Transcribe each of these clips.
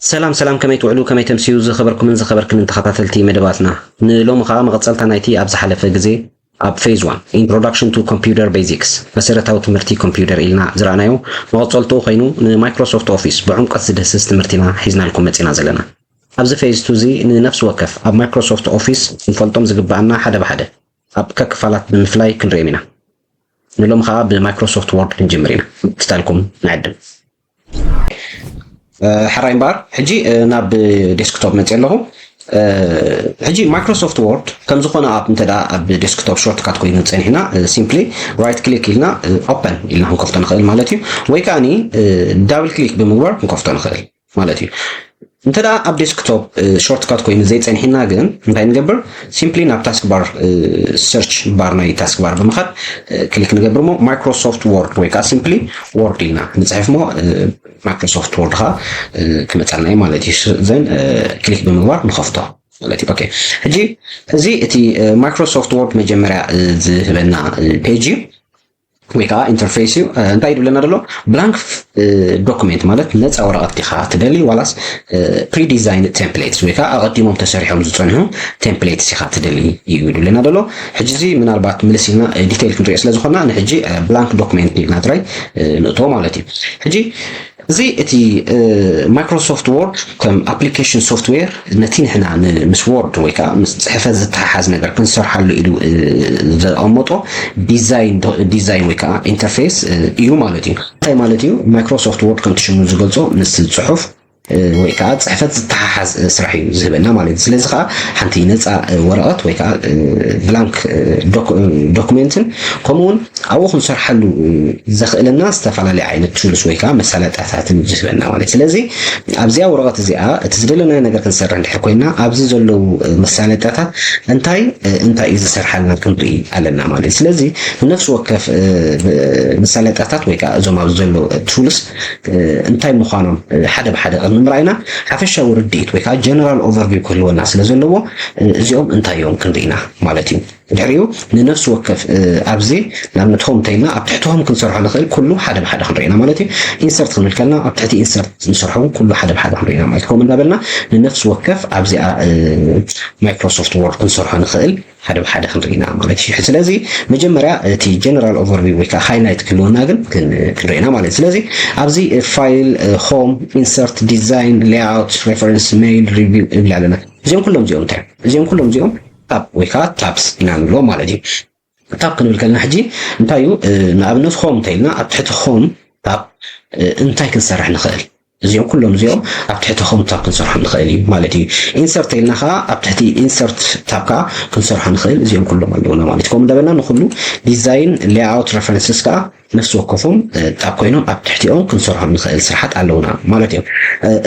ሰላም ሰላም፣ ከመይ ትውዕሉ፣ ከመይ ተምስዩ ዝኸበርኩምን ዝኸበርክንን ተኸታተልቲ መደባትና። ንሎሚ ኸኣ መቐጸልታ ናይቲ ኣብ ዝሓለፈ ግዜ ኣብ ፌዝ ዋን፣ Introduction to Computer Basics፣ መሰረታዊ ትምህርቲ ኮምፒውተር ኢልና ዝረኣናዮ መቐጸልትኡ ኮይኑ ንማይክሮሶፍት ኦፊስ ብዕምቆት ዝድህስስ ትምህርቲና ሒዝናልኩም መጺና ዘለና። ኣብዚ ፌዝ ቱ እዚ ንነፍሲ ወከፍ ኣብ ማይክሮሶፍት ኦፊስ ክንፈልጦም ዝግብኣና ሓደ ብሓደ ኣብ ከክፋላት ብምፍላይ ክንርእዮም ኢና። ንሎም ኸኣ ብማይክሮሶፍት ወርድ ክንጅምር ኢና። ክታልኩም ንዕድም። ሕራይ እምበኣር ሕጂ ናብ ዴስክቶፕ መፅእ ኣለኹ። ሕጂ ማይክሮሶፍት ወርድ ከም ዝኾነ ኣብ እንተ ደኣ ኣብ ዴስክቶፕ ሾርትካት ኮይኑ ፀኒሕና፣ ሲምፕሊ ራይት ክሊክ ኢልና ኦፐን ኢልና ክንከፍቶ ንኽእል ማለት እዩ። ወይ ከኣኒ ዳብል ክሊክ ብምግባር ክንከፍቶ ንኽእል ማለት እዩ። እንተ ደኣ ኣብ ዴስክቶፕ ሾርትካት ኮይኑ ዘይፀኒሕና ግን እንታይ ንገብር? ሲምፕሊ ናብ ታስክ ባር፣ ሰርች ባር ናይ ታስክ ባር ብምኻድ ክሊክ ንገብር እሞ ማይክሮሶፍት ወርድ ወይ ከዓ ሲምፕሊ ወርድ ኢልና ንፅሕፍ እሞ ማይክሮሶፍት ወርድ ኸዓ ክመፀልና እዩ ማለት እዩ። ዘን ክሊክ ብምግባር ንኸፍቶ ማለት እዩ። ኦኬ፣ ሕጂ እዚ እቲ ማይክሮሶፍት ወርድ መጀመርያ ዝህበና ፔጅ እዩ ወይ ከዓ ኢንተርፌስ እዩ። እንታይ ይብለና ዘሎ? ብላንክ ዶኩሜንት ማለት ነፃ ወረቐት ዲኻ ትደሊ ዋላስ ፕሪዲዛይን ቴምፕሌትስ ወይ ከዓ ኣቐዲሞም ተሰሪሖም ዝፀንሑ ቴምፕሌትስ ኢኻ ትደሊ እዩ ይብለና ዘሎ። ሕጂ እዚ ምናልባት ምልስ ኢልና ዲቴይል ክንሪኦ ስለ ዝኾንና ንሕጂ ብላንክ ዶኩሜንት ኢልና ጥራይ ንእቶ ማለት እዩ። ሕጂ እዚ እቲ ማይክሮሶፍት ወርድ ከም ኣፕሊኬሽን ሶፍትዌር ነቲ ንሕና ምስ ወርድ ወይ ከዓ ምስ ፅሕፈት ዝተሓሓዝ ነገር ክንሰርሓሉ ኢሉ ዘቐመጦ ዲዛይን ዲዛይን ወይ ከዓ ኢንተርፌስ እዩ ማለት እዩ። እንታይ ማለት እዩ? ማይክሮሶፍት ወርድ ከምቲ ሽሙ ዝገልፆ ምስ ፅሑፍ ወይ ከዓ ፅሕፈት ዝተሓሓዝ ስራሕ እዩ ዝህበና ማለት እዩ። ስለዚ ከዓ ሓንቲ ነፃ ወረቐት ወይ ከዓ ብላንክ ዶኩሜንትን ከምኡ እውን ኣብኡ ክንሰርሓሉ ዘኽእለና ዝተፈላለዩ ዓይነት ቱልስ ወይ ከዓ መሳለጥያታትን ዝህበና ማለት እዩ። ስለዚ ኣብዚኣ ወረቐት እዚኣ እቲ ዝደለናዮ ነገር ክንሰርሕ እንድሕር ኮይና ኣብዚ ዘለዉ መሳለጥያታት እንታይ እንታይ እዩ ዝሰርሓልና ክንርኢ ኣለና ማለት እዩ። ስለዚ ንነፍሲ ወከፍ መሳለጥያታት ወይ ከዓ እዞም ኣብዚ ዘለዉ ቱልስ እንታይ ምዃኖም ሓደ ብሓደ ቅድሚ ምርኣይና ሓፈሻዊ ርድኢት ወይ ከዓ ጀነራል ኦቨርቪው ክህልወና ስለ ዘለዎ እዚኦም እንታይ እዮም ክንርኢና ማለት እዩ። ድሕሪኡ ንነፍሲ ወከፍ ኣብዚ ንኣብነት ሆም እንተይልና ኣብ ትሕቲ ሆም ክንሰርሖ ንኽእል ኩሉ ሓደ ብሓደ ክንርኢና ማለት እዩ። ኢንሰርት ክንብል ከልና ኣብ ትሕቲ ኢንሰርት ንሰርሖ እውን ኩሉ ሓደ ብሓደ ክንርኢና ማለት እዩ። ከምኡ እንዳበልና ንነፍሲ ወከፍ ኣብዚኣ ማይክሮሶፍት ወርድ ክንሰርሖ ንኽእል ሓደ ብሓደ ክንርኢና ማለት እዩ። ስለዚ መጀመርያ እቲ ጀነራል ኦቨርቪው ወይ ከዓ ሃይላይት ክህልወና ግን ክንርኢና ማለት እዩ። ስለዚ ኣብዚ ፋይል፣ ሆም፣ ኢንሰርት፣ ዲዛይን፣ ሌይኣውት፣ ሬፈረንስ፣ ሜይል፣ ሪቪው ንብል ኣለና። እዚኦም ኩሎም እዚኦም እንታይ እዮም? እዚኦም ኩሎም እዚኦም ታብ ወይ ከዓ ታብስ ኢና ንብሎም ማለት እዩ። ታብ ክንብል ከለና ሕጂ እንታይ እዩ? ንኣብነት ሆም እንተኢልና ኣብ ትሕቲ ሆም ታብ እንታይ ክንሰርሕ ንኽእል? እዚኦም ኩሎም እዚኦም ኣብ ትሕቲ ሆም ታብ ክንሰርሖ ንኽእል እዩ ማለት እዩ። ኢንሰርት ኢልና ከዓ ኣብ ትሕቲ ኢንሰርት ታብ ከዓ ክንሰርሖ ንኽእል። እዚኦም ኩሎም ኣለውና ማለት እዩ። ከምኡ እንዳበልና ንኩሉ ዲዛይን፣ ሌይኣውት፣ ሬፈረንስስ ከዓ ነፍሲ ወከፎም ታብ ኮይኖም ኣብ ትሕቲኦም ክንሰርሖም ንኽእል ስራሓት ኣለውና ማለት እዩ።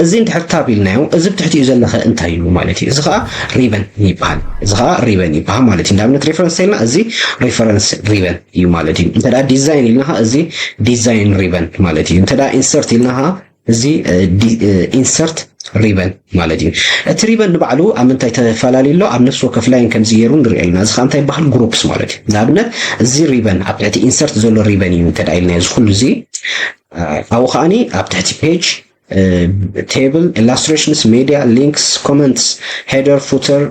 እዚ እንድሕር ታብ ኢልናዮ እዚ ብትሕቲኡ ዘለኸ እንታይ እዩ ማለት እዩ? እዚ ከዓ ሪበን ይበሃል። እዚ ከዓ ሪበን ይበሃል ማለት እዩ። ንኣብነት ሬፈረንስ ኢልና እዚ ሬፈረንስ ሪበን እዩ ማለት እዩ። እንተ ዲዛይን ኢልና ከዓ እዚ ዲዛይን ሪበን ማለት እዩ። እንተ ኢንሰርት ኢልና ከዓ እዚ ኢንሰርት ሪበን ማለት እዩ። እቲ ሪበን ንባዕሉ ኣብ ምንታይ ተፈላለዩ ኣሎ? ኣብ ነፍሲ ወከፍ ላይን ከምዚ ገይሩ ንሪኦ ኣለና። እዚ ከዓ እንታይ ይበሃል? ግሩፕስ ማለት እዩ። ንኣብነት እዚ ሪበን ኣብ ትሕቲ ኢንሰርት ዘሎ ሪበን እዩ እንተ ኢልናዮ እዚ ኩሉ እዚ ኣብኡ ከዓኒ ኣብ ትሕቲ ፔጅ ቴብል፣ ኢላስትሬሽንስ፣ ሜድያ፣ ሊንክስ፣ ኮመንትስ፣ ሄደር፣ ፉተር፣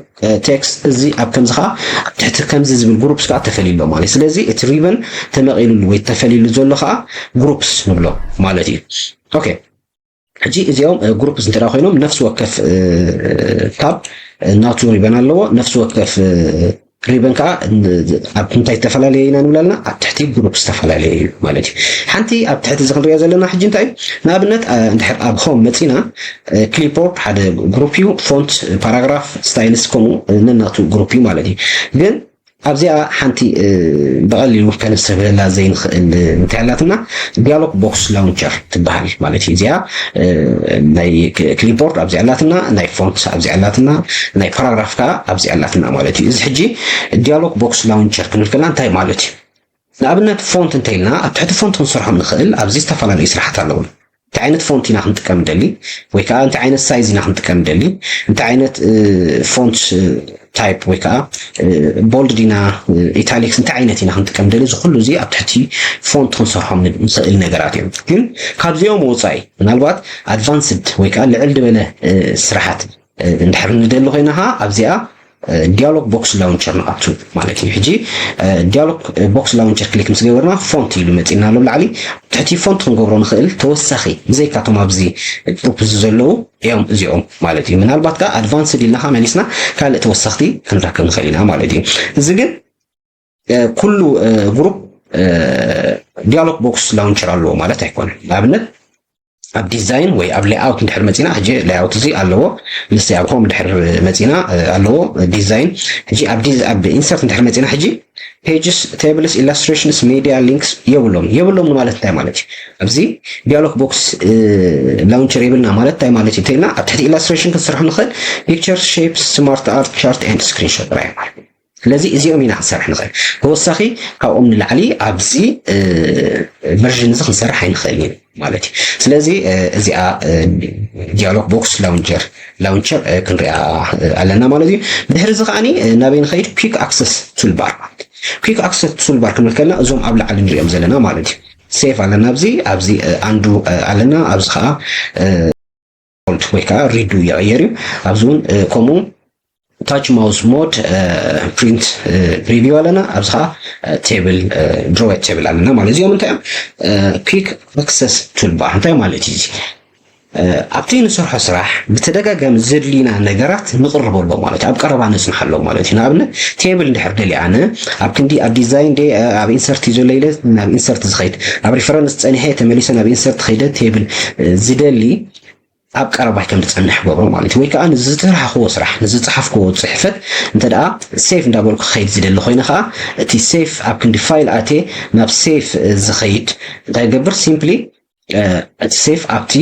ቴክስት እዚ ኣብ ከምዚ ከዓ ኣብ ትሕቲ ከምዚ ዝብል ግሩፕስ ከዓ ተፈልዩ ኣሎ ማለት እዩ። ስለዚ እቲ ሪበን ተመቒሉሉ ወይ ተፈልዩሉ ዘሎ ከዓ ግሩፕስ ንብሎ ማለት እዩ። ኦኬ፣ ሕጂ እዚኦም ግሩፕስ እንተ ኮይኖም ነፍሲ ወከፍ ታብ ናቱ ሪበን ኣለዎ። ነፍሲ ወከፍ ሪበን ከዓ ኣብ እንታይ ዝተፈላለየ ኢና ንብል ኣለና? ኣብ ትሕቲ ግሩፕ ዝተፈላለየ እዩ ማለት እዩ። ሓንቲ ኣብ ትሕቲ እዚ ክንሪኦ ዘለና ሕጂ እንታይ እዩ? ንኣብነት እንድሕር ኣብ ሆም መፂና ክሊፕቦርድ ሓደ ግሩፕ እዩ፣ ፎንት፣ ፓራግራፍ፣ ስታይልስ ከምኡ ነናቱ ግሩፕ እዩ ማለት እዩ። ግን ኣብዚኣ ሓንቲ ብቐሊሉ ከነስተብህለላ ዘይንኽእል እንታይ ኣላትና? ዲያሎግ ቦክስ ላውንቸር ትበሃል ማለት እዩ። እዚኣ ናይ ክሊፕቦርድ ኣብዚኣ ኣላትና፣ ናይ ፎንት ኣብዚኣ ኣላትና፣ ናይ ፓራግራፍ ከዓ ኣብዚኣ ኣላትና ማለት እዩ። እዚ ሕጂ ዲያሎግ ቦክስ ላውንቸር ክንብል ከለና እንታይ ማለት እዩ? ንኣብነት ፎንት እንተኢልና ኣብ ትሕቲ ፎንት ክንሰርሖም ንኽእል ኣብዚ ዝተፈላለዩ ስራሕቲ ኣለዉ። እንታይ ዓይነት ፎንት ኢና ክንጥቀም ደሊ ወይ ከዓ እንታይ ዓይነት ሳይዝ ኢና ክንጥቀም ደሊ፣ እንታይ ዓይነት ፎንት type ወይ ከዓ bold ዲና italics እንታይ ዓይነት ኢና ክንጥቀም ደሊ እዚ ኩሉ እዚ ኣብ ትሕቲ font ክንሰርሖም ንኽእል ነገራት እዮም። ግን ካብዚኦም ወፃኢ ምናልባት advanced ወይ ከዓ ልዕል ዝበለ ስራሓት እንድሕር ንደሊ ኮይና ከዓ ኣብዚኣ dialog box launcher ንኣቱ ማለት እዩ። ሕጂ dialog box launcher click ምስ ገበርና font ኢሉ መፂና ኣሎ ላዕሊ። ትሕቲ font ክንገብሮ ንኽእል ተወሳኺ ብዘይካቶም ኣብዚ group እዚ ዘለዉ እዮም እዚኦም ማለት እዩ። ምናልባት ከዓ advanced ኢልና ከዓ መሊስና ካልእ ተወሰኽቲ ክንረክብ ንኽእል ኢና ማለት እዩ። እዚ ግን ኩሉ group dialog box launcher ኣለዎ ማለት ኣይኮነን። ንኣብነት ኣብ design ወይ ኣብ layout እንድሕር መፂና ሕጂ layout እዚ ኣለዎ ምስ ኣብ home እንድሕር መፂና ኣለዎ design። ሕጂ ኣብ insert እንድሕር መፂና ሕጂ pages, tables, illustrations, media, links የብሎም። የብሎም ማለት እንታይ ማለት እዩ? ኣብዚ dialog box launcher የብልና ማለት እንታይ ማለት እዩ እንተኢልና ኣብ ትሕቲ illustration ክንሰርሖ ንኽእል picture, shapes, smart art, chart and screenshot ጥራይ ማለት እዩ። ስለዚ እዚኦም ኢና ክንሰርሕ ንኽእል። ተወሳኺ ካብኦም ንላዕሊ ኣብዚ version እዚ ክንሰርሕ ኣይንኽእል ኢና ማለት እዩ። ስለዚ እዚኣ dialog box launcher launcher ክንሪኣ ኣለና ማለት እዩ። ብድሕሪ እዚ ከዓኒ ናበይ ንኸይድ? Quick access toolbar ማለት እዩ። Quick access toolbar ክንብል ከለና እዞም ኣብ ላዕሊ ንሪኦም ዘለና ማለት እዩ። Save ኣለና ኣብዚ ኣብዚ undo ኣለና ኣብዚ ከዓ bold ወይ ከዓ redo ይቕየር እዩ። ኣብዚ እውን ከምኡ touch mouse mode print preview ኣለና ኣብዚ ከዓ table draw table ኣለና ማለት እዚኦም እንታይ እዮም? Quick access toolbar እንታይ ማለት እዩ? ኣብቲ ንሰርሖ ስራሕ ብተደጋጋሚ ዘድልዩና ነገራት ንቕርበሎም ማለት እዩ። ኣብ ቀረባ ነጽንሓሎም ማለት እዩ። ንኣብነት table እንድሕር ደልየ ኣነ ኣብ ክንዲ ኣብ design ድየ ኣብ insert እዩ ዘሎ ኢለ ናብ insert ዝኸይድ ኣብ reference ጸኒሐ ተመሊሰ ናብ insert ከይደ table ዝደሊ ኣብ ቀረባይ ከም ዝጸንሕ ገብሮ ማለት እዩ። ወይ ከዓ ንዝሰራሕክዎ ስራሕ ንዝጸሓፍክዎ ጽሕፈት እንተ ደኣ save እንዳበልኩ ክኸይድ ዝደሊ ኮይነ ከዓ እቲ save ኣብ ክንዲ file ኣትየ ናብ save ዝኸይድ እንታይ ገብር simply እቲ save ኣብቲ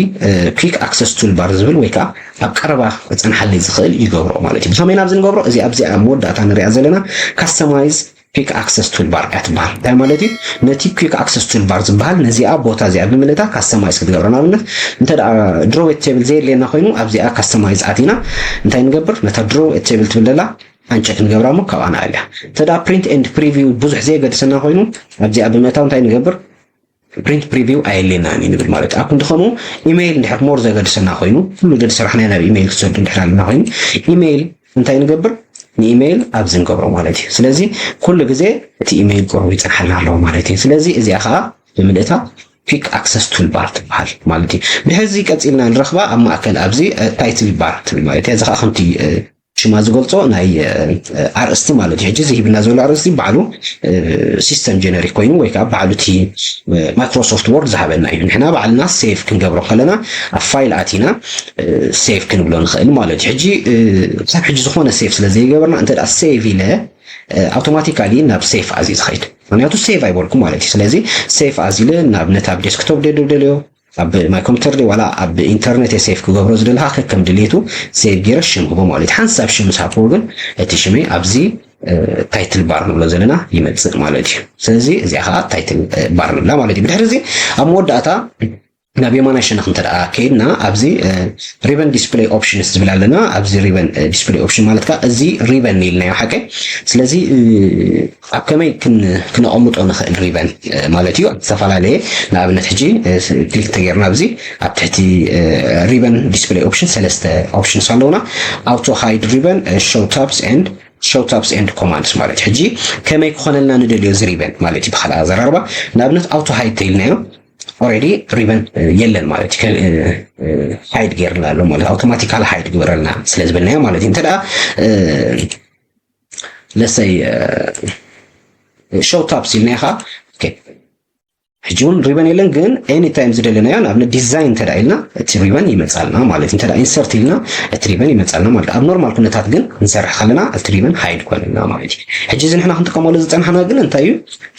quick access toolbar ዝብል ወይ ከዓ ኣብ ቀረባ ክፀንሓለይ ዝኽእል ይገብሮ ማለት እዩ። ብኸመይ ናብዚ ንገብሮ? እዚ ኣብዚ ኣብ መወዳእታ ንሪኣ ዘለና customize quick access toolbar እያ ትበሃል። እንታይ ማለት እዩ? ነቲ quick access toolbar ዝበሃል ነዚኣ ቦታ እዚኣ ብምልእታ customize ክትገብሮ። ንኣብነት እንተ ደኣ draw table ዘየድልየና ኮይኑ ኣብዚኣ customize ኣቲና እንታይ ንገብር? ነታ draw table ትብል ዘላ uncheck ንገብራ እሞ ካብኣ ንኣልያ። እንተ ደኣ print and preview ብዙሕ ዘየገድሰና ኮይኑ ኣብዚኣ ብምእታው እንታይ ንገብር? Print preview ኣየድልየናን እዩ ንብል ማለት እዩ። ኣብ ክንዲ ከምኡ ኢሜይል እንድሕር more ዘገድሰና ኮይኑ ኩሉ ደድ ስራሕና ናብ ኢሜይል ክሰዱ እንድሕር ኣለና ኮይኑ ኢሜይል እንታይ ንገብር? ንኢሜይል ኣብዚ ንገብሮ ማለት እዩ። ስለዚ ኩሉ ግዜ እቲ ኢሜይል ቁሩብ ይፀንሓልና ኣለዎ ማለት እዩ። ስለዚ እዚኣ ከዓ ብምልእታ quick access toolbar ትበሃል ማለት እዩ። ድሕዚ ቀፂልና ንረኽባ ኣብ ማእከል ኣብዚ title bar ትብል ማለት እያ። እዚ ከዓ ከምቲ ሽማ ዝገልጾ ናይ ኣርእስቲ ማለት እዩ። ሕጂ እዚ ሂብና ዘሎ ኣርእስቲ ባዕሉ system generic ኮይኑ ወይ ከዓ ባዕሉ እቲ Microsoft Word ዝሃበና እዩ። ንሕና ባዕልና save ክንገብሮ ከለና ኣብ file ኣቲና save ክንብሎ ንኽእል ማለት እዩ። ሕጂ ክሳብ ሕጂ ዝኾነ save ስለ ዘይገበርና እንተ save ኢለ automatically ናብ save ኣዚ ዝኸይድ ምክንያቱ save ኣይበልኩ ማለት እዩ። ስለዚ save ኣዚ ኢለ ንኣብነት ኣብ desktop ደደብ ደልዮ ኣብ my computer ዲ ዋላ ኣብ internet save ክገብሮ ዝደለካ ከከም ድሌቱ save ገይረ ሽም ህቦ ማለት እዩ። ሓንሳብ ሽም ምስ ሃብክዎ ግን እቲ ሽመይ ኣብዚ title bar ንብሎ ዘለና ይመፅእ ማለት እዩ። ስለዚ እዚኣ ከዓ title bar ንብላ ማለት እዩ። ብድሕሪ እዚ ኣብ መወዳእታ ናብ የማናይ ሸነኽ እንተ ደኣ ከይድና ኣብዚ ribbon display options ዝብል ኣለና። ኣብዚ ribbon display option ማለት ከዓ እዚ ribbon ኢልናዮ ሓቀይ። ስለዚ ኣብ ከመይ ክነቐምጦ ንኽእል ribbon ማለት እዩ። ዝተፈላለየ ንኣብነት ሕጂ click ተገይርና ኣብዚ ኣብ ትሕቲ ribbon display option ሰለስተ options ኣለውና። Auto hide ribbon, show tabs and show tabs and commands ማለት እዩ። ሕጂ ከመይ ክኾነልና ንደልዮ እዚ ribbon ማለት እዩ። ብኻልእ ኣዘራርባ ንኣብነት auto hide ተይልናዮ already ribbon የለን ማለት እዩ። Hide ገይርና ኣሎ ማለት automatical hide ግበረልና ስለ ዝበልናዮ ማለት እዩ። እንተ ደኣ let's say show tabs ኢልናዮ ከዓ ሕጂ እውን ribbon የለን፣ ግን any time ዝደለናዮ ንኣብነት design እንተ ኢልና እቲ ribbon ይመፃልና ማለት እንተ insert ኢልና እቲ ribbon ይመፃልና ማለት። ኣብ ኖርማል ኩነታት ግን ክንሰርሕ ከለና እቲ ribbon hide ኮነልና ማለት እዩ። ሕጂ እዚ ንሕና ክንጥቀመሉ ዝፀናሕና ግን እንታይ እዩ?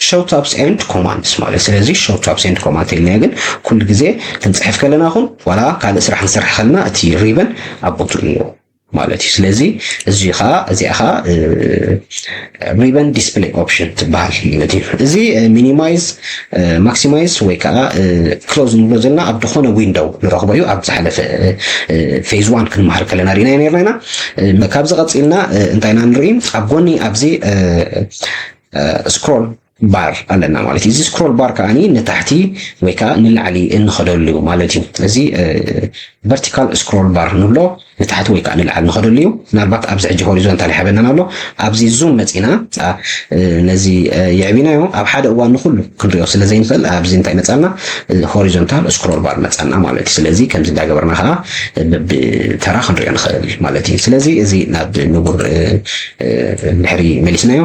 Show tabs and commands ማለት። ስለዚ show tabs and commands ኢልናዮ ግን ኩሉ ግዜ ክንፅሕፍ ከለና ኹን ዋላ ካልእ ስራሕ ክንሰርሕ ከለና እቲ ribbon ኣብ ቦትኡ ኣለዎ። ማለት እዩ። ስለዚ እዚ ኸዓ እዚኣ ኸዓ ribbon display option ትበሃል ማለት እዩ። እዚ ሚኒማይዝ፣ ማክሲማይዝ ወይ ከዓ ክሎዝ ንብሎ ዘለና ኣብ ዝኾነ ዊንዶው ንረኽቦ እዩ። ኣብ ዝሓለፈ ፌዝ ዋን ክንመሃር ከለና ርኢና ነርና ኢና። ካብዚ ቀፂልና እንታይ ኢና ንርኢ? ኣብ ጎኒ ኣብዚ ስክሮል ባር ኣለና ማለት እዩ። እዚ ስክሮል ባር ከዓኒ ንታሕቲ ወይ ከዓ ንላዕሊ እንኸደሉ ማለት እዩ። እዚ ቨርቲካል ስክሮል ባር ንብሎ ንታሕቲ ወይ ከዓ ንላዕሊ ንኸደሉ እዩ። ምናልባት ኣብዚ ሕጂ ሆሪዞንታል ይሓበናን ኣሎ። ኣብዚ ዙም መፂና ነዚ የዕቢናዮ ኣብ ሓደ እዋን ንኩሉ ክንሪኦ ስለ ዘይንኽእል ኣብዚ እንታይ መፃና? ሆሪዞንታል ስክሮል ባር መፃና ማለት እዩ። ስለዚ ከምዚ እንዳገበርና ከዓ ብተራ ክንሪኦ ንኽእል ማለት እዩ። ስለዚ እዚ ናብ ንቡር ድሕሪ መሊስናዮ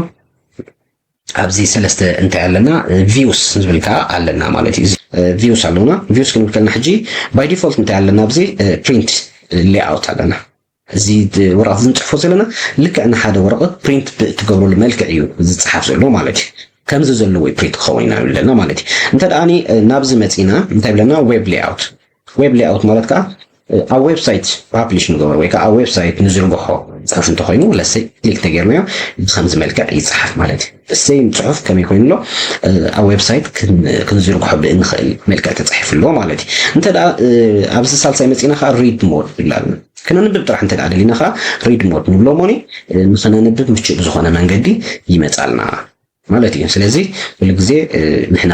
ኣብዚ ሰለስተ እንታይ ኣለና? ቪውስ ዝብል ከዓ ኣለና ማለት እዩ። ቪውስ ኣለና። ቪውስ ክንብል ከለና ሕጂ ባይ ዲፎልት እንታይ ኣለና? ኣብዚ ፕሪንት ሌኣውት ኣለና። እዚ ወረቐት ዝንፅሕፎ ዘለና ልክዕ ንሓደ ወረቐት ፕሪንት ብእትገብረሉ መልክዕ እዩ ዝፅሓፍ ዘሎ ማለት እዩ። ከምዚ ዘለዎ ፕሪንት ክኸውን ኢና ኣለና ማለት እዩ። እንተ ደኣ ናብዚ መፂና እንታይ ብለና? ዌብ ሌኣውት። ዌብ ሌኣውት ማለት ከዓ ኣብ ዌብሳይት ፓብሊሽ ንገበሮ ወይ ከዓ ኣብ ዌብሳይት ንዝርግሖ ፅሑፍ እንተኮይኑ ለሰይ ክሊክ ተገይርናዮ ብከምዚ መልክዕ ይፅሓፍ ማለት እዩ። ሰይም ፅሑፍ ከመይ ኮይኑ ኣሎ ኣብ ዌብሳይት ክንዝርግሖ ብእንኽእል መልክዕ ተፃሒፉ ኣሎ ማለት እዩ። እንተ ደኣ ኣብዚ ሳልሳይ መፂና ከዓ ሪድ ሞድ ይብላልና። ክነንብብ ጥራሕ እንተ ደኣ ደሊና ከዓ ሪድ ሞድ ንብሎ ሞኒ ንክነንብብ ምቹእ ብዝኾነ መንገዲ ይመፃልና ማለት እዩ። ስለዚ ኩሉ ግዜ ንሕና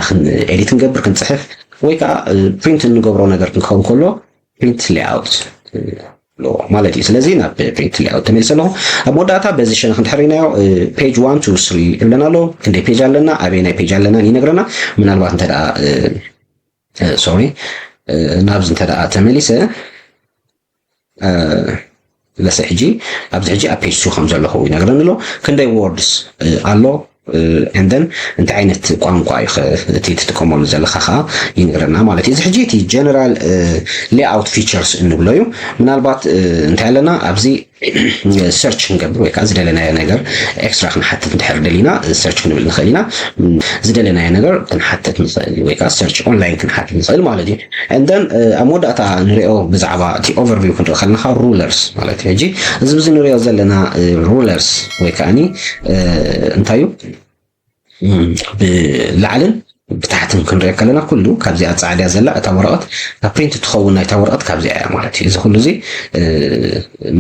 ኤዲት ክንገብር ክንፅሕፍ ወይ ከዓ ፕሪንት እንገብሮ ነገር ክንከውን ከሎ ፕሪንት ሌኣውት ማለት እዩ። ስለዚ ናብ ፕሪንት ሌኣውት ተመልሰ ኣለኹ። ኣብ መወዳእታ በዚ ሸነኽ እንድሕር ርኢናዮ ፔጅ ዋን ቱ ስሪ ይብለና ኣሎ። ክንደይ ፔጅ ኣለና፣ ኣበየናይ ፔጅ ኣለና ይነግረና። ምናልባት እንተ ደኣ ሶሪ ናብዚ እንተ ደኣ ተመሊሰ ለሰ ሕጂ ኣብዚ ሕጂ ኣብ ፔጅ ቱ ከም ዘለኹ ይነግረኒ ኣሎ። ክንደይ ወርድስ ኣሎ and then እንታይ ዓይነት ቋንቋ እዩ እቲ ትጥቀመሉ ዘለካ ከዓ ይነግረና ማለት እዩ። እዚ ሕጂ እቲ ጀነራል ሌኣውት ፊቸርስ እንብሎ እዩ። ምናልባት እንታይ ኣለና ኣብዚ ሰርች ክንገብር ወይ ከዓ ዝደለናዮ ነገር ኤክስትራ ክንሓትት እንድሕር ደሊና ሰርች ክንብል ንኽእል ኢና። ዝደለናዮ ነገር ክንሓትት ንኽእል ወይ ከዓ ሰርች ኦንላይን ክንሓትት ንኽእል ማለት እዩ። And then ኣብ መወዳእታ ንሪኦ ብዛዕባ እቲ ኦቨርቪው ክንርኢ ከለና ከዓ ሩለርስ ማለት እዩ። ሕጂ እዚ ብዚ ንሪኦ ዘለና ሩለርስ ወይ ከዓኒ እንታይ እዩ ብላዕልን ብታሕትን ክንሪኦ ከለና ኩሉ ካብዚኣ ፃዕዳ ዘላ እታ ወረቐት ካብ ፕሪንት ትኸውን ናይታ ወረቐት ካብዚኣ እያ ማለት እዩ። እዚ ኩሉ እዚ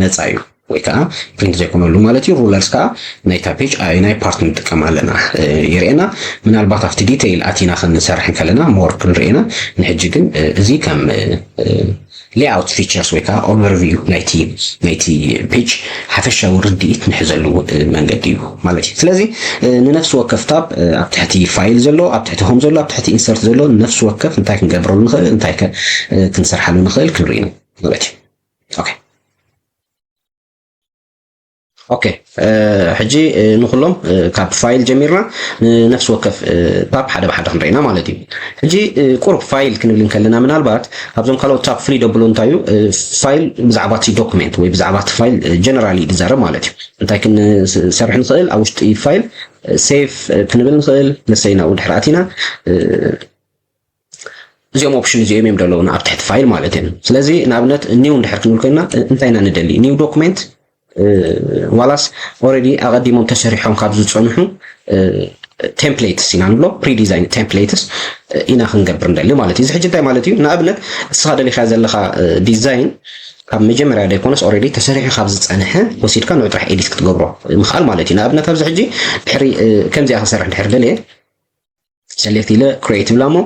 ነፃ እዩ ወይ ከዓ ፕሪንት ዘይኮነሉ ማለት እዩ። ሩለርስ ከዓ ናይታ ፔጅ ኣየናይ ፓርት ንጥቀም ኣለና የርእየና። ምናልባት ኣብቲ ዲቴይል ኣቲና ክንሰርሕ ከለና ሞር ክንርኢ ኢና። ንሕጂ ግን እዚ ከም ሌኣውት ፊቸርስ ወይ ከዓ ኦቨርቪው ናይቲ ናይቲ ፔጅ ሓፈሻዊ ርድኢት ንሕዘሉ መንገዲ እዩ ማለት እዩ። ስለዚ ንነፍሲ ወከፍ ታብ ኣብ ትሕቲ ፋይል ዘሎ፣ ኣብ ትሕቲ ሆም ዘሎ፣ ኣብ ትሕቲ ኢንሰርት ዘሎ ነፍሲ ወከፍ እንታይ ክንገብረሉ ንኽእል እንታይ ክንሰርሓሉ ንኽእል ክንርኢ ኢና ማለት እዩ። ኦኬ ኦኬ ሕጂ ንኩሎም ካብ ፋይል ጀሚርና ንነፍሲ ወከፍ ታብ ሓደ ብሓደ ክንርኢና ማለት እዩ። ሕጂ ቁሩብ ፋይል ክንብል እንከለና ምናልባት ካብዞም ካልኦት ታብ ፍልይ ደብሎ እንታይ እዩ ፋይል ብዛዕባ እቲ ዶክመንት ወይ ብዛዕባ እቲ ፋይል ጀነራሊ ዝዛረብ ማለት እዩ። እንታይ ክንሰርሕ ንኽእል ኣብ ውሽጢ ፋይል ሴቭ ክንብል ንኽእል። ለሰይ ናብኡ ድሕሪ ኣቲና እዚኦም ኦፕሽን እዚኦም እዮም ዘለውና ኣብ ትሕቲ ፋይል ማለት እዮም። ስለዚ ንኣብነት ኒው እንድሕር ክንብል ኮይና እንታይ ኢና ንደሊ? ኒው ዶክመንት ዋላስ ኦረዲ ኣቐዲሞም ተሰሪሖም ካብ ዝፀንሑ ቴምፕሌትስ ኢና ንብሎ ፕሪዲዛይን ቴምፕሌትስ ኢና ክንገብር ንደሊ ማለት እዩ። እዚ ሕጂ እንታይ ማለት እዩ? ንኣብነት እስኻ ደሊኻ ዘለኻ ዲዛይን ካብ መጀመርያ ዘይኮነስ ኦረዲ ተሰሪሑ ካብ ዝፀንሐ ወሲድካ ንዑ ጥራሕ ኤዲት ክትገብሮ ምኽኣል ማለት እዩ። ንኣብነት ኣብዚ ሕጂ ድሕሪ ከምዚኣ ክሰርሕ ድሕር ደልየ ሰሌክት ኢለ ክሪኤት ይብላ እሞ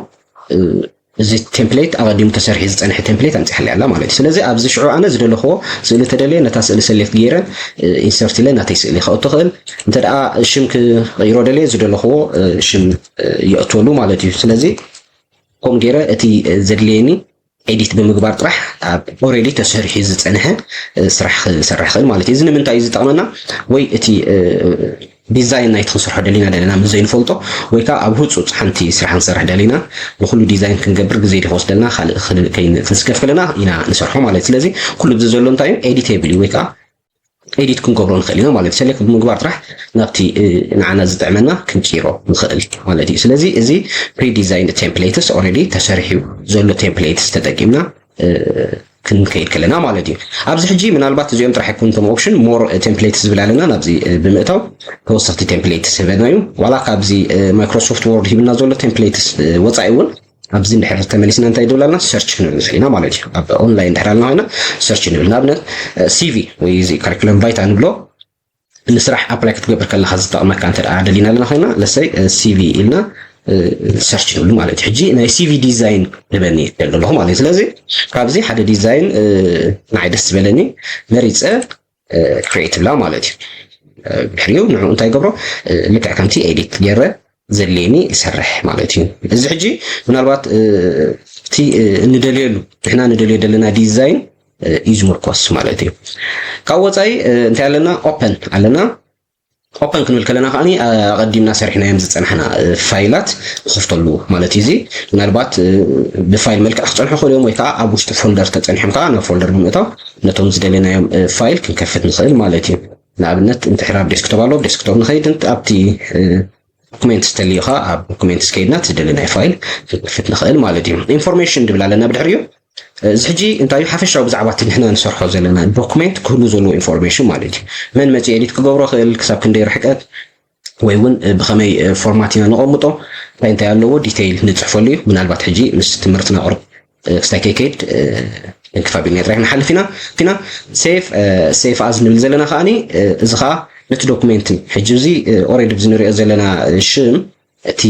እዚ ቴምፕሌት ኣቐዲሙ ተሰሪሑ ዝፀንሐ ቴምፕሌት ኣምፂሓለይ ኣላ ማለት እዩ። ስለዚ ኣብዚ ሽዑ ኣነ ዝደለኽዎ ስእሊ ተደልየ ነታ ስእሊ ሰሌክት ገይረ ኢንሰርት ኢለ ናተይ ስእሊ ከእቶ ክእል። እንተ ደኣ ሽም ክቕይሮ ደልየ ዝደለኽዎ ሽም የእትወሉ ማለት እዩ። ስለዚ ከምኡ ገይረ እቲ ዘድልየኒ ኤዲት ብምግባር ጥራሕ ኣብ ኦረዲ ተሰሪሑ ዝፀንሐ ስራሕ ክሰርሕ ክእል ማለት እዩ። እዚ ንምንታይ እዩ ዝጠቕመና? ወይ እቲ ዲዛይን ናይቲ ክንሰርሖ ደሊና ደለና ምስ ዘይንፈልጦ ወይ ከዓ ኣብ ህፁፅ ሓንቲ ስራሕ ክንሰርሕ ደሊና ንኩሉ ዲዛይን ክንገብር ግዜ ድክወስደልና ካልእ ክንስከፍ ከለና ኢና ንሰርሖ ማለት እዩ። ስለዚ ኩሉ ብዚ ዘሎ እንታይ እዩ ኤዲቴብል እዩ ወይ ከዓ ኤዲት ክንገብሮ ንኽእል ኢና ማለት እዩ። ሰሌክት ብምግባር ጥራሕ ናብቲ ንዓና ዝጥዕመና ክንቅይሮ ንኽእል ማለት እዩ። ስለዚ እዚ ፕሪዲዛይን ቴምፕሌትስ ኦረዲ ተሰሪሑ ዘሎ ቴምፕሌትስ ተጠቂምና ክንከይድ ከለና ማለት እዩ። ኣብዚ ሕጂ ምናልባት እዚኦም ጥራሕ ኣይኮኑን እቶም ኦፕሽን፣ ሞር ቴምፕሌትስ ዝብል ኣለና። ናብዚ ብምእታው ተወሰኽቲ ቴምፕሌትስ ህበና እዩ። ዋላ ካብዚ ማይክሮሶፍት ወርድ ሂብና ዘሎ ቴምፕሌትስ ወፃኢ እውን ኣብዚ እንድሕር ተመሊስና እንታይ ይብላልና? ሰርች ክንብል ንኽእል ኢና ማለት እዩ። ኣብ ኦንላይን እንድሕር ኣለና ኮይና ሰርች ንብል። ንኣብነት ሲቪ ወይ እዚ ካሪኩለም ቫይታ ንብሎ ንስራሕ ኣፕላይ ክትገብር ከለካ ዝጠቕመካ እንተ ደኣ ደሊና ኣለና ኮይና፣ ለሰይ ሲቪ ኢልና ሰርች ንብሉ ማለት እዩ። ሕጂ ናይ ሲቪ ዲዛይን ክህበኒ ይደሊ ኣለኹ ማለት እዩ። ስለዚ ካብዚ ሓደ ዲዛይን ንዓይ ደስ ዝበለኒ መሪፀ ክሬት ብላ ማለት እዩ። ድሕሪኡ ንዕኡ እንታይ ገብሮ? ልክዕ ከምቲ ኤዲት ገይረ ዘድልየኒ ይሰርሕ ማለት እዩ። እዚ ሕጂ ምናልባት እቲ እንደልየሉ ንሕና እንደልዮ ዘለና ዲዛይን እዩ ዝምርኮስ ማለት እዩ። ካብ ወፃኢ እንታይ ኣለና? ኦፐን ኣለና። ኦፐን ክንብል ከለና ከዓኒ ኣቐዲምና ሰሪሕናዮም ዝፀናሕና ፋይላት ክኸፍተሉ ማለት እዩ። እዚ ምናልባት ብፋይል መልክዕ ክፀንሑ ክኽእሉ እዮም፣ ወይ ከዓ ኣብ ውሽጢ ፎልደር ተፀኒሖም ከዓ ናብ ፎልደር ብምእታው ነቶም ዝደለናዮም ፋይል ክንከፍት ንኽእል ማለት እዩ። ንኣብነት እንድሕር ኣብ ዴስክቶፕ ኣሎ፣ ኣብ ዴስክቶፕ ንኸይድ፣ ኣብቲ ዶኩሜንትስ ተልዩ ከዓ ኣብ ዶኩሜንትስ ከይድና እቲ ዝደለናዮ ፋይል ክንከፍት ንኽእል ማለት እዩ። ኢንፎርሜሽን ድብል ኣለና ብድሕሪኡ። እዚ ሕጂ እንታይ እዩ? ሓፈሻዊ ብዛዕባ እቲ ንሕና ንሰርሖ ዘለና ዶኩሜንት ክህሉ ዘለዎ ኢንፎርሜሽን ማለት እዩ። መን መፂኡ ኤዲት ክገብሮ ክእል፣ ክሳብ ክንደይ ርሕቀት፣ ወይ እውን ብኸመይ ፎርማት ኢና ነቐምጦ፣ እንታይ እንታይ ኣለዎ ዲቴይል ንፅሕፈሉ እዩ። ምናልባት ሕጂ ምስ ትምህርትና ቅርብ ክስታይ ከይከይድ እንክፋቢልና ጥራሕ ንሓልፍ ኢና ኢና ሴፍ ሴፍ ኣዝ ንብል ዘለና ከዓኒ እዚ ከዓ ነቲ ዶኩሜንት ሕጂ እዚ ኦሬዲ ብዚ ንሪኦ ዘለና ሽም እቲ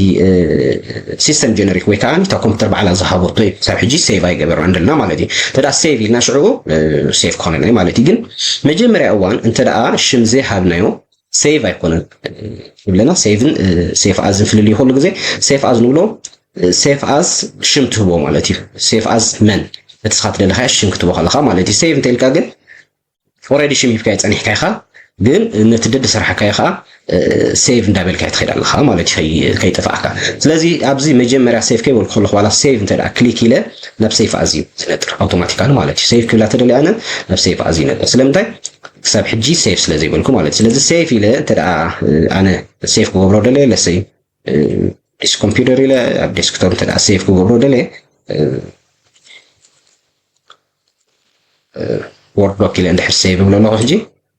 ሲስተም ጀነሪክ ወይ ከዓ እታ ኮምፒውተር ባዕላ ዝሃበቶ እዩ። ክሳብ ሕጂ ሴቭ ኣይገበርናን ዘለና ማለት እዩ። እንተ ደኣ ሴቭ ኢልና ሽዑ ሴቭ ክኾነና እዩ ማለት እዩ። ግን መጀመርያ እዋን እንተ ደኣ ሽም ዘይሃብናዮ ሴቭ ኣይኮነን ይብለና። ሴቭን ሴፍ ኣዝን ፍልልዩ ኩሉ ግዜ ሴፍ ኣዝ ንብሎ ሴፍ ኣዝ ሽም ትህቦ ማለት እዩ። ሴፍ ኣዝ መን እቲ ስኻ ትደለኻዮ ሽም ክትቦ ከለኻ ማለት እዩ። ሴቭ እንተኢልካ ግን ኦሬዲ ሽም ሂብካዮ ጸኒሕካ ኢኻ፣ ግን ነቲ ደድ ስራሕካዮ ከዓ ሴቭ እንዳበልካዮ ትኸይድ ኣለኻ ማለት እዩ፣ ከይ- ከይጠፋእካ። ስለዚ ኣብዚ መጀመርያ ሴቭ ከይበልኩ ከለኹ ዋላ ሴቭ እንተ ደኣ ክሊክ ኢለ ናብ ሴፍ ኣዝ እዩ ዝነጥር ኣውቶማቲካሊ ማለት እዩ። ሴቭ ክብላ ተደልየ ኣነ ናብ ሴፍ ኣዝ ይነጥር። ስለምንታይ? ክሳብ ሕጂ ሴቭ ስለ ዘይበልኩ ማለት እዩ። ስለዚ ሴቭ ኢለ እንተ ደኣ ኣነ ሴቭ ክገብሮ ደልየ ለሰይ ዲስ ኮምፒውተር ኢለ ኣብ ዴስክቶፕ እንተ ደኣ ሴቭ ክገብሮ ደልየ ወርድ ዶክ ኢለ እንድሕር ሴቭ እብሎ ኣለኹ ሕጂ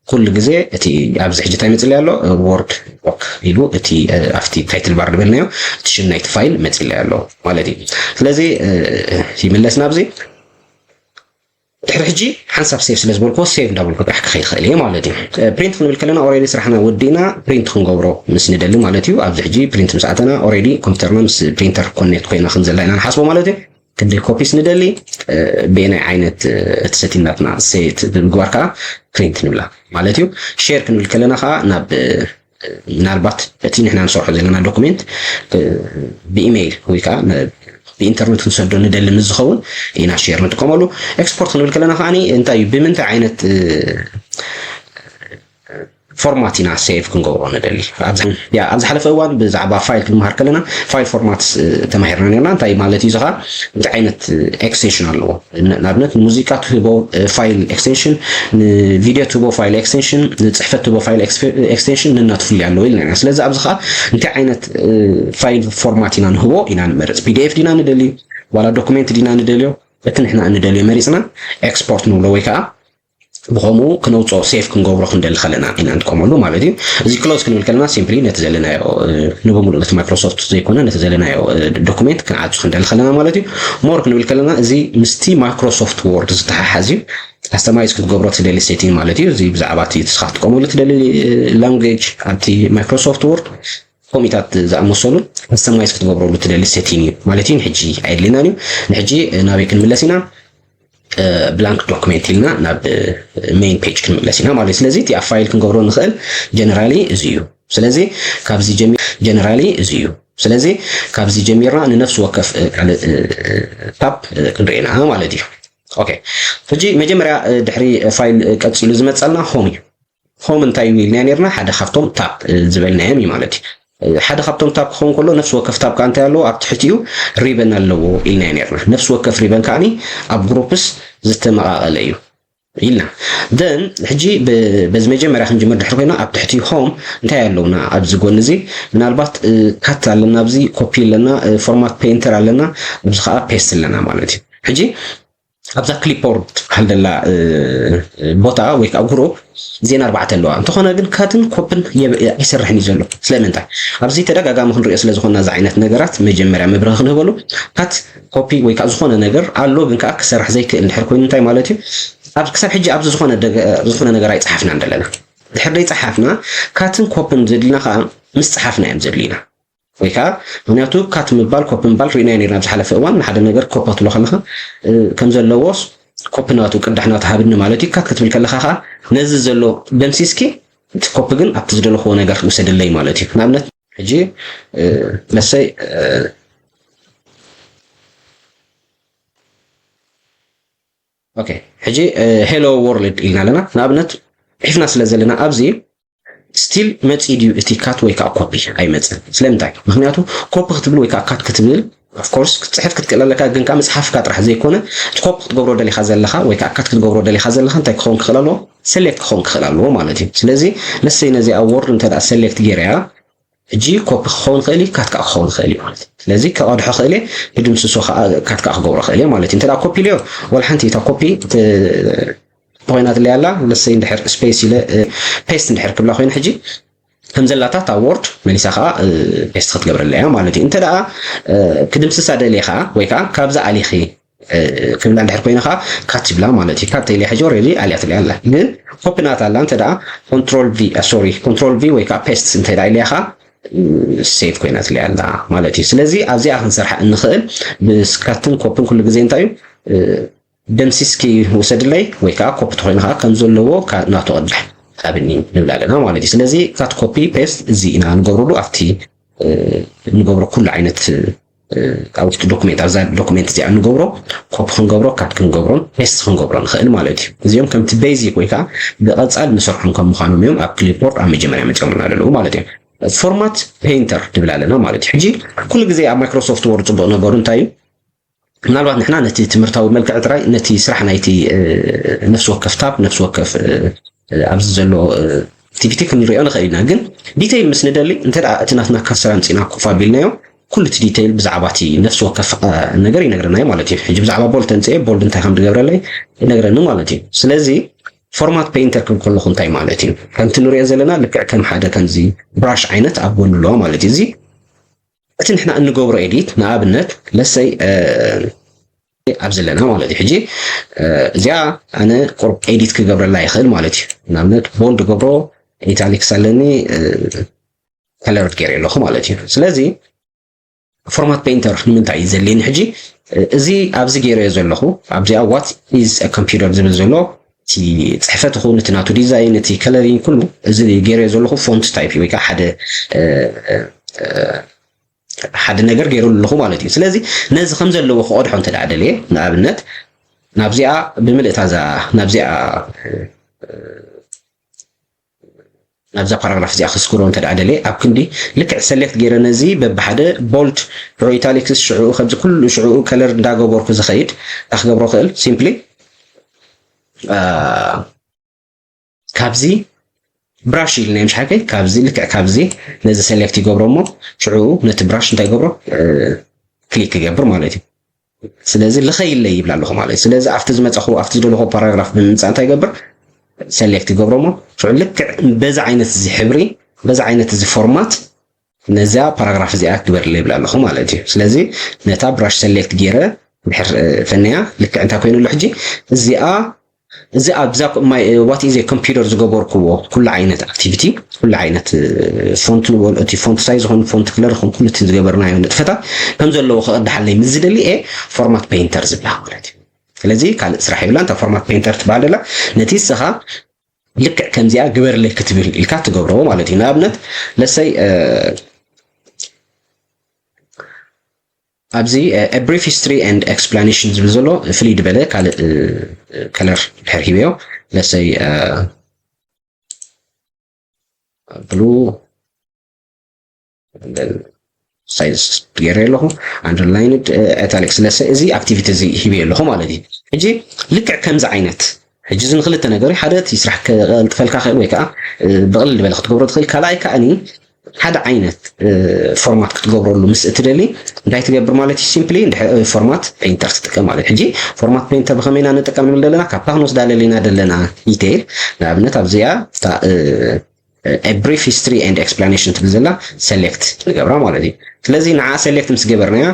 ኩሉ ግዜ እቲ ኣብዚ ሕጂ እንታይ መፅሊ ኣሎ ወርድ ዶክ ኢሉ እቲ ኣብቲ ታይትል ባር ዝበልናዮ እቲ ሽም ናይቲ ፋይል መፅሊ ኣሎ ማለት እዩ። ስለዚ ይምለስ ናብዚ ድሕሪ ሕጂ ሓንሳብ ሴቭ ስለ ዝበልኩዎ ሴቭ እንዳበልኩ ጥራሕ ክኸይድ ይኽእል እየ ማለት እዩ። ፕሪንት ክንብል ከለና ኦሬዲ ስራሕና ወዲእና ፕሪንት ክንገብሮ ምስ ንደሊ ማለት እዩ። ኣብዚ ሕጂ ፕሪንት ምስ ኣተና ኦሬዲ ኮምፒውተርና ምስ ፕሪንተር ኮኔክት ኮይና ከም ዘላ ኢና ንሓስቦ ማለት እዩ። ክንደይ ኮፒስ ንደሊ ብየናይ ዓይነት እቲ ሰቲንግ ናትና ሴት ብምግባር ከዓ ፕሪንት ንብላ ማለት እዩ። ሼር ክንብል ከለና ከዓ ናብ ምናልባት እቲ ንሕና ንሰርሖ ዘለና ዶኩሜንት ብኢሜይል ወይ ከዓ ብኢንተርኔት ክንሰዶ ንደሊ ምስ ዝኸውን ኢና ሼር ንጥቀመሉ። ኤክስፖርት ክንብል ከለና ከዓ እንታይ እዩ ብምንታይ ዓይነት ፎርማት ኢና ሴቭ ክንገብሮ ንደሊ። ኣብ ዝሓለፈ እዋን ብዛዕባ ፋይል ክንምሃር ከለና ፋይል ፎርማት ተማሂርና ነርና። እንታይ ማለት እዩ ዝኻ እንታይ ዓይነት ኤክስቴንሽን ኣለዎ? ንኣብነት ንሙዚቃ ትህቦ ፋይል ኤክስቴንሽን፣ ንቪድዮ ትህቦ ፋይል ኤክስቴንሽን፣ ንፅሕፈት ትህቦ ፋይል ኤክስቴንሽን ነናቱ ፍልይ ኣለዎ ኢልና ኢና። ስለዚ ኣብዚ ከዓ እንታይ ዓይነት ፋይል ፎርማት ኢና ንህቦ ኢና ንመርፅ። ፒዲኤፍ ዲና ንደልዩ ዋላ ዶኩሜንት ዲና ንደልዮ? እቲ ንሕና እንደልዮ መሪፅና ኤክስፖርት ንብሎ ወይ ከዓ ብኸምኡ ክነውፅኦ ሴቭ ክንገብሮ ክንደሊ ከለና ኢና ንጥቀመሉ ማለት እዩ። እዚ ክሎዝ ክንብል ከለና ሲምፕሊ ነቲ ዘለናዮ ንብምሉእ ነቲ ማይክሮሶፍት ዘይኮነ ነቲ ዘለናዮ ዶኩሜንት ክንዓፁ ክንደሊ ከለና ማለት እዩ። ሞር ክንብል ከለና እዚ ምስቲ ማይክሮሶፍት ወርድ ዝተሓሓዝ እዩ። ካስተማይዝ ክትገብሮ ትደሊ ሴቲንግ ማለት እዩ። እዚ ብዛዕባ እቲ ንስኻ ክትጥቀመሉ ትደሊ ላንጉጅ ኣብቲ ማይክሮሶፍት ወርድ ኮሚታት ዝኣመሰሉ ካስተማይዝ ክትገብረሉ ትደሊ ሴቲንግ እዩ ማለት እዩ። ንሕጂ ኣየድልየናን እዩ። ንሕጂ ናበይ ክንምለስ ኢና? ብላንክ ዶክሜንት ኢልና ናብ ሜይን ፔጅ ክንምለስ ኢና ማለት እዩ። ስለዚ እቲ ኣብ ፋይል ክንገብሮ ንኽእል ጀነራሊ እዚ እዩ። ስለዚ ካብዚ ጀሚር ጀነራሊ እዚ እዩ። ስለዚ ካብዚ ጀሚርና ንነፍሲ ወከፍ ካልእ ታብ ክንርኢ ኢና ማለት እዩ። ኦኬ ሕጂ መጀመርያ ድሕሪ ፋይል ቀፂሉ ዝመፀልና ሆም እዩ። ሆም እንታይ እዩ ኢልና ነርና ሓደ ካብቶም ታብ ዝበልናዮም እዩ ማለት እዩ። ሓደ ካብቶም ታብ ክኸውን ከሎ ነፍሲ ወከፍ ታብ ከዓ እንታይ ኣለዎ ኣብ ትሕቲኡ ሪበን ኣለዎ ኢልና ነርና። ነፍሲ ወከፍ ሪበን ከዓኒ ኣብ ግሩፕስ ዝተመቓቐለ እዩ ኢልና then ሕጂ በዚ መጀመርያ ክንጅምር ድሕሪ ኮይና ኣብ ትሕቲ ሆም እንታይ ኣለውና ኣብዚ ጎኒ እዚ ምናልባት ካት ኣለና ኣብዚ ኮፒ ኣለና ፎርማት ፔንተር ኣለና ኣብዚ ከዓ ፔስት ኣለና ማለት እዩ። ሕጂ ኣብዛ ክሊፖርድ ትበሃል ዘላ ቦታ ወይ ከዓ ግሩፕ እዚአን ኣርባዕተ ኣለዋ። እንተኾነ ግን ካትን ኮፕን ኣይሰርሕን እዩ ዘሎ። ስለምንታይ? ኣብዚ ተደጋጋሚ ክንሪኦ ስለ ዝኾንና እዚ ዓይነት ነገራት መጀመርያ መብርሂ ክንህበሉ፣ ካት ኮፒ ወይ ከዓ ዝኾነ ነገር ኣሎ ግን ከዓ ክሰርሕ ዘይክእል እንድሕር ኮይኑ እንታይ ማለት እዩ? ኣብ ክሳብ ሕጂ ኣብዚ ዝኾነ ነገር ኣይፀሓፍናን ዘለና። ድሕር ደይ ፀሓፍና ካትን ኮፕን ዘድልና ከዓ ምስ ፀሓፍና እዮም ዘድልዩና። ወይ ከዓ ምክንያቱ ካት ምባል ኮፕ ምባል ርኢናዮ ነርና ኣብ ዝሓለፈ እዋን ንሓደ ነገር ኮፕ ክትብሎ ከለካ ከም ዘለዎስ ኮፕ ናቱ ቅዳሕ ናቱ ሃብኒ ማለት እዩ። ካት ክትብል ከለካ ከዓ ነዚ ዘሎ ደምሲስኪ እቲ ኮፕ ግን ኣብቲ ዝደለክዎ ነገር ውሰድለይ ማለት እዩ። ንኣብነት ሕጂ ለሰይ ኦኬ ሕጂ ሄሎ ወርልድ ኢልና ኣለና። ንኣብነት ሒፍና ስለ ዘለና ኣብዚ ስቲል መፂ ድዩ እቲ ካት ወይ ከዓ ኮፒ ኣይመፅን። ስለምንታይ? ምክንያቱ ኮፒ ክትብል ወይ ከዓ ካት ክትብል ኦፍኮርስ ክትፅሕፍ ክትክእል ኣለካ፣ ግን ከዓ መፅሓፍካ ጥራሕ ዘይኮነ እቲ ኮፒ ክትገብሮ ደሊካ ዘለካ ወይ ከዓ ካት ክትገብሮ ደሊካ ዘለካ እንታይ ክኸውን ክኽእል ኣለዎ? ሰሌክት ክኸውን ክኽእል ኣለዎ ማለት እዩ። ስለዚ ለሰይ ነዚኣ ወርድ እንተ ሰሌክት ገይረያ ሕጂ ኮፒ ክኸውን ይኽእል እዩ፣ ካት ከዓ ክኸውን ይኽእል እዩ ማለት እዩ። ስለዚ ክቐድሖ ክእል እየ፣ ክድምስሶ ከዓ ካት ከዓ ክገብሮ ክእል እየ ማለት እዩ። እንተ ኮፒ ኢለዮ ዋላ ሓንቲ እታ ኮፒ ተኾይናትለይ ኣላ። ለሰይ እንድሕር ስፔስ ኢለ ፔስት እንድሕር ክብላ ኮይነ ሕጂ ከም ዘላታ እታ ወርድ መሊሳ ከዓ ፔስት ክትገብረለይ እያ ማለት እዩ። እንተ ደኣ ክድምስሳ ደልየ ከዓ ወይ ከዓ ካብዛ ኣሊኺ ክብላ እንድሕር ኮይነ ከዓ ካት ይብላ ማለት እዩ። ካት ተይለ ሕጂ ኦልሬዲ ኣልያትለይ ኣላ። ግን ኮፒ ናታ ኣላ እንተ ደኣ ኮንትሮል ቪ ሶሪ ኮንትሮል ቪ ወይ ከዓ ፔስት እንተ ደኣ ኢለያ ከዓ ሴቭ ኮይናትለይ ኣላ ማለት እዩ። ስለዚ ኣብዚኣ ክንሰርሓ እንኽእል ብካትን ኮፕን ኩሉ ግዜ እንታይ እዩ ደምሲስኪ ውሰድለይ ወይ ከዓ ኮፒ ተኮይኑ ከዓ ከም ዘለዎ ናቱ ቅዳሕ ሃብኒ ንብል ኣለና ማለት እዩ። ስለዚ ካት ኮፒ ፔስት እዚ ኢና ንገብረሉ ኣብቲ ንገብሮ ኩሉ ዓይነት ኣብ ውሽጢ ዶክሜንት ኣብዛ ዶክሜንት እዚኣ እንገብሮ ኮፒ ክንገብሮ ካት ክንገብሮን ፔስት ክንገብሮ ንኽእል ማለት እዩ። እዚኦም ከምቲ ቤዚክ ወይ ከዓ ብቐፃል ንሰርሖም ከም ምዃኖም እዮም ኣብ ክሊፕቦርድ ኣብ መጀመርያ መፂኦምና ዘለዉ ማለት እዮም። ፎርማት ፔይንተር ንብል ኣለና ማለት እዩ። ሕጂ ኩሉ ግዜ ኣብ ማይክሮሶፍት ወርድ ፅቡቕ ነገሩ እንታይ እዩ? ምናልባት ንሕና ነቲ ትምህርታዊ መልክዕ ጥራይ ነቲ ስራሕ ናይቲ ነፍሲ ወከፍ ታብ ነፍሲ ወከፍ ኣብዚ ዘሎ ኣክቲቪቲ ክንሪኦ ንኽእል ኢና። ግን ዲቴይል ምስ ንደሊ እንተ እቲ ናትና ከርሰር ኣምፂና ኮፍ ኣቢልናዮ ኩሉ እቲ ዲቴይል ብዛዕባ እቲ ነፍሲ ወከፍ ነገር ይነግረና ማለት እዩ። ሕጂ ብዛዕባ ቦልድ ተንፅኤ ቦልድ እንታይ ከም ዝገብረለይ ይነግረኒ ማለት እዩ። ስለዚ ፎርማት ፔይንተር ክብል ከለኹ እንታይ ማለት እዩ? ከምቲ ንሪኦ ዘለና ልክዕ ከም ሓደ ከምዚ ብራሽ ዓይነት ኣብ ጎኑ ኣለዎ ማለት እዩ። እዚ እቲ ንሕና እንገብሮ ኤዲት ንኣብነት ለሰይ ኣብ ዘለና ማለት እዩ። ሕጂ እዚኣ ኣነ ቁርብ ኤዲት ክገብረላ ይኽእል ማለት እዩ። ንኣብነት ቦልድ ገብሮ ኢታሊክስ ኣለኒ ከለርድ ገይረ ኣለኹ ማለት እዩ። ስለዚ ፎርማት ፔይንተር ንምንታይ እዩ ዘድልየኒ? ሕጂ እዚ ኣብዚ ገይረዮ ዘለኹ ኣብዚኣ ዋት ኢዝ ኮምፒውተር ዝብል ዘሎ እቲ ፅሕፈት ይኹን እቲ ናቱ ዲዛይን እቲ ከለሪንግ ኩሉ እዚ ገይረዮ ዘለኹ ፎንት ታይፕ ወይ ከዓ ሓደ ሓደ ነገር ገይሩ ኣለኹ ማለት እዩ። ስለዚ ነዚ ከም ዘለዎ ክቐድሖ እንተ ደኣ ደልየ ንኣብነት ናብዚኣ ብምልእታ እዛ ናብዚኣ ናብዛ ፓራግራፍ እዚኣ ክስክሮ እንተ ደኣ ደልየ ኣብ ክንዲ ልክዕ ሰሌክት ገይረ ነዚ በብሓደ ቦልድ ሽዑ ኢታሊክስ ሽዑ ከምዚ ኩሉ ሽዑ ከለር እንዳገበርኩ ዝኸይድ ክገብሮ ክእል ሲምፕሊ ካብዚ ብራሽ ኢልና ምሽ ሓከይ ካብዚ ልክዕ ካብዚ ነዚ ሰሌክት ይገብሮ እሞ ሽዑ ነቲ ብራሽ እንታይ ይገብሮ ክሊክ ይገብር ማለት እዩ። ስለዚ ልኸይለይ ይብላ ኣለኹ ማለት እዩ። ስለዚ ኣብቲ ዝመፀኹ ኣብቲ ዝደለኹ ፓራግራፍ ብምምፃእ እንታይ ይገብር ሰሌክት ይገብሮ እሞ ሽዑ ልክዕ በዚ ዓይነት እዚ ሕብሪ በዚ ዓይነት እዚ ፎርማት ነዚኣ ፓራግራፍ እዚኣ ግበርለይ ይብላ ኣለኹ ማለት እዩ። ስለዚ ነታ ብራሽ ሰሌክት ገይረ ድሕር ፈነያ ልክዕ እንታይ ኮይኑ ኣሎ ሕጂ እዚኣ እዚ ኣብዛ what is a computer ዝገበርክዎ ኩሉ ዓይነት ኣክቲቪቲ ኩሉ ዓይነት ፎንት ንበል እቲ ፎንት ሳይዝ ይኹን ፎንት ክለር ይኹን ኩሉ እቲ ዝገበርናዮ ንጥፈታት ከም ዘለዎ ክቕዳሓለይ ምስ ዝደሊ እየ ፎርማት ፔይንተር ዝብላ ማለት እዩ። ስለዚ ካልእ ስራሕ ይብላ እንታ ፎርማት ፔይንተር ትበሃል ዘላ ነቲ ንስኻ ልክዕ ከምዚኣ ግበርለይ ክትብል ኢልካ ትገብሮ ማለት እዩ። ንኣብነት ለሰይ ኣብዚ ብሪፍ ሂስትሪ ኤንድ ኤክስፕላኔሽን ዝብል ዘሎ ፍልይ ዝበለ ካልእ ከለር ድሕር ሂበዮ ለሰይ ብሉ ሳይዝ ገይረ ኣለኹ ኣንደርላይንድ ኢታሊክስ ለሰ እዚ ኣክቲቪቲ እዚ ሂበዮ ኣለኹ ማለት እዩ። ሕጂ ልክዕ ከምዚ ዓይነት ሕጂ እዚ ንክልተ ነገር ሓደ እቲ ስራሕ ከቀልጥፈልካ ክእል ወይ ከዓ ብቕልል ዝበለ ክትገብሮ ትኽእል ካልኣይ ከኣኒ ሓደ ዓይነት ፎርማት ክትገብረሉ ምስ እትደሊ እንታይ ትገብር ማለት እዩ? ሲምፕሊ ፎርማት ፔይንተር ትጥቀም ማለት። ሕጂ ፎርማት ፔይንተር ብኸመይና ንጥቀም ንብል ዘለና? ካብታ ክንወስዳ ለሊና ዘለና ዲቴይል፣ ንኣብነት ኣብዚኣ ብሪፍ ሂስትሪ ኤንድ ኤክስፕላኔሽን ትብል ዘላ ሰሌክት ንገብራ ማለት እዩ። ስለዚ ንዓ ሰሌክት ምስ ገበርናያ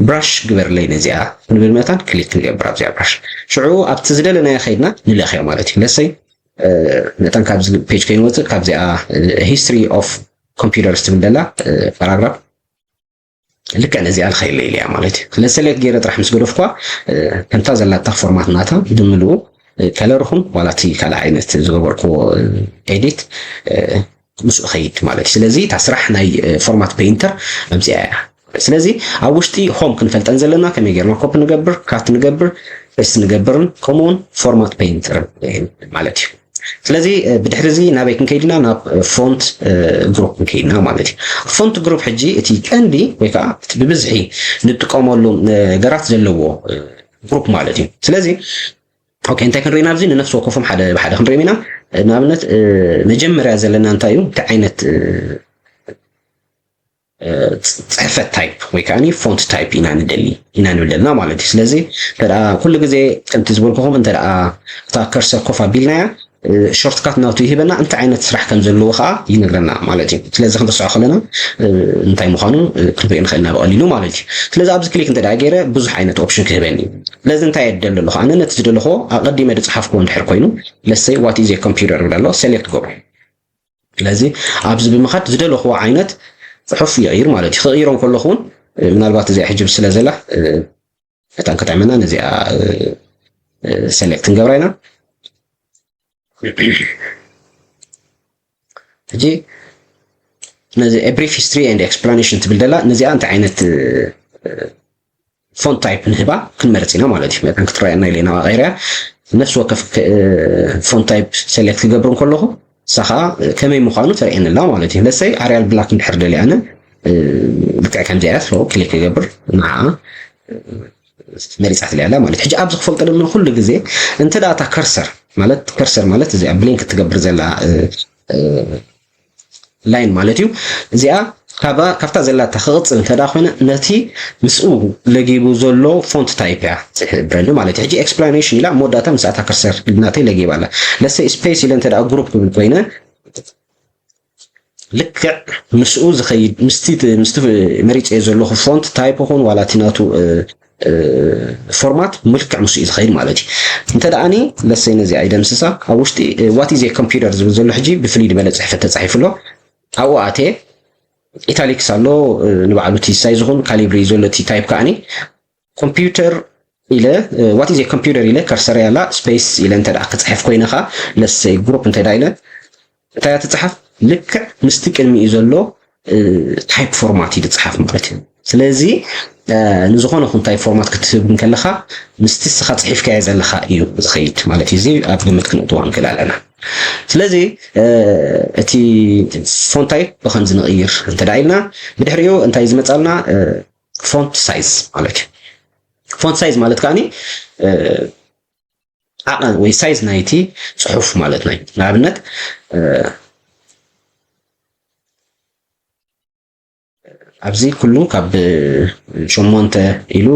ብራሽ ግበርለይ ነዚኣ ክንብል መታን ክሊክ ንገብር ኣብዚኣ ብራሽ። ሽዑ ኣብቲ ዝደለናዮ ከይድና ንለኽዮ ማለት እዩ። ለሰይ መታን ካብዚ ፔጅ ከይንወፅእ ካብዚኣ ሂስትሪ ኦፍ ኮምፒውተርስ ትብል ዘላ ፓራግራፍ ልክዕ ነዚኣ ልኸይለ ኢልያ ማለት እዩ። ስለዚ ሰሌክት ገይረ ጥራሕ ምስ ገደፍኳ ከምታ ዘላታ ፎርማት ናታ ብምልኡ ከለር ኹን ዋላ እቲ ካልእ ዓይነት ዝገበርክዎ ኤዲት ምስኡ ኸይድ ማለት እዩ። ስለዚ እታ ስራሕ ናይ ፎርማት ፔይንተር ኣብዚኣ እያ። ስለዚ ኣብ ውሽጢ ሆም ክንፈልጠን ዘለና ከመይ ጌርና ኮፒ ንገብር፣ ካት ንገብር፣ ፔስት ንገብርን ከምኡውን ፎርማት ፔይንተር ማለት እዩ። ስለዚ ብድሕሪ እዚ ናበይ ክንከይድና? ናብ ፎንት ግሩፕ ክንከይድና ማለት እዩ። ፎንት ግሩፕ ሕጂ እቲ ቀንዲ ወይ ከዓ እቲ ብብዝሒ ንጥቀመሉ ነገራት ዘለዎ ግሩፕ ማለት እዩ። ስለዚ ኦኬ እንታይ ክንርኢ ናብዚ ንነፍሲ ወከፎም ሓደ ብሓደ ክንሪኦም ኢና። ንኣብነት መጀመርያ ዘለና እንታይ እዩ? እንታይ ዓይነት ጽሕፈት ታይፕ ወይ ከዓ ፎንት ታይፕ ኢና ንደሊ ኢና ንብል ዘለና ማለት እዩ። ስለዚ እንተ ኩሉ ግዜ ከምቲ ዝበልኩኹም እንተ እታ ከርሰር ኮፍ ኣቢልናያ ሾርትካት ናቱ ይህበና፣ እንታይ ዓይነት ስራሕ ከም ዘለዎ ከዓ ይነግረና ማለት እዩ። ስለዚ ክንርስዖ ከለና እንታይ ምዃኑ ክንሪኦ ንኽእል ኢና ብቐሊሉ ማለት እዩ። ስለዚ ኣብዚ ክሊክ እንተ ገይረ ብዙሕ ዓይነት ኦፕሽን ክህበኒ እዩ። ስለዚ እንታይ እየ ዝደሊ ኣለኹ? ኣነ ነቲ ዝደለኹዎ ኣቐዲመ ዝፀሓፍኩዎ እንድሕር ኮይኑ ለሰይ ዋት ኢዝ ኮምፒውተር ይብል ኣሎ፣ ሴሌክት ገብሩ። ስለዚ ኣብዚ ብምኻድ ዝደለኽዎ ዓይነት ፅሑፍ ይቕይር ማለት እዩ። ክቕይሮ እንከለኹ እውን ምናልባት እዚኣ ሕጂ ስለ ዘላ መታን ክትዕመና ነዚኣ ሰሌክት ንገብራ ኢና። ሕጂ ነዚ ብሪፍ ሂስትሪ ኤንድ ኤክስፕላኔሽን ትብል ደላ ነዚኣ እንታይ ዓይነት ፎንት ታይፕ ንህባ ክንመርፅ ኢና ማለት እዩ። መታን ክትረኣየና ኢለ ኢና ቀይረያ። ነፍሲ ወከፍ ፎንት ታይፕ ሴሌክት ክገብር እንከለኹ እሳ ከዓ ከመይ ምዃኑ ተርእየኒ ኣላ ማለት እዩ። ለሰይ ኣርያል ብላክ እንድሕር ደልየ ኣነ ልክዕ ከምዚኣ እያ። ክሊክ ክገብር ንዓኣ መሪፃትለይ ኣላ ማለት እዩ። ሕጂ ኣብዚ ክፈልጦ ደለና ኩሉ ግዜ እንተ ደኣ እታ ከርሰር ማለት ከርሰር ማለት እዚኣ ብሊንክ እትገብር ዘላ ላይን ማለት እዩ። እዚኣ ካብታ ዘላታ ክቕፅል እንተ ደኣ ኮይነ ነቲ ምስኡ ለጊቡ ዘሎ ፎንት ታይፕ እያ ትሕብረኒ ማለት እዩ። ሕጂ ኤክስፕላኔሽን ኢላ ኣብ መወዳእታ ምስኣታ ከርሰር ናተይ ለጊባ ኣላ። ለሰይ ስፔስ ኢለ እንተ ደኣ ግሩፕ ክብል ኮይነ ልክዕ ምስኡ ዝኸይድ ምስቲ ምስቲ መሪፀዮ ዘለኹ ፎንት ታይፕ ይኹን ዋላ እቲ ናቱ ፎርማት ምልክዕ ምስኡ እዩ ዝኸይድ ማለት እዩ። እንተ ደኣኒ ለሰይ ነዚኣ ይደምስሳ ኣብ ውሽጢ ዋት ኢዝ ኮምፒውተር ዝብል ዘሎ ሕጂ ብፍልይ ዝበለ ፅሕፈት ተፃሒፉ ኣሎ። ኣብኡ ኣትየ ኢታሊክስ ኣሎ ንባዕሉ እቲ ሳይዝ ይኹን ካሊብሪ ዘሎ እቲ ታይፕ ከዓኒ ኮምፒውተር ኢለ ዋት ኢዝ ኮምፒውተር ኢለ ከርሰር ያላ ስፔስ ኢለ እንተ ደኣ ክፅሕፍ ኮይነ ኸዓ ለሰይ ግሩፕ እንተ ደኣ ኢለ እንታይ እያ ትፅሓፍ? ልክዕ ምስቲ ቅድሚኡ ዘሎ ታይፕ ፎርማት እዩ ዝፅሓፍ ማለት እዩ። ስለዚ ንዝኾነ ኹን ታይፕ ፎርማት ክትህብ እንከለኻ ምስቲ ንስኻ ፅሒፍካዮ ዘለኻ እዩ ዝኸይድ ማለት እዩ። እዚ ኣብ ግምት ክነእትዎ ንክእል ኣለና። ስለዚ እቲ ፎንት ታይፕ ብኸምዚ ንቕይር እንተ ደኣ ኢልና ብድሕሪኡ እንታይ ዝመፃልና ፎንት ሳይዝ ማለት እዩ። ፎንት ሳይዝ ማለት ከዓኒ ዓቐን ወይ ሳይዝ ናይቲ ፅሑፍ ማለት ናይ ንኣብነት ኣብዚ ኩሉ ካብ ሸሞንተ ኢሉ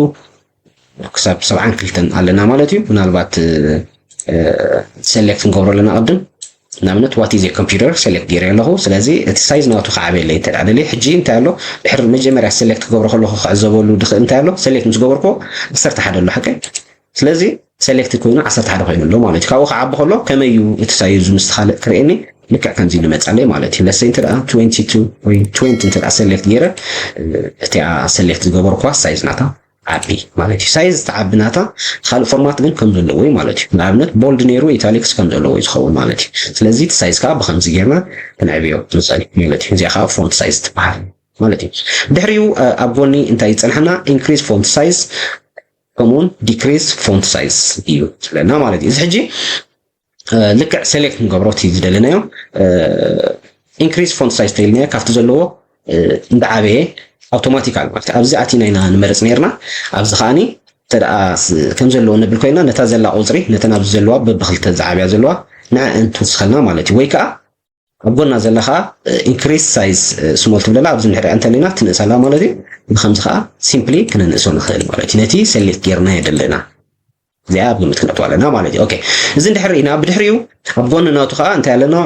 ክሳብ ሰብዓን ክልተን ኣለና ማለት እዩ። ምናልባት ሴሌክት ንገብሮ ኣለና ቅድም ንኣብነት ዋት ኢዝ ኮምፒውተር ሴሌክት ገይረ ኣለኹ። ስለዚ እቲ ሳይዝ ናቱ ክዓበየለይ እንተ ደኣ ደልየ ሕጂ እንታይ ኣሎ ድሕሪ መጀመርያ ሴሌክት ክገብሮ ከለኹ ክዕዘበሉ ድኽእል እንታይ ኣሎ ሴሌክት ምስ ገበርኩ ዓሰርተ ሓደ ኣሎ ሓቀይ። ስለዚ ሴሌክት ኮይኑ ዓሰርተ ሓደ ኮይኑ ኣሎ ማለት እዩ። ካብኡ ክዓቢ ከሎ ከመይ እዩ እቲ ሳይዙ ምስ ካልእ ክርእየኒ ልክዕ ከምዚ ንመፃለይ ማለት እዩ። ለሰይ እንተ ደኣ ትዌንቲ ቱ ወይ ትዌንቲ እንተ ደኣ ሴሌክት ገይረ እቲኣ ሴሌክት ዝገበርኩዋ ሳይዝ ናታ ዓቢ ማለት እዩ። ሳይዝ ተዓቢ ናታ ካልእ ፎርማት ግን ከም ዘለዎ እዩ ማለት እዩ። ንኣብነት ቦልድ ነይሩ ኢታሊክስ ከም ዘለዎ እዩ ዝኸውን ማለት እዩ። ስለዚ እቲ ሳይዝ ከዓ ብከምዚ ጌርና ክንዕብዮ ንኽእል ማለት እዩ። እዚኣ ከዓ ፎንት ሳይዝ ትበሃል ማለት እዩ። ድሕሪኡ ኣብ ጎኒ እንታይ ይፀንሐና? ኢንክሪዝ ፎንት ሳይዝ ከምኡውን ዲክሪዝ ፎንት ሳይዝ እዩ ዝብለና ማለት እዩ። እዚ ሕጂ ልክዕ ሴሌክት ንገብሮ እቲ ዝደለናዮ ኢንክሪዝ ፎንት ሳይዝ ተይልናዮ ካብቲ ዘለዎ እንዳዓበየ ኣውቶማቲካል ማለት ኣብዚ ኣቲና ኢና ንመርፅ ነርና። ኣብዚ ከዓኒ እንተ ደኣ ከም ዘለዎ ነብል ኮይና ነታ ዘላ ቁፅሪ ነተን ኣብዚ ዘለዋ በብክልተ ዝዓብያ ዘለዋ ንዐ እንትውስኸልና ማለት እዩ። ወይ ከዓ ኣብ ጎና ዘላ ከዓ increase size small ትብለላ ኣብዚ ንሕሪኣ እንተለና ትንእሳላ ማለት እዩ። ብከምዚ ከዓ simply ክንንእሶ ንኽእል ማለት እዩ። ነቲ select ጌርናዮ ዘለና እዚኣ ኣብ ግምት ክነእትዋ ኣለና ማለት እዩ። ኦኬ፣ እዚ እንድሕር ኢና ብድሕሪኡ ኣብ ጎኒ ናቱ ከዓ እንታይ ኣለና?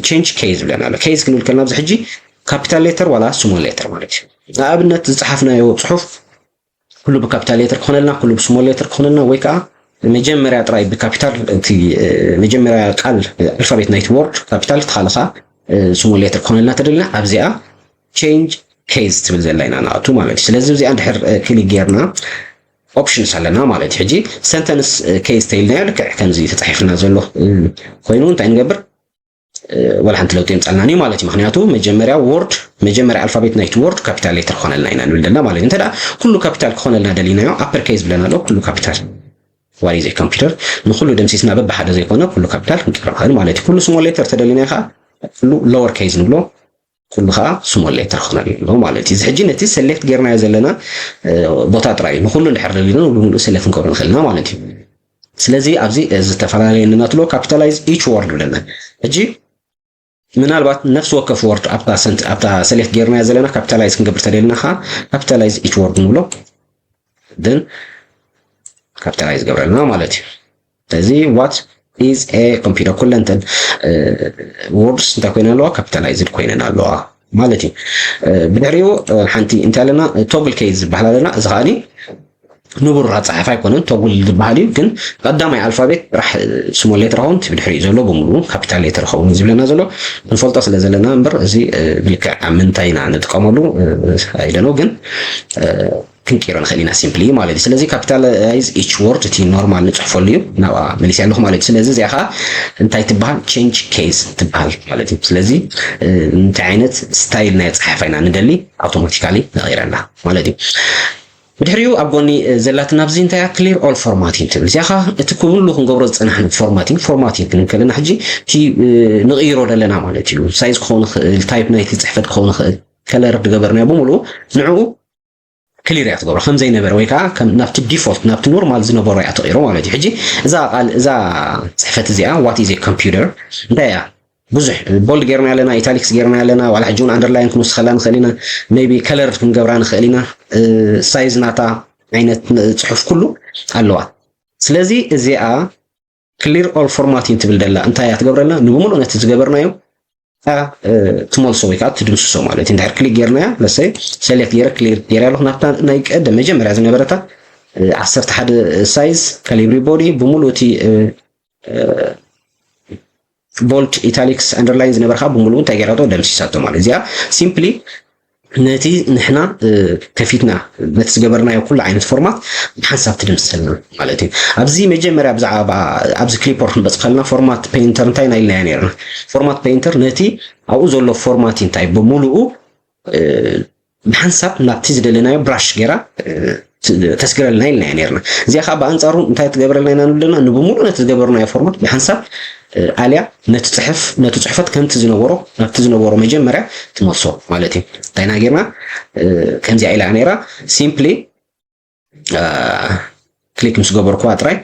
Change case ዝብለና ኣሎ። Case ክንብል ከለና ኣብዚ ሕጂ capital letter ዋላ small letter ማለት እዩ። ንኣብነት ዝፀሓፍናዮ ፅሑፍ ኩሉ ብ capital letter ክኾነልና፣ ኩሉ ብ small letter ክኾነልና፣ ወይ ከዓ መጀመርያ ጥራይ ብ capital፣ እቲ መጀመርያ ቃል ኣልፋቤት ናይቲ word capital ተኻልኻ small letter ክኾነልና ተደልና ኣብዚኣ change case ትብል ዘላ ኢና ንኣቱ ማለት እዩ። ስለዚ እዚኣ እንድሕር click ጌርና options ኣለና ማለት እዩ። ሕጂ sentence case ተይልናዮ ልክዕ ከምዚ ተፃሒፍና ዘሎ ኮይኑ እንታይ ንገብር? ወላ ሓንቲ ለውጢ የምፃልና እዩ ማለት እዩ። ምክንያቱ መጀመርያ word፣ መጀመርያ ኣልፋቤት ናይቲ word capital letter ክኾነልና ኢና ንብል ዘለና ማለት እዩ። እንተ ኩሉ capital ክኾነልና ደሊናዮ upper case ብለና ኣሎ፣ ኩሉ capital። What is a computer? ንኩሉ ደምሲስና በብሓደ ዘይኮነ ኩሉ capital ክንቀይሮ ንኽእል ማለት እዩ። ኩሉ small letter ተደሊናዮ ከዓ ኩሉ lower case ንብሎ፣ ኩሉ ከዓ small letter ክኾነልና ኣሎ ማለት እዩ። እዚ ሕጂ ነቲ select ጌርናዮ ዘለና ቦታ ጥራይ እዩ። ንኩሉ እንድሕር ደሊና ንብሉ select ክንገብሮ ንኽእልና ማለት እዩ። ስለዚ ኣብዚ ዝተፈላለየ ንነትሎ capitalize each word ብለና። ሕጂ ምናልባት ነፍሲ ወከፍ word ኣብታ select ጌርናዮ ዘለና capitalize ክንገብር ተደልና ከዓ capitalize each word ንብሎ፣ then capitalize ገብረልና ማለት እዩ። ስለዚ what is a computer ኩለንተን words እንታይ ኮይነን ኣለዋ? Capitalized ኮይነን ኣለዋ ማለት እዩ። ብድሕሪኡ ሓንቲ እንታይ ኣለና? Toggle case ዝበሃል ኣለና። እዚ ከዓ ንቡር ኣፀሓሕፋ ኣይኮነን፣ toggle ዝበሃል እዩ። ግን ቀዳማይ ኣልፋቤት ጥራሕ small letter ኸውን፣ እቲ ብድሕሪኡ ዘሎ ብምሉኡ capital letter ኸውን ዝብለና ዘሎ ንፈልጦ ስለ ዘለና እምበር፣ እዚ ብልክዕ ኣብ ምንታይ ኢና ንጥቀመሉ ኣይደነው። ግን ክንቅይሮ ንኽእል ኢና simply ማለት እዩ። ስለዚ capitalize each word እቲ normal ንፅሕፈሉ እዩ፣ ናብኣ መሊሰ ኣለኹ ማለት እዩ። ስለዚ እዚኣ ከዓ እንታይ ትበሃል? Change case ትበሃል ማለት እዩ። ስለዚ እንታይ ዓይነት style ናይ ኣፀሓሕፋ ኢና ንደሊ automatically ንቕይረላ ማለት እዩ። ብድሕሪኡ ኣብ ጎኒ ዘላትና ኣብዚ እንታይ እያ? Clear all formatting ትብል። እዚኣ ከዓ እቲ ኩሉ ክንገብሮ ዝፀናሕና formatting፣ formatting ክንብል ከለና ሕጂ እቲ ንቕይሮ ዘለና ማለት እዩ። Size ክኸውን ይኽእል፣ type ናይቲ ፅሕፈት ክኸውን ይኽእል፣ color ዝገበርናዮ ብምሉኡ ንዕኡ clear እያ ትገብሮ፣ ከም ዘይነበረ ወይ ከዓ ናብቲ default፣ ናብቲ normal ዝነበሮ እያ ትቕይሮ ማለት እዩ። ሕጂ እዛ ቃል፣ እዛ ፅሕፈት እዚኣ what is a computer እንታይ እያ? ብዙሕ bold ጌርና ኣለና፣ italics ጌርና ኣለና፣ ዋላ ሕጂ እውን underline ክንውስኸላ ንኽእል ኢና፣ maybe colored ክንገብራ ንኽእል ኢና። Size ናታ ዓይነት ፅሑፍ ኩሉ ኣለዋ። ስለዚ እዚኣ clear all formatting ትብል ደላ እንታይ እያ ትገብረልና? ንብምሉእ ነቲ ዝገበርናዮ ትመልሶ ወይ ከዓ ትድምስሶ ማለት እዩ። እንድሕር click ጌርናያ፣ let's say select ጌረ clear ጌረ ኣለኹ፣ ናብታ ናይ ቀደም መጀመርያ ዝነበረታ ዓሰርተ ሓደ size Calibri body ብምሉእ እቲ bold, italics, underline ዝነበርካ ብምሉኡ እንታይ ገይራቶ? ደምሲሳቶ ማለት። እዚኣ simply ነቲ ንሕና ከፊትና ነቲ ዝገበርናዮ ኩሉ ዓይነት format ብሓንሳብ ትድምስሰልና ማለት እዩ። ኣብዚ መጀመርያ ብዛዕባ ኣብዚ clipboard ክንበጽእ ከለና format painter እንታይ ኢና ኢልናዮ ነይርና? Format painter ነቲ ኣብኡ ዘሎ format እንታይ ብምሉኡ ብሓንሳብ ናብቲ ዝደለናዮ brush ገይራ ተስግረልና ኢልና ኢና ነይርና። እዚኣ ከዓ ብኣንፃሩ እንታይ ትገብረልና ኢና ንብለና? ንብምሉእ ነቲ ዝገበርናዮ format ብሓንሳብ ኣልያ ነቲ ፅሕፍ፣ ነቲ ፅሕፈት ከምቲ ዝነበሮ፣ ናብቲ ዝነበሮ መጀመርያ ትመልሶ ማለት እዩ። እንታይ ኢና ጌርና? ከምዚኣ ኢላ ነይራ። Simply click ምስ ገበርኩዋ ጥራይ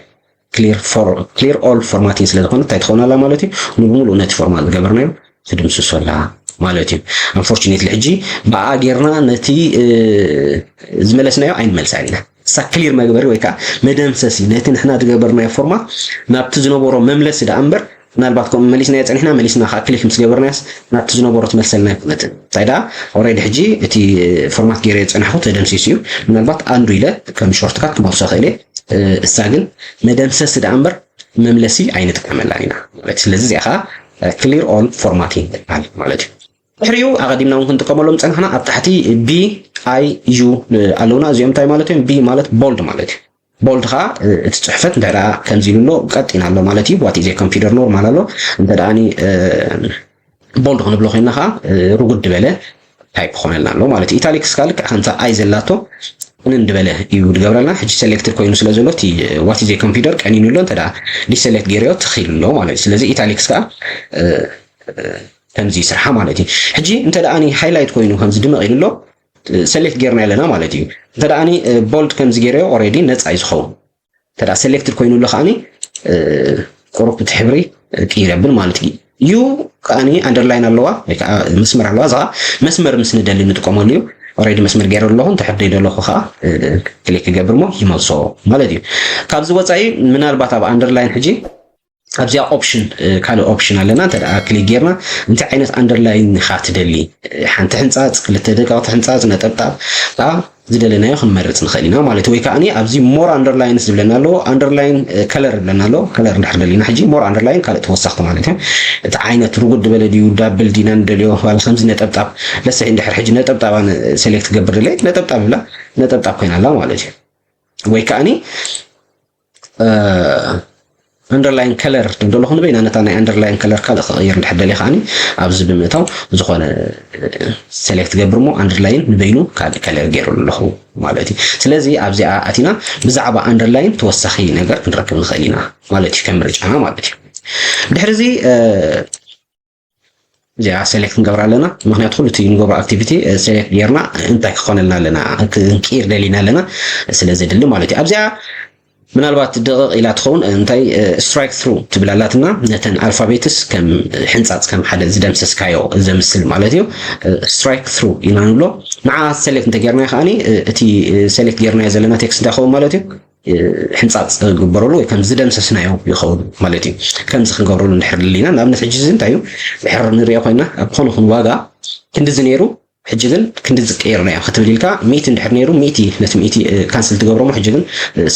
clear all formatting ስለ ዝኾነ እንታይ ትኸውን ኣላ ማለት እዩ? ንብምሉእ ነቲ format ዝገበርናዮ ትድምስሶ ኣላ ማለት እዩ። Unfortunately ሕጂ ብኣ ጌርና ነቲ ዝመለስናዮ ኣይንመልሳ ኢና። እሳ clear መግበሪ ወይ ከዓ መደምሰሲ ነቲ ንሕና ዝገበርናዮ format ናብቲ ዝነበሮ መምለሲ ደኣ እምበር፣ ምናልባት ከምኡ መሊስናዮ ጸኒሕና፣ መሊስና ከዓ click ምስ ገበርናዮስ ናብቲ ዝነበሮ ትመልሰልና ኣይኮነትን። እንታይ ደኣ already ሕጂ እቲ format ገይረ ዝጸናሕኩ ተደምሲሱ እዩ። ምናልባት undo ኢለ ከም shortcut ክመልሶ ክእል እየ። እሳ ግን መደምሰሲ ደኣ እምበር መምለሲ ኣይንጥቀመላን ኢና ማለት። ስለዚ እዚኣ ከዓ clear all formatting ትበሃል ማለት እዩ። ድሕሪኡ ኣቐዲምና እውን ክንጥቀመሎም ጸናሕና ኣብ ታሕቲ B I U ኣለውና። እዚኦም እንታይ ማለት እዮም? B ማለት bold ማለት እዩ። Bold ከዓ እቲ ጽሕፈት እንተ ደኣ ከምዚ ኢሉ ኣሎ ቀጥ ኢና ኣሎ ማለት እዩ። What is a computer normal ኣሎ። እንተ ደኣ bold ክንብሎ ኮይና ከዓ ርጉድ ዝበለ type ክኾነልና ኣሎ ማለት እዩ። Italics ከዓ ልክዕ ከምታ I ዘላቶ ቅንን ዝበለ እዩ ዝገብረልና። ሕጂ selected ኮይኑ ስለ ዘሎ እቲ what is a computer ቀኒኑ ኣሎ፣ እንተ deselect ገይረዮ ትኽ ኢሉ ኣሎ ማለት እዩ። ስለዚ italics ከዓ ከምዚ ይስርሓ ማለት እዩ። ሕጂ እንተ ደኣ highlight ኮይኑ ከምዚ ድምቕ ኢሉ ኣሎ፣ select ጌርና ኣለና ማለት እዩ። እንተ ደኣ bold ከምዚ ገይረዮ already ነፃ እዩ ዝኸውን። እንተ selected ኮይኑ ኣሎ ከዓኒ ቁሩብ እቲ ሕብሪ ቅይር የብል ማለት እዩ። ዩ ከዓኒ underline ኣለዋ ወይ ከዓ መስመር ኣለዋ። እዛ መስመር ምስ ንደሊ ንጥቀመሉ እዩ። Already መስመር ገይረ ኣለኹ፣ እንተ ሕደይ ደለኹ ከዓ click ክገብር ሞ ይመልሶ ማለት እዩ። ካብዚ ወፃኢ ምናልባት ኣብ underline ሕጂ ኣብዚኣ option ካልእ option ኣለና። እንተ click ጌርና እንታይ ዓይነት underline ኢኻ ትደሊ፣ ሓንቲ ሕንፃፅ፣ ክልተ ደቀቕቲ ሕንፃፅ፣ ነጠብጣብ ዝደለናዮ ክንመርፅ ንኽእል ኢና ማለት እዩ። ወይ ከዓ ኣብዚ more underline ዝብለና ኣለዎ፣ underline color ዝብለና ኣለዎ። Color እንድሕር ደሊና ሕጂ more underline ካልእ ተወሰኽቲ ማለት እዩ። እቲ ዓይነት ርጉድ ዝበለ ድዩ፣ double ዲና ንደልዮ፣ ዋላ ከምዚ ነጠብጣብ ለሰይ እንድሕር ሕጂ ነጠብጣብ ኣነ select ክገብር ደለየ ነጠብጣብ ይብላ፣ ነጠብጣብ ኮይና ኣላ ማለት እዩ። ወይ ከዓኒ underline color ደለኹ ንበይና ነታ ናይ underline color ካልእ ክቕይር እንድሕር ደልየ ከዓኒ ኣብዚ ብምእታው ዝኾነ select ገብር ሞ underline ንበይኑ ካልእ color ገይሩ ኣለኹ ማለት እዩ። ስለዚ ኣብዚኣ ኣቲና ብዛዕባ underline ተወሳኺ ነገር ክንረክብ ንኽእል ኢና ማለት እዩ፣ ከም ምርጫና ማለት እዩ። ድሕሪ እዚ እዚኣ select ክንገብር ኣለና። ምክንያቱ ኩሉ እቲ ንገብሮ activity select ጌርና እንታይ ክኾነልና ኣለና፣ ክንቅይር ደሊና ኣለና ስለ ዘድሊ ማለት እዩ። ኣብዚኣ ምናልባት ደቕቕ ኢላ ትኸውን፣ እንታይ strike through ትብል ኣላትና፣ ነተን alphabets ከም ሕንፃፅ ከም ሓደ ዝደምሰስካዮ ዘምስል ማለት እዩ። Strike through ኢና ንብሎ። ንዓ select እንተጌርናዮ ከዓኒ እቲ select ጌርናዮ ዘለና text እንታይ ይኸውን ማለት እዩ? ሕንፃፅ ግበረሉ ወይ ከም ዝደምሰስናዮ ይኸውን ማለት እዩ። ከምዚ ክንገብረሉ እንድሕር ደሊና፣ ንኣብነት ሕጂ እዚ እንታይ እዩ ድሕር ንሪኦ ኮይና ኣብ ዝኾነ ኹን ዋጋ ክንድዚ ነይሩ፣ ሕጂ ግን ክንድዚ ቀይርናዮ ክትብል ኢልካ ሚእቲ እንድሕር ነይሩ ሚእቲ ነቲ ሚእቲ cancel ትገብሮ ሞ ሕጂ ግን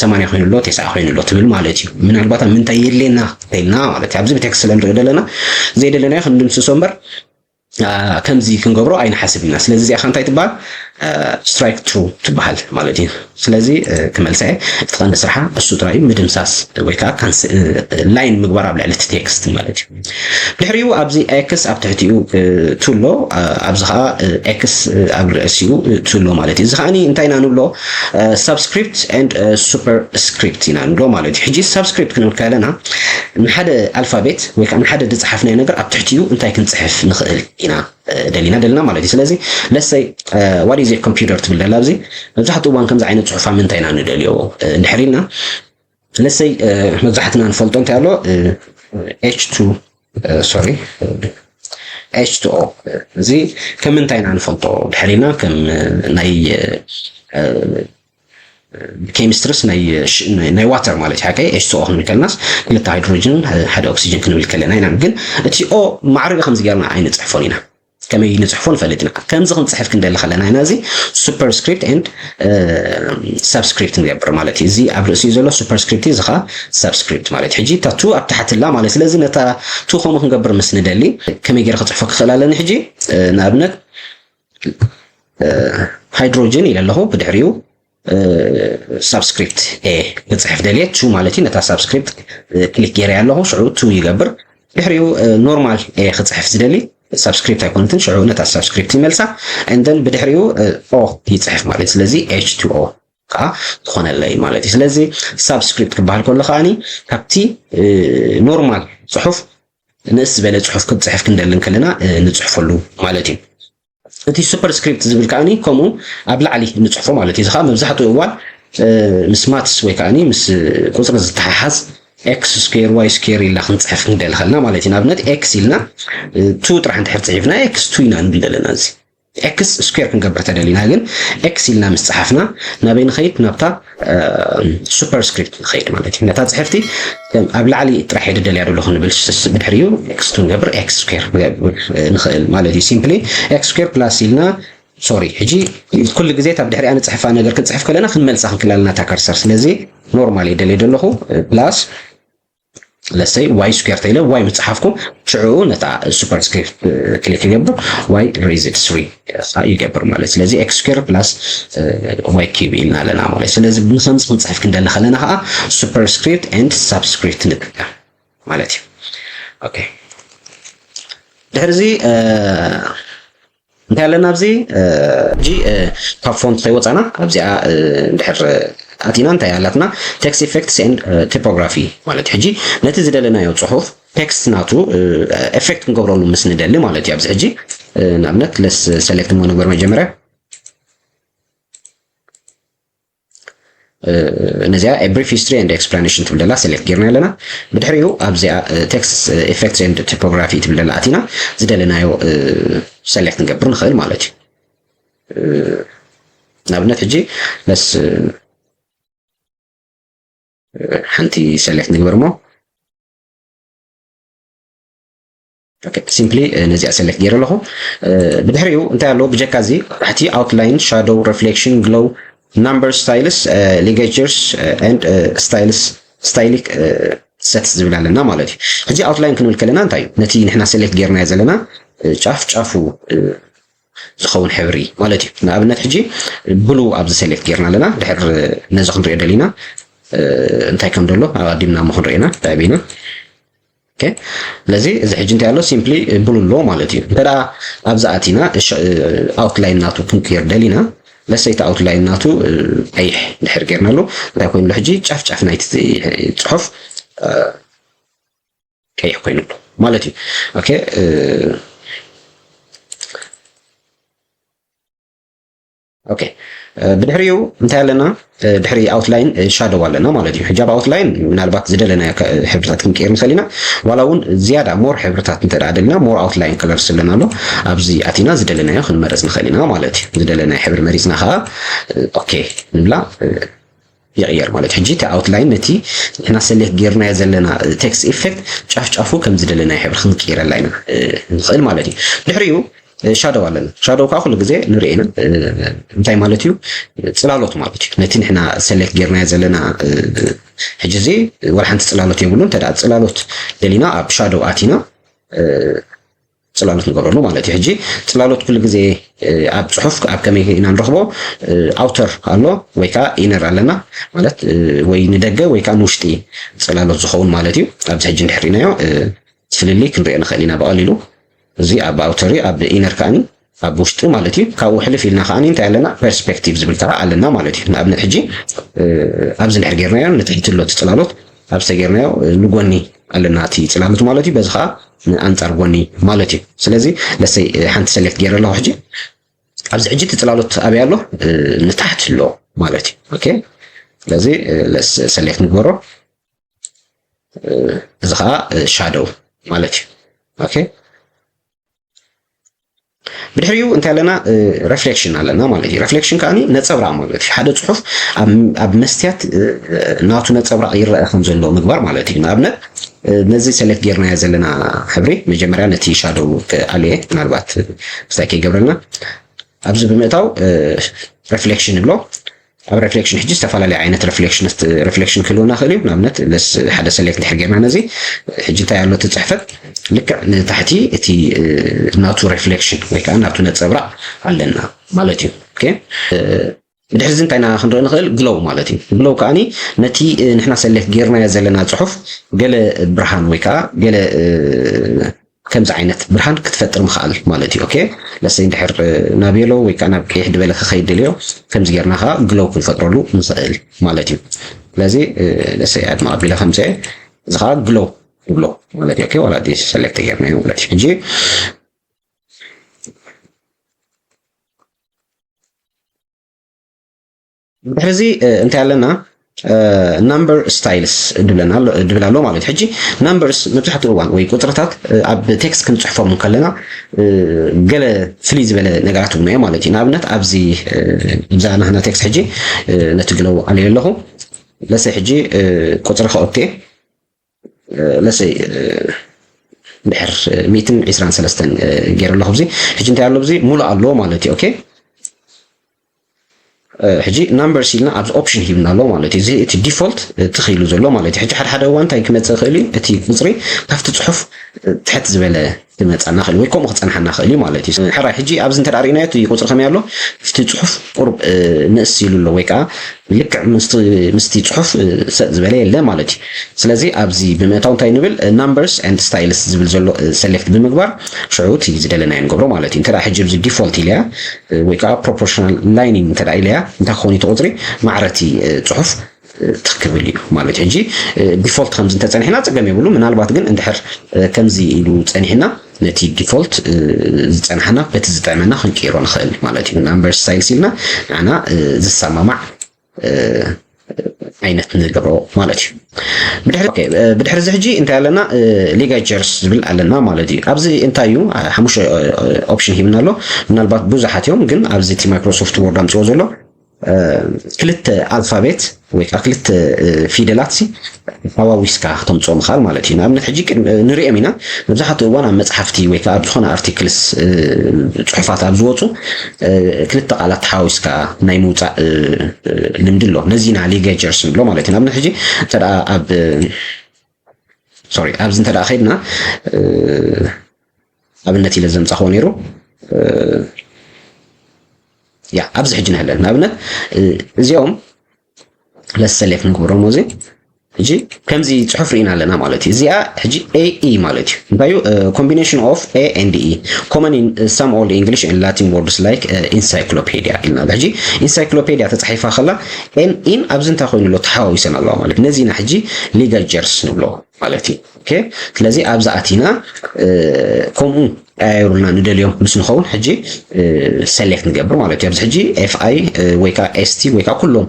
ሰማንያ ኮይኑ ኣሎ፣ ተስዓ ኮይኑ ኣሎ ትብል ማለት እዩ። ምናልባት ኣብ ምንታይ የድልየና ተይልና ማለት እዩ። ኣብዚ ብቴክስት ስለ ንሪኦ ዘለና ዘይደለናዮ ክንድምስሶ እምበር ከምዚ ክንገብሮ ኣይንሓስብ ኢና። ስለዚ እዚኣ እንታይ ትበሃል? Strike through ትበሃል ማለት እዩ። ስለዚ ክመልሳ እየ፣ እቲ ቀንዲ ስርሓ እሱ ጥራይ እዩ፣ ምድምሳስ ወይ ከዓ line ምግባር ኣብ ልዕሊ እቲ text ማለት እዩ። ድሕሪኡ ኣብዚ X ኣብ ትሕቲኡ two ኣሎ፣ ኣብዚ ከዓ X ኣብ ርእሲኡ two ኣሎ ማለት እዩ። እዚ ከዓኒ እንታይ ኢና ንብሎ? Subscript and superscript ኢና ንብሎ ማለት እዩ። ሕጂ subscript ክንብል ከለና ንሓደ alphabet ወይ ከዓ ንሓደ ዝፀሓፍናዮ ነገር ኣብ ትሕቲኡ እንታይ ክንፅሕፍ ንኽእል ኢና ደሊና ደልና ማለት እዩ። ስለዚ let's say what is a computer ትብል ደላ ኣብዚ መብዛሕትኡ እዋን ከምዚ ዓይነት ፅሑፍ ኣብ ምንታይ ኢና ንደልዮ እንድሕር ኢልና let's say መብዛሕትና ንፈልጦ እንታይ ኣሎ H two sorry H two O እዚ ከም ምንታይ ኢና ንፈልጦ ድሕር ኢልና ከም ናይ chemistry ስ ናይ water ማለት እዩ። ሓቀይ H two O ክንብል ከለናስ ክልተ ሃይድሮጅን ሓደ ኦክሲጅን ክንብል ከለና ኢና። ግን እቲ O ማዕሪኡ ከምዚ ጌርና ኣይንፅሕፎን ኢና። ከመይ ንፅሕፎ ንፈልጥ ኢና። ከምዚ ክንፅሕፍ ክንደሊ ከለና ኢና እዚ superscript and subscript ንገብር ማለት እዩ። እዚ ኣብ ርእሲኡ ዘሎ superscript እዩ፣ እዚ ከዓ subscript ማለት እዩ። ሕጂ እታ two ኣብ ታሕቲ ኣላ ማለት እዩ። ስለዚ ነታ two ከምኡ ክንገብር ምስ ንደሊ ከመይ ገይረ ክፅሕፎ ክኽእል ኣለኒ? ሕጂ ንኣብነት ሃይድሮጅን ኢለ ኣለኹ፣ ብድሕሪኡ subscript A ክፅሕፍ ደልየ፣ two ማለት እዩ። ነታ subscript click ገይረያ ኣለኹ፣ ሽዑ two ይገብር። ድሕሪኡ normal A ክፅሕፍ ዝደሊ subscript ኣይኮነትን፣ ሽዑ ነታ subscript ይመልሳ። And then ብድሕሪኡ O ይፅሕፍ ማለት እዩ። ስለዚ H two O ከዓ ትኾነለይ ማለት እዩ። ስለዚ subscript ክበሃል ከሎ ከዓኒ ካብቲ normal ፅሑፍ ንእስ ዝበለ ፅሑፍ ክትፅሕፍ ክንደሊ እንከለና ንፅሕፈሉ ማለት እዩ። እቲ superscript ዝብል ከዓኒ ከምኡ ኣብ ላዕሊ ንፅሕፎ ማለት እዩ። እዚ ከዓ መብዛሕትኡ እዋን ምስ maths ወይ ከዓኒ ምስ ቁፅሪ ዝተሓሓዝ x square y square ኢልና ክንፅሕፍ ክንደሊ ከለና ማለት እዩ። ንኣብነት x ኢልና two ጥራሕ እንድሕር ፅሒፍና x two ኢና ንብል ዘለና። እዚ x square ክንገብር ተደሊና ግን x ኢልና ምስ ፀሓፍና ናበይ ንኸይድ? ናብታ superscript ንኸይድ ማለት እዩ። ነታ ፅሕፍቲ ኣብ ላዕሊ ጥራሕ እየ ደልያ ዘለኹ ንብል፣ ብድሕሪኡ x two ንገብር፣ x square ንገብር ንኽእል ማለት እዩ። Simply x square plus ኢልና sorry ሕጂ ኩሉ ግዜ እታ ብድሕሪኣ ንፅሕፋ ነገር ክንፅሕፍ ከለና ክንመልሳ ክንክእል ኣለና እታ cursor። ስለዚ normal እየ ደልየ ዘለኹ plus let's say y square ተይለ y ምስ ፀሓፍኩ ሽዑ ነታ superscript click ይገብር y raised three ይገብር ማለት። ስለዚ x square plus y cube ኢልና ኣለና ማለት። ስለዚ ብከምዚ ክንፅሕፍ ክንደሊ ከለና ከዓ superscript and subscript ንጥቀም ማለት እዩ። Okay ድሕሪ እዚ እንታይ ኣለና ኣብዚ ሕጂ ካብ font ከይወፃና ኣብዚኣ እንድሕር ኣቲና እንታይ ኣላትና text effects and typography ማለት ሕጂ ነቲ ዝደለናዮ ፅሑፍ text ናቱ effect ክንገብረሉ ምስ ንደሊ ማለት እዩ። ኣብዚ ሕጂ ንኣብነት let's select ሞ ንግበር መጀመርያ ነዚኣ a brief history and explanation ትብል ዘላ select ጌርና ኣለና። ብድሕሪኡ ኣብዚኣ text effects and typography ትብል ዘላ ኣቲና ዝደለናዮ select ክንገብር ንኽእል ማለት እዩ። ንኣብነት ሕጂ ለስ ሓንቲ select ንግበር እሞ simply ነዚኣ select ገይረ ኣለኹ። ብድሕሪኡ እንታይ ኣለዎ? ብጀካ እዚ ታሕቲ outline፣ shadow፣ reflection፣ glow፣ number፣ styles፣ ligatures and styles፣ stylistic sets ዝብል ኣለና ማለት እዩ። ሕጂ outline ክንብል ከለና እንታይ እዩ? ነቲ ንሕና select ጌርናዮ ዘለና ጫፍ ጫፉ ዝኸውን ሕብሪ ማለት እዩ። ንኣብነት ሕጂ blue ኣብዚ select ጌርና ኣለና። ድሕር ነዚ ክንሪኦ ደሊና እንታይ ከም ዘሎ ኣቐዲምና እሞ ክንሪኦ ኢና። እንታይ ኣቢና ስለዚ እዚ ሕጂ እንታይ ኣሎ? Simply blue ኣሎ ማለት እዩ። እንተ ደኣ ኣብዚ ኣቲና outline ናቱ ክንቅይር ደሊና፣ ለሰይቲ outline ናቱ ቀይሕ ድሕር ጌርናሉ እንታይ ኮይኑሎ? ሕጂ ጫፍ ጫፍ ናይቲ ጽሑፍ ቀይሕ ኮይኑሎ ማለት እዩ። okay okay ብድሕሪኡ እንታይ ኣለና? ድሕሪ outline shadow ኣለና ማለት እዩ። ሕጂ ኣብ outline ምናልባት ዝደለናዮ ሕብርታት ክንቀይር ንኽእል ኢና። ዋላ እውን ዝያዳ more ሕብርታት እንተ ደኣ ደሊና more outline colors ዝብለና ኣሎ። ኣብዚ ኣቲና ዝደለናዮ ክንመርጽ ንኽእል ኢና ማለት እዩ። ዝደለናዮ ሕብሪ መሪጽና ከዓ okay ንብላ። ይቕየር ማለት እዩ። ሕጂ እቲ outline ነቲ ንሕና select ጌርናዮ ዘለና text effect ጫፍ ጫፉ ከም ዝደለናዮ ሕብሪ ክንቀይረላ ኢና ንኽእል ማለት እዩ። ድሕሪኡ shadow ኣለና። shadow ከዓ ኩሉ ግዜ ንርኢ ኢና እንታይ ማለት እዩ? ጽላሎት ማለት እዩ። ነቲ ንሕና select ጌርናዮ ዘለና ሕጂ እዚ ወላ ሓንቲ ጽላሎት የብሉን። እንተ ደኣ ጽላሎት ደሊና ኣብ shadow ኣቲና ጽላሎት ንገብረሉ ማለት እዩ። ሕጂ ጽላሎት ኩሉ ግዜ ኣብ ጽሑፍ ኣብ ከመይ ኢና ንረኽቦ? outer ኣሎ ወይ ከዓ inner ኣለና ማለት ወይ ንደገ ወይ ከዓ ንውሽጢ ጽላሎት ዝኸውን ማለት እዩ። ኣብዚ ሕጂ እንድሕር ርኢናዮ ፍልልይ ክንሪኦ ንኽእል ኢና ብቐሊሉ። እዚ ኣብ outer እዩ፣ ኣብ inner ከዓኒ ኣብ ውሽጢ ማለት እዩ። ካብኡ ሕልፍ ኢልና ከዓኒ እንታይ ኣለና? perspective ዝብል ከዓ ኣለና ማለት እዩ። ንኣብነት ሕጂ ኣብዚ እንድሕር ጌርናዮ ንትሕቲ ኣሎ እቲ ጽላሎት፣ ኣብዚ ተጌርናዮ ንጎኒ ኣለና እቲ ጽላሎት ማለት እዩ። በዚ ከዓ ንኣንጻር ጎኒ ማለት እዩ። ስለዚ ለሰይ ሓንቲ select ገይረ ኣለኹ። ሕጂ ኣብዚ ሕጂ እቲ ጽላሎት ኣበይ ኣሎ? ንታሕቲ ኣሎ ማለት እዩ። okay ስለዚ select ንግበሮ። እዚ ከዓ shadow ማለት እዩ። okay ብድሕሪኡ እንታይ ኣለና? reflection ኣለና ማለት እዩ። reflection ከዓ ነፀብራቕ ማለት እዩ። ሓደ ፅሑፍ ኣብ መስትያት ናቱ ነፀብራቕ ይረአ ከም ዘሎ ምግባር ማለት እዩ። ንኣብነት ነዚ select ጌርናዮ ዘለና ሕብሪ መጀመርያ ነቲ shadow ክኣልየ ምናልባት ስታይ ከይገብረልና ኣብዚ ብምእታው reflection ንብሎ። ኣብ reflection ሕጂ ዝተፈላለዩ ዓይነት reflection ክህልወና ክእል እዩ። ንኣብነት ሓደ select ድሕር ጌርና ነዚ ሕጂ እንታይ ኣሎ እቲ ፅሕፈት ልክዕ ንታሕቲ እቲ ናቱ reflection ወይ ከዓ ናቱ ነፀብራቕ ኣለና ማለት እዩ። okay ብድሕሪ እዚ እንታይ ኢና ክንርኢ ንኽእል? glow ማለት እዩ። glow ከዓኒ ነቲ ንሕና select ጌርናዮ ዘለና ፅሑፍ ገለ ብርሃን ወይ ከዓ ገለ ከምዚ ዓይነት ብርሃን ክትፈጥር ምኽኣል ማለት እዩ። okay ለሰይ እንድሕር ናብ yellow ወይ ከዓ ናብ ቀይሕ ዝበለ ክኸይድ ደልዮ ከምዚ ጌርና ከዓ glow ክንፈጥረሉ ንኽእል ማለት እዩ። ስለዚ ለሰይ ኣድማ ኣቢለ ከምፅአ እዚ ከዓ glow ይብሎ ማለት እዩ። okay ዋላ እቲ select ጌርናዮ ማለት እዩ። ሕጂ ድሕሪ እዚ እንታይ ኣለና? number styles ድብል ኣሎ ማለት እዩ። ሕጂ numbers መብዛሕትኡ እዋን ወይ ቁፅርታት ኣብ text ክንፅሕፎም ከለና ገለ ፍልይ ዝበለ ነገራት እውን እዮ ማለት እዩ። ንኣብነት ኣብዚ እዛ ናህና text ሕጂ ነቲ glow ኣለዮ ኣለኹ። ለሰይ ሕጂ ቁፅሪ ከኦቴ ለሰይ ድሕር ሚእትን ዕስራን ሰለስተን ገይረ ኣለኹ። እዚ ሕጂ እንታይ ኣሎ? እዚ ሙሉእ ኣለዎ ማለት እዩ። okay ሕጂ numbers ኢልና ኣብዚ option ሂብና ኣሎ ማለት እዩ። እዚ እቲ default ትኽኢሉ ዘሎ ማለት እዩ። ሕጂ ሓደ ሓደ እዋን እንታይ ክመፅእ ይኽእል እዩ? እቲ ቁፅሪ ካብቲ ፅሑፍ ትሕት ዝበለ ክመፃና ክእል ወይ ከምኡ ክፀንሓና ክእል እዩ ማለት እዩ። ሕራይ ሕጂ ኣብዚ እንተ ርኢናዮ እቲ ቁፅሪ ከመይ ኣሎ? እቲ ፅሑፍ ቁሩብ ንእስ ኢሉ ኣሎ ወይ ከዓ ልክዕ ምስቲ ጽሑፍ ሰጥ ዝበለ የለ ማለት እዩ። ስለዚ ኣብዚ ብምእታው እንታይ ንብል? Numbers and styles ዝብል ዘሎ select ብምግባር ሽዑ እቲ ዝደለናዮ ንገብሮ ማለት እዩ። እንተ ሕጂ ኣብዚ default ኢለያ ወይ ከዓ proportional lining እንተ ኢለያ እንታይ ክኸውን እቲ ቁፅሪ ማዕረቲ ጽሑፍ ትክብል እዩ ማለት እዩ። ሕጂ default ከምዚ እንተፀኒሕና ፀገም የብሉ። ምናልባት ግን እንድሕር ከምዚ ኢሉ ፀኒሕና ነቲ default ዝፀንሓና በቲ ዝጥዕመና ክንቅይሮ ንኽእል ማለት እዩ። Number styles ኢልና ንዓና ዝሰማማዕ ዓይነት ንገብሮ ማለት እዩ። ብድሕሪ እዚ ሕጂ እንታይ ኣለና? ሊጋጀርስ ዝብል ኣለና ማለት እዩ። ኣብዚ እንታይ እዩ? ሓሙሽተ ኦፕሽን ሂብና ኣሎ። ምናልባት ብዙሓት እዮም፣ ግን ኣብዚ እቲ ማይክሮሶፍት ወርድ ኣምፅኦ ዘሎ ክልተ ኣልፋቤት ወይ ከዓ ክልተ ፊደላት ሲ ሓዋዊስካ ክተምፅኦ ምኽኣል ማለት እዩ። ንኣብነት ሕጂ ንሪኦም ኢና፣ መብዛሕትኡ እዋን ኣብ መፅሓፍቲ ወይ ከዓ ኣብ ዝኾነ ኣርቲክልስ፣ ፅሑፋት ኣብ ዝወፁ ክልተ ቃላት ተሓዋዊስካ ናይ ምውፃእ ልምዲ ኣሎ። ነዚና ሊጋጀርስ ንብሎ ማለት እዩ። ንኣብነት ሕጂ እንተ ኣብ ሶሪ ኣብዚ እንተ ከይድና ኣብነት ኢለ ዘምፃኽዎ ነይሩ። ያ ኣብዚ ሕጂ ንሕለን ንኣብነት እዚኦም ለሰሌፍ ንግብሮም እዚ ሕጂ ከምዚ ፅሑፍ ርኢና ኣለና ማለት እዩ። እዚኣ ሕጂ A E ማለት እዩ። እንታይ እዩ? Combination of A and E, common in some Old English and Latin words like encyclopedia ኢልና። ሕጂ ኢንሳይክሎፔዲያ ተፃሒፋ ከላ ኤን ኢን ኣብዚ እንታይ ኮይኑ ኣሎ? ተሓዋዊሰን ኣለዋ ማለት ነዚና ሕጂ ሊጋጀርስ ንብሎ ማለት እዩ። ስለዚ ኣብዚ ኣቲና ከምኡ ቀያይሩልና ንደልዮም ምስ ንኸውን ሕጂ ሰሌክት ንገብር ማለት እዩ። ኣብዚ ሕጂ ኤፍ ኣይ ወይ ከዓ ኤስቲ ወይ ከዓ ኩሎም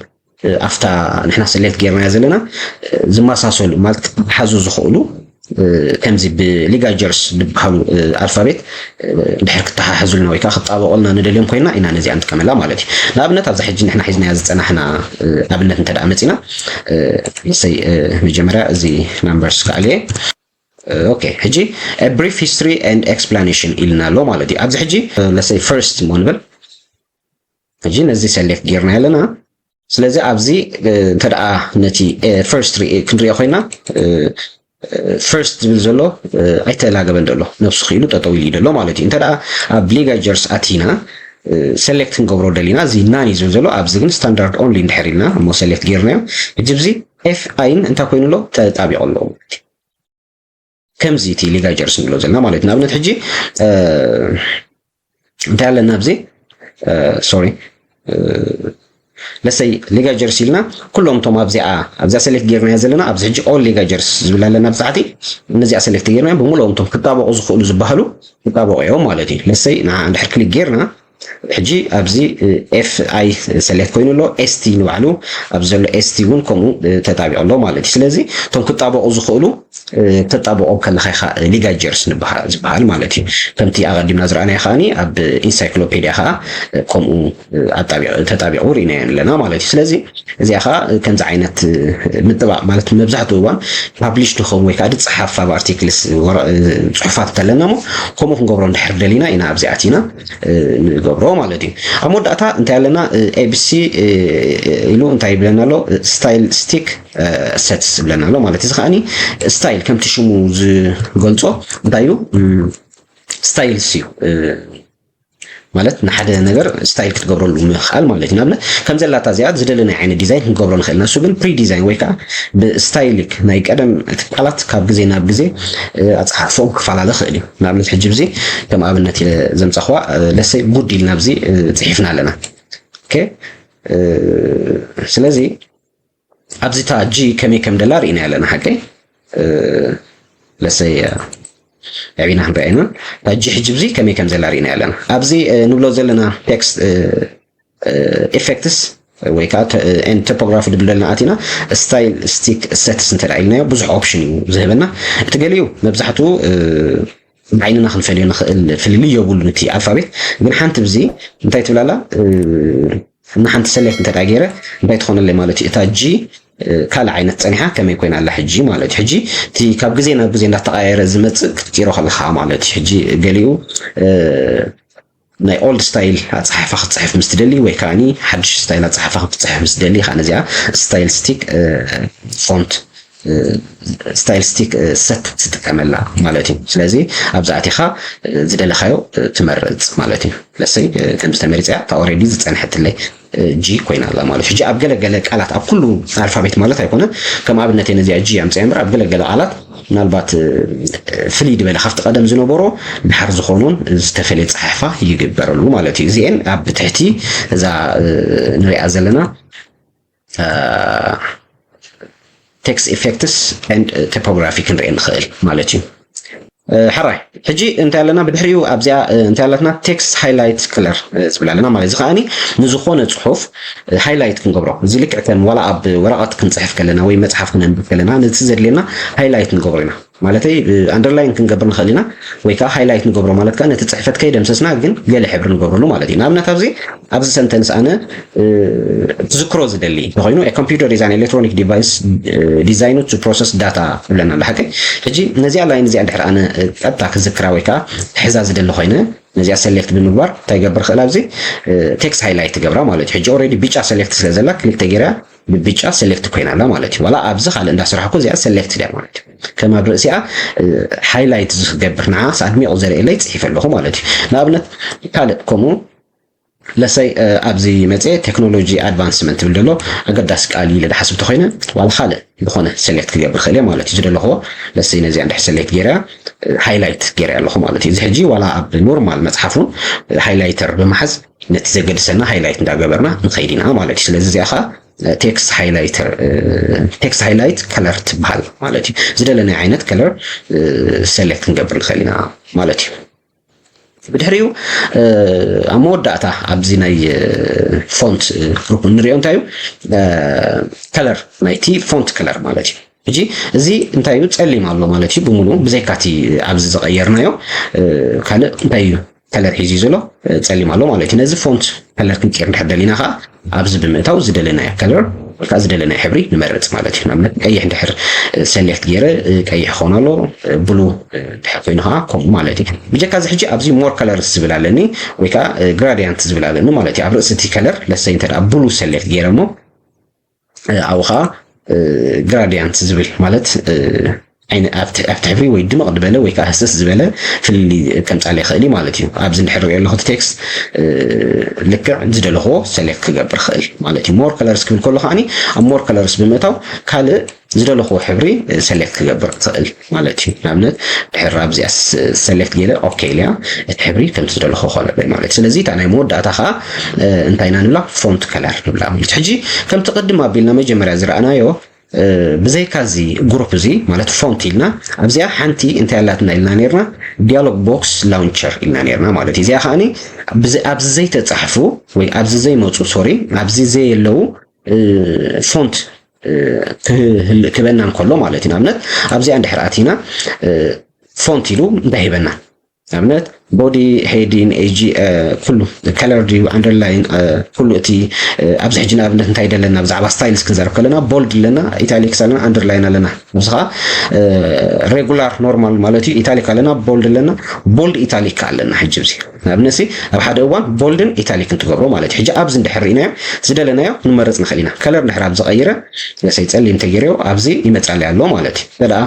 ኣብታ ንሕና ሰሌክት ጌርናያ ዘለና ዝመሳሰሉ ማለት ሓዙ ዝኽእሉ ከምዚ ብሊጋጀርስ ዝበሃሉ ኣልፋቤት ድሕር ክተሓሓዙልና ወይ ከዓ ክጣበቑልና ንደልዮም ኮይና ኢና ነዚኣ ንጥቀመላ ማለት እዩ። ንኣብነት ኣብዛ ሕጂ ንሕና ሒዝናያ ዝፀናሕና ኣብነት እንተ ደኣ መፂና ሰይ መጀመርያ እዚ ናምበርስ ከኣልየ ኦኬ ሕጂ ብሪፍ ሂስትሪ ኤንድ ኤክስፕላኔሽን ኢልና ኣሎ ማለት እዩ። ኣብዚ ሕጂ ለሰይ ፈርስት ሞ ንብል ሕጂ ነዚ ሰሌክት ጌርና ኣለና። ስለዚ ኣብዚ እንተ ደኣ ነቲ ፈርስት ክንሪኦ ኮይና ፈርስት ዝብል ዘሎ ኣይተላገበን ዘሎ ነብሱ ክኢሉ ጠጠው ኢሉ ዘሎ ማለት እዩ። እንተ ደኣ ኣብ ሊጋጀርስ ኣቲና ሰሌክት ክንገብሮ ደሊና እዚ ናን እዩ ዝብል ዘሎ ኣብዚ ግን ስታንዳርድ ኦንሊ እንድሕር ኢልና እሞ ሰሌክት ጌርናዮ ሕጂ ብዚ ኤፍ ኣይን እንታይ ኮይኑ ኣሎ ተጣቢቑ ኣለዎ ከምዚ እቲ ሊጋጀርስ ንብሎ ዘለና ማለት እዩ። ንኣብነት ሕጂ እንታይ ኣለና ኣብዚ ሶሪ ለሰይ ሊጋጀርስ ኢልና ኩሎም እቶም ኣብዚኣ ኣብዚኣ ሰሌክት ጌርናዮ ዘለና ኣብዚ ሕጂ ኦል ሊጋጀርስ ዝብል ኣለና ብዛዕቲ እነዚኣ ሰሌክት ጌርና ብምልኦም እቶም ክጣበቑ ዝኽእሉ ዝበሃሉ ክጣበቑ እዮም ማለት እዩ። ለሰይ ንዓ እንድሕር ክሊክ ጌርና ሕጂ ኣብዚ ኤፍ ኣይ ሰሌክት ኮይኑ ኣሎ ኤስቲ ንባዕሉ ኣብዚ ዘሎ ኤስቲ እውን ከምኡ ተጣቢቑ ኣሎ ማለት እዩ። ስለዚ እቶም ክጣበቑ ዝኽእሉ ተጣብቆ ከለኻ ኢኻ ሊጋጀርስ ዝበሃል ማለት እዩ። ከምቲ ኣቐዲምና ዝረኣናዮ ከዓኒ ኣብ ኢንሳይክሎፔድያ ከዓ ከምኡ ተጣቢቑ ርኢናዮ ኣለና ማለት እዩ። ስለዚ እዚኣ ከዓ ከምዚ ዓይነት ምጥባቕ ማለት መብዛሕትኡ እዋን ፓብሊሽ ንኸውን ወይ ከዓ ዝፀሓፍ ኣብ ኣርቲክልስ ፅሑፋት እንተለና ሞ ከምኡ ክንገብሮ እንድሕር ደሊና ኢና ኣብዚ ኣቲና ንገብሮ ማለት እዩ። ኣብ መወዳእታ እንታይ ኣለና ኤቢሲ ኢሉ እንታይ ይብለና ኣሎ ስታይል ስቲክ ሰትስ ዝብለና ኣሎ ማለት እዚ ከዓኒ ስታይል ከምቲ ሽሙ ዝገልጾ እንታይ እዩ ስታይልስ እዩ ማለት ንሓደ ነገር ስታይል ክትገብረሉ ምኽኣል ማለት እዩ። ንኣብነት ከም ዘላታ እዚኣ ዝደለናይ ዓይነት ዲዛይን ክንገብሮ ንኽእል ኢና። እሱ ግን ፕሪ ዲዛይን ወይ ከዓ ብስታይሊክ ናይ ቀደም እቲ ቃላት ካብ ግዜ ናብ ግዜ ኣፀሓሕፎም ክፈላለ ይኽእል እዩ። ንኣብነት ሕጂ ብዚ ከም ኣብነት ኢለ ዘምፀኽዋ ለሰይ ጉድ ኢልና ብዚ ፅሒፍና ኣለና። ኦኬ ስለዚ ኣብዚ እታ ጂ ከመይ ከም ደላ ርኢና ኣለና ሓቀይ ለሰይ ዕቢና ክንሪኣ ኢና። እታ ጂ ሕጂ ብዚ ከመይ ከም ዘላ ርኢና ኣለና። ኣብዚ ንብሎ ዘለና ቴክስት ኢፌክትስ ወይ ከዓ ቶፖግራፊ ድብል ዘለና ኣቲና ስታይል ስቲክ ሰትስ እንተ ኢልናዮ ብዙሕ ኦፕሽን እዩ ዝህበና። እቲ ገሊኡ መብዛሕትኡ ብዓይንና ክንፈልዮ ንኽእል ፍልልይ የብሉን እቲ ኣልፋቤት ግን ሓንቲ ብዚ እንታይ ትብላላ ንሓንቲ ሰሌክት እንተ ገይረ እንታይ ትኾነለይ ማለት እዩ እታ ጂ ካልእ ዓይነት ፀኒሓ ከመይ ኮይና ኣላ ሕጂ ማለት እዩ። ሕጂ እቲ ካብ ግዜ ናብ ግዜ እንዳተቃየረ ዝመፅእ ክትቂሮ ከለካ ማለት እዩ። ሕጂ ገሊኡ ናይ ኦልድ ስታይል ኣፀሓሕፋ ክትፅሕፍ ምስ ትደሊ ወይ ከዓ ሓድሽ ስታይል ኣፀሓሕፋ ክትፅሕፍ ምስ ትደሊ ከዓ ነዚኣ ስታይል ስቲክ ፎንት ስታይል ስቲክ ሰት ትጥቀመላ ማለት እዩ። ስለዚ ኣብዛ ኣቲኻ ዝደለኻዮ ትመርፅ ማለት እዩ። ለሰይ ከምዚ ተመሪፅያ እታ ኦሬዲ ዝፀንሐትለይ ጂ ኮይና ኣላ ማለት ሕጂ ኣብ ገለገለ ቃላት ኣብ ኩሉ ኣልፋቤት ማለት ኣይኮነ ከም ኣብነት ነዚኣ ጂ ኣምፅያ እምበር ኣብ ገለገለ ቃላት ምናልባት ፍልይ ዝበለ ካብቲ ቀደም ዝነበሮ ድሓር ዝኾኑን ዝተፈለየ ፀሓሕፋ ይግበረሉ ማለት እዩ። እዚአን ኣብ ትሕቲ እዛ ንሪኣ ዘለና ቴክስት ኢፌክትስ ኤንድ ቶፖግራፊ ክንርኢ ንኽእል ማለት እዩ። ሕራይ ሕጂ እንታይ ኣለና? ብድሕሪኡ ኣብዚኣ እንታይ ኣለትና? Text highlight color ዝብል ኣለና ማለት እዚ ከዓኒ ንዝኾነ ፅሑፍ ሃይላይት ክንገብሮ፣ እዚ ልክዕ ከም ዋላ ኣብ ወረቐት ክንፅሕፍ ከለና ወይ መፅሓፍ ክነንብብ ከለና ነቲ ዘድልየና ሃይላይት ንገብሮ ኢና። ማለተይ ኣንደርላይን ክንገብር ንኽእል ኢና፣ ወይ ከዓ ሃይላይት ንገብሮ ማለት ከዓ ነቲ ፅሕፈት ከይደምሰስና ግን ገለ ሕብሪ ንገብረሉ ማለት እዩ። ንኣብነት ኣብዚ ኣብዚ ሰንተንስ ኣነ ክዝክሮ ዝደሊ እንተኮይኑ፣ computer is an electronic device designed to process data ብለና ኣሎ ሓቀይ። ሕጂ ነዚኣ ላይን እዚኣ እንድሕር ኣነ ቀጥታ ክዝክራ ወይ ከዓ ክሕዛ ዝደሊ ኮይነ፣ ነዚኣ ሰሌክት ብምግባር እንታይ ገብር ክእል? ኣብዚ ቴክስት ሃይላይት ትገብራ ማለት እዩ። ሕጂ ኦልሬዲ ብጫ ሰሌክት ስለ ዘላ ክሊክ ተገይራ ብብጫ ሰሌክት ኮይና ኣላ ማለት እዩ። ዋላ ኣብዚ ካልእ እንዳስራሕኩ እዚኣ ሰሌክት ድያ ማለት እዩ። ከም ኣብ ርእሲኣ ሃይላይት ዝገብር ንዓ ኣድሚቑ ዘርእየለይ ፅሒፈ ኣለኹ ማለት እዩ። ንኣብነት ካልእ ከምኡ ለሰይ ኣብዚ መፅኤ ቴክኖሎጂ ኣድቫንስመንት ትብል ዘሎ ኣገዳሲ ቃል ኢለ ዝሓስብ ተኮይነ ዋላ ካልእ ዝኾነ ሰሌክት ክገብር ክእል እየ ማለት እዩ። ዝደለኽዎ ለሰይ ነዚኣ እንድሕር ሰሌክት ገይረ ሃይላይት ገይረ ኣለኹ ማለት እዩ። እዚ ሕጂ ዋላ ኣብ ኖርማል መፅሓፍ እውን ሃይላይተር ብምሓዝ ነቲ ዘገድሰና ሃይላይት እንዳገበርና ንኸይድ ኢና ማለት እዩ። ስለዚ እዚኣ ከዓ ቴክስት ሃይላይተር ቴክስት ሃይላይት ከለር ትበሃል ማለት እዩ። ዝደለናይ ዓይነት ከለር ሰሌክት ክንገብር ንኽእል ኢና ማለት እዩ። ብድሕሪኡ ኣብ መወዳእታ ኣብዚ ናይ ፎንት ግሩፕ እንሪኦ እንታይ እዩ? ከለር ናይቲ ፎንት ከለር ማለት እዩ። ሕጂ እዚ እንታይ እዩ? ጸሊም ኣሎ ማለት እዩ። ብምሉኡ ብዘይካቲ ኣብዚ ዝቐየርናዮ ካልእ እንታይ እዩ ከለር ሒዙ ዘሎ? ጸሊም ኣሎ ማለት እዩ። ነዚ ፎንት ከለር ክንቀይር እንድሕር ደሊና ከዓ ኣብዚ ብምእታው ዝደለናዮ ከለር ወይ ከዓ ዝደለናዮ ሕብሪ ንመርጽ ማለት እዩ። ንኣብነት ቀይሕ እንድሕር ሰሌክት ገይረ ቀይሕ ክኸውን ኣሎ፣ ብሉ እንድሕር ኮይኑ ከዓ ከምኡ ማለት እዩ። ብጀካ እዚ ሕጂ ኣብዚ ሞር ከለርስ ዝብል ኣለኒ ወይ ከዓ ግራዲያንት ዝብል ኣለኒ ማለት እዩ። ኣብ ርእሲ እቲ ከለር ለሰይ እንተ ብሉ ሰሌክት ገይረ እሞ ኣብኡ ከዓ ግራዲያንት ዝብል ማለት ኣብቲ ሕብሪ ወይ ድምቕ ዝበለ ወይ ከዓ ህስስ ዝበለ ፍልልይ ከምፃለ ይኽእል እዩ ማለት እዩ። ኣብዚ እንድሕር ሪኦ ኣለኹ እቲ ቴክስት ልክዕ ዝደለኽዎ ሰሌክት ክገብር ክእል ማለት እዩ። ሞር ከለርስ ክብል ከሎ ከዓኒ ኣብ ሞር ከለርስ ብምእታው ካልእ ዝደለኽዎ ሕብሪ ሰሌክት ክገብር ክእል ማለት እዩ። ንኣብነት ድሕር ኣብዚኣ ሰሌክት ገለ ኦኬ ኢልያ እቲ ሕብሪ ከምቲ ዝደለኽዎ ከለር ማለት እዩ። ስለዚ እታ ናይ መወዳእታ ከዓ እንታይ ኢና ንብላ? ፎንት ከለር ንብላ ማለት እዩ። ሕጂ ከምቲ ቅድም ኣቢልና መጀመርያ ዝረኣናዮ ብዘይካ እዚ ግሩፕ እዚ ማለት ፎንት ኢልና ኣብዚኣ ሓንቲ እንታይ ኣላትና ኢልና ነርና? ዲያሎግ ቦክስ ላውንቸር ኢልና ነርና ማለት እዩ። እዚኣ ከዓኒ ኣብዚ ዘይተፃሕፉ ወይ ኣብዚ ዘይመፁ ሶሪ ኣብዚ ዘየለዉ ፎንት ክበና እንከሎ ማለት እዩ። ንኣብነት ኣብዚኣ እንድሕር ኣቲና ፎንት ኢሉ እንታይ ሂበና? ንኣብነት ቦዲ ሄዲን ኤጂ ኩሉ ከለር ድዩ ኣንደርላይን ኩሉ እቲ ኣብዚ ሕጂ ንኣብነት እንታይ ደለና ብዛዕባ ስታይልስ ክንዘርብ ከለና ቦልድ ኣለና፣ ኢታሊክስ ኣለና፣ ኣንደርላይን ኣለና። እዚ ከዓ ሬጉላር ኖርማል ማለት እዩ። ኢታሊክ ኣለና፣ ቦልድ ኣለና፣ ቦልድ ኢታሊክ ኣለና። ሕጂ እዚ ንኣብነት ሲ ኣብ ሓደ እዋን ቦልድን ኢታሊክን ትገብሮ ማለት እዩ። ሕጂ ኣብዚ እንድሕር ርኢናዮ ዝደለናዮ ክንመርፅ ንኽእል ኢና። ከለር እንድሕር ኣብ ዝቐይረ ለሰይ ፀሊም ተገይረዮ ኣብዚ ይመፃለይ ኣሎ ማለት እዩ። ተደኣ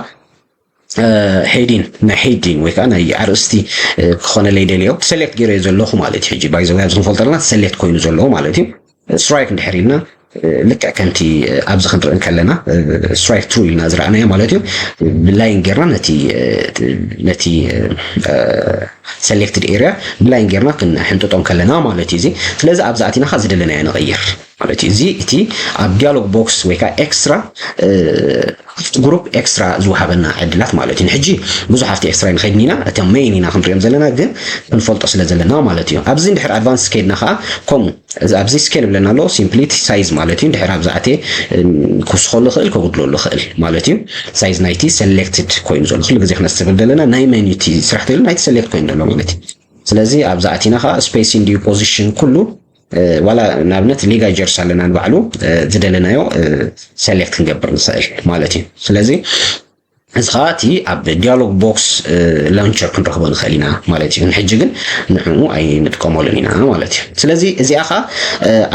ሄዲን ናይ ሄዲን ወይ ከዓ ናይ ኣርእስቲ ክኾነለይ ደልዮ ሰሌክት ገይረዮ ዘለኹ ማለት እዩ። ሕጂ ባይዘ ኣብዚ ክንፈልጠልና ሰሌክት ኮይኑ ዘለኹ ማለት እዩ። ስትራይክ እንድሕር ኢልና ልክዕ ከምቲ ኣብዚ ክንርኢ ከለና ስትራይክ ትሩ ኢልና ዝረኣናዮ ማለት እዩ። ብላይን ጌርና ነቲ ነቲ ሰሌክትድ ኤርያ ብላይን ጌርና ክንሕንጥጦም ከለና ማለት እዩ። እዚ ስለዚ ኣብዚ ኣቲና ካ ዝደለናዮ ንቐይር ማለት እዩ። እዚ እቲ ኣብ ዲያሎግ ቦክስ ወይ ከዓ ኤክስትራ ኣብቲ ግሩፕ ኤክስትራ ዝወሃበና ዕድላት ማለት እዩ። ንሕጂ ብዙሕ ኣብቲ ኤክስትራ ንኸይድ ኢና፣ እቶም ሜይን ኢና ክንሪኦም ዘለና ግን ክንፈልጦ ስለ ዘለና ማለት እዩ። ኣብዚ እንድሕር ኣድቫንስ ከይድና ከዓ ከምኡ ኣብዚ ስኬል ብለና ኣሎ ሲምፕሊቲ ሳይዝ ማለት እዩ። እንድሕር ኣብ ዝኣተ ክውስኸሉ ይኽእል ከጉድለሉ ይኽእል ማለት እዩ። ሳይዝ ናይቲ ሰሌክትድ ኮይኑ ዘሎ ኩሉ ግዜ ክነስተብል ዘለና ናይ መን እዩ እቲ ስራሕ ተይሉ ናይቲ ሰሌክት ኮይኑ ዘሎ ማለት እዩ። ስለዚ ኣብዚ ኣቲና ከዓ ስፔሲን ድዩ ፖዚሽን ኩሉ ዋላ ንኣብነት ሊጋጀርስ ኣለና ንባዕሉ ዝደለናዮ ሰሌክት ክንገብር ንኽእል ማለት እዩ። ስለዚ እዚ ከዓ እቲ ኣብ ዲያሎግ ቦክስ ላውንቸር ክንረኽቦ ንኽእል ኢና ማለት እዩ። ንሕጂ ግን ንዕኡ ኣይንጥቀመሉን ኢና ማለት እዩ። ስለዚ እዚኣ ከዓ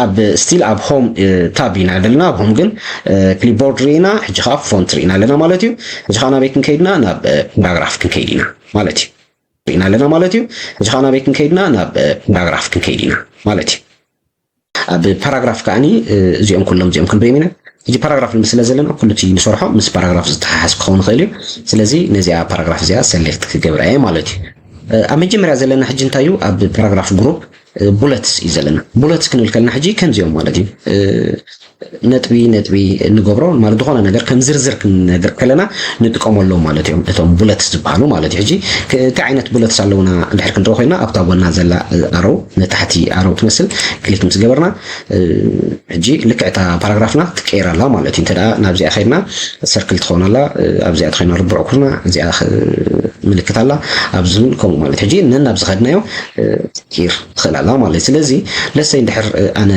ኣብ ስቲል ኣብ ሆም ታብ ኢና ዘለና። ኣብ ሆም ግን ክሊፕቦርድ ርኢና፣ ሕጂ ከዓ ፎንት ርኢና ኣለና ማለት እዩ። ሕጂ ከዓ ናበይ ክንከይድና? ናብ ፓራግራፍ ክንከይድ ኢና ማለት እዩ። ርኢና ኣለና ማለት እዩ። ሕጂ ከዓ ናበይ ክንከይድና? ናብ ፓራግራፍ ክንከይድ ኢና ማለት እዩ። ኣብ ፓራግራፍ ከዓኒ እዚኦም ኩሎም እዚኦም ክንሪኦም ኢና። ሕጂ ፓራግራፍ ንብል ስለ ዘለና ኩሉ እቲ ንሰርሖ ምስ ፓራግራፍ ዝተሓሓዝ ክኸውን ይኽእል እዩ። ስለዚ ነዚኣ ፓራግራፍ እዚኣ ሰሌክት ክገብራ እየ ማለት እዩ። ኣብ መጀመርያ ዘለና ሕጂ እንታይ እዩ? ኣብ ፓራግራፍ ግሩፕ ቡለትስ እዩ ዘለና። ቡለትስ ክንብል ከለና ሕጂ ከምዚኦም ማለት እዩ። ነጥቢ ነጥቢ እንገብሮ ማለት ዝኾነ ነገር ከም ዝርዝር ክንነግር ከለና ንጥቀመሎም ማለት እዮም። እቶም ቡለትስ ዝበሃሉ ማለት እዩ። ሕጂ እንታይ ዓይነት ቡለትስ ኣለውና ድሕር ክንረኦ ኮይና ኣብታ ጎና ዘላ ኣረው ንታሕቲ ኣረው ትመስል ክሊክ ምስ ገበርና ሕጂ ልክዕታ ፓራግራፍና ትቀየር ኣላ ማለት እዩ። እንተ ናብዚኣ ከድና ሰርክል ትኸውን ኣላ ኣብዚኣ ተኮይና ርቡዕ ኩርና እዚኣ ምልክት ኣላ ኣብዚ እውን ከምኡ ማለት ሕጂ ነን ናብ ዝኸድናዮ ኪር ትኽእል ኣላ ማለት እዩ። ስለዚ ለሰይ እንድሕር ኣነ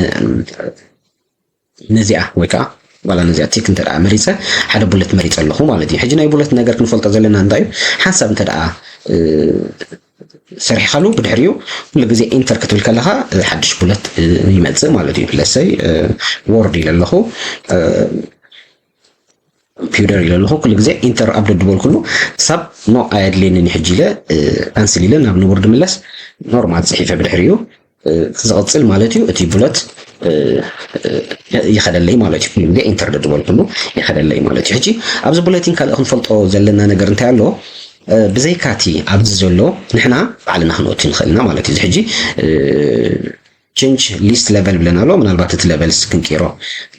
ነዚኣ ወይ ከዓ ዋላ ነዚኣ ቲክ እንተ መሪፀ ሓደ ቡለት መሪፀ ኣለኹ ማለት እዩ። ሕጂ ናይ ቡለት ነገር ክንፈልጦ ዘለና እንታይ እዩ? ሓንሳብ እንተ ሰሪሕካሉ ብድሕሪኡ ኩሉ ግዜ ኢንተር ክትብል ከለካ ሓድሽ ቡለት ይመፅእ ማለት እዩ። ለሰይ ወርድ ኢለ ኣለኹ ፒውደር ኢለ ኣለኹ ኩሉ ግዜ ኢንተር ኣብ ደድበልኩሉ ሳብ ኖ ኣየድልየንን ሕጂ ኢለ ካንስል ኢለ ናብ ንቡር ድምለስ ኖርማል ፅሒፈ ብድሕሪኡ ዝቕፅል ማለት እዩ። እቲ ቡለት ይኸደለይ ማለት እዩ። ኩሉ ግዜ ኢንተር ደድበልኩሉ ይኸደለይ ማለት እዩ። ሕጂ ኣብዚ ቡለቲን ካልእ ክንፈልጦ ዘለና ነገር እንታይ ኣሎ? ብዘይካቲ ኣብዚ ዘሎ ንሕና ባዕልና ክንወቲ ንኽእል ኢና ማለት እዩ። ሕጂ ቸንጅ ሊስት ለቨል ብለና ኣሎ። ምናልባት እቲ ለቨልስ ክንቅይሮ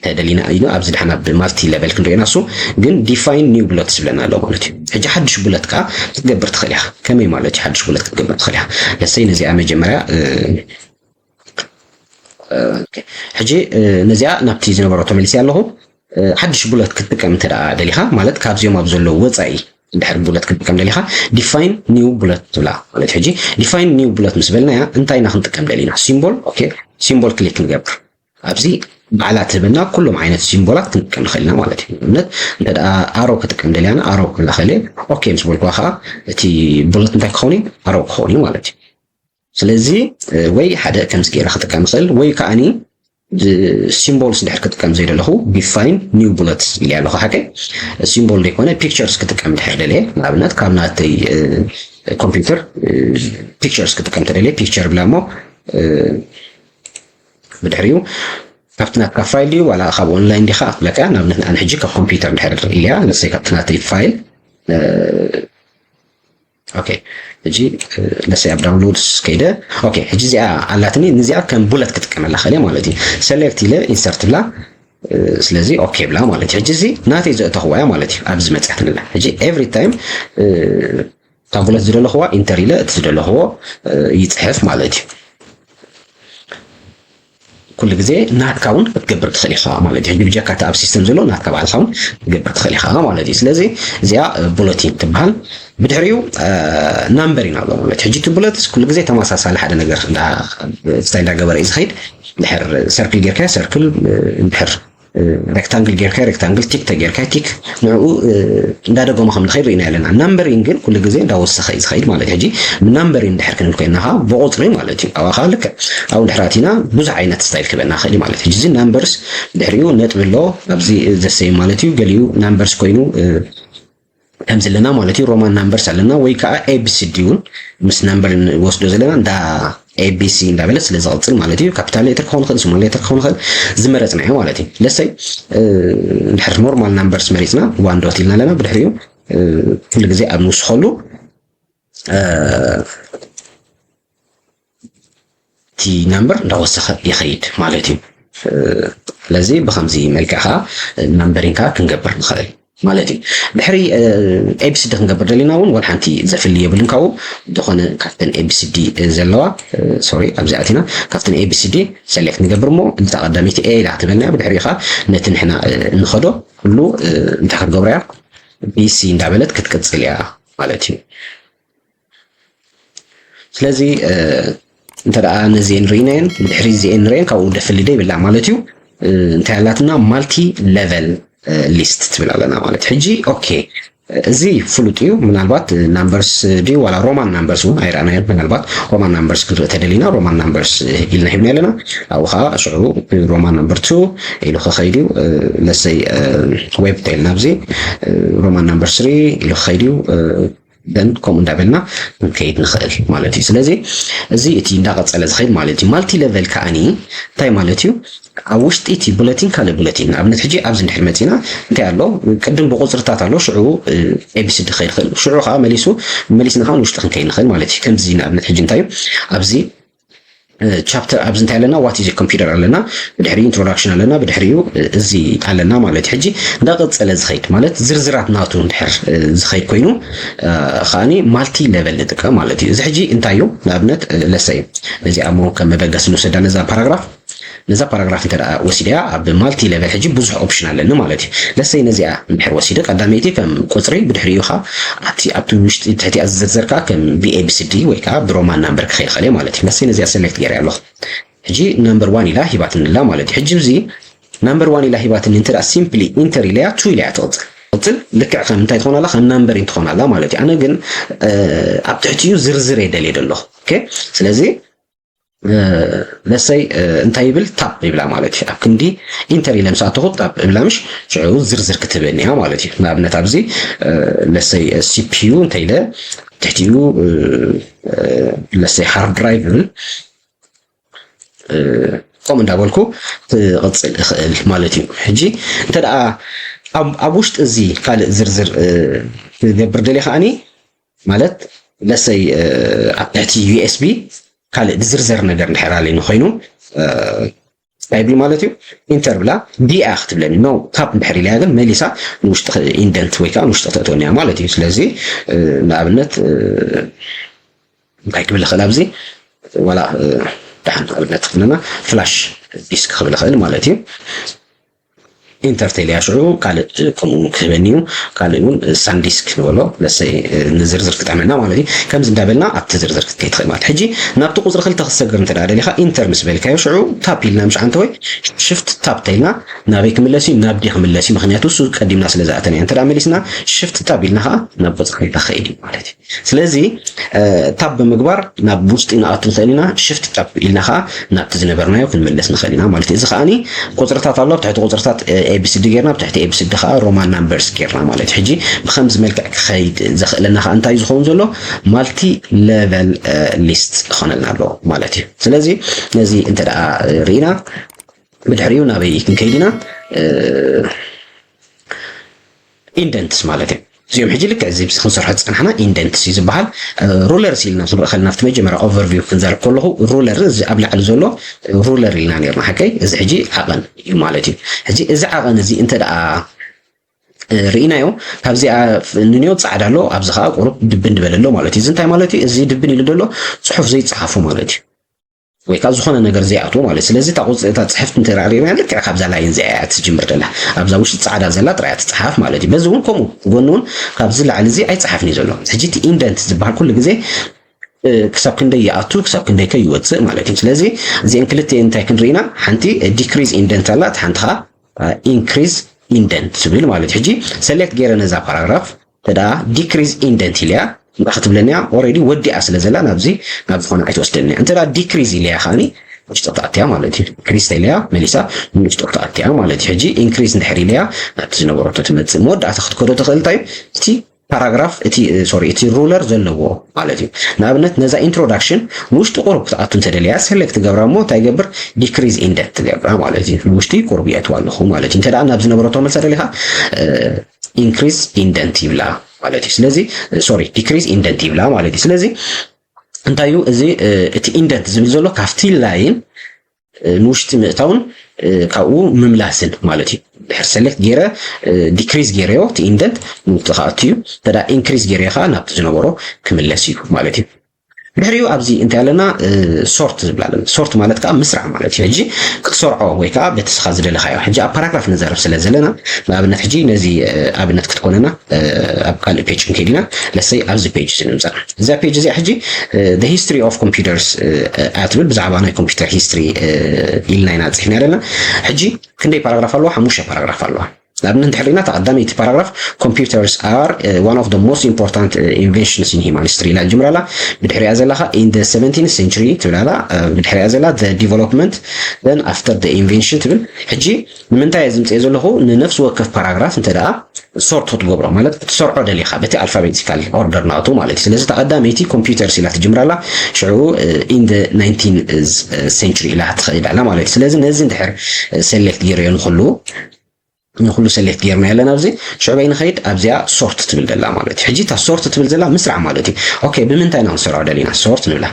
ተደሊና እዩ ኣብዚ ድሓና ብማልቲ ለቨል ክንሪኦ ኢና እሱ ግን ዲፋይን ኒው ቡለት ዝብለና ኣሎ ማለት እዩ። ሕጂ ሓድሽ ቡለት ከዓ ክትገብር ትኽእል ኢኻ። ከመይ ማለት እዩ ሓድሽ ቡለት ክትገብር ትኽእል ኢኻ? ለሰይ ነዚኣ መጀመርያ ሕጂ ነዚኣ ናብቲ ዝነበሮ ተመሊሲ ኣለኹ። ሓድሽ ቡለት ክትጥቀም እንተ ደኣ ደሊኻ ማለት ካብዚኦም ኣብ ዘለዉ ወፃኢ እንድሕር ቡለት ክትጥቀም ደሊኻ ዲፋይን ኒው ቡለት ትብላ ማለት ሕጂ ዲፋይን ኒው ቡለት ምስ በልናያ እንታይ ኢና ክንጥቀም ደሊና ሲምቦል ኦኬ ሲምቦል ክሊክ ንገብር ኣብዚ ባዕላ ትህበና ኩሎም ዓይነት ሲምቦላት ክንጥቀም ንኽእል ኢና ማለት እዩ። ንኣብነት እንተ ኣሮ ክጥቀም ደልያና ኣሮ ክብላ ኸእል ኦኬ ምስ በልኩዋ ከዓ እቲ ቡለት እንታይ ክኸውን እዩ ኣሮ ክኸውን እዩ ማለት እዩ። ስለዚ ወይ ሓደ ከምዚ ገይረ ክጥቀም ይኽእል ወይ ከዓኒ ሲምቦልስ እንድሕር ክጥቀም ዘይደለኹ ዲፋይን ኒው ቡለት ኢለ ኣለኹ ሓቀይ ሲምቦል ዘይኮነ ፒክቸርስ ክጥቀም እንድሕር ደልየ ንኣብነት ካብ ናተይ ኮምፒውተር ፒክቸርስ ክጥቀም ተደልየ ፒክቸር ብላ እሞ ብድሕሪኡ ካብቲ ናትካ ፋይል ድዩ ዋላ ካብ ኦንላይን ዲኻ ክብለካ ንኣብነት ንኣነ ሕጂ ካብ ኮምፒውተር እንድሕር ኢልያ ንሰይ ካብቲ ናተይ ፋይል ኦኬ ሕጂ ለሰይ ኣብ ዳውንሎድስ ከይደ ኦኬ ሕጂ እዚኣ ኣላትኒ ንዚኣ ከም ቡለት ክጥቀመላ ኸእለ ማለት እዩ ሰሌክት ኢለ ኢንሰርት ብላ ስለዚ ኦኬ ብላ ማለት እዩ ሕጂ እዚ ናተይ ዘእተኽዋ እያ ማለት እዩ ኣብዚ መፅያትንላ ሕጂ ኤቭሪ ታይም ካብ ቡለት ዝደለኽዋ ኢንተር ኢለ እቲ ዝደለኽዎ ይፅሕፍ ማለት እዩ ኩሉ ግዜ ናትካ እውን ክትገብር ትኽእል ኢኻ ማለት እዩ። ብጀካ እቲ ኣብ ሲስተም ዘሎ ናትካ ባዕልካ እውን ክትገብር ትኽእል ኢኻ ማለት እዩ። ስለዚ እዚኣ ቡለቲን ትበሃል። ብድሕሪኡ ናምበሪን ኣሎ ማለት እዩ። ሕጂ እቲ ቡለትስ ኩሉ ግዜ ተመሳሳሊ ሓደ ነገር ስታይ እንዳገበረ እዩ ዝኸይድ። ድሕር ሰርክል ጌርካ ሰርክል እንድሕር ሬክታንግል ጌርካ ሬክታንግል ቲክ ተጌርካ ቲክ ንዕኡ እንዳደገሙ ከም ንኸይድ ርኢና ኣለና። ናምበሪን ግን ኩሉ ግዜ እንዳወሰኸ እዩ ዝኸይድ ማለት እዩ። ሕጂ ብናምበሪን ድሕር ክንብል ኮይና ከዓ ብቁፅሪ ማለት እዩ። ኣባኻ ልክዕ ኣብኡ ድሕር ኣቲና ብዙሕ ዓይነት ስታይል ክበና ኽእል ማለት እዩ። ሕጂ እዚ ናምበርስ ድሕሪኡ ነጥቢ ኣሎ። ኣብዚ ዘሰይ ማለት እዩ። ገሊኡ ናምበርስ ኮይኑ ከም ዘለና ማለት እዩ። ሮማን ናምበርስ ኣለና ወይ ከዓ ኤቢሲዲ እውን ምስ ናምበር ንወስዶ ዘለና እንዳ ኤቢሲ እንዳበለ ስለ ዝቐፅል ማለት እዩ። ካፒታል ሌተር ክኸውን ይኽእል፣ ስሞል ሌተር ክኸውን ይኽእል ዝመረፅናዮ ማለት እዩ። ለሰይ እንድሕር ኖርማል ናምበርስ መሪፅና ዋን ዶት ኢልና ኣለና። ብድሕሪኡ ኩሉ ግዜ ኣብ ንውስኸሉ እቲ ናምበር እንዳወሰኸ ይኸይድ ማለት እዩ። ስለዚ ብከምዚ መልክዕ ከዓ ናምበሪንካ ክንገብር ንኽእል ማለት እዩ። ድሕሪ ኤቢሲዲ ክንገብር ደሊና እውን ወል ሓንቲ ዘፍሊ የብልን። ካብኡ ዝኾነ ካብተን ኤቢሲዲ ዘለዋ ሶሪ ኣብዚ ኣቲና ካብተን ኤቢሲዲ ሰሌክት ንገብር እሞ እዛ ቀዳመይቲ ኤ ኢላ ክትበልና ብድሕሪ ከዓ ነቲ ንሕና እንኸዶ ኩሉ እንታይ ክትገብሮ እያ ቢሲ እንዳበለት ክትቅፅል እያ ማለት እዩ። ስለዚ እንተ ደኣ ነዚኤን ርኢናየን ብድሕሪ እዚኤን ንርአን ካብኡ ደፍሊ ደ ይብላ ማለት እዩ። እንታይ ኣላትና ማልቲ ሌቨል ሊስት ትብል ኣለና ማለት ሕጂ ኦኬ እዚ ፍሉጥ እዩ። ምናልባት ናምበርስ ድዩ ዋላ ሮማን ናምበርስ እውን ኣይረኣናዮ። ምናልባት ሮማን ናምበርስ ክንርኢ ተደሊና ሮማን ናምበርስ ኢልና ሂብና ኣለና። ኣብኡ ከዓ ሽዑ ሮማን ናምበር ቱ ኢሉ ክኸይድ እዩ። ለሰይ ዌብ ቴል ናብዚ ሮማን ናምበር ስሪ ኢሉ ክኸይድ እዩ። ደን ከምኡ እንዳበልና ክንከይድ ንኽእል ማለት እዩ። ስለዚ እዚ እቲ እንዳቐፀለ ዝኸይድ ማለት እዩ። ማልቲ ሌቨል ከዓኒ እንታይ ማለት እዩ? ኣብ ውሽጢ እቲ ቡለቲን ካልእ ቡለቲን ንኣብነት ሕጂ ኣብዚ እንድሕር መፂና እንታይ ኣሎ ቅድም ብቁፅርታት ኣሎ ሽዑ ኤቢሲዲ ክኸይድ ይኽእል ሽዑ ከዓ መሊሱ መሊስና ከዓ ንውሽጢ ክንከይድ ንኽእል ማለት እዩ። ከምዚ ንኣብነት ሕጂ እንታይ እዩ ኣብዚ ቻፕተር ኣብዚ እንታይ ኣለና? What is a computer ኣለና፣ ብድሕሪኡ introduction ኣለና፣ ብድሕሪኡ እዚ ኣለና ማለት እዩ። ሕጂ እንዳቐጸለ ዝኸይድ ማለት ዝርዝራት ናቱ እንድሕር ዝኸይድ ኮይኑ ከዓኒ multi level ንጥቀም ማለት እዩ። እዚ ሕጂ እንታይ እዩ? ንኣብነት ለሰይ ነዚኣ እሞ ከም መበገሲ ንውሰዳ ነዛ ፓራግራፍ ነዛ ፓራግራፍ እንተ ወሲድያ ኣብ multi level ሕጂ ብዙሕ ኦፕሽን ኣለኒ ማለት እዩ። ለሰይ ነዚኣ እንድሕር ወሲደ ቀዳመይቲ ከም ቁፅሪ ብድሕሪኡ ኻ ኣብቲ ኣብቲ ውሽጢ ትሕቲኣ ዝዘርዘርካ ከም ብኤቢሲዲ ወይ ከዓ ብሮማን ናምበር ክኸይድ ኸእል ማለት እዩ። ለሰይ ነዚኣ ሰሌክት ገይረ ኣለኹ። ሕጂ ናምበር ዋን ኢላ ሂባትንላ ማለት እዩ። ሕጂ እዚ ናምበር ዋን ኢላ ሂባትኒ እንተ simply ኢንተር ኢለያ ቱ ኢለያ ትቕፅል። ትቕፅል ልክዕ ከም እንታይ ትኾናላ? ከም ናምበር ትኾናላ ማለት እዩ። ኣነ ግን ኣብ ትሕቲኡ ዝርዝር እየ ደልየ ደለኹ። ስለዚ ለሰይ እንታይ ይብል? ታፕ ይብላ ማለት እዩ። ኣብ ክንዲ ኢንተር ኢለ ምስ ኣተኹ ታፕ እብላ ምሽ ሽዑ ዝርዝር ክትበኒ እያ ማለት እዩ። ንኣብነት ኣብዚ ለሰይ ሲፒዩ እንታይ ኢለ ትሕቲኡ ለሰይ ሃርድ ድራይቭ ይብል ከምኡ እንዳበልኩ ክቕፅል እኽእል ማለት እዩ። ሕጂ እንተ ደኣ ኣብ ውሽጢ እዚ ካልእ ዝርዝር ክገብር ደልየ ከዓኒ ማለት ለሰይ ኣብ ትሕቲ ዩኤስቢ ካልእ ዝርዝር ነገር እንድሕር ኣለኒ ኮይኑ እንታይ ይብል ማለት እዩ? ኢንተር ብላ ዲ እያ ክትብለኒ ነው። ታፕ እንድሕር ኢለያ ግን መሊሳ ንውሽጢ ኢንደንት ወይ ከዓ ንውሽጢ ክተእትወኒ እያ ማለት እዩ። ስለዚ ንኣብነት እንታይ ክብል ይኽእል ኣብዚ ዋላ ደሓን ኣብነት ክብለና ፍላሽ ዲስክ ክብል ይኽእል ማለት እዩ። ኢንተር ተልያ ሽዑ ካልእ ከምኡ ክህበኒ እዩ። ካልእ እውን ሳንዲስክ ንበሎ ለሰይ ንዝርዝር ክጠዕመና ማለት እዩ። ከምዚ እንዳበልና ኣብቲ ዝርዝር ክትከይ ትኽእል ማለት ሕጂ ናብቲ ቁፅሪ ክልተ ክትሰግር እንተ ደሊኻ ኢንተር ምስ በልካዮ ሽዑ ታፕ ኢልና ምሽ ዓንተ ወይ ሽፍት ታፕ ተልና ናበይ ክምለስ እዩ? ናብ ዲ ክምለስ እዩ። ምክንያቱ እሱ ቀዲምና ስለ ዝኣተና እዩ። እንተ መሊስና ሽፍት ታፕ ኢልና ከዓ ናብ ቁፅሪ ክልተ ክኸይድ እዩ ማለት እዩ። ስለዚ ታብ ብምግባር ናብ ውሽጢ ንኣቱ ንኽእል ኢና። ሽፍት ታብ ኢልና ከዓ ናብቲ ዝነበርናዮ ክንምለስ ንኽእል ኢና ማለት እዩ። እዚ ከዓኒ ቁፅርታት ኣሎ፣ ኣብ ትሕቲ ቁፅርታት ኤቢሲዲ ጌርና፣ ኣብ ትሕቲ ኤቢሲዲ ከዓ ሮማን ናምበርስ ጌርና ማለት እዩ። ሕጂ ብከምዚ መልክዕ ክኸይድ ዘኽእለና ከዓ እንታይ ዝኸውን ዘሎ ማልቲ ሌቨል ሊስት ክኾነልና ኣለዎ ማለት እዩ። ስለዚ ነዚ እንተ ደኣ ርኢና ብድሕሪኡ ናበይ ክንከይድ ኢና? ኢንደንትስ ማለት እዩ። እዚኦም ሕጂ ልክዕ እዚ ክንሰርሖ ዝፀናሕና ኢንደንትስ እዩ ዝበሃል። ሩለርስ ኢልና ክንርኢ ከለና ኣብቲ መጀመርያ ኦቨርቪው ክንዛረብ ከለኹ ሩለር እዚ ኣብ ላዕሊ ዘሎ ሩለር ኢልና ነርና ሓቀይ። እዚ ሕጂ ዓቐን እዩ ማለት እዩ። ሕጂ እዚ ዓቐን እዚ እንተ ደኣ ርኢናዮ ካብዚኣ ንንዮ ፃዕዳ ኣሎ፣ ኣብዚ ከዓ ቁሩብ ድብን ዝበለ ኣሎ ማለት እዩ። እዚ እንታይ ማለት እዩ? እዚ ድብን ኢሉ ዘሎ ፅሑፍ ዘይፀሓፉ ማለት እዩ። ወይ ከዓ ዝኾነ ነገር ዘይኣትዎ ማለት እዩ። ስለዚ እታ ቁፅ- እታ ፅሕፍቲ እንተ ሪእና ልክዕ ካብዛ ላይን እዚኣ እያ ትጅምር ደላ። ኣብዛ ውሽጢ ፃዕዳ ዘላ ጥራይ እያ ትፀሓፍ ማለት እዩ። በዚ እውን ከምኡ ጎኒ እውን ካብዚ ላዕሊ እዚ ኣይፀሓፍን እዩ ዘሎ። ሕጂ እቲ ኢንደንት ዝበሃል ኩሉ ግዜ እ፣ ክሳብ ክንደይ ይኣቱ ክሳብ ክንደይ ከ ይወፅእ ማለት እዩ። ስለዚ እዚአን ክልተ እንታይ ክንርኢና ሓንቲ ዲክሪዝ ኢንደንት ኣላ፣ እቲ ሓንቲ ከዓ ኢንክሪዝ ኢንደንት ዝብል ማለት እዩ። ሕጂ ሰሌክት ገይረ ነዛ ፓራግራፍ ተዳ ዲክሪዝ ኢንደንት ኢለያ እንታይ ክትብለኒ እያ? ኦልሬዲ ወዲኣ ስለ ዘላ ናብዚ ናብ ዝኾነ ኣይትወስደኒ እያ። እንተ ዲክሪዝ ኢለያ ከዓኒ ውሽጢ ክትኣትያ ማለት እዩ። ኢንክሪዝ ተኢለያ መሊሳ ንውሽጢ ክትኣትያ ማለት እዩ። ሕጂ ኢንክሪዝ እንድሕር ኢለያ ናብቲ ዝነበረቶ ትመፅእ። መወዳእታ ክትከዶ ትኽእል እንታይ እዩ? እቲ ፓራግራፍ እቲ ሶሪ እቲ ሩለር ዘለዎ ማለት እዩ። ንኣብነት ነዛ ኢንትሮዳክሽን ንውሽጢ ቁሩብ ክትኣቱ እንተደለያ ሰሌክት ትገብራ እሞ እንታይ ይገብር? ዲክሪዝ ኢንደንት ትገብራ ማለት እዩ። ንውሽጢ ቁሩብ የእትዋ ኣለኹ ማለት እዩ። እንተ ደኣ ናብ ዝነበረቶ መልሳ ደሊኻ ኢንክሪዝ ኢንደንት ይብላ ማለት እዩ። ስለዚ ሶሪ ዲክሪዝ ኢንደንት ይብላ ማለት እዩ። ስለዚ እንታይ እዩ እዚ እቲ ኢንደንት ዝብል ዘሎ ካብቲ ላይን ንውሽጢ ምእታውን ካብኡ ምምላስን ማለት እዩ። ድሕር ሰሌክት ገይረ ዲክሪዝ ገይረዮ እቲ ኢንደንት ንውሽጢ ክኣቱ እዩ። እንተ ኢንክሪዝ ገይረዮ ከዓ ናብቲ ዝነበሮ ክምለስ እዩ ማለት እዩ። ድሕሪኡ ኣብዚ እንታይ ኣለና? ሶርት ዝብላ ኣለና። ሶርት ማለት ከዓ ምስራዕ ማለት እዩ። ሕጂ ክትሰርዖ ወይ ከዓ በቲ ስኻ ዝደለኻዮ። ሕጂ ኣብ ፓራግራፍ ንዛረብ ስለ ዘለና ንኣብነት ሕጂ ነዚ ኣብነት ክትኮነና ኣብ ካልእ ፔጅ ክንከይድ ኢና። ለሰይ ኣብዚ ፔጅ እዚ ንምፃእ። እዛ ፔጅ እዚኣ ሕጂ the history of computers እያ ትብል። ብዛዕባ ናይ ኮምፒውተር ሂስትሪ ኢልና ኢና ፅሒፍና ዘለና። ሕጂ ክንደይ ፓራግራፍ ኣለዋ? ሓሙሽተ ፓራግራፍ ኣለዋ። ንኣብነት እንድሕር ሪኢና እታ ቀዳመይቲ ፓራግራፍ computers are one of the most important inventions in human history ኢላ ትጅምር ኣላ። ብድሕሪኣ ዘላ ከዓ in the seventeenth century ትብል ኣላ። ብድሕሪኣ ዘላ the development then after the invention ትብል። ሕጂ ንምንታይ እየ ዝምፅእ ዘለኹ? ንነፍሲ ወከፍ ፓራግራፍ እንተ ደኣ ሶርት ክትገብሮ ማለት ክትሰርዖ ደሊኻ በቲ ኣልፋቤቲካል ኦርደር ናቱ ማለት እዩ። ስለዚ እታ ቀዳመይቲ ኮምፒውተርስ ኢላ ትጅምር ኣላ። ሽዑ in the nineteenth century ኢላ ትኸይድ ኣላ ማለት እዩ። ስለዚ ነዚ እንድሕር ሰሌክት ገይረዮ ንኹሉ ንኩሉ ሰሌክት ጌርና ያለና ኣብዚ ሽዑ በይ ንኸይድ ኣብዚኣ ሶርት ትብል ዘላ ማለት እዩ። ሕጂ እታ ሶርት ትብል ዘላ ምስራዕ ማለት እዩ። ኦኬ ብምንታይ ኢና ክንሰርዖ ደሊና ሶርት ንብላ።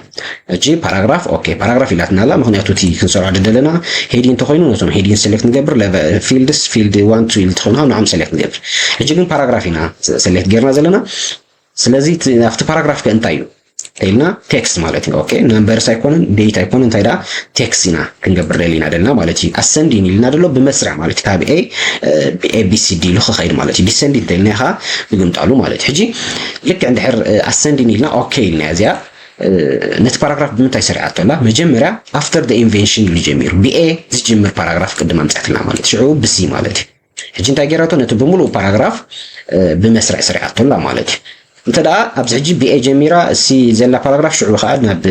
ሕጂ ፓራግራፍ ኦኬ ፓራግራፍ ኢላትና ኣላ ምክንያቱ እቲ ክንሰርዖ ደለና ሄዲን እንተኮይኑ ነቶም ሄዲን ሰሌክት ንገብር ፊልድስ ፊልድ ዋን ቱ ኢል ተኮይኑ ንዓም ሰሌክት ንገብር። ሕጂ ግን ፓራግራፍ ኢና ሰሌክት ጌርና ዘለና። ስለዚ ኣብቲ ፓራግራፍ ከ እንታይ እዩ ኢልና ቴክስት ማለት እዩ። ኦኬ ናምበርስ ኣይኮነን ዴት ኣይኮነን እንታይ ደኣ ቴክስት ኢና ክንገብር ደሊና ደልና ማለት እዩ። ኣሰንዲን ኢልና ደሎ ብመስርዕ ማለት እዩ። ካብ ኤ ኤቢሲዲ ኢሉ ክኸይድ ማለት እዩ። ዲሰንዲን ተልና ኢኻ ብግምጣሉ ማለት እዩ። ሕጂ ልክዕ እንድሕር ኣሰንዲን ኢልና ኦኬ ኢልና እዚኣ ነቲ ፓራግራፍ ብምንታይ ሰሪዓቶ ኣላ? መጀመርያ after the invention ኢሉ ጀሚሩ ብኤ ዝጅምር ፓራግራፍ ቅድም ኣምፀትና ማለት ሽዑ ብሲ ማለት እዩ። ሕጂ እንታይ ገይራቶ ነቲ ብምሉእ ፓራግራፍ ብመስርዕ ስሪዓቶ ኣላ ማለት እዩ። እንተ ደኣ ኣብዚ ሕጂ ብኤ ጀሚራ ሲ ዘላ ፓራግራፍ ሽዑ ከዓ ናብ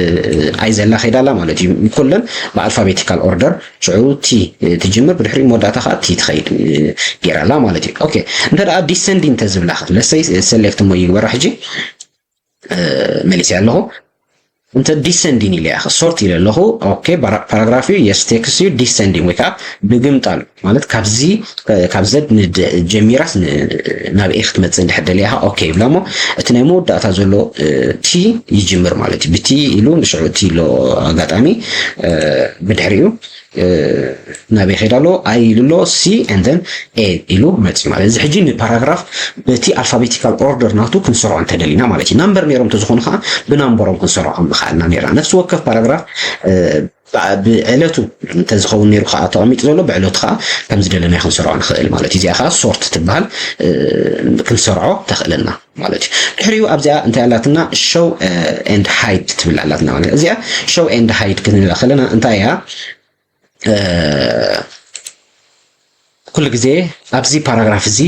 ኣይ ዘላ ከይዳ ኣላ ማለት እዩ። ኩለን ብኣልፋቤቲካል ኦርደር ሽዑ ቲ ትጅምር ብድሕሪ መወዳእታ ከዓ ቲ ትኸይድ ገይራ ኣላ ማለት እዩ። ኦኬ እንተ ደኣ ዲሰንዲንግ ተዝብላ ለሰይ ሰሌክት እሞ ይግበራ ሕጂ መሊሰ ኣለኹ። እንተ ዲሰንዲን ኢለ ያ ሶርት ኢለ ኣለኹ። ኦኬ ፓራግራፍ ዩ የስ ቴክስት ዩ ዲሰንዲን ወይ ከዓ ብግምጣሉ ማለት ካብዚ ካብ ዘድ ጀሚራስ ናብ ኤ ክትመፅእ እንድሕር ደሊያ ኦኬ ይብላ እሞ እቲ ናይ መወዳእታ ዘሎ ቲ ይጅምር ማለት እዩ። ብቲ ኢሉ ንሽዑ እቲ ኢሎ ኣጋጣሚ ብድሕሪኡ ናበይ ከይዳ ኣሎ ኣይ ኢሉ ኣሎ ሲ ን ኤ ኢሉ መፅዩ ማለት እዚ ሕጂ ንፓራግራፍ በቲ ኣልፋቤቲካል ኦርደር ናቱ ክንሰርዖ እንተደሊና ማለት እዩ። ናምበር ነይሮም እንተዝኾኑ ከዓ ብናምበሮም ክንሰርዖም ምኽኣልና ነይርና። ነፍሲ ወከፍ ፓራግራፍ ብዕለቱ እንተዝኸውን ነይሩ ከዓ ተቐሚጡ ዘሎ ብዕለቱ ከዓ ከምዝደለናዮ ክንሰርዖ ንኽእል ማለት እዩ። እዚኣ ከዓ ሶርት ትበሃል ክንሰርዖ ተኽእለና ማለት እዩ። ድሕሪኡ ኣብዚኣ እንታይ ኣላትና ሾው ኤንድ ሃይድ ትብል ኣላትና ማለት እዚኣ ሾው ኤንድ ሃይድ ክንብላ ከለና እንታይ እያ ኩሉ ግዜ ኣብዚ ፓራግራፍ እዚ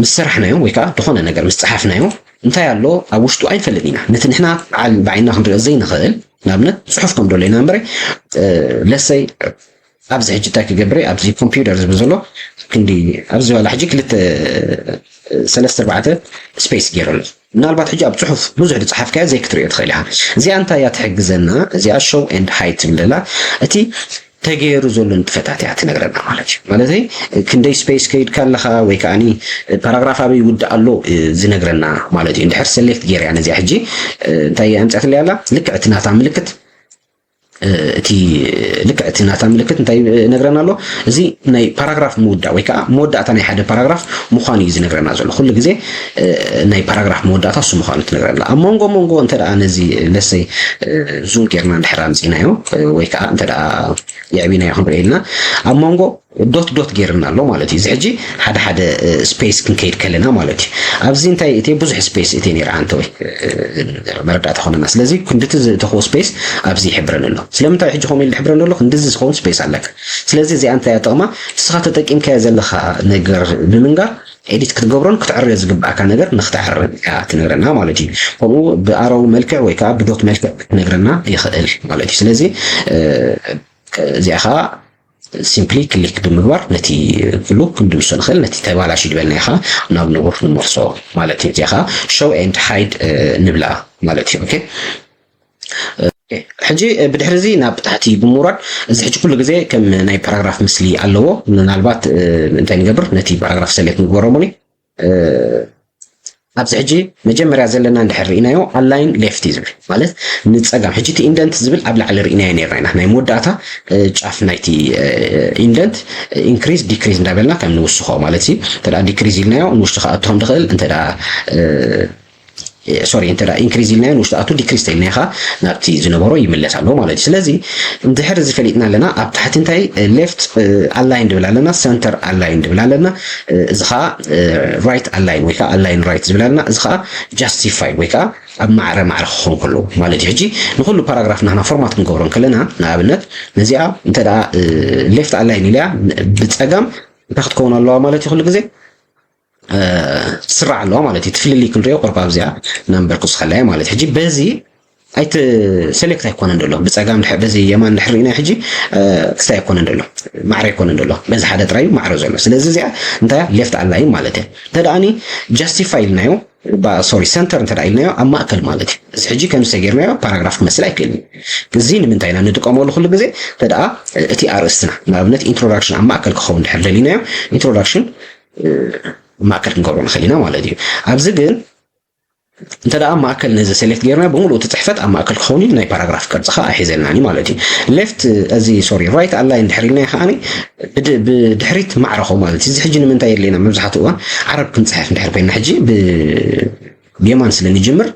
ምስ ሰራሕናዮ ወይ ከዓ ዝኾነ ነገር ምስ ፀሓፍናዮ እንታይ ኣሎ ኣብ ውሽጡ ኣይንፈልጥ ኢና። ነቲ ንሕና በዓል ብዓይና ክንሪኦ ዘይንኽእል ንኣብነት ፅሑፍ ከም ደሎ ኢና እምበረ ለሰይ ኣብዚ ሕጂ እንታይ ክገብረ ኣብዚ ኮምፒውተር ዝብል ዘሎ ክንዲ ኣብዚ ዋላ ሕጂ ክልተ ሰለስተ ኣርባዕተ ስፔስ ገይረ ኣሎ። ምናልባት ሕጂ ኣብ ፅሑፍ ብዙሕ ዝፀሓፍካዮ ዘይክትሪኦ ትኽእል ኢኻ። እዚኣ እንታይ እያ ትሕግዘና? እዚኣ ሾው ኤንድ ሃይድ ትብል ዘላ እቲ ተገይሩ ዘሎ ንጥፈታት እያ ትነግረና ማለት እዩ። ማለት ክንደይ ስፔስ ከይድካ ኣለኻ ወይ ከዓ ፓራግራፍ ኣበይ ይውዳእ ኣሎ ዝነግረና ማለት እዩ። እንድሕር ሰሌክት ገይረ እያ ነዚኣ ሕጂ እንታይ ኣምፅኣትለይ ኣላ ልክዕ እቲ ናታ ምልክት እቲ ልክዕ እቲ ናታ ምልክት እንታይ ነግረና ኣሎ? እዚ ናይ ፓራግራፍ ምውዳእ ወይ ከዓ መወዳእታ ናይ ሓደ ፓራግራፍ ምዃኑ እዩ ዝነግረና ዘሎ። ኩሉ ግዜ ናይ ፓራግራፍ መወዳእታ እሱ ምዃኑ ትነግረና። ኣብ መንጎ መንጎ እንተ ደኣ ነዚ ለሰይ ዙም ጌርና እንድሕር ኣምፂናዮ ወይ ከዓ እንተ ደኣ የዕቢናዮ ክንሪኦ ኢልና ኣብ መንጎ ዶት ዶት ጌርና ኣሎ ማለት እዩ። እዚ ሕጂ ሓደ ሓደ ስፔስ ክንከይድ ከለና ማለት እዩ። ኣብዚ እንታይ እቲ ብዙሕ ስፔስ እቲ ነይራ ኣንተ ወይ መረዳእታ ኾነና። ስለዚ ክንድቲ ዝተኽቦ ስፔስ ኣብዚ ይሕብረን ኣሎ። ስለምንታይ ሕጂ ከምኡ ኢሉ ዝሕብረን ዘሎ ክንድዚ ዝኸውን ስፔስ ኣለካ። ስለዚ እዚኣ እንታይ እያ ጥቕማ? ንስኻ ተጠቂምካዮ ዘለኻ ነገር ብምንጋር ኤዲት ክትገብሮን ክትዕርዮ ዝግብኣካ ነገር ንክትዕርብ እያ ትነግረና ማለት እዩ። ከምኡ ብኣረው መልክዕ ወይ ከዓ ብዶት መልክዕ ክትነግረና ይኽእል ማለት እዩ። ስለዚ እዚኣ ከዓ ሲምፕሊ ክሊክ ብምግባር ነቲ ኩሉ ክንድምሶ ንኽእል። ነቲ ተባላሽ ዝበልና ኢኻ ናብ ንቡር ንመልሶ ማለት እዩ። እዚኣ ከዓ ሾው ኤንድ ሃይድ ንብላ ማለት እዩ። ኦኬ ሕጂ ብድሕሪ እዚ ናብ ታሕቲ ብምውራድ እዚ ሕጂ ኩሉ ግዜ ከም ናይ ፓራግራፍ ምስሊ ኣለዎ። ምናልባት እንታይ ንገብር ነቲ ፓራግራፍ ሰሌክት ንግበሮ እሞ ኣብዚ ሕጂ መጀመርያ ዘለና እንድሕር ርኢናዮ ኣላይን ሌፍት እዩ ዝብል ማለት ንፀጋም ሕጂ እቲ ኢንደንት ዝብል ኣብ ላዕሊ ርኢናዮ ነርና ኢና ናይ መወዳእታ ጫፍ ናይቲ ኢንደንት ኢንክሪዝ ዲክሪዝ እንዳበልና ከም ንውስኾ ማለት እዩ። እንተ ዲክሪዝ ኢልናዮ ንውሽጢ ክኣቱ ከም ድኽእል እንተ ሶሪ እንተ ኢንክሪዝ ኢልናዮ ንውሽጢ ኣቱ ዲክሪዝ ተኢልናዮ ከዓ ናብቲ ዝነበሮ ይምለስ ኣሎ ማለት እዩ። ስለዚ እንድሕር እዚ ፈሊጥና ኣለና ኣብ ታሕቲ እንታይ ሌፍት ኣላይን ድብል ኣለና ሰንተር ኣላይን ድብል ኣለና እዚ ከዓ ራይት ኣላይን ወይ ከዓ ኣላይን ራይት ዝብል ኣለና እዚ ከዓ ጃስቲፋይ ወይ ከዓ ኣብ ማዕረ ማዕረ ክኸውን ከለዎ ማለት እዩ። ሕጂ ንኩሉ ፓራግራፍ ናህና ፎርማት ክንገብሮ ከለና ንኣብነት ነዚኣ እንተ ሌፍት ኣላይን ኢልያ ብፀጋም እንታይ ክትከውን ኣለዋ ማለት እዩ ኩሉ ግዜ ትስራዕ ኣለዋ ማለት እዩ። ትፍልልይ ክንሪኦ ቁርባ ኣብዚኣ ናምበር ክውስኸላ እያ ማለት እዩ። ሕጂ በዚ ኣይት ሰሌክት ኣይኮነን ዘሎ ብፀጋም ድሕር በዚ የማን ድሕር ርኢና ሕጂ ክስታይ ኣይኮነን ዘሎ ማዕረ ኣይኮነን ዘሎ በዚ ሓደ ጥራዩ ማዕረ ዘሎ ስለዚ እዚኣ እንታይ ሌፍት ኣላይን ማለት እያ። እንተ ደኣኒ ጃስቲፋይ ኢልናዮ ሶሪ ሰንተር እንተ ኢልናዮ ኣብ ማእከል ማለት እዩ። እዚ ሕጂ ከምዚ ተገይርናዮ ፓራግራፍ ክመስል ኣይክእልን እዩ። እዚ ንምንታይ ኢና ንጥቀመሉ ኩሉ ግዜ እንተ እቲ ኣርእስትና ንኣብነት ኢንትሮዳክሽን ኣብ ማእከል ክኸውን ድሕር ደሊናዮ ኢንትሮዳክሽን ማእከል ክንገብሮ ንኽእል ኢና ማለት እዩ። ኣብዚ ግን እንተ ደኣ ማእከል ነዚ select ጌርና ብምሉእ እቲ ጽሕፈት ኣብ ማእከል ክኸውን እዩ፣ ናይ ፓራግራፍ ቅርጺ ከኣ ኣይሕዘልናን እዩ ማለት እዩ። Left እዚ sorry right align ድሕር ኢልና ከኣ ብድሕሪት ማዕረኾ ማለት እዩ። እዚ ሕጂ ንምንታይ የድልየና? መብዛሕትኡ እዋን ዓረብ ክንጽሕፍ እንድሕር ኮይና ሕጂ ብየማን ስለ ንጅምር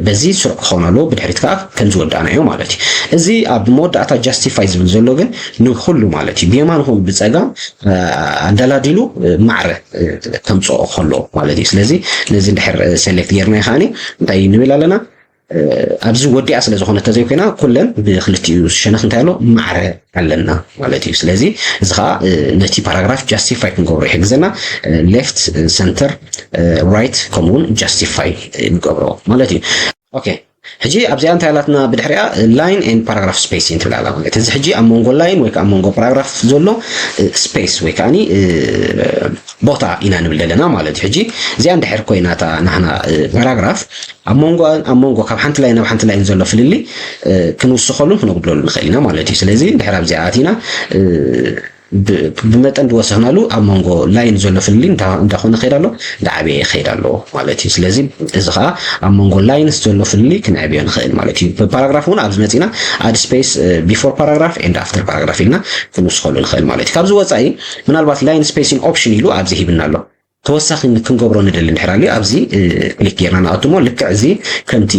በዚ ስሩዕ ክኸውን ኣለዎ፣ ብድሕሪት ከኣ ከም ዝወዳእናዮ ማለት እዩ። እዚ ኣብ መወዳእታ justify ዝብል ዘሎ ግን ንኹሉ ማለት እዩ፣ ብየማን ይኹን ብጸጋም ኣደላዲሉ ማዕረ ከምጽኦ ከሎ ማለት እዩ። ስለዚ ነዚ እንድሕር select ጌርና ከኣ እንታይ ንብል ኣለና? ኣብዚ ወዲኣ ስለ ዝኾነ ተዘይኮይና ኩለን ብክልቲኡ ሸነኽ እንታይ ኣሎ ማዕረ ኣለና ማለት እዩ። ስለዚ እዚ ከዓ ነቲ ፓራግራፍ justify ክንገብሮ ይሕግዘና። Left center right ከምኡ እውን justify ንገብሮ ማለት እዩ። ኦኬ ሕጂ ኣብዚኣ እንታይ ኣላትና ብድሕሪኣ line and paragraph spacing ትብል ኣላ ማለት እዚ ሕጂ ኣብ መንጎ line ወይ ከዓ ኣብ መንጎ ፓራግራፍ ዘሎ space ወይ ከዓ ቦታ ኢና ንብል ዘለና ማለት እዩ። ሕጂ እዚኣ እንድሕር ኮይና እታ ናህና ፓራግራፍ ኣብ መንጎ ኣብ መንጎ ካብ ሓንቲ line ናብ ሓንቲ line ዘሎ ፍልልይ ክንውስኸሉን ክነጉድለሉ ንኽእል ኢና ማለት እዩ። ስለዚ እንድሕር ኣብዚኣ ኣቲና ብመጠን ዝወሰኽናሉ ኣብ መንጎ line ዘሎ ፍልልይ እንዳኾነ ይኸይድ ኣሎ፣ እንዳዓበየ ይኸይድ ኣሎ ማለት እዩ። ስለዚ እዚ ከዓ ኣብ መንጎ lines ዘሎ ፍልልይ ክንዕብዮ ንኽእል ማለት እዩ። ብፓራግራፍ እውን ኣብዚ መፂና add space before paragraph and after paragraph ኢልና ክንውስኸሉ ንኽእል ማለት እዩ። ካብዚ ወፃኢ ምናልባት line spacing option ኢሉ ኣብዚ ሂብና ኣሎ። ተወሳኺ ክንገብሮ ንደሊ እንድሕር ኣልዩ ኣብዚ click ጌርና ንኣቱ እሞ ልክዕ እዚ ከምቲ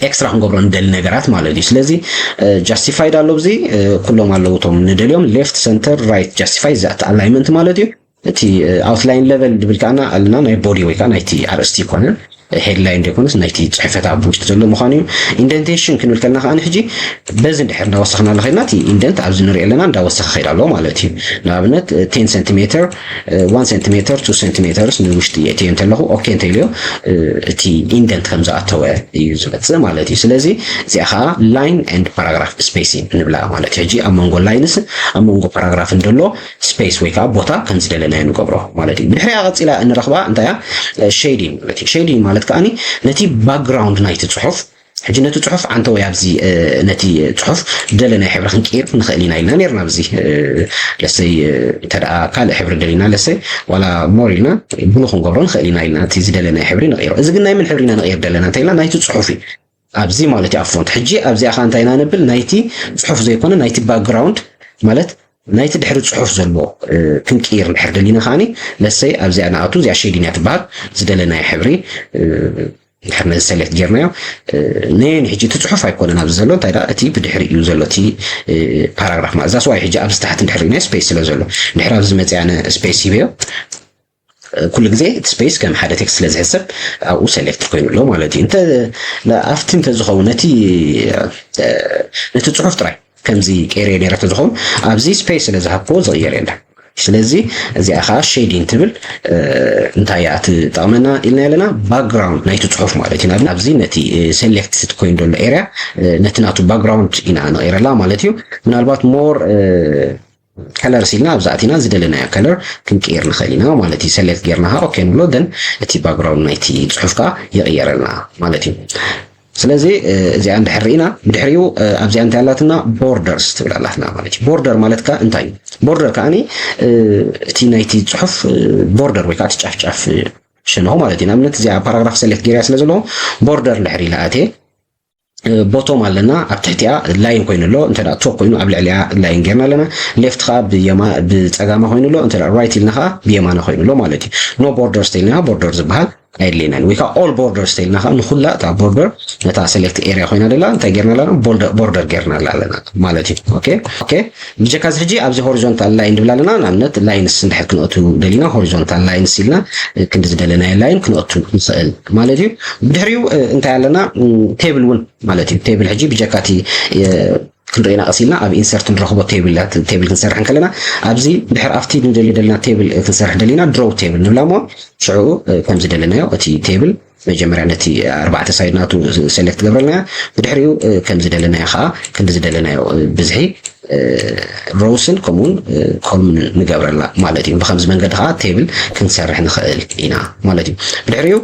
extra ክንገብሮ ንደሊ ነገራት ማለት እዩ። ስለዚ justified ኣሎ ኣብዚ ኩሎም ኣለዉ እቶም ንደልዮም left center right justify that alignment ማለት እዩ። እቲ outline level ድብል ከዓና ኣለና ናይ body ወይ ከዓ ናይቲ ኣርእስቲ ይኮነ headline ዘይኮነስ ናይቲ ፅሕፈት ኣብ ውሽጢ ዘሎ ምዃኑ እዩ። Indentation ክንብል ከለና ከዓ ሕጂ በዚ እንድሕር እንዳወሰኽና ኣለኸድና እቲ indent ኣብዚ ንሪኦ ኣለና እንዳወሰኸ ከይድ ኣለዎ ማለት እዩ። ንኣብነት ten centimeter one centimeter two centimeters ንውሽጢ የእትዮ እንተለኹ okay እንተኢልዮ እቲ indent ከም ዝኣተወ እዩ ዝመፅእ ማለት እዩ። ስለዚ እዚኣ ከዓ line and paragraph spacing ንብላ ማለት እዩ። ሕጂ ኣብ መንጎ lines ኣብ መንጎ ፓራግራፍን ዘሎ space ወይ ከዓ ቦታ ከም ዝደለናዮ ንገብሮ ማለት እዩ። ብድሕሪኣ ቀፂላ እንረኽባ እንታይ እያ? Shading ማለት እዩ። Shading ማለት ከዓ ነቲ background ናይቲ ፅሑፍ ሕጂ ነቲ ፅሑፍ ዓንተ ወይ ኣብዚ ነቲ ፅሑፍ ደለናዮ ሕብሪ ክንቅይር ንኽእል ኢና ኢልና ነርና ኣብዚ ለሰይ እንተ ካልእ ሕብሪ ደሊና ለሰይ ዋላ more ኢልና ብሉ ክንገብሮ ንኽእል ኢና ኢልና እቲ ዝደለናዮ ሕብሪ ንቕይሮ። እዚ ግን ናይ ምን ሕብሪ ኢና ንቕይር ደለና እንተ ኢልና ናይቲ ፅሑፍ እዩ ኣብዚ ማለት እዩ ኣብ font። ሕጂ ኣብዚኣ ከ እንታይ ኢና ንብል? ናይቲ ፅሑፍ ዘይኮነ ናይቲ background ማለት ናይቲ ድሕሪ ፅሑፍ ዘሎ ክንቅይር እንድሕር ደሊና ከዓኒ ለሰይ ኣብዚኣ ንኣቱ እዚኣ shading እያ ትበሃል ዝደለናዮ ሕብሪ ድሕር ነዚ select ጌርናዮ ነየን ሕጂ እቲ ፅሑፍ ኣይኮነን ኣብዚ ዘሎ እንታይ ደኣ እቲ ብድሕሪ እዩ ዘሎ እቲ ፓራግራፍ ማለት that's why ሕጂ ኣብዚ ታሕቲ እንድሕር ሪእናዮ space ስለ ዘሎ ድሕር ኣብዚ መፅእ ኣነ space ሂበዮ ኩሉ ግዜ እቲ space ከም ሓደ text ስለ ዝሕሰብ ኣብኡ select ኮይኑ ኣሎ ማለት እዩ። እንተ ኣብቲ እንተ ዝኸውን ነቲ ነቲ ፅሑፍ ጥራይ ከምዚ ቀይረ ነረ ተዝኸውን ኣብዚ space ስለ ዝሃብክዎ ዝቕየር የለን። ስለዚ እዚኣ ከዓ shading ትብል እንታይ እያ ትጠቕመና ኢልና ኣለና background ናይቲ ፅሑፍ ማለት እዩ። ኣብዚ ነቲ select ኮይኑ ዘሎ area ነቲ ናቱ background ኢና ንቕይረላ ማለት እዩ። ምናልባት more colors ኢልና ኣብዛ ኣቲና ዝደለናዮ color ክንቅይር ንኽእል ኢና ማለት እዩ። Select ጌርና ከዓ okay ንብሎ then እቲ background ናይቲ ፅሑፍ ከዓ ይቕየረልና ማለት እዩ። ስለዚ እዚኣ እንድሕር ርኢና ብድሕሪኡ ኣብዚኣ እንታይ ኣላትና borders ትብል ኣላትና ማለት እዩ። Border ማለት ከዓ እንታይ እዩ? Border ከዓ እቲ ናይቲ ፅሑፍ border ወይ ከዓ እቲ ጫፍጫፍ ሸነኹ ማለት እዩ። ንኣብነት እዚኣ ፓራግራፍ select ጌርያ ስለ ዘለኹ border እንድሕር ኢለ ኣትየ bottom ኣለና ኣብ ትሕቲኣ line ኮይኑ ኣሎ እንተ top ኮይኑ ኣብ ልዕሊኣ line ጌርና ኣለና። Left ከዓ ብየማ ብፀጋማ ኮይኑ ኣሎ እንተ right ኢልና ከዓ ብየማና ኮይኑ ኣሎ ማለት እዩ። No borders ተኢልና border ዝበሃል ኣየድልየናን ወይ ከዓ all borders ተኢልና ከዓ ንኩላ እታ border ነታ select area ኮይና ደላ እንታይ ጌርና ኣለና border ጌርና ኣለና ማለት እዩ። Okay okay ብጀካ እዚ ሕጂ ኣብዚ horizontal line ንብል ኣለና። ንኣብነት lines እንድሕር ክንእቱ ደሊና horizontal lines ኢልና ክንዲ ዝደለናዮ line ክንእቱ ንኽእል ማለት እዩ። ብድሕሪኡ እንታይ ኣለና table እውን ማለት እዩ። Table ሕጂ ብጀካ እቲ ክንሪኢና ቀስ ኢልና ኣብ insert ንረኽቦ table table ክንሰርሕ እንከለና ኣብዚ ድሕር ኣብቲ ንደልዮ ደለና table ክንሰርሕ ደሊና draw table ንብላ እሞ ሽዑ ከም ዝደለናዮ እቲ table መጀመርያ ነቲ ኣርባዕተ side ናቱ select ትገብረልና እያ። ብድሕሪኡ ከም ዝደለናዮ ከዓ ክንዲ ዝደለናዮ ብዝሒ rows ን ከምኡውን column ንገብረላ ማለት እዩ። ብከምዚ መንገዲ ከዓ table ክንሰርሕ ንኽእል ኢና ማለት እዩ። ብድሕሪኡ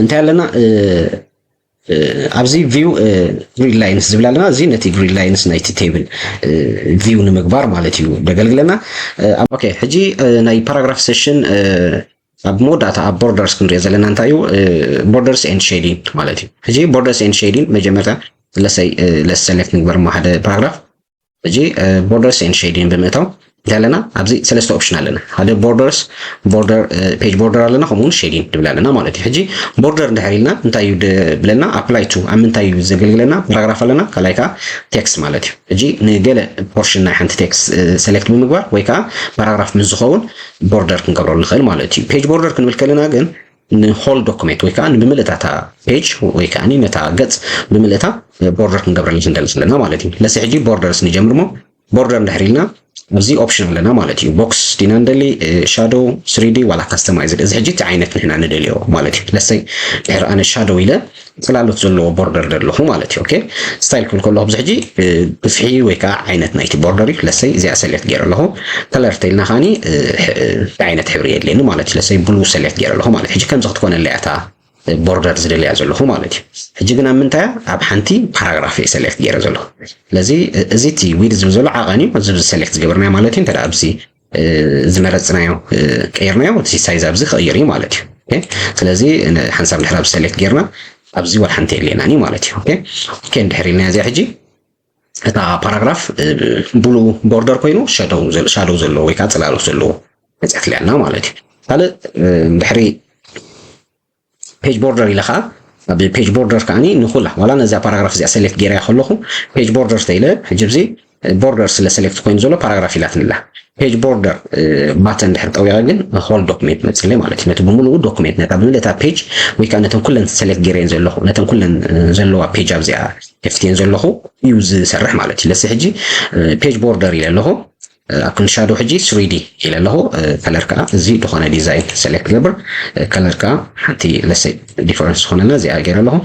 እንታይ ኣለና ኣብዚ view grid lines ዝብል ኣለና። እዚ ነቲ grid lines ናይቲ table view ንምግባር ማለት እዩ ደገልግለና። ኦኬ፣ ሕጂ ናይ paragraph section ኣብ መወዳእታ ኣብ borders ክንሪኦ ዘለና እንታይ እዩ? Borders and shading ማለት እዩ። ሕጂ borders and shading መጀመርታ ለሰይ ለስ select ንግበር እሞ ሓደ paragraph። ሕጂ borders and shading ብምእታው እንታይ ኣለና? ኣብዚ ሰለስተ option ኣለና። ሓደ borders፣ border፣ page border ኣለና፣ ከምኡ እውን shading ዝብል ኣለና ማለት እዩ። ሕጂ border እንድሕር ኢልና እንታይ እዩ ዝብለና? Apply to ኣብ ምንታይ እዩ ዘገልግለና? Paragraph ኣለና፣ ካልኣይ ከዓ text ማለት እዩ። ሕጂ ንገለ portion ናይ ሓንቲ text select ብምግባር ወይ ከዓ paragraph ምስ ዝኸውን border ክንገብረሉ ንኽእል ማለት እዩ። Page border ክንብል ከለና ግን ን whole document ወይ ከዓ ንብምልእታታ page ወይ ከዓ ነታ ገጽ ብምልእታ border ክንገብረሉ ክንደሊ ከለና ማለት እዩ። ለሲ ሕጂ borders ንጀምር እሞ border እንድሕር ኢልና ኣብዚ option ኣለና ማለት እዩ። Box ዲና ንደሊ፣ shadow፣ three D ዋላ customized። እዚ ሕጂ እቲ ዓይነት ንሕና ንደልዮ ማለት እዩ። ለሰይ ድሕር ኣነ shadow ኢለ ጽላሎት ዘለዎ border ደለኹ ማለት እዩ። ኦኬ፣ style ክብል ከለኹ ኣብዚ ሕጂ ብዝሒ ወይ ከዓ ዓይነት ናይቲ border እዩ። ለሰይ እዚኣ select ገይረ ኣለኹ። Color ተልና ከዓኒ ዓይነት ሕብሪ የድልየኒ ማለት እዩ። ለሰይ blue select ገይረ ኣለኹ ማለት እዩ። ሕጂ ከምዚ ክትኮነለይ እያ እታ border ዝደልያ ዘለኹ ማለት እዩ። ሕጂ ግን ኣብ ምንታይ እያ? ኣብ ሓንቲ paragraph እየ select ገይረ ዘለኹ። ስለዚ እዚ እቲ width ዝብል ዘሎ ዓቐን እዩ። እዚ select ዝገበርናዮ ማለት እዩ። እንተ ኣብዚ ዝመረፅናዮ ቀይርናዮ፣ እቲ size ኣብዚ ክቕይር እዩ ማለት እዩ። ስለዚ ሓንሳብ ድሕር ኣብዚ select ገይርና ኣብዚ ወላ ሓንቲ የድልየናን እዩ ማለት እዩ። ኦኬ፣ እንድሕር ኢልና እዚኣ ሕጂ እታ paragraph blue border ኮይኑ shadow ዘለዎ ወይ ከዓ ፅላሎት ዘለዎ መፅያት ኣለና ማለት እዩ። ካልእ እንድሕሪ page border ኢለ ከዓ ኣብ page border ከዓኒ ንኩላ ዋላ ነዚኣ paragraph እዚኣ select ገይረያ ከለኹ page border ተኢለ ሕጂ ኣብዚ border ስለ select ኮይኑ ዘሎ paragraph ኢላትንላ። Page border button ድሕር ጠዊቐ ግን whole document መፅለይ ማለት እዩ። ነቲ ብምሉኡ document ነታ ብምልእታ page ወይ ከዓ ነተን ኩለን select ገይረየን ዘለኹ ነተን ኩለን ዘለዋ page ኣብዚኣ ከፍትየን ዘለኹ እዩ ዝሰርሕ ማለት እዩ። ለሲ ሕጂ page border ኢለ ኣለኹ ኣብ ክንዲ shadow ሕጂ three D ኢለ ኣለኹ። Color ከዓ እዚ ዝኾነ design select ገብር። Color ከዓ ሓንቲ ለሰይ difference ዝኾነና እዚኣ ገይረ ኣለኹ።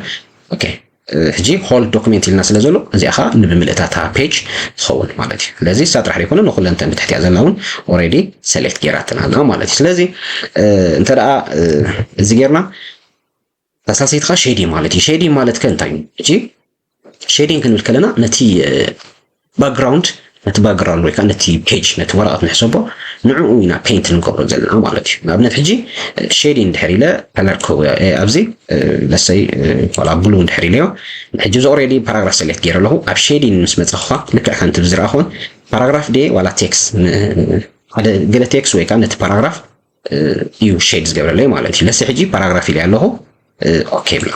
ኦኬ፣ ሕጂ whole document ኢልና ስለ ዘሎ እዚኣ ከዓ ንብምልእታታ page ትኸውን ማለት እዩ። ስለዚ እሳ ጥራሕ ዘይኮነ ንኩለንተን ብትሕቲያ ዘላ እውን already select ገይራትና ኣላ ማለት እዩ። ስለዚ እንተ ደኣ እዚ ጌርና ተሳሰይትካ shading ማለት እዩ። Shading ማለት ከ እንታይ እዩ? ሕጂ shading ክንብል ከለና ነቲ background ነቲ background ወይ ከዓ ነቲ page ነቲ ወረቐት ንሕሰቦ ንዕኡ ኢና paint ንገብሮ ዘለና ማለት እዩ። ንኣብነት ሕጂ shading እንድሕር ኢለ color ኣብዚ ለሰይ ዋላ blue እንድሕር ኢለዮ ሕጂ እዚ already paragraph select ገይረ ኣለኹ። ኣብ shading ምስ መፀኹ ልክዕ ከምቲ ዝረኣኹን paragraph ድየ ዋላ text ሓደ ገለ text ወይ ከዓ ነቲ paragraph እዩ shade ዝገብረለይ ማለት እዩ። ለሲ ሕጂ paragraph ኢለ ኣለኹ። ኦኬ ብሎ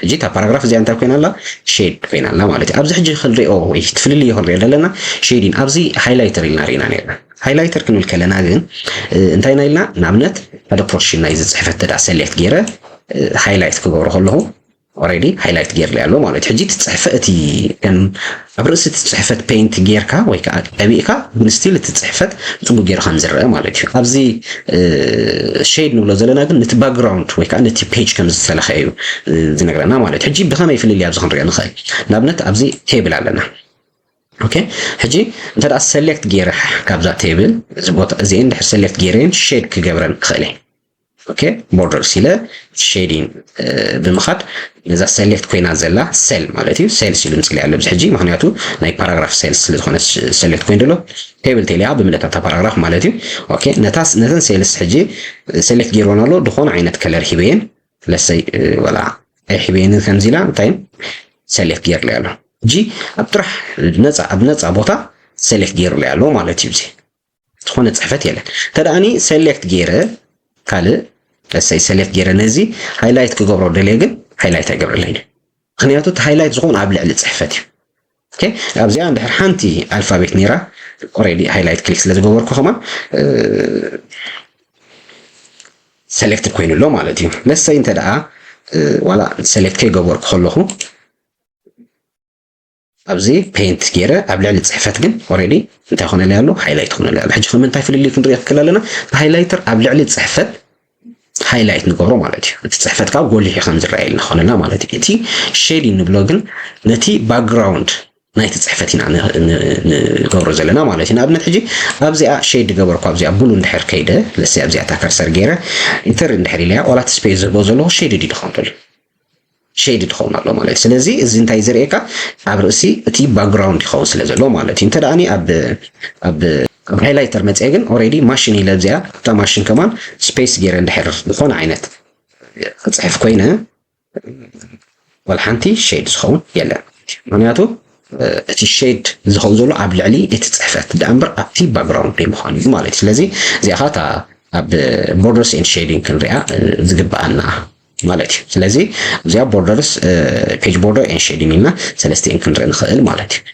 ሕጂ እታ paragraph እዚኣ እንታይ ኮይና ኣላ? Shade ኮይና ኣላ ማለት እዩ። ኣብዚ ሕጂ ክንሪኦ ወይ ትፍልልዮ ክንሪኦ ዘለና shading ኣብዚ highlighter ኢልና ርኢና ነርና። Highlighter ክንብል ከለና ግን እንታይ ኢና ኢልና? ንኣብነት ሓደ portion ናይ ዝፅሕፈት ተዳ select ገይረ highlight ክገብሮ ከለኹ already highlight ገይርለይ ኣሎ ማለት እዩ። ሕጂ እቲ ፅሕፈት እቲ ከም ኣብ ርእሲ እቲ ፅሕፈት paint ጌርካ ወይ ከዓ ቀቢእካ ግን still እቲ ፅሕፈት ፅቡቅ ገይሩ ከም ዝረአ ማለት እዩ። ኣብዚ shade ንብሎ ዘለና ግን ነቲ background ወይ ከዓ ነቲ page ከም ዝተለኸ እዩ ዝነግረና ማለት እዩ። ሕጂ ብኸመይ ፍልልይ ኣብዚ ክንሪኦ ንኽእል? ንኣብነት ኣብዚ table ኣለና። ኦኬ፣ ሕጂ እንተ ደኣ select ገይረ ካብዛ table እዚ ቦታ እዚ እንድሕር select ገይረን shade ክገብረን ክኽእል እየ። ኦኬ፣ borders ኢለ shading ብምኻድ ነዛ select ኮይና ዘላ cell ማለት እዩ። Cells ኢሉ ምፅሊ ኣሎ ኣብዚ ሕጂ ምክንያቱ ናይ paragraph cells ስለ ዝኾነ select ኮይኑ ዘሎ table ተይሊያ ብምልእታታ paragraph ማለት እዩ። ኦኬ፣ ነታ ነተን cells ሕጂ select ገይርወን ኣሎ ዝኾነ ዓይነት color ሂበየን ለሰይ ወላ ኣይሕበየንን ከምዚ ኢላ እንታይ select ገይርለይ ኣሎ። ሕጂ ኣብ ጥራሕ ነፃ ኣብ ነፃ ቦታ select ገይርለይ ኣሎ ማለት እዩ። እዚ ዝኾነ ፅሕፈት የለን። ተደኣኒ select ገይረ ካልእ ለሰይ select ገይረ ነዚ highlight ክገብሮ ደልየ ግን highlight ኣይገብረለይን። ምክንያቱ እቲ highlight ዝኾን ኣብ ልዕሊ ፅሕፈት እዩ። ኦኬ፣ ኣብዚኣ እንድሕር ሓንቲ alphabet ነይራ already highlight click ስለ ዝገበርኩ ከማን selected ኮይኑ ኣሎ ማለት እዩ። ለሰይ እንተ ደኣ ዋላ select ከይገበርኩ ከለኹ ኣብዚ paint ገይረ ኣብ ልዕሊ ፅሕፈት ግን already እንታይ ኮነለይ ኣሎ? Highlight ኮነለይ ኣሎ። ሕጂ ከም እንታይ ፍልልይ ክንሪኦ ክክእል ኣለና? Highlighter ኣብ ልዕሊ ፅሕፈት highlight ንገብሮ ማለት እዩ። እቲ ፅሕፈት ካብ ጎሊሑ ከም ዝረኣየልና ኮነልና ማለት እዩ። እቲ shading ንብሎ ግን ነቲ background ናይቲ ፅሕፈት ኢና ንገብሮ ዘለና ማለት እዩ። ንኣብነት ሕጂ ኣብዚኣ shade ገበርኩ ኣብዚኣ ብሉ እንድሕር ከይደ ለሲ ኣብዚኣ እታ cursor ገይረ enter እንድሕር ኢለያ ዋላ እቲ space ዝህቦ ዘለኹ shaded እዩ ዝኸውን ዘሎ። ሸይድ ትኸውን ኣሎ ማለት እዩ። ስለዚ እዚ እንታይ ዘርእየካ ኣብ ርእሲ እቲ ባክግራውንድ ይኸውን ስለ ዘሎ ማለት እዩ። እንተ ደኣ ኣብ ኣብ ኣብ ሃይላይተር መፅአ ግን ኦልሬዲ ማሽን ኢለ ኣብዚኣ ኣብታ ማሽን ከማን ስፔስ ገይረ እንድሕር ዝኾነ ዓይነት ክፅሕፍ ኮይነ ዋላ ሓንቲ ሸይድ ዝኸውን የለን። ምክንያቱ እቲ ሸይድ ዝኸውን ዘሎ ኣብ ልዕሊ እቲ ፅሕፈት ደኣ እምበር ኣብቲ ባክግራውንድ ዘይምዃኑ እዩ ማለት እዩ። ስለዚ እዚኣ ኸዓ እታ ኣብ ቦርደርስ ኤንድ ሼዲንግ ክንሪኣ ዝግብኣና ማለት እዩ። ስለዚ እዚኣ ቦርደርስ ፔጅ ቦርደር ኤንድ ሼዲንግ ኢልና ሰለስቲኤን ክንርኢ ንኽእል ማለት እዩ።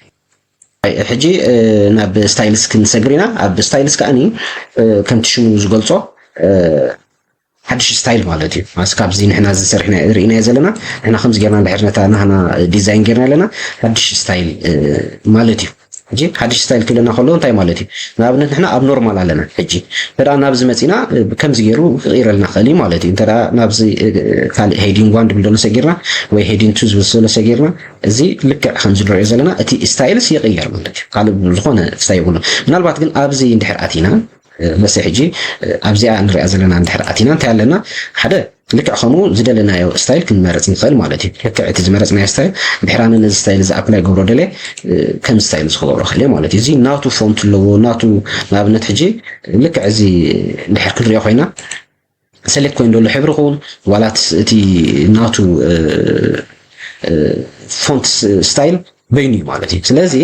ሕጂ ናብ ስታይልስ ክንሰግር ኢና። ኣብ ስታይልስ ከዓኒ ከምቲ ሽሙ ዝገልጾ ሓድሽ ስታይል ማለት እዩ። ማስ ካብዚ ንሕና ዝሰርሕና ርኢናዮ ዘለና ንሕና ከምዚ ጌርና እንድሕር ነታ ናህና ዲዛይን ጌርና ኣለና ሓድሽ ስታይል ማለት እዩ። ሕጂ ሓድሽ ስታይል ክብለና ከሎ እንታይ ማለት እዩ? ንኣብነት ንሕና ኣብ ኖርማል ኣለና። ሕጂ እንተ ደኣ ናብዚ መጺና ከምዚ ገይሩ ክቕይረልና ክእል እዩ ማለት እዩ። እንተ ደኣ ናብዚ ካልእ ሄዲንግ ዋን ድብል ዘሎ ሰጊርና ወይ ሄዲንግ ቱ ዝብል ዘሎ ሰጊርና እዚ ልክዕ ከምዚ ንሪኦ ዘለና እቲ ስታይልስ ይቕየር ማለት እዩ። ካልእ ዝኾነ ስታይ የብሉ። ምናልባት ግን ኣብዚ እንድሕር ኣቲና መሰ ሕጂ ኣብዚኣ ንሪኣ ዘለና እንድሕር ኣቲና እንታይ ኣለና ሓደ ልክዕ ከምኡ ዝደለናዮ ስታይል ክንመርፅ ንኽእል ማለት እዩ። ልክዕ እቲ ዝመረፅናዮ ስታይል ድሕራነ ነዚ ስታይል እዚ ኣፕላይ ገብሮ ደለ ከም ስታይል እዚ ክገብሮ ክእል ማለት እዩ። እዚ ናቱ ፎንት ኣለዎ ናቱ ንኣብነት ሕጂ ልክዕ እዚ እንድሕር ክንሪኦ ኮይና ሰሌክት ኮይኑ ዘሎ ሕብሪ ክውን ዋላት እቲ ናቱ ፎንት ስታይል በይኑ እዩ ማለት እዩ። ስለዚ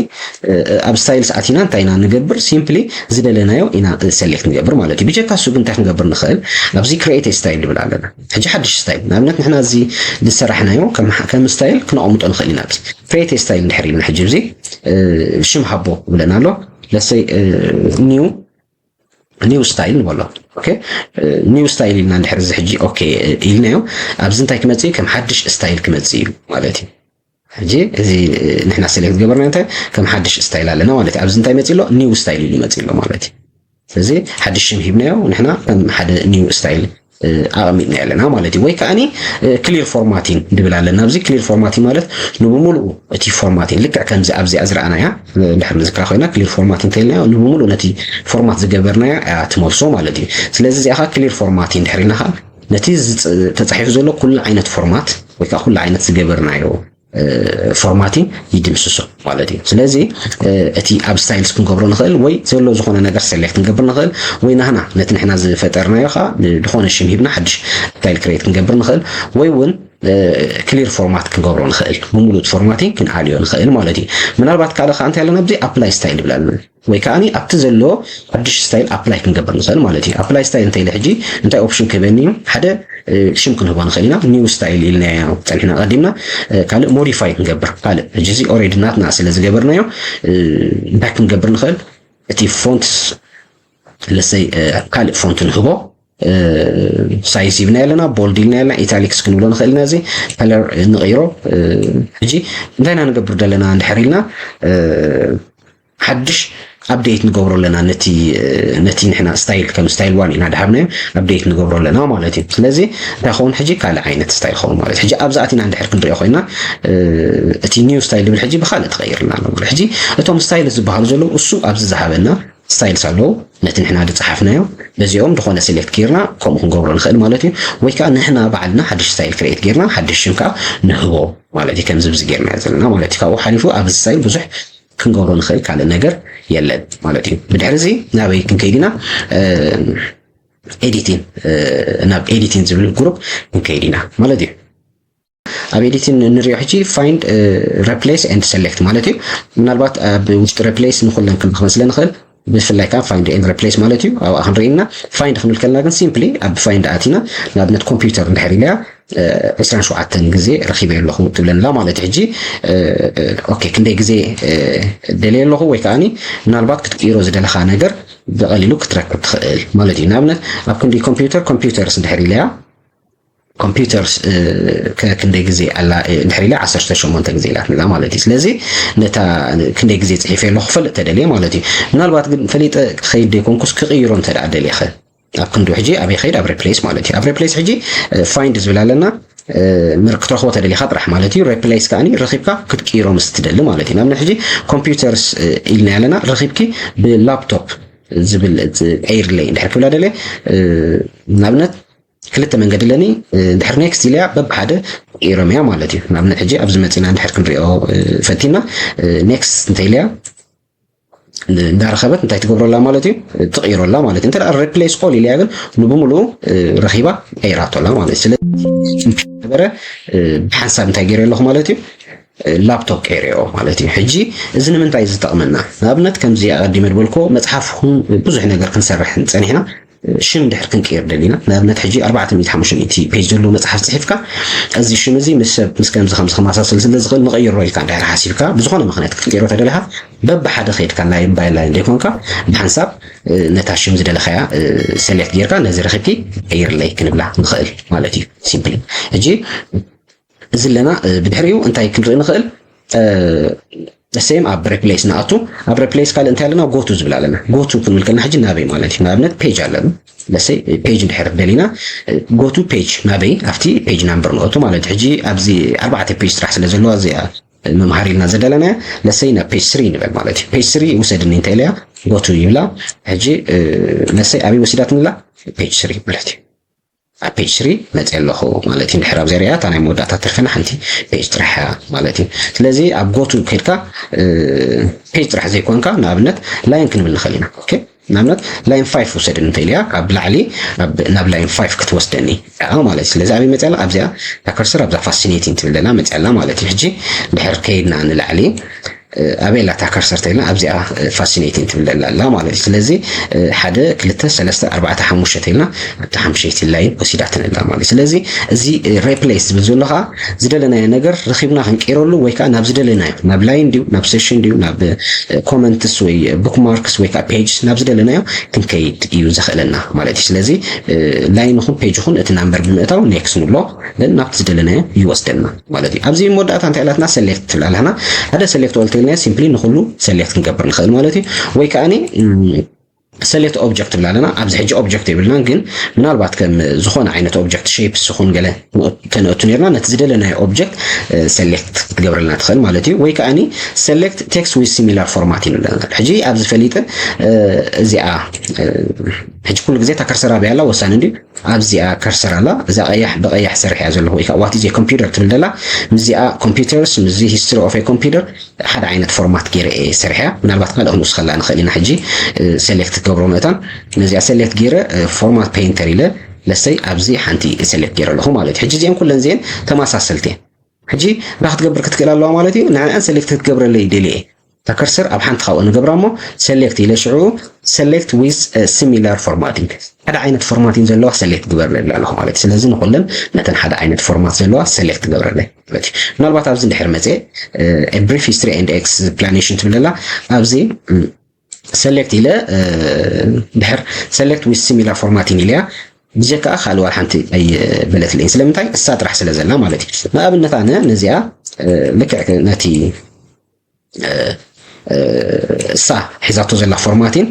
ኣብ ስታይልስ ኣቲና እንታይ ኢና ንገብር? ሲምፕሊ ዝደለናዮ ኢና ሰሌክት ንገብር ማለት እዩ። ብጀካ እሱ ግን እንታይ ክንገብር ንኽእል? ኣብዚ ክሬኤት ስታይል ንብል ኣለና። ሕጂ ሓድሽ ስታይል ንኣብነት ንሕና እዚ ዝሰራሕናዮ ከም ስታይል ክነቐምጦ ንኽእል ኢና። ኣብዚ ክሬኤት ስታይል እንድሕር ኢልና ሕጂ እዚ ሽም ሃቦ ብለና ኣሎ። ለሰይ ኒው ኒው ስታይል ንበሎ። ኦኬ ኒው ስታይል ኢልና እንድሕር እዚ ሕጂ ኦኬ ኢልናዮ ኣብዚ እንታይ ክመፅእ እዩ? ከም ሓድሽ ስታይል ክመፅእ እዩ ማለት እዩ። ሕጂ እዚ ንሕና ሰሌክት ገበርና እንታይ ከም ሓድሽ ስታይል ኣለና ማለት እዩ። ኣብዚ እንታይ መፂ ኣሎ? ኒው ስታይል ኢሉ መፂ ኣሎ ማለት እዩ። ስለዚ ሓድሽ ሽም ሂብናዮ ንሕና ከም ሓደ ኒው ስታይል ኣቐሚጥና ኣለና ማለት እዩ። ወይ ከዓኒ ክሊር ፎርማቲን ድብል ኣለና። ኣብዚ ክሊር ፎርማቲን ማለት ንብሙሉኡ እቲ ፎርማቲን ልክዕ ከምዚ ኣብዚኣ ዝረኣናያ እንድሕር ንዝክራ ኮይና ክሊር ፎርማቲን እንተኢልናዮ ንብሙሉኡ ነቲ ፎርማት ዝገበርናያ እያ ትመልሶ ማለት እዩ። ስለዚ እዚኣ ከዓ ክሊር ፎርማቲን እንድሕር ኢልና ከዓ ነቲ ተፃሒፉ ዘሎ ኩሉ ዓይነት ፎርማት ወይ ከዓ ኩሉ ዓይነት ዝገበርናዮ ፎርማቲን ይድምስሶ ማለት እዩ። ስለዚ እቲ ኣብ ስታይልስ ክንገብሮ ንኽእል ወይ ዘሎ ዝኾነ ነገር ሰሌክት ክንገብር ንኽእል ወይ ናህና ነቲ ንሕና ዝፈጠርናዮ ከዓ ዝኾነ ሽም ሂብና ሓድሽ ስታይል ክሬት ክንገብር ንኽእል ወይ እውን ክሊር ፎርማት ክንገብሮ ንኽእል ብምሉእ ፎርማቲን ክንኣልዮ ንኽእል ማለት እዩ። ምናልባት ካልእ ከዓ እንታይ ኣለና ኣብዚ ኣፕላይ ስታይል ይብል ኣለና። ወይ ከዓኒ ኣብቲ ዘሎ ሓድሽ ስታይል ኣፕላይ ክንገብር ንኽእል ማለት እዩ። ኣፕላይ ስታይል እንተኢለ ሕጂ እንታይ ኦፕሽን ክህበኒ እዩ? ሓደ ሽም ክንህቦ ንኽእል ኢና። ኒው ስታይል ኢልናዮ ጸኒሕና ቀዲምና ካልእ ሞዲፋይ ክንገብር ካልእ ሕጂ እዚ ኦሬዲ ናትና ስለ ዝገበርናዮ እንታይ ክንገብር ንኽእል? እቲ ፎንትስ ለሰይ ካልእ ፎንት ንህቦ ሳይዝ ይብና ኣለና ቦልድ ኢልና ኣለና ኢታሊክስ ክንብሎ ንኽእል ኢና። እዚ ከለር ንቕይሮ። ሕጂ እንታይ ኢና ንገብር ዘለና እንድሕር ኢልና ሓድሽ ኣፕዴት ንገብሮ ኣለና ነቲ ነቲ ንሕና ስታይል ከም ስታይል ዋን ኢና ድሃብናዮ ኣፕዴት ንገብሮ ኣለና ማለት እዩ። ስለዚ እንታይ ኸውን ሕጂ ካልእ ዓይነት ስታይል ኸውን ማለት ሕጂ ኣብዛ ኣቲና እንድሕር ክንሪኦ ኮይና እቲ ኒው ስታይል ዝብል ሕጂ ብካልእ ተቐይርና ኣሎ ማለት ሕጂ እቶም ስታይል ዝበሃሉ ዘለዉ እሱ ኣብዚ ዝሃበና ስታይልስ ኣለዉ ነቲ ንሕና ዝፀሓፍናዮ በዚኦም ዝኾነ ሴሌክት ጌርና ከምኡ ክንገብሮ ንኽእል ማለት እዩ። ወይ ከዓ ንሕና ባዕልና ሓድሽ ስታይል ክሬት ጌርና ሓድሽ ሽም ከዓ ንህቦ ማለት እዩ። ከምዚ ብዚ ጌርና ዘለና ማለት እዩ። ካብኡ ሓሊፉ ኣብዚ ስታይል ብዙሕ ክንገብሮ ንኽእል ካልእ ነገር የለን ማለት እዩ። ብድሕሪ እዚ ናበይ ክንከይድ ኢና? ኤዲቲን ናብ ኤዲቲን ዝብል ግሩፕ ክንከይድ ኢና ማለት እዩ። ኣብ ኤዲቲን ንሪኦ ሕጂ ፋይንድ ሪፕሌስ ኤንድ ሰሌክት ማለት እዩ። ምናልባት ኣብ ውሽጢ ሪፕሌስ ንኩለን ክንረኽበን ስለ ንኽእል ብፍላይ ከዓ ፋይንድ ኤንድ ሪፕሌስ ማለት እዩ። ኣብኣ ክንርኢ ኢና። ፋይንድ ክንብል ከለና ግን ሲምፕሊ ኣብ ፋይንድ ኣቲና ንኣብነት ኮምፒውተር እንድሕር ኢለያ ዕስራን ሸውዓተን ግዜ ረኺበ ኣለኹ ትብለንላ ማለት እዩ። ሕጂ ኦኬ ክንደይ ግዜ ደልየ ኣለኹ ወይ ከዓኒ ምናልባት ክትቅይሮ ዝደለኻ ነገር ብቐሊሉ ክትረክብ ትኽእል ማለት እዩ። ንኣብነት ኣብ ክንዲ ኮምፒውተር ኮምፒውተርስ እንድሕር ኢለያ ኮምፒውተርስ ክንደይ ግዜ ኣላ እንድሕር ኢለ ዓሰርተ ሸሞንተ ግዜ ኢላትንላ ማለት እዩ። ስለዚ ነታ ክንደይ ግዜ ፅሒፈ ኣለኹ ክፈልጥ ተደልየ ማለት እዩ። ምናልባት ግን ፈሊጠ ክኸይድ ዘይኮንኩስ ክቕይሮ እንተ ደኣ ደልየ ኸ ኣብ ክንዱ ሕጂ ኣበይ ኸይድ ኣብ ሪፕሌስ ማለት እዩ። ኣብ ሪፕሌስ ሕጂ ፋይንድ ዝብል ኣለና ክትረኽቦ ተደሊኻ ጥራሕ ማለት እዩ። ሪፕሌስ ከዓኒ ረኺብካ ክትቅይሮ ምስ ትደሊ ማለት እዩ። ንኣብነት ሕጂ ኮምፒውተርስ ኢልና ኣለና ረኺብኪ ብላፕቶፕ ዝብል ቀይርለይ እንድሕር ክብላ ደልየ ንኣብነት ክልተ መንገዲ ኣለኒ። እንድሕር ኔክስት ኢለያ በብሓደ ቀይሮም እያ ማለት እዩ። ንኣብነት ሕጂ ኣብዚ መፂና እንድሕር ክንሪኦ ፈቲና ኔክስት እንተኢልያ እንዳረኸበት እንታይ ትገብረላ ማለት እዩ? ትቕይሮላ ማለት እዩ። እንተ ሪፕሌስ ኦል ኢልያ ግን ንብምሉኡ ረኺባ ቀይራቶላ ማለት እዩ። ስለዚ ነበረ ብሓንሳብ እንታይ ገይረ ኣለኹ ማለት እዩ? ላፕቶፕ ቀይረዮ ማለት እዩ። ሕጂ እዚ ንምንታይ ዝጠቕመና? ንኣብነት ከምዚ ኣቐዲመ ዝበልኮ መፅሓፍ ኹን ብዙሕ ነገር ክንሰርሕ ጸኒሕና ሽም ድሕር ክንቀይር ደሊና ንኣብነት ሕጂ ኣርባዕተ ሚእቲ ሓሙሽተ ሚእቲ ፔጅ ዘለዎ መፅሓፍ ፅሒፍካ እዚ ሽም እዚ ምስ ሰብ ምስ ከምዚ ከምዚ ከማሳሰል ስለ ዝኽእል ንቐይሮ ኢልካ እንድሕር ሓሲብካ ብዝኾነ ምክንያት ክትቀይሮ ተደለኻ በብሓደ ከይድካ ላይን ባይ ላይን ዘይኮንካ ብሓንሳብ ነታ ሽም ዝደለኻያ ሴሌክት ጌርካ ነዚ ረኺብኪ ቀይርለይ ክንብላ ንኽእል ማለት እዩ። ሲምፕሊ ሕጂ እዚ ኣለና። ብድሕሪኡ እንታይ ክንርኢ ንኽእል? ሰም ኣብ ሪፕሌስ ንኣቱ ኣብ ሪፕሌስ ካልእ እንታይ ኣለና? ጎቱ ዝብል ኣለና። ጎቱ ክንብል ከለና ሕጂ ናበይ ማለት እዩ? ንኣብነት ፔጅ ኣለና። ለሰይ ፔጅ እንድሕር ደሊና ጎቱ ፔጅ ናበይ ኣብቲ ፔጅ ናምበር ንኣቱ ማለት እዩ። ሕጂ ኣብዚ ኣርባዕተ ፔጅ ስራሕ ስለ ዘለዋ እዚኣ መምሃር ኢልና ዘደለናያ ለሰይ ናብ ፔጅ ስሪ ንበል ማለት እዩ። ፔጅ ስሪ ውሰድኒ እንታይ ኢለያ ጎቱ ይብላ። ሕጂ ለሰይ ኣበይ ወሲዳትንላ ፔጅ ስሪ ማለት እዩ። ኣብ ፔጅ ስሪ መፅእ ኣለኹ ማለት እዩ። እንድሕር ኣብዚ ሪኣ እታ ናይ መወዳእታ ትርፍና ሓንቲ ፔጅ ጥራሕ እያ ማለት እዩ። ስለዚ ኣብ ጎቱ ከድካ ፔጅ ጥራሕ ዘይኮንካ ንኣብነት ላይን ክንብል ንኽእል ኢና። ኦኬ ንኣብነት ላይን ፋይፍ ውሰድኒ እንተ ኢልያ ካብ ላዕሊ ናብ ላይን ፋይፍ ክትወስደኒ እያ ማለት እዩ። ስለዚ ኣበይ መፅእ ኣላ ኣብዚኣ እታ ከርሰር ኣብዛ ፋሲኔቲንግ ትብል ዘላ መፅእ ኣላ ማለት እዩ። ሕጂ ድሕር ከይድና ንላዕሊ ኣበይ ኣላ እታ ከርሰር ተልና ኣብዚኣ ፋሲኔቲንግ ትብል ዘላ ኣላ ማለት እዩ። ስለዚ ሓደ ክልተ ሰለስተ ኣርባዕተ ሓሙሽተ ተልና ኣብቲ ሓምሸይቲ ላይን ወሲዳትን ኣላ ማለት እዩ። ስለዚ እዚ ሪፕሌስ ዝብል ዘሎ ከዓ ዝደለናዮ ነገር ረኺብና ክንቀይረሉ ወይ ከዓ ናብ ዝደለናዮ ናብ ላይን ድዩ ናብ ሴሽን ድዩ ናብ ኮመንትስ ወይ ቡክማርክስ ወይ ከዓ ፔጅስ ናብ ዝደለናዮ ክንከይድ እዩ ዘኽእለና ማለት እዩ። ስለዚ ላይን ይኹን ፔጅ ይኹን እቲ ናምበር ብምእታው ኔክስት ንብሎ ናብቲ ዝደለናዮ ይወስደና ማለት እዩ። ኣብዚ መወዳእታ እንታይ ኢላትና ሰሌክት ትብል ኣለና። ሓደ ሰሌክት ኦል ተልና ሲምፕሊ ንኩሉ ሰሌክት ክንገብር ንኽእል ማለት እዩ። ወይ ከዓኒ ሰሌክት ኦብጀክት ትብል ኣለና። ኣብዚ ሕጂ ኦብጀክት የብልናን ግን ምናልባት ከም ዝኾነ ዓይነት ኦብጀክት ሼፕስ ይኹን ገለ ከነእቱ ነርና ነቲ ዝደለናዮ ኦብጀክት ሰሌክት ክትገብረልና ትኽእል ማለት እዩ። ወይ ከዓኒ ሰሌክት ቴክስት ዊዝ ሲሚላር ፎርማት ይብለና። ሕጂ ኣብዚ ፈሊጠ እዚኣ ሕጂ ኩሉ ግዜ እታ ከርሰር ኣበይ ኣላ ወሳኒ እንድዩ ኣብዚኣ ከርሰር ኣላ እዛ ቀያሕ ብቀያሕ ሰሪሕ እያ ዘለኹ ወይ ከዓ what is a computer ትብል ዘላ ምስዚኣ ኮምፒውተርስ ምስዚ history of a computer ሓደ ዓይነት ፎርማት ገይረ እየ ሰሪሐያ። ምናልባት ካልእ ክንውስኸላ ንኽእል ኢና። ሕጂ ሰሌክት ትገብሮ መእታን ነዚኣ ሰሌክት ገይረ ፎርማት ፔይንተር ኢለ ለሰይ ኣብዚ ሓንቲ ሰሌክት ገይረ ኣለኹ ማለት እዩ። ሕጂ እዚአን ኩለን እዚአን ተመሳሰልቲ እየን። ሕጂ እንታይ ክትገብር ክትክእል ኣለዋ ማለት እዩ። ንዕኣን ሰሌክት ክትገብረለይ ደልየ እታ ከርሰር ኣብ ሓንቲ ካብኡ ንገብራ እሞ ሰሌክት ኢለ ሽዑ ሰሌክት ዊዝ ሲሚላር ፎርማቲንግ ሓደ ዓይነት ፎርማቲንግ ዘለዋ ሰሌክት ግበርለይ ይብል ኣለኹ ማለት እዩ። ስለዚ ንኩለን ነተን ሓደ ዓይነት ፎርማት ዘለዋ ሰሌክት ግበረለይ ማለት እዩ። ምናልባት ኣብዚ እንድሕር መፅየ ብሪፍ ሂስትሪ ኤንድ ኤክስፕላኔሽን ትብል ዘላ ኣብዚ ሰሌክት ኢለ ድሕር ሰሌክት ዊዝ ሲሚላር ፎርማቲንግ ኢለያ ብጀካ ካልእ ዋላ ሓንቲ ኣይበለትለይን። ስለምንታይ እሳ ጥራሕ ስለ ዘላ ማለት እዩ። ንኣብነት ኣነ ነዚኣ ልክዕ ነቲ እሳ ሒዛቶ ዘላ ፎርማቲን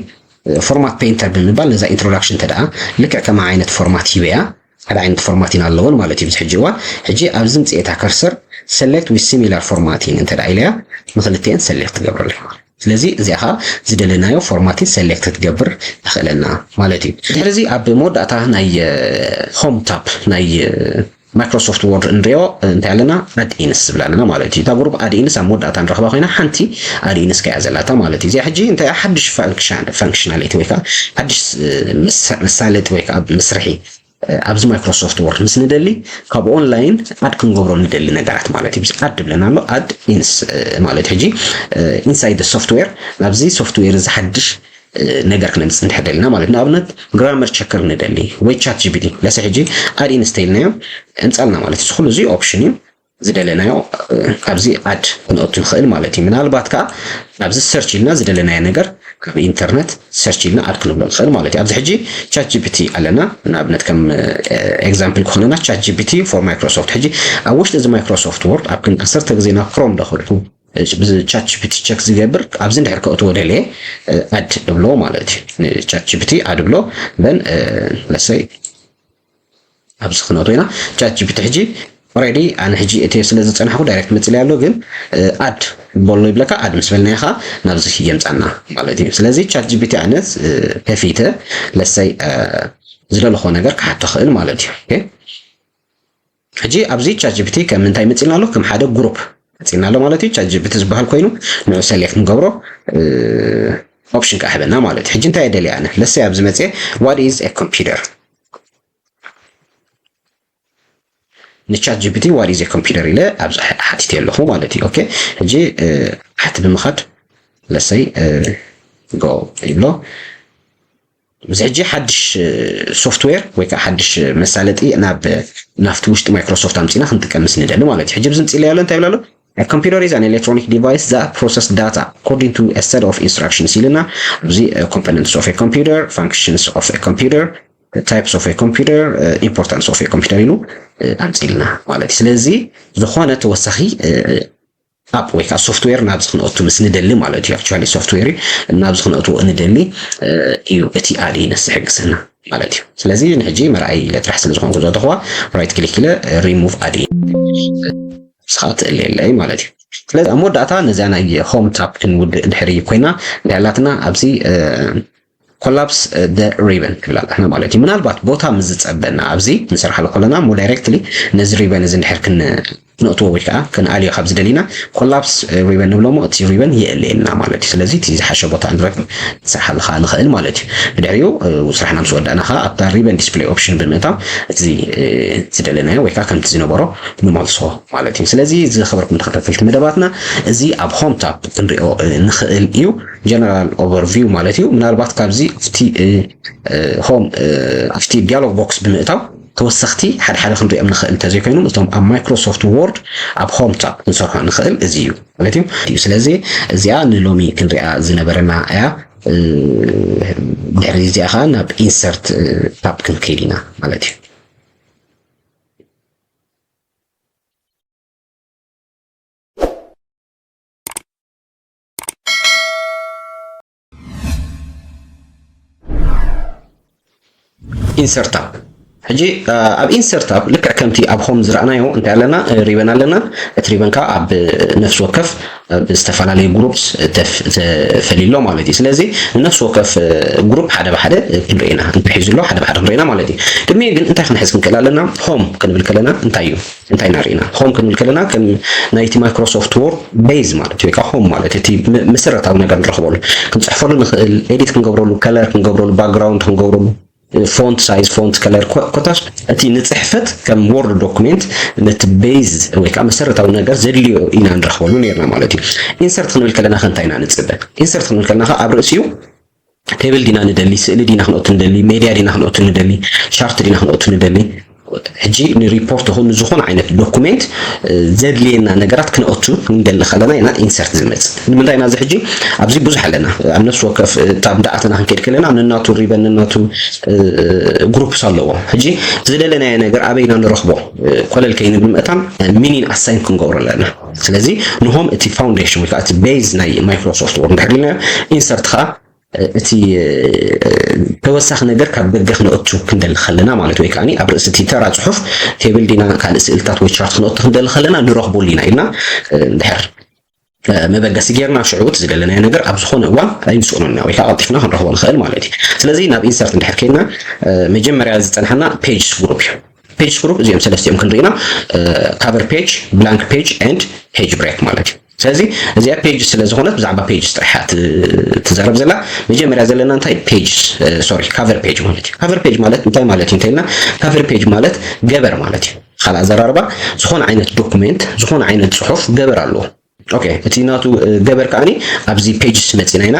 ፎርማት ፔይንተር ብምባል ነዛ ኢንትሮዳክሽን እንተ ደኣ ልክዕ ከማ ዓይነት ፎርማት ሂበያ ሓደ ዓይነት ፎርማቲን ኣለወን ማለት እዩ። ኣብዚ ሕጂ እዋን ሕጂ ኣብዚ ምፅኤታ ከርሰር ሰሌክት ዊዝ ሲሚላር ፎርማቲን እንተ ደኣ ኢለያ ንክልቲአን ሰሌክት ትገብረለይ ማለት ስለዚ እዚኣ ከዓ ዝደለናዮ ፎርማቲን ሰሌክት ክትገብር ተኽእለና ማለት እዩ። ድሕሪ እዚ ኣብ መወዳእታ ናይ ሆም ታብ ናይ ማይክሮሶፍት ወርድ እንሪኦ እንታይ ኣለና ኣድ ኢንስ ዝብል ኣለና ማለት እዩ። እታ ጉሩፕ ኣድ ኢንስ ኣብ መወዳእታ ንረኽባ ኮይና ሓንቲ ኣድ ኢንስ ከያ ዘላታ ማለት እዩ። እዚኣ ሕጂ እንታይ ሓድሽ ፋንክሽናሊቲ ወይ ከዓ ሓድሽ መሳለጢ ወይ ከዓ መስርሒ ኣብዚ ማይክሮሶፍት ወርድ ምስ ንደሊ ካብ ኦንላይን ኣድ ክንገብሮ ንደሊ ነገራት ማለት እዩ። ኣድ ድብለና ኣሎ ኣድ ኢንስ ማለት ሕጂ ኢንሳይድ ሶፍትዌር ኣብዚ ሶፍትዌር እዚ ሓድሽ ነገር ክነምፅእ እንድሕር ደሊና ማለት ንኣብነት ግራመር ቸከር ንደሊ ወይ ቻት ጂፒቲ ለሰ ሕጂ ኣድ ኢንስ ተይልናዮ እምፃልና ማለት እዚ ኩሉ እዚ ኦፕሽን እዩ። ዝደለናዮ ኣብዚ ኣድ ክንኦቱ ንኽእል ማለት እዩ። ምናልባት ከዓ ኣብዚ ሰርች ኢልና ዝደለናዮ ነገር ካብ ኢንተርነት ሰርች ኢልና ኣድ ክንብሎ ንኽእል ማለት እዩ። ኣብዚ ሕጂ ቻት ጂፒቲ ኣለና ንኣብነት ከም ኤግዛምፕል ክኾነና ቻት ጂፒቲ ፎር ማይክሮሶፍት ሕጂ ኣብ ውሽጢ እዚ ማይክሮሶፍት ወርድ ኣብ ክንዲ ዓሰርተ ግዜ ናብ ክሮም ዶ ከድኩ ብቻት ጂፒቲ ቸክ ዝገብር ኣብዚ እንድሕር ከእትዎ ደልየ ኣድ እብሎ ማለት እዩ። ቻት ጂፒቲ ኣድ እብሎ ን ለሰይ ኣብዚ ክነእቶ ኢና ቻት ጂፒቲ ሕጂ ኦሬዲ ኣነ ሕጂ እቲ ስለ ዝፀናሕኩ ዳይሬክት መፅለይ ኣሎ ግን ኣድ በሎ ይብለካ ኣድ ምስ በልናዮ ከዓ ናብዚ የምፃና ማለት እዩ። ስለዚ ቻት ጂፒቲ ኣነ ከፊተ ለሰይ ዝደለኾ ነገር ክሓቶ ክእል ማለት እዩ። ሕጂ ኣብዚ ቻት ጂ ፒ ቲ ከም እንታይ መፂና ኣሎ? ከም ሓደ ግሩፕ መፂና ኣሎ ማለት እዩ። ቻት ጂ ፒ ቲ ዝበሃል ኮይኑ ንዑ ሰሌክት ንገብሮ፣ ኦፕሽን ከዓ ህበና ማለት እዩ። ሕጂ እንታይ የደልያ ኣነ? ለሰይ ኣብዚ መፅየ what is a computer ንቻት ጂ ፒ ቲ what is a computer ኢለ ኣብዚ ሓቲተ ኣለኹ ማለት እዩ። ኦኬ፣ ሕጂ ሓቲ ብምኻድ ለሰይ ጎ ይብሎ። እዚ ሕጂ ሓድሽ ሶፍትዌር ወይ ከዓ ሓድሽ መሳለጢ ናብ ናብቲ ውሽጢ ማይክሮሶፍት ኣምፂና ክንጥቀም ምስ ንደሊ ማለት እዩ። ሕጂ ብዝምፅእ ኣሎ እንታይ ይብላሉ? A computer is an electronic device that process data according to a set of instructions ኢልና ኣብዚ components of a computer, functions of a computer, types of a computer, importance of a computer ኢሉ ኣምፂልና ማለት እዩ። ስለዚ ዝኾነ ተወሳኺ ኣፕ ወይ ከዓ ሶፍትዌር ናብዚ ክነእቱ ምስ ንደሊ ማለት እዩ። ኣክቹዋሊ ሶፍትዌር ናብዚ ክነእቱ ንደሊ እዩ እቲ ኣድ ኢንስ ዝሕግዘና ማለት እዩ። ስለዚ ንሕጂ መርኣይ ኢለ ጥራሕ ስለ ዝኾንኩ ዘተኽዋ ራይት ክሊክ ኢለ ሪሙቭ ኣድ ኢንስ ንስኻ ትእልየለይ ማለት እዩ። ስለዚ ኣብ መወዳእታ ነዚኣ ናይ ሆም ታብ ክንውድእ ድሕሪ ኮይና እንታይ ኣላትና ኣብዚ ኮላፕስ ደ ሪበን ትብል ኣላትና ማለት እዩ። ምናልባት ቦታ ምስ ዝፀበና ኣብዚ ንሰርሓሉ ከለና እሞ ዳይሬክትሊ ነዚ ሪበን እዚ እንድሕር ክን- ክነእትዎ ወይ ከዓ ክንኣልዮ ካብ ዝደሊና ኮላፕስ ሪበን ንብሎ እሞ እቲ ሪበን የእልየልና ማለት እዩ። ስለዚ እቲ ዝሓሸ ቦታ ንረክብ ንሰርሓሉ ከዓ ንኽእል ማለት እዩ። ብድሕሪኡ ስራሕና ምስ ወዳእና ከዓ ኣብታ ሪበን ዲስፕሌይ ኦፕሽን ብምእታው እቲ ዝደለናዮ ወይ ከዓ ከምቲ ዝነበሮ ንመልሶ ማለት እዩ። ስለዚ ዝኸበርኩም ተኸታተልቲ መደባትና እዚ ኣብ ሆም ታብ ክንሪኦ ንኽእል እዩ። ጀነራል ኦቨርቪው ማለት እዩ። ምናልባት ካብዚ ኣብቲ ሆም ኣብቲ ዲያሎግ ቦክስ ብምእታው ተወሰኽቲ ሓደ ሓደ ክንሪኦም ንኽእል እንተዘይኮይኖም እቶም ኣብ ማይክሮሶፍት ወርድ ኣብ ሆም ታብ ክንሰርሖ ንኽእል እዚ እዩ ማለት እዩ። ስለዚ እዚኣ ንሎሚ ክንሪኣ ዝነበረና እያ። ድሕሪ እዚኣ ከዓ ናብ ኢንሰርት ታብ ክንከይድ ኢና ማለት እዩ። ኢንሰርት ታብ ሕጂ ኣብ ኢንሰርት ታብ ልክዕ ከምቲ ኣብ ሆም ዝረኣናዮ እንታይ ኣለና? ሪበን ኣለና። እቲ ሪበን ከዓ ኣብ ነፍሲ ወከፍ ብዝተፈላለዩ ግሩፕስ ተፈልዩ ኣሎ ማለት እዩ። ስለዚ ንነፍሲ ወከፍ ግሩፕ ሓደ ብሓደ ክንርኢ ኢና፣ እንታይ ሒዙ ኣሎ ሓደ ብሓደ ክንርኢ ኢና ማለት እዩ። ቅድሚኡ ግን እንታይ ክንሕዝ ክንክእል ኣለና? ሆም ክንብል ከለና እንታይ እዩ? እንታይ ኢና ርኢና? ሆም ክንብል ከለና ከም ናይቲ ማይክሮሶፍት ወርድ ቤዝ ማለት ወይ ከዓ ሆም ማለት እቲ መሰረታዊ ነገር ንረኽበሉ፣ ክንፅሕፈሉ ንኽእል፣ ኤዲት ክንገብረሉ፣ ከለር ክንገብረሉ፣ ባክግራውንድ ክንገብረሉ፣ ፎንት ሳይዝ፣ ፎንት ከለር፣ ኮታስ እቲ ንፅሕፈት ከም ወርድ ዶኩሜንት ነቲ ቤዝ ወይ ከዓ መሰረታዊ ነገር ዘድልዮ ኢና ንረኽበሉ ነርና ማለት እዩ። ኢንሰርት ክንብል ከለና ከ እንታይ ኢና ንፅበ? ኢንሰርት ክንብል ከለና ከ ኣብ ርእሲኡ ቴብል ዲና ንደሊ፣ ስእሊ ዲና ክንኦቱ ንደሊ፣ ሜድያ ዲና ክንኦቱ ንደሊ፣ ቻርት ዲና ክንኦቱ ንደሊ። ሕጂ ንሪፖርት ይኹን ንዝኾነ ዓይነት ዶኩሜንት ዘድልየና ነገራት ክነኦቱ ንደሊ ከለና ኢና ኢንሰርት ዝመፅእ። ንምንታይ ኢና እዚ ሕጂ ኣብዚ ብዙሕ ኣለና። ኣብ ነፍሲ ወከፍ ታብ እንዳኣተና ክንከይድ ከለና ንናቱ ሪበን ንናቱ ግሩፕስ ኣለዎ። ሕጂ ዝደለናዮ ነገር ኣበይ ኢና ንረኽቦ ኮለል ከይንብል ምእታን ሚኒን ኣሳይን ክንገብሮ ኣለና። ስለዚ ንሆም እቲ ፋውንዴሽን ወይ ከዓ እቲ ቤዝ ናይ ማይክሮሶፍት ወርድ እንድሕር ኢልና ኢንሰርት ከዓ እቲ ተወሳኺ ነገር ካብ ደገ ክነእቱ ክንደሊ ከለና ማለት ወይ ከዓ ኣብ ርእሲ እቲ ተራ ፅሑፍ ቴብል ዲና ካልእ ስእልታት ወይ ቻርት ክነእቱ ክንደሊ ከለና ንረኽበሉ ኢና ኢልና እንድሕር መበገሲ ጌርና ሽዑ እቲ ዝደለናዮ ነገር ኣብ ዝኾነ እዋን ኣይንስእኖና ወይ ከዓ ቀልጢፍና ክንረኽቦ ንኽእል ማለት እዩ። ስለዚ ናብ ኢንሰርት እንድሕር ከይድና መጀመርያ ዝፀንሓና ፔጅስ ግሩፕ እዩ። ፔጅስ ግሩፕ እዚኦም ሰለስቲኦም ክንርኢና ካቨር ፔጅ፣ ብላንክ ፔጅ ኤንድ ፔጅ ብሬክ ማለት እዩ። ስለዚ እዚኣ ፔጅ ስለ ዝኾነት ብዛዕባ ፔጅስ ጥራሕ እያ ትዛረብ ዘላ። መጀመርያ ዘለና እንታይ ፔጅስ ሶሪ ካቨር ፔጅ ማለት እዩ። ካቨር ፔጅ ማለት እንታይ ማለት እዩ እንተልና ካቨር ፔጅ ማለት ገበር ማለት እዩ። ካልእ ኣዘራርባ ዝኾነ ዓይነት ዶኩሜንት ዝኾነ ዓይነት ፅሑፍ ገበር ኣለዎ። ኦኬ እቲ ናቱ ገበር ከዓኒ ኣብዚ ፔጅስ መፂና ኢና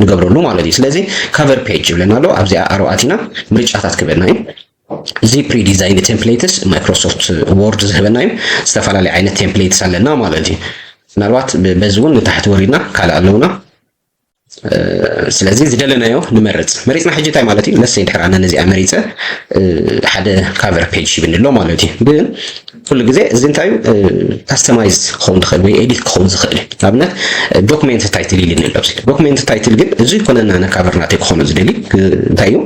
ንገብረሉ ማለት እዩ። ስለዚ ካቨር ፔጅ ይብለና ኣሎ። ኣብዚኣ ኣርባዕቲና ምርጫታት ክበና እዩ። እዚ ፕሪ ዲዛይን ቴምፕሌትስ ማይክሮሶፍት ወርድ ዝህበና እዩ። ዝተፈላለዩ ዓይነት ቴምፕሌትስ ኣለና ማለት እዩ። ምናልባት በዚ እውን ንታሕቲ ወሪድና ካልእ ኣለውና። ስለዚ ዝደለናዮ ንመርፅ። መሪፅና ሕጂ እንታይ ማለት እዩ? ለሰይ ድሕር ኣነ ነዚኣ መሪፀ ሓደ ካቨር ፔጅ ሂብኒ ኣሎ ማለት እዩ። ግን ኩሉ ግዜ እዚ እንታይ እዩ? ካስተማይዝ ክኸውን ዝኽእል ወይ ኤዲት ክኸውን ዝኽእል እዩ። ንኣብነት ዶክሜንት ታይትል ኢልኒ ኣሎ። ዶክሜንት ታይትል ግን እዚ ይኮነና ነካቨር ናተይ ክኾኖ ዝደሊ እንታይ እዩ?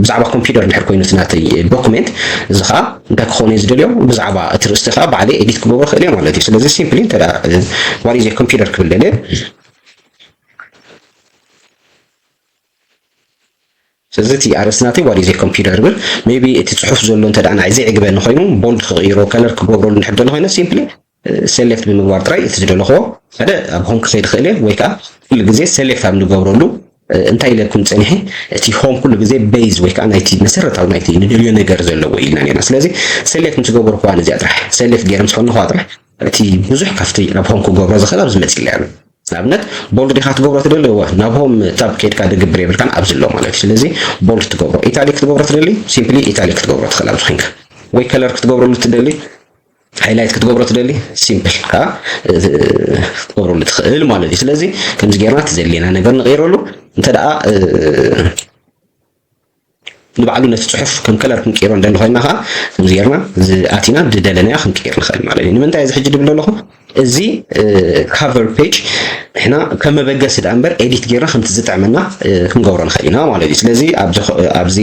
ብዛዕባ ኮምፒውተር ድሕር ኮይኑ እቲ ናተይ ዶክሜንት እዚ ከዓ እንታይ ክኾነ እዩ ዝደልዮ? ብዛዕባ እቲ ርእስቲ ከዓ ባዕለይ ኤዲት ክገብሮ ክእል እየ ማለት እዩ። ስለዚ ሲምፕሊ እንተ what is a computer ክብል ደልየ እዚ እቲ ኣርእስቲ ናተይ what is a computer ይብል። Maybe እቲ ጽሑፍ ዘሎ እንተ ደኣ ንዓይ ዘይዕግበኒ ኮይኑ፣ bold ክቕይሮ፣ color ክገብረሉ እንድሕር ደሎ ኮይነ፣ simply select ብምግባር ጥራይ እቲ ዝደለኽዎ ሓደ ኣብ home ክኸይድ ይኽእል እየ፣ ወይ ከዓ ኩሉ ግዜ select ኣብ ንገብረሉ እንታይ ኢለኩም ጸኒሐ፣ እቲ home ኩሉ ግዜ base ወይ ከዓ ናይቲ መሰረታዊ ናይቲ ንደልዮ ነገር ዘለዎ ኢልና ነርና። ስለዚ select ምስ ገበርኩዋ ነዚኣ ጥራሕ፣ select ገይረ ምስ ፈነኹዋ ጥራሕ እቲ ብዙሕ ካብቲ ኣብ home ክገብሮ ዝኽእል ኣብዚ መጺእለይ ኣሎ። ንኣብነት bold ዲኻ ትገብሮ ትደሊ? እወ፣ ናብ home tab ከይድካ ድግብር የብልካን፣ ኣብዚ ኣሎ ማለት እዩ። ስለዚ bold ትገብሮ። Italic ክትገብሮ ትደሊ? Simply italic ክትገብሮ ትኽእል ኣብዚ ኮይንካ። ወይ color ክትገብረሉ ትደሊ? Highlight ክትገብሮ ትደሊ? Simple ከኣ ክትገብረሉ ትኽእል ማለት እዩ። ስለዚ ከምዚ ጌርና እቲ ዘድልየና ነገር ንቕይረሉ። እንተ ደኣ ንባዕሉ ነቲ ጽሑፍ ከም color ክንቅይሮ እንደሊ ኮይና ከኣ ከምዚ ጌርና ኣቲና ዝደለናዮ ክንቅይር ንኽእል ማለት እዩ። ንምንታይ እዚ ሕጂ ድብል ዘለኹ? እዚ cover page ንሕና ከም መበገሲ ደኣ እምበር edit ጌርና ከምቲ ዝጥዕመና ክንገብሮ ንኽእል ኢና ማለት እዩ። ስለዚ ኣብዚ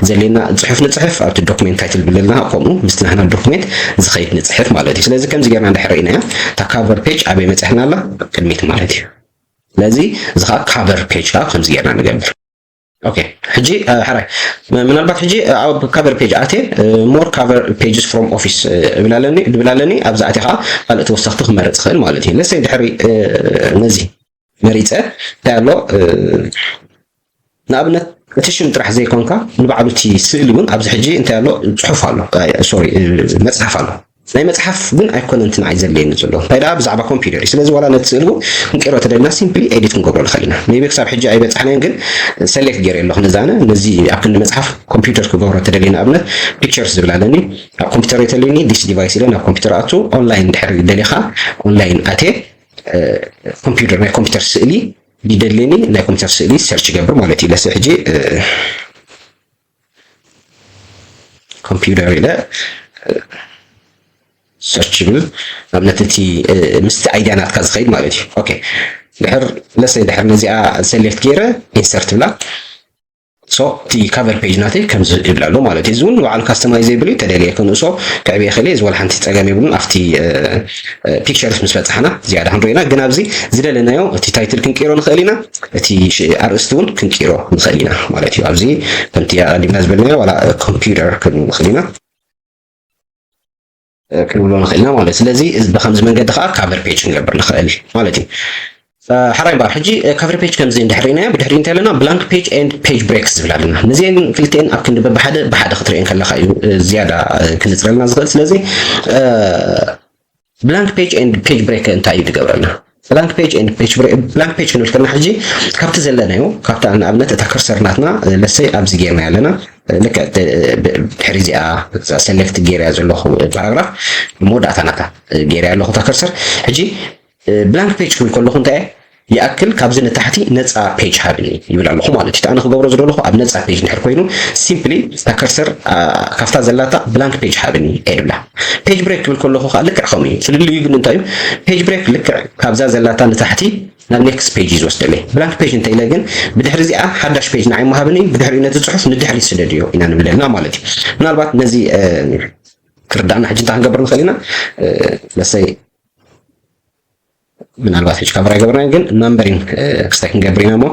ዘድልየና ጽሑፍ ንጽሕፍ፣ ኣብቲ document title ብለልና ከምኡ ምስቲ ናህና document ዝኸይድ ንጽሕፍ ማለት እዩ። ስለዚ ከምዚ ጌርና እንድሕር ርኢናዮ እታ cover page ኣበይ በጺሕና ኣላ? ኣብ ቅድሚት ማለት እዩ። ስለዚ እዚ ከዓ cover page ከዓ ከምዚ ጌርና ንገብር። ኦኬ፣ ሕጂ ሕራይ ምናልባት ሕጂ ኣብ cover page ኣትየ more cover pages from office እብል ኣለኒ ድብል ኣለኒ። ኣብዚ ኣትየ ከዓ ካልእ ተወሰኽቲ ክመርፅ ይኽእል ማለት እዩ። ለሰይ ድሕሪ ነዚ መሪፀ እንታይ ኣሎ ንኣብነት እቲ ሽም ጥራሕ ዘይኮንካ ንባዕሉ እቲ ስእሊ እውን ኣብዚ ሕጂ እንታይ ኣሎ ፅሑፍ ኣሎ፣ ሶሪ መፅሓፍ ኣሎ። ናይ መፅሓፍ ግን ኣይኮነን እቲ ንዓይ ዘድልየኒ ዘሎ። እንታይ ደኣ ብዛዕባ ኮምፒውተር እዩ። ስለዚ ዋላ ነቲ ስእሊ እውን ክንቅይሮ ተደልና simply edit ክንገብሮ ንኽእል ኢና። maybe ክሳብ ሕጂ ኣይበፃሕናዮን ግን select ገይረ ኣለኹ ነዛነ ነዚ ኣብ ክንዲ መፅሓፍ ኮምፒውተር ክገብሮ ተደልየ ንኣብነት pictures ዝብል ኣለኒ ኣብ ኮምፒውተር የተልኒ this device ኢለ ናብ ኮምፒውተር ኣቱ online ድሕሪ ደሊኻ online ኣትየ ኮምፒውተር ናይ ኮምፒውተር ስእሊ ይደልየኒ ናይ ኮምፒውተር ስእሊ search ይገብር ማለት እዩ። ለሰ ሕጂ ኮምፒውተር ኢለ search ይብል ኣብነት እቲ ምስቲ idea ናትካ ዝኸይድ ማለት እዩ። ኦኬ ድሕር ለሰ ድሕር ነዚኣ select ገይረ insert ብላ so እቲ cover page ናተይ ከምዚ ይብል ኣሎ ማለት እዩ። እዚ እውን ንባዕሉ customize ይብል እዩ። ተደልየ ክንእሶ ክዕብየ ክእል እየ። እዚ ዋላ ሓንቲ ጸገም የብሉን። ኣብቲ pictures ምስ በጻሕና ዝያዳ ክንሪኦ ኢና። ግን ኣብዚ ዝደለናዮ እቲ title ክንቅይሮ ንኽእል ኢና። እቲ ኣርእስቲ እውን ክንቅይሮ ንኽእል ኢና ማለት እዩ። ኣብዚ ከምቲ ኣቐዲምና ዝበልናዮ ዋላ ኮምፒውተር ክንብል ንኽእል ኢና። ክንብሎ ንኽእል ኢና ማለት እዩ። ስለዚ ብከምዚ መንገዲ ከዓ cover page ክንገብር ንኽእል ማለት እዩ። ሓራይ እምበኣር ሕጂ cover page ከምዚ እንድሕር ርኢናዮ ብድሕሪ እንታይ ኣለና blank page and page break ዝብል ኣለና። ነዚአን ክልቲአን ኣብ ክንዲ በብሓደ ብሓደ ክትርእየን ከለካ እዩ ዝያዳ ክነፅረልና ዝኽእል። ስለዚ blank page and page break እንታይ እዩ ዝገብረልና? blank page and page break blank page ክንብል ከለና ሕጂ ካብቲ ዘለናዮ ካብታ ንኣብነት እታ ከርሰር ናትና ለሰይ ኣብዚ ጌርና ኣለና ልክዕ ድሕሪ እዚኣ select ጌርያ ዘለኹ paragraph መወዳእታ ናታ ጌርያ ኣለኹ እታ ከርሰር ሕጂ blank page ክብል ከለኹ እንታይ ይኣክል ካብዚ ንታሕቲ ነፃ page ሃብኒ ይብል ኣለኹ ማለት እዩ። ኣነ ክገብሮ ዝደለኹ ኣብ ነፃ page እንድሕር ኮይኑ simply እታ ከርሰር ካብታ ዘላታ blank page ሃብኒ እየ ድብላ። page break ክብል ከለኹ ከዓ ልክዕ ከምኡ እዩ። ፍልልዩ ግን እንታይ እዩ? page break ልክዕ ካብዛ ዘላታ ንታሕቲ ናብ next page እዩ ዝወስደለይ። blank page እንተ ኢለ ግን ብድሕሪ እዚኣ ሓዳሽ page ንዓይ ምሃብኒ ብድሕሪኡ ነቲ ፅሑፍ ንድሕሪት ስደድዮ ኢና ንብለልና ማለት እዩ። ምናልባት ነዚ ክርዳእና ሕጂ እንታይ ክንገብር ንኽእል ኢና? ለሰይ ምናልባት ሕጂ cover ኣይገበርናን ግን numbering ክስታይ ክንገብር ኢና እሞ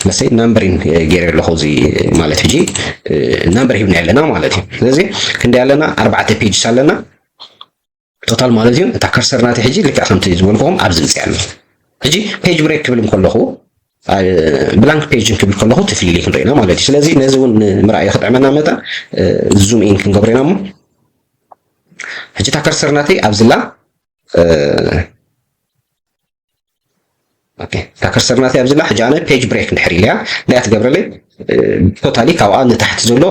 ለሰይ numbering ገይረ ኣለኹ እዚ ማለት ሕጂ number ሂብና ኣለና ማለት እዩ። ስለዚ ክንደይ ኣለና ኣርባዕተ pages ኣለና total ማለት እዩ። እታ ከርሰር ናተይ ሕጂ ልክዕ ከምቲ ዝበልኩኹም ኣብዚ ምፅእ ኣሎ። ሕጂ page break ክብል ከለኹ blank page ክብል ከለኹ ትፍልልይ ክንርኢ ኢና ማለት እዩ። ስለዚ ነዚ እውን ንምርኣይ ክጥዕመና መጠን zoom in ክንገብሮ ኢና እሞ ሕጂ እታ ከርሰር ናተይ ኣብዝላ እታ ከርሰር ናተይ ኣብዝላ ሕጂ ኣነ page break እንድሕር ኢለያ እንታይ ትገብረለይ totally ካብኣ ንታሕቲ ዘሎ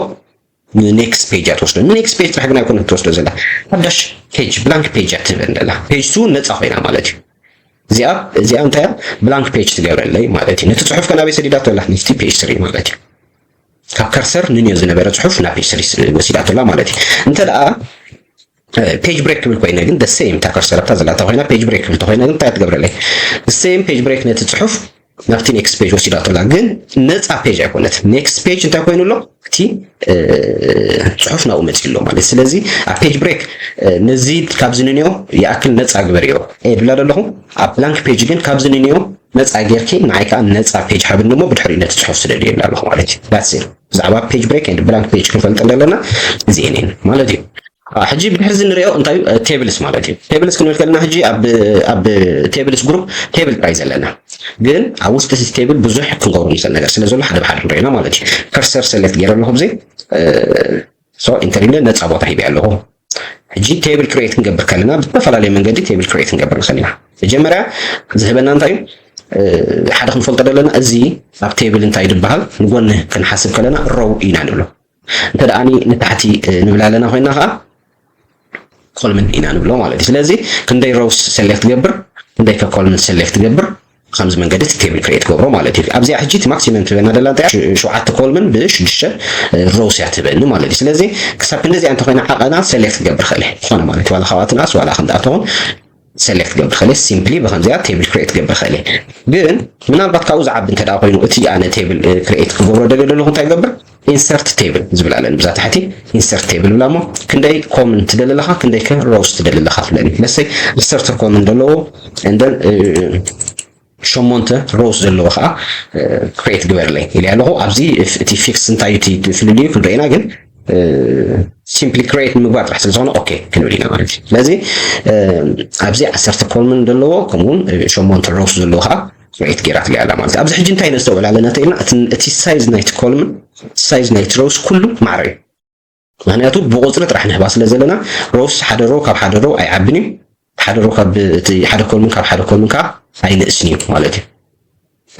ን next page እያ ትወስዶ። ን next page ጥራሕ ግን ኣይኮነን ትወስዶ ዘላ ሓዳሽ page blank page እያ ትህበን ዘላ። page two ነፃ ኮይና ማለት እዩ። እዚኣ እዚኣ እንታይ እያ blank page ትገብረለይ ማለት እዩ። ነቲ ፅሑፍ ከናበይ ሰዲዳቶ ኣላ? ንስቲ page three ማለት እዩ። ካብ ከርሰር ንንዮ ዝነበረ ፅሑፍ ናብ page three ወሲዳቶ ኣላ ማለት እዩ። እንተ ደኣ page break ክብል ኮይነ ግን the same እታ ከርሰር ኣብታ ዘላታ ኮይና page break ክብል ተኮይነ ግን እንታይ ትገብረለይ? the same page break ነቲ ፅሑፍ ናብቲ next page ወሲዳቶ ኣላ። ግን ነፃ page ኣይኮነት። next page እንታይ ኮይኑ ኣሎ? እቲ ፅሑፍ ናብኡ መፂኡ ኣሎ ማለት። ስለዚ ኣብ page break ነዚ ካብዚ ንንዮ ይኣክል ነፃ ግበርዮ እየ ድብላ ዘለኹ። ኣብ blank page ግን ካብዚ ንንዮ ነፃ ጌርኪ ንዓይ ከዓ ነፃ page ሃብኒ እሞ ብድሕሪኡ ነቲ ፅሑፍ ስደድዮ ይብላ ኣለኹ ማለት እዩ። That's it። ብዛዕባ page break and blank page ክንፈልጥ ዘለና እዚኤን እየን ማለት እዩ። ሕጂ ብድሕሪ እዚ ንሪኦ እንታይ እዩ? Tables ማለት እዩ። Tables ክንብል ከለና ሕጂ ኣብ tables group table ጥራይ ዘለና፣ ግን ኣብ ውሽጢ እቲ table ብዙሕ ክንገብሮ ንኽእል ነገር ስለ ዘሎ ሓደ ብሓደ ክንሪኦ ኢና ማለት እዩ። Cursor select ገይረ ኣለኹ ብዚ so enter ኢለ ነፃ ቦታ ሂበ ኣለኹ። ሕጂ table create ክንገብር ከለና ብዝተፈላለየ መንገዲ table create ክንገብር ንኽእል ኢና። መጀመርያ ዝህበና እንታይ እዩ? ሓደ ክንፈልጦ ዘለና እዚ ኣብ table እንታይ ዝበሃል ንጎኒ ክንሓስብ ከለና row ኢና ንብሎ። እንተ ደኣ ንታሕቲ ንብል ኣለና ኮይና ከዓ column ኢና ንብሎ ማለት እዩ። ስለዚ ክንደይ rows select ትገብር፣ ክንደይ ከ column select ትገብር፣ ከምዚ መንገዲ እቲ table create ገብሮ ማለት እዩ። ኣብዚኣ ሕጂ እቲ maximum ትበና ደላ እንታይ ሸውዓተ column ብሽዱሽተ rows እያ ትበኒ ማለት እዩ። ስለዚ ክሳብ ክንደዚኣ እንተኮይና ዓቐና select ክገብር ክእል ዝኾነ ማለት እዩ። ዋላ ካብኣትናስ ዋላ ከምዚኣ ትኾን select ክገብር ክእል simply ብከምዚኣ table create ክገብር ክእል። ግን ምናልባት ካብኡ ዝዓቢ እንተ ደኣ ኮይኑ እቲ ኣነ table create ክገብሮ ደለ ደለኹ እንታይ ይገብር? Insert table ዝብል ኣለኒ ብዛ ታሕቲ insert table ብላ እሞ ክንደይ column ትደሊ ኣለኻ ክንደይ ከ rows ትደሊ ኣለኻ ትብለኒ። ለሰይ ዓሰርተ column ዘለዎ and then ሸሞንተ rows ዘለዎ ከዓ create ግበርለይ ኢለ ኣለኹ። ኣብዚ እቲ fix እንታይ እዩ እቲ ፍልልዩ ክንርኢና ግን simply create ንምግባር ጥራሕ ስለ ዝኾነ okay ክንብል ኢና ማለት እዩ። ስለዚ ኣብዚ ዓሰርተ column ዘለዎ ከምኡውን ሸሞንተ rows ዘለዎ ከዓ create ገይራትለይ ኣላ ማለት እዩ። ኣብዚ ሕጂ እንታይ ነስተውዕል ኣለና ተኢልና እቲ size ናይቲ column size ናይቲ rows ኩሉ ማዕረ እዩ። ምክንያቱ ብቁፅሪ ጥራሕ ንህባ ስለ ዘለና rows ሓደ row ካብ ሓደ row ኣይዓብን እዩ። ሓደ row ካብ እቲ ሓደ column ካብ ሓደ column ከዓ ኣይንእስን እዩ ማለት እዩ።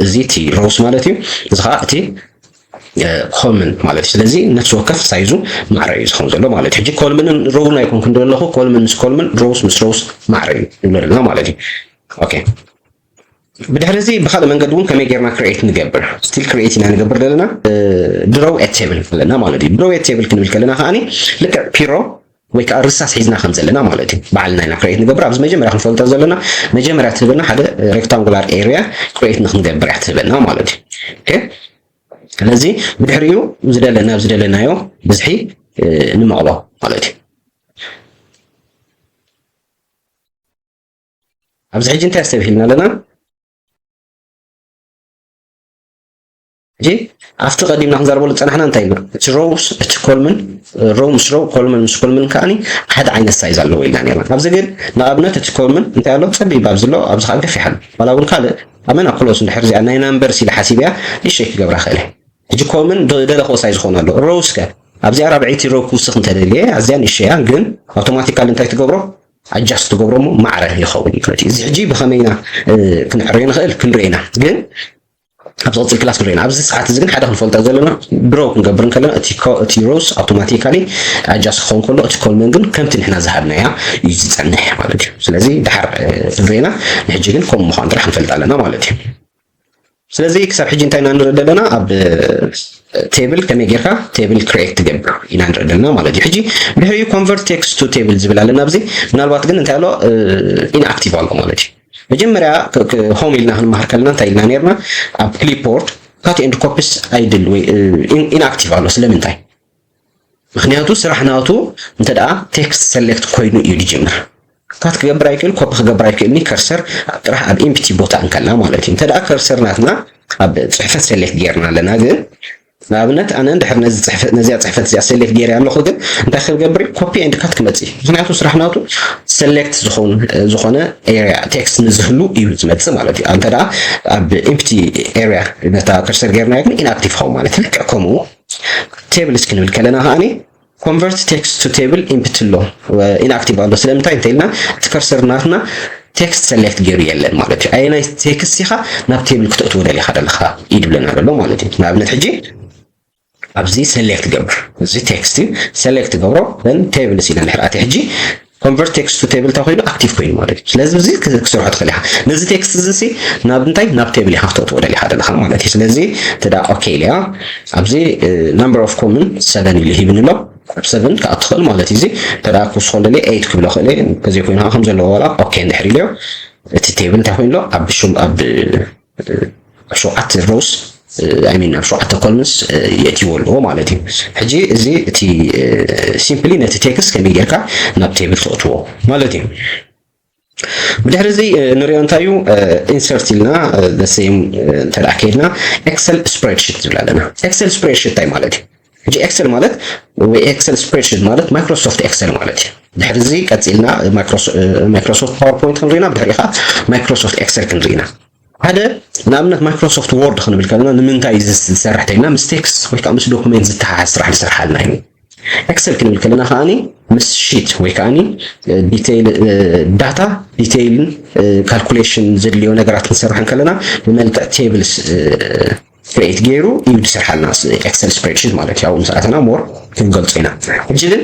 እዚ እቲ rows ማለት እዩ። እዚ ከዓ እቲ column ማለት እዩ። ስለዚ ነፍሲ ወከፍ size ኡ ማዕረ እዩ ዝኸውን ዘሎ ማለት እዩ። ሕጂ column ን row ን ኣይኮንኩን ዘለኹ column ምስ column rows ምስ rows ማዕረ እዩ ንብሎ ዘለና ማለት እዩ። okay ብድሕሪ እዚ ብካልእ መንገዲ እውን ከመይ ጌርና create ንገብር still create ኢና ንገብር ዘለና። Draw a table ኣለና ማለት እዩ። Draw a table ክንብል ከለና ከዓኒ ልክዕ ፒሮ ወይ ከዓ ርሳስ ሒዝና ከም ዘለና ማለት እዩ። ባዕልና ኢና create ንገብር። ኣብዚ መጀመርያ ክንፈልጦ ዘለና መጀመርያ ትህበና ሓደ rectangular area create ንክንገብር እያ ትህበና ማለት እዩ። okay ስለዚ ብድሕሪኡ ዝደለና ዝደለናዮ ብዝሒ ንምቕሎ ማለት እዩ። ኣብዚ ሕጂ እንታይ ኣስተብሂልና ኣለና? ሕጂ ኣብቲ ቀዲምና ክንዛርበሉ ዝፀናሕና እንታይ ኢልና እቲ rows እቲ column row ምስ row column ምስ column ከዓኒ ሓደ ዓይነት size ኣለዎ ኢልና ነርና። ኣብዚ ግን ንኣብነት እቲ column እንታይ ኣሎ ፀቢብ ኣብዚ ኣሎ ኣብዚ ከዓ ገፊሕ ኣሎ። ዋላ እውን ካልእ ኣመና close እንድሕር እዚኣ ናይ numbers ኢለ ሓሲበያ ንእሽተይ ክገብራ ክእለ። ሕጂ column ዝደለኽዎ size ዝኾነ ኣሎ rows ከ ኣብዚኣ ራብዐይቲ row ክውስኽ እንተደልየ ኣዝያ ንእሽተያ ግን automatically እንታይ ትገብሮ adjust ትገብሮ እሞ ማዕረ ይኸውን እዩ ማለት እዩ። እዚ ሕጂ ብኸመይ ኢና ክንዕረዮ ንኽእል ክንሪኦ ኢና ግን ኣብ ዝቕፅል ክላስ ክንሪኦ ኢና። ኣብዚ ሰዓት እዚ ግን ሓደ ክንፈልጦ ዘለና draw ክንገብር እንከለና እቲ rows automatically adjust ክኸውን ከሎ እቲ column ግን ከምቲ ንሕና ዝሃብናያ እዩ ዝፀንሕ ማለት እዩ። ስለዚ ድሓር ክንሪኦ ኢና። ንሕጂ ግን ከምኡ ምዃኑ ጥራሕ ክንፈልጥ ኣለና ማለት እዩ። ስለዚ ክሳብ ሕጂ እንታይ ኢና ንርኢ ዘለና ኣብ table ከመይ ጌርካ table create ትገብር ኢና ንርኢ ዘለና ማለት እዩ። ሕጂ ድሕሪኡ convert text to table ዝብል ኣለና ኣብዚ ምናልባት ግን እንታይ ኣሎ inactive ኣሎ ማለት እዩ። መጀመርያ home ኢልና ክንመሃር ከለና እንታይ ኢልና ነርና ኣብ clipboard cut and copies idle ወይ inactive ኣሎ ስለምንታይ? ምክንያቱ ስራሕ ናቱ እንተ ደኣ text select ኮይኑ እዩ ዝጅምር። cut ክገብር ኣይክእል copy ክገብር ኣይክእልኒ cursor ጥራሕ ኣብ empty ቦታ እንከላ ማለት እዩ። እንተ ደኣ cursor ናትና ኣብ ፅሕፈት select ጌርና ኣለና ግን ንኣብነት ኣነ እንድሕር ነዚ ፅሕፈት ነዚኣ ፅሕፈት እዚኣ select ጌረ ኣለኹ ግን እንታይ ክገብር copy and cut ክመፅእ እዩ። ምክንያቱ ስራሕ ናቱ select ዝኾነ area text ንዝህሉ እዩ ዝመፅእ ማለት እዩ። እንተ ደኣ ኣብ empty area ነታ cursor ጌርናዮ ግን inactive ኸውን ማለት እዩ። ልክዕ ከምኡ tables ክንብል ከለና ከዓኒ convert text to table empty ኣሎ inactive ኣሎ ስለምንታይ እንተ ኢልና እቲ cursor ናትና text select ገይሩ የለን ማለት እዩ። ኣየናይ text ኢኻ ናብ table ክተእትዎ ደሊኻ ዘለኻ እዩ ዝብለና ዘሎ ማለት እዩ። ንኣብነት ሕጂ ኣብዚ select ገብር እዚ text እዩ select ገብሮ then tables ኢለ እንድሕር ኣትየ ሕጂ convert text to table እንታይ ኮይኑ active ኮይኑ ማለት እዩ። ስለዚ እዚ ክሰርሖ ትኽእል ኢኻ። ነዚ text እዚ ሲ ናብ እንታይ ናብ table ኢኻ ክተእትዎ ደሊኻ ዘለኻ ማለት እዩ። ስለዚ እንተ ደኣ okay ኢለያ ኣብዚ number of column seven ኢሉ ሂብኒ ኣሎ። ኣብ seven ክኣቱ ትኽእል ማለት እዩ። እዚ እንተ ደኣ ክውስኾ ደልየ eight ክብሎ ክእል እየ። እንተዘይኮይኑ ከዓ ከም ዘለዎ ዋላ okay እንድሕር ኢለዮ እቲ table እንታይ ኮይኑ ኣሎ ኣብ ሸውዓተ rows I mean ኣብ ሸውዓተ columns የእትይዎ ኣለዎ ማለት እዩ። ሕጂ እዚ እቲ simply ነቲ text ከመይ ጌርካ ናብ table ተእትዎ ማለት እዩ። ብድሕሪ እዚ ንሪኦ እንታይ እዩ? ኢንሰርት ኢልና ሰም እንተ ከይድና ኤክሰል ስፕሬድሽት ዝብል ኣለና። ኤክሰል ስፕሬድሽት እንታይ ማለት እዩ? ሕጂ ኤክሰል ማለት ወይ ኤክሰል ስፕሬድሽት ማለት ማይክሮሶፍት ኤክሰል ማለት እዩ። ድሕሪ እዚ ቀፂልና ማይክሮሶፍት ፓወርፖይንት ክንሪና፣ ብድሕሪ ከዓ ማይክሮሶፍት ኤክሰል ክንሪና። ሓደ ንኣብነት ማይክሮሶፍት ወርድ ክንብል ከለና ንምንታይ እዩ ዝሰርሕ ተይልና፣ ምስ ቴክስት ወይ ከዓ ምስ ዶኩሜንት ዝተሓሓዝ ስራሕ ዝሰርሓልና እዩ። ኤክሰል ክንብል ከለና ከዓኒ ምስ ሺት ወይ ከዓኒ ዲቴይል ዳታ ዲቴይልን ካልኩሌሽን ዘድልዮ ነገራት ክንሰርሕ ከለና ብመልክዕ ቴብልስ ክሬት ገይሩ እዩ ዝሰርሓልና ኤክሰል ስፕሬድሽት ማለት እዩ። ኣብኡ ምስ ኣተና ሞር ክንገልጾ ኢና። ሕጂ ግን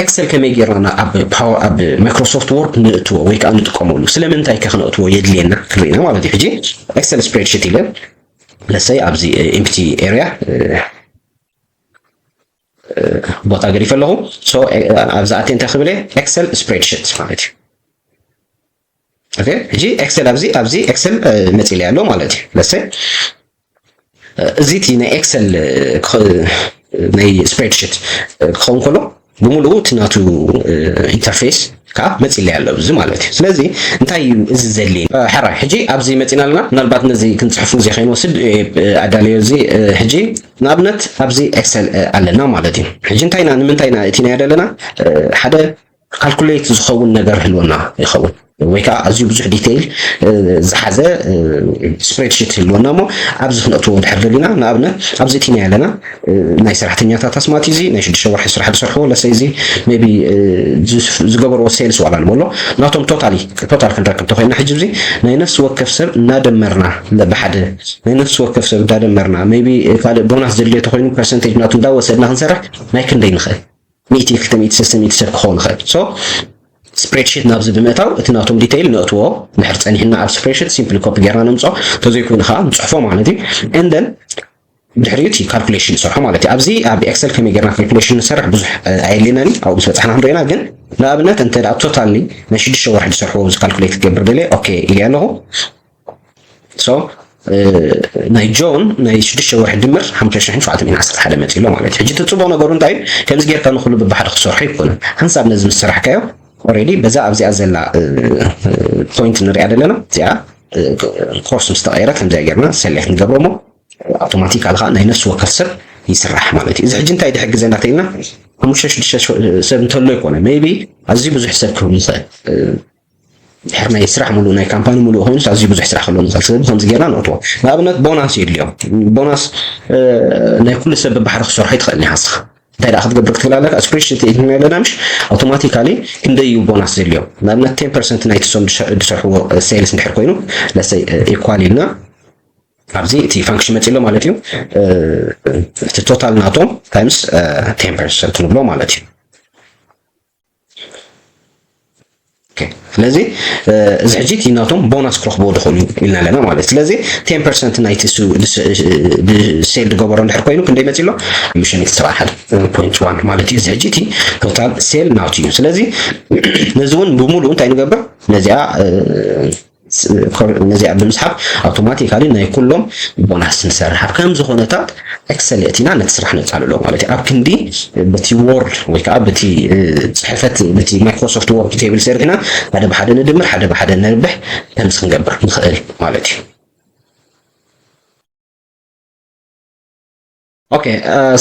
ኤክሰል ከመይ ጌርና ኣብ ፓወር ኣብ ማይክሮሶፍት ወርድ ንእትዎ ወይ ከዓ ንጥቀመሉ፣ ስለምንታይ ከ ክነእትዎ የድልየና ክንሪና ማለት እዩ። ሕጂ ኤክሰል ስፕሬድሽት ኢለ ለሰይ ኣብዚ ኤምፕቲ ኤሪያ ቦታ ገዲፈ ኣለኹ። ሶ ኣብዚ ኣትየ እንታይ ክብል ኤክሰል ስፕሬድሽት ማለት እዩ። ኦኬ፣ ሕጂ ኤክሰል ኣብዚ ኣብዚ ኤክሰል መፂለ ኣሎ ማለት እዩ። ለሰይ እዚ እቲ ናይ ኤክሰል ናይ ስፕሬድሽት ክኸውን ከሎ ብምሉኡ እቲ ናቱ ኢንተርፌስ ከዓ መፂለ ኣሎ እዚ ማለት እዩ። ስለዚ እንታይ እዩ እዚ ዘድልየኒ? ሕራይ ሕጂ ኣብዚ መፂና ኣለና። ምናልባት ነዚ ክንፅሕፍ ግዜ ከይንወስድ ኣዳለዮ። እዚ ሕጂ ንኣብነት ኣብዚ ኤክሰል ኣለና ማለት እዩ። ሕጂ እንታይ ኢና ንምንታይ ኢና እቲ ናይ ዘለና ሓደ ካልኩሌት ዝኸውን ነገር ህልወና ይኸውን ወይ ከዓ ኣዝዩ ብዙሕ ዲቴይል ዝሓዘ ስፕሬድሽት ህልወና እሞ ኣብዚ ክነእትዎ ድሕር ደሊና ንኣብነት ኣብዚ እቲ ናይ ኣለና ናይ ሰራሕተኛታት ኣስማት እዚ ናይ ሽዱሽተ ወርሒ ስራሕ ዝሰርሕዎ ለሰይ እዚ ቢ ዝገበርዎ ሴልስ ዋላ ንበሎ ናቶም ቶታሊ ቶታል ክንረክብ ተኮይና ሕጂ እዚ ናይ ነፍሲ ወከፍ ሰብ እናደመርና ብሓደ ናይ ነፍሲ ወከፍ ሰብ እንዳደመርና ቢ ካልእ ቦናስ ዘድልዮ ተኮይኑ ፐርሰንቴጅ ናቱ እንዳወሰድና ክንሰርሕ ናይ ክንደይ ንኽእል ሚእቲ ክልተ ሚእቲ ሰለስተ ሚእቲ ሰብ ክኸውን ይኽእል። ሶ ስፕሬድሺት ናብዚ ብምእታው እቲ ናቶም ዲቴይል ነእትዎ። ድሕር ጸኒሕና ኣብ ስፕሬድሺት ሲምፕሊ ኮፒ ጌርና ነምጽኦ፣ ተዘይኮይኑ ከዓ ንጽሕፎ ማለት እዩ። And then ብድሕሪኡ እቲ ካልኩሌሽን ንሰርሖ ማለት እዩ። ኣብዚ ኣብ ኤክሰል ከመይ ጌርና ካልኩሌሽን ንሰርሕ ብዙሕ ኣየድልየናን እዩ። ኣብኡ ምስ በጻሕና ክንሪኦ ኢና። ግን ንኣብነት እንተ ደኣ ቶታሊ ናይ ሽዱሽተ ወርሒ ዝሰርሕዎ ኣብዚ ካልኩሌት ክገብር ደልየ ኦኬ ኢለ ኣለኹ። So ናይ ጆን ናይ ሽዱሽተ ወርሒ ድምር ሓሙሽተ ሽሕን ሸውዓተ ሚእትን ዓሰርተ ሓደ መፂ ኣሎ ማለት እዩ። ሕጂ እቲ ፅቡቕ ነገሩ እንታይ እዩ? ከምዚ ጌርካ ንኩሉ ብባሕሪ ክሰርሖ ኣይኮነን። ሓንሳብ ነዚ ምስ ሰራሕካዮ ኦሬዲ በዛ ኣብዚኣ ዘላ ፖይንት ንሪኣ ዘለና እዚኣ ኮርስ ምስ ተቐየረት ከምዚኣ ጌርና ሰሌክት ንገብሮ እሞ ኣውቶማቲካሊ ከዓ ናይ ነፍሲ ወከፍ ሰብ ይስራሕ ማለት እዩ። እዚ ሕጂ እንታይ ድሕግዘና ተይልና ሓሙሽተ ሽዱሽተ ሰብ እንተሎ ኣይኮነ ሜይቢ ኣዝዩ ብዙሕ ሰብ ክህሉ ይኽእል። ድሕር ናይ ስራሕ ሙሉእ ናይ ካምፓኒ ሙሉእ ኮይኑ ኣዝዩ ብዙሕ ስራሕ ከሎ ንኽእል። ስለዚ ከምዚ ጌርና ንእትዎ። ንኣብነት ቦናስ የድልዮም። ቦናስ ናይ ኩሉ ሰብ ብባሕሪ ክሰርሖ ይትኽእል ኒሃስኻ እንታይ ደኣ ክትገብር ክትኽእል ኣለካ? ስፕሬድሺት ኢልና ኣለና ምሽ ኣውቶማቲካሊ ክንደይ እዩ ቦናስ ዘድልዮም? ንኣብነት ቴን ፐርሰንት ናይቲ ሶም ዝሰርሕዎ ሴልስ እንድሕር ኮይኑ ለሰይ ኢኳል ኢልና ኣብዚ እቲ ፋንክሽን መፂሎ ማለት እዩ። እቲ ቶታል ናቶም ታይምስ ቴን ፐርሰንት ንብሎ ማለት እዩ። ስለዚ እዚ ሕጂ እቲ ናቶም ቦናስ ክረኽብዎ ድኾኑ ኢልና ኣለና ማለት እዩ። ስለዚ ቴን ፐርሰንት ናይቲ ብሴል ዝገበሮ እንድሕር ኮይኑ ክንደይ መፂሎ? ሓሙሽተ ሚእቲ ሰብዓ ሓደ ፖይንት ዋን ማለት እዩ። እዚ ሕጂ እቲ ቶታል ሴል ናቱ እዩ። ስለዚ ነዚ እውን ብምሉኡ እንታይ ንገብር? ነዚኣ ነዚኣ ብምስሓብ ኣውቶማቲካሊ ናይ ኩሎም ቦናስ ንሰርሕ። ኣብ ከምዚ ኩነታት ኤክሰል የእቲና ነቲ ስራሕ ነጻልሎ ማለት እዩ። ኣብ ክንዲ በቲ ወርድ ወይ ከዓ በቲ ፅሕፈት በቲ ማይክሮሶፍት ወርድ ቴብል ሰሪሕና ሓደ ብሓደ ንድምር ሓደ ብሓደ ነርብሕ ከምዚ ክንገብር ንኽእል ማለት እዩ። ኦኬ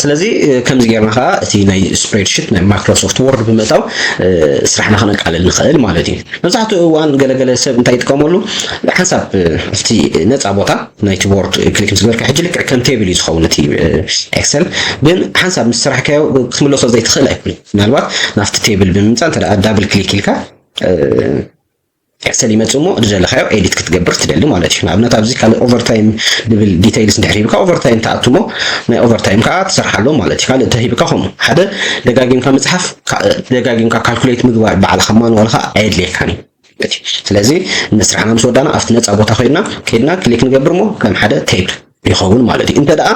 ስለዚ ከምዚ ጌርና ከዓ እቲ ናይ ስፕሬድሺት ናይ ማይክሮሶፍት ወርድ ብምእታው ስራሕና ክነቃልል ንኽእል ማለት እዩ። መብዛሕትኡ እዋን ገለገለ ሰብ እንታይ ይጥቀመሉ ሓንሳብ ኣብቲ ነፃ ቦታ ናይቲ ወርድ ክሊክ ምስ ገበርካ ሕጂ ልክዕ ከም ቴብል እዩ ዝኸውን እቲ ኤክሰል ግን ሓንሳብ ምስ ስራሕካዮ ክትምለሶ ዘይትኽእል ኣይኮነ ምናልባት ናብቲ ቴብል ብምምፃእ እንተ ዳብል ክሊክ ኢልካ ኤክሰል ይመጽእ እሞ ዝደለኻዮ ኤዲት ክትገብር ትደሊ ማለት እዩ። ንኣብነት ኣብዚ ካልእ ኦቨርታይም ዝብል ዲቴይልስ እንድሕር ሂብካ ኦቨርታይም ትኣቱ እሞ ናይ ኦቨርታይም ከዓ ትሰርሓሎም ማለት እዩ። ካልእ ተሂብካ ከምኡ ሓደ ደጋጊምካ ምፅሓፍ ደጋጊምካ ካልኩሌት ምግባር ባዕልኻ ማኑዋል ከዓ ኣየድልየካን እዩ። ስለዚ ንስራሕና ምስ ወዳና ኣብቲ ነፃ ቦታ ኮይና ከይድና ክሊክ ንገብር እሞ ከም ሓደ ቴብል ይኸውን ማለት እዩ። እንተ ደኣ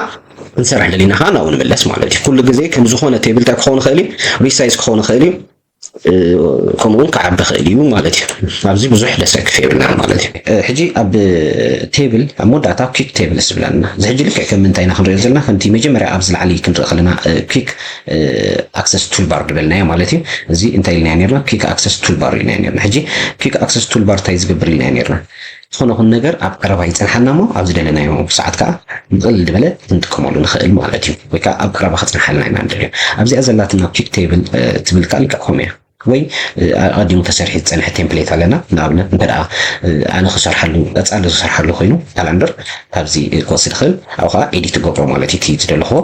ክንሰርሕ ደሊና ከዓ ናብኡ ንምለስ ማለት እዩ። ኩሉ ግዜ ከም ዝኾነ ቴብል እንታይ ክኸውን ይኽእል እዩ? ሪሳይዝ ክኸውን ይኽእል እዩ። ከምኡ እውን ክዓቢ ክእል እዩ ማለት እዩ። ኣብዚ ብዙሕ ደሰክፍ የብልና ማለት እዩ። ሕጂ ኣብ ቴብል ኣብ መወዳእታ quick table ዝብለና እዚ ሕጂ ልክዕ ከም ምንታይ ኢና ክንሪኦ ዘለና ከምቲ መጀመርያ ኣብዚ ላዕሊ ክንርኢ ከለና quick access toolbar ዝበልናዮ ማለት እዩ። እዚ እንታይ ኢልናዮ ነርና? Quick access toolbar ኢልናዮ ነርና። ሕጂ quick access toolbar እንታይ ዝገብር ኢልናዮ ነርና? ዝኾነ ኹን ነገር ኣብ ቀረባ ይጸንሓና እሞ ኣብ ዝደለናዮ ሰዓት ከዓ ብቕልል ዝበለ ክንጥቀመሉ ንኽእል ማለት እዩ። ወይ ከዓ ኣብ ቀረባ ክጸንሓልና ኢና ንደልዮ። ኣብዚኣ ዘላትና quick table ትብል ከዓ ልክዕ ከምኡ እያ። ወይ ኣቐዲሙ ተሰሪሑ ዝጸንሐ ቴምፕሌት ኣለና። ንኣብነት እንተ ደኣ ኣነ ክሰርሓሉ ቀጻሊ ዝሰርሓሉ ኮይኑ ካላንደር ካብዚ ክወስድ ይኽእል። ኣብኡ ከዓ ኤዲት እገብሮ ማለት እዩ። እቲ ዝደለኹዎ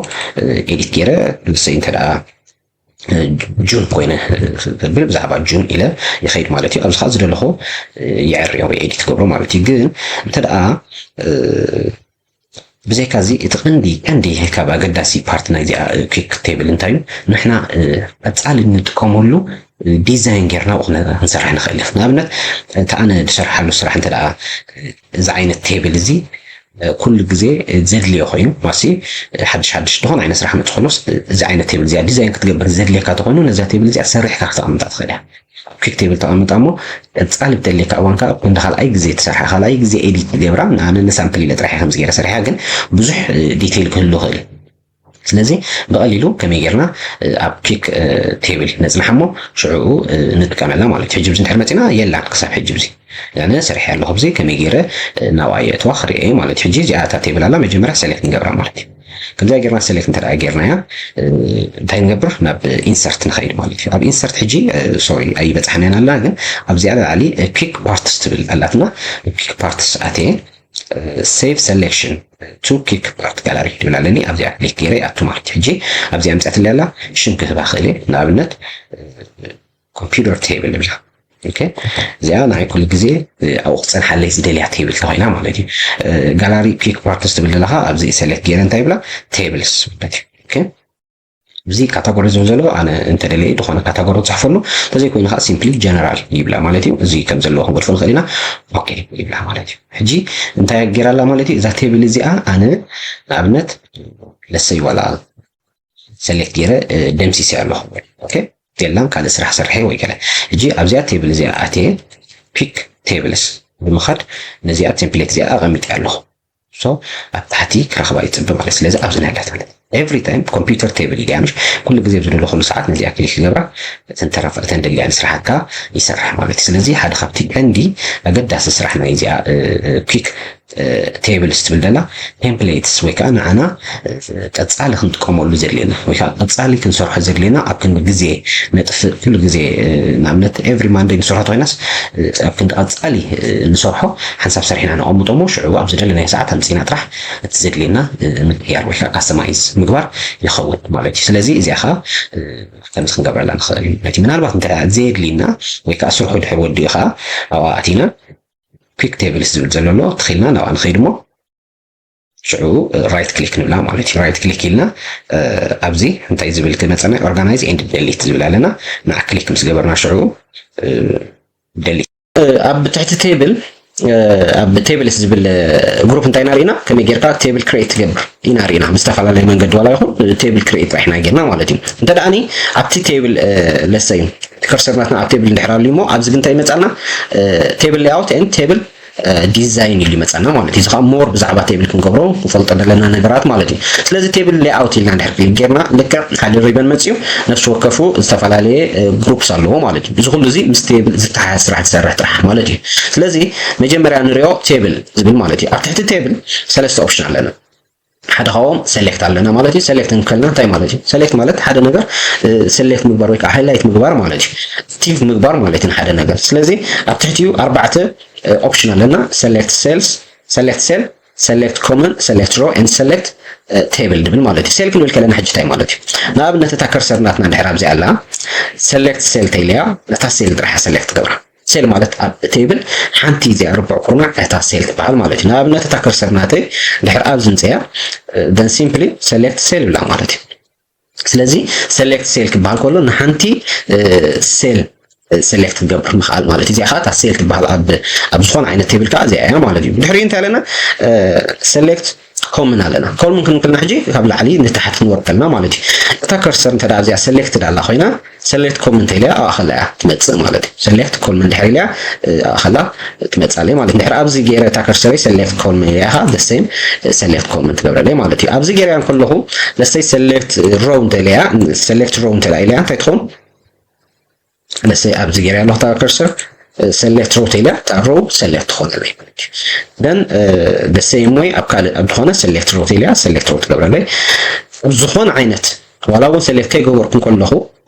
ኤዲት ገይረ ንሰይ እንተ ደኣ ጁን ኮይነ ብል ብዛዕባ ጁን ኢለ ይኸይድ ማለት እዩ። ኣብዚ ከዓ ዝደለኹ ይዕርዮ ወይ ኤዲት ገብሮ ማለት እዩ። ግን እንተ ደኣ ብዘይካ እዚ እቲ ቀንዲ ቀንዲ ካብ ኣገዳሲ ፓርት ናይዚኣ quick table እንታይ እዩ? ንሕና ቀጻሊ እንጥቀመሉ ዲዛይን ጌርና ኣብኡ ክንሰርሕ ንኽእል ኢና። ንኣብነት እቲ ኣነ ዝሰርሓሉ ስራሕ እንተ ደኣ እዚ ዓይነት ቴብል እዚ ኩሉ ግዜ ዘድልዮ ኮይኑ ማሲ ሓድሽ ሓድሽ ዝኾነ ዓይነት ስራሕ መፅእ ከሎስ እዚ ዓይነት ቴብል እዚኣ ዲዛይን ክትገብር ዘድልየካ ተኾይኑ ነዛ ቴብል እዚኣ ሰሪሕካ ክተቐምጣ ትኽእል እያ። quick table ተቐምጣ እሞ ቀጻሊ ብደልየካ እዋን ከዓ እንደ ካልኣይ ግዜ ትሰርሓ ካልኣይ ግዜ ኤዲት ትገብራ። ንኣነ ንሳምፕል ኢለ ጥራሕ እየ ከምዚ ገይረ ሰሪሓ ግን ብዙሕ ዲቴይል ክህሉ ይኽእል እዩ። ስለዚ ብቐሊሉ ከመይ ጌርና ኣብ quick table ነጽንሓ እሞ ሽዑኡ ንጥቀመላ ማለት እዩ። ሕጂ ብዚ እንድሕር መጺና የላን ክሳብ ሕጂ ብዚ ኣነ ሰሪሐ ኣለኹ ብዚ ከመይ ገይረ ናብኣ የእትዋ ክርእየ ማለት እዩ። ሕጂ እዚኣ እታ ቴብል ኣላ መጀመርያ ሰሌክት ንገብራ ማለት እዩ። ከምዚኣ ጌርና ሰሌክት እንተ ደኣ ጌርናያ እንታይ ንገብር ናብ ኢንሰርት ንኸይድ ማለት እዩ። ኣብ ኢንሰርት ሕጂ ሶሪ ኣይበጻሕናን ኣላ ግን ኣብዚኣ ላዕሊ quick parts ትብል ኣላትና። Quick parts ኣትየ save selection to quick part gallery ትብል ኣለኒ። ኣብዚኣ ክሊክ ገይረ ይኣቱ ማለት እዩ። ሕጂ ኣብዚኣ ኣምፅኣትለይ ኣላ ሽም ክህባ ክእል እየ። ንኣብነት ኮምፒውተር ቴብል ንብላ። ኦኬ እዚኣ ንዓይ ኩሉ ግዜ ኣብኡ ክፀንሓለይ ዝደልያ ቴብል ተኾይና ማለት እዩ። ጋላሪ quick parts ትብል ዘለኻ ኣብዚ ሰሌክት ገይረ እንታይ ይብላ ቴብልስ ማለት እዩ። ኦኬ እዚ ካታጎሪ ዝብል ዘሎ ኣነ እንተደለየ ዝኾነ ካታጎሪ ክፅሕፈሉ እንተዘይኮይኑ ከዓ ሲምፕሊ ጀነራል ይብላ ማለት እዩ። እዚ ከም ዘለዎ ክንገድፎ ንኽእል ኢና። ኦኬ ይብላ ማለት እዩ። ሕጂ እንታይ ገይራላ ማለት እዩ እዛ ቴብል እዚኣ ኣነ ንኣብነት ለሰይ ዋላ ሰሌክት ገይረ ደምሲሰ ኣለኹ። ኦኬ የላን ካልእ ስራሕ ሰርሐ ወይ ገለ። ሕጂ ኣብዚኣ ቴብል እዚኣ ኣትየ quick tables ብምኻድ ነዚኣ ቴምፕሌት እዚኣ ኣቐሚጠ ኣለኹ። ሶ ኣብ ታሕቲ ክረኽባ ይፅበ ማለት ስለዚ ኣብዚ ናይ ኣላት ማለት every time computer table ድያ ምሽ ኩሉ ግዜ ዝደለኹሉ ሰዓት ነዚኣ ክሊክ ክገብራ እተን ተረፈ እተን ደልያን ስራሓትካ ይሰርሕ ማለት እዩ። ስለዚ ሓደ ካብቲ ቀንዲ ኣገዳሲ ስራሕ ናይ እዚኣ quick tables ትብል ደላ ቴምፕሌትስ ወይ ከዓ ንዓና ቀፃሊ ክንጥቀመሉ ዘድልየና ወይ ከዓ ቀፃሊ ክንሰርሖ ዘድልየና ኣብ ክንዲ ግዜ ነጥፍእ ኩሉ ግዜ ንኣብነት every Monday ንሰርሖ ተኮይናስ ኣብ ክንዲ ቀፃሊ ንሰርሖ ሓንሳብ ሰሪሕና ነቐምጦ እሞ ሽዑ ኣብ ዝደለናዮ ሰዓት ኣምፂና ጥራሕ እቲ ዘድልየና ምቅያር ወይ ከዓ ካስተማይዝ ምግባር ይኸውን ማለት እዩ። ስለዚ እዚኣ ከዓ ከምዚ ክንገብረላ ንኽእል እዩ ማለት እዩ። ምናልባት እንታይ ዘየድልየና ወይ ከዓ ስርሑ ድሕር ወዲኡ ከዓ ኣብኣ ኣቲና quick tables ዝብል ዘሎ ኣሎ ትኺልና ናብኣ ንኸይድ እሞ ሽዑ right click ንብላ ማለት እዩ። Right click ኢልና ኣብዚ እንታይ ዝብል ክመፀና organize and delete ዝብል ኣለና። ንዓ ክሊክ ምስ ገበርና ሽዑ delete ኣብ ትሕቲ ቴብል ኣብ ቴብልስ ዝብል ግሩፕ እንታይ ኢና ርኢና ከመይ ጌርካ ቴብል ክሬት ትገብር ኢና ርኢና ብዝተፈላለየ መንገዲ ዋላ ይኹን ቴብል ክሬት ጥራሕ ኢና ጌርና ማለት እዩ። እንተ ደኣኒ ኣብቲ ቴብል ለሰይ ከርሰር ናትና ኣብ ቴብል እንድሕር ኣልዩ እሞ ኣብዚ ግን እንታይ ይመፃልና ቴብል ሌኣውት ን ቴብል ዲዛይን ኢሉ ይመፀና ማለት እዩ። እዚ ከዓ ሞር ብዛዕባ ቴብል ክንገብሮ ክንፈልጦ ዘለና ነገራት ማለት እዩ። ስለዚ ቴብል ሌኣውት ኢልና እንድሕር ክሊክ ጌርና ልክዕ ሓደ ሪበን መፅዩ ነፍሲ ወከፉ ዝተፈላለየ ግሩፕስ ኣለዎ ማለት እዩ። እዚ ኩሉ እዚ ምስ ቴብል ዝተሓሓዝ ስራሕ ዝሰርሕ ጥራሕ ማለት እዩ። ስለዚ መጀመርያ ንሪኦ ቴብል ዝብል ማለት እዩ። ኣብ ትሕቲ ቴብል ሰለስተ ኦፕሽን ኣለና። ሓደ ካብኦም ሰሌክት ኣለና ማለት እዩ። ሰሌክት እንከልና እንታይ ማለት እዩ? ሰሌክት ማለት ሓደ ነገር ሰሌክት ምግባር ወይ ከዓ ሃይላይት ምግባር ማለት እዩ። ኣክቲቭ ምግባር ማለት እዩ ሓደ ነገር። ስለዚ ኣብ ትሕቲኡ ኣርባዕተ ኦፕሽን ኣለና። ሰሌክት ሴልስ፣ ሰሌክት ሴል፣ ሰሌክት ኮመን፣ ሰሌክት ሮ ኤንድ ሰሌክት ቴብል ድብል ማለት እዩ። ሴል ክንብል ከለና ሕጂ እንታይ ማለት እዩ? ንኣብነት እታ ከርሰር ናትና እንድሕር ኣብዚ ኣላ ሰሌክት ሴል ተይለያ ነታ ሴል ጥራሕ ሰሌክት ትገብራ። ሴል ማለት ኣብ ቴብል ሓንቲ እዚኣ ርቡዕ ኩርናዕ እታ ሴል ትበሃል ማለት እዩ። ንኣብነት እታ ከርሰር ናተይ ድሕር ኣብ ዝምፅያ then simply select cell ይብላ ማለት እዩ። ስለዚ ሰሌክት ሴል ክበሃል ከሎ ንሓንቲ ሴል ሰሌክት ክገብር ምኽኣል ማለት እዩ። እዚኣ ከዓ እታ ሴል ትበሃል ኣብ ኣብ ዝኾነ ዓይነት ቴብል ከዓ እዚኣ እያ ማለት እዩ። ድሕሪኡ እንታይ ኣለና? ሰሌክት ኮምን ኣለና። ኮምን ክንክልና ሕጂ ካብ ላዕሊ ንታሕቲ ክንወርድ ከለና ማለት እዩ። እታ ከርሰር እንተ ደኣ እዚኣ ሰሌክትድ ኣላ ኮይና፣ ሰሌክት ኮምን እንተ ኢለያ ኣብኣ ከላ እያ ትመጽእ ማለት እዩ። ሰሌክት ኮምን እንድሕር ኢለያ ኣብኣ ከላ ትመጽኣለይ ማለት እዩ። እንድሕር ኣብዚ ገይረ እታ ከርሰረይ ሰሌክት ኮምን ኢለያ ኸዓ ደሰይም ሰሌክት ኮምን ትገብረለይ ማለት እዩ። ኣብዚ ገይረያ እንከለኹ ደሰይ ሰሌክት ሮው እንተ ኢለያ፣ ሰሌክት ሮው እንተ ኢለያ እንታይ ትኸውን? ለሰይ ኣብዚ ገይረ ኣለኹ እታ ከርሰር ሰሌክት ሮው ተይለ እታ ሮው ሰሌክት ትኾነለይ ማለት እዩ። ደን ደሰይ እሞይ ኣብ ካልእ ኣብ ዝኾነ ሰሌክት ሮው ተይለ ሰሌክት ሮው ትገብረለይ። ኣብ ዝኾነ ዓይነት ዋላ እውን ሰሌክት ከይገበርኩ ከለኹ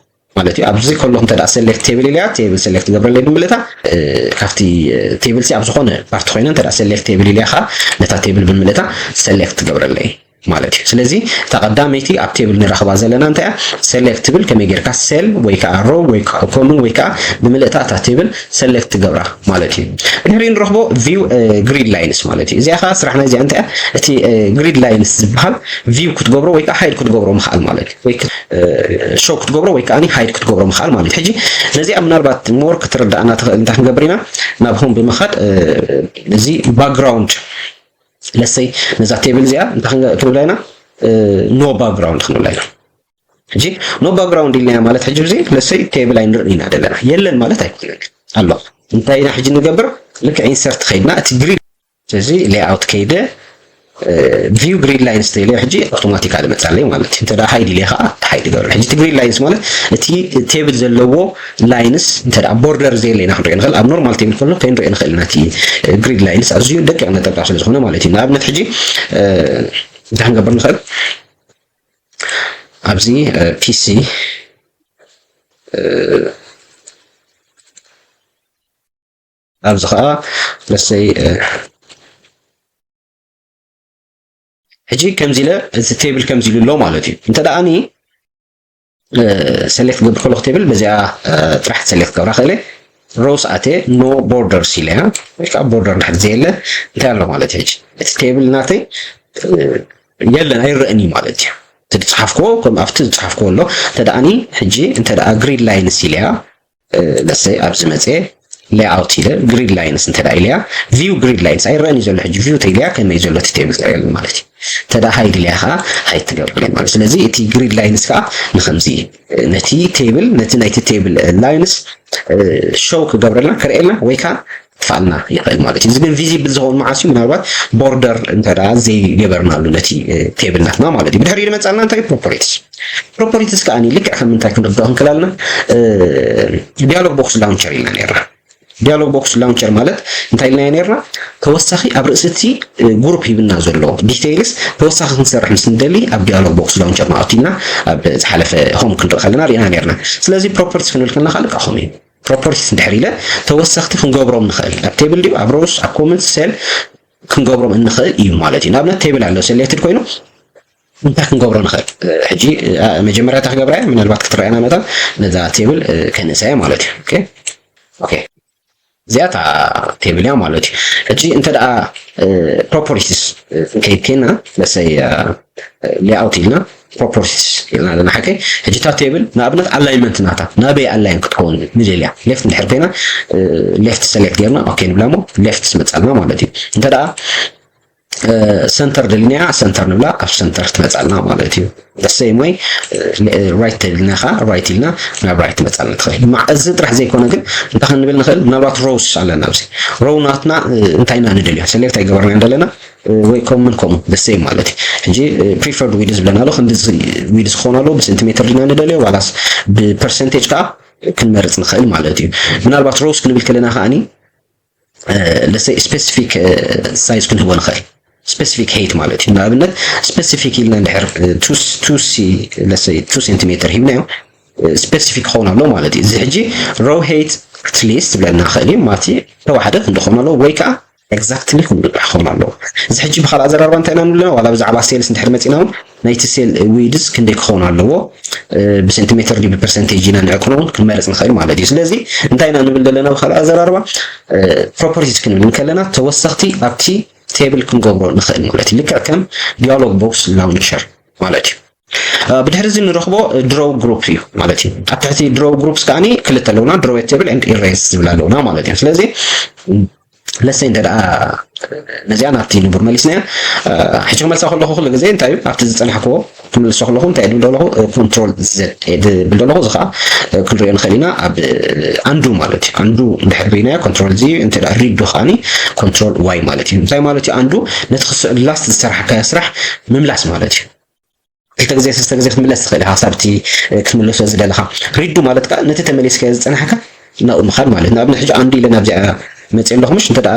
ማለት እዩ። ኣብዚ ከለኹ እንተ ደኣ ሰሌክት ቴብል ኢለያ ቴብል ሰሌክት ትገብረለይ ብምልእታ ካብቲ ቴብል ሲ ኣብ ዝኾነ ፓርቲ ኮይነ እንተ ደኣ ሰሌክት ቴብል ኢለያ ኸዓ ነታ ቴብል ብምልእታ ሰሌክት ትገብረለይ ማለት እዩ። ስለዚ እታ ቀዳመይቲ ኣብ ቴብል ንረኽባ ዘለና እንታይ እያ? ሰሌክት ትብል ከመይ ጌርካ ሴል ወይ ከዓ ሮው ወይ ከዓ ኮሉም ወይ ከዓ ብምልእታ እታ ቴብል ሰሌክት ትገብራ ማለት እዩ። ድሕሪኡ ንረኽቦ ቪው ግሪድ ላይንስ ማለት እዩ። እዚኣ ከዓ ስራሕና እዚኣ እንታይ እያ? እቲ ግሪድ ላይንስ ዝበሃል ቪው ክትገብሮ ወይ ከዓ ሃይድ ክትገብሮ ምኽኣል ማለት እዩ። ወይ ሾው ክትገብሮ ወይ ከዓ ሃይድ ክትገብሮ ምኽኣል ማለት እዩ። ሕጂ ነዚኣ ምናልባት ሞር ክትርዳእና ትኽእል እንታይ ክንገብር ኢና? ናብ ሆም ብምኻድ እዚ ባክግራውንድ ለሰይ ነዛ ቴብል እዚኣ እንታይ ክንብላ ኢና? ኖ ባክግራውንድ ክንብላ ኢና። ሕጂ ኖ ባክግራውንድ ኢልናያ ማለት ሕጂ እዚ ለሰይ ቴብል ኣይንርኢ ኢና ዘለና የለን ማለት ኣይኮነን ኣሎ። እንታይ ኢና ሕጂ ንገብር? ልክዕ ኢንሰርት ከይድና እቲ ግሪድ እዚ ሌኣውት ከይደ ቪው ግሪድ ላይንስ ተይለ ሕጂ ኣውቶማቲካሊ መጻለይ ማለት እዩ። እንተ ሃይድ ኢለ ከዓ ሃይድ ይገብር። ሕጂ እቲ ግሪድ ላይንስ ማለት እቲ ቴብል ዘለዎ ላይንስ እንተ ቦርደር ዘየለ ኢና ክንሪኦ ንኽእል። ኣብ ኖርማል ቴብል ከሎ ከይንሪኦ ንኽእል ኢና። እቲ ግሪድ ላይንስ ኣዝዩ ደቂቕ ነጠብጣብ ስለ ዝኾነ ማለት እዩ። ንኣብነት ሕጂ እንታይ ክንገብር ንኽእል? ኣብዚ ፒሲ ኣብዚ ከዓ ለሰይ ሕጂ ከምዚ ኢለ እዚ ቴብል ከምዚ ኢሉ ኣሎ ማለት እዩ። እንተ ደኣ ሰሌክት ክገብር ከለኹ ቴብል በዚኣ ጥራሕ ሰሌክት ክገብራ ክእለ ሮውስ ኣተ ኖ ቦርደርስ ኢለያ ወይ ከዓ ቦርደር እንድሕር ዘየለ እንታይ ኣሎ ማለት እዩ። ሕጂ እቲ ቴብል ናተይ የለን ኣይረእን እዩ ማለት እዩ። እቲ ዝፅሓፍክዎ ከም ኣብቲ ዝፅሓፍክዎ ኣሎ። እንተ ደኣኒ ሕጂ እንተ ደኣ ግሪድ ላይንስ ኢለያ ለሰይ ኣብዚ መፅየ ሌኣውት ኢለ ግሪድ ላይንስ እንተ ኢለያ ቪው ግሪድ ላይንስ ኣይረአን እዩ ዘሎ። ሕጂ ቪው ተኢለያ ከመይ ዘሎ እቲ ቴብል ዝረአየሉ ማለት እዩ። እንተ ሃይድ ኢለያ ከዓ ሃይድ ትገብረለይ ማለት። ስለዚ እቲ ግሪድ ላይንስ ከዓ ንከምዚ ነቲ ቴብል ነቲ ናይቲ ቴብል ላይንስ ሾው ክገብረልና ከርእየልና ወይ ከዓ ክጥፋልና ይኽእል ማለት እዩ። እዚ ግን ቪዚብል ዝኸውን መዓስ እዩ? ምናልባት ቦርደር እንተ ዘይገበርናሉ ነቲ ቴብል ናትና ማለት እዩ። ብድሕሪኡ ዝመፃልና እንታይ ፕሮፐርቲስ ፕሮፐርቲስ ከዓ ልክዕ ከም እንታይ ክንርድኦ ክንክላልና ዲያሎግ ቦክስ ላውንቸር ኢልና ነርና። ዲያሎግ ቦክስ ላውንቸር ማለት እንታይ ኢልና ነርና? ተወሳኺ ኣብ ርእሲ እቲ ግሩፕ ሂብና ዘሎ ዲቴይልስ ተወሳኺ ክንሰርሕ ምስ ንደሊ ኣብ ዲያሎግ ቦክስ ላውንቸር ንኣቱ ኢልና ኣብ ዝሓለፈ ሆም ክንርኢ ከለና ርኢና ነርና። ስለዚ ፕሮፐርቲስ ክንብል ከለና ካልእ ከኹም እዩ። ፕሮፐርቲስ እንድሕር ኢለ ተወሰኽቲ ክንገብሮም ንኽእል ኣብ ቴብል ድዩ ኣብ ሮውስ ኣብ ኮመንት ሴል ክንገብሮም እንኽእል እዩ ማለት እዩ። ንኣብነት ቴብል ኣሎ ሰሌክትድ ኮይኑ እንታይ ክንገብሮ ንኽእል? ሕጂ መጀመርያ እንታይ ክገብራ እየ ምናልባት ክትረኣየና መጠን ነዛ ቴብል ከንእሳ እየ ማለት እዩ። ኦኬ ኦኬ እዚኣ እታ ቴብል እያ ማለት እዩ። ሕጂ እንተ ደኣ ፕሮፐርቲስ ከይድ ኮይና ለሰይ ሌኣውት ኢልና ፕሮፐርቲስ ኢልና ኣለና። ሓከይ ሕጂ እታ ቴብል ንኣብነት ኣላይመንት ናታ ናበይ ኣላይን ክትከውን ንደልያ ሌፍት እንድሕር ኮይና ሌፍት ሰሌክት ጌርና ኦኬ ንብላ እሞ ሌፍት ትመጻልና ማለት እዩ። እንተ ደኣ ሰንተር ደሊና ሰንተር ንብላ ኣብ ሰንተር ትመጻልና ማለት እዩ። ደሰይ ሞይ ራይት ደሊና ካ ራይት ኢልና ናብ ራይት ትመጻልና ትኽእል። እዚ ጥራሕ ዘይኮነ ግን እንታይ ክንብል ንኽእል? ምናልባት ሮውስ ኣለና ኣብዚ ሮው ናትና እንታይ ኢና ንደልዮ ሰሌክት ኣይገበርና እንደለና ወይ ኮምን ኮሙ ደሰይ ማለት እዩ። ሕጂ ፕሪፈርድ ዊድዝ ብለና ኣሎ። ክንዲ ዊድዝ ክኾን ኣለዎ ብሴንቲሜትር ዲና ንደልዮ ዋላስ ብፐርሰንቴጅ ከዓ ክንመርጽ ንኽእል ማለት እዩ። ምናልባት ሮውስ ክንብል ከለና ከዓኒ ለሰይ ስፔሲፊክ ሳይዝ ክንህቦ ንኽእል። ስፔሲፊክ ሄይት ማለት እዩ። ንኣብነት ስፔሲፊክ ኢልና እንድሕር ቱ ሴንቲሜትር ሂብናዮ ስፔሲፊክ ክኸውን ኣለዎ ማለት እዩ። እዚ ሕጂ ሮው ሄይት ኣትሊስት ዝብለና ክእል እዩ ማለት ተዋሕደ ክንዲ ክኸውን ኣለዎ ወይ ከዓ ኤግዛክትሊ ክንዲ ክኸውን ኣለዎ። እዚ ሕጂ ብካልእ ኣዘራርባ እንታይ ኢና ንብልና ዋላ ብዛዕባ ሴልስ እንድሕር መፂና እውን ናይቲ ሴል ዊድዝ ክንደይ ክኸውን ኣለዎ ብሴንቲሜትር ድዩ ብፐርሰንቴጅ ኢና ንዕቅኖ ክንመርፅ ንኽእል ማለት እዩ። ስለዚ እንታይ ኢና ንብል ዘለና ብካልእ ኣዘራርባ ፕሮፐርቲስ ክንብል እንከለና ተወሰኽቲ ኣብቲ ቴብል ክንገብሮ ንኽእል ማለት እዩ። ልክዕ ከም ዲያሎግ ቦክስ ላውንቸር ማለት እዩ። ብድሕሪ እዚ ንረኽቦ ድሮው ግሩፕ እዩ ማለት እዩ። ኣብ ትሕቲ ድሮው ግሩፕስ ከዓኒ ክልተ ኣለውና ድሮው ቴብል ኤንድ ኢሬዝ ዝብል ኣለውና ማለት እዩ። ስለዚ ለሰይ እንተ ደኣ ነዚኣ ናብቲ ንቡር መሊስናያ። ሕጂ ክመልሳ ከለኹ ኩሉ ግዜ እንታይ እዩ ኣብቲ ዝጸናሕክዎ ክምልሶ ከለኹ እንታይ ድብል ደለኹ? ኮንትሮል ዘ ድብል ደለኹ። እዚ ከዓ ክንሪኦ ንኽእል ኢና ኣብ ኣንዱ ማለት እዩ። ኣንዱ እንድሕር ርኢናዮ ኮንትሮል ዚ፣ እንተ ደኣ ሪዱ ከዓኒ ኮንትሮል ዋይ ማለት እዩ። እንታይ ማለት እዩ ኣንዱ? ነቲ ክስ ላስት ዝሰራሕካዮ ስራሕ ምምላስ ማለት እዩ። ክልተ ግዜ ሰለስተ ግዜ ክትምለስ ትኽእል ኢኻ ክሳብ እቲ ክትምልሶ ዝደለኻ። ሪዱ ማለት ከዓ ነቲ ተመሊስካዮ ዝጸናሕካ ናብኡ ምኻድ ማለት እዩ። ንኣብነት ሕጂ ኣንዱ ኢለ ናብዚኣ መፅእ ኣለኹ ምሽ እንተ ደኣ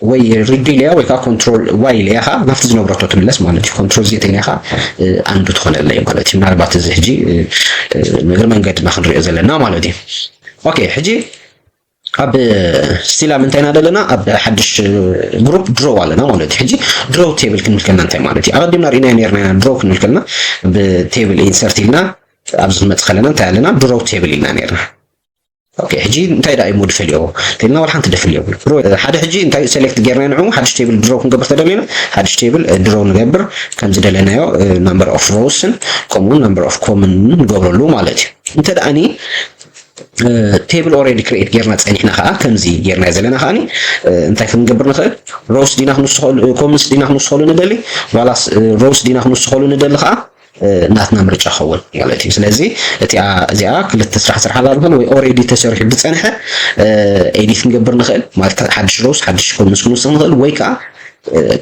ወይ ሪዱ ኢለያ ወይ ከዓ ኮንትሮል ዋይ ኢለያ ከዓ ናብቲ ዝነብረቶ ትምለስ ማለት እዩ። ኮንትሮል ዜት ኢለያ ከዓ ኣንዱ ትኾነለይ ማለት እዩ። ምናልባት እዚ ሕጂ እግሪ መንገድና ክንሪኦ ዘለና ማለት እዩ። ኦኬ ሕጂ ኣብ ስቲል ኣብ ምንታይ ኢና ዘለና? ኣብ ሓድሽ ግሩፕ ድሮው ኣለና ማለት እዩ። ሕጂ ድሮው ቴብል ክንብል ከለና እንታይ ማለት እዩ? ኣቐዲምና ርኢናዮ ነርና ኢና ድሮው ክንብል ከለና ብቴብል ኢንሰርት ኢልና ኣብዚ ክንመጽእ ከለና እንታይ ኣለና? ድሮው ቴብል ኢልና ነርና። ኦኬ ሕጂ እንታይ ደኣ እዩ ሞድ ፈልዮ ተልና ዋላ ሓንቲ ደፍል የብሉ። ድሮ ሓደ ሕጂ እንታይ ሰሌክት ጌርና ንዑ ሓድሽ ቴብል ድሮ ክንገብር ተደሊና ሓድሽ ቴብል ድሮ ንገብር ከም ዝደለናዮ number of rows ን ከምኡ number of column ን ንገብረሉ ማለት እዩ። እንተ ደኣኒ ቴብል already create ጌርና ጸኒሕና ከኣ ከምዚ ጌርና ዘለና ከኣኒ እንታይ ክንገብር ንኽእል? Rows ዲና ክንውስኸሉ፣ columns ዲና ክንውስኸሉ ንደሊ ዋላስ rows ዲና ክንውስኸሉ ንደሊ ከኣ ናትና ምርጫ ክኸውን ማለት እዩ። ስለዚ እቲኣ እዚኣ ክልተ ስራሕ ስራሕ ኣላ ዝኾነ ወይ already ተሰሪሑ ዝጸንሐ ኤዲት ክንገብር ንኽእል ማለት ሓድሽ rows ሓድሽ columns ክንውስኽ ንኽእል ወይ ከኣ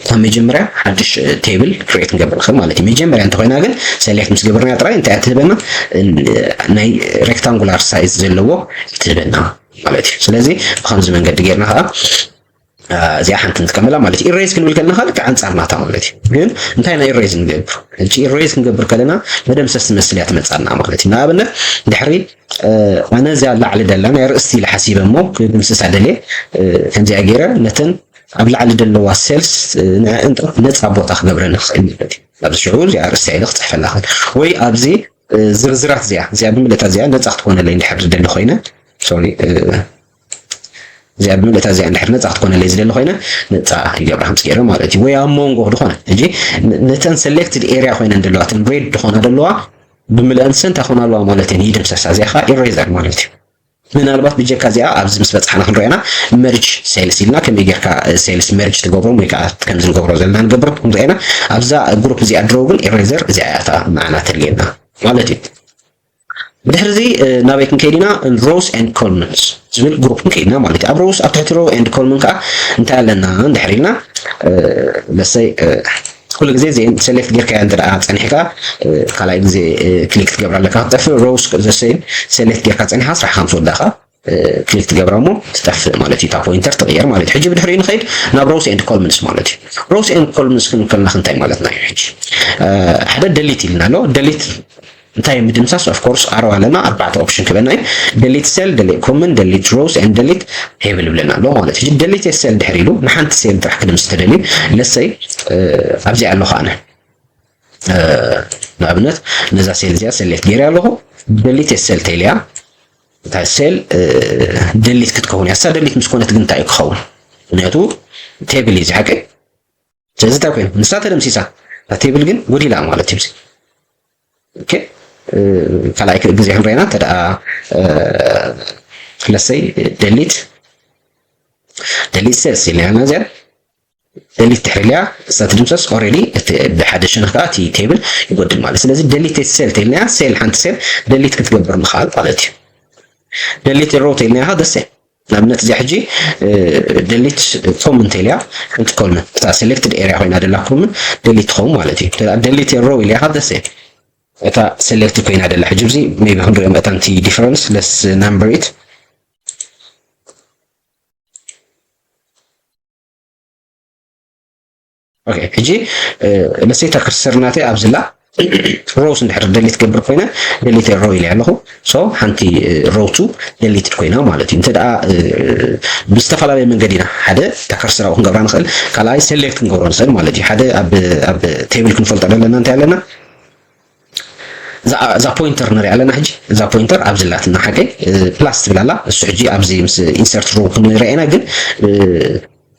ካብ መጀመርያ ሓድሽ ቴብል ክሬት ክንገብር ንኽእል ማለት እዩ። መጀመርያ እንተኮይና ግን ሰሌክት ምስ ገበርና ጥራይ እንታይ እያ ትህበና? ናይ ሬክታንጉላር ሳይዝ ዘለዎ ትህበና ማለት እዩ። ስለዚ ብከምዚ መንገዲ ጌርና ከዓ እዚኣ ሓንቲ ንጥቀመላ ማለት እዩ። ኢሬዝ ክንብል ከለና ከዓ ልክዕ ኣንጻር ናታ ማለት እዩ። ግን እንታይ ናይ ኢሬዝ ንገብር? ሕጂ ኢሬዝ ክንገብር ከለና መደምሰስ ትመስል እያ ትመጻና ማለት እዩ። ንኣብነት ድሕሪ ኣነ እዚኣ ላዕሊ ደላ ናይ ርእሲ ኢለ ሓሲበ እሞ ክድምስሳ ደልየ ከምዚኣ ገይረ ነተን ኣብ ላዕሊ ዘለዋ ሴልስ ንዕእን ነፃ ቦታ ክገብረን ይኽእል ማለት እዩ። ኣብዚ ሽዑ እዚኣ ርእሲ ኢለ ክፅሕፈላ ክእል ወይ ኣብዚ ዝርዝራት እዚኣ እዚኣ ብምልእታ እዚኣ ነፃ ክትኮነለይ እንድሕር ዝደሊ ኮይነ ሶሪ እዚኣ ብምልእታ እዚኣ እንድሕር ነፃ ክትኮነለይ ዝደሊ ኮይነ ነፃ ይገብራ ከምዚ ገይረ ማለት እዩ። ወይ ኣብ መንጎ ዝኾነ ሕጂ ነተን ሰሌክትድ ኤርያ ኮይነን ዘለዋ እተን ሬድ ዝኾና ዘለዋ ብምልአን ሰንታ ኮና ኣለዋ ማለት እየን ይድምሰሳ። እዚኣ ከዓ ኢሬዘር ማለት እዩ። ምናልባት ብጀካ እዚኣ ኣብዚ ምስ በፅሓና ክንሪኦና መርጅ ሴልስ ኢልና ከመይ ጌርካ ሴልስ መርጅ ትገብሮም ወይ ከዓ ከምዚ ንገብሮ ዘለና ንገብር ክንሪኦና ኣብዛ ግሩፕ እዚኣ ድሮ ግን ኢሬዘር እዚኣ እያ እታ ንዓና ተድልየና ማለት እዩ። ብድሕሪ እዚ ናበይ ክንከይድ ኢና? Rows and columns ዝብል ግሩፕ ክንከይድ ኢና ማለት እዩ። ኣብ ሮውስ ኣብ ትሕቲ ሮው ኤንድ ኮሉምን ከዓ እንታይ ኣለና እንድሕር ኢልና ለሰይ ኩሉ ግዜ እዚአን ሰሌክት ጌርካ እንተ ደኣ ጸኒሕካ ካልኣይ ግዜ ክሊክ ትገብራ ኣለካ ክትጠፍእ ሮውስ ዘሰይ ሰሌክት ጌርካ ጸኒሕካ ስራሕካ ምስ ወዳእካ ክሊክ ትገብራ እሞ ትጠፍእ ማለት እዩ። እታ ፖይንተር ትቕየር ማለት እዩ። ሕጂ ብድሕሪኡ ንኸይድ ናብ ሮውስ ኤንድ ኮሉምንስ ማለት እዩ። ሮውስ ኤንድ ኮሉምንስ ክንብል ከለና እንታይ ማለትና እዩ? ሕጂ ሓደ ደሊት ኢልና ኣሎ። ደሊት እንታይ ምድምሳስ of course ኣሮ ኣለና ኣርባዕተ ኦፕሽን ክበና እዩ። Delete cell, delete column, delete rows and delete table ይብለና ኣሎ ማለት እዩ። Delete cell ድሕር ኢሉ ንሓንቲ ሴል ጥራሕ ክድምስ ተደልዩ ለሰይ ኣብዚ ኣለኹ ኣነ ንኣብነት ነዛ ሴል እዚኣ ሰሌክት ገይረ ኣለኹ። Delete cell ተይልያ እታ ሴል ደሊት ክትከውን እያ። እሳ ደሊት ምስ ኮነት ግን እንታይ እዩ ክኸውን? ምክንያቱ ቴብል እዩ እዚ ሓቂ። ስለዚ እንታይ ኮይኑ ንሳ ተደምሲሳ እታ ቴብል ግን ጎዲላ ማለት እዩ። ኦኬ ካልኣይ ግዜ ክንረአና እንተ ደኣ ለሰይ ደሊት ደሊት ሴልስ ኢልና እዚኣ ደሊት ድሕሪ ኢልያ እሳ ትድምሰስ ኦልሬዲ እቲ ብሓደ ሸነኽ ከዓ እቲ ቴብል ይጎድል ማለት ስለዚ ደሊት ሴል ተይልናያ ሴል ሓንቲ ሴል ደሊት ክትገብር ምኽኣል ማለት እዩ። ደሊት ሮ ተይልናያ ከዓ ደሴ ንኣብነት እዚኣ ሕጂ ደሊት ኮሉም እንተኢልያ ሓንቲ ኮሉም እታ ሴሌክትድ ኤርያ ኮይና ደላ ኮሉም ደሊት ትኸውን ማለት እዩ። ደሊት ሮ ኢልያ ካብ ደሴ እታ ሴሌክትድ ኮይና ደላ ሕጂ እዚ ሜቢ ክንሪኦ መእታንቲ ዲፈረንስ ለስ ናምበር ኢት ኦኬ ሕጂ ለሰይታ ክርሰር ናተይ ኣብዝላ ሮውስ እንድሕር ደሊት ገብር ኮይነ ደሊት ሮ ኢለ ኣለኹ። ሶ ሓንቲ ሮው ቱ ደሊትድ ኮይና ማለት እዩ። እንተ ደኣ ብዝተፈላለየ መንገዲ ኢና ሓደ እታ ከርሰር ኣብኡ ክንገብራ ንኽእል፣ ካልኣይ ሴሌክት ክንገብሮ ንኽእል ማለት እዩ። ሓደ ኣብ ቴብል ክንፈልጦ ዘለና እንታይ ኣለና እዛ ፖይንተር ንሪኣ ኣለና ሕጂ እዛ ፖይንተር ኣብዚ ኣላትና ሓቀይ ፕላስ ትብል ኣላ እሱ ሕጂ ኣብዚ ምስ ኢንሰርት ሮ ክንሪኣ ኢና ግን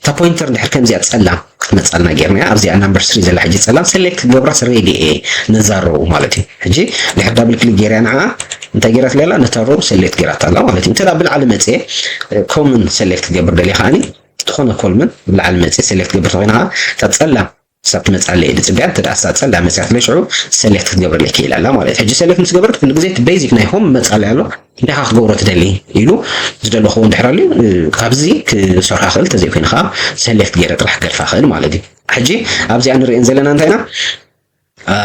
እታ ፖይንተር እንድሕር ከምዚኣ ጸላም ክትመጻልና ጌርናያ ኣብዚኣ ናምበር ስሪ ዘላ ሕጂ ጸላም ሰሌክት ክገብራስ ሬዲ እየ ነዛ ሮው ማለት እዩ። ሕጂ ድሕር ዳብል ክሊክ ጌርያ ንዓ እንታይ ገይራትለይ ኣላ? ነታ ሮው ሰሌክት ገይራታ ኣላ ማለት እዩ። እንተ ደኣ ብላዕሊ መጽየ ኮምን ሰሌክት ክገብር ደልየ ከዓኒ ዝኾነ ኮልምን ብላዕሊ መጽየ ሰሌክት ክገብር ተኾይና ከኣ እታ ጸላም ክሳብ ትመጽኣለይ እየ ዝጽበያ። እንተ ደኣ እሳ ጸላም መጽያትለይ ሽዑ ሰሌክት ክትገብረለይ ክኢላ ኣላ ማለት እዩ። ሕጂ ሰሌክት ምስ ገበረት ኩሉ ግዜ እቲ ቤዚክ ናይ ሆም መጻለይ ኣሎ። እንታይ ኢኻ ክትገብሮ ትደሊ ኢሉ ዝደለኹዎ እንድሕር ኣልዩ፣ እ፣ ካብዚ ክሰርሖ ክእል፣ እንተዘይኮይኑ ከኣ ሰሌክት ገይረ ጥራሕ ክገድፋ ክእል ማለት እዩ። ሕጂ ኣብዚኣ ንርእየን ዘለና እንታይ ኢና? አ፣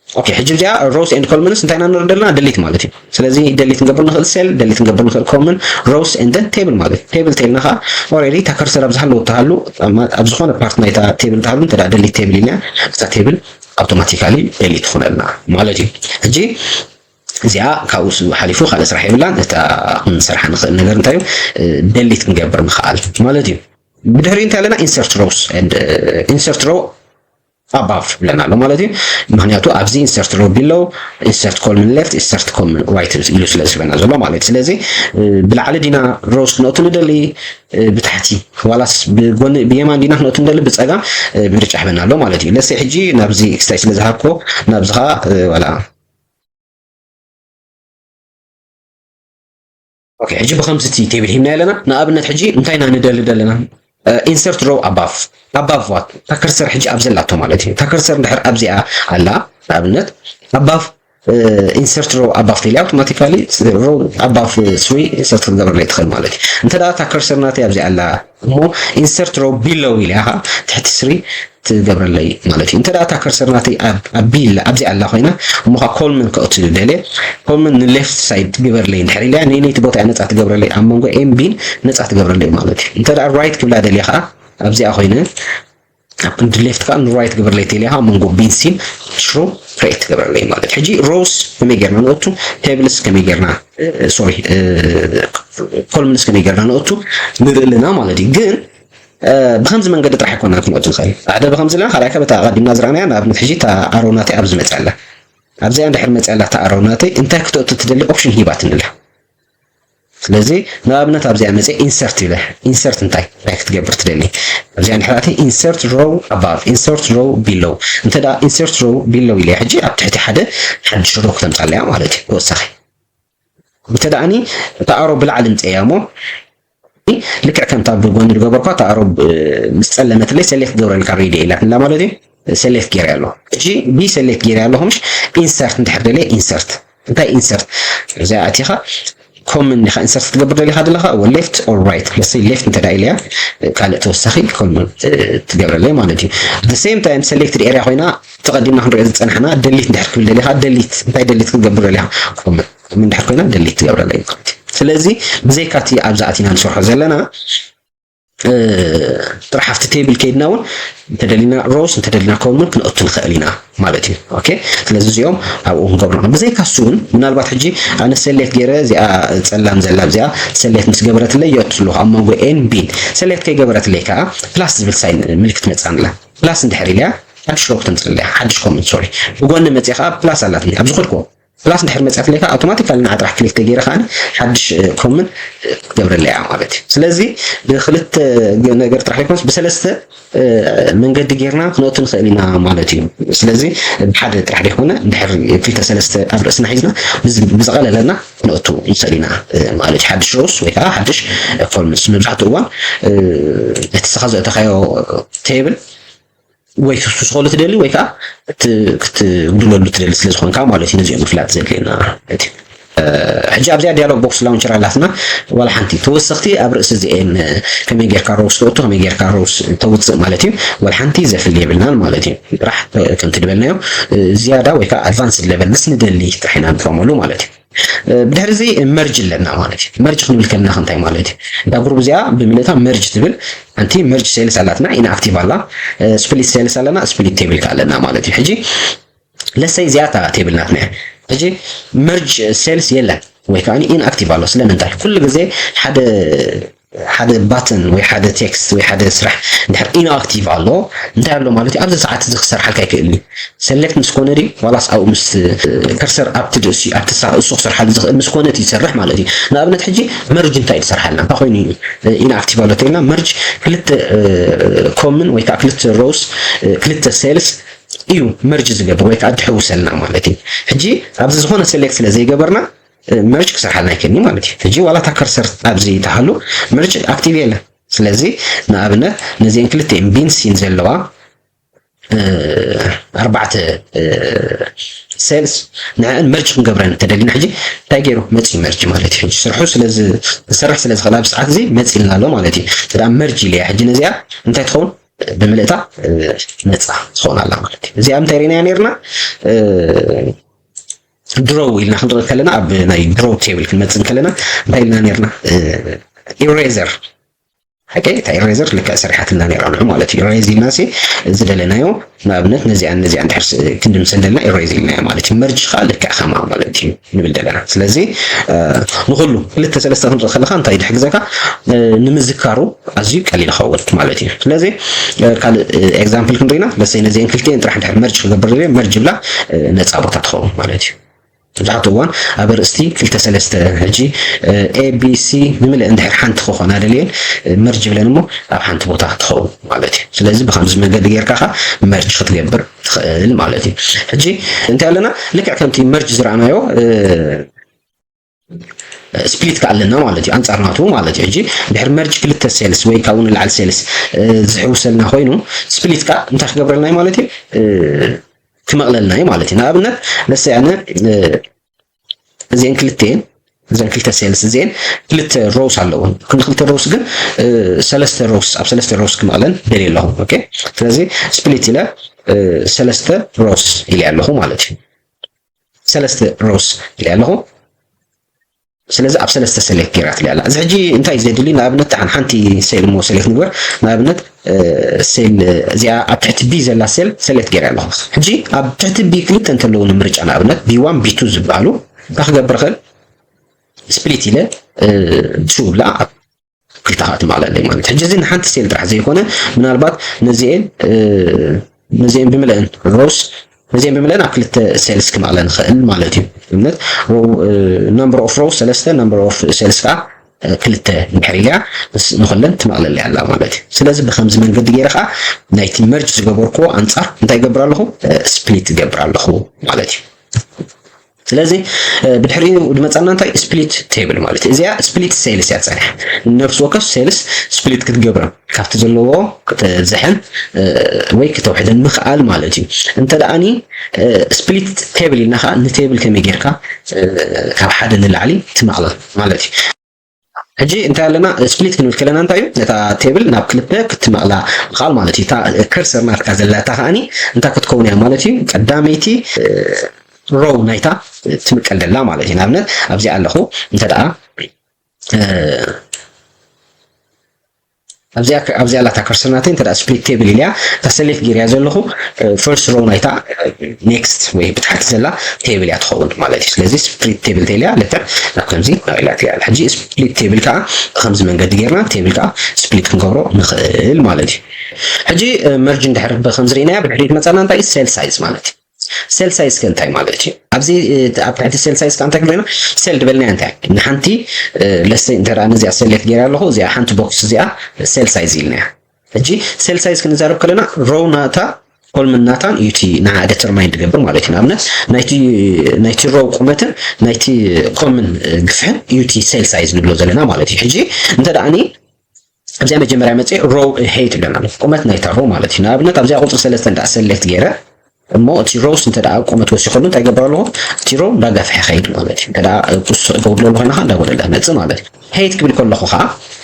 ኦኬ፣ ሕጂ እዚኣ ሮውስ ኤንድ ኮልምንስ እንታይ ኢና ንርኢ ዘለና? ደሊት ማለት እዩ። ስለዚ ደሊት ክንገብር ንኽእል ሴል፣ ደሊት ክንገብር ንኽእል ኮምን፣ ሮውስ ኤንድ ቴብል ማለት እዩ። ቴብል ተይልና ኸዓ ኦልሬዲ እታ ከርሰር ኣብ ዝሃለወ ትሃሉ፣ ኣብ ዝኾነ ፓርት ናይታ ቴብል ትሃሉ፣ እንተ ደኣ ደሊት ቴብል ኢልና እታ ቴብል ኣውቶማቲካሊ ደሊት ትኾነልና ማለት እዩ። ሕጂ እዚኣ ካብኡ ስ-፣ ሓሊፉ ካልእ ስራሕ የብላን። እታ ክንሰርሓ ንኽእል ነገር እንታይ እዩ? ደሊት ክንገብር ምኽኣል ማለት እዩ። ብድሕሪኡ እንታይ ኣለና? ኢንሰርት ሮውስ ኤንድ ኢንሰርት ሮው ኣባቭ ብለና ኣሎ ማለት እዩ። ምኽንያቱ ኣብዚ ኢንሰርት ሮው ቢሎው፣ ኢንሰርት ኮልምን ሌፍት፣ ኢንሰርት ኮልምን ራይት ኢሉ ስለ ዝህበና ዘሎ ማለት እዩ። ስለዚ፣ እ፣ ብላዕሊ ዲና ሮውስ ክንእቱ ንደሊ፣ እ፣ ብታሕቲ ዋላስ ብጎኒ ብየማን ዲና ክንእቱ ንደሊ ብጸጋም፣ እ፣ ምርጫ ይህበና ኣሎ ማለት እዩ። ለሰ ሕጂ ናብዚ ክስታይ ስለ ዝሃብኮ ናብዚ ኸኣ፣ እ፣ ዋላ ኦኬ፣ ሕጂ ብኸምዚ እቲ ቴብል ሂብና ኣለና። ንኣብነት ሕጂ እንታይ ኢና ንደሊ ዘለና? እ፣ ኢንሰርት ሮው ኣባቭ፣ ኣባቭ ዋት? እታ ከርሰር ሕጂ ኣብ ዘላቶ ማለት እዩ። እታ ከርሰር እንድሕር ኣብዚኣ ኣላ፣ ንኣብነት ኣባቭ፣ እ፣ ኢንሰርት ሮው ኣባቭ ተልያ ኣውቶማቲካሊ ሮው ኣባቭ ስሪ ኢንሰርት ክትገብረለይ ትኽእል ማለት እዩ። እንተ ደኣ እታ ከርሰር ናተይ ኣብዚኣ ኣላ እሞ ኢንሰርት ሮው ቢሎው ኢለ ኢኻ ትሕቲ ስሪ ትገብረለይ ማለት እዩ። እንተ ደኣ እታ ከርሰር ናተይ ኣብ፣ ኣብ ቢል ኣብዚኣ ኣላ ኮይና እሞ ኸዓ ኮልምን ከእቱ ደልየ ኮልምን ንሌፍት ሳይድ ግበርለይ እንድሕር ኢለያ ነይነይቲ ቦታ እያ ነጻ ትገብረለይ፣ ኣብ መንጎ ኤን ቢን ነጻ ትገብረለይ ማለት እዩ። እንተ ደኣ ራይት ክብላ ደልየ ኸዓ ኣብዚኣ ኮይነ ኣብ ክንዲ ሌፍት ከኣ ንራይት ግበርለይ ተልየ ኸዓ ኣብ መንጎ ቢን ሲን ሽሮ ክሬት ትገብረለይ ማለት እዩ። ሕጂ ሮውስ ከመይ ጌርና ንእቱ፣ ቴብልስ ከመይ ጌርና፣ እ፣ ሶሪ፣ እ፣ ኮልምንስ ከመይ ጌርና ንእቱ ንርኢ ኣለና ማለት እዩ። ግን፣ እ፣ ብኸምዚ መንገዲ ጥራሕ ኣይኮናን ክንእቱ ንኽእል። ሓደ ብኸምዚ ኣለና፣ ካልኣይ ከኣ በታ ኣቐዲምና ዝረኣናያ፣ ንኣብነት ሕጂ እታ ኣሮው ናተይ ኣብዚ መጽያ ኣላ። ኣብዚኣ እንድሕር መጽያ ኣላ እታ ኣሮው ናተይ፣ እንታይ ክተእቱ ትደሊ ኦፕሽን ሂባትኒ ኣላ። ስለዚ ንኣብነት ኣብዚኣ መጽየ ኢንሰርት ኢለ፣ ኢንሰርት እንታይ፣ እንታይ ክትገብር ትደሊ? ኣብዚኣ እንድሕር ኣትየ ኢንሰርት ሮው ኣባቭ፣ ኢንሰርት ሮው ቢሎው። እንተ ደኣ ኢንሰርት ሮው ቢሎው ኢለ ሕጂ ኣብ ትሕቲ ሓደ ሓድሽ ሮው ክተምጻለያ ማለት እዩ። ተወሳኺ። እንተ ደኣኒ እታ ኣሮው ብላዕሊ ምጽእያ እሞ ልክዕ ከምታ ብጎኒ ዝገበርኳ እታ ኣሮው፣ እ፣ ምስ ጸለመትለይ ሰሌክት ገብረልካ ሬዲ ኢላትላ ማለት እዩ። ሰሌክት ገይረ ኣለኹ። ሕጂ ቢ ሰሌክት ገይረ ኣለኹ፣ ምሽ ኢንሰርት እንድሕር ደልየ ኢንሰርት። እንታይ ኢንሰርት? እዚኣ ኣቲኻ ኮምን ኢኻ ኢንሰርት ክትገብር ደሊኻ ዘለኻ፣ ወ ሌፍት ኦር ራይት። ለሰይ ሌፍት እንተ ደኣ ኢለያ፣ ካልእ ተወሳኺ ኮምን፣ እ፣ ትገብረለይ ማለት እዩ። The same time ሰሌክትድ ኤርያ ኮይና፣ ተቐዲምና ክንሪኦ ዝጸናሕና ደሊት እንድሕር ክብል ደሊኻ፣ ደሊት፣ እንታይ ደሊት ክትገብር ደሊኻ? ኮምን። ኮምን እንድሕር ኮይና ደሊት ትገብረለይ ማለት እዩ። ስለዚ ብዘይካ እቲ ኣብዛ ኣቲና ንሰርሖ ዘለና፣ እ፣ ጥራሕ ኣብቲ ቴብል ከይድና እውን እንተደሊና ሮውስ እንተደሊና ኮልምን ክነእቱ ንኽእል ኢና ማለት እዩ። ኦኬ፣ ስለዚ እዚኦም ኣብኡ ክንገብሮ ኢና። ብዘይካ እሱ እውን ምናልባት ሕጂ ኣነ ሰሌክት ገይረ እዚኣ ጸላም ዘላ እዚኣ ሰሌክት ምስ ገበረትለይ የእቱ ኣለኹ ኣብ መንጎ ኤን ቢን። ሰሌክት ከይገበረትለይ ከዓ ፕላስ ዝብል ሳይን ምልክት መጻንላ። ፕላስ እንድሕር ኢልያ ሓድሽ ሮው ክተምጽእለያ፣ ሓድሽ ኮመንት ሶሪ። ብጎኒ መጽየ ከዓ ፕላስ ኣላትኒ ኣብዚ ኸድኩዎ ፕላስ እንድሕር መጽያትለይ ከኣ ኣውቶማቲካሊ ንዓ ጥራሕ ክሊክ ተገይረ ከኣ ሓድሽ፣ እ፣ ኮመንት፣ እ፣ ክትገብረለይ እያ ማለት እዩ። ስለዚ ብክልተ ገ-፣ ነገር ጥራሕ ዘይኮነስ ብሰለስተ፣ እ፣ መንገዲ ጌርና ክነእቱ ንኽእል ኢና ማለት እዩ። ስለዚ ብሓደ ጥራሕ ዘይኮነ እንድሕር ክልተ ሰለስተ ኣብ ርእስና ሒዝና ብዝ-፣ ብዝቐለለና ክነእቱ ንኽእል ኢና፣ እ፣ ማለት እዩ። ሓድሽ ሮውስ ወይ ከኣ ሓድሽ፣ እ፣ ኮልምስ መብዛሕትኡ እዋን፣ እ፣ እቲ ስኻ ዘእተኻዮ ቴብል ወይ ክትውስኸሉ ትደሊ ወይ ከዓ ክት-፣ ክትጉድለሉ ትደሊ ስለ ዝኾንካ ማለት እዩ። ነዚኦም ምፍላጥ ዘድልየና ማለት እዩ። እ፣ ሕጂ ኣብዚኣ ዲያሎግ ቦክስ ላውንቸር ኣላትና። ዋላ ሓንቲ ተወሰኽቲ ኣብ ርእሲ እዚኤን፣ እ፣ ከመይ ጌርካ ሮውስ ተእቱ፣ ከመይ ጌርካ ሮውስ ተውፅእ ማለት እዩ። ዋላ ሓንቲ ዘፍሊ የብልናን ማለት እዩ። ጥራሕ፣ እ፣ ከምቲ ዝበልናዮ፣ እ፣ ዝያዳ ወይ ከዓ ኣድቫንስድ ሌቨል ምስ ንደሊ ጥራሕ ኢና ንጥቀመሉ ማለት እዩ። እ፣ ብድሕሪ እዚ መርጅ ኣለና ማለት እዩ። መርጅ ክንብል ከለና ከ እንታይ ማለት እዩ? እታ ግሩፕ እዚኣ ብምልእታ መርጅ ትብል ሓንቲ መርጅ ሴልስ ኣላትና፣ ኢንኣክቲቭ ኣላ፣ እ፣ ስፕሊት ሴልስ ኣለና፣ ስፕሊት ቴብል ከ ኣለና ማለት እዩ። ሕጂ ለሰይ እዚኣ እታ ቴብል ናትና እያ። ሕጂ መርጅ ሴልስ የለን ወይ ከዓ ኢንኣክቲቭ ኣሎ። ስለምንታይ? ኩሉ ግዜ ሓደ ሓደ ባተን ወይ ሓደ ቴክስት ወይ ሓደ ስራሕ እንድሕር ኢንኣክቲቭ ኣሎ፣ እንታይ ኣሎ ማለት እዩ? ኣብዚ ሰዓት እዚ ክሰርሓልካ ኣይክእልን እዩ። ሰሌክት ምስ ኮነ ድዩ ዋላስ ኣብኡ ምስ ከርሰር ኣብቲ ድእሲ ኣብቲ ሳ-፣ እሱ ክሰርሓሉ ዝኽእል ምስ ኮነ እቲ ይሰርሕ ማለት እዩ። ንኣብነት ሕጂ መርጅ እንታይ እዩ ዝሰርሓልና? እንታይ ኮይኑ እዩ ኢንኣክቲቭ ኣሎ ተይልና መርጅ ክልተ፣ እ፣ ኮምን ወይ ከዓ ክልተ ሮውስ፣ እ፣ ክልተ ሴልስ እዩ መርጅ ዝገብር ወይ ከዓ ድሕውሰልና ማለት እዩ። ሕጂ ኣብዚ ዝኾነ ሴሌክት ስለ ዘይገበርና መርጅ ክሰርሓልና ይክእል ማለት እዩ። ሕጂ ዋላ እታ ከርሰር ኣብዚ ተሃሉ መርጅ ኣክቲቭ የለ። ስለዚ ንኣብነት ነዚአን ክልቲኤን ቢን ሲን ዘለዋ ኣርባዕተ ሴልስ ንዕን መርጅ ክንገብረን እንተደሊና ሕጂ እንታይ ገይሩ መፂ መርጅ ማለት እዩ። ሕጂ ስርሑ ዝሰርሕ ስለ ዝኽእል ኣብ ሰዓት እዚ መፂ ኢልና ኣሎ ማለት እዩ። ዳ መርጅ ኢለያ ሕጂ ነዚኣ እንታይ ትኸውን ብምልእታ ነፃ ትኸውን ኣላ ማለት እዩ። እዚኣ እንታይ ርኢናያ ነርና ድሮው ኢልና ክንርኢ ከለና ኣብ ናይ ድሮው ቴብል ክንመፅእ ከለና እንታይ ኢልና ነርና ኢሬዘር ሓቂ እታ ኢሬዘር ልክዕ ሰሪሓትና ነራ ንዑ ማለት እዩ። ኢሬዝ ኢልና ሲ ዝደለናዮ ንኣብነት ነዚኣን ነዚኣን ድሕር ክንዲ ምስ እንደልና ኢሬዝ ኢልናዮ ማለት እዩ። መርጅ ከዓ ልክዕ ከማ ማለት እዩ ንብል ደለና። ስለዚ ንኩሉ ክልተ ሰለስተ ክንርኢ ከለካ እንታይ ድሕግዘካ ንምዝካሩ ኣዝዩ ቀሊል ይኸውን ማለት እዩ። ስለዚ ካልእ ኤግዛምፕል ክንርኢና ለሰይ ነዚአን ክልቲኤን ጥራሕ ድሕር መርጅ ክገብር ደልየ መርጅ ብላ ነፃ ቦታ ትኸውን ማለት እዩ። መብዛሕትኡ እዋን ኣብ ኣርእስቲ ክልተ ሰለስተ ሕጂ ኤቢሲ ንምልእ እንድሕር ሓንቲ ክኾና ደልየን መርጅ ብለን እሞ ኣብ ሓንቲ ቦታ ትኸውን ማለት እዩ። ስለዚ ብከምዚ መንገዲ ጌርካ ካ መርጅ ክትገብር ትኽእል ማለት እዩ። ሕጂ እንታይ ኣለና ልክዕ ከምቲ መርጅ ዝረኣናዮ ስፕሊት ከ ኣለና ማለት እዩ። ኣንጻር ናቱ ማለት እዩ። ሕጂ ድሕሪ መርጅ ክልተ ሴልስ ወይ ካብኡ ንላዕሊ ሴልስ ዝሕውሰልና ኮይኑ ስፕሊት ከ እንታይ ክገብረልና እዩ ማለት እዩ ክመቕለልና እዩ ማለት እዩ። ንኣብነት ለሰ ኣነ እዚአን ክልተን እዘን ክልተ ሴልስ እዚአን ክልተ ሮውስ ኣለውን። ክንዲ ክልተ ሮውስ ግን ሰለስተ ሮውስ ኣብ ሰለስተ ሮውስ ክመቕለን ደልየ ኣለኹ። ኦኬ ስለዚ ስፕሊት ኢለ ሰለስተ ሮውስ ኢለ ኣለኹ ማለት እዩ። ሰለስተ ሮውስ ኢለ ኣለኹ። ስለዚ ኣብ ሰለስተ ሰሌክት ጌራትለይ ኣላ። እዚ ሕጂ እንታይ እዩ ዘድሊ? ንኣብነት ደሓን ሓንቲ ሴል እሞ ሰሌክት ንግበር። ንኣብነት ሴል እዚኣ ኣብ ትሕቲ ቢ ዘላ ሴል ሰሌክት ጌረ ኣለኹ። ሕጂ ኣብ ትሕቲ ቢ ክልተ እንተለዉ ንምርጫ ንኣብነት ቢ ዋን ቢ ቱ ዝበሃሉ እንታይ ክገብር ክእል? ስፕሊት ኢለ ቱ ብላ ኣብ ክልተ ከዓ ትማቕለለይ ማለት ሕጂ እዚ ንሓንቲ ሴል ጥራሕ ዘይኮነ ምናልባት ነዚኤን ነዚኤን ብምልእን ሮውስ ነዚኤን ብምልእን ኣብ ክልተ ሴልስ ክማቕለ ንኽእል ማለት እዩ። እምነት number of rows ሰለስተ number of sales ከዓ ክልተ ድሕር ኢልያ ንኩለን ትማቕለለይ ኣላ ማለት እዩ። ስለዚ ብከምዚ መንገዲ ገይረ ከዓ ናይቲ መርጅ ዝገበርክዎ ኣንፃር እንታይ ይገብር ኣለኹ? ስፕሊት ይገብር ኣለኹ ማለት እዩ። ስለዚ ብድሕሪኡ ዝመፀና እንታይ ስፕሊት ቴብል ማለት እዩ። እዚኣ ስፕሊት ሴልስ እያ ትፀንሕ። ነፍሲ ወከፍ ሴልስ ስፕሊት ክትገብረን ካብቲ ዘለዎ ክትብዝሐን ወይ ክተውሕደን ምኽኣል ማለት እዩ። እንተ ደኣኒ ስፕሊት ቴብል ኢልና ከዓ ንቴብል ከመይ ጌርካ ካብ ሓደ ንላዕሊ ትመቕለል ማለት እዩ። ሕጂ እንታይ ኣለና ስፕሊት ክንብል ከለና እንታይ እዩ ነታ ቴብል ናብ ክልተ ክትመቕላ ምኽኣል ማለት እዩ። እታ ከርሰር ናትካ ዘለታ ከዓኒ እንታይ ክትከውን እያ ማለት እዩ። ቀዳመይቲ ሮው ናይታ ትምቀል ደላ ማለት እዩ። ንኣብነት ኣብዚኣ ኣለኹ እንተ ደኣ ኣብዚኣ ኣብዚኣ ኣላታ ከርሰር ናተይ እንተ ስፕሊት ቴብል ኢልያ እታ ሰሌክት ጌርያ ዘለኹ ፈርስት ሮው ናይታ ኔክስት ወይ ብታሕቲ ዘላ ቴብል እያ ትኸውን ማለት እዩ። ስለዚ ስፕሊት ቴብል ተልያ ልክዕ ናብ ከምዚ ናብኢላት እያ። ሕጂ ስፕሊት ቴብል ከዓ ብከምዚ መንገዲ ጌርና ቴብል ከዓ ስፕሊት ክንገብሮ ንኽእል ማለት እዩ። ሕጂ መርጅ እንድሕር ብከምዚ ርኢናያ ብድሕሪት መፃና እንታይ ሴል ሳይዝ ማለት እዩ። ሴል ሳይዝ ከ እንታይ ማለት እዩ? ኣብዚ ኣብ ትሕቲ ሴል ሳይዝ ከ እንታይ ክብለና ሴል ዝበልናያ እንታይ ንሓንቲ ለሰይ እንተ ነዚኣ ሰሌክት ገይረ ኣለኹ እዚኣ ሓንቲ ቦክስ እዚኣ ሴል ሳይዝ ኢልናያ። ሕጂ ሴል ሳይዝ ክንዛረብ ከለና ሮው ናታ ኮልምን ናታን እዩ እቲ ንዓ ዲተርማይን ዝገብር ማለት እዩ። ንኣብነት ናይቲ ሮው ቁመትን ናይቲ ኮልምን ግፍሕን እዩ እቲ ሴል ሳይዝ ንብሎ ዘለና ማለት እዩ። ሕጂ እንተ ደኣኒ ኣብዚኣ መጀመርያ መፅእ ሮው ሄይት ኣለና ቁመት ናይታ ሮው ማለት እዩ። ንኣብነት ኣብዚኣ ቁፅሪ ሰለስተ እንዳ ሰሌክት ገይረ እሞ እቲ ሮውስ እንተ ደኣ ቁመት ወሲኸሉ እንታይ ገብር ኣለኹ እቲ ሮው እንዳገፍሐ ኸይድ ማለት እዩ። እንተ ደኣ ቁስ ገብለሉ ኮይና ኸዓ እንዳጎደለ መፅእ ማለት እዩ። ሄይት ክብል ከለኹ ኸዓ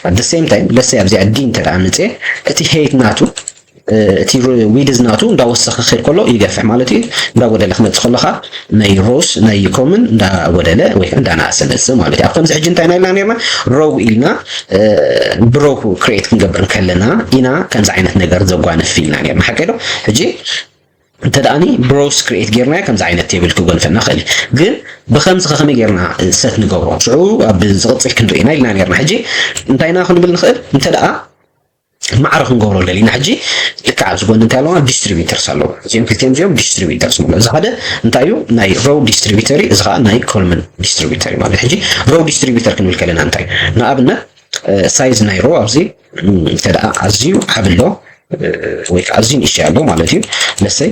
at the same time ለሰይ ኣብዚኣ ዲ እንተ ደኣ መፅእ እቲ ሄይት ናቱ እቲ ዊድዝ ናቱ እንዳወሰኸ ክኸይድ ከሎ ይገፍሕ ማለት እዩ። እንዳጎደለ ክመፅእ ከሎ ኸዓ ናይ ሮውስ ናይ ኮምን እንዳጎደለ ወይ ከዓ እንዳናእሰ መፅእ ማለት እዩ። ኣብ ከምዚ ሕጂ እንታይ ኢና ኢልና ነርና ሮው ኢልና ብሮው ክሬት ክንገብር ከለና ኢና ከምዚ ዓይነት ነገር ዘጓንፍ ኢልና ነርና ሓቂ ዶ? ሕጂ እንተ ደኣኒ ብሮውስ ክሬት ጌርናዮ ከምዚ ዓይነት ቴብል ክጎንፈና ክእል እዩ። ግን ብከምዚ ከ ከመይ ጌርና ሰት ንገብሮ ሽዑ ኣብ ዝቕፅል ክንርኢ ኢና ኢልና ነርና። ሕጂ እንታይ ኢና ክንብል ንኽእል እንተ ደኣ ማዕረ ክንገብሮ ደሊና ሕጂ ልክዕ ኣብዚ ጎኒ እንታይ ኣለዋ ዲስትሪቢተርስ ኣለዋ። እዚኦም ክልቲኦም እዚኦም ዲስትሪቢተርስ ንብሎ። እዚ ሓደ እንታይ እዩ ናይ ሮው ዲስትሪቢተር እዩ። እዚ ከዓ ናይ ኮልምን ዲስትሪቢተር እዩ ማለት። ሕጂ ሮው ዲስትሪቢተር ክንብል ከለና እንታይ ንኣብነት ሳይዝ ናይ ሮው ኣብዚ እንተ ደኣ ኣዝዩ ዓቢ ኣሎ ወይ ከዓ ኣዝዩ ንእሽተይ ኣሎ ማለት እዩ። ለሰይ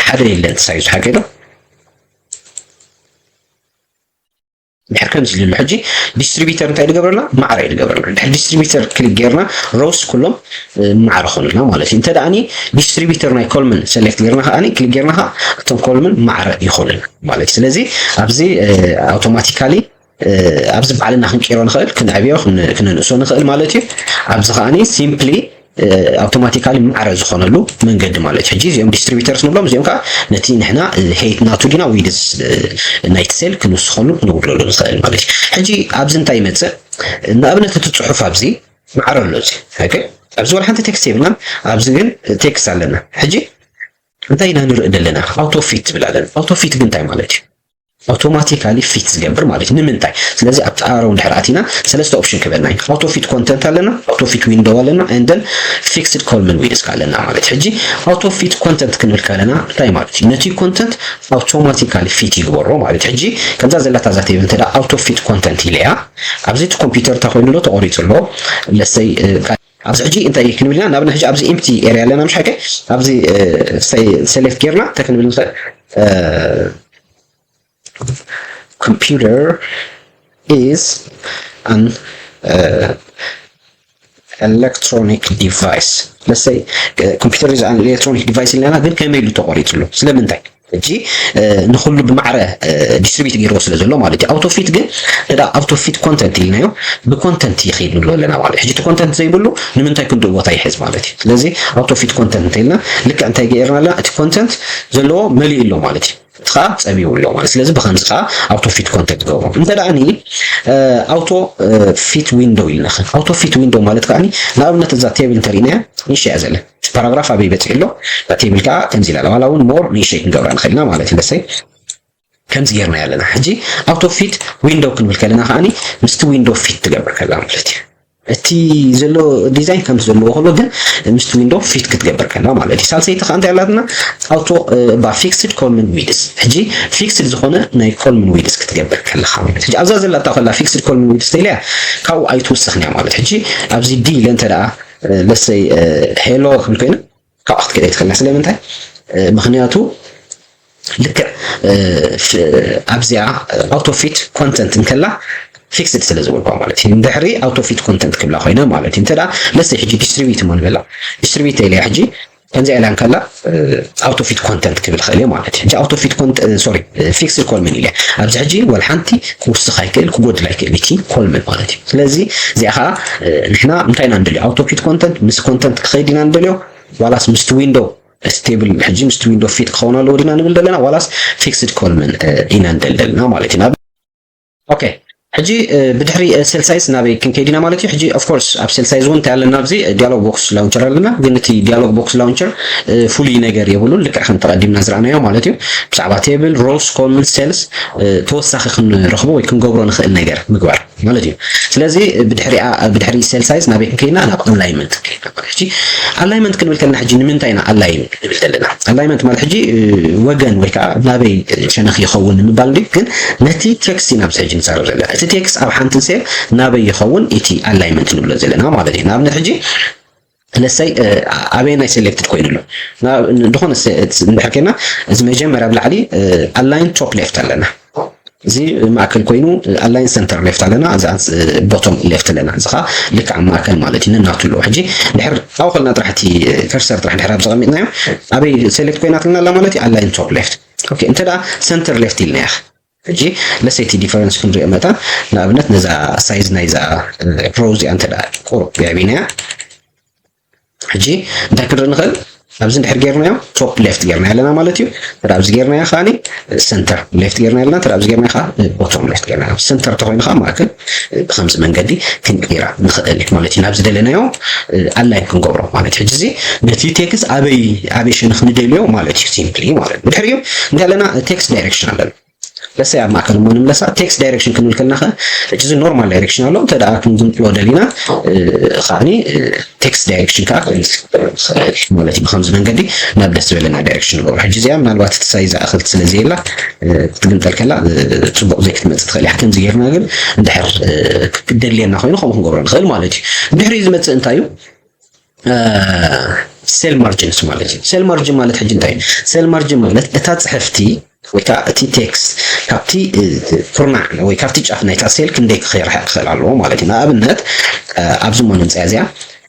ሓደ የለን ሳይዙ ሓቂ ዶ? ድሕር ከምዚ ኢሉ ኣሎ። ሕጂ ዲስትሪቢተር እንታይ ዝገብረና? ማዕረ እዩ ዝገብረና። ድሕር ዲስትሪቢተር ክሊክ ጌርና ሮውስ ኩሎም ማዕረ ኮኑልና ማለት እዩ። እንተ ደኣኒ ዲስትሪቢተር ናይ ኮልምን ሰሌክት ጌርና ከኣኒ ክሊክ ጌርና ከኣ እቶም ኮልምን ማዕረ ይኾኑልና ማለት እዩ። ስለዚ ኣብዚ ኣውቶማቲካሊ ኣብዚ ባዕልና ክንቀይሮ ንኽእል፣ ክንዕብዮ ክነንእሶ ንኽእል ማለት እዩ። ኣብዚ ከኣኒ ሲምፕሊ ኣውቶማቲካሊ ማዕረ ዝኾነሉ መንገዲ ማለት እዩ። ሕጂ እዚኦም ዲስትሪቢተርስ ንብሎም፣ እዚኦም ከዓ ነቲ ንሕና ሄይት ናቱ ዲና ዊድስ ናይቲ ሴል ክንውስኸሉ ክነውድለሉ ንኽእል ማለት እዩ። ሕጂ ኣብዚ እንታይ ይመፅእ? ንኣብነት እቲ ፅሑፍ ኣብዚ ማዕረ ኣሎ። እዚ ኦኬ፣ ኣብዚ ወላ ሓንቲ ቴክስት የብልናን፣ ኣብዚ ግን ቴክስት ኣለና። ሕጂ እንታይ ኢና ንርኢ ዘለና? ኣውቶ ፊት ትብል ኣለና። ኣውቶ ፊት ግን እንታይ ማለት እዩ? ኣውቶማቲካሊ ፊት ዝገብር ማለት እዩ። ንምንታይ? ስለዚ ኣብቲ ኣሮ እንድሕር ኣቲና ሰለስተ ኦፕሽን ክበና እዩ። ኣውቶ ፊት ኮንተንት ኣለና፣ ኣውቶ ፊት ዊንዶው ኣለና፣ and then ፊክስድ ኮልምን ዊድስ ኣለና ማለት እዩ። ሕጂ ኣውቶ ፊት ኮንተንት ክንብል ከለና እንታይ ማለት እዩ? ነቲ ኮንተንት ኣውቶማቲካሊ ፊት ይግበሮ ማለት እዩ። ሕጂ ከምዛ ዘላታ እዛ ቴብል እንተ ኣውቶ ፊት ኮንተንት ኢለያ ኣብዚ እቲ ኮምፒውተር እንታይ ኮይኑ ኣሎ? ተቆሪፁ ኣሎ። ለሰይ ኣብዚ ሕጂ እንታይ ክንብል ኢና? ንኣብነት ሕጂ ኣብዚ ኤምቲ ኤርያ ኣለና፣ ምሽ ሓቂ ኣብዚ ሰሌክት ጌርና እንታይ ክንብል ንኽእል? Computer is an electronic device. Let's say computer is an electronic device ኢልና ግን ከመይ ኢሉ ተቆሪፁ ኣሎ? ስለምንታይ? ሕጂ ንኩሉ ብማዕረ ዲስትሪቢዩት ገይርዎ ስለ ዘሎ ማለት እዩ። ኣውቶ ፊት ግን እዳ ኣውቶ ፊት ኮንተንት ኢልናዮ ብኮንተንት ይኸይድ ንብሎ ኣለና ማለት እዩ። ሕጂ እቲ ኮንተንት ዘይብሉ ንምንታይ ክንድኡ ቦታ ይሕዝ ማለት እዩ። ስለዚ ኣውቶ ፊት ኮንተንት እንተኢልና ልክዕ እንታይ ገይርና ኣለና? እቲ ኮንተንት ዘለዎ መሊኡ ኣሎ ማለት እዩ። እቲ ከዓ ፀቢቡ ኣሎ ማለት። ስለዚ ብከምዚ ከዓ ኣውቶ ፊት ኮንተንት ገብሮ። እንተ ደኣ ኣውቶ ፊት ዊንዶው ኢልና፣ ኣውቶ ፊት ዊንዶው ማለት ከዓ ንኣብነት እዛ ቴብል እንተሪእናያ ንእሽተይ እያ ዘላ። እቲ ፓራግራፍ ኣበይ በፂሑ ኣሎ? እታ ቴብል ከዓ ከምዚ ኢላ ኣላ። ዋላ እውን ሞር ንእሽተይ ክንገብራ ንኽእል ኢና ማለት እዩ። ለሰይ ከምዚ ጌርና ኣለና። ሕጂ ኣውቶ ፊት ዊንዶው ክንብል ከለና ከዓ ምስቲ ዊንዶው ፊት ትገብር ከላ ማለት እዩ። እቲ ዘሎ ዲዛይን ከምቲ ዘለዎ ከሎ ግን ምስቲ ዊንዶው ፊት ክትገብር ከላ ማለት እዩ። ሳልሰይቲ ከዓ እንታይ ኣላትና? ኣውቶ ባ ፊክስድ ኮልምን ዊድስ። ሕጂ ፊክስድ ዝኾነ ናይ ኮልምን ዊድስ ክትገብር ከለኻ ማለት እዩ። ኣብዛ ዘላታ ከላ ፊክስድ ኮልምን ዊድስ ተኢለያ ካብኡ ኣይትውስኽን እያ ማለት። ሕጂ ኣብዚ ዲ ኢለ እንተ ደኣ ለሰይ ሄሎ ክብል ኮይነ ካብኣ ክትከይድ ኣይትኽእልና። ስለምንታይ? ምኽንያቱ ልክዕ ኣብዚኣ ኣውቶ ፊት ኮንተንት እንከላ ፊክስድ ስለ ዝበልኳ ማለት እዩ። እንድሕሪ ኣውቶ ፊት ኮንተንት ክብላ ኮይነ ማለት እዩ። እንተ ደኣ ለሰይ ሕጂ ዲስትሪቢዩት እሞ ንበላ። ዲስትሪቢዩት ኢለያ ሕጂ ከምዚኣ ኢላ እንከላ ኣውቶ ፊት ኮንተንት ክብል ይኽእል እየ ማለት እዩ። ሕጂ ኣውቶ ፊት ኮንተ ሶሪ ፊክስድ ኮልምን ኢለ ኣብዚ ሕጂ ወላ ሓንቲ ክውስኽ ኣይክእል ክጎድል ኣይክእል እቲ ኮልምን ማለት እዩ። ስለዚ እዚኣ ከዓ ንሕና እንታይ ኢና ንደልዮ? ኣውቶ ፊት ኮንተንት ምስ ኮንተንት ክኸይድ ኢና ንደልዮ ዋላስ ምስቲ ዊንዶው ስቴብል ሕጂ ምስቲ ዊንዶ ፊት ክኸውን ኣለዎ ዲና ንብል ዘለና ዋላስ ፊክስድ ኮልምን ኢና ንደል ዘለና ማለት ኢና። ኦኬ ሕጂ ብድሕሪ ሴል ሳይዝ ናበይ ክንከይድ ኢና ማለት እዩ። ሕጂ ኦፍ ኮርስ ኣብ ሴል ሳይዝ እውን እንታይ ኣለና? ኣብዚ ዲያሎግ ቦክስ ላውንቸር ኣለና። ግን እቲ ዲያሎግ ቦክስ ላውንቸር ፍሉይ ነገር የብሉን፣ ልክዕ ከም ተቐዲምና ዝረኣናዮ ማለት እዩ። ብዛዕባ ቴብል፣ ሮውስ፣ ኮልምን ሴልስ ተወሳኺ ክንረኽቦ ወይ ክንገብሮ ንኽእል ነገር ምግባር ማለት እዩ። ስለዚ ብድሕሪኣ ብድሕሪ ሴል ሳይዝ ናበይ ክንከይድና? ናብ ኣላይመንት ክንከይድና ማለት እዩ። ኣላይመንት ክንብል ከለና ሕጂ ንምንታይ ኢና ኣላይን ንብል ዘለና? ኣላይመንት ማለት ሕጂ ወገን ወይ ከዓ ናበይ ሸነኽ ይኸውን ንምባል እንዲ ግን ነቲ ቴክስት ኢና ኣብዚ ሕጂ ንዛረብ ዘለና። እቲ ቴክስት ኣብ ሓንቲ ሴል ናበይ ይኸውን እቲ ኣላይመንት ንብሎ ዘለና ማለት እዩ። ንኣብነት ሕጂ ለሰይ ኣበየናይ ሴሌክትድ ኮይኑ ኣሎ ድኾነ እንድሕር ከና እዚ መጀመርያ ኣብ ላዕሊ ኣላይን ቶፕ ሌፍት ኣለና። እዚ ማእከል ኮይኑ ኣላይን ሰንተር ሌፍት ኣለና፣ እዚ ቦቶም ሌፍት ኣለና። እዚ ከዓ ልክዕ ኣብ ማእከል ማለት እዩ፣ ነናቱ ኣለዎ። ሕጂ ድሕር ካብኡ ከልና ጥራሕ እቲ ከርሰር ጥራሕ ድሕር ኣብ ዘቐሚጥናዮ ኣበይ ሴሌክት ኮይናትልና ኣላ ማለት እዩ? ኣላይን ቶፕ ሌፍት። ኦኬ እንተ ደኣ ሰንተር ሌፍት ኢልናያ ሕጂ ለሰይቲ ዲፈረንስ ክንሪኦ መጠን ንኣብነት ነዛ ሳይዝ ናይዛ ሮ እዚኣ እንተ ደኣ ቁሩብ የዕቢናያ ሕጂ እንታይ ክንርኢ ንኽእል? ኣብዚ እንድሕር ጌርናዮ ቶፕ ሌፍት ጌርና ኣለና ማለት እዩ። እንተ ኣብዚ ጌርናዮ ከዓኒ ሰንተር ሌፍት ጌርና ኣለና፣ እንተ ኣብዚ ጌርናዮ ከዓ ቦቶም ሌፍት ጌርና ኣለና። ሰንተር ተኾይኑ ከዓ ማእከል ብከምዚ መንገዲ ክንቅይራ ንኽእል ማለት እዩ። ናብ ዝደለናዮ ኣላይን ክንገብሮ ማለት እዩ። ሕጂ እዚ ነቲ ቴክስት ኣበይ ኣበይ ሸነኽ ንደልዮ ማለት እዩ። ሲምፕሊ ማለት እዩ። ብድሕሪኡ እንታይ ኣለና? ቴክስት ዳይሬክሽን ኣለና። ለሰይ ኣብ ማእከል እሞ ንምለሳ ቴክስት ዳይሬክሽን ክንብል ከለና ከ ሕጂ እዚ ኖርማል ዳይሬክሽን ኣሎ። እንተ ደኣ ክንግምጥሎ ደሊና ከዓኒ ቴክስት ዳይሬክሽን ከዓ ማለት እዩ። ብከምዚ መንገዲ ናብ ደስ ዝበለና ዳይሬክሽን ንገብሮ። ሕጂ እዚኣ ምናልባት እቲ ሳይዝ ዝኣኽል ስለ ዘየላ ክትግምጠል ከላ ፅቡቕ ዘይክትመፅእ ትኽእል እያ። ከምዚ ጌርና ግን እንድሕር ክደልየና ኮይኑ ከምኡ ክንገብሮ ንኽእል ማለት እዩ። ድሕሪ ዝመፅእ እንታይ እዩ? cell margins ማለት እዩ። Cell margin ማለት ሕጂ እንታይ እዩ? Cell margin ማለት እታ ጽሕፍቲ ወይ ከዓ እቲ text ካብቲ ኩርናዕ ወይ ካብቲ ጫፍ ናይታ cell ክንደይ ክርሕቕ ክኽእል ኣለዎ ማለት እዩ። ንኣብነት ኣብዚ ሞ ንምፅያ እዚኣ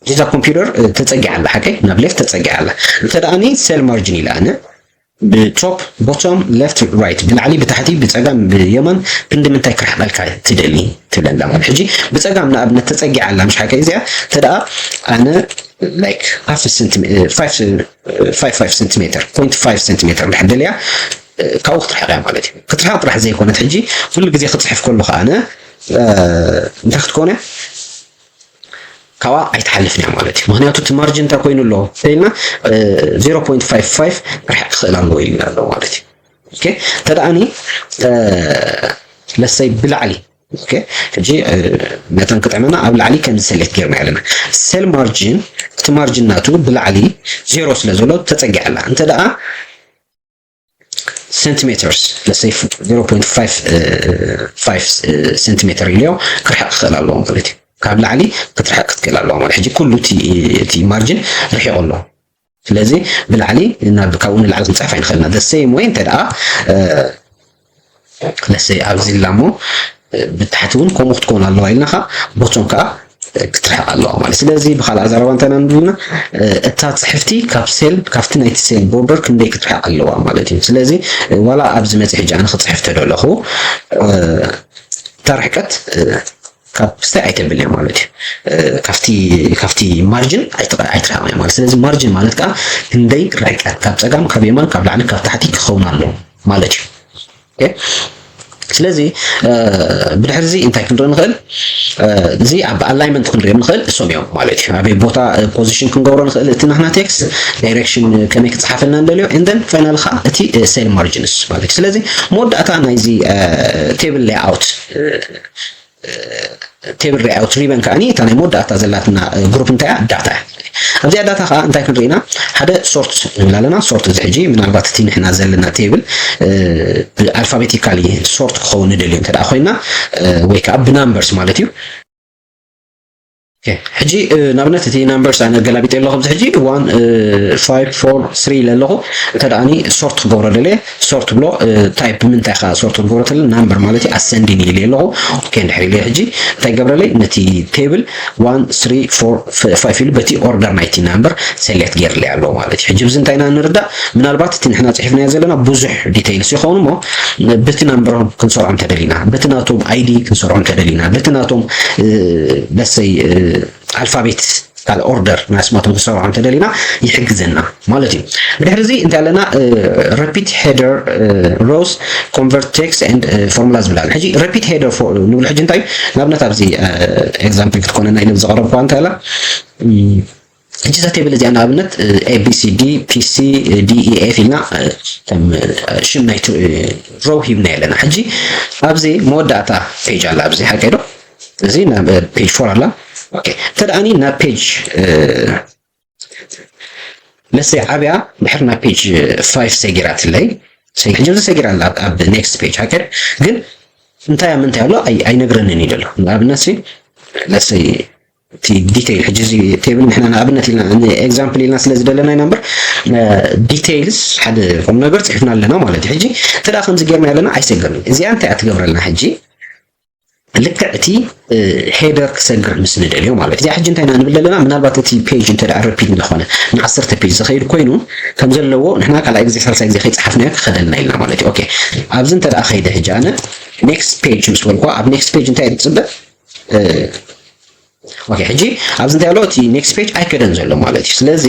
ዲዛ ኮምፒውተር ተፀጊዓ ኣላ፣ ሓቀይ ናብ left ተፀጊዓ ኣላ። እንተ ደኣ cell margin ኢለ ኣነ ብ top bottom left right ብላዕሊ ብታሕቲ ብፀጋም ብየማን ክንዲ ምንታይ ክርሕቐልካ ትደሊ ትብለና ማለት ሕጂ ብፀጋም ንኣብነት ተፀጊዓ ኣላ ምሽ ሓቀይ እዚኣ እንተ ደኣ ኣነ like half centimeter five five centimeter point five centimeter እንድሕር ደልያ ካብኡ ክትርሕቕ እያ ማለት እዩ። ክትርሕቕ ጥራሕ ዘይኮነት ሕጂ ኩሉ ግዜ ክፅሕፍ ከሎ ከኣነ እንታይ ክትኮነ ካብኣ ኣይትሓልፍን እያ ማለት እዩ። ምክንያቱ እቲ margin እንታይ ኮይኑ ኣሎ ኢልና zero point five five ክርሕቕ ክኽእል ኣለዎ ኢልና ኣሎ ማለት እዩ። ኦኬ እንተ ደኣኒ ለሰይ ብላዕሊ ኦኬ ሕጂ መጠን ክጥዕመና ኣብ ላዕሊ ከም select ጌርና ኣለና። Cell margin እቲ margin ናቱ ብላዕሊ ዜሮ ስለ ዘሎ ተፀጊዐላ እንተ ደኣ centimeters let's say zero point five centimeter ኢልዮ ክርሕቕ ክኽእል ኣለዎ ማለት እዩ። ካብ ላዕሊ ክትርሕቕ ክትክእል ኣለዎ ማለት ሕጂ ኩሉ እቲ margin ርሒቑ ኣሎ። ስለዚ ብላዕሊ ካብኡ ንላዕሊ ክንፅሕፍ ኣይንኽእልና። The same way እንተ ደኣ let's say ኣብዚ ላ እሞ ብታሕቲ እውን ከምኡ ክትኮን ኣለዋ ኢልና ከዓ bottom ከዓ ክትርሕቕ ኣለዋ ማለት። ስለዚ ብካልእ ኣዛረባ እንታይ ኢና ንብል እታ ፅሕፍቲ ካብ cell ካብቲ ናይቲ cell border ክንደይ ክትርሕቕ ኣለዋ ማለት እዩ። ስለዚ ዋላ ኣብዚ መፅእ ሕጂ ኣነ ክፅሕፍ ተደለኹ እታ ርሕቀት ካብ ስታይ ኣይተብልን እያ ማለት እዩ። ካብቲ ካብቲ margin ኣይትርሕቕን እያ ማለት። ስለዚ margin ማለት ከዓ ክንደይ ርሕቀት ካብ ፀጋም ካብ የማን ካብ ላዕሊ ካብ ታሕቲ ክኸውን ኣለዎ ማለት እዩ። ስለዚ ብድሕሪ እዚ እንታይ ክንርኢ ንኽእል? እዚ ኣብ alignment ክንሪኦም ንኽእል እሶም እዮም ማለት እዩ። ኣበይ ቦታ position ክንገብሮ ንኽእል እቲ ናህና text direction ከመይ ክፅሓፈልና ንደልዮ and then finally ከዓ እቲ cell margins ማለት እዩ። ስለዚ መወዳእታ ናይዚ table layout table layout ribbon ከዓኒ እታ ናይ መወዳእታ ዘላትና group እንታይ እያ? Data እያ። ኣብዚኣ data ከዓ እንታይ ክንርኢ ኢና? ሓደ sort ንብል ኣለና። Sort እዚ ሕጂ ምናልባት እቲ ንሕና ዘለና table alphabetically sort ክኸውን ንደልዮ እንተ ኮይና ወይ ከዓ ብ numbers ማለት እዩ። ሕጂ ንኣብነት እቲ numbers ኣነ ኣገላቢጠ ኣለኹ ኣብዚ ሕጂ one five four three ኢለ ኣለኹ። እንተ ደኣኒ sort ክገብሮ ደልየ sort ብሎ type ብምንታይ ከዓ sort ክገብሮ ተለ number ማለት እዩ ascending ኢለ ኣለኹ። ኦኬ እንድሕር ኢለ ሕጂ እንታይ ገብረለይ ነቲ table one three four five ኢሉ በቲ order ናይቲ number select ገይርለይ ኣለዎ ማለት እዩ። ሕጂ ብዚ እንታይ ኢና ንርዳእ? ምናልባት እቲ ንሕና ፅሒፍናዮ ዘለና ብዙሕ details ይኸውን እሞ በቲ number ኦም ክንሰርዖ እንተደሊና በቲ ናቶም ID ክንሰርዖ እንተደሊና በቲ ናቶም let's say alphabet ካልእ order ናይ ኣስማቶም ክሰርዖ እንተደሊና ይሕግዘና ማለት እዩ። ብድሕሪ እዚ እንታይ ኣለና repeat header rows convert text and formula ዝብል ኣሎ። ሕጂ repeat header ንብሎ ሕጂ እንታይ ንኣብነት ኣብዚ example ክትኮነና ኢለ ዘቐረብኳ እንታይ ኣላ ሕጂ እዛ table እዚኣ ንኣብነት ABCD PC DEF ኢልና ከም ሽም ናይ row ሂብና ኣለና። ሕጂ ኣብዚ መወዳእታ page ኣላ ኣብዚ ሓቀይ ዶ እዚ ናብ page four ኣላ። ኦኬ እንተ ደኣኒ ናብ page let's say ዓብያ ድሕር ናብ page five ሰጊራትለይ ሕጂ እዚ ሰጊራ ኣላ ኣብ next page ሓቀይ ግን እንታይ ኣብ ምንታይ ኣሎ ኣይነግረንን እዩ ዘሎ። ንኣብነት let's say እቲ detail ሕጂ እዚ table ንሕና ንኣብነት ኢልና example ኢልና ስለ ዝደለና ኢና እምበር details ሓደ ቁም ነገር ፅሒፍና ኣለና ማለት እዩ። ሕጂ እንተ ከምዚ ጌርና ኣለና ኣይሰገርን። እዚኣ እንታይ እያ ትገብረልና ሕጂ ልክዕ እቲ header ክሰግር ምስ ንደልዮ ማለት እዩ። እዚኣ ሕጂ እንታይ ኢና ንብል ዘለና ምናልባት እቲ page እንተ repeat እንተኾነ ንዓሰርተ page ዝኸይድ ኮይኑ ከም ዘለዎ ንሕና ካልኣይ ግዜ ሳልሳይ ግዜ ከይፀሓፍናዮ ክኸደልና ኢልና ማለት እዩ። ኦኬ ኣብዚ እንተ ከይደ ሕጂ ኣነ next page ምስ በልኳ ኣብ next page እንታይ እየ ዝፅበ ኦኬ ሕጂ ኣብዚ እንታይ ኣሎ እቲ next page ኣይከደን ዘሎ ማለት እዩ። ስለዚ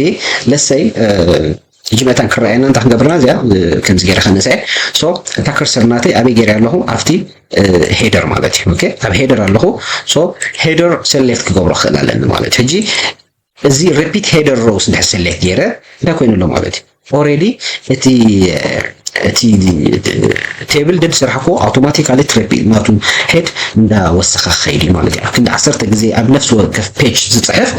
let's say ሕጂ መታን ክረኣየና እንታይ ክንገብርና እዚኣ ከምዚ ገይረ ከነስአ so እታ cursor ናተይ ኣበይ ገይረ ኣለኹ ኣብቲ header ማለት እዩ። ኦኬ ኣብ header ኣለኹ so header select ክገብሮ ክኽእል ኣለኒ ማለት እዩ። ሕጂ እዚ repeat header rows እንድሕር select ገይረ እንታይ ኮይኑ ኣሎ ማለት እዩ already እቲ እቲ table ደድ ስራሕ እኮ automatically repeat ናቱ head እንዳወሰኸ ክኸይድ እዩ ማለት እዩ። ኣብ ክንዲ ዓሰርተ ግዜ ኣብ ነፍሲ ወከፍ page ዝፅሕፍ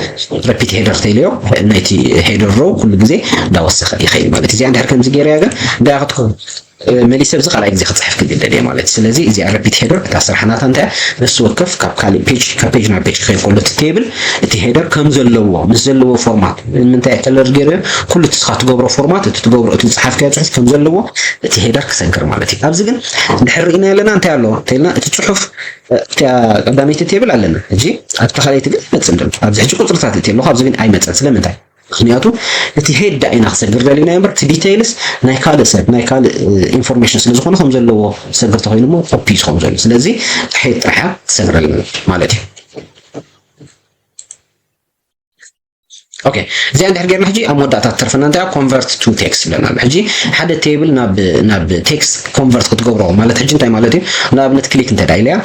repeat header ተይለዮ ናይቲ header row ኩሉ ግዜ እንዳወሰኸ ይኸይድ ማለት እዩ። እዚኣ እንድሕር ከምዚ ገይረያ ግን እንታይ ክትከውን መሊሰ ብዚ ካልኣይ ግዜ ክፅሕፍ ክግደድ እየ ማለት እዩ። ስለዚ እዚኣ repeat header እታ ስራሕናታ እንታይ ነፍሲ ወከፍ ካብ ካልእ ፔጅ ካብ ፔጅ ናብ ፔጅ ክኸይድ ከሎ እቲ ቴብል እቲ ሄደር ከም ዘለዎ ምስ ዘለዎ ፎርማት ምንታይ ከለር ገይረ ኩሉ እቲ ስኻ ትገብሮ ፎርማት እቲ ትገብሮ እቲ ዝፅሓፍካዮ ፅሑፍ ከም ዘለዎ እቲ ሄደር ክሰግር ማለት እዩ። ኣብዚ ግን እንድሕር ርኢና ኣለና እንታይ ኣለዎ እንተልና እቲ ፅሑፍ ቀዳመይቲ ቴብል ኣለና። ሕጂ ኣብቲ ካልኣይቲ ግን ይመፅእ ኣሎ። ኣብዚ ሕጂ ቁፅርታት እቲ ኣለኹ ኣብዚ ግን ኣይመፀን። ስለምንታይ? ምክንያቱ እቲ ሄድ ዳ ኢና ክሰግር ደሊና እምበር እቲ ዲቴይልስ ናይ ካልእ ሰብ ናይ ካልእ ኢንፎርሜሽን ስለ ዝኾነ ከም ዘለዎ ሰግር ተኮይኑ ሞ ኮፒ ዝኸውን ዘሎ ስለዚ ሄድ ጥራሓ ክሰግረልና ማለት እዩ። ኦኬ እዚኣ እንድሕር ጌርና ሕጂ ኣብ መወዳእታ ትተርፈና እንታይ convert to text ብለና ኣሎ። ሕጂ ሓደ ቴብል ናብ ናብ ቴክስት ኮንቨርት ክትገብሮ ማለት ሕጂ እንታይ ማለት እዩ? ንኣብነት ክሊክ እንተ ኢለያ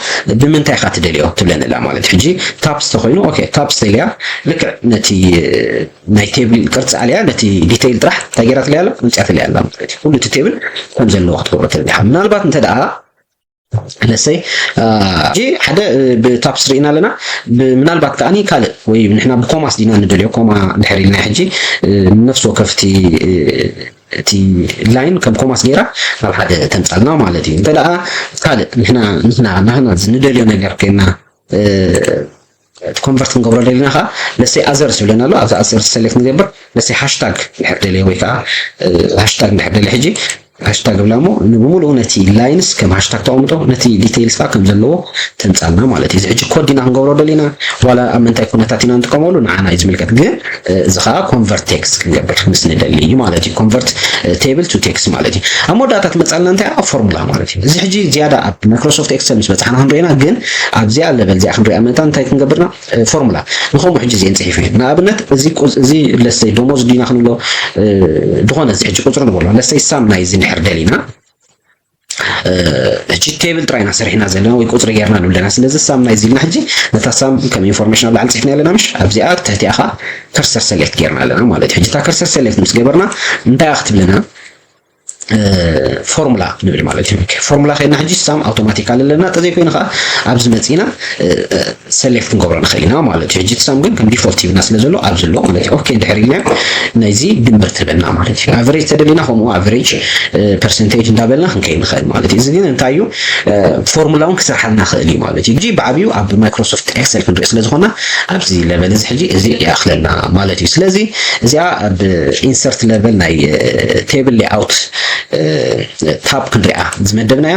ብምንታይ ኢኻ ትደልዮ ትብለኒ ኣላ ማለት እዩ። ሕጂ ታፕስ ተኮይኑ ኦኬ ታፕስ ኢለያ ልክዕ ነቲ ናይ ቴብል ቅርፂ ኣልያ ነቲ ዲቴይል ጥራሕ እንታይ ገይራትለይ ኣላ ኣምፅኣትለይ ኣላ ማለት እዩ። ኩሉ እቲ ቴብል ከም ዘለዎ ክትገብሮ ትደሊ ኢኻ። ምናልባት እንተ ደኣ ለሰይ ሕጂ ሓደ ብታፕስ ርኢና ኣለና። ምናልባት ከዓኒ ካልእ ወይ ንሕና ብኮማስ ዲና ንደልዮ ኮማ ድሕር ኢልና ሕጂ ነፍሲ ወከፍቲ እቲ ላይን ከም ኮማስ ገይራ ናብ ሓደ ተምፃልና ማለት እዩ። እንተ ደኣ ካልእ ንሕና ንሕና ናህና ንደልዮ ነገር ኮይና እቲ ኮንቨርት ክንገብሮ ደሊና ከዓ ለሰይ ኣዘር ዝብለና ኣሎ። ኣብዚ ኣዘር ሰሌክት ንገብር ለሰይ ሃሽታግ ድሕር ደልየ ወይ ከዓ ሃሽታግ ድሕር ደልየ ሕጂ ሃሽታግ ብላ እሞ ንብሙሉኡ ነቲ ላይንስ ከም ሃሽታግ ተቐምጦ ነቲ ዲቴይልስ ከዓ ከም ዘለዎ ተምፃልና ማለት እዩ። እዚ ሕጂ ኮድ ዲና ክንገብሮ ደሊና ዋላ ኣብ ምንታይ ኩነታት ኢና ንጥቀመሉ ንዓና እዩ ዝምልከት። ግን እዚ ከዓ ኮንቨርት ቴክስት ክንገብር ምስ ንደሊ እዩ ማለት እዩ። ኮንቨርት ቴብል ቱ ቴክስት ማለት እዩ። ኣብ መወዳእታ ትመፃልና እንታይ ፎርሙላ ማለት እዩ። እዚ ሕጂ ዝያዳ ኣብ ማይክሮሶፍት ኤክሰል ምስ በፃሕና ክንሪኦ ኢና። ግን ኣብዚኣ ለቨል እዚኣ ክንሪኣ መእንታ እንታይ ክንገብርና ፎርሙላ ንከምኡ ሕጂ እዚአን ፅሒፈ ንኣብነት እዚ ለሰይ ደሞዝ ዲና ክንብሎ ዝኾነ እዚ ሕጂ ቁፅሪ ንበሎ ለሰይ ሳም ናይ እዚ እንድሕር ደሊና ሕጂ ቴብል ጥራይና ሰሪሕና ዘለና ወይ ቁፅሪ ጌርና ንብለና። ስለዚ ሳም ናይ እዚ ኢልና ሕጂ ነታ ሳም ከም ኢንፎርሜሽን ኣብ ላዕሊ ፅሒፍና ኣለና ምሽ ኣብዚኣ ትሕቲኣ ከዓ ከርሰር ሰሌክት ጌርና ኣለና ማለት እዩ። ሕጂ እታ ከርሰር ሰሌክት ምስ ገበርና እንታይ ክትብለና ፎርሙላ ንብል ማለት እዩ። ፎርሙላ ከይድና ሕጂ ሳም ኣውቶማቲካል ኣለና። ተዘይኮይኑ ከዓ ኣብዚ መፂና ሰሌክት ክንገብሮ ንኽእል ኢና ማለት እዩ። ሕጂ ሳም ግን ከም ዲፎልት ሂብና ስለ ዘሎ ኣብዚ ኣሎ ማለት እዩ። ኦኬ እንድሕር ኢልና ናይዚ ድምር ትህበና ማለት እዩ። ኣቨሬጅ ተደሊና ከምኡ ኣቨሬጅ ፐርሰንቴጅ እንዳበልና ክንከይድ ንኽእል ማለት እዩ። እዚ ግን እንታይ እዩ ፎርሙላ እውን ክሰርሓልና ክእል እዩ ማለት እዩ። ሕጂ ብዓብዩ ኣብ ማይክሮሶፍት ኤክሰል ክንሪኦ ስለ ዝኾና ኣብዚ ለቨል እዚ ሕጂ እዚ ይኣኽለና ማለት እዩ። ስለዚ እዚኣ ኣብ ኢንሰርት ለቨል ናይ ቴብል ሌኣውት ታብ ክንሪኣ ዝመደብናያ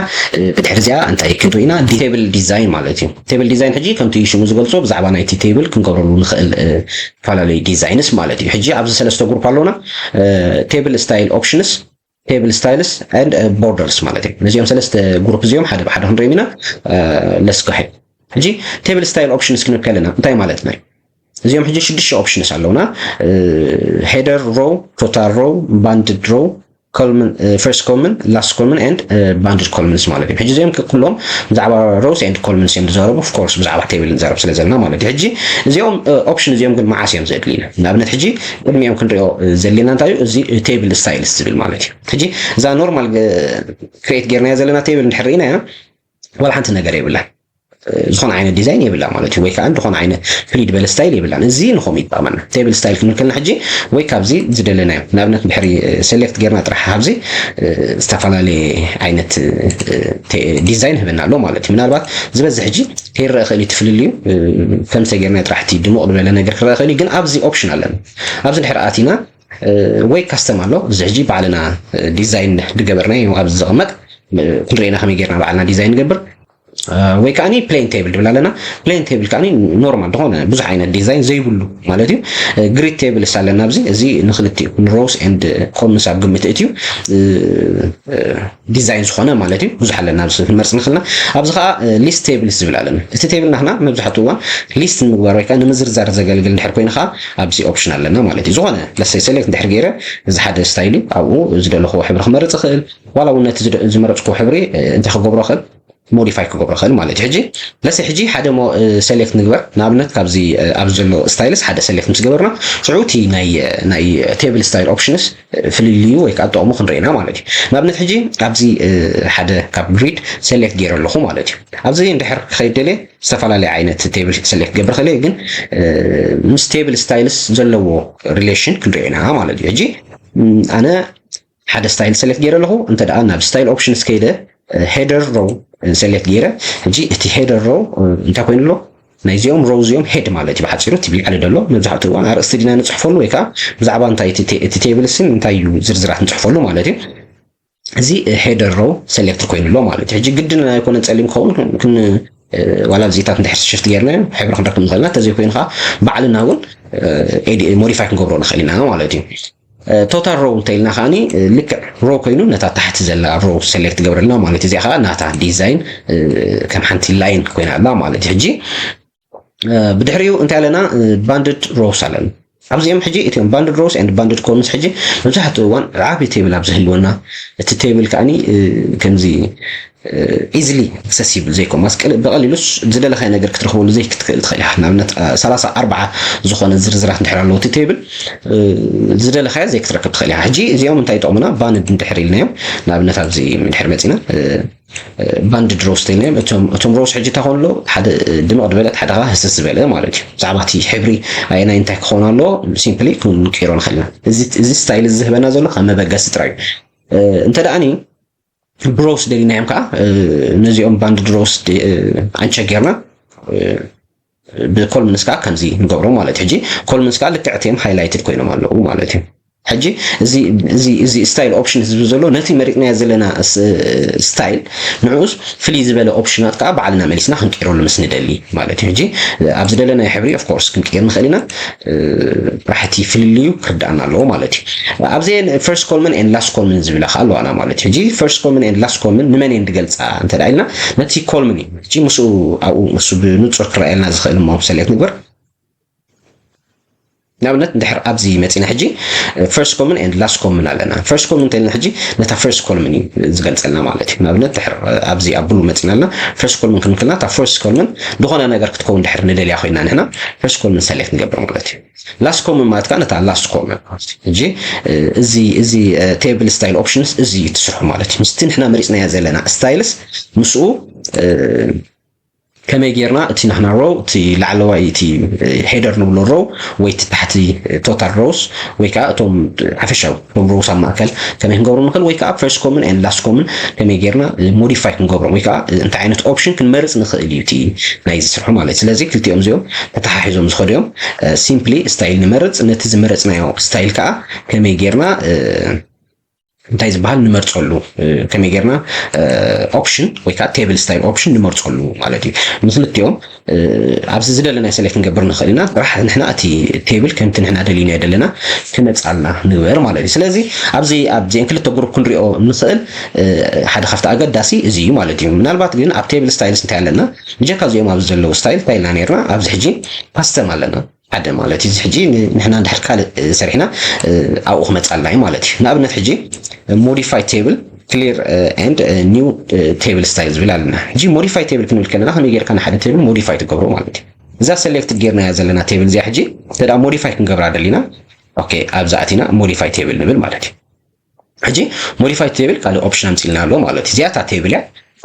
ብድሕሪ እዚኣ እንታይ ክንርኢ ኢና? ቴብል ዲዛይን ማለት እዩ። ቴብል ዲዛይን ሕጂ ከምቲ ሽሙ ዝገልጾ ብዛዕባ ናይቲ ቴብል ክንገብረሉ ንኽእል ዝተፈላለዩ ዲዛይንስ ማለት እዩ። ሕጂ ኣብዚ ሰለስተ ግሩፕ ኣለውና። ቴብል ስታይል ኦፕሽንስ፣ ቴብል ስታይልስ ኤንድ ቦርደርስ ማለት እዩ። ነዚኦም ሰለስተ ግሩፕ እዚኦም ሓደ ብሓደ ክንሪኦም ኢና። ለስጋሄድ ሕጂ ቴብል ስታይል ኦፕሽንስ ክንብል ከለና እንታይ ማለትና እዩ? እዚኦም ሕጂ ሽዱሽተ ኦፕሽንስ ኣለውና። ሄደር ሮው፣ ቶታል ሮው፣ ባንድድ ሮው፣ ኮልምን ፈርስት ኮልምን ላስት ኮልምን ኤንድ ባንድድ ኮልምንስ ማለት እዩ። ሕጂ እዚኦም ኩሎም ብዛዕባ ሮውስ ኤንድ ኮልምንስ እዮም ዝዛረቡ። ኦፍ ኮርስ ብዛዕባ ቴብል ንዛረብ ስለ ዘለና ማለት እዩ። ሕጂ እዚኦም ኦፕሽን እዚኦም ግን መዓስ እዮም ዘድልዩና? ንኣብነት ሕጂ ቅድሚኦም ክንሪኦ ዘድልየና እንታይ እዩ? እዚ ቴብል ስታይልስ ዝብል ማለት እዩ። ሕጂ እዛ ኖርማል ክሬት ጌርናዮ ዘለና ቴብል እንድሕር ርኢናያ ዋላ ሓንቲ ነገር የብላን። ዝኾነ ዓይነት ዲዛይን የብላ ማለት እዩ። ወይ ከዓ ዝኾነ ዓይነት ፍልይ ዝበለ ስታይል የብላን። እዚ ንኸም ይጠቕመና ቴብል ስታይል ክንብል ከለና ሕጂ ወይ ካብዚ ዝደለናዮ ንኣብነት ድሕሪ ሰሌክት ጌርና ጥራሕ ካብዚ ዝተፈላለየ ዓይነት ዲዛይን ህበና ኣሎ ማለት እዩ። ምናልባት ዝበዝሕ ሕጂ ከይረአ ክእል እዩ እቲ ፍልልዩ ከምሰ ጌርና ጥራሕ እቲ ድሙቕ ዝበለ ነገር ክረአ ክእል እዩ። ግን ኣብዚ ኦፕሽን ኣለና። ኣብዚ ድሕሪ ኣቲና ወይ ካስተም ኣሎ። እዚ ሕጂ ባዕልና ዲዛይን ዝገበርናዮ ኣብዚ ዝቕመጥ ክንሪኤና ከመይ ጌርና ባዕልና ዲዛይን ንገብር። ወይ ከዓኒ ፕሌን ቴብል ንብል ኣለና። ፕሌን ቴብል ከዓኒ ኖርማል ዝኾነ ብዙሕ ዓይነት ዲዛይን ዘይብሉ ማለት እዩ። ግሪድ ቴብልስ ኣለና ኣብዚ። እዚ ንክልቲኡ ንሮውስ ኤንድ ኮልምስ ኣብ ግምት እትዩ ዲዛይን ዝኾነ ማለት እዩ። ብዙሕ ኣለና ኣብዚ ክንመርፅ ንክልና። ኣብዚ ከዓ ሊስት ቴብልስ ዝብል ኣለና። እቲ ቴብል ናትና መብዛሕትኡ እዋን ሊስት ንምግባር ወይ ከዓ ንምዝርዛር ዘገልግል እንድሕር ኮይኑ ከዓ ኣብዚ ኦፕሽን ኣለና ማለት እዩ። ዝኾነ ለሰይ ሰሌክት እንድሕር ገይረ እዚ ሓደ ስታይል እዩ። ኣብኡ ዝደለኽዎ ሕብሪ ክመርፅ ይኽእል። ዋላ እውን ነቲ ዝመረፅክዎ ሕብሪ እንታይ ክገብሮ ይኽእል ሞዲፋይ ክገብሮ ይኽእል ማለት እዩ። ሕጂ ለሰ ሕጂ ሓደ ሞ ሰሌክት ንግበር። ንኣብነት ካብዚ ኣብዚ ዘሎ ስታይልስ ሓደ ሰሌክት ምስ ገበርና ሽዑ እቲ ናይ ናይ ቴብል ስታይል ኦፕሽንስ ፍልልዩ ወይ ከዓ ጥቕሙ ክንርኢና ማለት እዩ። ንኣብነት ሕጂ ኣብዚ ሓደ ካብ ግሪድ ሰሌክት ገይረ ኣለኹ ማለት እዩ። ኣብዚ እንድሕር ክኸይድ ደልየ ዝተፈላለየ ዓይነት ቴብል ሰሌክት ክገብር ክእል እየ፣ ግን ምስ ቴብል ስታይልስ ዘለዎ ሪሌሽን ክንሪኦ ኢና ማለት እዩ። ሕጂ ኣነ ሓደ style select ገይረ ኣለኹ። እንተ ደኣ ናብ style options ከይደ header row select ገይረ፣ ሕጂ እቲ header row እንታይ ኮይኑ ኣሎ? ናይዚኦም row እዚኦም head ማለት እዩ ብሓፂሩ፣ እቲ ብላዕሊ ዘሎ። መብዛሕትኡ እዋን ኣርእስቲ ዲና ንፅሕፈሉ ወይ ከዓ ብዛዕባ እንታይ እቲ table ስን እንታይ እዩ ዝርዝራት ንፅሕፈሉ ማለት እዩ። እዚ header row select ኮይኑ ኣሎ ማለት እዩ። ሕጂ ግድን ኣይኮነን ፀሊም ክኸውን፣ ዋላ ኣብዚታት እንድሕር shift ጌርናዮ ሕብሪ ክንረክብ ንኽእል ኢና። እንተዘይኮይኑ ከዓ ባዕልና እውን modify ክንገብሮ ንኽእል ኢና ማለት እዩ። Total row እንተኢልና ከዓኒ ልክዕ row ኮይኑ ነታ ታሕቲ ዘላ row select ትገብረልና ማለት እዩ። እዚኣ ከዓ ናታ design ከም ሓንቲ line ኮይና ኣላ ማለት እዩ። ሕጂ ብድሕሪኡ እንታይ ኣለና? Banded rows ኣለና። ኣብዚኦም ሕጂ እቲኦም banded rows and banded columns ሕጂ መብዛሕትኡ እዋን ዓቢ table ኣብ ዝህልወና፣ እቲ table ከዓኒ ከምዚ easily accessible ዘይኮን ማስቀል ብቐሊሉ ዝደለኻዮ ነገር ክትረኽበሉ ዘይክትክእል ትኽእል ኢኻ። ንኣብነት ሰላሳ ኣርባዓ ዝኾነ ዝርዝራት እንድሕር ኣለዎ እቲ table ዝደለኻዮ ዘይክትረክብ ትኽእል ኢኻ። ሕጂ እዚኦም እንታይ ይጠቕሙና? Banded እንድሕር ኢልናዮም ንኣብነት ኣብዚ እንድሕር መፂና banded rows ተይልናዮም እቶም rows ሕጂ እንታይ ኮንሎ ሓደ ድምቕ ዝበለት ሓደ ከዓ ህስስ ዝበለ ማለት እዩ። ብዛዕባ እቲ ሕብሪ ኣየናይ እንታይ ክኸውን ኣለዎ simply ክንቅይሮ ንኽእል ኢና። እዚ style እዚ ዝህበና ዘሎ ከም መበገሲ ጥራይ እዩ። እንተ ደኣኒ ብሮውስ ደሊናዮም ከዓ ነዚኦም banded rows ኣንቸ ጌርና ብኮልምንስ ከዓ ከምዚ ንገብሮ ማለት እዩ። ሕጂ ኮልምንስ ከዓ ልክዕ እቲኦም highlighted ኮይኖም ኣለዉ ማለት እዩ። ሕጂ እዚ style option ዝብል ዘሎ ነቲ መሪፅናዮ ዘለና style ንዕኡስ ፍልይ ዝበለ ኦፕሽናት ከዓ ባዕልና መሊስና ክንቀይረሉ ምስ ንደሊ ማለት እዩ። ሕጂ ኣብ ዝደለናዮ ሕብሪ of course ክንቀይር ንኽእል ኢና። ጥራሕ እቲ ፍልልዩ ክርዳእና ኣለዎ ማለት እዩ። ኣብዚ first column and last column ዝብላ ከዓ ኣለዋና ማለት እዩ። ሕጂ first column and last column ንመን እየን ዝገልፃ እንተ ኢልና ነቲ column እዩ። ሕጂ ምስኡ ኣብኡ እሱ ብንፁር ክረኣየልና ዝኽእል እሞ select ንግበር። ንኣብነት እንድሕር ኣብዚ መፂና ሕጂ first column and last column ኣለና። First column እንተልና ሕጂ ነታ first column እዩ ዝገልፀልና ማለት እዩ። ንኣብነት ድሕር ኣብዚ ኣብ ብሉ መፂና ኣለና first column ክንክልና እታ first column ዝኾነ ነገር ክትከውን ድሕር ንደልያ ኮይና ንሕና first column select ንገብር ማለት እዩ። Last column ማለት ከዓ ነታ last column ማለት እዩ። ሕጂ እዚ እዚ table style options እዚ እዩ ትስርሑ ማለት እዩ። ምስቲ ንሕና መሪፅናዮ ዘለና styles ምስኡ ከመይ ጌርና እቲ ናህና row እቲ ላዕለዋይ እቲ header ንብሎ row ወይ እቲ ታሕቲ total rows ወይ ከዓ እቶም ሓፈሻዊ እቶም rows ኣብ ማእከል ከመይ ክንገብሮም ንኽእል ወይ ከዓ first column and last column ከመይ ጌርና modify ክንገብሮም ወይ ከዓ እንታይ ዓይነት option ክንመርፅ ንኽእል እዩ እቲ ናይ ዝስርሑ ማለት እዩ። ስለዚ ክልቲኦም እዚኦም ተተሓሒዞም ዝኸዱ እዮም። Simply style ንመርፅ፣ ነቲ ዝመረፅናዮ style ከዓ ከመይ ጌርና እንታይ ዝበሃል ንመርፀሉ ከመይ ጌርና option ወይ ከዓ table style option ንመርፀሉ ማለት እዩ። ንክልቲኦም ኣብዚ ዝደለናዮ select ክንገብር ንኽእል ኢና። ጥራሕ ንሕና እቲ table ከምቲ ንሕና ደሊናዮ ዘለና ክመፅኣልና ንግበር ማለት እዩ። ስለዚ ኣብዚ ኣብዚአን ክልተ group ክንሪኦ ንኽእል ሓደ ካብቲ ኣገዳሲ እዚ እዩ ማለት እዩ። ምናልባት ግን ኣብ table styles እንታይ ኣለና? ብጀካ እዚኦም ኣብዚ ዘለዉ style እንታይ ኢልና ነርና? ኣብዚ ሕጂ custom ኣለና። ሓደ ማለት እዩ። እዚ ሕጂ ንሕና እንድሕር ካልእ ሰሪሕና ኣብኡ ክመፃልና እዩ ማለት እዩ። ንኣብነት ሕጂ modify table clear and new table style ዝብል ኣለና። ሕጂ modify table ክንብል ከለና ከመይ ጌርካ ንሓደ table modify ትገብሮ ማለት እዩ። እዛ select ጌርናያ ዘለና table እዚኣ ሕጂ እንተ modify ክንገብራ ደሊና okay ኣብዛ ኣቲና modify table ንብል ማለት እዩ። ሕጂ modify table ካልእ option ኣምፂልና ኣሎ ማለት እዩ። እዚኣ እታ table እያ።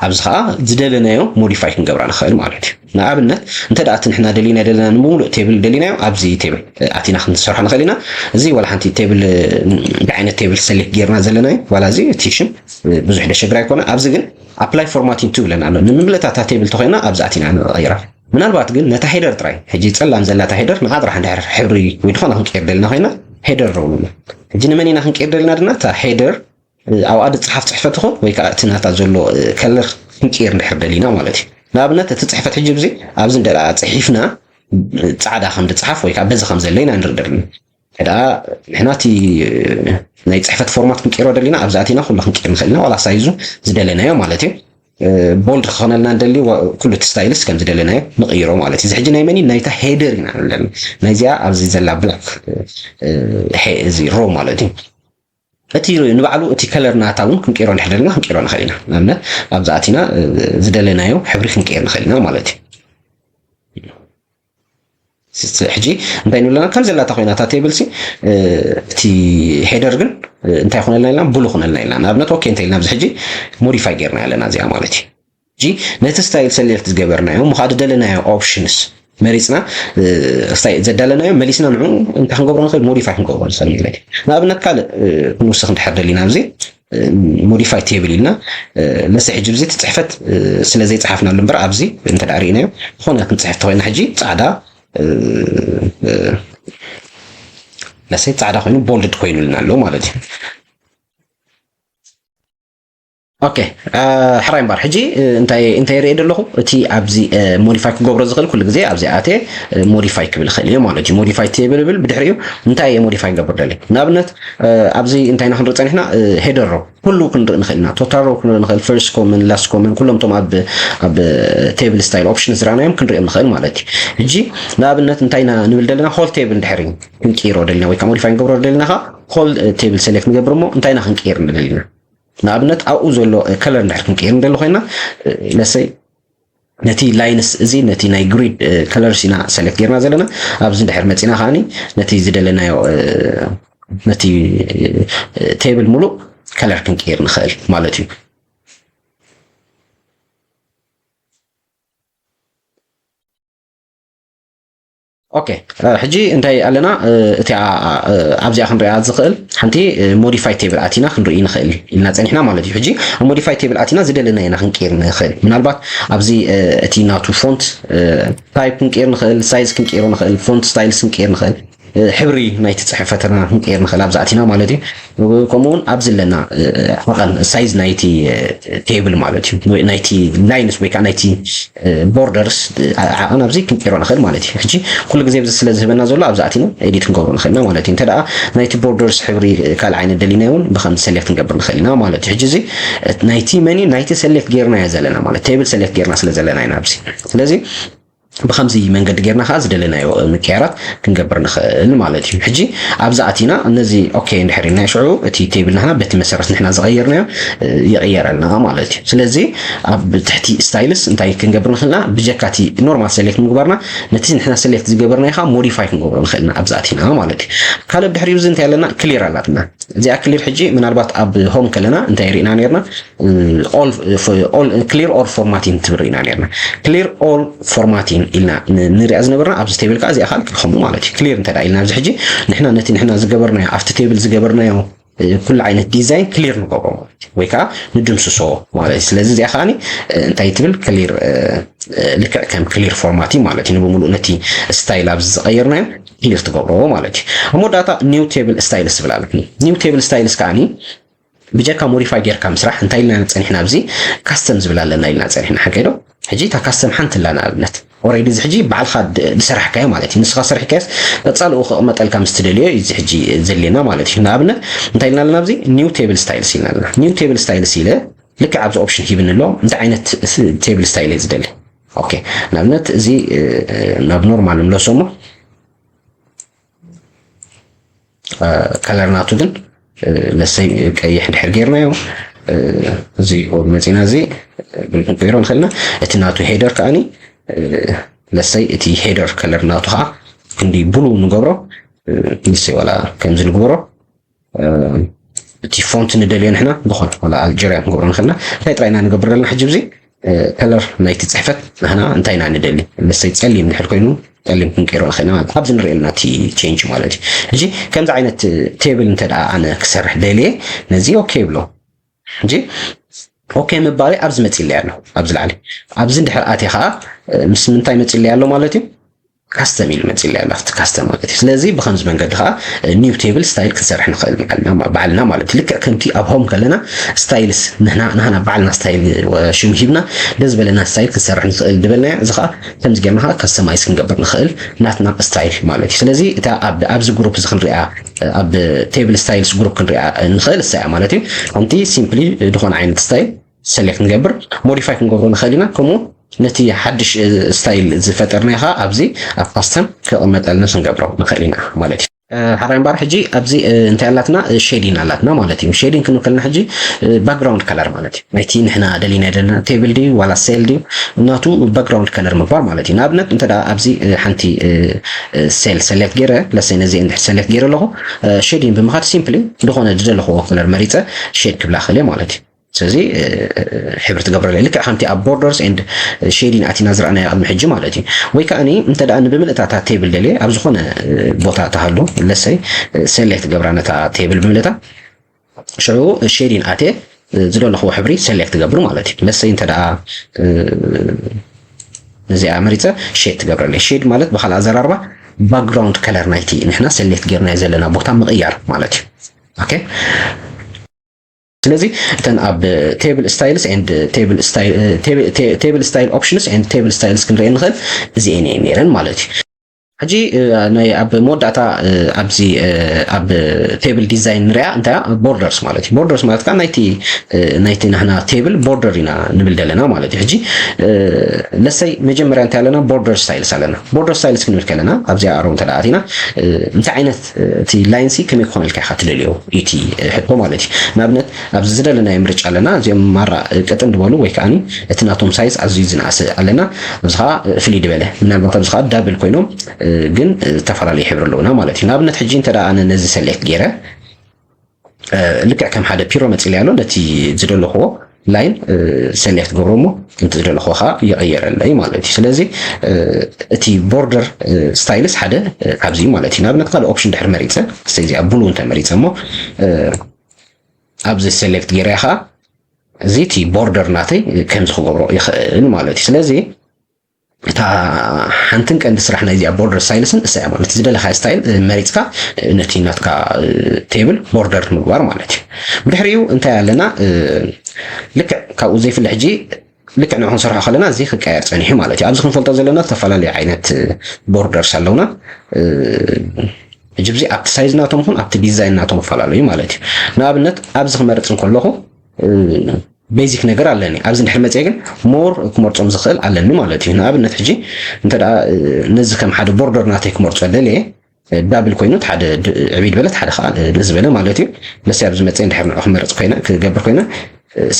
ኣብዚ ከዓ ዝደለናዮ modify ክንገብራ ንኽእል ማለት እዩ። ንኣብነት እንተ ደኣ እቲ ንሕና ደሊና ደለና ንምሉእ table ደሊናዮ ኣብዚ table ኣቲና ክንሰርሖ ንኽእል ኢና። እዚ ዋላ ሓንቲ table እንታይ ዓይነት table select ጌርና ዘለናዮ ዋላ እዚ እቲ ሽም ብዙሕ ደሸግር ኣይኮነ። ኣብዚ ግን apply formatting to ብለና ኣሎ። ንምምለታ እታ table ተኮይና ኣብዚ ኣቲና ንቐይራ። ምናልባት ግን ነታ header ጥራይ ሕጂ ፀላም ዘላታ header ንዓ ጥራሕ እንድሕር ሕብሪ ወይ ዝኾነ ክንቀይር ደልና ኮይና header row ንብላ። ሕጂ ንመን ኢና ክንቀይር ደልና ድና እታ header ኣብኣ ዝፀሓፍ ፅሕፈት ይኹን ወይ ከዓ እቲ ናታ ዘሎ color ክንቀይር እንድሕር ደሊና ማለት እዩ። ንኣብነት እቲ ፅሕፈት ሕጂ ብዚ ኣብዚ እንደ ፅሒፍና ፃዕዳ ከም ዝፀሓፍ ወይ ከዓ በዚ ከም ዘሎ ኢና ንርኢ ደልና። ሕዳ ንሕና እቲ ናይ ፅሕፈት format ክንቀይሮ ደሊና ኣብዚ ኣቲና ኩሉ ክንቀይር ንኽእል ኢና። ዋላ size ኡ ዝደለናዮ ማለት እዩ። bold ክኾነልና እንደሊ ኩሉ እቲ styles ከም ዝደለናዮ ንቕይሮ ማለት እዩ። እዚ ሕጂ ናይ መን እዩ? ናይታ header ኢና ንብለና። ናይዚኣ ኣብዚ ዘላ black እዚ row ማለት እዩ። እቲ ንባዕሉ እቲ color ናታ እውን ክንቀይሮ እንድሕር ደለና ክንቀይሮ ንኽእል ኢና። ንኣብነት ኣብዚ ኣቲና ዝደለናዮ ሕብሪ ክንቀይር ንኽእል ኢና ማለት እዩ። ሕጂ እንታይ ንብለና ከም ዘላታ ኮይና እታ table ሲ እቲ header ግን እንታይ ኮነልና ኢልና ብሉ ኮነልና ኢልና ንኣብነት okay እንታይ ኢልና ኣብዚ ሕጂ modify ጌርና ኣለና እዚኣ ማለት እዩ። ሕጂ ነቲ style select ዝገበርናዮ ምዃድ ደለናዮ options መሪፅና ስታይ ዘዳለናዮ መሊስና ንዑ እንታይ ክንገብሮ ንኽእል? ሞዲፋይ ክንገብሮ ንኽእል ማለት እዩ። ንኣብነት ካልእ ክንውስኽ እንድሕር ደሊና ኣብዚ ሞዲፋይ ቴብል ኢልና ለሰ ሕጂ ብዚ እቲ ፅሕፈት ስለ ዘይፀሓፍናሉ እምበር ኣብዚ እንተ ርኢናዮ ዝኾነ ክንፅሕፍ ተኮይና ሕጂ ፃዕዳ ለሰ ፃዕዳ ኮይኑ ቦልድድ ኮይኑልና ኣሎ ማለት እዩ። ኦኬ ሕራይ እምበር ሕጂ እንታይ እንታይ ርኢ ዘለኹ እቲ ኣብዚ ሞዲፋይ ክገብሮ ዝኽእል ኩሉ ግዜ ኣብዚ ኣትየ ሞዲፋይ ክብል ይኽእል እየ ማለት እዩ። ሞዲፋይ ቴብል ብል ብድሕሪኡ እንታይ እየ ሞዲፋይ ክገብር ደሊ ንኣብነት ኣብዚ እንታይ ኢና ክንርኢ ጸኒሕና? ሄደር ሮ ኩሉ ክንርኢ ንኽእል ኢና። ቶታል ሮ ክንርኢ ንኽእል፣ ፈርስት ኮመን፣ ላስት ኮመን ኩሎም እቶም ኣብ ኣብ ቴብል ስታይል ኦፕሽን ዝረኣናዮም ክንሪኦም ንኽእል ማለት እዩ። ሕጂ ንኣብነት እንታይ ኢና ንብል ደለና? ሆል ቴብል ድሕሪ ክንቅይሮ ደልና ወይ ከዓ ሞዲፋይ ንገብሮ ደልና ካ ሆል ቴብል ሴሌክት ንገብር እሞ እንታይ ኢና ክንቅይር ንደልና? ንኣብነት ኣብኡ ዘሎ ከለር እንድሕር ክንቅይር ንደሊ ኮይና ለሰይ ነቲ ላይንስ እዚ ነቲ ናይ ግሪድ ከለርስ ኢና ሰሌክት ጌርና ዘለና። ኣብዚ እንድሕር መፂና ከዓኒ ነቲ ዝደለናዮ ነቲ ቴብል ሙሉእ ከለር ክንቅይር ንኽእል ማለት እዩ። ኦኬ ሕጂ እንታይ ኣለና? እቲኣ ኣብዚኣ ክንሪኣ ዝኽእል ሓንቲ ሞዲፋይ ቴብል ኣቲና ክንርኢ ንኽእል ኢልና ጸኒሕና ማለት እዩ። ሕጂ ኣብ ሞዲፋይ ቴብል ኣቲና ዝደለናዮ ኢና ክንቅይር ንኽእል። ምናልባት ኣብዚ እቲ ናቱ ፎንት ታይፕ ክንቅይር ንኽእል፣ ሳይዝ ክንቅይሮ ንኽእል፣ ፎንት ስታይልስ ክንቅይር ንኽእል፣ ሕብሪ ናይቲ ጽሕፈትና ክንቅይር ንኽእል ኣብዚ ኣቲና ማለት እዩ። ከምኡ እውን ኣብዚ ኣለና ዓቐን ሳይዝ ናይቲ ቴብል ማለት እዩ፣ ናይቲ ላይንስ ወይ ከዓ ናይቲ ቦርደርስ ዓቐን ኣብዚ ክንቅይሮ ንኽእል ማለት እዩ። ሕጂ ኩሉ ግዜ ብዚ ስለ ዝህበና ዘሎ ኣብዚ ኣቲና ኤዲት ክንገብሮ ንኽእልና ማለት እዩ። እንተ ደኣ ናይቲ ቦርደርስ ሕብሪ ካልእ ዓይነት ደሊና እውን ብኸምዚ ሰሌክት ክንገብር ንኽእል ኢና ማለት እዩ። ሕጂ እዚ ናይቲ መኒ ናይቲ ሰሌክት ጌርናዮ ዘለና ማለት ቴብል ሰሌክት ጌርና ስለ ዘለና ኢና ኣብዚ። ስለዚ ብኸምዚ መንገዲ ጌርና ከዓ ዝደለናዮ ምቅያራት ክንገብር ንኽእል ማለት እዩ። ሕጂ ኣብዚ ኣቲና ነዚ ኦኬ እንድሕር ኢልና ሽዑ እቲ ቴብል ናህና በቲ መሰረት ንሕና ዝቐየርናዮ ይቕየረልና ማለት እዩ። ስለዚ ኣብ ትሕቲ ስታይልስ እንታይ ክንገብር ንኽእልና ብጀካ እቲ ኖርማል ሰሌክት ምግባርና ነቲ ንሕና ሰሌክት ዝገበርናዮ ከዓ ሞዲፋይ ክንገብሮ ንኽእልና ኣብዚ ኣቲና ማለት እዩ። ካልእ ድሕሪኡ እዚ እንታይ ኣለና? ክሊር ኣላትና። እዚኣ ክሊር ሕጂ ምናልባት ኣብ ሆም ከለና እንታይ ርኢና ነርና? ክሊር ኦል ፎርማቲን ትብል ርኢና ነርና። ክሊር ኦል ፎርማቲን ኢልና ንሪኣ ዝነበርና ኣብዚ ቴብል ከዓ እዚኣ ከዓ ከምኡ ማለት እዩ። ክሊር እንተ ኢልና ኣብዚ ሕጂ ንሕና ነቲ ንሕና ዝገበርናዮ ኣብቲ ቴብል ዝገበርናዮ ኩሉ ዓይነት ዲዛይን ክሊር ንገብሮ ማለት እዩ ወይ ከዓ ንድምስሶ ማለት እዩ። ስለዚ እዚኣ ከዓ እንታይ ትብል ክሊር ልክዕ ከም ክሊር ፎርማቲን ማለት እዩ። ንብምሉእ ነቲ ስታይል ኣብዚ ዝቀየርናዮ ክሊር ትገብሮ ማለት እዩ። ኣብ መወዳእታ ኒው ቴብል ስታይልስ ትብል ኣለትኒ። ኒው ቴብል ስታይልስ ከዓኒ ብጀካ ሞዲፋይ ጌርካ ምስራሕ እንታይ ኢልና ጸኒሕና? ኣብዚ ካስተም ዝብል ኣለና ኢልና ጸኒሕና። ሓቀይ ዶ? ሕጂ እታ ካስተም ሓንቲ ኣላ ንኣብነት ኦሬዲ እዚ ሕጂ ባዕልካ ዝሰራሕካዮ ማለት እዩ። ንስኻ ሰሪሕካዮስ ቀጻልኡ ክቕመጠልካ ምስ ትደልዮ እዩ እዚ ሕጂ ዘድልየና ማለት እዩ። ንኣብነት እንታይ ኢልና ኣለና? ኣብዚ ኒው ቴብል ስታይልስ ኢልና ኣለና። ኒው ቴብል ስታይልስ ኢለ ልክዕ ኣብዚ ኦፕሽን ሂብኒ ኣሎ። እንታይ ዓይነት ቴብል ስታይል እየ ዝደሊ? ኦኬ ንኣብነት እዚ ናብ ኖርማል ንምለሶ እሞ ከለር ናቱ ግን ለሰይ ቀይሕ እንድሕር ጌርናዮ እዚ መፂና እዚ ብልክን ቀይሮ ንኽእልና እቲ ናቱ ሄደር ከዓኒ ለሰይ እቲ ሄደር ከለር ናቱ ከዓ ክንዲ ብሉ ንገብሮ ንሰይ ዋላ ከምዚ ንግበሮ እቲ ፎንት ንደልዮ ንሕና ዝኾነ ዋላ ኣልጀርያ ክንገብሮ ንኽእልና እንታይ ጥራይና ንገብር ዘለና ሕጂ ብዚ ከለር ናይቲ ፅሕፈት ንሕና እንታይ ኢና ንደሊ መሰይ ፀሊም ንድሕር ኮይኑ ጠሊም ክንቀይሮ ንኽእል ማለት ኣብዚ ንርእየልና እቲ ቼንጅ ማለት እዩ። ሕጂ ከምዚ ዓይነት ቴብል እንተ ደኣ ኣነ ክሰርሕ ደልየ ነዚ ኦኬ ይብሎ። ሕጂ ኦኬ ምባለይ ኣብዚ መፂለይ ኣሎ ኣብዚ ላዕሊ ኣብዚ እንድሕር ኣትየ ከዓ ምስ ምንታይ መፂለይ ኣሎ ማለት እዩ። ካስተም ኢሉ መፂለይ ኣሎ ኣብቲ ካስተም ማለት እዩ። ስለዚ ብከምዚ መንገዲ ከዓ ኒው ቴብል ስታይል ክንሰርሕ ንኽእል ባዕልና ማለት እዩ። ልክዕ ከምቲ ኣብ ሆም ከለና ስታይልስ ንሕና ናህና ባዕልና ስታይል ሽም ሂብና ደስ ዝበለና ስታይል ክንሰርሕ ንኽእል ዝበልናዮ እዚ ከዓ ከምዚ ጌርና ከዓ ካስተማይዝ ክንገብር ንኽእል ናትና ስታይል ማለት እዩ። ስለዚ እታ ኣብዚ ግሩፕ እዚ ክንሪኣ ኣብ ቴብል ስታይልስ ግሩፕ ክንሪኣ ንኽእል እሳ እያ ማለት እዩ። ከምቲ ሲምፕሊ ዝኾነ ዓይነት ስታይል ሰሌክት ንገብር ሞዲፋይ ክንገብሮ ንኽእል ኢና። ከምኡ ነቲ ሓድሽ ስታይል ዝፈጠርናዮ ከዓ ኣብዚ ኣብ ካስተም ክቕመጠልና ክንገብሮ ንኽእል ኢና ማለት እዩ። ሓራይ እምበኣር ሕጂ ኣብዚ እንታይ ኣላትና ሼዲን ኣላትና ማለት እዩ። ሼዲን ክንብል ከለና ሕጂ ባክግራውንድ ከለር ማለት እዩ። ናይቲ ንሕና ደሊና ዘለና ቴብል ድዩ ዋላ ሴል ድዩ ናቱ ባክግራውንድ ከለር ምግባር ማለት እዩ። ንኣብነት እንተ ደኣ ኣብዚ ሓንቲ ሴል ሰሌክት ገይረ ለሰይ ነዚ እንድሕር ሰሌክት ገይረ ኣለኹ ሼዲን ብምኻድ ሲምፕሊ ዝኾነ ዝደለኽዎ ከለር መሪፀ ሼድ ክብላ ክእል ማለት እዩ። ስለዚ ሕብሪ ትገብረለይ ልክዕ ከምቲ ኣብ borders and shading ኣቲና ዝረኣናዮ ቅድሚ ሕጂ ማለት እዩ። ወይ ከዓ እንተ ደኣ ንብምልእታታ table ደልየ ኣብ ዝኾነ ቦታ ተሃሉ ለሰይ select ገብራ ነታ table ብምልእታ ሽዑ shading ኣትየ ዝደለኽዎ ሕብሪ select ትገብሩ ማለት እዩ። ለሰይ እንተ ደኣ ነዚኣ መሪፀ shade ትገብረለይ። Shade ማለት ብካልእ ኣዘራርባ background color ናይቲ ንሕና select ጌርናዮ ዘለና ቦታ ምቕያር ማለት እዩ። Okay ስለዚ እተን ኣብ table styles and table style table style options and table styles ክንርኢ ንኽእል እዚኤን እየን ነይረን ማለት እዩ። ሕጂ ናይ ኣብ መወዳእታ ኣብዚ ኣብ table design ንሪኣ እንታይ borders ማለት እዩ። Borders ማለት ከዓ ናይቲ ናይቲ ናህና table border ኢና ንብል ዘለና ማለት እዩ። ሕጂ ለሰይ መጀመርያ እንታይ ኣለና? Border styles ኣለና። Border styles ክንብል ከለና ኣብዚኣ ኣሮ እንተ ደኣ ኣቲና እንታይ ዓይነት እቲ line ሲ ከመይ ክኾነልካ ኢኻ ትደልዮ እቲ ሕቶ ማለት እዩ። ንኣብነት ኣብዚ ዝደለናዮ ምርጫ ኣለና። እዚኦም ማራ ቅጥን ዝበሉ ወይ ከዓ እቲ ናቶም size ኣዝዩ ዝነኣሰ ኣለና። ኣብዚ ከዓ ፍልይ ዝበለ ምናልባት ኣብዚ ከዓ double ኮይኖም ግን ዝተፈላለዩ ሕብሪ ኣለውና ማለት እዩ። ንኣብነት ሕጂ እንተ ኣነ ነዚ select ገይረ ልክዕ ከም ሓደ ፒሮ መፂለይ ኣሎ ነቲ ዝደለኽዎ line select ገብሮ እሞ ከምቲ ዝደለኽዎ ከዓ ይቕየረለይ ማለት እዩ። ስለዚ እቲ border styles ሓደ ኣብዚ ማለት እዩ። ንኣብነት ካልእ option ድሕር መሪፀ እዚኣ blue እንተ መሪፀ እሞ ኣብዚ select ገይረ ከዓ እዚ እቲ border ናተይ ከምዚ ክገብሮ ይኽእል ማለት እዩ። ስለዚ እታ ሓንትን ቀንዲ ስራሕ ናይዚኣ border styles ን እሳ እያ ማለት ዝደለኻ style መሪፅካ ነቲ ናትካ table border ምግባር ማለት እዩ። ብድሕሪኡ እንታይ ኣለና? ልክዕ ካብኡ ዘይፍለ ሕጂ ልክዕ ንዑ ክንሰርሖ ከለና እዚ ክቀየር ፀኒሑ ማለት እዩ። ኣብዚ ክንፈልጦ ዘለና ዝተፈላለዩ ዓይነት borders ኣለውና። ሕጂ ኣብዚ ኣብቲ size ናቶም ይኹን ኣብቲ design ናቶም ይፈላለዩ ማለት እዩ። ንኣብነት ኣብዚ ክመርፅ እንከለኹ basic ነገር ኣለኒ። ኣብዚ እንድሕር መፅየ ግን more ክመርፆም ዝኽእል ኣለኒ ማለት እዩ። ንኣብነት ሕጂ እንተ ደኣ ነዚ ከም ሓደ border ናተይ ክመርፆ ደልየ double ኮይኑ ሓደ ዕብይ ዝበለት ሓደ ከዓ ንእስ ዝበለ ማለት እዩ። መሲ ኣብዚ መፅየ እንድሕር ንዑ ክመርፅ ኮይነ ክገብር ኮይነ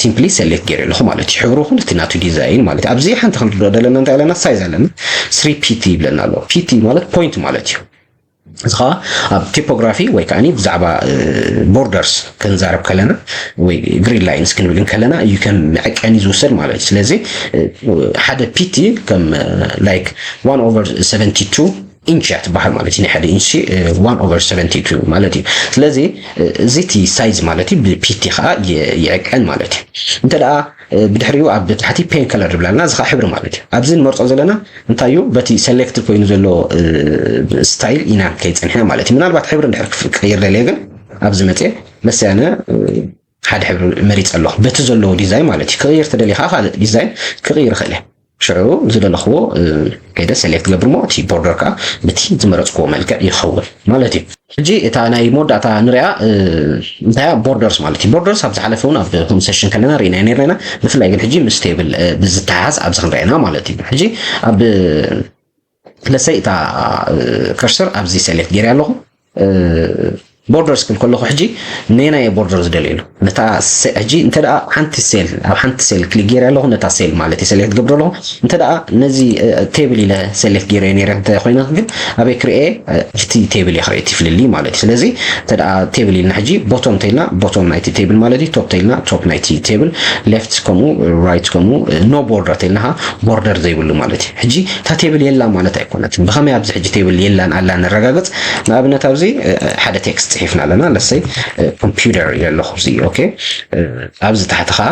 simply select ገይረ ኣለኹ ማለት እዩ። ሕብሩ ይኹን እቲ ናቱ design ማለት እዩ። ኣብዚ ሓንቲ ክንርድኦ ዘለና እንታይ ኣለና? Size ኣለና። Three pt ይብለና ኣሎ። Pt ማለት point ማለት እዩ። እዚ ከዓ ኣብ typography ወይ ከዓ ብዛዕባ borders ክንዛረብ ከለና ወይ grid lines ክንብል ከለና እዩ ከም መዐቀኒ ዝውሰድ ማለት እዩ። ስለዚ ሓደ pt ከም like one over seventy two inch እያ ትበሃል ማለት እዩ። ናይ ሓደ ኢንች one over seventy two ማለት እዩ። ስለዚ እዚ እቲ size ማለት እዩ ብ pt ከዓ ይዕቀን ማለት እዩ። እንተ ደኣ ብድሕሪኡ ኣብ ታሕቲ paint color ይብላልና፣ እዚ ከዓ ሕብሪ ማለት እዩ። ኣብዚ ንመርጾ ዘለና እንታይ እዩ? በቲ select ኮይኑ ዘሎ style ኢና ከይጸንሕና ማለት እዩ። ምናልባት ሕብሪ እንድሕር ክፍ-፣ ክቕይር ደልየ ግን ኣብዚ መጽየ መሰያነ ሓደ ሕብሪ መሪጸ ኣለኹ። በቲ ዘለዎ ዲዛይን ማለት እዩ። ክቕይር ተደልየ ከዓ ካልእ ዲዛይን ክቕይር ይኽእል እየ። ሽዑ ዝደለኽዎ ከይደ select ገብር እሞ እቲ border ከዓ በቲ ዝመረጽክዎ መልክዕ ይኸውን ማለት እዩ። ሕጂ እታ ናይ መወዳእታ ንሪኣ እንታይ እያ? Borders ማለት እዩ። Borders ኣብ ዝሓለፈ እውን ኣብ conversation ከለና ርኢና ነርና ኢና። ብፍላይ ግን ሕጂ ምስ table ብዝተሓዝ ኣብዚ ክንሪኣ ኢና ማለት እዩ። ሕጂ ኣብ ለሰይ እታ cursor ኣብዚ select ገይረ ኣለኹ። Borders ክብል ከለኹ ሕጂ ነናየ border ዝደልየሉ ነታ ሕጂ እንተ ደኣ ሓንቲ cell ኣብ ሓንቲ cell click ገይረ ኣለኹ፣ ነታ cell ማለት እዩ select ገብረ ኣለኹ። እንተ ደኣ ነዚ table ኢለ select ገይረ ነይረ እንተ ኮይነ ግን ኣበይ ክርኤ? እቲ table እየ ክርኤ እቲ ፍልልይ ማለት እዩ። ስለዚ እንተ ደኣ table ኢልና ሕጂ bottom ተይልና bottom ናይቲ table ማለት እዩ፣ top ተይልና top ናይቲ table፣ left ከምኡ right ከምኡ no border ተይልና border ዘይብሉ ማለት እዩ። ሕጂ እታ table የላ ማለት ኣይኮነትን። ብኸመይ ኣብዚ ሕጂ table የላን ኣላ ነረጋግጽ? ንኣብነት ኣብዚ ሓደ text ጽሒፍና ኣለና። ለሰይ computer ኢለ ኣለኹ። እዚ okay ኣብዚ ታሕቲ ከዓ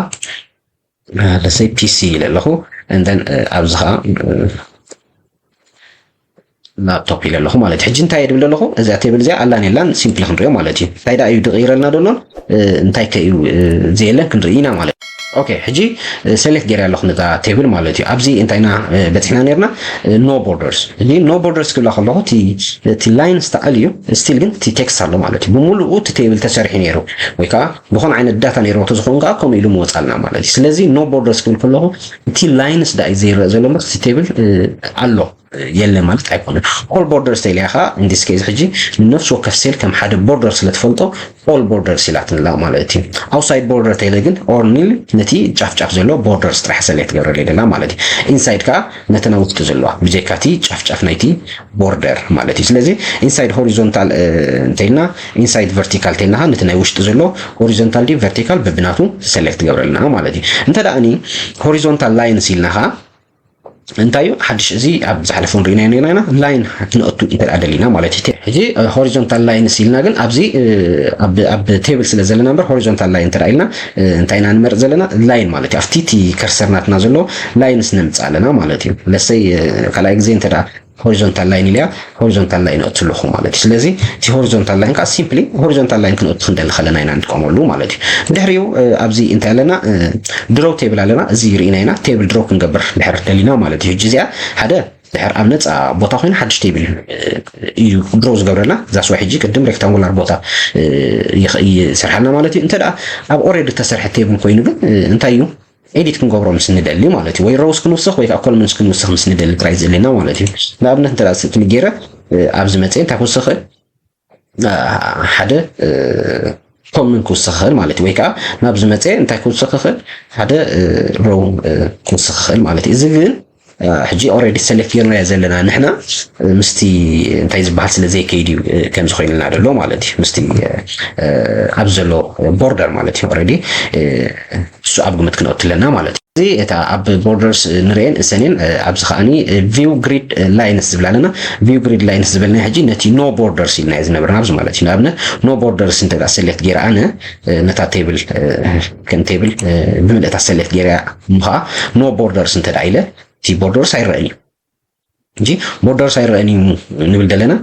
ለሰይ ፒሲ ኢለ ኣለኹ። And then ኣብዚ ከዓ laptop ኢለ ኣለኹ ማለት እዩ። ሕጂ እንታይ እየ ድብል ኣለኹ? እዚኣ table እዚኣ ኣላን የላን simply ክንሪኦ ማለት እዩ። እንታይ ደኣ እዩ ድቕይረልና ደሎን እንታይ ከ እዩ ዘየለን ክንርኢ ኢና ማለት እዩ። Okay ሕጂ select ገይረ ኣለኹ ነዛ table ማለት እዩ። ኣብዚ እንታይ ኢና በፂሕና ነርና? No borders። እዚ no borders ክብላ ከለኹ እቲ lines ተዓል እዩ፣ still ግን እቲ text ኣሎ ማለት እዩ። ብምሉኡ እቲ table ተሰሪሑ ነይሩ ወይ ከዓ ዝኾነ ዓይነት data ነይርዎ ተዝኸውን ከዓ ከምኡ ኢሉ ምወፃልና ማለት እዩ። ስለዚ no borders ክብል ከለኹ እቲ lines ደኣ እዩ ዘይረእ ዘሎ እምበር እቲ table ኣሎ። የለን ማለት ኣይኮነን። All borders ተይልያ ኸዓ in this case ሕጂ ንነፍሲ ወከፍ cell ከም ሓደ border ስለ ትፈልጦ all borders ኢላትንላ ማለት እዩ። Outside border ተይለ ግን or nil ነቲ ጫፍ ጫፍ ዘሎ borders ጥራሕ select ትገብረለይ ደላ ማለት እዩ። Inside ከዓ ነተን ኣብ ውሽጢ ዘለዋ ብጀካ እቲ ጫፍ ጫፍ ናይቲ border ማለት እዩ። ስለዚ inside horizontal እንተይልና inside vertical ተይልና ነቲ ናይ ውሽጢ ዘሎ horizontal ድዩ vertical በብናቱ select ትገብረልና ማለት እዩ። እንተ ደኣ horizontal lines ኢልና ኸዓ እንታይ እዩ ሓድሽ እዚ ኣብ ዝሓለፈ ንሪኢና ነርና ኢና line ክነእቱ እንተ ደኣ ደሊና ማለት እዩ። ሕጂ horizontal lines ኢልና ግን ኣብዚ ኣብ table ስለ ዘለና እምበር horizontal line እንተ ደኣ ኢልና እንታይ ኢና ንመርጽ ዘለና line ማለት እዩ። ኣብቲ እቲ cursor ናትና ዘሎ lines ነምጽእ ኣለና ማለት እዩ። ለሰይ ካልኣይ ግዜ እንተ ደኣ horizontal line ኢልያ horizontal line እትልኹ ማለት እዩ። ስለዚ እቲ horizontal line ከዓ simply horizontal line ክንእቱ ክንደሊ ከለና ኢና ንጥቀመሉ ማለት እዩ። ድሕሪኡ ኣብዚ እንታይ ኣለና draw table ኣለና። እዚ ርኢና ኢና table draw ክንገብር ድሕር ደሊና ማለት እዩ። ሕጂ እዚኣ ሓደ ድሕር ኣብ ነፃ ቦታ ኮይኑ ሓድሽ table እዩ draw ዝገብረልና። እዛ ስዋ ሕጂ ቅድም rectangular ቦታ ይሰርሓልና ማለት እዩ። እንተ ደኣ ኣብ already ተሰርሐ table ኮይኑ ግን እንታይ እዩ edit ክንገብሮ ምስ ንደሊ ማለት እዩ። ወይ rows ክንውስኽ ወይ ከዓ columns ክንውስኽ ምስ ንደሊ ጥራይ ዘድልየና ማለት እዩ። ንኣብነት እንተ ደኣ ስእሊ ገይረ ኣብዚ መፅየ እንታይ ክውስኽ ሓደ column ክውስኽ ይኽእል ማለት እዩ። ወይ ከዓ ናብዚ መፀ እንታይ ክውስኽ ይኽእል ሓደ row ክውስኽ ይኽእል ማለት እዩ። እዚ ግን ሕጂ already select ጌርናዮ ዘለና ንሕና ምስቲ እንታይ ዝበሃል ስለ ዘይከይድ እዩ ከምዚ ኮይንልና ዘሎ ማለት እዩ። ምስቲ ኣብዚ ዘሎ border ማለት እዩ። Already እሱ ኣብ ግምት ክነእቱ ኣለና ማለት እዩ። እዚ እታ ኣብ borders ንርእየን እሰንን ኣብዚ ከዓኒ view grid lines ዝብላ ኣለና። View grid lines ዝበልና ሕጂ ነቲ no borders ኢልና ዝነበርና ኣብዚ ማለት እዩ። ንኣብነት no borders እንተ select ገይረ ኣነ ነታ table ከም table ብምልእታ select ገይረ እሞ ከዓ no borders እንተ ኢለ እቲ borders ኣይረአን እዩ። እንጂ borders ኣይረአን እዩ ንብል ዘለና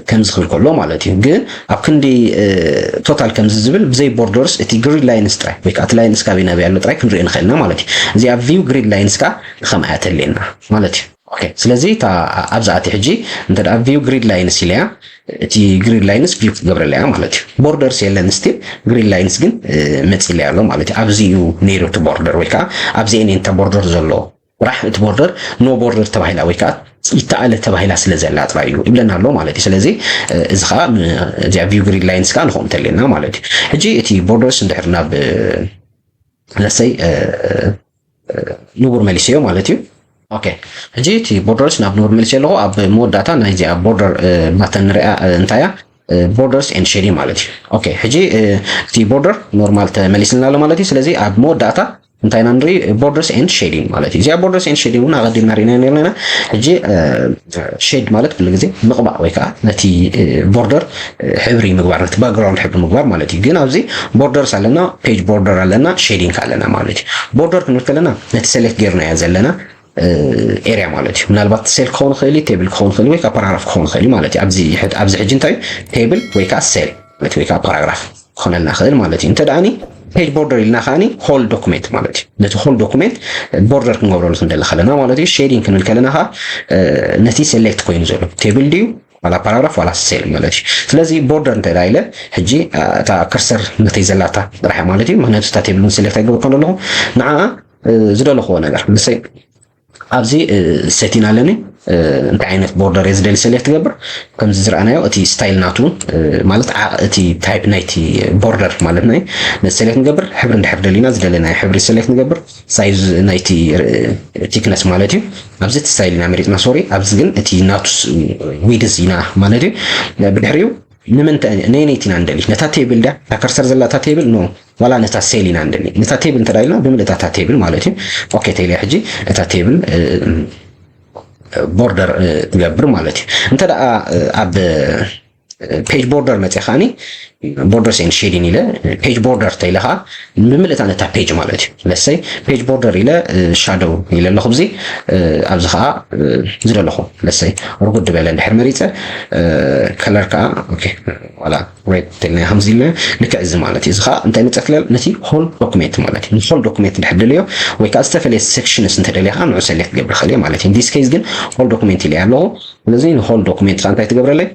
ከምዚ ክብል ከሎ ማለት እዩ። ግን ኣብ ክንዲ total ከምዚ ዝብል ብዘይ borders እቲ grid lines ጥራይ ወይ ከዓ እቲ lines ካበይ ናበይ ኣሎ ጥራይ ክንርኢ ንኽእልና ማለት እዩ። እዚኣ view grid lines ከዓ ከምኣ እያ ተድልየና ማለት እዩ። Okay ስለዚ ኣብዛ ኣቲ ሕጂ እንተ view grid lines ኢለያ እቲ grid lines view ክትገብረለያ ማለት እዩ። Borders የለን still grid lines ግን መፂለያ ኣሎ ማለት እዩ። ኣብዚ እዩ ነይሩ እቲ border ወይ ከዓ ኣብዚአን እየን እታ border ዘሎ ጥራሕ እቲ border no border ተባሂላ ወይ ከዓ ይተኣለ ተባሂላ ስለ ዘላ ጥራይ እዩ ይብለና ኣሎ ማለት እዩ። ስለዚ እዚ ከዓ እዚኣ view grid lines ከዓ ንኸም ተለና ማለት እዩ። ሕጂ እቲ borders እንድሕር ናብ ለሰይ ንቡር መሊሰዮ ማለት እዩ። Okay ሕጂ እቲ borders ናብ ንቡር መሊሰ ኣለኹ። ኣብ መወዳእታ ናይዚኣ border button ንሪኣ እንታይ እያ borders and shading ማለት እዩ። Okay ሕጂ እቲ border normal ተመሊስልና ኣሎ ማለት እዩ። ስለዚ ኣብ መወዳእታ እንታይ ኢና ንርኢ borders and shading ማለት እዩ። እዚኣ borders and shading እውን ኣቐዲምና ርኢና ነርና ኢና። ሕጂ shade ማለት ኩሉ ግዜ ምቕባእ ወይ ከዓ ነቲ border ሕብሪ ምግባር ነቲ background ሕብሪ ምግባር ማለት እዩ። ግን ኣብዚ borders ኣለና page border ኣለና shading ኣለና ማለት እዩ። Border ክንብል ከለና ነቲ select ጌርናዮ ዘለና area ማለት እዩ። ምናልባት cell ክኸውን ይኽእል እዩ table ክኸውን ይኽእል ወይ ከዓ paragraph ክኸውን ይኽእል እዩ ማለት እዩ። ኣብዚ ሕጂ እንታይ table ወይ ከዓ cell ማለት ወይ ከዓ paragraph ክኾነልና ይኽእል ማለት እዩ። እንተ ደኣኒ page border ኢልና ከዓኒ whole document ማለት እዩ። ነቲ whole document border ክንገብረሉ ክንደሊ ከለና ማለት እዩ። Shading ክንብል ከለና ከዓ ነቲ select ኮይኑ ዘሎ table ድዩ ዋላ paragraph ዋላ cell ማለት እዩ። ስለዚ border እንተ ኢለ ሕጂ እታ cursor ነተይ ዘላታ ጥራሕ ማለት እዩ። ምክንያቱ እታ table select ኣይገብር ከለኹ ንዓ ዝደለኽዎ ነገር ንሰይ ኣብዚ setting ኣለኒ እንታይ ዓይነት border እየ ዝደሊ select ትገብር ከምዚ ዝረኣናዮ እቲ style ናቱ ማለት ዓቕ እቲ type ናይቲ border ማለት ናይ select ንገብር። ሕብሪ እንድሕር ደሊና ዝደለናዮ ሕብሪ select ንገብር። Size ናይቲ thickness ማለት እዩ። ኣብዚ እቲ style ኢና መሪፅና sorry። ኣብዚ ግን እቲ ናቱ width ኢና ማለት እዩ። ብድሕሪኡ ንምንታይ ነየነይቲ ኢና ንደሊ ነታ table ድያ እታ cursor ዘላ እታ table no ዋላ ነታ cell ኢና ንደሊ። ነታ table እንተ ኢልና ብምልእታ እታ table ማለት እዩ። Okay ተይለ ሕጂ እታ table border ትገብር ማለት እዩ። እንተ ደኣ ኣብ page border መፅእ ከዓኒ borders and shading ኢለ page border ተይለ ከዓ ብምልእታ ነታ page ማለት እዩ። ለሰይ page border ኢለ shadow ኢለ ኣለኹ ብዚ ኣብዚ ከዓ ዝደለኹ ለሰይ ርጉድ ዝበለ እንድሕር መሪፀ color ከዓ okay ዋላ red ተልና ከምዚ ኢልና ንክዕዚ ማለት እዩ። እዚ ከዓ እንታይ ንፀትለል ነቲ whole document ማለት እዩ። whole document ድሕር ደልዮ ወይ ከዓ ዝተፈለየ sections እንተደልያ ከዓ ንዑ select ክገብር ክእል ማለት እዩ። In this case ግን whole document ኢለ ኣለኹ። ስለዚ whole document ከዓ እንታይ ትገብረለይ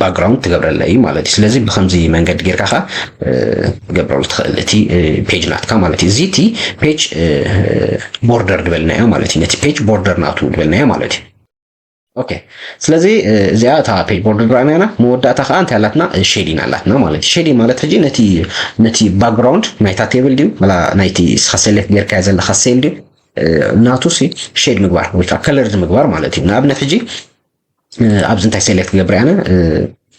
ባክግራውንድ ትገብረለይ ማለት እዩ። ስለዚ ብከምዚ መንገዲ ጌርካ ከ ትገብረሉ ትኽእል እቲ ፔጅ ናትካ ማለት እዩ። እዚ እቲ ፔጅ ቦርደር ዝበልናዮ ማለት እዩ። ነቲ ፔጅ ቦርደር ናቱ ዝበልናዮ ማለት እዩ። ኦኬ፣ ስለዚ እዚኣ እታ ፔጅ ቦርደር ርኣና ኢና። መወዳእታ ከዓ እንታይ ኣላትና? ሼዲን ኣላትና ማለት እዩ። ሼዲን ማለት ሕጂ ነቲ ነቲ ባክግራውንድ ናይታ ቴብል ድዩ፣ ወላ ናይቲ ስኻ ሴሌክት ጌርካዮ ዘለኻ ሴል ድዩ፣ ናቱ ሲ ሼድ ምግባር ወይ ከዓ ከለርድ ምግባር ማለት እዩ። ንኣብነት ሕጂ ኣብዚ እንታይ ሴሌክት ክገብር ኣነ?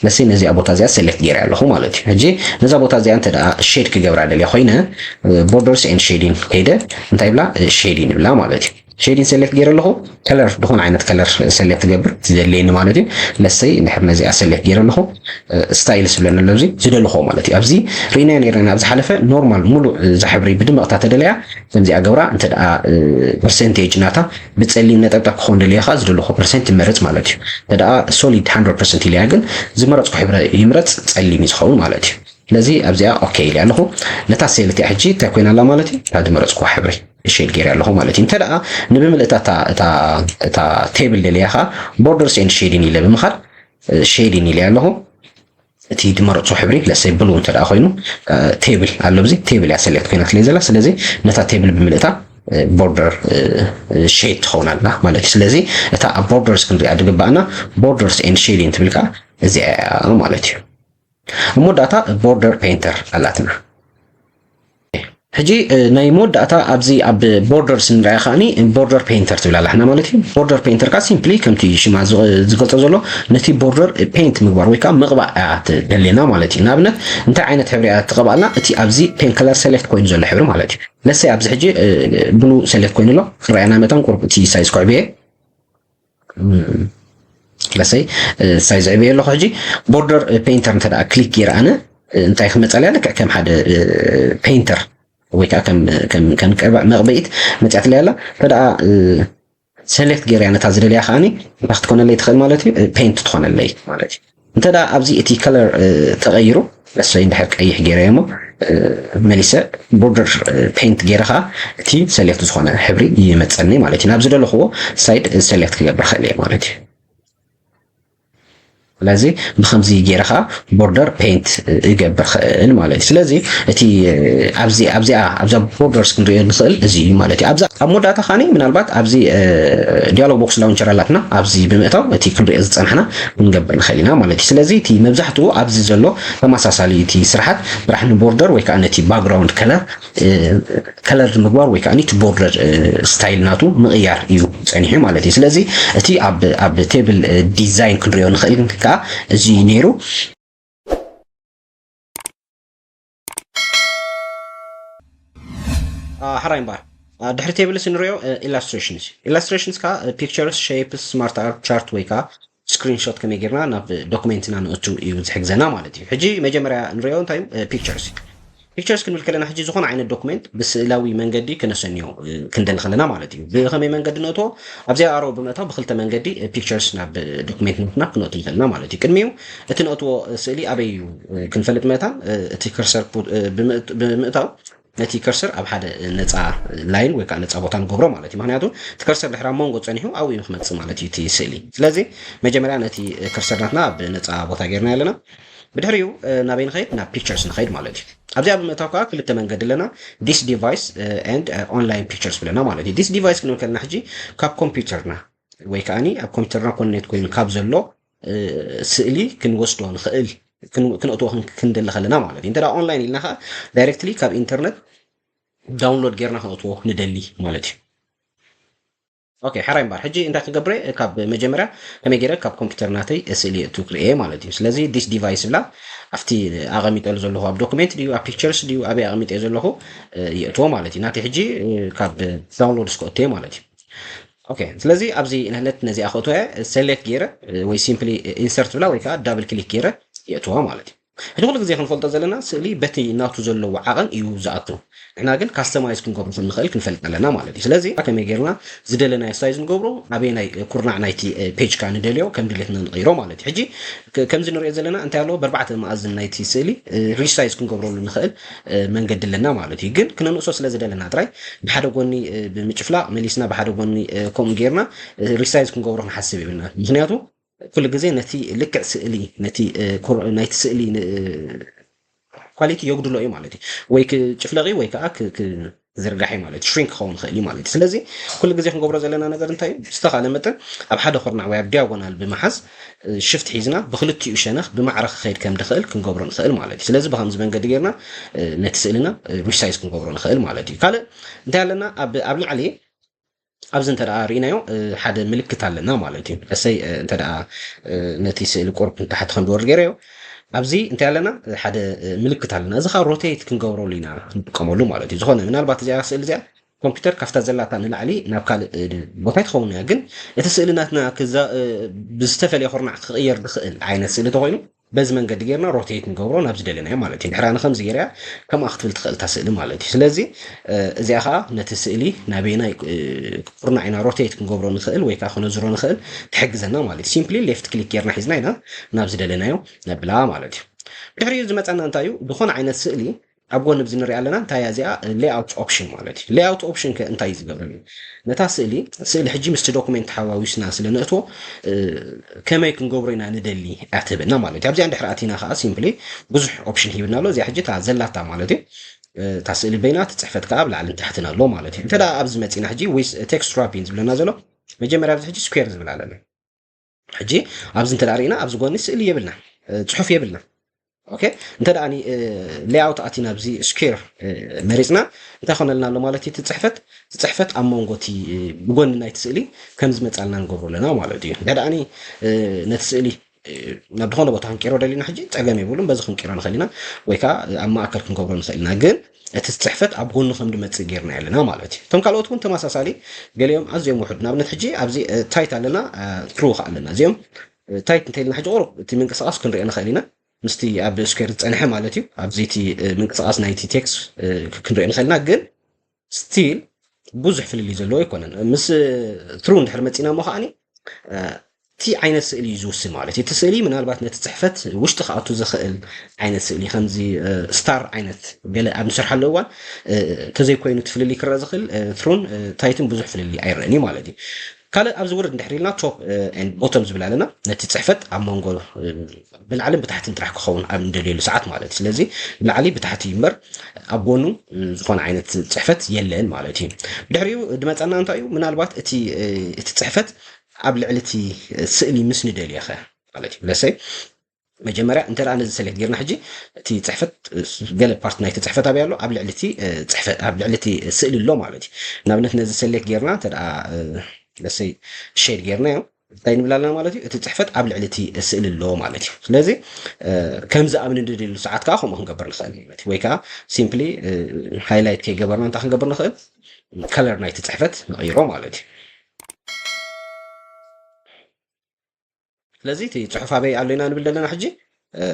ለሲ ነዚኣ ቦታ እዚኣ ሴሌክት ገይረ ኣለኹ ማለት እዩ። ሕጂ ነዛ ቦታ እዚኣ እንተ ደኣ ሼድ ክገብራ ደልየ ኮይነ፣ ቦርደርስ ኤንድ ሼዲን ከይደ እንታይ ብላ? ሼዲን ብላ ማለት እዩ። ሼዲን ሴሌክት ገይረ ኣለኹ። ከለር፣ ዝኾነ ዓይነት ከለር ሴሌክት ትገብር ዝደለየኒ ማለት እዩ። ለሰይ እንድሕር ነዚኣ ሴሌክት ገይረ ኣለኹ፣ ስታይልስ ዝብለኒ ኣሎ፣ ኣብዚ ዝደለኹዎ ማለት እዩ። ኣብዚ ርኢናዮ ነይርና፣ ኣብ ዝሓለፈ ኖርማል ሙሉእ እዛ ሕብሪ ብድምቕታ ተደለያ ከምዚኣ ገብራ። እንተ ደኣ ፐርሰንቴጅ ናታ ብጸሊም ነጠብጣብ ክኸውን ደልየ ከኣ ዝደለኹዎ ፐርሰንት ይመርጽ ማለት እዩ። እንተ ደኣ ሶሊድ ሃንድረድ ፐርሰንት ኢለያ ግን ዝመረጽኩ ሕብሪ ይምረጽ፣ ጸሊም እዩ ዝኸውን ማለት እዩ። ስለዚ ኣብዚኣ ኦኬ ኢለ ኣለኹ። ነታ ሴል እቲኣ ሕጂ እንታይ ኮይና ኣላ ማለት እዩ? እታ ዝመረጽኩዋ ሕብሪ ሼድ ገይረ ኣለኹ ማለት እዩ። እንተ ደኣ ንብምልእታ እታ እታ እታ ቴብል ደልያ ከኣ ቦርደርስ ኤንድ ሼዲን ኢለ ብምኻድ ሼዲን ኢለ ኣለኹ። እቲ ዝመረጽኩ ሕብሪ ለሰይ ብሉ እንተ ደኣ ኮይኑ ቴብል ኣሎ፣ ኣብዚ ቴብል እያ ሴሌክት ኮይና ትለይ ዘላ። ስለዚ ነታ ቴብል ብምልእታ ቦርደር ሼድ ትኸውን ኣላ ማለት እዩ። ስለዚ እታ ኣብ ቦርደርስ ክንሪኣ ዝግባኣና ቦርደርስ ኤንድ ሼዲን ትብል ከኣ እዚኣ እያ ማለት እዩ። ኣብ መወዳእታ ቦርደር ፔይንተር ኣላትና። ሕጂ ናይ መወዳእታ ኣብዚ ኣብ ቦርደርስ ንሪኣ ከኣኒ ቦርደር ፔይንተር ትብል ኣላትና ማለት እዩ። ቦርደር ፔይንተር ከኣ ሲምፕሊ ከምቲ ሽማ ዝገ- ዝገልጾ ዘሎ ነቲ ቦርደር ፔይንት ምግባር ወይ ከዓ ምቕባእ እያ ትደልየና ማለት እዩ። ንኣብነት እንታይ ዓይነት ሕብሪ እያ ትቐብኣልና? እቲ ኣብዚ ፔን ከለር ሴሌክት ኮይኑ ዘሎ ሕብሪ ማለት እዩ። ለሰይ ኣብዚ ሕጂ ብሉ ሴሌክት ኮይኑ ኣሎ። ክረኣየና መጠን ቁሩብ እቲ ሳይዝ ክዕብየ ለሰይ ሳይዝ ዕብየ ኣለኹ። ሕጂ ቦርደር ፔይንተር እንተ ደኣ ክሊክ ገይረ ኣነ እንታይ ክመጻልያ? ልክዕ ከም ሓደ ፔይንተር ወይ ከዓ ከም ከም ከም ቀባ- መቕብኢት መጽያትለይ ኣላ። እንተ ደኣ ሴሌክት ገይረያ ነታ ዝደልያ ከኣኒ እንታይ ክትኮነለይ ትኽእል ማለት እዩ? ፔይንት ትኾነለይ ማለት እዩ። እንተ ደኣ ኣብዚ እቲ ከለር ተቐይሩ፣ ለሰይ እንድሕር ቀይሕ ገይረዮ እሞ መሊሰ ቦርደር ፔይንት ገይረ ከዓ እቲ ሴሌክት ዝኾነ ሕብሪ ይመፀኒ ማለት እዩ። ናብ ዝደለኽዎ ሳይድ ሴሌክት ክገብር ክእል እየ ማለት እዩ። ስለዚ ብከምዚ ገይረ ከዓ ቦርደር ፔይንት እገብር ክእል ማለት እዩ። ስለዚ እቲ ኣብዚ ኣብዚኣ ኣብዛ ቦርደርስ ክንሪኦ ንኽእል እዚ እዩ ማለት እዩ። ኣብዛ ኣብ መወዳእታ ከዓኒ ምናልባት ኣብዚ ዲያሎግ ቦክስ ላውንቸር ኣላትና፣ ኣብዚ ብምእታው እቲ ክንሪኦ ዝፀናሕና ክንገብር ንኽእል ኢና ማለት እዩ። ስለዚ እቲ መብዛሕትኡ ኣብዚ ዘሎ ተመሳሳሊ እቲ ስርሓት ጥራሕ ንቦርደር ወይ ከዓ ነቲ ባክግራውንድ ከለር ከለር ምግባር ወይ ከዓ እቲ ቦርደር ስታይል ናቱ ምቕያር እዩ ፀኒሑ ማለት እዩ። ስለዚ እቲ ኣብ ኣብ ቴብል ዲዛይን ክንሪኦ ንኽእል ከዓ እዚ እዩ ነይሩ። ሓራይ እምበኣር ድሕሪ ቴብልስ ንሪኦ ኢላስትሬሽንስ። ኢላስትሬሽንስ ከዓ ፒክቸርስ፣ ሼፕስ፣ ስማርት ኣርት ቻርት ወይ ከዓ ስክሪንሾት ከመይ ጌርና ናብ ዶክሜንትና ንእቱ እዩ ዝሕግዘና ማለት እዩ። ሕጂ መጀመርያ ንሪኦ እንታይ እዩ ፒክቸርስ። ፒክቸርስ ክንብል ከለና ሕጂ ዝኾነ ዓይነት ዶክሜንት ብስእላዊ መንገዲ ክነሰንዮ ክንደሊ ከለና ማለት እዩ። ብኸመይ መንገዲ ነእትዎ? ኣብዚኣ ኣሮ ብምእታው ብክልተ መንገዲ ፒክቸርስ ናብ ዶክሜንትና ክነእቱ ንኽእልና ማለት እዩ። ቅድሚኡ እቲ ነእትዎ ስእሊ ኣበይ እዩ ክንፈልጥ መታን እቲ ከርሰር ብምእታው ነቲ ከርሰር ኣብ ሓደ ነፃ ላይን ወይ ከዓ ነፃ ቦታ ንገብሮ ማለት እዩ። ምክንያቱ እቲ ከርሰር ድሕሪ ኣብ መንጎ ፀኒሑ ኣብኡ እዩ ክመፅእ ማለት እዩ እቲ ስእሊ። ስለዚ መጀመርያ ነቲ ከርሰር ናትና ኣብ ነፃ ቦታ ጌርና ኣለና። ብድሕሪኡ ናበይ ንኸይድ? ናብ ፒክቸርስ ንኸይድ ማለት እዩ። ኣብዚኣ ብምእታው ከዓ ክልተ መንገዲ ኣለና። ዲስ ዲቫይስ ኤንድ ኦንላይን ፒክቸርስ ብለና ማለት እዩ። ዲስ ዲቫይስ ክንብል ከለና ሕጂ ካብ ኮምፒውተርና ወይ ከዓኒ ኣብ ኮምፒውተርና ኮኔክት ኮይኑ ካብ ዘሎ ስእሊ ክንወስዶ ንኽእል ክነእትዎ ክንደሊ ከለና ማለት እዩ። እንተ ኦንላይን ኢልና ከዓ ዳይሬክትሊ ካብ ኢንተርነት ዳውንሎድ ጌርና ክነእትዎ ንደሊ ማለት እዩ። ኦኬ፣ ሕራይ እምበኣር ሕጂ እንታይ ክገብረ? ካብ መጀመርያ ከመይ ገይረ ካብ ኮምፒውተር ናተይ ስእሊ የእቱ ክርእየ ማለት እዩ። ስለዚ ዲስ ዲቫይስ ብላ ኣብቲ ኣቐሚጠሉ ዘለኹ ኣብ ዶክሜንት ድዩ ኣብ ፒክቸርስ ድዩ ኣበይ ኣቐሚጠ ዘለኹ የእትዎ ማለት እዩ። ናተይ ሕጂ ካብ ዳውንሎድ እስከ እትየ ማለት እዩ። ኦኬ፣ ስለዚ ኣብዚ ነህነት ነዚኣ ክእትወ ሴሌክት ገይረ ወይ ሲምፕሊ ኢንሰርት ብላ ወይ ከዓ ዳብል ክሊክ ገይረ የእትዋ ማለት እዩ። ሕጂ ኩሉ ግዜ ክንፈልጦ ዘለና ስእሊ በቲ ናቱ ዘለዎ ዓቐን እዩ ዝኣቱ። ንሕና ግን ካስተማይዝ ክንገብሮ ከም ንኽእል ክንፈልጥ ኣለና ማለት እዩ። ስለዚ ከመይ ጌርና ዝደለናዮ ሳይዝ ንገብሮ፣ ኣበየናይ ኩርናዕ ናይቲ ፔጅ ከኣ ንደልዮ ከም ድሌትና ንቐይሮ ማለት እዩ። ሕጂ ከምዚ ንሪኦ ዘለና እንታይ ኣለዎ? በርባዕተ መኣዝን ናይቲ ስእሊ ሪሳይዝ ክንገብረሉ ንኽእል መንገዲ ኣለና ማለት እዩ። ግን ክነንእሶ ስለ ዝደለና ጥራይ ብሓደ ጎኒ ብምጭፍላቕ መሊስና ብሓደ ጎኒ ከምኡ ጌርና ሪሳይዝ ክንገብሮ ክንሓስብ የብልና። ምክንያቱ ኩሉ ግዜ ነቲ ልክዕ ስእሊ፣ ነቲ፣ እ፣ ኮር-፣ ናይቲ ስእሊ ን-፣ እ፣ ኳሊቲ የጉድሎ እዩ ማለት እዩ። ወይ ክጭፍለቕ እዩ ወይ ከዓ ክ-፣ ክዝርጋሕ እዩ ማለት እዩ። ሽሪንክ ክኸውን ይኽእል እዩ ማለት እዩ። ስለዚ ኩሉ ግዜ ክንገብሮ ዘለና ነገር እንታይ እዩ? ዝተኻለ መጠን ኣብ ሓደ ኩርናዕ ወይ ኣብ ዲያጎናል ብምሓዝ፣ እ፣ ሽፍት ሒዝና ብክልቲኡ ሸነኽ ብማዕረ ክኸይድ ከም ድኽእል ክንገብሮ ንኽእል ማለት እዩ። ስለዚ ብኸምዚ መንገዲ ጌርና፣ እ፣ ነቲ ስእልና፣ እ፣ ሪሳይዝ ክንገብሮ ንኽእል ማለት እዩ። ካልእ እንታይ ኣለና? ኣብ፣ ኣብ ላዕሊ ኣብዚ እንተ ደኣ ርኢናዮ፣ እ፣ ሓደ ምልክት ኣለና ማለት እዩ። እሰይ፣ እ፣ እንተ ደኣ፣ እ፣ ነቲ ስእሊ ቁሩብ ንታሕቲ ከም ዝወርድ ገይረዮ። ኣብዚ እንታይ ኣለና? ሓደ፣ እ፣ ምልክት ኣለና። እዚ ኸኣ ሮቴት ክንገብረሉ ኢና ክንጥቀመሉ ማለት እዩ። ዝኾነ ምናልባት እዚኣ ስእሊ እዚኣ ኮምፒውተር ካብታ ዘላታ ንላዕሊ ናብ ካልእ፣ እ፣ ቦታ ኣይትኸውን እያ። ግን እቲ ስእሊ ናትና ክዛ-፣ እ፣ ብዝተፈልየ ኩርናዕ ክቕየር ዝኽእል ዓይነት ስእሊ ተኾይኑ በዚ መንገዲ ጌርና ሮቴት ንገብሮ ናብ ዝደለናዮ ማለት እዩ። ድሕራ ንከምዚ ጌርያ ከምኣ ክትብል ትኽእል እታ ስእሊ ማለት እዩ። ስለዚ፣ እ፣ እዚኣ ኸኣ ነቲ ስእሊ ናበየናይ፣ እ፣ ኩርናዕ ኢና ሮቴት ክንገብሮ ንኽእል ወይ ከኣ ክነዙሮ ንኽእል ትሕግዘና ማለት እዩ። ሲምፕሊ ሌፍት ክሊክ ጌርና ሒዝና ኢና ናብ ዝደለናዮ ነብላ ማለት እዩ። ድሕሪኡ ዝመጸና እንታይ እዩ? ዝኾነ ዓይነት ስእሊ ኣብ ጎኒ እዚ ንሪኣ ኣለና። እንታይ እያ እዚኣ? ሌኣውት ኦፕሽን ማለት እዩ። ሌኣውት ኦፕሽን ከ እንታይ እዩ ዝገብረሉ? ነታ ስእሊ፣ ስእሊ ሕጂ ምስቲ ዶኩሜንት ተሓዋዊስና ስለ ነእትዎ፣ እ፣ ከመይ ክንገብሮ ኢና ንደሊ እያ ትህበና ማለት እዩ። ኣብዚኣ እንድሕር ኣቲና ኸዓ ሲምፕሊ ብዙሕ ኦፕሽን ሂብና ኣሎ። እዚኣ ሕጂ እታ ዘላታ ማለት እዩ። እ፣ እታ ስእሊ በይና፣ እቲ ጽሕፈት ከኣ ኣብ ላዕልን ታሕትን ኣሎ ማለት እዩ። እንተ ደኣ ኣብዚ መጺና ሕጂ ዊዝ ቴክስት ራፒንግ ዝብለና ዘሎ፣ መጀመርያ ኣብዚ ሕጂ ስኩዌር ዝብል ኣለና። ሕጂ ኣብዚ እንተ ደኣ ርኢና ኣብዚ ጎኒ ስእሊ የብልና፣ እ፣ ጽሑፍ የብልና። ኦኬ፣ እንተ ደኣ ኒ-፣ እ፣ ሌኣውት ኣቲና ኣብዚ ስኩዌር፣ እ፣ መሪጽና እንታይ ኮነልና ኣሎ ማለት እዩ? እቲ ጽሕፈት፣ እቲ ጽሕፈት ኣብ መንጎ እቲ፣ እ፣ ብጎኒ ናይቲ ስእሊ ከም ዝመጻልና ንገብሮ ኣለና ማለት እዩ። እንተ ደኣ ኒ-፣ እ፣ ነቲ ስእሊ፣ እ፣ ናብ ዝኾነ ቦታ ክንቀይሮ ደሊና ሕጂ ጸገም የብሉን፣ በዚ ክንቀይሮ ንኽእል ኢና። ወይ ከኣ ኣብ ማእከል ክንገብሮ ንኽእል ኢና። ግን እቲ ጽሕፈት ኣብ ጎኑ ከም ዝመጽእ ጌርና ኣለና ማለት እዩ። እቶም ካልኦት እውን ተመሳሳሊ፣ ገሊኦም ኣዝዮም ውሑድ። ንኣብነት ሕጂ ኣብዚ፣ እ፣ ታይት ኣለና፣ እ፣ ትሩ ከኣ ኣለና። እዚኦም፣ እ፣ ታይት እንተኢልና ሕጂ ቁሩብ እቲ ምንቅስቓስ ክንሪኦ ንኽእል ኢና። ምስቲ ኣብ ስኩዌር ዝጸንሐ ማለት እዩ። ኣብዚ እቲ፣ እ፣ ምንቅስቓስ ናይቲ ቴክስት፣ እ፣ ክንሪኦ ንኽእል ኢና። ግን ስቲል ብዙሕ ፍልልይ ዘለዎ ኣይኮነን። ምስ፣ እ፣ ትሩ እንድሕር መጺና እሞ ከኣኒ፣ እ፣ እቲ ዓይነት ስእሊ እዩ ዝውስን ማለት እዩ። እቲ ስእሊ ምናልባት ነቲ ጽሕፈት ውሽጢ ክኣቱ ዝኽእል ዓይነት ስእሊ፣ ከምዚ፣ እ፣ ስታር ዓይነት ገለ ኣብ ንሰርሓሉ እዋን፣ እ፣ እንተዘይኮይኑ እቲ ፍልልይ ክረአ ዝኽእል፣ እ፣ ትሩን፣ እ፣ ታይትን ብዙሕ ፍልልይ ኣይረአን እዩ ማለት እዩ። ካልእ ኣብዚ ውርድ እንድሕር ኢልና ቶፕ፣ እ፣ ኤንድ ቦቶም ዝብል ኣለና። ነቲ ጽሕፈት ኣብ መንጎ፣ እ፣ ብላዕልን ብታሕትን ጥራሕ ክኸውን ኣብ እንደልየሉ ሰዓት ማለት እዩ። ስለዚ ብላዕሊ ብታሕቲ እዩ እምበር ኣብ ጎኑ፣ እ፣ ዝኾነ ዓይነት ጽሕፈት የለን ማለት እዩ። ድሕሪኡ ድመጸና እንታይ እዩ? ምናልባት እቲ፣ እ፣ እቲ ጽሕፈት ኣብ ልዕሊ እቲ ስእሊ ምስ ንደልዮ ኸ ማለት እዩ። ለሰይ መጀመርያ እንተ ደኣ ነዚ ሰሌክት ጌርና ሕጂ እቲ ጽሕፈት፣ እ፣ ገለ ፓርት ናይቲ ጽሕፈት ኣበይ ኣሎ? ኣብ ልዕሊ እቲ፣ እ፣ ጽሕፈት፣ ኣብ ልዕሊ እቲ ስእሊ ኣሎ ማለት እዩ። ንኣብነት ነዚ ሰሌክት ጌርና እንተ ደኣ፣ እ፣ ለሰይ ሼድ ጌርናዮ እንታይ ንብል ኣለና ማለት እዩ? እቲ ጽሕፈት ኣብ ልዕሊ እቲ ስእሊ ኣሎ ማለት እዩ። ስለዚ፣ እ፣ ከምዚ ኣብ ንደልየሉ ሰዓት ከኣ ከምኡ ክንገብር ንኽእል ማለት እዩ። ወይ ከኣ ሲምፕሊ፣ እ፣ ሃይላይት ከይገበርና እንታይ ክንገብር ንኽእል? ከለር ናይቲ ጽሕፈት ንቕይሮ ማለት እዩ። ስለዚ እቲ ጽሑፍ ኣበይ ኣሎ ኢና ንብል ዘለና ሕጂ? እ፣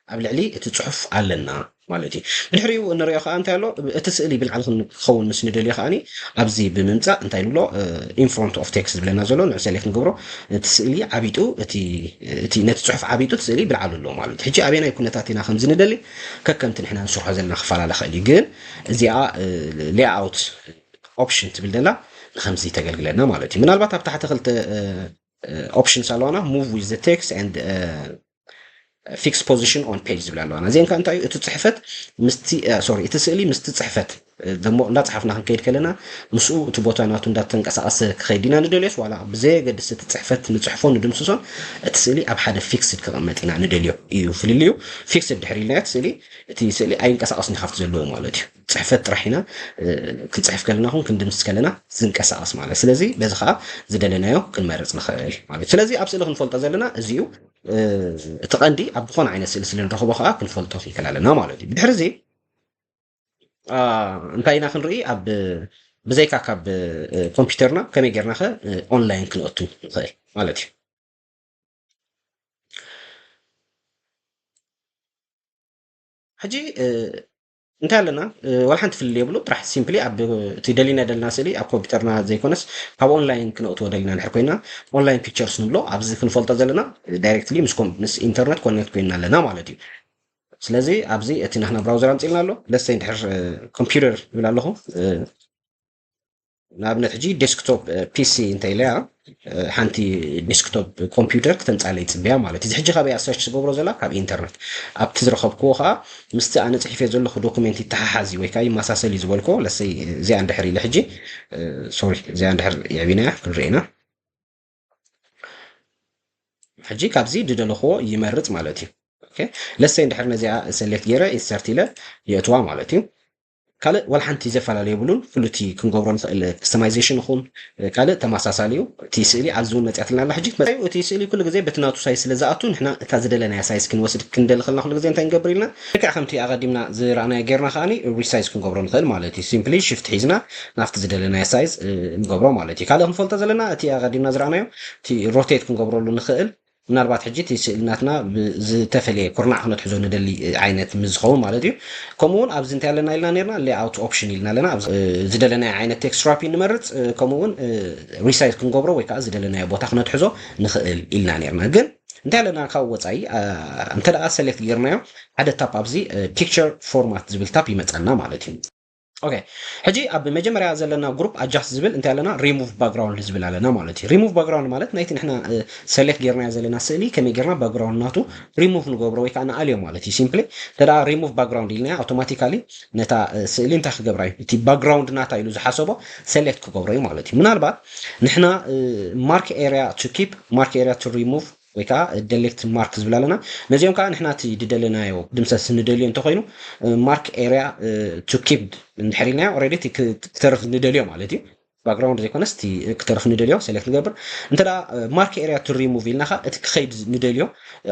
ኣብ ልዕሊ እቲ ጽሑፍ ኣለና ማለት እዩ። ድሕሪኡ እንሪኦ ከኣ እንታይ ኣሎ? እቲ ስእሊ ብላዕሊ ክን-፣ ክኸውን ምስ ንደልዮ ከኣኒ ኣብዚ ብምምጻእ እንታይ ንብሎ? እ፣ in front of text ዝብለና ዘሎ ንዑ ሰሌክት ንገብሮ። እቲ ስእሊ ዓቢጡ፣ እቲ፣ እቲ ነቲ ጽሑፍ ዓቢጡ እቲ ስእሊ ብላዕሊ ኣሎ ማለት እዩ። ሕጂ ኣበየናይ ኩነታት ኢና ከምዚ ንደሊ? ከከምቲ ንሕና ንሰርሖ ዘለና ክፈላለ ይኽእል እዩ። ግን እዚኣ፣ እ፣ ሌኣውት ኦፕሽን ትብል ዘላ ንኸምዚ ተገልግለና ማለት እዩ። ምናልባት ኣብ ታሕቲ ክልተ፣ እ፣ እ፣ ኦፕሽንስ ኣለዋና፣ move with the text and፣ እ፣ fix position on page ዝብል ኣለዋና። እዚአን ከ እንታይ እዩ? እቲ ጽሕፈት ምስቲ፣ እ፣ ሶሪ፣ እቲ ስእሊ ምስቲ ጽሕፈት፣ እ፣ ደሞ እንዳጽሓፍና ክንከይድ ከለና ምስኡ እቲ ቦታ ናቱ እንዳተንቀሳቐሰ ክኸይድ ኢና ንደልዮስ ዋላ ብዘየገድስ እቲ ጽሕፈት ንጽሕፎ ንድምስሶን እቲ ስእሊ ኣብ ሓደ ፊክስድ ክቕመጥ ኢና ንደልዮ እዩ ፍልልዩ። ፊክስድ ድሕሪ ኢልናዮ እቲ ስእሊ፣ እቲ ስእሊ ኣይንቀሳቐስን እዩ ካብቲ ዘለዎ ማለት እዩ። ጽሕፈት ጥራሕ ኢና፣ እ፣ ክንጽሕፍ ከለና ኹን ክንድምስስ ከለና ዝንቀሳቐስ ማለት። ስለዚ በዚ ኸኣ ዝደለናዮ ክንመርጽ ንኽእል ማለት። ስለዚ ኣብ ስእሊ ክንፈልጦ ዘለና እዚ እዩ። እ፣ እቲ ቀንዲ ኣብ ዝኾነ ዓይነት ስእሊ ስለ ንረኽቦ ኸኣ ክንፈልጦ ክንክእል ኣለና ማለት እዩ። ብድሕሪ እዚ፣ አ፣ እንታይ ኢና ክንርኢ? ኣብ፣ ብዘይካ ካብ፣ እ፣ ኮምፒውተርና ከመይ ጌርና ኸ፣ እ፣ ኦንላይን ክንኣቱ ንኽእል ማለት እዩ? ሕጂ፣ እ፣ እንታይ ኣለና? እ፣ ዋላ ሓንቲ ፍልልይ የብሉ። ጥራሕ ሲምፕሊ ኣብ እቲ ደሊና ደለና ስእሊ ኣብ ኮምፒውተርና ዘይኮነስ ካብ ኦንላይን ክነእትዎ ደሊና እንድሕር ኮይና ኦንላይን ፒክቸርስ ንብሎ። ኣብዚ ክንፈልጦ ዘለና ዳይሬክትሊ ምስ ኮም-፣ ምስ ኢንተርነት ኮኔክት ኮይና ኣለና ማለት እዩ። ስለዚ ኣብዚ እቲ ናትና ብራውዘር ኣምጺልና ኣሎ። ለሰይ እንድሕር፣ እ፣ ኮምፒውተር ይብል ኣለኹ። እ፣ ንኣብነት ሕጂ ዴስክቶፕ ፒሲ እንተ ኢለያ፣ ሓንቲ ዴስክቶፕ ኮምፒውተር ክተምፃለይ ፅበያ ማለት እዩ። እዚ ሕጂ ካበይ ሰርች ዝገብሮ ዘላ? ካብ ኢንተርነት። ኣብቲ ዝረኸብክዎ ከዓ ምስቲ ኣነ ፅሒፈ ዘለኹ ዶኩሜንት ይተሓሓዝ ወይ ከዓ ይመሳሰል እዩ ዝበልኮ። ለሰይ እዚኣ እንድሕር ኢለ ሕጂ፣ ሶሪ፣ እዚኣ እንድሕር የዕቢናያ ክንርኢ ኢና። ሕጂ ካብዚ ዝደለኽዎ ይመርፅ ማለት እዩ። ለሰይ እንድሕር ነዚኣ ሰሌክት ገይረ ኢንሰርት ኢለ የእትዋ ማለት እዩ። ካልእ ዋላ ሓንቲ ዘፈላለ የብሉን። ኩሉ እቲ ክንገብሮ ንኽእል ከስተማይዜሽን ይኹን ካልእ ተመሳሳሊ እዩ። እቲ ስእሊ ኣብዚ እውን መፅኣትልና ኣላ። ሕጂ እቲ ስእሊ ኩሉ ግዜ በቲ ናቱ ሳይዝ ስለ ዝኣቱ ንሕና እታ ዝደለናያ ሳይዝ ክንወስድ ክንደሊ ከለና ኩሉ ግዜ እንታይ ንገብር ኢልና ልክዕ ከምቲ ኣቐዲምና ዝረኣናዮ ጌርና ከዓኒ ሪሳይዝ ክንገብሮ ንኽእል ማለት እዩ። ሲምፕሊ ሽፍት ሒዝና ናብቲ ዝደለናዮ ሳይዝ ንገብሮ ማለት እዩ። ካልእ ክንፈልጦ ዘለና እቲ ኣቐዲምና ዝረኣናዮ እቲ ሮቴት ክንገብረሉ ንኽእል ምናልባት ሕጂ እቲ ስእሊ ናትና ዝተፈለየ ኩርናዕ ክነትሕዞ ንደሊ ዓይነት ምስ ዝኸውን ማለት እዩ። ከምኡ እውን ኣብዚ እንታይ ኣለና ኢልና ነርና ሌኣውት ኦፕሽን ኢልና ኣለና። ዝደለናዮ ዓይነት ቴክስት ራፒ ንመርፅ፣ ከምኡ እውን ሪሳይዝ ክንገብሮ ወይ ከዓ ዝደለናዮ ቦታ ክነትሕዞ ንኽእል ኢልና ነርና። ግን እንታይ ኣለና ካብ ወፃኢ እንተ ደኣ ሰሌክት ጌርናዮ ሓደ ታፕ ኣብዚ ፒክቸር ፎርማት ዝብል ታፕ ይመፀና ማለት እዩ። ኦኬ፣ ሕጂ ኣብ መጀመርያ ዘለና ግሩፕ ኣጃስት ዝብል እንታይ ኣለና? ሪሙቭ ባክግራውንድ ዝብል ኣለና ማለት እዩ። ሪሙቭ ባክግራውንድ ማለት ናይቲ ንሕና ሰሌክት ጌርናዮ ዘለና ስእሊ ከመይ ጌርና ባክግራውንድ ናቱ ሪሙቭ ንገብሮ ወይ ከዓ ንኣልዮ ማለት እዩ። ሲምፕሊ እንተ ሪሙቭ ባክግራውንድ ኢልናዮ ኣውቶማቲካሊ ነታ ስእሊ እንታይ ክገብራ እዩ? እቲ ባክግራውንድ ናታ ኢሉ ዝሓሰቦ ሰሌክት ክገብሮ እዩ ማለት እዩ። ምናልባት ንሕና ማርክ ኤርያ ቱ ኪፕ፣ ማርክ ኤርያ ቱ ሪሙቭ ወይ ከዓ ደሌት ማርክ ዝብል ኣለና። ነዚኦም ከዓ ንሕና እቲ ዝደለናዮ ድምሰስ ንደልዮ እንተኮይኑ ማርክ ኤርያ ቱ ኪፕ እንድሕር ኢልናዮ ኦልሬዲ ክተርፍ ንደልዮ ማለት እዩ። ባክግራውንድ ዘይኮነስ እቲ ክተርፍ ንደልዮ ሰሌክት ንገብር። እንተ ማርክ ኤርያ ቱ ሪሙቭ ኢልና ከዓ እቲ ክኸይድ ንደልዮ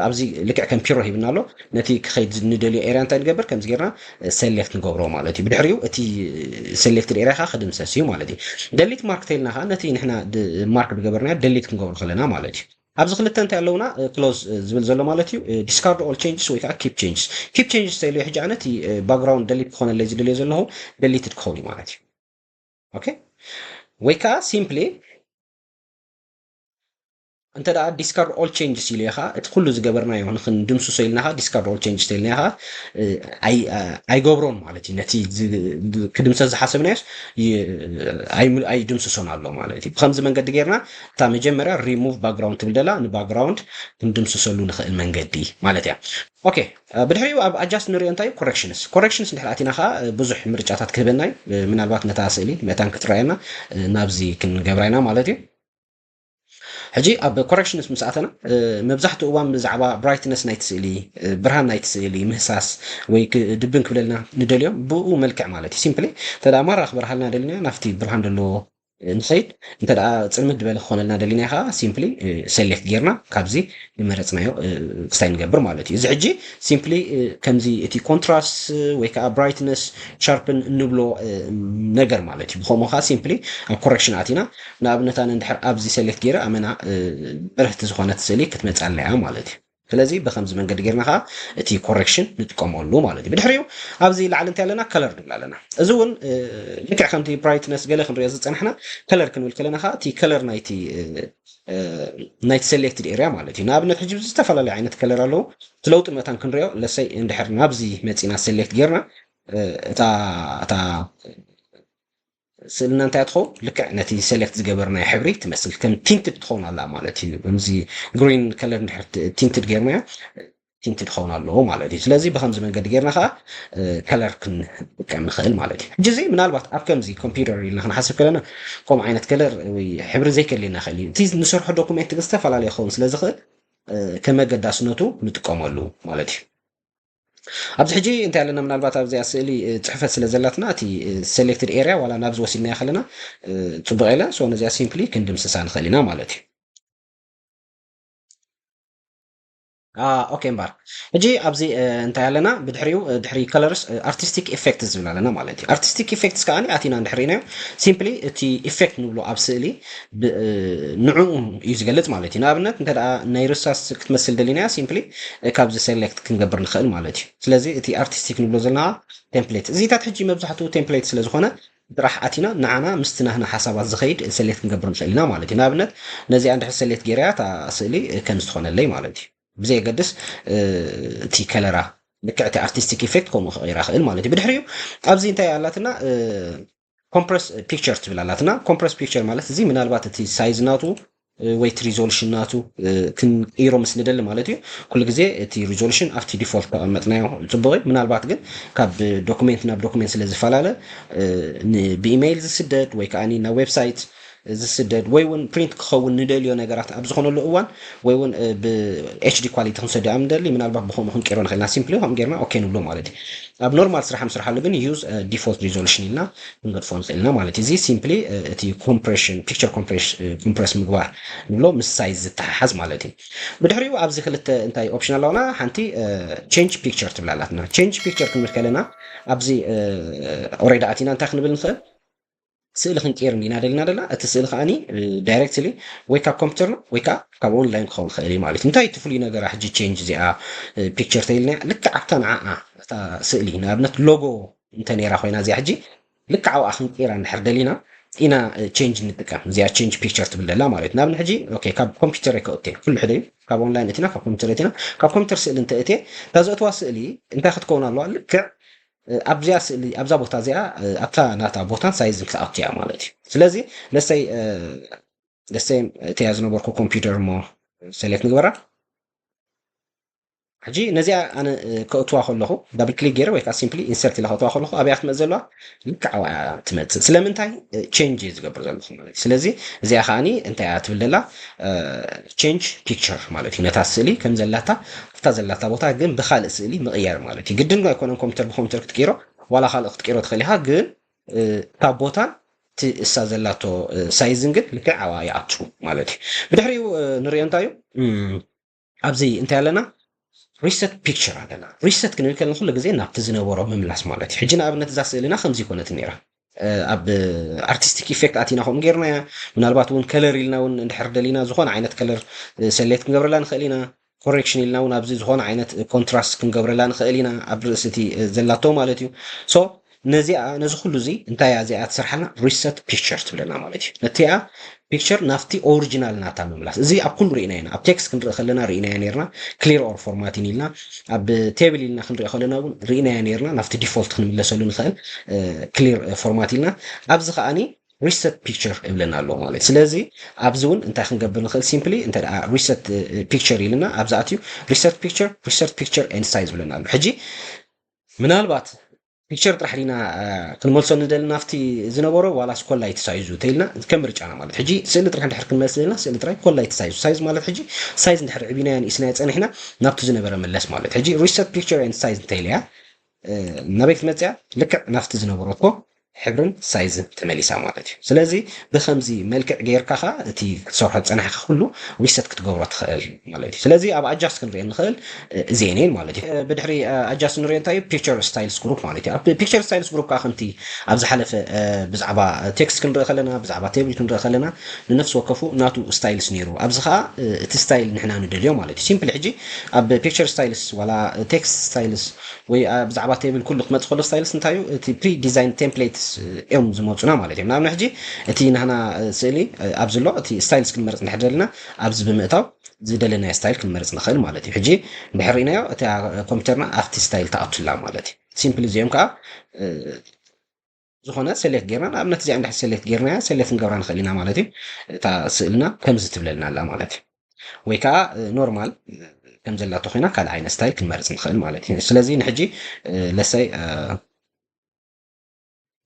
ኣብዚ ልክዕ ከም ፒሮ ሂብና ኣሎ። ነቲ ክኸይድ ንደልዮ ኤርያ እንታይ ንገብር? ከምዚ ጌርና ሰሌክት ንገብሮ ማለት እዩ። ብድሕሪኡ እቲ ሰሌክትድ ኤርያ ከዓ ክድምሰስ እዩ ማለት እዩ። ደሊት ማርክ ተይልና ከዓ ነቲ ንሕና ማርክ ዝገበርናዮ ደሊት ክንገብሮ ከለና ማለት እዩ። ኣብዚ ክልተ እንታይ ኣለውና? ክሎዝ ዝብል ዘሎ ማለት እዩ። ዲስካርድ ኦል ቼንጅስ ወይ ከዓ ኪፕ ቼንጅስ። ኪፕ ቼንጅስ ተይሉ ሕጂ ኣነ እቲ ባክግራውንድ ደሊት ክኾነለይ ዝደልዮ ዘለኹ ደሊትድ ክኸውን እዩ ማለት እዩ። ኦኬ፣ ወይ ከዓ ሲምፕሊ እንተ ደኣ ዲስካርድ ኦል ቼንጅስ ኢሉ ኢኻ እቲ ኩሉ ዝገበርናዮ ንክንድምስሶ ኢልና ኻ ዲስካርድ ኦል ቼንጅስ ኢልና ኻ ኣይገብሮን ማለት እዩ። ነቲ ክድምሰስ ዝሓሰብናዮስ ኣይድምስሶን ኣሎ ማለት እዩ። ብከምዚ መንገዲ ጌርና እታ መጀመርያ ሪሙቭ ባክግራውንድ ትብል ደላ ንባክግራውንድ ክንድምስሰሉ ንኽእል መንገዲ ማለት እያ። ኦኬ፣ ብድሕሪኡ ኣብ ኣጃስት ንሪኦ እንታይ ኮሬክሽንስ። ኮሬክሽንስ እንድሕር ኣቲና ኸዓ ብዙሕ ምርጫታት ክህበና እዩ። ምናልባት ነታ ስእሊ መታን ክትረኣየና ናብዚ ክንገብራ ኢና ማለት እዩ። ሕጂ ኣብ ኮሬክሽንስ ምስ ኣተና መብዛሕትኡ እዋን ብዛዕባ ብራይትነስ ናይቲ ስእሊ፣ ብርሃን ናይቲ ስእሊ ምህሳስ ወይ ድብን ክብለልና ንደልዮ ብኡ መልክዕ ማለት እዩ። ሲምፕሊ እንተ ደኣ ማራ ክበርሃልና ደሊና ናብቲ ብርሃን ዘለዎ ንኸይድ፣ እንተ ደኣ ጽልምት ዝበለ ክኾነልና ደሊና ከዓ ሲምፕሊ ሰሌክት ጌርና ካብዚ ዝመረጽናዮ ክስታይ ንገብር ማለት እዩ። እዚ ሕጂ ሲምፕሊ ከምዚ እቲ ኮንትራስት ወይ ከዓ ብራይትነስ ሻርፕን እንብሎ ነገር ማለት እዩ። ብኸምኡ ከዓ ሲምፕሊ ኣብ ኮሬክሽን ኣቲና ንኣብነት ኣነ እንድሕር ኣብዚ ሰሌክት ገይረ ኣመና በርህቲ ዝኾነት ስእሊ ክትመፅኣልና እያ ማለት እዩ። ስለዚ ብከምዚ መንገዲ ጌርና ከዓ እቲ ኮሬክሽን ንጥቀመሉ ማለት እዩ። ብድሕሪኡ ኣብዚ ላዕሊ እንታይ ኣለና? ከለር ንብል ኣለና። እዚ እውን ልክዕ ከምቲ ብራይትነስ ገለ ክንሪኦ ዝፀናሕና ከለር ክንብል ከለና ከዓ እቲ ከለር ናይቲ ናይቲ ሰሌክትድ ኤርያ ማለት እዩ። ንኣብነት ሕጂ ዝተፈላለዩ ዓይነት ከለር ኣለዉ። እቲ ለውጢ መታን ክንሪኦ ለሰይ እንድሕር ናብዚ መፂና ሰሌክት ጌርና እታ እታ ስእልና እንታይ ትኸውን? ልክዕ ነቲ ሰሌክት ዝገበርናዮ ሕብሪ ትመስል ከም ቲንትድ ትኸውን ኣላ ማለት እዩ። ከምዚ ግሪን ከለር እንድሕር ቲንትድ ጌርናዮ ቲንትድ ክኸውን ኣለዎ ማለት እዩ። ስለዚ ብከምዚ መንገዲ ጌርና ከዓ ከለር ክንጥቀም ንኽእል ማለት እዩ። ሕጂ እዚ ምናልባት ኣብ ከምዚ ኮምፒውተር ኢልና ክንሓስብ ከለና ከምኡ ዓይነት ከለር ወይ ሕብሪ ዘይከድልየና ይኽእል እዩ። እቲ ንሰርሖ ዶኩሜንት ግን ዝተፈላለየ ክኸውን ስለ ዝኽእል ከም ኣገዳስነቱ ንጥቀመሉ ማለት እዩ። ኣብዚ ሕጂ እንታይ ኣለና? ምናልባት ኣብዚኣ ስእሊ ጽሕፈት ስለ ዘላትና እቲ ሰሌክትድ ኤርያ ዋላ ናብዚ ወሲድናያ ከለና ጽቡቕ የለን። ሶ ነዚኣ ሲምፕሊ ክንድምስሳ ንኽእል ኢና ማለት እዩ። ኦኬ እምበር ሕጂ ኣብዚ እንታይ ኣለና? ብድሕሪኡ ድሕሪ ከለርስ ኣርቲስቲክ ኢፌክት ዝብል ኣለና ማለት እዩ። ኣርቲስቲክ ኢፌክትስ ከዓ ኣቲና እንድሕር ኢናዮ ሲምፕሊ እቲ ኢፌክት ንብሎ ኣብ ስእሊ ንዕኡ እዩ ዝገልጽ ማለት እዩ። ንኣብነት እንተ ደኣ ናይ ርሳስ ክትመስል ደሊናያ ሲምፕሊ ካብዚ ሰሌክት ክንገብር ንኽእል ማለት እዩ። ስለዚ እቲ ኣርቲስቲክ ንብሎ ዘለና ቴምፕሌት፣ እዚታት ሕጂ መብዛሕትኡ ቴምፕሌት ስለ ዝኾነ ጥራሕ ኣቲና ንዓና ምስቲ ናህና ሓሳባት ዝኸይድ ሰሌክት ክንገብር ንኽእል ኢና ማለት እዩ። ንኣብነት ነዚኣ እንድሕር ሰሌክት ገይረያ እታ ስእሊ ከም ዝኾነለይ ማለት እዩ። ብዘየገድስ እቲ ከለራ ልክዕ እቲ ኣርቲስቲክ ኢፌክት ከምኡ ክቕይራ ክእል ማለት እዩ። ብድሕሪኡ ኣብዚ እንታይ ኣላትና compress picture ትብል ኣላትና። Compress picture ማለት እዚ ምናልባት እቲ size ናቱ ወይ እቲ resolution ናቱ ክንቅይሮ ምስ ንደሊ ማለት እዩ። ኩሉ ግዜ እቲ resolution ኣብቲ default ተቐመጥናዮ ጽቡቕ እዩ። ምናልባት ግን ካብ document ናብ document ስለ ዝፈላለ ብ email ዝስደድ ወይ ከዓ ናብ website ዝስደድ ወይ እውን print ክኸውን ንደልዮ ነገራት ኣብ ዝኾነሉ እዋን ወይ እውን ብ HD quality ክንሰዶ ኣብ ንደሊ ምናልባት ብከምኡ ክንቀይሮ ንኽእልና simply ከምኡ ጌርና okay ንብሎ ማለት እዩ። ኣብ normal ስራሕ ንስርሓሉ ግን use default resolution ኢልና ክንገድፎ ንኽእል ኢና ማለት እዩ። እዚ simply እቲ compression picture compress ምግባር ንብሎ ምስ size ዝተሓሓዝ ማለት እዩ። ብድሕሪኡ ኣብዚ ክልተ እንታይ option ኣለውና? ሓንቲ change picture ትብል ኣላትና። Change picture ክንብል ከለና ኣብዚ already ኣቲና እንታይ ክንብል ንኽእል? ስእሊ ክንቀይር እንዲና ደልና ደላ እቲ ስእሊ ከዓኒ directly ወይ ካብ ኮምፒውተርና ወይ ከዓ ካብ online ክኸውን ክእል እዩ ማለት እዩ። እንታይ እቲ ፍሉይ ነገራ ሕጂ change እዚኣ picture ተይልና ልክዕ ኣብታ ንዓኣ እታ ስእሊ ንኣብነት logo እንተ ነይራ ኮይና እዚኣ ሕጂ ልክዕ ኣብኣ ክንቀይራ እንድሕር ደሊና ኢና change ንጥቀም። እዚኣ change picture ትብል ደላ ማለት እዩ። ንኣብነት ሕጂ okay ካብ ኮምፒውተር ከእቴ ኩሉ ሕደ እዩ ካብ online እቲና ካብ ኮምፒውተር እቲና ካብ ኮምፒውተር ስእሊ እንተ እቴ እታ ዘእትዋ ስእሊ እንታይ ክትከውን ኣለዋ? ልክዕ ኣብዚኣ ስእሊ ኣብዛ ቦታ እዚኣ ኣብታ ናታ ቦታን size ን ክትኣቱ እያ ማለት እዩ። ስለዚ let's say let's say እቲያ ዝነበርኩ ኮምፒውተር እሞ select ንግበራ። ሕጂ ነዚኣ ኣነ ከእትዋ ከለኹ double click ገይረ ወይ ከዓ simply insert ኢለ ከእትዋ ከለኹ ኣብያ ክትመፅ ዘለዋ ልክዕ ኣብኣ ትመፅእ። ስለምንታይ? Change እየ ዝገብር ዘለኹ ማለት እዩ። ስለዚ እዚኣ ከዓኒ እንታይ እያ ትብል ደላ? Change picture ማለት እዩ። ነታ ስእሊ ከም ዘላታ ኣብታ ዘላታ ቦታ ግን ብካልእ ስእሊ ምቕያር ማለት እዩ። ግድን ኣይኮነን ኮምፒውተር ብኮምፒውተር ክትቀይሮ ዋላ ካልእ ክትቀይሮ ትኽእል ኢኻ። ግን እታ ቦታን እቲ እሳ ዘላቶ size ን ግን ልክዕ ኣብኣ ይኣቱ ማለት እዩ። ብድሕሪኡ ንሪኦ እንታይ እዩ? ኣብዚ እንታይ ኣለና? Reset picture ኣለና። Reset ክንብል ከለና ኩሉ ግዜ ናብቲ ዝነበሮ ምምላስ ማለት እዩ። ሕጂ ንኣብነት እዛ ስእልና ከምዚ ይኮነት ነይራ። ኣብ artistic effect ኣቲና ከምኡ ጌርናያ። ምናልባት እውን color ኢልና እውን እንድሕር ደሊና ዝኾነ ዓይነት color select ክንገብረላ ንኽእል ኢና። Correction ኢልና እውን ኣብዚ ዝኾነ ዓይነት contrast ክንገብረላ ንኽእል ኢና ኣብ ርእሲ እቲ ዘላቶ ማለት እዩ። So ነዚኣ ነዚ ኩሉ እዚ እንታይ እያ እዚኣ ትሰርሓልና? Reset picture ትብለና ማለት እዩ። ነቲኣ picture ናብቲ original ናታ ምምላስ። እዚ ኣብ ኩሉ ርኢና ኢና። ኣብ text ክንርኢ ከለና ርኢናያ ነርና clear or formatting ኢልና፣ ኣብ table ኢልና ክንርኢ ከለና እውን ርኢናያ ነርና ናብቲ default ክንምለሰሉ ንኽእል clear format ኢልና። ኣብዚ ከዓኒ reset picture ይብለና ኣሎ ማለት እዩ። ስለዚ ኣብዚ እውን እንታይ ክንገብር ንኽእል? Simply እንተ reset picture ኢልና ኣብዚ ኣትዩ reset picture reset picture and size ይብለና ኣሎ። ሕጂ ምናልባት picture ጥራሕ ዲና ክንመልሶ ንደሊ ናብቲ ዝነበሮ ዋላስ ኮላ እቲ size ኡ ተይልና ከም ምርጫና ማለት ሕጂ ስእሊ ጥራሕ እንድሕር ክንመልስ ደልና ስእሊ ጥራይ ኮላ እቲ size size ማለት ሕጂ size እንድሕር ዕቢናዮ ንኢስናዮ ፀኒሕና ናብቲ ዝነበረ ምለስ ማለት ሕጂ reset picture and size እንተይለያ ናበይ ክትመፅያ ልክዕ ናብቲ ዝነበረቶ ሕብርን size ን ተመሊሳ ማለት እዩ። ስለዚ ብከምዚ መልክዕ ጌርካ ከ እቲ ክትሰርሖ ዝፀናሕካ ኩሉ reset ክትገብሮ ትኽእል ማለት እዩ። ስለዚ ኣብ adjust ክንሪኦ ንኽእል እዚአን እየን ማለት እዩ። ብድሕሪ adjust ንሪኦ እንታይ እዩ picture styles group ማለት እዩ። ኣብ picture styles group ከዓ ከምቲ ኣብ ዝሓለፈ ብዛዕባ text ክንርኢ ከለና ብዛዕባ table ክንርኢ ከለና ንነፍሲ ወከፉ ናቱ styles ነይሩ። ኣብዚ ከዓ እቲ style ንሕና ንደልዮ ማለት እዩ። Simply ሕጂ ኣብ picture styles ዋላ text styles ወይ ብዛዕባ table ኩሉ ክመፅ ከሎ styles እንታይ እዩ እቲ pre design templates እዮም ዝመፁና ማለት እዮም። ንኣብነት ሕጂ እቲ ናህና ስእሊ ኣብዚ ኣሎ እቲ styles ክንመርፅ እንድሕር ደለና ኣብዚ ብምእታው ዝደለናዮ style ክንመርፅ ንኽእል ማለት እዩ። ሕጂ እንድሕር ርኢናዮ እቲ ኮምፒውተርና ኣብቲ style ተኣቱላ ማለት እዩ። Simply እዚኦም ከዓ ዝኾነ select ጌርና ንኣብነት እዚኣ እንድሕር select ጌርናያ select ክንገብራ ንኽእል ኢና ማለት እዩ። እታ ስእልና ከምዚ ትብለልና ኣላ ማለት እዩ። ወይ ከዓ normal ከም ዘላቶ ኮይና ካልእ ዓይነት style ክንመርፅ ንኽእል ማለት እዩ። ስለዚ ንሕጂ let's say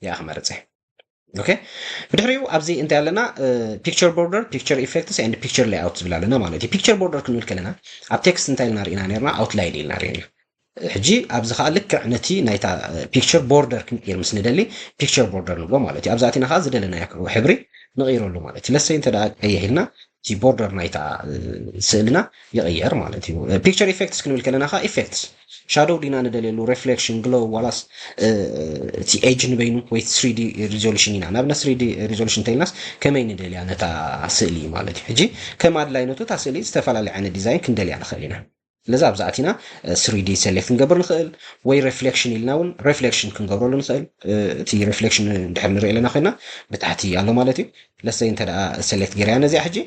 እዚኣ ክመርፅ እየ። Okay ብድሕሪኡ ኣብዚ እንታይ ኣለና? Picture border, picture effects and picture layout ዝብል ኣለና ማለት እዩ። Picture border ክንብል ከለና ኣብ text እንታይ ኢልና ርኢና ነርና? Outline ኢልና ርኢና። ሕጂ ኣብዚ ከዓ ልክዕ ነቲ ናይታ picture border ክንቅይር ምስ ንደሊ picture border ንብሎ ማለት እዩ። ኣብዚ ኣቲና ከዓ ዝደለናዮ ሕብሪ ንቕይረሉ ማለት እዩ። Let's say እንተ ደኣ ቀይሕ ኢልና እቲ border ናይታ ስእልና ይቕየር ማለት እዩ። Picture effects ክንብል ከለና ከዓ effects shadow ዲና ንደልየሉ reflection፣ glow ዋላስ እቲ edge ንበይኑ ወይ three D resolution ኢና። ንኣብነት three D resolution እንተኢልናስ ከመይ ንደልያ ነታ ስእሊ ማለት እዩ። ሕጂ ከም ኣድላይነቱ እታ ስእሊ ዝተፈላለየ ዓይነት design ክንደልያ ንኽእል ኢና። ስለዚ ኣብዚ ኣቲና three D select ክንገብር ንኽእል ወይ reflection ኢልና እውን reflection ክንገብረሉ ንኽእል። እቲ reflection እንድሕር ንርኢ ኣለና ኮይና ብታሕቲ ኣሎ ማለት እዩ። Let's say እንተ ደኣ select ገይረያ ነዚኣ ሕጂ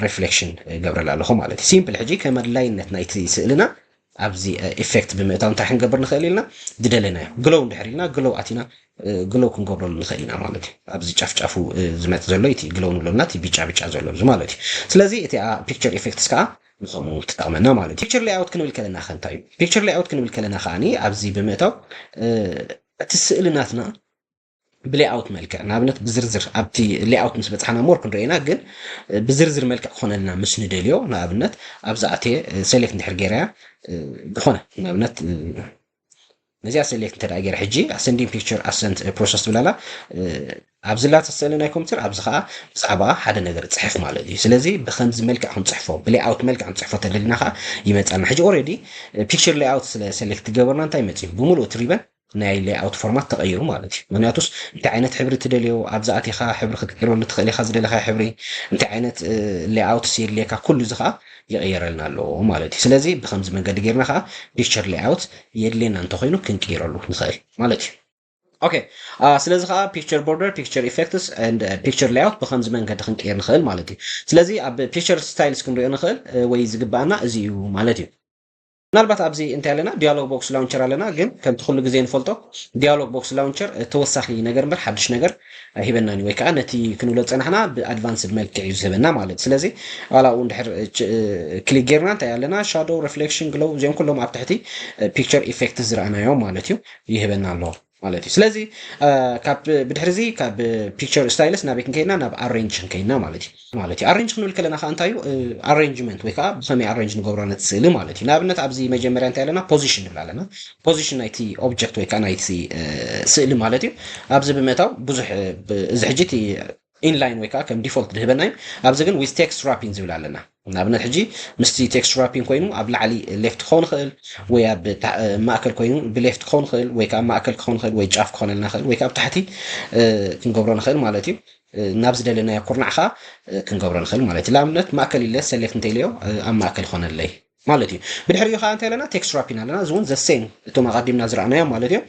reflection ገብረላ ኣለኹ ማለት እዩ። Simple ሕጂ ከም ኣድላይነት ናይቲ ስእልና ኣብዚ ኢፌክት ብምእታው እንታይ ክንገብር ንኽእል ኢልና? ዝደለናዮ ግሎው እንድሕር ኢልና ግሎው ኣቲና ግሎው ክንገብረሉ ንኽእል ኢና ማለት እዩ። ኣብዚ ጫፍጫፉ ዝመፅ ዘሎ እቲ ግሎው ንብሎ እና እቲ ቢጫ ቢጫ ዘሎ እዚ ማለት እዩ። ስለዚ እቲኣ ፒክቸር ኢፌክትስ ከዓ ንኸምኡ ትጠቕመና ማለት እዩ። ፒክቸር ሌይኣውት ክንብል ከለና ከ እንታይ እዩ? ፒክቸር ሌይኣውት ክንብል ከለና ከዓኒ ኣብዚ ብምእታው እቲ ስእሊ ናትና ብሌይኣውት መልክዕ ንኣብነት ብዝርዝር ኣብቲ ሌይኣውት ምስ በፃሕና ሞር ክንርእየና ግን ብዝርዝር መልክዕ ክኾነልና ምስ ንደልዮ ንኣብነት ኣብዛ ኣትየ ሴሌክት እንድሕር ገይረያ ዝኾነ ንኣብነት ነዚኣ ሴሌክት እንተ ገይረ ሕጂ ኣሰንዲንግ ፒክቸር ኣሰንት ፕሮሰስ ትብላላ ኣብዚ ላታ ስእሊ ናይ ኮምፒውተር ኣብዚ ከዓ ብዛዕባ ሓደ ነገር ፅሕፍ ማለት እዩ። ስለዚ ብከምዚ መልክዕ ክንፅሕፎ ብሌይኣውት መልክዕ ክንፅሕፎ ተደሊና ከዓ ይመፀልና። ሕጂ ኦልሬዲ ፒክቸር ሌይኣውት ስለ ሴሌክት ገበርና እንታይ መፅዩ? ብምሉእ እቲ ሪበን ናይ ሌይኣውት ፎርማት ተቐይሩ ማለት እዩ። ምክንያቱስ እንታይ ዓይነት ሕብሪ ትደልዮ ኣብዛ ኣቲኻ ሕብሪ ክትቀይረሉ ትኽእል ኢኻ። ዝደለኻ ሕብሪ እንታይ ዓይነት ሌይኣውት የድልየካ ኩሉ እዚ ከዓ ይቕየረልና ኣለዎ ማለት እዩ። ስለዚ ብከምዚ መንገዲ ጌርና ከዓ ፒክቸር ሌይኣውት የድልየና እንተኮይኑ ክንቅይረሉ ንኽእል ማለት እዩ። ኦኬ ስለዚ ከዓ ፒክቸር ቦርደር፣ ፒክቸር ኢፌክትስ፣ ፒክቸር ሌይኣውት ብከምዚ መንገዲ ክንቅይር ንኽእል ማለት እዩ። ስለዚ ኣብ ፒክቸር ስታይልስ ክንሪኦ ንኽእል ወይ ዝግባኣና እዚ እዩ ማለት እዩ። ምናልባት ኣብዚ እንታይ ኣለና ዲያሎግ ቦክስ ላውንቸር ኣለና፣ ግን ከምቲ ኩሉ ግዜ ንፈልጦ ዲያሎግ ቦክስ ላውንቸር ተወሳኺ ነገር እምበር ሓድሽ ነገር ኣይህበናን እዩ፣ ወይ ከዓ ነቲ ክንብሎ ዝፀናሕና ብኣድቫንስድ መልክዕ እዩ ዝህበና ማለት እዩ። ስለዚ ዋላ ኣብኡ እንድሕር ክሊክ ጌርና እንታይ ኣለና ሻዶው፣ ሪፍሌክሽን፣ ግሎው እዚኦም ኩሎም ኣብ ትሕቲ ፒክቸር ኢፌክትስ ዝረኣናዮም ማለት እዩ ይህበና ኣሎ ማለት እዩ። ስለዚ ካብ ብድሕሪ እዚ ካብ ፒክቸር ስታይልስ ናበይ ክንከይድና ናብ ኣሬንጅ ክንከይድና ማለት እዩ ማለት እዩ። ኣሬንጅ ክንብል ከለና ከዓ እንታይ እዩ ኣሬንጅመንት ወይ ከዓ ብከመይ ኣሬንጅ ንገብሮ ነቲ ስእሊ ማለት እዩ። ንኣብነት ኣብዚ መጀመርያ እንታይ ኣለና ፖዚሽን ንብል ኣለና። ፖዚሽን ናይቲ ኦብጀክት ወይ ከዓ ናይቲ ስእሊ ማለት እዩ። ኣብዚ ብምእታው ብዙሕ እዚ ሕጂ ኢንላይን ወይ ከዓ ከም ዲፎልት ዝህበና እዩ። ኣብዚ ግን ዊዝ ቴክስት ራፒንግ ዝብል ኣለና። ንኣብነት ሕጂ ምስቲ ቴክስት ራፒንግ ኮይኑ ኣብ ላዕሊ ሌፍት ክኸውን ይኽእል ወይ ኣብ ማእከል ኮይኑ ብሌፍት ክኸውን ይኽእል ወይ ከዓ ማእከል ክኸውን ይኽእል ወይ ጫፍ ክኾነልና ይኽእል ወይ ከዓ ኣብ ታሕቲ ክንገብሮ ንኽእል ማለት እዩ። ናብ ዝደለናዮ ኩርናዕ ከዓ ክንገብሮ ንኽእል ማለት እዩ። ንኣብነት ማእከል ኢለ ሰሌክት እንተኢለዮ ኣብ ማእከል ይኾነለይ ማለት እዩ። ብድሕሪኡ ከዓ እንታይ ኣለና ቴክስት ራፒንግ ኣለና። እዚ እውን ዘ ሴም እቶም ኣቐዲምና ዝረኣናዮም ማለት እዮም።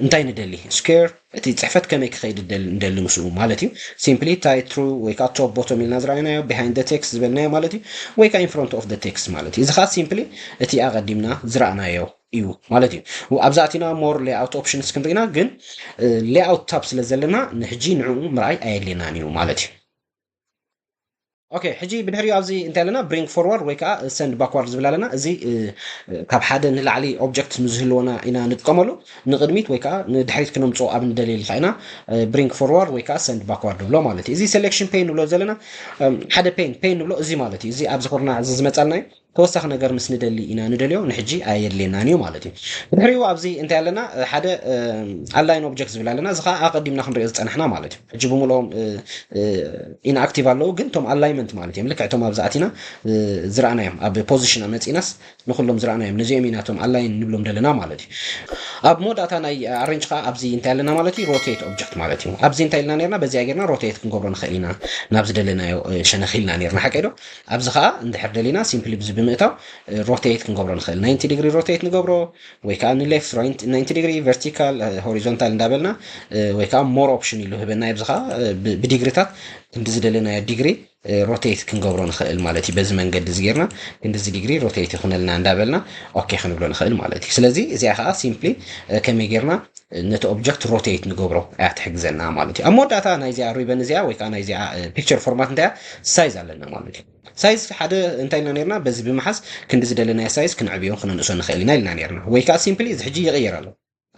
እንታይ ንደሊ ስኩዌር እቲ ፅሕፈት ከመይ ክኸይድ ንደሊ ምስኡ ማለት እዩ። ሲምፕሊ ታይት ትሩ ወይ ከዓ ቶፕ ቦቶም ኢልና ዝረኣናዮ ቢሃይንድ ደ ቴክስት ዝበልናዮ ማለት እዩ። ወይ ከዓ ኢንፍሮንት ኦፍ ደ ቴክስት ማለት እዩ። እዚ ከዓ ሲምፕሊ እቲ ኣቐዲምና ዝረኣናዮ እዩ ማለት እዩ። ኣብዛ ኣቲና ሞር ሌይኣውት ኦፕሽንስ ክንርኢና ግን ሌይኣውት ታብ ስለ ዘለና ንሕጂ ንዕኡ ምርኣይ ኣየድልየናን እዩ ማለት እዩ። ኦኬ ሕጂ ብድሕሪኡ ኣብዚ እንታይ ኣለና ብሪንግ ፎርዋርድ ወይ ከዓ ሰንድ ባክዋርድ ዝብል ኣለና። እዚ ካብ ሓደ ንላዕሊ ኦብጀክት ንዝህልወና ኢና ንጥቀመሉ። ንቕድሚት ወይ ከዓ ንድሕሪት ክነምፅኦ ኣብ ንደልየሉ ከዓ ኢና ብሪንግ ፎርዋርድ ወይ ከዓ ሰንድ ባክዋርድ ንብሎ ማለት እዩ። እዚ ሴሌክሽን ፔን ንብሎ ዘለና ሓደ ፔን ፔን ንብሎ እዚ ማለት እዩ። እዚ ኣብዚ ኩርናዕ እዚ ዝመፃልና እዩ። ተወሳኺ ነገር ምስ ንደሊ ኢና ንደልዮ ንሕጂ ኣየድልየናን እዩ ማለት እዩ። ብድሕሪኡ ኣብዚ እንታይ ኣለና ሓደ ኣላይን ኦብጀክት ዝብል ኣለና። እዚ ከዓ ኣቐዲምና ክንሪኦ ዝፀናሕና ማለት እዩ። ሕጂ ብምልኦም ኢንኣክቲቭ ኣለዉ ግን እቶም ኣላይመንት ማለት እዮም ልክዕ እቶም ኣብዚ ኣቲና ዝረኣናዮም ኣብ ፖዚሽን መፂናስ ንኩሎም ዝረኣናዮም ነዚኦም ኢና እቶም ኣላይን ንብሎም ዘለና ማለት እዩ። ኣብ መወዳእታ ናይ ኣሬንጅ ከዓ ኣብዚ እንታይ ኣለና ማለት እዩ ሮቴት ኦብጀክት ማለት እዩ። ኣብዚ እንታይ ኢልና ነርና በዚኣ ጌርና ሮቴት ክንገብሮ ንኽእል ኢና ናብ ዝደለናዮ ሸነኽ ኢልና ነርና ሓቀይ ዶ? ኣብዚ ከዓ እንድሕር ደሊና ሲምፕሊ ብዚ ብምእታው ሮቴት ክንገብሮ ንኽእል ናይንቲ ዲግሪ ሮቴት ንገብሮ ወይ ከዓ ንሌፍት ናይንቲ ዲግሪ ቨርቲካል ሆሪዞንታል እንዳበልና ወይ ከዓ ሞር ኦፕሽን ኢሉ ህበና ኣብዚ ከዓ ብዲግሪታት ክንዲ ዝደለናዮ ዲግሪ ሮቴት ክንገብሮ ንኽእል ማለት እዩ። በዚ መንገዲ እዚ ጌርና ክንድዚ ዲግሪ ሮቴት ይኹነልና እንዳበልና ኦኬ ክንብሎ ንኽእል ማለት እዩ። ስለዚ እዚኣ ከዓ ሲምፕሊ ከመይ ጌርና ነቲ ኦብጀክት ሮቴት ንገብሮ እያ ትሕግዘና ማለት እዩ። ኣብ መወዳእታ ናይዚኣ ሪበን እዚኣ ወይ ከዓ ናይዚኣ ፒክቸር ፎርማት እንታይ ሳይዝ ኣለና ማለት እዩ። ሳይዝ ሓደ እንታይ ኢልና ነርና በዚ ብምሓዝ ክንዲ ዝደለናዮ ሳይዝ ክንዕብዮን ክነንእሶ ንኽእል ኢና ኢልና ነርና ወይ ከዓ ሲምፕሊ እዚ ሕጂ ይቕየር ኣሎ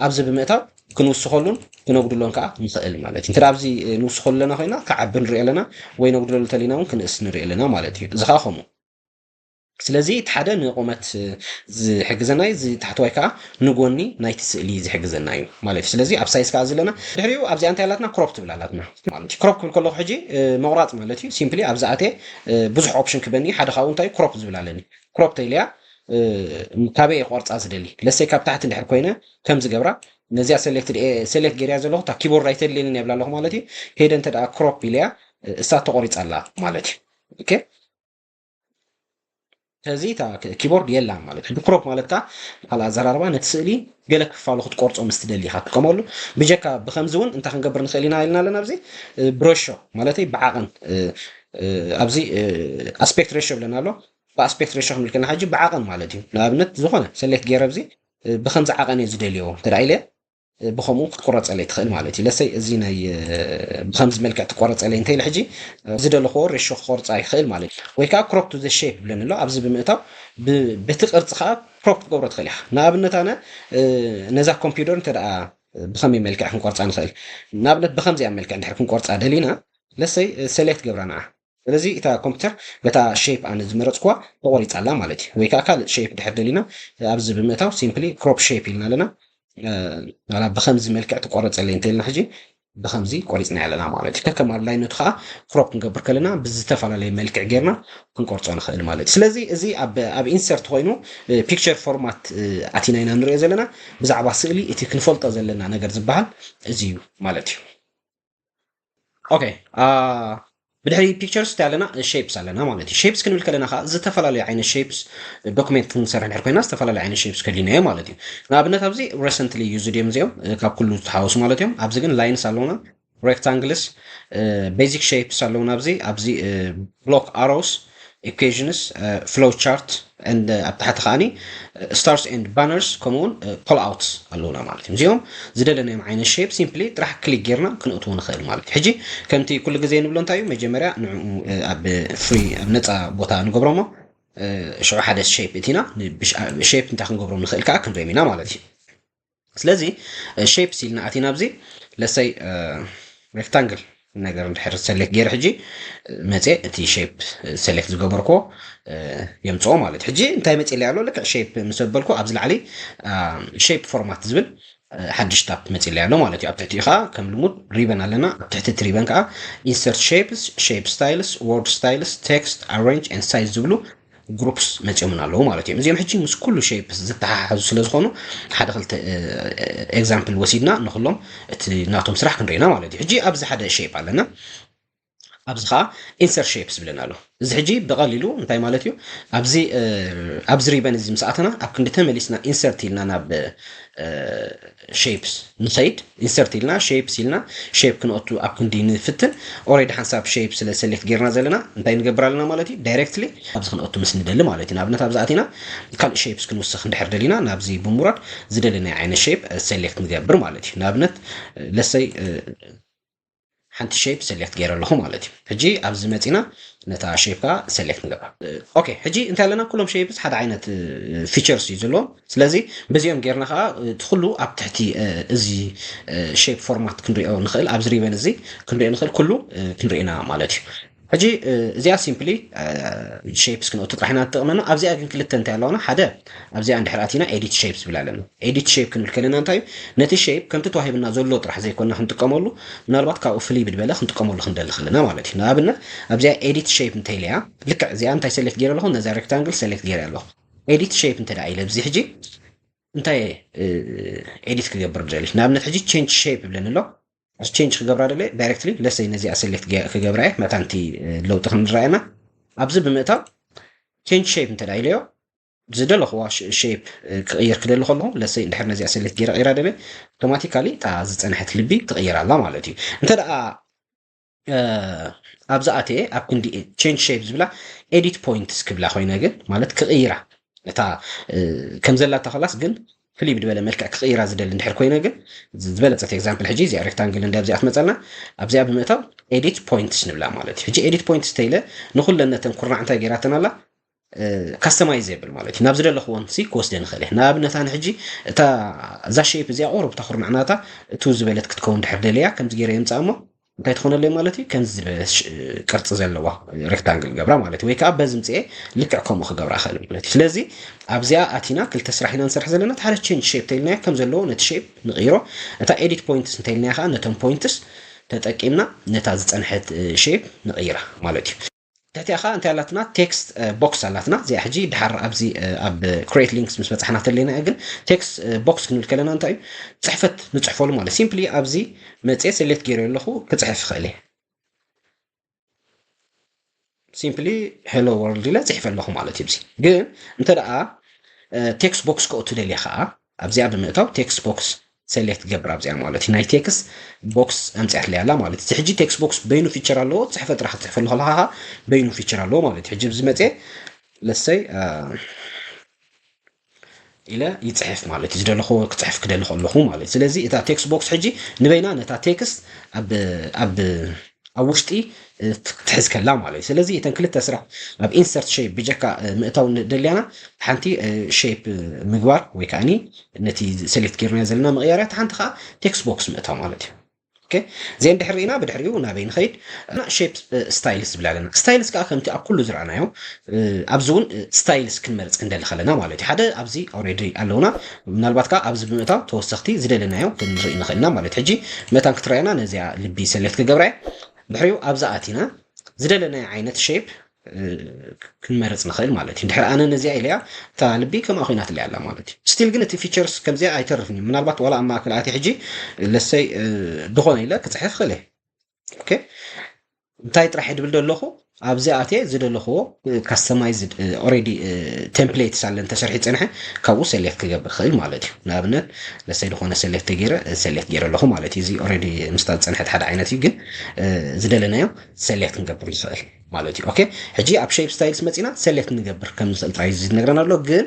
ኣብዚ ብምእታው ክንውስኸሉን ክነጉድሎን ከዓ ንኽእል ማለት እዩ። እንተ ኣብዚ ንውስኸሉ ኣለና ኮይና ክዓቢ ንሪኦ ኣለና ወይ ነጉድለሉ ተሊና እውን ክንእስ ንሪኦ ኣለና ማለት እዩ። እዚ ከዓ ከምኡ ስለዚ እቲ ሓደ ንቁመት ዝሕግዘና እዩ። እዚ ታሕተዋይ ከዓ ንጎኒ ናይቲ ስእሊ ዝሕግዘና እዩ ማለት እዩ። ስለዚ ኣብ ሳይዝ ከዓ ዘለና ድሕሪኡ ኣብዚኣ እንታይ ኣላትና ክሮፕ ትብል ኣላትና ማለት እዩ። ክሮፕ ክብል ከለኹ ሕጂ ምቑራፅ ማለት እዩ። ሲምፕሊ ኣብዚ ኣትየ ብዙሕ ኦፕሽን ክበኒ ሓደ ካብኡ እንታይ ክሮፕ ዝብል ኣለኒ ክሮፕ ተይለያ ካበይ ቆርፃ ዝደሊ ለሰይ ካብ ታሕቲ እንድሕር ኮይነ ከም ዝገብራ ነዚኣ ሴሌክት ሴሌክት ገይርያ ዘለኹ እታ ኪቦርድ ኣይተድልየንን የብላ ኣለኹ ማለት እዩ። ከይደ እንተ ክሮፕ ኢለያ እሳ ተቆሪፃ ኣላ ማለት እዩ። ኦኬ ከዚ እታ ኪቦርድ የላን ማለት ሕጂ ክሮፕ ማለት ከዓ ካልኣ ኣዘራርባ ነቲ ስእሊ ገለ ክፋሉ ክትቆርፆ ምስ ትደሊ ኢካ ትጥቀመሉ። ብጀካ ብከምዚ እውን እንታይ ክንገብር ንኽእል ኢና ኢልና ኣለና ኣብዚ ብረሾ ማለት ብዓቐን ኣብዚ ኣስፔክት ሬሾ ብለና ኣሎ ብኣስፔክት ሬሾ ክንብል ከለና ሕጂ ብዓቐን ማለት እዩ። ንኣብነት ዝኾነ ሰሌክት ገይረ ኣብዚ ብከምዚ ዓቐን እየ ዝደልዮ እንተ ኢለ ብከምኡ ክትቆረፀለይ ትኽእል ማለት እዩ። ለሰይ እዚ ናይ ብከምዚ መልክዕ ትቆረፀለይ እንተ ኢለ ሕጂ ዝደለኽዎ ሬሾ ክቆርፃ ይኽእል ማለት እዩ። ወይ ከዓ ክሮፕ ቱ ዘ ሼፕ ይብለኒ ኣሎ። ኣብዚ ብምእታው በቲ ቅርፂ ከዓ ክሮፕ ክትገብሮ ትኽእል ኢኻ። ንኣብነት ኣነ ነዛ ኮምፒውተር እንተ ብኸመይ መልክዕ ክንቆርፃ ንኽእል? ንኣብነት ብከምዚኣ መልክዕ እንድሕር ክንቆርፃ ደሊና ለሰይ ሰሌክት ገብራ ንዓ። ስለዚ እታ ኮምፒውተር በታ ሼፕ ኣነ ዝመረፅኩዋ ተቆሪፃ ኣላ ማለት እዩ። ወይ ከዓ ካልእ ሼፕ ድሕር ደሊና ኣብዚ ብምእታው ሲምፕሊ ክሮፕ ሼፕ ኢልና ኣለና። ዋላ ብከምዚ መልክዕ ትቆረፀለይ እንተልና ሕጂ ብከምዚ ቆሪፅና ኣለና ማለት እዩ። ከከም ኣድላይነቱ ከዓ ክሮፕ ክንገብር ከለና ብዝተፈላለየ መልክዕ ጌርና ክንቆርፆ ንኽእል ማለት እዩ። ስለዚ እዚ ኣብ ኢንሰርት ኮይኑ ፒክቸር ፎርማት ኣቲና ኢና ንሪኦ ዘለና። ብዛዕባ ስእሊ እቲ ክንፈልጦ ዘለና ነገር ዝበሃል እዚ እዩ ማለት እዩ። ኦኬ ብድሕሪ ፒክቸርስ እንታይ ኣለና? ሼፕስ ኣለና ማለት እዩ። ሼፕስ ክንብል ከለና ከዓ ዝተፈላለዩ ዓይነት ሼፕስ ዶክመንት ክንሰርሕ ድሕር ኮይና ዝተፈላለዩ ዓይነት ሼፕስ ከድሊና እዮም ማለት እዩ። ንኣብነት ኣብዚ ረሰንትሊ ዩዝድ እዮም እዚኦም ካብ ኩሉ ዝተሓወሱ ማለት እዮም። ኣብዚ ግን ላይንስ ኣለውና፣ ሬክታንግልስ፣ ቤዚክ ሼፕስ ኣለውና። ኣብዚ ኣብዚ ብሎክ ኣሮውስ፣ ኢኩዌሽንስ፣ ፍሎ ቻርት፣ ኣብ ታሕቲ ከዓኒ stars and banners ከምኡውን ኮል ኣውትስ ኣለውና ማለት እዩ። እዚኦም ዝደለናዮም ዓይነት ሼፕ ሲምፕሊ ጥራሕ ክሊክ ጌርና ክንእትዎ ንኽእል ማለት እዩ። ሕጂ ከምቲ ኩሉ ግዜ ንብሎ እንታይ እዩ፣ መጀመርያ ንዕኡ ኣብ ፍሪ ኣብ ነፃ ቦታ ንገብሮሞ ሽዑ ሓደ ሼፕ እቲና ሼፕ እንታይ ክንገብሮም ንኽእል ከዓ ክንሪኦም ኢና ማለት እዩ። ስለዚ ሼፕስ ኢልና ኣቲና ኣብዚ ለሰይ ሬክታንግል ነገር እንድሕር ሰሌክት ገይረ ሕጂ መፅየ እቲ ሼፕ ሰሌክት ዝገበርኮ የምፅኦ ማለት እዩ። ሕጂ እንታይ መፅእ ኣሎ? ልክዕ ሼፕ ምስ ኣበልኩ ኣብዚ ላዕሊ ሼፕ ፎርማት ዝብል ሓድሽ ታብ መፅእ ኣሎ ማለት እዩ። ኣብ ትሕቲኡ ከዓ ከም ልሙድ ሪበን ኣለና። ኣብ ትሕቲ እቲ ሪበን ከዓ ኢንሰርት ሼፕስ፣ ሼፕ ስታይልስ፣ ወርድ ስታይልስ፣ ቴክስት ኣሬንጅ ኤንድ ሳይዝ ዝብሉ ግሩፕስ መፂኦምን ኣለዉ ማለት እዮም። እዚኦም ሕጂ ምስ ኩሉ ሼፕስ ዝተሓሓዙ ስለ ዝኾኑ ሓደ ክልተ ኤግዛምፕል ወሲድና ንኩሎም እቲ ናቶም ስራሕ ክንርኢና ማለት እዩ። ሕጂ ኣብዚ ሓደ ሼፕ ኣለና። ኣብዚ ከዓ ኢንሰርት ሼፕስ ዝብለና ኣሎ። እዚ ሕጂ ብቐሊሉ እንታይ ማለት እዩ? ኣብዚ ኣብዚ ሪበን እዚ ምስ ኣተና ኣብ ክንዲ ተመሊስና ኢንሰርት ኢልና ናብ ሼፕስ ንኸይድ፣ ኢንሰርት ኢልና ሼፕስ ኢልና ሼፕ ክንኣቱ ኣብ ክንዲ ንፍትን። ኦሬዲ ሓንሳብ ሼፕ ስለ ሰሌክት ጌርና ዘለና እንታይ ንገብር ኣለና ማለት እዩ? ዳይሬክትሊ ኣብዚ ክንኣቱ ምስ ንደሊ ማለት እዩ። ንኣብነት ኣብዚ ኣቲና ካልእ ሼፕስ ክንውስኽ እንድሕር ደሊና ናብዚ ብምውራድ ዝደለናዮ ዓይነት ሼፕ ሰሌክት ንገብር ማለት እዩ። ንኣብነት ለሰይ ሓንቲ ሼፕ ሰሌክት ገይረ ኣለኹ ማለት እዩ። ሕጂ ኣብዚ መፂና ነታ ሼፕ ከዓ ሰሌክት ንገብራ። ኦኬ ሕጂ እንታይ ኣለና? ኩሎም ሼፕስ ሓደ ዓይነት ፊቸርስ እዩ ዘለዎም። ስለዚ በዚኦም ጌርና ከዓ እቲ ኩሉ ኣብ ትሕቲ እዚ ሼፕ ፎርማት ክንሪኦ ንኽእል፣ ኣብዚ ሪበን እዚ ክንሪኦ ንኽእል፣ ኩሉ ክንሪኢና ማለት እዩ። ሕጂ እዚኣ ሲምፕሊ ሼፕስ ክንእቱ ጥራሕ ኢና ትጠቕመና። ኣብዚኣ ግን ክልተ እንታይ ኣለዋና? ሓደ ኣብዚኣ እንድሕር ኣቲና ኤዲት ሼፕስ ዝብል ኣለና። ኤዲት ሼፕ ክንብል ከለና እንታይ እዩ? ነቲ ሼፕ ከምቲ ተዋሂብና ዘሎ ጥራሕ ዘይኮንና ክንጥቀመሉ፣ ምናልባት ካብኡ ፍልይ ብድበለ ክንጥቀመሉ ክንደሊ ከለና ማለት እዩ። ንኣብነት ኣብዚኣ ኤዲት ሼፕ እንተኢለያ ልክዕ እዚኣ እንታይ ሰሌክት ገይረ ኣለኹ? ነዛ ሬክታንግል ሰሌክት ገይረ ኣለኹ። ኤዲት ሼፕ እንተ ደኣ ኢለ ኣብዚ ሕጂ እንታይ ኤዲት ክገብር ደሊ? ንኣብነት ሕጂ ቼንጅ ሼፕ ይብለኒ ኣሎ። ቼንጅ ክገብራ ደለ ዳይሬክትሊ ለሰይ ነዚኣ ሰሌክት ክገብራ እየ መታንቲ ለውጢ ክንረኣየና ኣብዚ ብምእታው ቼንጅ ሼፕ እንተ ኢለዮ ዝደለኽዋ ሼፕ ክቕይር ክደሊ ከለኹ ለሰይ እንድሕር ነዚኣ ሰሌክት ገይረ ቀይራ ደለ ኣውቶማቲካሊ እታ ዝፀንሐት ልቢ ትቕይር ኣላ ማለት እዩ። እንተ ደኣ ኣብዚ ኣትየ ኣብ ክንዲ ቼንጅ ሼፕ ዝብላ ኤዲት ፖይንትስ ክብላ ኮይነ ግን ማለት ክቕይራ እታ ከም ዘላታ ከላስ ግን ፍልይ ብድበለ መልክዕ ክቕይራ ዝደሊ እንድሕር ኮይነ ግን ዝበለፀት ኤግዛምፕል ሕጂ እዚኣ ሬክታንግል እንዲ ኣብዚኣ ትመፀልና ኣብዚኣ ብምእታው ኤዲት ፖይንትስ ንብላ ማለት እዩ። ሕጂ ኤዲት ፖይንትስ ተይለ ንኩለን ነተን ኩርናዕ እንታይ ገይራተን ኣላ ካስተማይዝ የብል ማለት እዩ። ናብ ዝደለኽዎን ሲ ክወስደ ንኽእል እየ። ንኣብነት ኣነ ሕጂ እታ እዛ ሼፕ እዚኣ ቁሩብ እታ ኩርናዕ ናታ እቱ ዝበለት ክትከውን ድሕር ደለያ ከምዚ ገይረ የምፅኣ እሞ እንታይ ትኾነለይ ማለት እዩ? ከምዚ ዝበለ ቅርፂ ዘለዋ ሬክታንግል ገብራ ማለት እዩ። ወይ ከዓ በዚ ምፅኤ ልክዕ ከምኡ ክገብራ እኽእል ማለት እዩ። ስለዚ ኣብዚኣ ኣቲና ክልተ ስራሕ ኢና ንሰርሕ ዘለና። እቲ ሓደ ቼንጅ ሼፕ ተይልናዮ ከም ዘለዎ ነቲ ሼፕ ንቕይሮ። እታ ኤዲት ፖይንትስ እንተይልናዮ ከዓ ነቶም ፖይንትስ ተጠቂምና ነታ ዝፀንሐት ሼፕ ንቕይራ ማለት እዩ። ትሕቲኣ ከዓ እንታይ ኣላትና? ቴክስት ቦክስ ኣላትና። እዚኣ ሕጂ ድሓር ኣብዚ ኣብ ክሬት ሊንክስ ምስ በፃሕና ተለና ግን ቴክስት ቦክስ ክንብል ከለና እንታይ እዩ? ፅሕፈት ንፅሕፈሉ ማለት ሲምፕሊ ኣብዚ መፅየ ሰሌክት ገይረ ኣለኹ ክፅሕፍ ይኽእል እየ። ሲምፕሊ ሄሎ ወርልድ ኢለ ፅሒፈ ኣለኹ ማለት እዩ። ግን እንተ ደኣ ቴክስት ቦክስ ከእቱ ደልየ ከዓ ኣብዚኣ ብምእታው ቴክስት ቦክስ ሰሌክት ገብር ኣብዚኣ ማለት እዩ። ናይ ቴክስት ቦክስ ኣምፅኣትለይ ኣላ ማለት እዩ። ሕጂ ቴክስት ቦክስ በይኑ ፊቸር ኣለዎ። ፅሕፈ ጥራሕ ክትፅሕፈሉ ከለካ ከዓ በይኑ ፊቸር ኣለዎ ማለት እዩ። ሕጂ ኣብዚ መፅየ ለሰይ ኢለ ይፅሕፍ ማለት እዩ። ዝደለኹዎ ክፅሕፍ ክደሊ ከለኹ ማለት እዩ። ስለዚ እታ ቴክስት ቦክስ ሕጂ ንበይና ነታ ቴክስት ኣብ ኣብ ኣብ ውሽጢ ክትሕዝ ከላ ማለት እዩ። ስለዚ እተን ክልተ ስራሕ ኣብ ኢንሰርት ሼፕ ብጀካ ምእታው ደልያና ሓንቲ ሼፕ ምግባር ወይ ከዓኒ ነቲ ሴሌክት ጌርና ዘለና መቕየርያ፣ ሓንቲ ከዓ ቴክስት ቦክስ ምእታው ማለት እዩ። እዚአን ድሕር ርኢና ብድሕሪኡ ናበይ ንኸይድ እና ሼፕ ስታይልስ ዝብል ኣለና። ስታይልስ ከዓ ከምቲ ኣብ ኩሉ ዝረኣናዮ ኣብዚ እውን ስታይልስ ክንመርፅ ክንደሊ ከለና ማለት እዩ። ሓደ ኣብዚ ኦልሬዲ ኣለውና። ምናልባት ከዓ ኣብዚ ብምእታው ተወሰኽቲ ዝደለናዮ ክንርኢ ንኽእል ኢና ማለት እዩ። ሕጂ መታን ክትረኣየና ነዚኣ ልቢ ሰሌክት ክገብራ እየ። ድሕሪኡ ኣብዛ ኣቲና ዝደለናዮ ዓይነት ሼፕ ክንመርፅ ንኽእል ማለት እዩ። ድሕሪ ኣነ ነዚኣ ኢለያ እታ ልቢ ከምኣ ኮይናትለይ ኣላ ማለት እዩ። ስቲል ግን እቲ ፊቸርስ ከምዚኣ ኣይተርፍን እዩ። ምናልባት ዋላ ኣብ ማእከል ኣትየ ሕጂ ለሰይ ዝኾነ ኢለ ክፅሕፍ ክእል እየ። ኦኬ እንታይ ጥራሕ ድብል ደለኹ ኣብዚ ኣትየ ዝደለኽዎ ካስተማይዝድ ኦልሬዲ ቴምፕሌትስ ኣለን ተሰሪሑ ዝፀንሐ ካብኡ ሰሌክት ክገብር ክእል ማለት እዩ። ንኣብነት ለሰይ ዝኾነ ሰሌክት ተገይረ ሰሌክት ገይረ ኣለኹ ማለት እዩ። እዚ ኦልሬዲ ምስታ ዝፀንሐት ሓደ ዓይነት እዩ፣ ግን ዝደለናዮ ሰሌክት ክንገብር ንኽእል ማለት እዩ። ኦኬ ሕጂ ኣብ ሼፕ ስታይልስ መፂና ሰሌክት ንገብር ከም ንኽእል ጥራይ እዚ ዝነግረና ኣሎ። ግን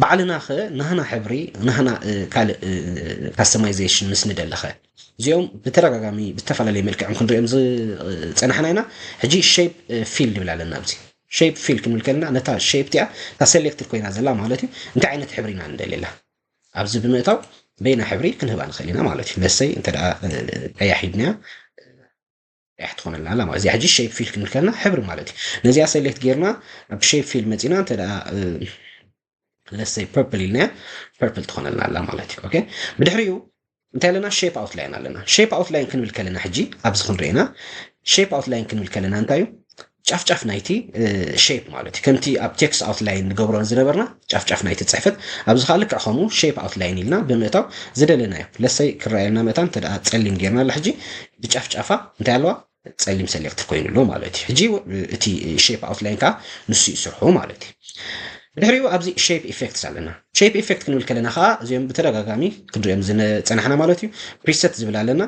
ባዕልና ኸ ናህና ሕብሪ ናህና ካልእ ካስተማይዜሽን ምስ ንደለኸ እዚኦም ብተደጋጋሚ ብዝተፈላለየ መልክዕም ክንሪኦም ዝፀናሕና ኢና። ሕጂ ሼፕ ፊል ንብል ኣለና። ኣብዚ ሼፕ ፊል ክንብል ከለና ነታ ሼፕ እቲኣ እታ ሰሌክትድ ኮይና ዘላ ማለት እዩ እንታይ ዓይነት ሕብሪ ኢና ንደልየላ ኣብዚ ብምእታው በይና ሕብሪ ክንህባ ንኽእል ኢና ማለት እዩ። ለሰይ እንተ ደኣ ቀያሕ ሂብናያ ቀያሕ ትኾነልና ኣላ ማለት እዚኣ ሕጂ ሼፕ ፊል ክንብል ከለና ሕብሪ ማለት እዩ። ነዚኣ ሰሌክት ጌርና ኣብ ሼፕ ፊል መፂና እንተ ደኣ ለሰይ ፐርፕል ኢልናያ ፐርፕል ትኾነልና ኣላ ማለት እዩ። ኦኬ ብድሕሪኡ እንታይ ኣለና? ሼፕ ኣውትላይን ኣለና። ሼፕ ኣውትላይን ክንብል ከለና ሕጂ ኣብዚ ክንሪኤና ሼፕ ኣውትላይን ክንብል ከለና እንታይ እዩ? ጫፍጫፍ ናይቲ ሼፕ ማለት እዩ። ከምቲ ኣብ ቴክስት ኣውትላይን ንገብሮ ዝነበርና ጫፍጫፍ ናይቲ ፅሕፈት ኣብዚ ከዓ ልክዕ ከምኡ ሼፕ ኣውትላይን ኢልና ብምእታው ዝደለናዮ ለሰይ ክረኣየልና መእታ እንተ ደኣ ፀሊም ጌርና ኣላ ሕጂ ብጫፍጫፋ እንታይ ኣለዋ? ፀሊም ሰሌክት ኮይኑ ኣሎ ማለት እዩ። ሕጂ እቲ ሼፕ ኣውትላይን ከዓ ንሱ እዩ ስርሑ ማለት እዩ። ድሕሪኡ ኣብዚ ሼፕ ኢፌክትስ ኣለና። ሼፕ ኢፌክት ክንብል ከለና ከዓ እዚኦም ብተደጋጋሚ ክንሪኦም ዝፀናሕና ማለት እዩ። ፕሪሰት ዝብል ኣለና።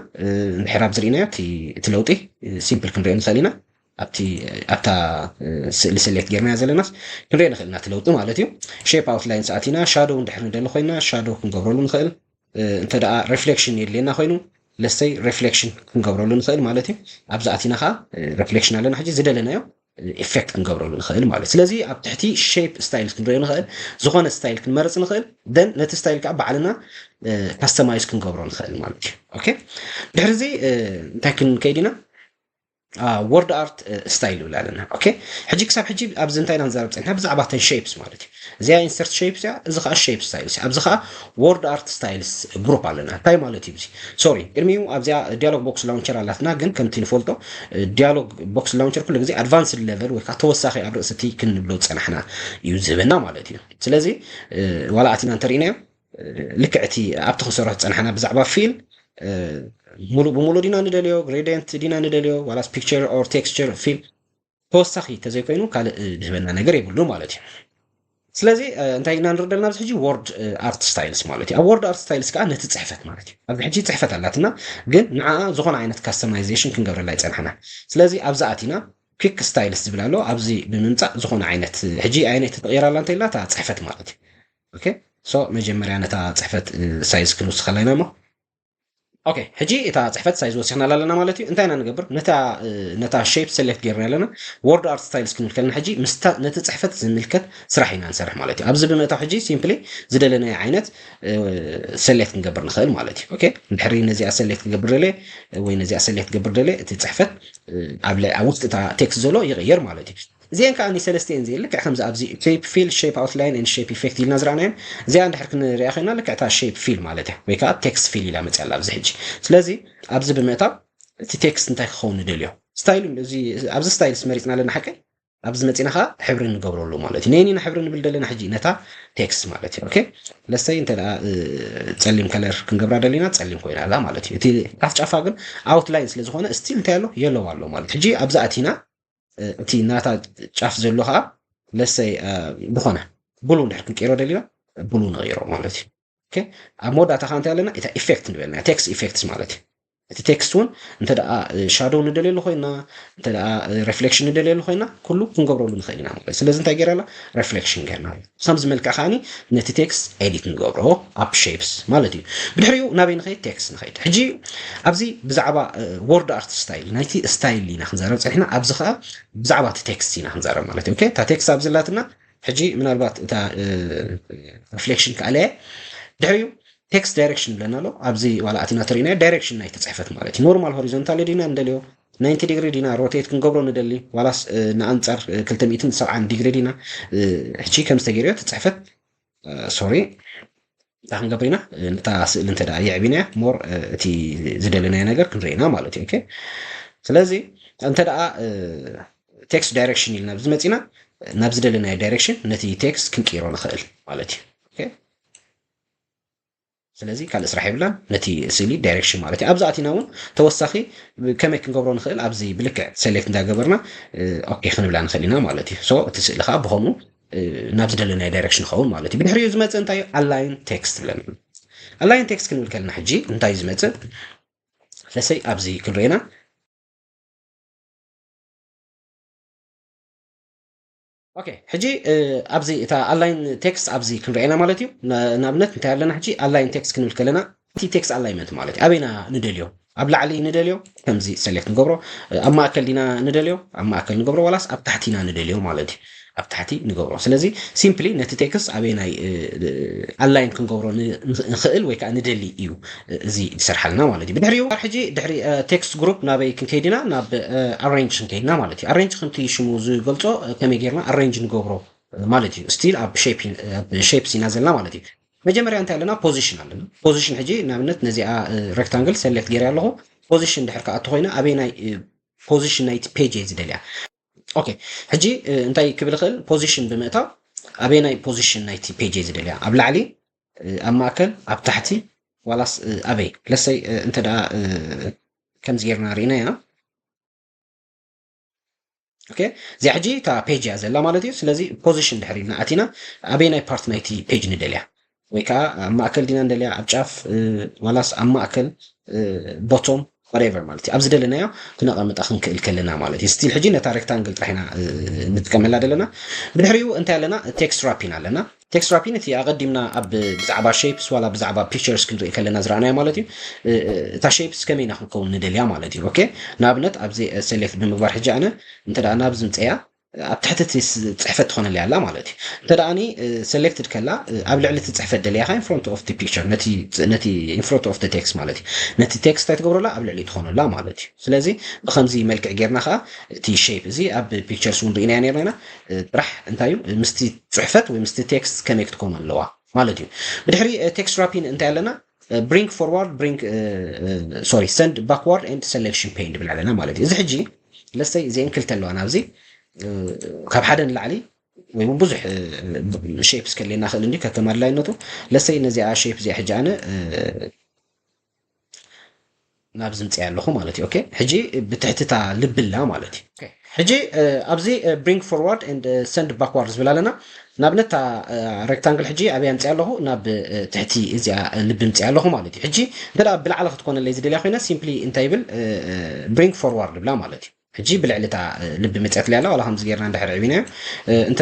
እንድሕር ኣብዚ ርኢናዮ እቲ ለውጢ ሲምፕል ክንሪኦ ንኽእል ኢና። ኣብቲ ኣብታ ስእሊ ሰሌክት ጌርናያ ዘለናስ ክንሪኦ ንኽእል ኢና እቲ ለውጢ ማለት እዩ። ሼፕ ኣውትላይን ሰኣቲና ሻዶው እንድሕር ንደሊ ኮይና ሻዶው ክንገብረሉ ንኽእል። እንተ ደኣ ሪፍሌክሽን የድልየና ኮይኑ ለሰይ ሪፍሌክሽን ክንገብረሉ ንኽእል ማለት እዩ። ኣብዚ ኣቲና ከዓ ሪፍሌክሽን ኣለና ሕጂ ዝደለናዮ ኢፌክት ክንገብረሉ ንኽእል ማለት እዩ። ስለዚ ኣብ ትሕቲ ሼፕ ስታይል ክንሪኦ ንኽእል፣ ዝኾነ ስታይል ክንመርፅ ንኽእል፣ ደን ነቲ ስታይል ከዓ ባዕልና ካስተማይዝ ክንገብሮ ንኽእል ማለት እዩ። ኦኬ ድሕሪ እዚ እንታይ ክንከይድ ኢና? ወርድ ኣርት ስታይል ይብል ኣለና። ኦኬ ሕጂ ክሳብ ሕጂ ኣብዚ እንታይ ኢና ንዛረብ ፀኒሕና? ብዛዕባ ተን ሼፕስ ማለት እዩ። እዚኣ ኢንሰርት ሼፕስ እያ፣ እዚ ከዓ ሼፕ ስታይልስ እያ። ኣብዚ ከዓ ወርድ ኣርት ስታይልስ ግሩፕ ኣለና። እንታይ ማለት እዩ እዚ? ሶሪ ቅድሚኡ ኣብዚኣ ዲያሎግ ቦክስ ላውንቸር ኣላትና፣ ግን ከምቲ ንፈልጦ ዲያሎግ ቦክስ ላውንቸር ኩሉ ግዜ ኣድቫንስድ ሌቨል ወይ ከዓ ተወሳኺ ኣብ ርእሲ እቲ ክንብሎ ዝፀናሕና እዩ ዝህበና ማለት እዩ። ስለዚ ዋላ ኣቲና እንተርኢናዮ ልክዕ እቲ ኣብቲ ክንሰርሖ ዝፀናሕና ብዛዕባ ፊል ሙሉእ ብሙሉእ ዲና ንደልዮ፣ ግሬዲየንት ዲና ንደልዮ ዋላስ ፒክቸር ኦር ቴክስቸር ፊል ተወሳኺ ተዘይኮይኑ ካልእ ዝህበና ነገር የብሉ ማለት እዩ። ስለዚ እንታይ ኢና ንርኢ ዘለና ኣብዚ ሕጂ? ወርድ ኣርት ስታይልስ ማለት እዩ። ኣብ ወርድ ኣርት ስታይልስ ከዓ ነቲ ፅሕፈት ማለት እዩ። ኣብዚ ሕጂ ፅሕፈት ኣላትና፣ ግን ንዓኣ ዝኾነ ዓይነት ካስተማይዜሽን ክንገብረላ ይፀናሕና። ስለዚ ኣብዚ ኣቲና ኩክ ስታይልስ ዝብል ኣሎ። ኣብዚ ብምምፃእ ዝኾነ ዓይነት ሕጂ ኣየነይቲ ተቐይራ ኣላ እንተኢልና እታ ፅሕፈት ማለት እዩ። ኦኬ ሶ መጀመርያ ነታ ፅሕፈት ሳይዝ ክንውስኸላ ኢና እሞ ኦኬ ሕጂ እታ ፅሕፈት ሳይዝ ወሲኽናላ ኣለና ማለት እዩ። እንታይ ኢና ንገብር? ነታ ነታ ሼፕ ሰሌክት ጌርና ኣለና። ወርድ ኣርት ስታይልስ ክንብል ከለና ሕጂ ምስታ ነቲ ፅሕፈት ዝምልከት ስራሕ ኢና ንሰርሕ ማለት እዩ። ኣብዚ ብምእታው ሕጂ ሲምፕሊ ዝደለናዮ ዓይነት ሰሌክት ክንገብር ንኽእል ማለት እዩ። ኦኬ እንድሕሪ ነዚኣ ሰሌክት ክገብር ደልየ ወይ ነዚኣ ሰሌክት ክገብር ደልየ እቲ ፅሕፈት ኣብ ውሽጢ እታ ቴክስት ዘሎ ይቕየር ማለት እዩ። እዚአን ከዓ ሰለስቲአን እዚአን ልክዕ ከምዚ ኣብዚ ሼፕ ፊል፣ ሼፕ ኣውትላይን ኤንድ ሼፕ ኢፌክት ኢልና ዝረኣናየን እዚኣ እንድሕር ክንሪኣ ኮይና ልክዕ እታ ሼፕ ፊል ማለት እያ ወይ ከዓ ቴክስት ፊል ኢላ መፅያ ኣላ ኣብዚ ሕጂ። ስለዚ ኣብዚ ብምእታው እቲ ቴክስት እንታይ ክኸውን ንደልዮ ስታይሉ ኣብዚ ስታይልስ መሪፅና ኣለና ሓቀይ ኣብዚ መፂና ከዓ ሕብሪ ንገብረሉ ማለት እዩ። ነየኒና ሕብሪ ንብል ደለና ሕጂ ነታ ቴክስት ማለት እዩ። ኦኬ ለሰይ እንተ ደኣ ጸሊም ከለር ክንገብራ ደሊና ጸሊም ኮይና ኣላ ማለት እዩ። እቲ ጫፍ ጫፋ ግን ኣውትላይን ስለ ዝኾነ ስቲል እንታይ ኣሎ የለው ኣሎ ማለት እዩ። ሕጂ ኣብዛ ኣቲና እቲ ናታ ጫፍ ዘሎ ከዓ ለሰይ ዝኾነ ብሉ እንድሕር ክንቀይሮ ደሊና ብሉ ንቐይሮ ማለት እዩ። ኦኬ ኣብ መወዳእታ ከዓ እንታይ ኣለና? እታ ኢፌክት ንበልና ቴክስት ኢፌክትስ ማለት እዩ። እቲ text እውን እንተ ደኣ shadow ንደልየሉ ኮይና፣ እንተ ደኣ reflection ንደልየሉ ኮይና፣ ኩሉ ክንገብረሉ ንኽእል ኢና ማለት እዩ። ስለዚ እንታይ ገይረላ? Reflection ገይርና። ብኸምዚ መልክዕ ከዓኒ ነቲ text edit ንገብሮ ኣብ shapes ማለት እዩ። ብድሕሪኡ ናበይ ንኸይድ? Text ንኸይድ። ሕጂ ኣብዚ ብዛዕባ word art style ናይቲ style ኢና ክንዛረብ ጸኒሕና። ኣብዚ ኸኣ ብዛዕባ እቲ text ኢና ክንዛረብ ማለት እዩ። ኦኬ፣ እታ text ኣብዚ ኣላትና። ሕጂ ምናልባት እታ reflection ክኣለየ ድሕሪኡ text direction ብለና ኣሎ። ኣብዚ ዋላ ኣቲና ተሪእናዮ direction ናይቲ ጽሕፈት ማለት እዩ። Normal horizontal ዲና ንደልዮ፣ ninety degree ዲና rotate ክንገብሮ ንደሊ፣ ዋላስ ንኣንጻር ክልተ ሚእትን ሰብዓን ዲግሪ ዲና? ሕጂ ከም ዝተገይርዮ እቲ ጽሕፈት፣ sorry፣ እንታይ ክንገብር ኢና? ነታ ስእሊ እንተ ደኣ የዕቢናያ more እቲ ዝደለናዮ ነገር ክንርኢ ኢና ማለት እዩ። ኦኬ፣ ስለዚ እንተ ደኣ text direction ኢልና ኣብዚ መጺና፣ ናብ ዝደለናዮ direction ነቲ text ክንቅይሮ ንኽእል ማለት እዩ። ኦኬ፣ ስለዚ ካልእ ስራሕ የብላን። ነቲ ስእሊ direction ማለት እዩ። ኣብዚ ኣቲና እውን ተወሳኺ ከመይ ክንገብሮ ንኽእል ኣብዚ ብልክዕ select እንዳገበርና ኦኬ ክንብላ ንኽእል ኢና ማለት እዩ። So እቲ ስእሊ ከዓ ብኸምኡ ናብ ዝደለናዮ direction ይኸውን ማለት እዩ። ብድሕሪኡ ዝመጽእ እንታይ እዩ? Align text ብለና። Align text ክንብል ከለና ሕጂ እንታይ እዩ ዝመጽእ? ለሰይ ኣብዚ ክንርእና ኦኬ፣ ሕጂ ኣብዚ እታ align text ኣብዚ ክንርእየና ማለት እዩ። ንኣብነት እንታይ ኣለና ሕጂ? Align text ክንብል ከለና እቲ text alignment ማለት እዩ። ኣበይና ንደልዮ? ኣብ ላዕሊ ንደልዮ፣ ከምዚ select ንገብሮ። ኣብ ማእከል ዲና ንደልዮ? ኣብ ማእከል ንገብሮ፣ ዋላስ ኣብ ታሕቲ ኢና ንደልዮ ማለት እዩ። ኣብ ታሕቲ ንገብሮ። ስለዚ simply ነቲ text ኣበይናይ align ክንገብሮ ንኽእል ወይ ከዓ ንደሊ እዩ እዚ ዝሰርሓልና ማለት እዩ። ብድሕሪኡ ሕጂ ድሕሪ text group ናበይ ክንከይድ ኢና? ናብ arrange ክንከይድ ኢና ማለት እዩ። Arrange ከምቲ ሽሙ ዝገልጾ ከመይ ጌርና arrange ንገብሮ ማለት እዩ። Still ኣብ shapes ኢና ዘለና ማለት እዩ። መጀመርያ እንታይ ኣለና? Position ኣለና። Position ሕጂ ንኣብነት ነዚኣ rectangle select ገይረ ኣለኹ። Position ድሕር ክኣቱ ኮይና ኣበይናይ position ናይቲ page እየ ዝደልያ? ኦኬ፣ ሕጂ እንታይ ክብል ይኽእል? Position ብምእታው ኣበይናይ position ናይቲ page እየ ዝደልያ? ኣብ ላዕሊ፣ ኣብ ማእከል፣ ኣብ ታሕቲ፣ ዋላስ ኣበይ? ለሰይ እንተ ደኣ ከምዚ ጌርና ርኢናያ። ኦኬ፣ እዚኣ ሕጂ እታ page እያ ዘላ ማለት እዩ። ስለዚ position ድሕር ኢልና ኣቲና ኣበይናይ part ናይቲ page ንደልያ? ወይ ከዓ ኣብ ማእከል ዲና ንደልያ፣ ኣብ ጫፍ ዋላስ ኣብ ማእከል፣ bottom፣ whatever ማለት እዩ። ኣብ ዝደለናዮ ክነቐምጣ ክንክእል ከለና ማለት እዩ። Still ሕጂ ነታ rectangle ጥራሕ ኢና ንጥቀመላ ዘለና። ብድሕሪኡ እንታይ ኣለና? Text wrapping ኣለና። Text wrapping እቲ ኣቐዲምና ኣብ ብዛዕባ shapes ዋላ ብዛዕባ pictures ክንርኢ ከለና ዝረኣናዮ ማለት እዩ። እታ shapes ከመይ ኢና ክንከውን ንደልያ ማለት እዩ። ኦኬ፣ ንኣብነት ኣብዚ select ብምግባር ሕጂ ኣነ እንተ ደኣ ናብዚ ምፅእያ ኣብ ትሕቲ እቲ ጽሕፈት ትኾነለይ ኣላ ማለት እዩ። እንተ ደኣ selected ከላ ኣብ ልዕሊ እቲ ጽሕፈት ደልያኻ in front of the picture፣ ነቲ in front of the text ማለት እዩ። ነቲ text እንታይ ትገብረላ? ኣብ ልዕሊ ትኾነላ ማለት እዩ። ስለዚ ብኸምዚ መልክዕ ጌርና ከዓ እቲ shape እዚ ኣብ pictures እውን ርኢናዮ ነርና ኢና። ጥራሕ እንታይ እዩ ምስቲ ጽሕፈት ወይ ምስቲ text ከመይ ክትኮኑ ኣለዋ ማለት እዩ። ብድሕሪ text wrapping እንታይ ኣለና? Bring forward፣ bring፣ sorry፣ send backward and selection pane ንብል ኣለና ማለት እዩ። እዚ ሕጂ ለሰይ እዚአን ክልተ ኣለዋ ናብዚ ካብ ሓደ ንላዕሊ ወይ እውን ብዙሕ shapes ከልየና ክእል እንዲ ከከም ኣድላይነቱ። ለሰይ ነዚኣ shape እዚኣ ሕጂ ኣነ ናብዚ ምፅያ ኣለኹ ማለት እዩ። ኦኬ፣ ሕጂ ብትሕትታ ልብላ ማለት እዩ። ሕጂ ኣብዚ bring forward and send backward ዝብል ኣለና። ንኣብነት እታ rectangle ሕጂ ኣበይ ኣምፅያ ኣለኹ? ናብ ትሕቲ እዚኣ ልቢ ምፅያ ኣለኹ ማለት እዩ። ሕጂ እንተ ብላዕሊ ክትኮነለይ ዝደልያ ኮይና simply እንታይ ይብል? Bring forward ብላ ማለት እዩ። ሕጂ ብልዕሊ እታ ልቢ መፅያትለይ ኣላ። ዋላ ከምዚ ጌርና እንድሕር ዕቢናዮ እንተ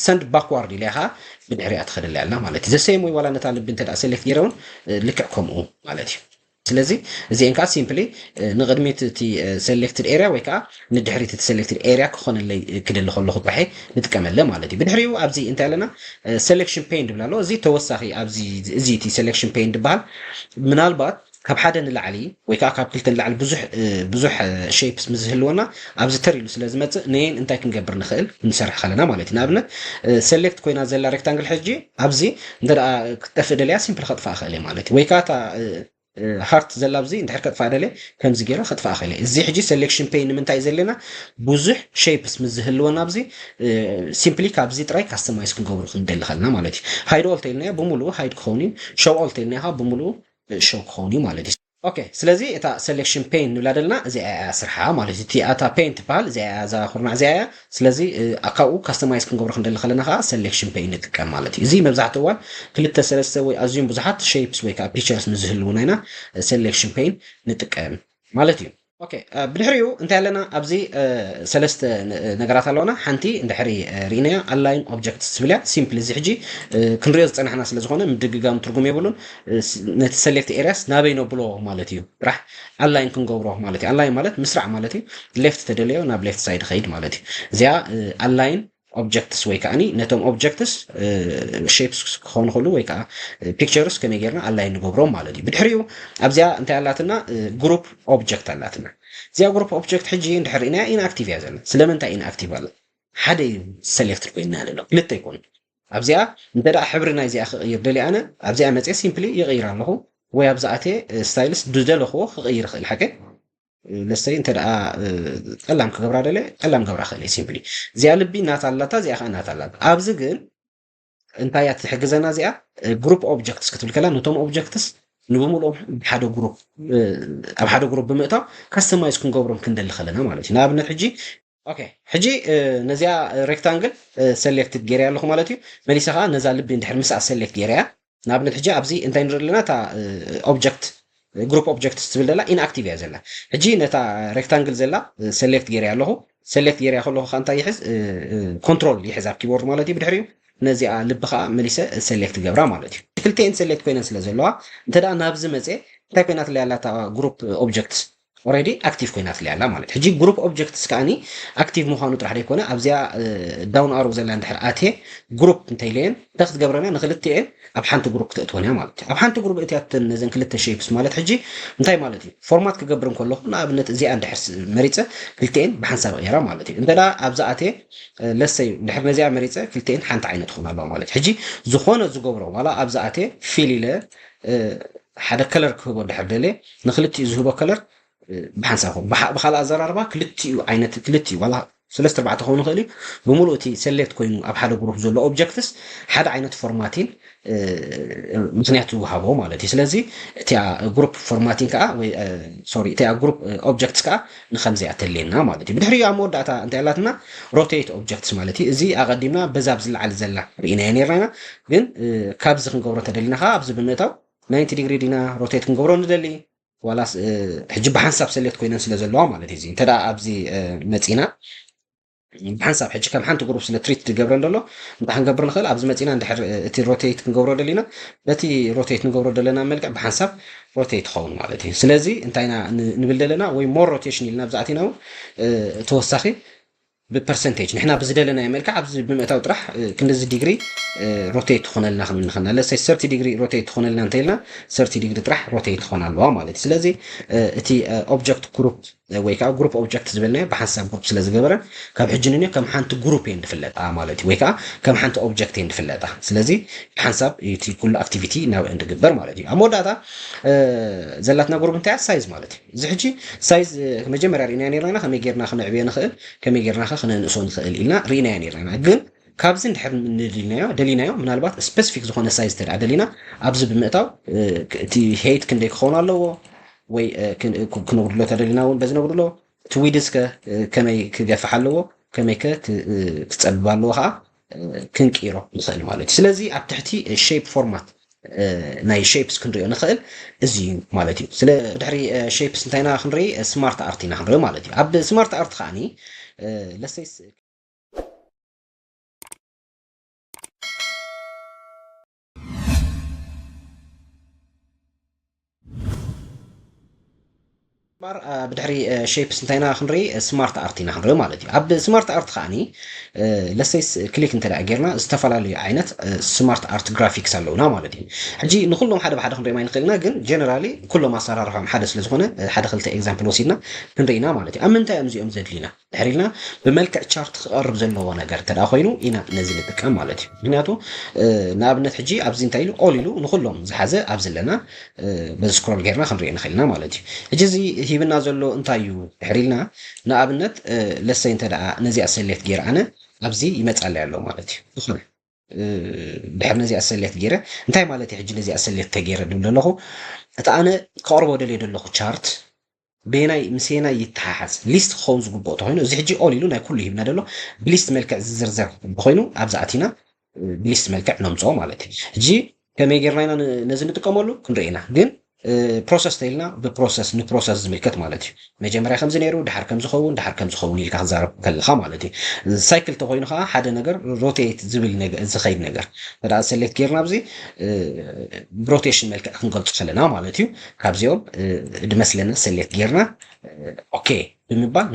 send backward ኢለያ ከዓ ብድሕሪኣ ትኸደለይ ኣላ ማለት እዩ። The same way ዋላ ነታ ልቢ እንተ select ገይረ እውን ልክዕ ከምኡ ማለት እዩ። ስለዚ እዚአን ከዓ simply ንቕድሚት እቲ selected area ወይ ከዓ ንድሕሪት እቲ selected area ክኾነለይ ክደሊ ከለኹ ጥራሕ ንጥቀመለ ማለት እዩ። ብድሕሪኡ ኣብዚ እንታይ ኣለና? Selection pane ድብል ኣሎ። እዚ ተወሳኺ ኣብዚ እዚ እቲ selection pane ድበሃል ምናልባት ካብ ሓደ ንላዕሊ ወይ ከዓ ካብ ክልተ ንላዕሊ ብዙሕ ብዙሕ shapes ምስ ዝህልወና ኣብዚ ተር ኢሉ ስለ ዝመፅእ ነየን እንታይ ክንገብር ንኽእል ክንሰርሕ ከለና ማለት እዩ። ንኣብነት select ኮይና ዘላ rectangle ሕጂ ኣብዚ እንተ ክትጠፍእ ደልያ simply ከጥፋእ ክእል ማለት እዩ። ወይ ከዓ heart ዘላ ኣብዚ እንድሕር ከጥፋእ ደለ ከምዚ ገይረ ከጥፋእ ክእል። እዚ ሕጂ selection pane ንምንታይ ዘለና? ብዙሕ shapes ምስ ዝህልወና ኣብዚ simply ካብዚ ጥራይ customize ክንገብሩ ክንደሊ ከለና ማለት እዩ። Hide all ተልናዮ ብምሉኡ hide ክኸውን እዩ። Show all ተልናዮ ብምሉኡ show ክኸውን እዩ ማለት እዩ። okay ስለዚ እታ selection pane ንብላ ዘለና እዚኣ እያ ስርሓ ማለት እዩ። እታ pane ትበሃል እዚኣ እያ እዛ ኩርናዕ እዚኣ እያ። ስለዚ ካብኡ customize ክንገብሮ ክንደሊ ከለና ከዓ selection pane ንጥቀም ማለት እዩ። እዚ መብዛሕትኡ እዋን ክልተ ሰለስተ ወይ ኣዝዮም ብዙሓት shapes ወይ ከዓ pictures ንዝህልውና ኢና selection pane ንጥቀም ማለት እዩ። okay ብድሕሪኡ እንታይ ኣለና ኣብዚ ሰለስተ ነገራት ኣለና። ሓንቲ እንድሕሪ ርኢናያ align objects ትብል እያ። Simply እዚ ሕጂ ክንሪኦ ዝፀናሕና ስለዝኮነ ምድግጋም ትርጉም የብሉን። ነቲ select areas ናበይ ነብሎ ማለት እዩ። ጥራሕ align ክንገብሮ ማለት እዩ። Align ማለት ምስራዕ ማለት እዩ። Left ተደለዮ ናብ left side ኸይድ ማለት እዩ። እዚኣ align objects ወይ ከዓኒ ነቶም objects shapes ክኾኑ ከሉ ወይ ከዓ pictures ከመይ ጌርና align ንገብሮም ማለት እዩ። ብድሕሪኡ ኣብዚኣ እንታይ ኣላትና? Group object ኣላትና። እዚኣ group object ሕጂ እንድሕር ርኢናያ inactive እያ ዘላ። ስለምንታይ inactive ኣላ? ሓደ እዩ select ኮይና ዘሎ፣ ክልተ ኣይኮኑን። ኣብዚኣ እንተ ደኣ ሕብሪ ናይዚኣ ክቕይር ደልየ ኣነ ኣብዚኣ መፅየ simply ይቕይር ኣለኹ ወይ ኣብዛ ኣትየ styles ዝደለኽዎ ክቕይር ይኽእል ሓቀ ለሰይ እንተ ደኣ ጠላም ክገብራ ደለ ጠላም ገብራ ክእል simply እዚኣ ልቢ ናታ ኣላታ እዚኣ ከዓ ናታ ኣላታ ኣብዚ ግን እንታይ እያ ትሕግዘና እዚኣ group objects ክትብል ከላ ነቶም objects ንብምልኦም ሓደ group ኣብ ሓደ group ብምእታው customize ክንገብሮም ክንደሊ ከለና ማለት እዩ ንኣብነት ሕጂ okay ሕጂ ነዚኣ rectangle select ገይረ ኣለኹ ማለት እዩ መሊሰ ከዓ ነዛ ልቢ እንድሕር ምስኣ select ገይረ እያ ንኣብነት ሕጂ ኣብዚ እንታይ ንርኢ ኣለና እታ object group objects ትብል ዘላ inactive እያ ዘላ ሕጂ ነታ rectangle ዘላ select ገይረ ኣለኹ select ገይረ ከለኹ ከዓ እንታይ ይሕዝ control ይሕዝ ኣብ keyboard ማለት እዩ ብድሕሪኡ ነዚኣ ልቢ ከዓ መሊሰ select ገብራ ማለት እዩ ክልተኤን select ኮይነን ስለ ዘለዋ እንተ ናብዚ መፀ እንታይ ኮይናትለይ ኣላ እታ group objects already active ኮይናትለይ ኣላ ማለት ሕጂ group objects ከዓኒ active ምዃኑ ጥራሕ ዘይኮነ ኣብዚኣ down arrow ዘላ እንድሕር ኣትየ group እንተይለየን እንታይ ክትገብረና ንክልትኤን ኣብ ሓንቲ group ክተእትወን እያ ማለት እዩ ኣብ ሓንቲ group እትያተን ነዘን ክልተ shapes ማለት ሕጂ እንታይ ማለት እዩ format ክገብር እንከለኹ ንኣብነት እዚኣ እንድሕር መሪፀ ክልትኤን ብሓንሳብ ቀይራ ማለት እዩ እንተ ኣብዛ ኣትየ ለሰይ እንድሕር ነዚኣ መሪፀ ክልትኤን ሓንቲ ዓይነት ትኾን ኣለዋ ማለት እዩ ሕጂ ዝኾነ ዝገብሮ ዋላ ኣብዛ ኣትየ fill ኢለ ሓደ color ክህቦ እንድሕር ደልየ ንክልቲኡ ዝህቦ color ብሓንሳብ ኹም ብካልእ ኣዘራርባ ክልቲኡ ዓይነት ክልቲኡ ዋላ ሰለስተ ኣርባዕተ ክኸውን ይኽእል እዩ ብምሉእ እቲ select ኮይኑ ኣብ ሓደ group ዘሎ objects ሓደ ዓይነት formatting ምክንያት ዝወሃቦ ማለት እዩ ስለዚ እቲኣ group formatting ከዓ ወይ sorry እቲኣ group objects ከዓ ንከምዚኣ ተልየና ማለት እዩ ብድሕሪኡ ኣብ መወዳእታ እንታይ ኣላትና rotate objects ማለት እዩ እዚ ኣቐዲምና በዛ ብዝለዓል ዘላ ርኢናዮ ነርና ኢና ግን ካብዚ ክንገብሮ ተደሊና ከዓ ኣብዚ ብምእታው ninety degree ዲና rotate ክንገብሮ ንደሊ ዋላስ ሕጂ ብሓንሳብ select ኮይነን ስለ ዘለዋ ማለት እዩ እንተ ኣብዚ መፂና ብሓንሳብ ሕጂ ከም ሓንቲ group ስለ treat ዝገብረን ዘሎ እንታይ ክንገብር ንኽእል ኣብዚ መፂና እንድሕር እቲ rotate ክንገብሮ ደሊና በቲ rotate ንገብሮ ዘለና መልክዕ ብሓንሳብ rotate ትኸውን ማለት እዩ ስለዚ እንታይና ንብል ዘለና ወይ more rotation ኢልና ብዛዕቲና እውን ተወሳኺ ብፐርሰንቴጅ ንሕና ብዝደለናዮ መልክዕ ኣብዚ ብምእታው ጥራሕ ክንዲዚ ዲግሪ ሮቴት ትኾነልና ክንብል ንኽልና ለሰይ ሰርቲ ዲግሪ ሮቴት ትኾነልና እንተኢልና ሰርቲ ዲግሪ ጥራሕ ሮቴት ትኾን ኣለዋ ማለት እዩ ስለዚ እቲ ኦብጀክት ግሩፕ ወይ ከዓ ግሩፕ ኦብጀክት ዝበልናዮ ብሓንሳብ ግሩፕ ስለ ዝገበረ ካብ ሕጂ ንንዮ ከም ሓንቲ ግሩፕ እየን ዝፍለጣ ማለት እዩ ወይ ከዓ ከም ሓንቲ ኦብጀክት እየን ዝፍለጣ ስለዚ ብሓንሳብ እቲ ኩሉ ኣክቲቪቲ ናብ እንድግበር ማለት እዩ ኣብ መወዳእታ ዘላትና ግሩፕ እንታይ ሳይዝ ማለት እዩ እዚ ሕጂ ሳይዝ መጀመርያ ርኢናዮ ነርና ኢና ከመይ ጌርና ክነዕብዮ ንኽእል ከመይ ጌርና ከ ክነንእሶ ንኽእል ኢልና ርኢናዮ ነርና ኢና ግን ካብዚ እንድሕር ንድልናዮ ደሊናዮ ምናልባት ስፐሲፊክ ዝኾነ ሳይዝ ተደኣ ደሊና ኣብዚ ብምእታው እቲ ሄይት ክንደይ ክኸውን ኣለዎ ወይ ክነጉድሎ ተደሊና እውን በዚ ነጉድሎ እቲ ዊድስ ከ ከመይ ክገፍሕ ኣለዎ ከመይ ከ ክፀብብ ኣለዎ ከዓ ክንቅይሮ ንኽእል ማለት እዩ ስለዚ ኣብ ትሕቲ ሼፕ ፎርማት ናይ ሼፕስ ክንሪኦ ንኽእል እዚ እዩ ማለት እዩ ስለ ድሕሪ ሼፕስ እንታይና ክንርኢ ስማርት ኣርት ኢና ክንርኢ ማለት እዩ ኣብ ስማርት ኣርት ከዓኒ ለሰይ ባር ብድሕሪ ሼፕስ እንታይና ክንርኢ ስማርት ኣርት ኢና ክንርኢ ማለት እዩ ኣብ ስማርት ኣርት ከዓኒ ለሰይስ ክሊክ እንተ ጌርና ዝተፈላለዩ ዓይነት ስማርት ኣርት ግራፊክስ ኣለውና ማለት እዩ ሕጂ ንኩሎም ሓደ ብሓደ ክንሪኦም ኣይንኽእልና ግን ጀነራሊ ኩሎም ኣሰራርሖም ሓደ ስለዝኾነ ሓደ ክልተ ኤግዛምፕል ወሲድና ክንርኢና ማለት እዩ ኣብ ምንታይ እዮም እዚኦም ዘድልዩና ድሕር ኢልና ብመልክዕ ቻርት ክቐርብ ዘለዎ ነገር እንተ ኮይኑ ኢና ነዚ ንጥቀም ማለት እዩ ምክንያቱ ንኣብነት ሕጂ ኣብዚ እንታይ ኢሉ ኦል ኢሉ ንኩሎም ዝሓዘ ኣብዚ ኣለና በዚ ስክሮል ጌርና ክንሪኦ ንኽእልና ማለት እዩ ሕጂ እዚ ሂብና ዘሎ እንታይ እዩ ድሕር ኢልና ንኣብነት ለሰይ እንተ ነዚኣ ሰሌክት ጌር ኣነ ኣብዚ ይመፃለይ ኣሎ ማለት እዩ ዝኾነ ድሕር ነዚኣ ሰሌክት ገይረ እንታይ ማለት እዩ? ሕጂ ነዚኣ ሰሌክት ተገይረ ድብል ዘለኹ እቲ ኣነ ክቐርቦ ደልየ ዘለኹ ቻርት በየናይ ምስ የናይ ይተሓሓዝ ሊስት ክኸውን ዝግብኦ ተኮይኑ እዚ ሕጂ ኦል ኢሉ ናይ ኩሉ ሂብና ደሎ ብሊስት መልክዕ ዝዝርዘር እንተኮይኑ ኣብዚ ኣቲና ብሊስት መልክዕ ነምፅኦ ማለት እዩ። ሕጂ ከመይ ጌርና ኢና ነዚ ንጥቀመሉ ክንርኢ ኢና። ግን ፕሮሰስ ተኢልና ብፕሮሰስ ንፕሮሰስ ዝምልከት ማለት እዩ። መጀመርያ ከምዚ ነይሩ ድሓር ከምዝኸውን ድሓር ከምዝኸውን ኢልካ ክዛረብ ከለካ ማለት እዩ። ሳይክል ተኮይኑ ከዓ ሓደ ነገር ሮቴት ዝብል ዝኸይድ ነገር ተዳ ሰሌክት ጌርና ኣብዚ ብሮቴሽን መልክዕ ክንገልፁ ከለና ማለት እዩ። ካብዚኦም ድመስለና ሰሌክት ጌርና ኦኬ ብምባል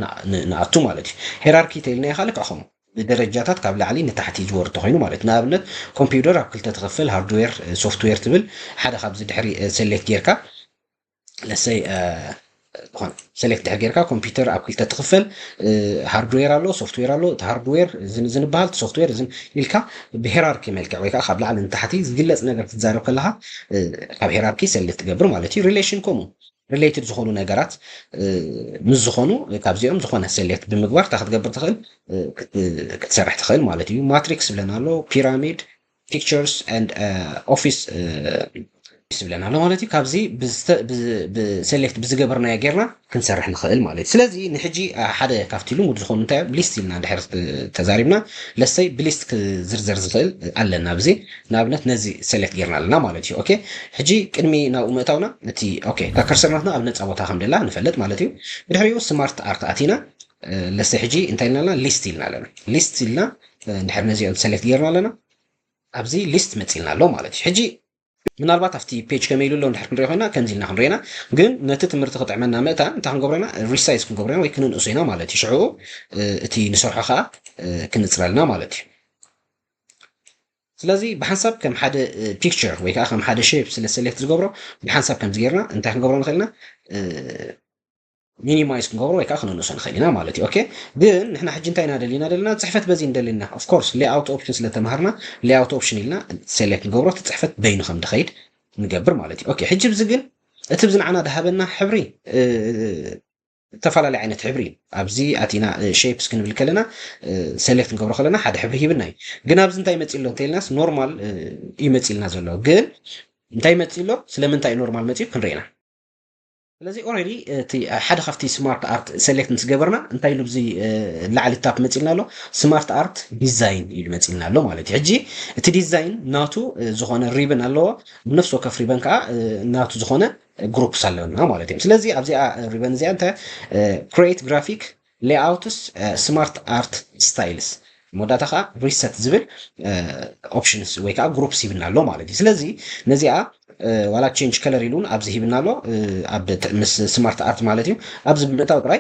ንኣቱ ማለት እዩ። ሄራርኪ ተኢልና ኢካ ልክዕ ከምኡ ብደረጃታት ካብ ላዕሊ ንታሕቲ ዝወርድ ተኮይኑ ማለት ንኣብነት ኮምፒውተር ኣብ ክልተ ትኽፈል ሃርድዌር ሶፍትዌር ትብል ሓደ ካብዚ ድሕሪ ሰሌክት ጌርካ ለሰይ ዝኾነ ሰሌክት ድሕር ጌርካ ኮምፒውተር ኣብ ክልተ ትኽፈል ሃርድዌር ኣሎ ሶፍትዌር ኣሎ እቲ ሃርድዌር ዝንበሃል ሶፍትዌር ኢልካ ብሄራርኪ መልክዕ ወይ ከዓ ካብ ላዕሊ ንታሕቲ ዝግለፅ ነገር ክትዛረብ ከለካ ካብ ሄራርኪ ሰሌክት ትገብር ማለት እዩ። ሪሌሽን ከምኡ ሪሌትድ ዝኾኑ ነገራት ምስ ዝኾኑ ካብዚኦም ዝኾነ ሰሌክት ብምግባር እታ ክትገብር ትኽእል ክትሰርሕ ትኽእል ማለት እዩ። ማትሪክስ ዝብለና ኣሎ ፒራሚድ ፒክቸርስ ኦፊስ ዝብለና ኣሎ ማለት እዩ። ካብዚ ብሰሌክት ብዝገበርናዮ ጌርና ክንሰርሕ ንኽእል ማለት እዩ። ስለዚ ንሕጂ ሓደ ካብቲ ልሙድ ዝኾኑ እንታይ ሊስት ኢልና ድሕር ተዛሪብና ለሰይ ብሊስት ክዝርዘር ዝኽእል ኣለና ብዚ ንኣብነት ነዚ ሰሌክት ጌርና ኣለና ማለት እዩ። ኦኬ ሕጂ ቅድሚ ናብኡ ምእታውና እቲ ኦኬ እታ ከርሰር ናትና ኣብ ነፃ ቦታ ከም ደላ ንፈልጥ ማለት እዩ። ብድሕሪኡ ስማርት ኣርት ኣቲና ለሰ ሕጂ እንታይ ኢልና ኣለና ሊስት ኢልና ኣለና ሊስት ኢልና ድሕር ነዚኦም ሰሌክት ጌርና ኣለና ኣብዚ ሊስት መፂልና ኣሎ ማለት እዩ። ሕጂ ምናልባት ኣብቲ ፔጅ ከመይ ኢሉ ኣሎ እንድሕር ክንሪኦ ኮይና ከምዚ ኢልና ክንሪኦ ኢና። ግን ነቲ ትምህርቲ ክጥዕመና ምእታን እንታይ ክንገብሮ ኢና ሪሳይዝ ክንገብሮ ኢና ወይ ክንንእሶ ኢና ማለት እዩ። ሽዑ እቲ ንሰርሖ ከዓ ክንፅረልና ማለት እዩ። ስለዚ ብሓንሳብ ከም ሓደ ፒክቸር ወይ ከዓ ከም ሓደ ሼፕ ስለ ሰሌክት ዝገብሮ ብሓንሳብ ከምዚ ጌርና እንታይ ክንገብሮ ንኽእልና ሚኒማይዝ ክንገብሮ ወይ ከዓ ክነንእሶ ንኽእል ኢና ማለት እዩ። ኦኬ ግን ንሕና ሕጂ እንታይ ኢና ደሊና ደለና ፅሕፈት በዚ እንደልና ኦፍኮርስ ሌኣውት ኦፕሽን ስለተምሃርና ሌኣውት ኦፕሽን ኢልና ሴሌክት ንገብሮ እቲ ፅሕፈት በይኑ ከም ድኸይድ ንገብር ማለት እዩ። ኦኬ ሕጂ ብዚ ግን እቲ ብዚ ንዓና ድሃበና ሕብሪ ዝተፈላለዩ ዓይነት ሕብሪ ኣብዚ ኣቲና ሼፕስ ክንብል ከለና ሴሌክት ንገብሮ ከለና ሓደ ሕብሪ ሂብና እዩ። ግን ኣብዚ እንታይ መፂ ኣሎ እንተኢልናስ ኖርማል እዩ መፂልና ዘሎ ግን እንታይ መፂ ኣሎ ስለምንታይ ኖርማል መፂኡ ክንርኢና ስለዚ ኦረዲ እቲ ሓደ ካብቲ ስማርት ኣርት ሴሌክት ምስ ገበርና እንታይ ኢሉ ብዚ ላዕሊ ታፕ መፂልና ኣሎ ስማርት ኣርት ዲዛይን ኢሉ መፂልና ኣሎ ማለት እዩ። ሕጂ እቲ ዲዛይን ናቱ ዝኾነ ሪብን ኣለዎ ብነፍሲ ወከፍ ሪበን ከዓ ናቱ ዝኾነ ግሩፕስ ኣለና ማለት እዮም። ስለዚ ኣብዚኣ ሪበን እዚኣ እንታይ create graphic layouts smart art styles መወዳእታ ከዓ ሪሰት ዝብል ኦፕሽንስ ወይ ከዓ ግሩፕስ ሂብና ኣሎ ማለት እዩ። ስለዚ ነዚኣ ዋላ ቼንጅ ከለር ኢሉ እውን ኣብዚ ሂብና ኣሎ ኣብ ምስ ስማርት ኣርት ማለት እዩ። ኣብዚ ብምእታው ጥራይ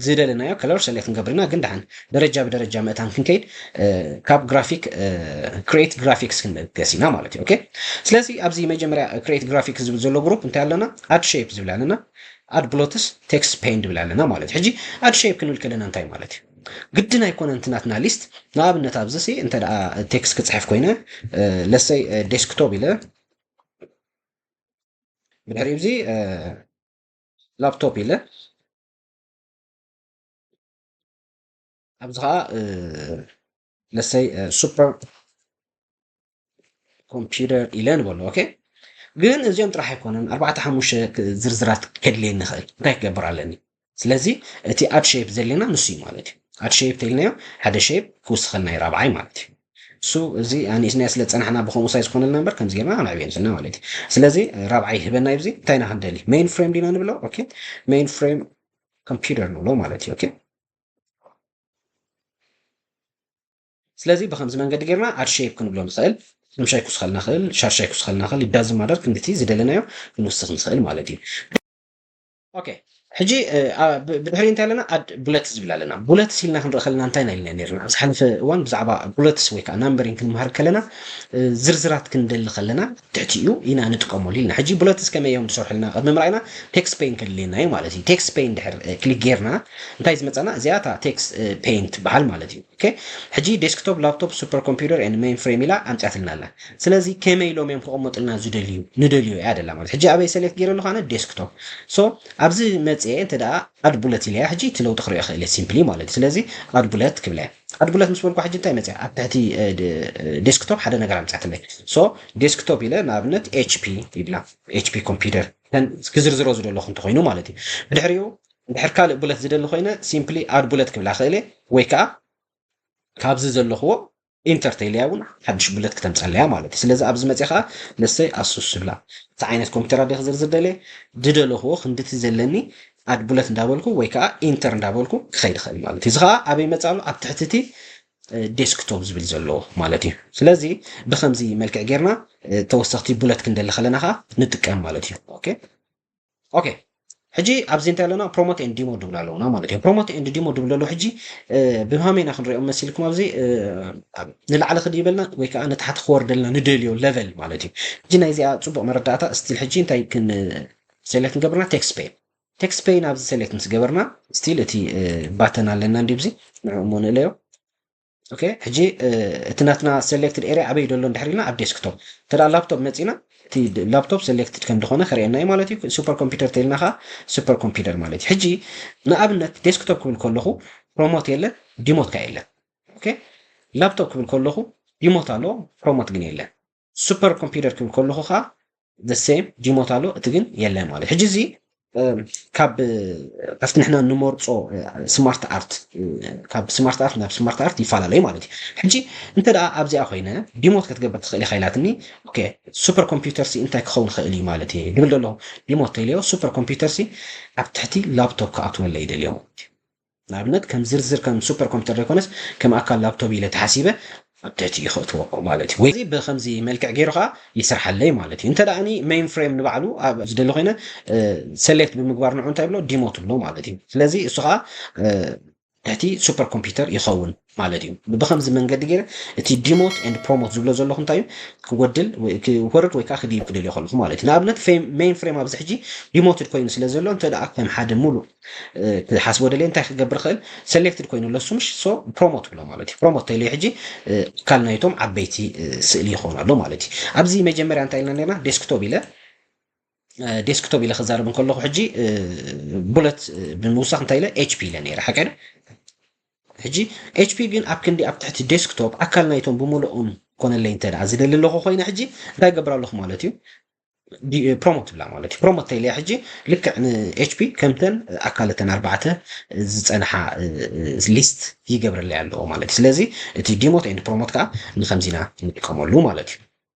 ዝደለናዮ ከለር ሰሌክት ክንገብር ኢና። ግን ደሓን ደረጃ ብደረጃ ምእታን ክንከይድ ካብ ግራፊክ ክሬት ግራፊክስ ክንበገስ ኢና ማለት እዩ። ኦኬ ስለዚ ኣብዚ መጀመርያ ክሬት ግራፊክስ ዝብል ዘሎ ግሩፕ እንታይ ኣለና? ኣድ ሼፕ ዝብል ኣለና፣ ኣድ ብሎትስ ቴክስት ፔን ዝብል ኣለና ማለት እዩ። ሕጂ ኣድ ሼፕ ክንብል ከለና እንታይ ማለት እዩ? ግድን ኣይኮነን እቲ ናትና ሊስት። ንኣብነት ኣብዚ ሲ እንተ ደኣ ቴክስት ክጽሕፍ ኮይነ ለሰይ ዴስክቶፕ ኢለ ብድሕሪኡ እዚ ላፕቶፕ ኢለ ኣብዚ ከዓ ለሰይ ሱፐር ኮምፒውተር ኢለ ንበሎ። ኦኬ ግን እዚኦም ጥራሕ ኣይኮነን ኣርባዕተ ሓሙሽተ ዝርዝራት ከድልየኒ ይኽእል። እንታይ ክገብር ኣለኒ? ስለዚ እቲ ኣድ ሼፕ ዘለና ንሱ እዩ ማለት እዩ። ኣድ ሼፕ ተልናዮ ሓደ ሼፕ ክውስኸልና እዩ ራብዓይ ማለት እዩ። እሱ እዚ ኣኒእስናዮ ስለ ዝፀናሕና ብከምኡ ሳይዝ ኮነልና እምበር ከምዚ ጌርና ኣንዕብዮ ንኽእልና ማለት እዩ። ስለዚ ራብዓይ ህበና እዩ። እዚ እንታይ ኢና ክንደሊ? ሜይን ፍሬም ዲና ንብሎ? ኦኬ ሜይን ፍሬም ኮምፒውተር ንብሎ ማለት እዩ። ኦኬ ስለዚ ብከምዚ መንገዲ ጌርና ኣድ ሼፕ ክንብሎ ንኽእል። ሓምሻይ ክውስኸልና ክእል፣ ሻድሻይ ክውስኸልና ክእል፣ ዳዝን ማደር ክንድቲ ዝደለናዮ ክንውስኽ ንኽእል ማለት እዩ። ኦኬ ሕጂ ብድሕሪ እንታይ ኣለና? ኣድ ቡለትስ ዝብል ኣለና። ቡለትስ ኢልና ክንርኢ ከለና እንታይ ኢና ኢልና ነርና? ኣብ ዝሓለፈ እዋን ብዛዕባ ቡለትስ ወይ ከዓ ናምበሪንግ ክንመሃር ከለና ዝርዝራት ክንደሊ ከለና ትሕቲኡ ኢና ንጥቀመሉ ኢልና። ሕጂ ቡለትስ ከመይ እዮም ዝሰርሑልና ቅድሚ ምርኣይና ቴክስት ፔን ከድልየና እዩ ማለት እዩ። ቴክስት ፔን ድሕር ክሊክ ጌርና እንታይ ዝመፀና? እዚኣ እታ ቴክስት ፔን ትበሃል ማለት እዩ። ኦኬ ሕጂ ዴስክቶፕ ላፕቶፕ ሱፐር ኮምፒውተር ኤንድ ሜይን ፍሬም ኢላ ኣምፅያትልና ኣላ። ስለዚ ከመይ ኢሎም እዮም ክቕመጡልና ዝደልዩ ንደልዮ እያ ደላ ማለት ሕጂ ኣበይ ሰሌክት ገይረ ኣለኹ ኣነ ዴስክቶፕ። ሶ ኣብዚ መፅአ እንተ ደኣ ኣድ ቡለት ኢለያ ሕጂ እቲ ለውጢ ክሪኦ ክእል እየ ሲምፕሊ ማለት እዩ። ስለዚ ኣድ ቡለት ክብለ ኣድ ቡለት ምስ በልኳ ሕጂ እንታይ መፅያ? ኣብ ትሕቲ ዴስክቶፕ ሓደ ነገር ኣምፅኣትለይ። So ዴስክቶፕ ኢለ ንኣብነት ኤች ፒ ይብላ፣ ኤች ፒ ኮምፒውተር ክዝርዝሮ ዝደለኹ እንተኮይኑ ማለት እዩ። ብድሕሪኡ እንድሕር ካልእ ቡለት ዝደሊ ኮይነ simply ኣድ ቡለት ክብላ ክእለ ወይ ከዓ ካብዚ ዘለኽዎ ኢንተር ተይለያ እውን ሓድሽ ቡለት ክተምፀለያ ማለት እዩ። ስለዚ ኣብዚ መፅእ ከዓ ለሰይ ኣሱስ ዝብላ እቲ ዓይነት ኮምፒውተር ኣደ ክዝርዝር ደለ ዝደለኽዎ ክንድቲ ዘለኒ ኣድ ቡለት እንዳበልኩ ወይ ከዓ ኢንተር እንዳበልኩ ክኸይድ ይኽእል ማለት እዩ። እዚ ከዓ ኣበይ መፅእ ኣሎ? ኣብ ትሕቲ እቲ ዴስክቶፕ ዝብል ዘለዎ ማለት እዩ። ስለዚ ብከምዚ መልክዕ ጌርና ተወሰኽቲ ቡለት ክንደሊ ከለና ከዓ ንጥቀም ማለት እዩ። ኦኬ ኦኬ ሕጂ ኣብዚ እንታይ ኣለና? ፕሮሞት ኤንድ ዲሞ ድብል ኣለውና ማለት እዩ። ፕሮሞት ኤንድ ዲሞ ድብል ኣለዉ። ሕጂ ብሃመይና ክንሪኦም መሲልኩም ኣብዚ ንላዕሊ ክድይበልና ወይ ከዓ ንታሕቲ ክወርደልና ንደልዮ ለቨል ማለት እዩ። ሕጂ ናይዚኣ ፅቡቅ መረዳእታ ስቲል ሕጂ እንታይ ሴሌክት ንገብርና? ቴክስት ፔን። ቴክስት ፔን ኣብዚ ሴሌክት ምስ ገበርና ስቲል እቲ ባተን ኣለና እንዲ ብዚ ንዕኡ እሞ ንእለዮ። ኦኬ ሕጂ እቲ ናትና ሴሌክትድ ኤሪያ ኣበይ ደሎ እንድሕር ኢልና ኣብ ዴስክቶፕ። እንተ ላፕቶፕ መፂና እቲ ላፕቶፕ ሴሌክትድ ከም ዝኾነ ከርእየና እዩ ማለት እዩ። ሱፐር ኮምፒውተር ተልና ከዓ ሱፐር ኮምፒውተር ማለት እዩ። ሕጂ ንኣብነት ዴስክቶፕ ክብል ከለኹ ፕሮሞት የለን፣ ዲሞት ከዓ የለን። ኦኬ ላፕቶፕ ክብል ከለኹ ዲሞት ኣሎ፣ ፕሮሞት ግን የለን። ሱፐር ኮምፒውተር ክብል ከለኹ ከዓ the same ዲሞት ኣሎ፣ እቲ ግን የለን ማለት እዩ። ሕጂ እዚ ካብ ካብቲ ንሕና ንመርፆ ስማርት ኣርት ካብ ስማርት ኣርት ናብ ስማርት ኣርት ይፈላለዩ ማለት እዩ። ሕጂ እንተ ደኣ ኣብዚኣ ኮይነ ዲሞት ክትገብር ትኽእል ኢኻ ኢላትኒ። ኦኬ ሱፐር ኮምፒውተር ሲ እንታይ ክኸውን ይኽእል እዩ ማለት እዩ ድብል ዘለኹ። ዲሞት ተይለዮ ሱፐር ኮምፒውተር ሲ ኣብ ትሕቲ ላፕቶፕ ክኣትወለይ ይደልዮ ማለት እዩ። ንኣብነት ከም ዝርዝር ከም ሱፐር ኮምፒውተር ዘይኮነስ ከም ኣካል ላፕቶፕ ኢለ ተሓሲበ ኣብ ትሕቲ እዩ ክእትዎ ማለት እዩ። ወይ ብከምዚ መልክዕ ገይሩ ከዓ ይስርሓለይ ማለት እዩ። እንተ ደኣ ሜይን ፍሬም ንባዕሉ ኣብ ዝደሊ ኮይነ ሴሌክት ብምግባር ንዑ እንታይ ብሎ ዲሞ ትብሎ ማለት እዩ። ስለዚ እሱ ከዓ ትሕቲ ሱፐር ኮምፒውተር ይኸውን ማለት እዩ። ብከምዚ መንገዲ ገይረ እቲ ዲሞት ኤንድ ፕሮሞት ዝብሎ ዘለኹ እንታይ እዩ ክጎድል ክወርድ ወይ ከዓ ክድይብ ክደልዮ ከለኹ ማለት እዩ። ንኣብነት ሜይን ፍሬም ኣብዚ ሕጂ ዲሞትድ ኮይኑ ስለ ዘሎ እንተ ደኣ ከም ሓደ ሙሉእ ክሓስቦ ደልየ እንታይ ክገብር ክእል ሴሌክትድ ኮይኑ ለሱ ምሽ ሶ ፕሮሞት ብሎ ማለት እዩ። ፕሮሞት ተይለዩ ሕጂ ኣካል ናይቶም ዓበይቲ ስእሊ ይኸውን ኣሎ ማለት እዩ። ኣብዚ መጀመርያ እንታይ ኢልና ነርና? ዴስክቶፕ ኢለ ዴስክቶፕ ኢለ ክዛረብ እንከለኹ ሕጂ ቡለት ብምውሳኽ እንታይ ኢለ ኤች ፒ ኢለ ነይረ ሓቀ ሕጂ ኤች ፒ ግን ኣብ ክንዲ ኣብ ትሕቲ ዴስክቶፕ ኣካል ናይቶም ብምሉኦም ኮነለይ እንተ ደኣ ዝደሊ ኣለኹ ኮይነ ሕጂ እንታይ ገብር ኣለኹ ማለት እዩ። ፕሮሞት ብላ ማለት እዩ። ፕሮሞት ተይለያ ሕጂ ልክዕ ን ኤች ፒ ከምተን ኣካል እተን ኣርባዕተ ዝፀንሓ ሊስት ይገብረለይ ኣለዎ ማለት እዩ። ስለዚ እቲ ዲሞት ኤንድ ፕሮሞት ከዓ ንከምዚና ንጥቀመሉ ማለት እዩ።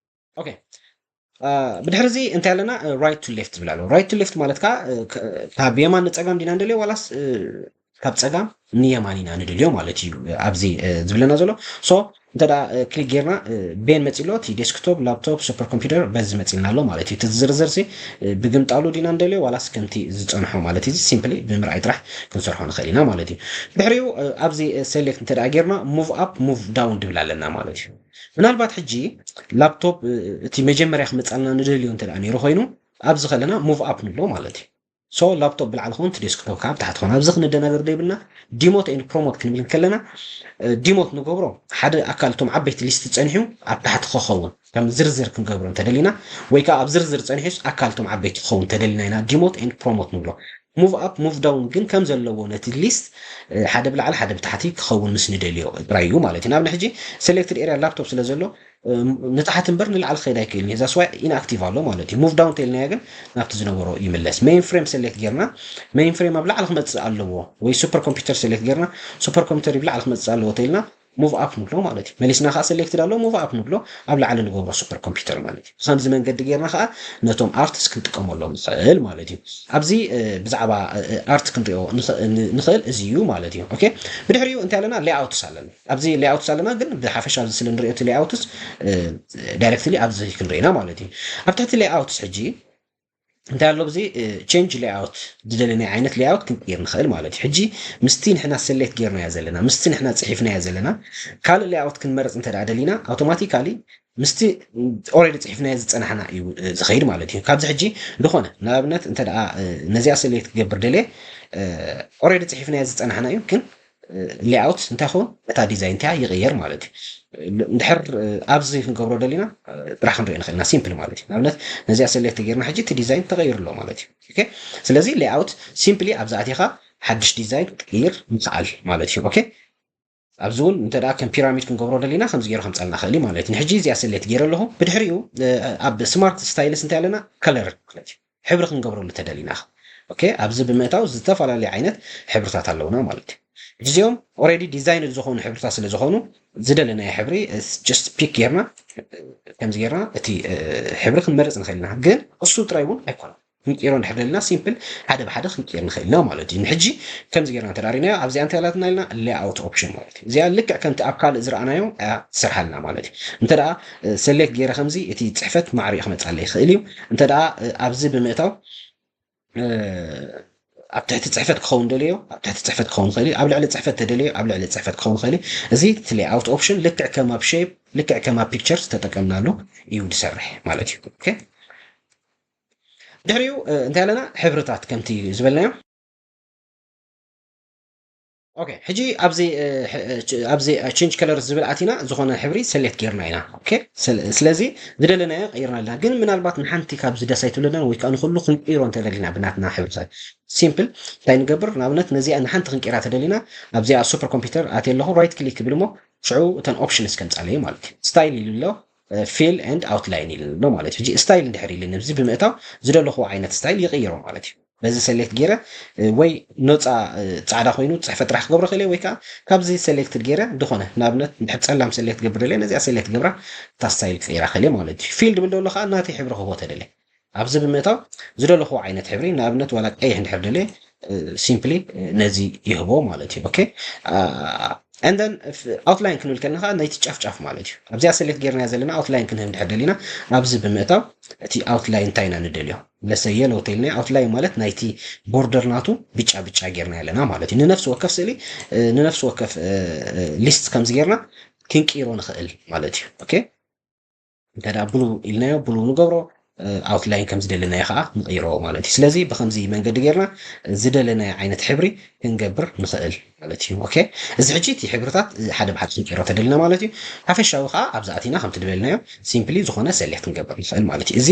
ኦኬ ብድሕሪ እዚ እንታይ ኣለና? ራይት ቱ ሌፍት ዝብል ኣሎ። ራይት ቱ ሌፍት ማለት ከዓ ካብ የማን ንፀጋም ዲና ንደልዮ ዋላስ ካብ ፀጋም ንየማን ኢና ንደልዮ ማለት እዩ። ኣብዚ ዝብለና ዘሎ ሶ እንተ ክሊክ ጌርና ቤን መፂሎ እቲ ዴስክቶፕ ላፕቶፕ ሱፐር ኮምፒውተር በዚ መፂልና ኣሎ ማለት እዩ። እቲ ዝርዝር ሲ ብግምጣሉ ዲና ንደልዮ ዋላስ ከምቲ ዝፀንሖ ማለት እዩ። ሲምፕሊ ብምርኣይ ጥራሕ ክንሰርሖ ንኽእል ኢና ማለት እዩ። ድሕሪኡ ኣብዚ ሴሌክት እንተ ጌርና ሙቭ ኣፕ ሙቭ ዳውን ድብል ኣለና ማለት እዩ። ምናልባት ሕጂ ላፕቶፕ እቲ መጀመርያ ክመፃልና ንደልዮ እንተ ነይሩ ኮይኑ ኣብዚ ከለና ሙቭ ኣፕ ንብሎ ማለት እዩ። ሶ ላፕቶፕ ብላዕሊ ክኸውን እቲ ዴስክቶፕ ካብ ታሕቲ ክኾን ኣብዚ ክንደናገር ዘይብልና ዲሞት ኤንድ ፕሮሞት ክንብል ከለና ዲሞት ንገብሮ ሓደ ኣካል እቶም ዓበይቲ ሊስት ፀኒሑ ኣብ ታሕቲ ክኸውን ከም ዝርዝር ክንገብሮ እንተደሊና ወይ ከዓ ኣብ ዝርዝር ፀኒሑስ ኣካል እቶም ዓበይቲ ክኸውን እንተደሊና ኢና ዲሞት ኤንድ ፕሮሞት ንብሎ። ሙቭ ኣፕ ሙቭ ዳውን ግን ከም ዘለዎ ነቲ ሊስት ሓደ ብላዕሊ ሓደ ብታሕቲ ክኸውን ምስ ንደልዮ ጥራይ እዩ ማለት እዩ። ንኣብነት ሕጂ ሴሌክትድ ኤሪያ ላፕቶፕ ስለ ዘሎ ንታሕቲ እምበር ንላዕሊ ክኸይድ ኣይክእልን እዩ። ዛስዋይ ኢንኣክቲቭ ኣሎ ማለት እዩ። ሙቭ ዳውን ተይልናዮ ግን ናብቲ ዝነበሮ ይምለስ። ሜይን ፍሬም ሴሌክት ጌርና ሜይን ፍሬም ኣብ ላዕሊ ክመፅእ ኣለዎ ወይ ሱፐር ኮምፒውተር ሴሌክት ጌርና ሱፐር ኮምፒውተር ብላዕሊ ክመፅእ ኣለዎ ተይልና ሙቭ ኣፕ ንብሎ ማለት እዩ። መሊስና ከዓ ሴሌክትድ ኣሎ ሙቭ ኣፕ ንብሎ ኣብ ላዕሊ ንገብሮ ሱፐር ኮምፒውተር ማለት እዩ። ብከምዚ መንገዲ ጌርና ከዓ ነቶም ኣርትስ ክንጥቀመሎም ንኽእል ማለት እዩ። ኣብዚ ብዛዕባ ኣርት ክንሪኦ ንኽእል እዚ እዩ ማለት እዩ። ኦኬ ብድሕሪኡ እንታይ ኣለና? ሌኣውትስ ኣለና። ኣብዚ ሌኣውትስ ኣለና ግን ብሓፈሻ ኣብዚ ስለ ንሪኦ እቲ ሌኣውትስ ዳይሬክትሊ ኣብዚ ክንሪኢና ማለት እዩ። ኣብ ትሕቲ ሌኣውትስ ሕጂ እንታይ ኣሎ ብዚ ቼንጅ ሌኣውት ዝደለናዮ ዓይነት ሌኣውት ክንቅይር ንኽእል ማለት እዩ። ሕጂ ምስቲ ንሕና ሴሌክት ጌርናዮ ዘለና ምስቲ ንሕና ፅሒፍናዮ ዘለና ካልእ ሌኣውት ክንመርፅ እንተ ደኣ ደሊና ኣውቶማቲካሊ ምስቲ ኦልሬዲ ፅሒፍናዮ ዝፀናሕና እዩ ዝኸይድ ማለት እዩ። ካብዚ ሕጂ ዝኾነ ንኣብነት እንተ ደኣ ነዚኣ ሴሌክት ክገብር ደልየ ኦልሬዲ ፅሒፍናዮ ዝፀናሕና እዩ ግን ሌኣውት እንታይ ኸውን እታ ዲዛይን እንታይ ይቕየር ማለት እዩ። እንድሕር ኣብዚ ክንገብሮ ደሊና ጥራሕ ክንሪኦ ንኽእልና ሲምፕል ማለት እዩ። ንኣብነት ነዚኣ ሴሌክት ጌርና ሕጂ እቲ ዲዛይን ተቐይሩ ኣሎ ማለት እዩ። ስለዚ ሌኣውት ሲምፕሊ ኣብዚ ኣቲኻ ሓድሽ ዲዛይን ክትቅይር ምኽኣል ማለት እዩ። ኦኬ ኣብዚ እውን እንተ ደኣ ከም ፒራሚድ ክንገብሮ ደሊና ከምዚ ገይሩ ከምፀልና ክእል እዩ ማለት እዩ። ንሕጂ እዚኣ ሰሌክት ገይረ ኣለኹ። ብድሕሪኡ ኣብ ስማርት ስታይልስ እንታይ ኣለና? ከለር ማለት እዩ። ሕብሪ ክንገብረሉ ተደሊና። ኦኬ፣ ኣብዚ ብምእታው ዝተፈላለዩ ዓይነት ሕብርታት ኣለውና ማለት እዩ። እዚኦም ኦልሬዲ ዲዛይን ዝኾኑ ሕብርታት ስለ ዝኾኑ ዝደለናዮ ሕብሪ ጀስት ፒክ ጌርና ከምዚ ጌርና እቲ ሕብሪ ክንመርፅ ንኽእል ኢና። ግን እሱ ጥራይ እውን ኣይኮነን። ክንቅይሮ እንድሕር ደሊና ሲምፕል ሓደ ብሓደ ክንቅይር ንኽእል ኢና ማለት እዩ። ንሕጂ ከምዚ ጌርና ተዳሪናዮ ኣብዚኣ እንታይ ኣላትና ኢልና ሌኣውት ኦፕሽን ማለት እዩ። እዚኣ ልክዕ ከምቲ ኣብ ካልእ ዝረኣናዮ እያ ትሰርሓልና ማለት እዩ። እንተ ደኣ ሰሌክት ገይረ ከምዚ እቲ ፅሕፈት ማዕሪኡ ክመፃለይ ይኽእል እዩ። እንተ ደኣ ኣብዚ ብምእታው ኣብ ትሕቲ ፅሕፈት ክኸውን ደልዮ ኣብ ትሕቲ ፅሕፈት ክኸውን ይኽእል እዩ። ኣብ ልዕሊ ፅሕፈት ተደልዮ ኣብ ልዕሊ ፅሕፈት ክኸውን ይኽእል እዩ። እዚ እቲ ሌኣውት ኦፕሽን ልክዕ ከም ኣብ ሼፕ ልክዕ ከም ኣብ ፒክቸር ዝተጠቀምናሉ እዩ ዝሰርሕ ማለት እዩ። ኦኬ፣ ድሕሪኡ እንታይ ኣለና? ሕብርታት ከምቲ ዝበልናዮ። ኦኬ፣ ሕጂ ኣብዚ ኣብዚ ቼንጅ ከለር ዝብል ኣቲና ዝኾነ ሕብሪ ሰሌክት ጌርና ኢና። ኦኬ፣ ስለዚ ዝደለናዮ ቀይርና ኣለና። ግን ምናልባት ንሓንቲ ካብዚ ደስ ኣይትብለናን ወይ ከዓ ንኩሉ ክንቅይሮ እንተደሊና ብናትና ሕብርታት ሲምፕል እንታይ ንገብር? ንኣብነት ነዚኣ ንሓንቲ ክንቅይራ ተደሊና ኣብዚኣ ሱፐር ኮምፒውተር ኣትየ ኣለኹ፣ ራይት ክሊክ ክብል እሞ ሽዑ እተን ኦፕሽንስ ከምፃለይ ማለት እዩ። ስታይል ኢሉ ኣሎ፣ ፊል ኤንድ ኣውትላይን ኢሉ ኣሎ ማለት እዩ። ሕጂ ስታይል እንድሕር ኢሉ ነብዚ ብምእታው ዝደለኹዎ ዓይነት ስታይል ይቕይሮ ማለት እዩ። በዚ ሰሌክት ገይረ ወይ ነፃ ፃዕዳ ኮይኑ ፅሕፈት ጥራሕ ክገብሮ ክእል ወይ ከዓ ካብዚ ሰሌክት ገይረ ዝኾነ ንኣብነት እንድሕር ፀላም ሰሌክት ገብር ደለ ነዚኣ ሰሌክት ገብራ እታ ስታይል ክቕይራ ክእል ማለት እዩ። ፊል ድብል ደሎ ከዓ ናተይ ሕብሪ ክቦ ተደለ ኣብዚ ብምእታው ዝደለኹዎ ዓይነት ሕብሪ ንኣብነት ዋላ ቀይሕ እንድሕር ደለ ሲምፕሊ ነዚ ይህቦ ማለት እዩ። ኦኬ፣ and then ኣውትላይን ክንብል ከለና ከዓ ናይቲ ጫፍ ጫፍ ማለት እዩ። ኣብዚኣ ሰሌክት ጌርና ዘለና ኣውትላይን ክንህብ እንድሕር ደሊና ኣብዚ ብምእታው እቲ ኣውትላይን እንታይ ኢና ንደልዮ ለሰ የሎ ተይልና ኣውትላይን ማለት ናይቲ ቦርደር ናቱ ብጫ ብጫ ጌርና ኣለና ማለት እዩ። ንነፍሲ ወከፍ ስእሊ ንነፍሲ ወከፍ ሊስት ከምዚ ጌርና ክንቅይሮ ንኽእል ማለት እዩ። ኦኬ፣ እንተ ብሉ ኢልናዮ ብሉ ንገብሮ፣ ኣውትላይን ከም ዝደለናዮ ከዓ ንቕይሮ ማለት እዩ። ስለዚ ብከምዚ መንገዲ ጌርና ዝደለናዮ ዓይነት ሕብሪ ክንገብር ንኽእል ማለት እዩ። ኦኬ፣ እዚ ሕጂ እቲ ሕብርታት ሓደ ብሓደ ክንቅይሮ ተደልና ማለት እዩ። ሓፈሻዊ ከዓ ኣብዚ ኣቲና ከምቲ ዝበልናዮ ሲምፕሊ ዝኾነ ሰሌክት ክንገብር ንኽእል ማለት እዩ። እዚ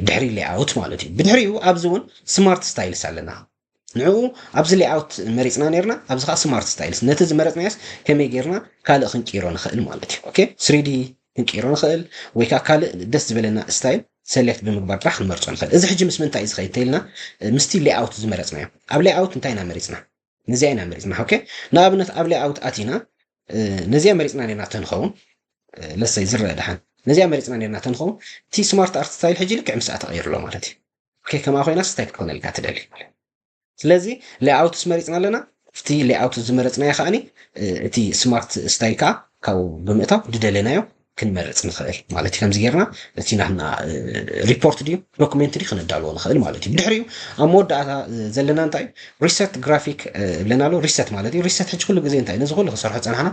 ድሕሪ ሌኣውት ማለት እዩ። ብድሕሪኡ ኣብዚ እውን ስማርት ስታይልስ ኣለና። ንዕኡ ኣብዚ ሌኣውት መሪፅና ነርና፣ ኣብዚ ከዓ ስማርት ስታይልስ ነቲ ዝመረፅናዮስ ከመይ ጌርና ካልእ ክንቅይሮ ንኽእል ማለት እዩ። ኦኬ፣ ስሪዲ ክንቅይሮ ንኽእል ወይ ከዓ ካልእ ደስ ዝበለና ስታይል ሰሌክት ብምግባር ጥራሕ ክንመርፆ ንኽእል። እዚ ሕጂ ምስ ምንታይ እዩ ዝኸይድ እንተኢልና ምስቲ ሌኣውት ዝመረፅናዮ። ኣብ ሌኣውት እንታይ ኢና መሪፅና? ነዚኣ ኢና መሪፅና። ኦኬ፣ ንኣብነት ኣብ ሌኣውት ኣቲና ነዚኣ መሪፅና ነርና ተንኸውን ለሰይ ዝረአ ደሓን ነዚኣ መሪፅና ነርና ተንኸውን እቲ ስማርት ኣርት ስታይል ሕጂ ልክዕ ምስኣ ተቐይሩ ኣሎ ማለት እዩ። ኦኬ፣ ከምኣ ኮይና ስታይ ክትኮነልካ ትደሊ ማለት እዩ። ስለዚ ሌኣውትስ መሪፅና ኣለና። ኣብቲ ሌኣውት ዝመረፅናዮ ከዓኒ እቲ ስማርት ስታይ ከዓ ካብኡ ብምእታው ዝደለናዮ ክንመርፅ ንኽእል ማለት እዩ። ከምዚ ጌርና እቲ ናትና ሪፖርት ድዩ ዶክመንት ድዩ ክነዳልዎ ንኽእል ማለት እዩ። ብድሕሪኡ ኣብ መወዳእታ ዘለና እንታይ እዩ? ሪሰት ግራፊክ ኣለና ኣሎ። ሪሰት ማለት እዩ ሪሰት ሕጂ ኩሉ ግዜ እንታይ ነዚ ኩሉ ክሰርሖ ፀናሕና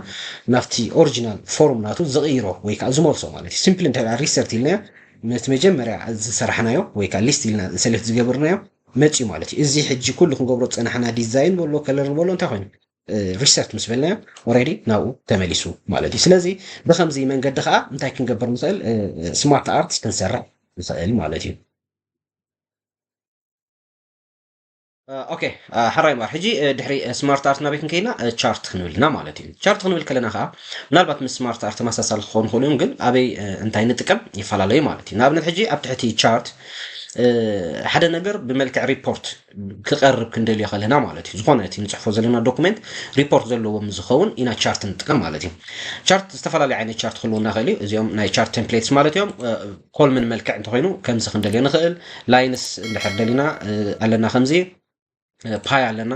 ናብቲ ኦሪጂናል ፎርም ናቱ ዝቕይሮ ወይ ከዓ ዝመልሶ ማለት እዩ። ሲምፕሊ እንታይ ሪሰት ኢልናዮ ነቲ መጀመርያ ዝሰራሕናዮ ወይ ከዓ ሊስት ኢልና ሰሌክት ዝገብርናዮ መፅዩ ማለት እዩ። እዚ ሕጂ ኩሉ ክንገብሮ ዝፀናሕና ዲዛይን በሎ ከለር በሎ እንታይ ኮይኑ ሪሰርች ምስ በልናዮ ኦልሬዲ ናብኡ ተመሊሱ ማለት እዩ። ስለዚ ብከምዚ መንገዲ ከዓ እንታይ ክንገብር ንኽእል? ስማርት ኣርት ክንሰርሕ ንኽእል ማለት እዩ። ኦኬ፣ ሓራይ እምበር ሕጂ ድሕሪ ስማርት ኣርት ናበይ ክንከይድና? ቻርት ክንብል ኢና ማለት እዩ። ቻርት ክንብል ከለና ከዓ ምናልባት ምስ ስማርት ኣርት ተመሳሳሊ ክኾኑ ይኽእሉ እዮም፣ ግን ኣበይ እንታይ ንጥቀም ይፈላለዩ ማለት እዩ። ንኣብነት ሕጂ ኣብ ትሕቲ ቻርት ሓደ ነገር ብመልክዕ ሪፖርት ክቐርብ ክንደልዮ ከለና ማለት እዩ። ዝኾነ እቲ ንፅሕፎ ዘለና ዶኩመንት ሪፖርት ዘለዎ ምስ ዝኸውን ኢና ቻርት ንጥቀም ማለት እዩ። ቻርት ዝተፈላለዩ ዓይነት ቻርት ክህልውና ይኽእል እዩ። እዚኦም ናይ ቻርት ቴምፕሌትስ ማለት እዮም። ኮልምን መልክዕ እንተኮይኑ ከምዚ ክንደልዮ ንኽእል። ላይንስ እንድሕር ደሊና ኣለና ከምዚ ፓይ ኣለና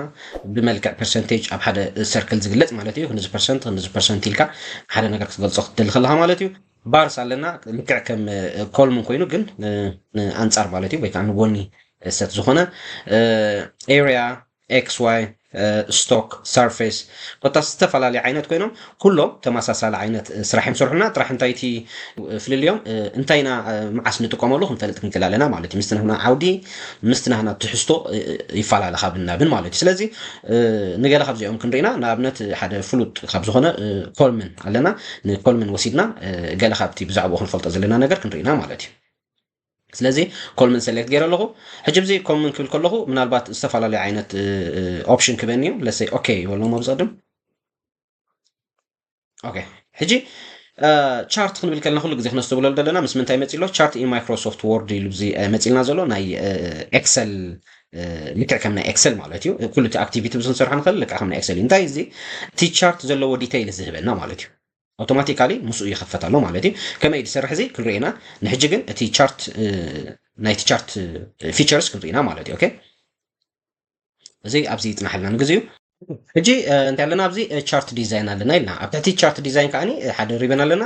ብመልክዕ ፐርሰንቴጅ ኣብ ሓደ ሰርክል ዝግለፅ ማለት እዩ። ክንዚ ፐርሰንት ክንዚ ፐርሰንት ኢልካ ሓደ ነገር ክትገልፆ ክትደሊ ከለካ ማለት እዩ። ባርስ ኣለና ልክዕ ከም ኮልምን ኮይኑ ግን ኣንፃር ማለት እዩ ወይ ከዓ ንጎኒ ሰት ዝኾነ ኤሪያ ኤክስ ዋይ ስቶክ ሰርፌስ ኮታ ዝተፈላለዩ ዓይነት ኮይኖም ኩሎም ተመሳሳሊ ዓይነት ስራሕ እዮም ሰርሑና። ጥራሕ እንታይ እቲ ፍልልዮም እንታይ ኢና መዓስ ንጥቀመሉ ክንፈልጥ ክንክእል ኣለና ማለት እዩ። ምስቲ ናህና ዓውዲ ምስቲ ናህና ትሕዝቶ ይፈላለ ካብ ናብን ማለት እዩ። ስለዚ ንገለ ካብዚኦም ክንርኢና ንኣብነት ሓደ ፍሉጥ ካብ ዝኾነ ኮልምን ኣለና። ንኮልምን ወሲድና ገለ ካብቲ ብዛዕባኡ ክንፈልጦ ዘለና ነገር ክንርኢና ማለት እዩ። ስለዚ ኮልምን ሰሌክት ገይረ ኣለኹ። ሕጂ ብዚ ኮልምን ክብል ከለኹ ምናልባት ዝተፈላለዩ ዓይነት ኦፕሽን ክበኒ እዩ። ለሰይ ኦኬ ይበሎም ኣብ ዝቕድም okay ሕጂ chart ክንብል ከለና ኩሉ ግዜ ክነስተብሎ ዘለና ምስ ምንታይ መፂ ኣሎ? Chart in Microsoft Word ኢሉ እዚ መፂልና ዘሎ ናይ ኤክሰል ልክዕ ከም ናይ ኤክሰል ማለት እዩ። ኩሉ እቲ activity ብዝንሰርሖ ንኽእል ልክዕ ከም ናይ ኤክሰል እዩ። እንታይ እዚ እቲ chart ዘለዎ detail ዝህበና ማለት እዩ። Automatically ምስኡ ይኸፈት ኣሎ ማለት እዩ። ከመይ ዝሰርሕ እዚ ክንርኢ ኢና። ንሕጂ ግን እቲ chart ናይቲ chart features ክንርኢ ኢና ማለት እዩ። Okay እዚ ኣብዚ ይፅናሕልና ንግዜኡ። ሕጂ እንታይ ኣለና ኣብዚ chart design ኣለና ኢልና ኣብ ትሕቲ chart design ከዓ ሓደ ribbon ኣለና።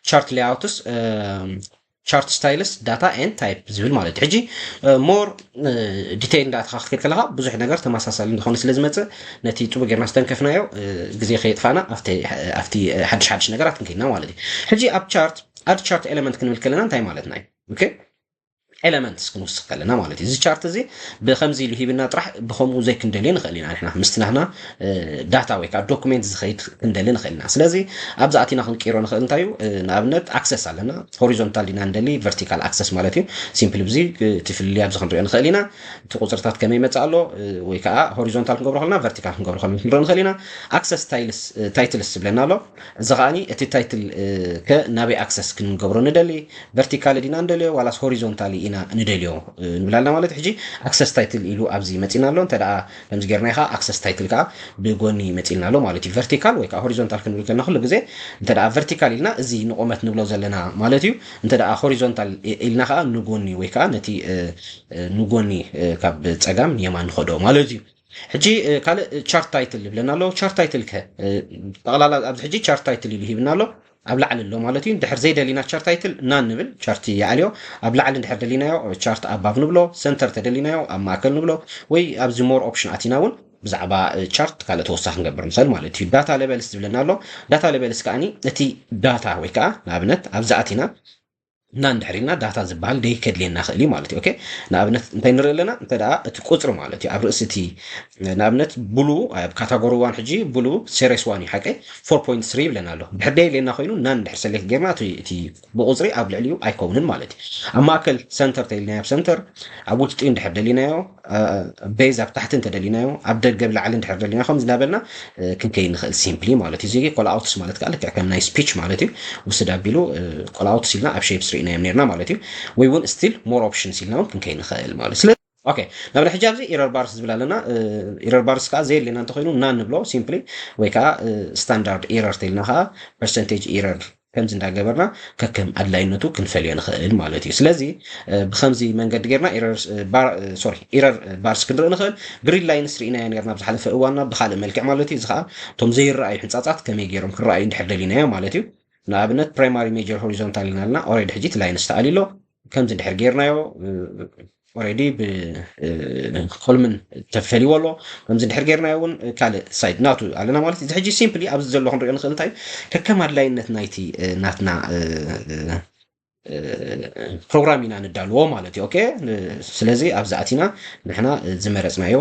Chart layouts chart styles data and type ዝብል ማለት እዩ። ሕጂ more detail እንዳተኻኽል ከለካ ብዙሕ ነገር ተመሳሳሊ እንደኾነ ስለ ዝመፅእ ነቲ ፅቡ ጌርና ዝተንከፍናዮ ግዜ ከየጥፋና ኣብቲ ሓድሽ ሓድሽ ነገራት ክንከይድና ማለት እዩ። ሕጂ ኣብ chart add chart element ክንብል ከለና እንታይ ማለትና እዩ? Okay elements ክንውስኽ ከለና ማለት እዩ። እዚ chart እዚ ብከምዚ ኢሉ ሂብና ጥራሕ ብከምኡ ዘይክንደልዮ ንኽእል ኢና። ንሕና ምስቲ ናህና data ወይ ከዓ document ዝኸይድ ክንደሊ ንኽእል ኢና። ስለዚ ኣብዚ ኣቲና ክንቀይሮ ንኽእል እንታይ እዩ? ንኣብነት access ኣለና። Horizontal ዲና ንደሊ vertical access ማለት እዩ። Simply ብዚ እቲ ፍልልይ ኣብዚ ክንሪኦ ንኽእል ኢና። እቲ ቁፅርታት ከመይ ይመፅእ ኣሎ ወይ ከዓ horizontal ክንገብሮ ከለና vertical ክንገብሮ ከለና ክንሪኦ ንኽእል ኢና። Access titles ዝብለና ኣሎ። እዚ ከዓኒ እቲ title ከ ናበይ access ክንገብሮ ንደሊ vertical ዲና ንደልዮ ዋላስ horizontal ኢና ንደልዮ ንብላልና ማለት ሕጂ access title ኢሉ ኣብዚ መፂና ኣሎ። እንተ ደኣ ከምዚ ጌርና ኢኻ access title ከዓ ብጎኒ መፂልና ኣሎ ማለት እዩ። Vertical ወይ ከዓ horizontal ክንብል ከለና ኩሉ ግዜ እንተ ደኣ vertical ኢልና እዚ ንቁመት ንብሎ ዘለና ማለት እዩ። እንተ ደኣ horizontal ኢልና ከዓ ንጎኒ ወይ ከዓ ነቲ ንጎኒ ካብ ፀጋም ንየማን ንኸዶ ማለት እዩ። ሕጂ ካልእ chart title ይብለና ኣሎ። Chart title ከ ጠቕላላ ኣብዚ ሕጂ chart title ኢሉ ሂብና ኣሎ። ኣብ ላዕሊ ኣሎ ማለት እዩ። ድሕር ዘይደሊና chart title none ንብል። Chart ይኣልዮ። ኣብ ላዕሊ ድሕር ደሊናዮ chart above ንብሎ። Center ተደሊናዮ ኣብ ማእከል ንብሎ። ወይ ኣብዚ more option ኣቲና እውን ብዛዕባ chart ካልእ ተወሳኺ ክንገብር ንኽእል ማለት እዩ። Data levels ዝብለና ኣሎ። Data levels ከዓኒ እቲ data ወይ ከዓ ንኣብነት ኣብዚ ኣቲና none ድሕር ኢልና data ዝበሃል ደይ ከድልየና ክእል እዩ ማለት እዩ። Okay ንኣብነት እንታይ ንርኢ ኣለና? እንተ ደኣ እቲ ቁፅሪ ማለት እዩ ኣብ ርእሲ እቲ ንኣብነት blue ኣብ category one ሕጂ blue series one እዩ ሓቀይ four point three ይብለና ኣሎ። ድሕር ደይ የድልየና ኮይኑ none ድሕር select ጌርና እቲ ብቁፅሪ ኣብ ልዕሊኡ ኣይከውንን ማለት እዩ። ኣብ ማእከል center ተይልናዮ ኣብ center ኣብ ውሽጢ እንድሕር ደሊናዮ base ኣብ ታሕቲ እንተደሊናዮ ኣብ ደገ ብላዕሊ እንድሕር ደሊና ከምዚ እናበልና ክንከይ ንኽእል simply ማለት እዩ። እዚ callouts ማለት ከዓ ልክዕ ከም ናይ speech ማለት እዩ። ውስድ ኣቢሉ callouts ኢልና ኣብ shapes ርኢናዮም ነርና ማለት እዩ። ወይ እውን still more options ኢልና እውን ክንከይ ንኽእል ማለት ስለ Okay ናብ ሕጂ ኣብዚ error bars ዝብል ኣለና። Error bars ከዓ ዘየድልየና እንተኮይኑ none ንብሎ simply ወይ ከዓ standard error ተይልና ከዓ percentage error ከምዚ እንዳገበርና ከከም ኣድላይነቱ ክንፈልዮ ንኽእል ማለት እዩ። ስለዚ ብከምዚ መንገዲ ጌርና error bars ክንርኢ ንኽእል። Grid lines ርኢናዮ ኔርና ኣብ ዝሓለፈ እዋንና ብካልእ መልክዕ ማለት እዩ። እዚ ከዓ እቶም ዘይረኣዩ ሕንፃፃት ከመይ ገይሮም ክረኣዩ እንድሕር ደሊናዮ ማለት እዩ። ንኣብነት primary major horizontal ኢና ኣለና። Already ሕጂ እቲ lines ተኣልዩ ኣሎ። ከምዚ እንድሕር ጌርናዮ already ብኮልምን ተፈሊዎ ኣሎ። ከምዚ እንድሕር ጌርናዮ እውን ካልእ side ናቱ ኣለና ማለት እዩ። እዚ ሕጂ simply ኣብዚ ዘሎ ክንሪኦ ንኽእል እንታይ ከከም ኣድላይነት ናይቲ ናትና ፕሮግራም ኢና ንዳልዎ ማለት እዩ። Okay ስለዚ ኣብዚ ኣቲና ንሕና ዝመረፅናዮ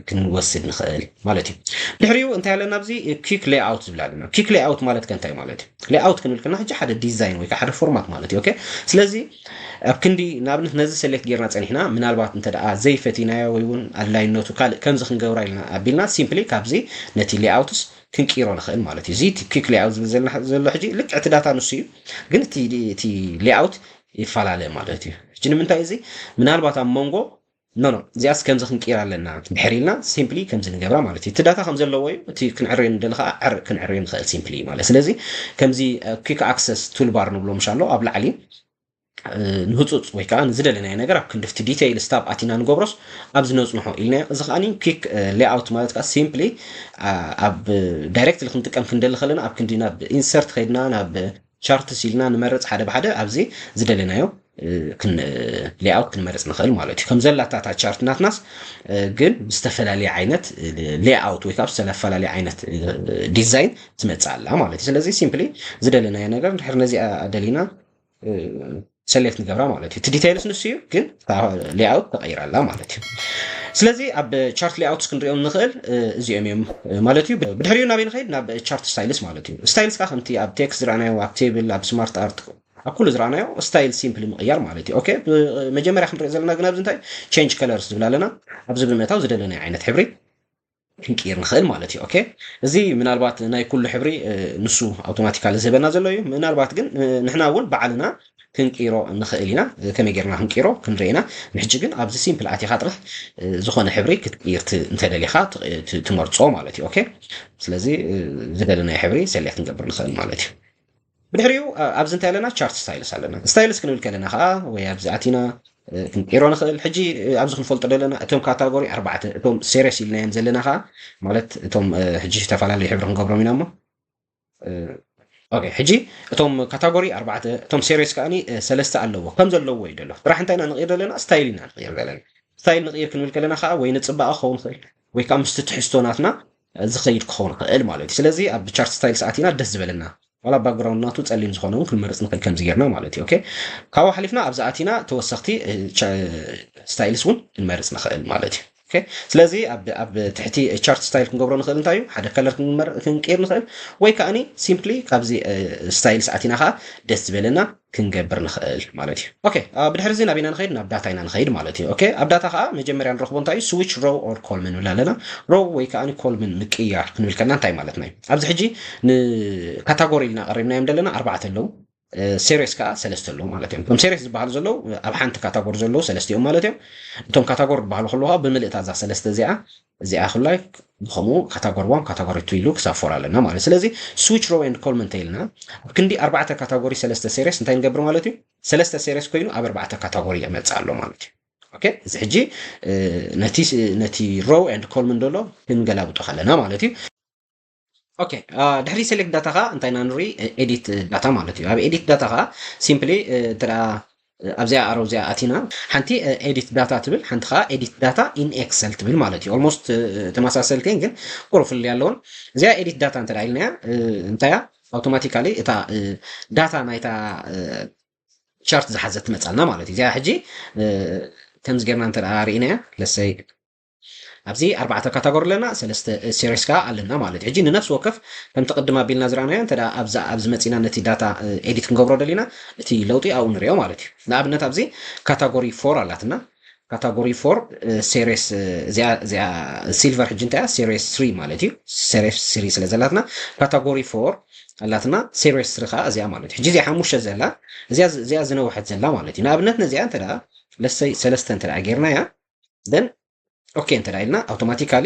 ክንወስድ ንኽእል ማለት እዩ። ድሕሪኡ እንታይ ኣለና? ኣብዚ quick layout ዝብል ኣለና። Quick layout ማለት ከ እንታይ ማለት እዩ? Layout ክንብል ከለና ሕጂ ሓደ design ወይ ከዓ ሓደ format ማለት እዩ። Okay ስለዚ ኣብ ክንዲ ንኣብነት ነዚ select ጌርና ፀኒሕና ምናልባት እንተ ደኣ ዘይፈቲናዮ ወይ እውን ኣድላይነቱ ካልእ ከምዚ ክንገብራ ኢልና ኣቢልና simply ካብዚ ነቲ layouts ክንቅይሮ ንኽእል ማለት እዩ። እዚ እቲ quick layout ዝብል ዘሎ ሕጂ ልክዕ እቲ data ንሱ እዩ፣ ግን እቲ layout ይፈላለ ማለት እዩ። ሕጂ ንምንታይ እዚ ምናልባት ኣብ መንጎ no no እዚኣስ ከምዚ ክንቅይር ኣለና ድሕር ኢልና simply ከምዚ ንገብራ ማለት እዩ። እቲ data ከም ዘለዎ እዩ፣ እቲ ክንዕረዮ ንደሊ ከዓ ዕር ክንዕረዮ ንኽእል simply ማለት። ስለዚ ከምዚ quick access toolbar ንብሎ ምሽ ኣሎ ኣብ ላዕሊ ንህፁፅ ወይ ከዓ ንዝደለናዮ ነገር ኣብ ክንድፍቲ details tab ኣቲና ንገብሮስ ኣብ ዝነፅንሖ ኢልናዮ። እዚ ከዓ quick layout ማለት ከዓ simply ኣብ directly ክንጥቀም ክንደሊ ከለና ኣብ ክንዲ ናብ insert ከይድና ናብ charts ኢልና ንመርፅ ሓደ ብሓደ ኣብዚ ዝደለናዮ layout ክንመርፅ ንኽእል ማለት እዩ። ከም ዘላታ እታ chart ናትናስ ግን ብዝተፈላለየ ዓይነት layout ወይ ከዓ ብዝተፈላለየ ዓይነት design ትመፅእ ኣላ ማለት እዩ። ስለዚ simply ዝደለናዮ ነገር ድሕር ነዚኣ ደሊና select ንገብራ ማለት እዩ። እቲ details ንሱ እዩ፣ ግን layout ተቐይራ ኣላ ማለት እዩ። ስለዚ ኣብ chart layouts ክንሪኦም ንኽእል እዚኦም እዮም ማለት እዩ። ብድሕሪኡ ናበይ ንኸይድ? ናብ chart styles ማለት እዩ። Styles ከዓ ከምቲ ኣብ text ዝረኣናዮ ኣብ table ኣብ smart art ኣብ ኩሉ ዝረኣናዮ style simply ምቕያር ማለት እዩ። Okay መጀመርያ ክንሪኦ ዘለና ግን ኣብዚ እንታይ change colors ዝብል ኣለና። ኣብዚ ብምእታው ዝደለናዮ ዓይነት ሕብሪ ክንቅይር ንኽእል ማለት እዩ። ኦኬ፣ እዚ ምናልባት ናይ ኩሉ ሕብሪ ንሱ ኣውቶማቲካሊ ዝህበና ዘሎ እዩ። ምናልባት ግን ንሕና እውን ባዕልና ክንቅይሮ ንኽእል ኢና። ከመይ ጌርና ክንቅይሮ ክንርኢ ኢና። ንሕጂ ግን ኣብዚ ሲምፕል ኣቲኻ ጥራሕ ዝኾነ ሕብሪ ክትቅይር እንተደሊኻ ትመርጾ ማለት እዩ። ኦኬ፣ ስለዚ ዝደለናዮ ሕብሪ ሰሌክት ክንገብር ንኽእል ማለት እዩ። ብድሕሪኡ ኣብዚ እንታይ ኣለና? ቻርት ስታይልስ ኣለና። ስታይልስ ክንብል ከለና ከዓ ወይ ኣብዚ ኣቲና ክንቀይሮ ንኽእል። ሕጂ ኣብዚ ክንፈልጦ ዘለና እቶም ካታጎሪ ኣርባዕተ፣ እቶም ሴሪስ ኢልናዮም ዘለና ከዓ ማለት እቶም ሕጂ ዝተፈላለዩ ሕብሪ ክንገብሮም ኢና እሞ ኦኬ፣ ሕጂ እቶም ካታጎሪ ኣርባዕተ፣ እቶም ሴሪስ ከዓኒ ሰለስተ ኣለዎ፣ ከም ዘለዎ እዩ ዘሎ። ጥራሕ እንታይ ኢና ንቕይር ዘለና? ስታይል ኢና ንቕይር ዘለና። ስታይል ንቕይር ክንብል ከለና ከዓ ወይ ንፅባቐ ክኸውን ይኽእል ወይ ከዓ ምስቲ ትሕዝቶ ናትና ዝኸይድ ክኸውን ይኽእል ማለት እዩ። ስለዚ ኣብ ቻርት ስታይል ሰዓት ኢና ደስ ዝበለና ዋላ ባክግራውንድ ናቱ ፀሊም ዝኾነ እውን ክንመርፅ ንኽእል ከምዚ ጌርና ማለት እዩ። ኦኬ፣ ካብኡ ሓሊፍና ኣብዚ ኣቲና ተወሰኽቲ ስታይልስ እውን ክንመርፅ ንኽእል ማለት እዩ። ኦኬ፣ ስለዚ ኣብ ትሕቲ ቻርት ስታይል ክንገብሮ ንኽእል እንታይ እዩ? ሓደ ከለር ክንቀይር ንኽእል ወይ ከዓኒ ሲምፕሊ ካብዚ ስታይልስ ኣቲና ከዓ ደስ ዝበለና ክንገብር ንኽእል ማለት እዩ። ኦኬ፣ ብድሕሪ እዚ ናበይና ንኸይድ? ናብ ዳታ ኢና ንኸይድ ማለት እዩ። ኦኬ፣ ኣብ ዳታ ከዓ መጀመርያ ንረኽቦ እንታይ እዩ? ስዊች ሮው ኦር ኮልምን ንብል ኣለና። ሮው ወይ ከዓ ኮልምን ምቅያር ክንብል ከለና እንታይ ማለትና እዩ? ኣብዚ ሕጂ ንካታጎሪ ኢልና ቀሪብናዮም ዘለና ኣርባዕተ ኣለዉ፣ ሴሪስ ከዓ ሰለስተ ኣለዉ ማለት እዮም። እቶም ሴሪስ ዝበሃሉ ዘለዉ ኣብ ሓንቲ ካታጎሪ ዘለዉ ሰለስተ እዮም ማለት እዮም። እቶም ካታጎሪ ዝበሃሉ ከለዉ ከዓ ብምልእታ እዛ ሰለስተ እዚኣ እዚኣ ክላይ ብኸምኡ ካታጎሪ ዋን ካታጎሪ ቱ ኢሉ ክሳብ ፎር ኣለና ማለት። ስለዚ ስዊች ሮው ኤንድ ኮልም እንተኢልና ኣብ ክንዲ ኣርባዕተ ካታጎሪ ሰለስተ ሴሪስ እንታይ ንገብር ማለት እዩ? ሰለስተ ሴሪስ ኮይኑ ኣብ ኣርባዕተ ካታጎሪ ይመፅእ ኣሎ ማለት እዩ። ኦኬ፣ እዚ ሕጂ ነቲ ሮው ኤንድ ኮልም እንደሎ ክንገላብጦ ከለና ማለት እዩ። ኦኬ፣ ድሕሪ ሴሌክት ዳታ ከዓ እንታይ ኢና ንርኢ? ኤዲት ዳታ ማለት እዩ። ኣብ ኤዲት ዳታ ከዓ ሲምፕሊ እንተ ኣብዚኣ ኣረው እዚኣ ኣቲና ሓንቲ ኤዲት ዳታ ትብል፣ ሓንቲ ከዓ ኤዲት ዳታ ኢን ኤክሰል ትብል ማለት እዩ። ኦልሞስት ተመሳሰልቲ እየን ግን ቁሩብ ፍልልይ ኣለውን። እዚኣ ኤዲት ዳታ እንተ ኢልናያ እንታያ ኣውቶማቲካሊ እታ ዳታ ናይታ ቻርት ዝሓዘት ትመፃልና ማለት እዩ። እዚኣ ሕጂ ከምዚ ጌርና እንተ ርኢናያ ለሰይ ኣብዚ ኣርባዕተ ካታጎሪ ኣለና፣ ሰለስተ ሴሪስ ከዓ ኣለና ማለት እዩ። ሕጂ ንነፍሲ ወከፍ ከምቲ ቅድም ኣቢልና ዝረኣናዮ እንተ ኣብዚ ኣብዚ መፂና ነቲ ዳታ ኤዲት ክንገብሮ ደሊና እቲ ለውጢ ኣብኡ ንሪኦ ማለት እዩ። ንኣብነት ኣብዚ ካታጎሪ ፎር ኣላትና። ካታጎሪ ፎር ሴሪስ እዚኣ እዚኣ ሲልቨር ሕጂ እንታይ እያ? ሴሪስ ስሪ ማለት እዩ። ሴሪስ ስሪ ስለ ዘላትና ካታጎሪ ፎር ኣላትና፣ ሴሪስ ስሪ ከዓ እዚኣ ማለት እዩ። ሕጂ እዚኣ ሓሙሽተ ዘላ እዚኣ እዚኣ ዝነውሐት ዘላ ማለት እዩ። ንኣብነት ነዚኣ እንተ ለሰይ ሰለስተ እንተ ጌርናያ then ኦኬ እንተ ኢልና ኣውቶማቲካሊ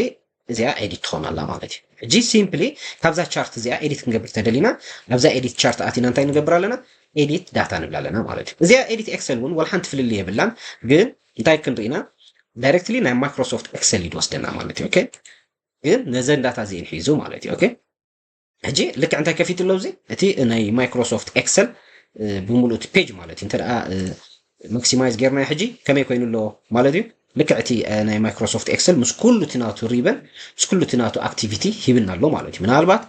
እዚኣ ኤዲት ትኾን ኣላ ማለት እዩ። ሕጂ ሲምፕሊ ካብዛ ቻርት እዚኣ ኤዲት ክንገብር ተደሊና ኣብዛ ኤዲት ቻርት ኣቲና እንታይ ንገብር ኣለና? ኤዲት ዳታ ንብል ኣለና ማለት እዩ። እዚኣ ኤዲት ኤክሰል እውን ወላ ሓንቲ ፍልልይ የብላን፣ ግን እንታይ ክንርኢና ዳይሬክትሊ ናይ ማይክሮሶፍት ኤክሰል እዩ ዝወስደና ማለት እዩ። ኦኬ፣ ግን ነዘን ዳታ እዚአን ሒዙ ማለት እዩ። ኦኬ፣ ሕጂ ልክዕ እንታይ ከፊቱ ኣሎ? እዚ እቲ ናይ ማይክሮሶፍት ኤክሰል ብምሉእ እቲ ፔጅ ማለት እዩ። እንተ ደኣ ማክሲማይዝ ጌርናዮ ሕጂ ከመይ ኮይኑ ኣሎ ማለት እዩ? ልክዕ እቲ ናይ ማይክሮሶፍት ኤክሰል ምስ ኩሉ እቲ ናቱ ሪበን ምስ ኩሉ እቲ ናቱ ኣክቲቪቲ ሂብና ኣሎ ማለት እዩ። ምናልባት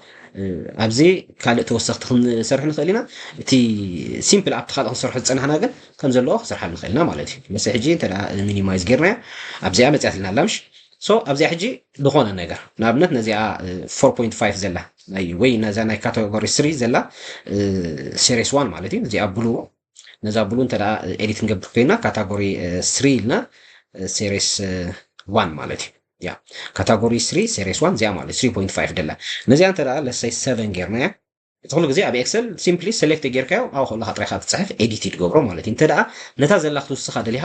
ኣብዚ ካልእ ተወሰኽቲ ክንሰርሕ ንኽእል ኢና። እቲ ሲምፕል ኣብቲ ካልእ ክንሰርሖ ዝፀናሕና ግን ከም ዘለዎ ክሰርሓሉ ንኽእል ኢና ማለት እዩ። መሰ ሕጂ እንተ ደኣ ሚኒማይዝ ጌርናዮ ኣብዚኣ መፅያትልና ኣላ ምሽ? ሶ ኣብዚኣ ሕጂ ዝኾነ ነገር ንኣብነት ነዚኣ ፎር ፖይንት ፋይቭ ዘላ ናይ ወይ ነዛ ናይ ካተጎሪ ስሪ ዘላ ሴሪስ ዋን ማለት እዩ። እዚኣ ብሉ ነዛ ብሉ እንተ ደኣ ኤዲት ክንገብር ኮይና ካታጎሪ ስሪ ኢልና ሴሪስ ዋን ማለት እዩ። ያ ካታጎሪ ስሪ ሴሪስ ዋን እዚኣ ማለት ስሪ ፖይንት ፋይቭ ደላ ነዚኣ እንተ ደኣ ለሰይ ሰቨን ጌርናያ እቲ ኩሉ ግዜ ኣብ ኤክሰል ሲምፕሊ ሴሌክት ጌርካዮ ኣብ ከለካ ጥራይካ ትፅሕፍ ኤዲት ትገብሮ ማለት እዩ። እንተ ደኣ ነታ ዘላ ክትውስኻ ደሊኻ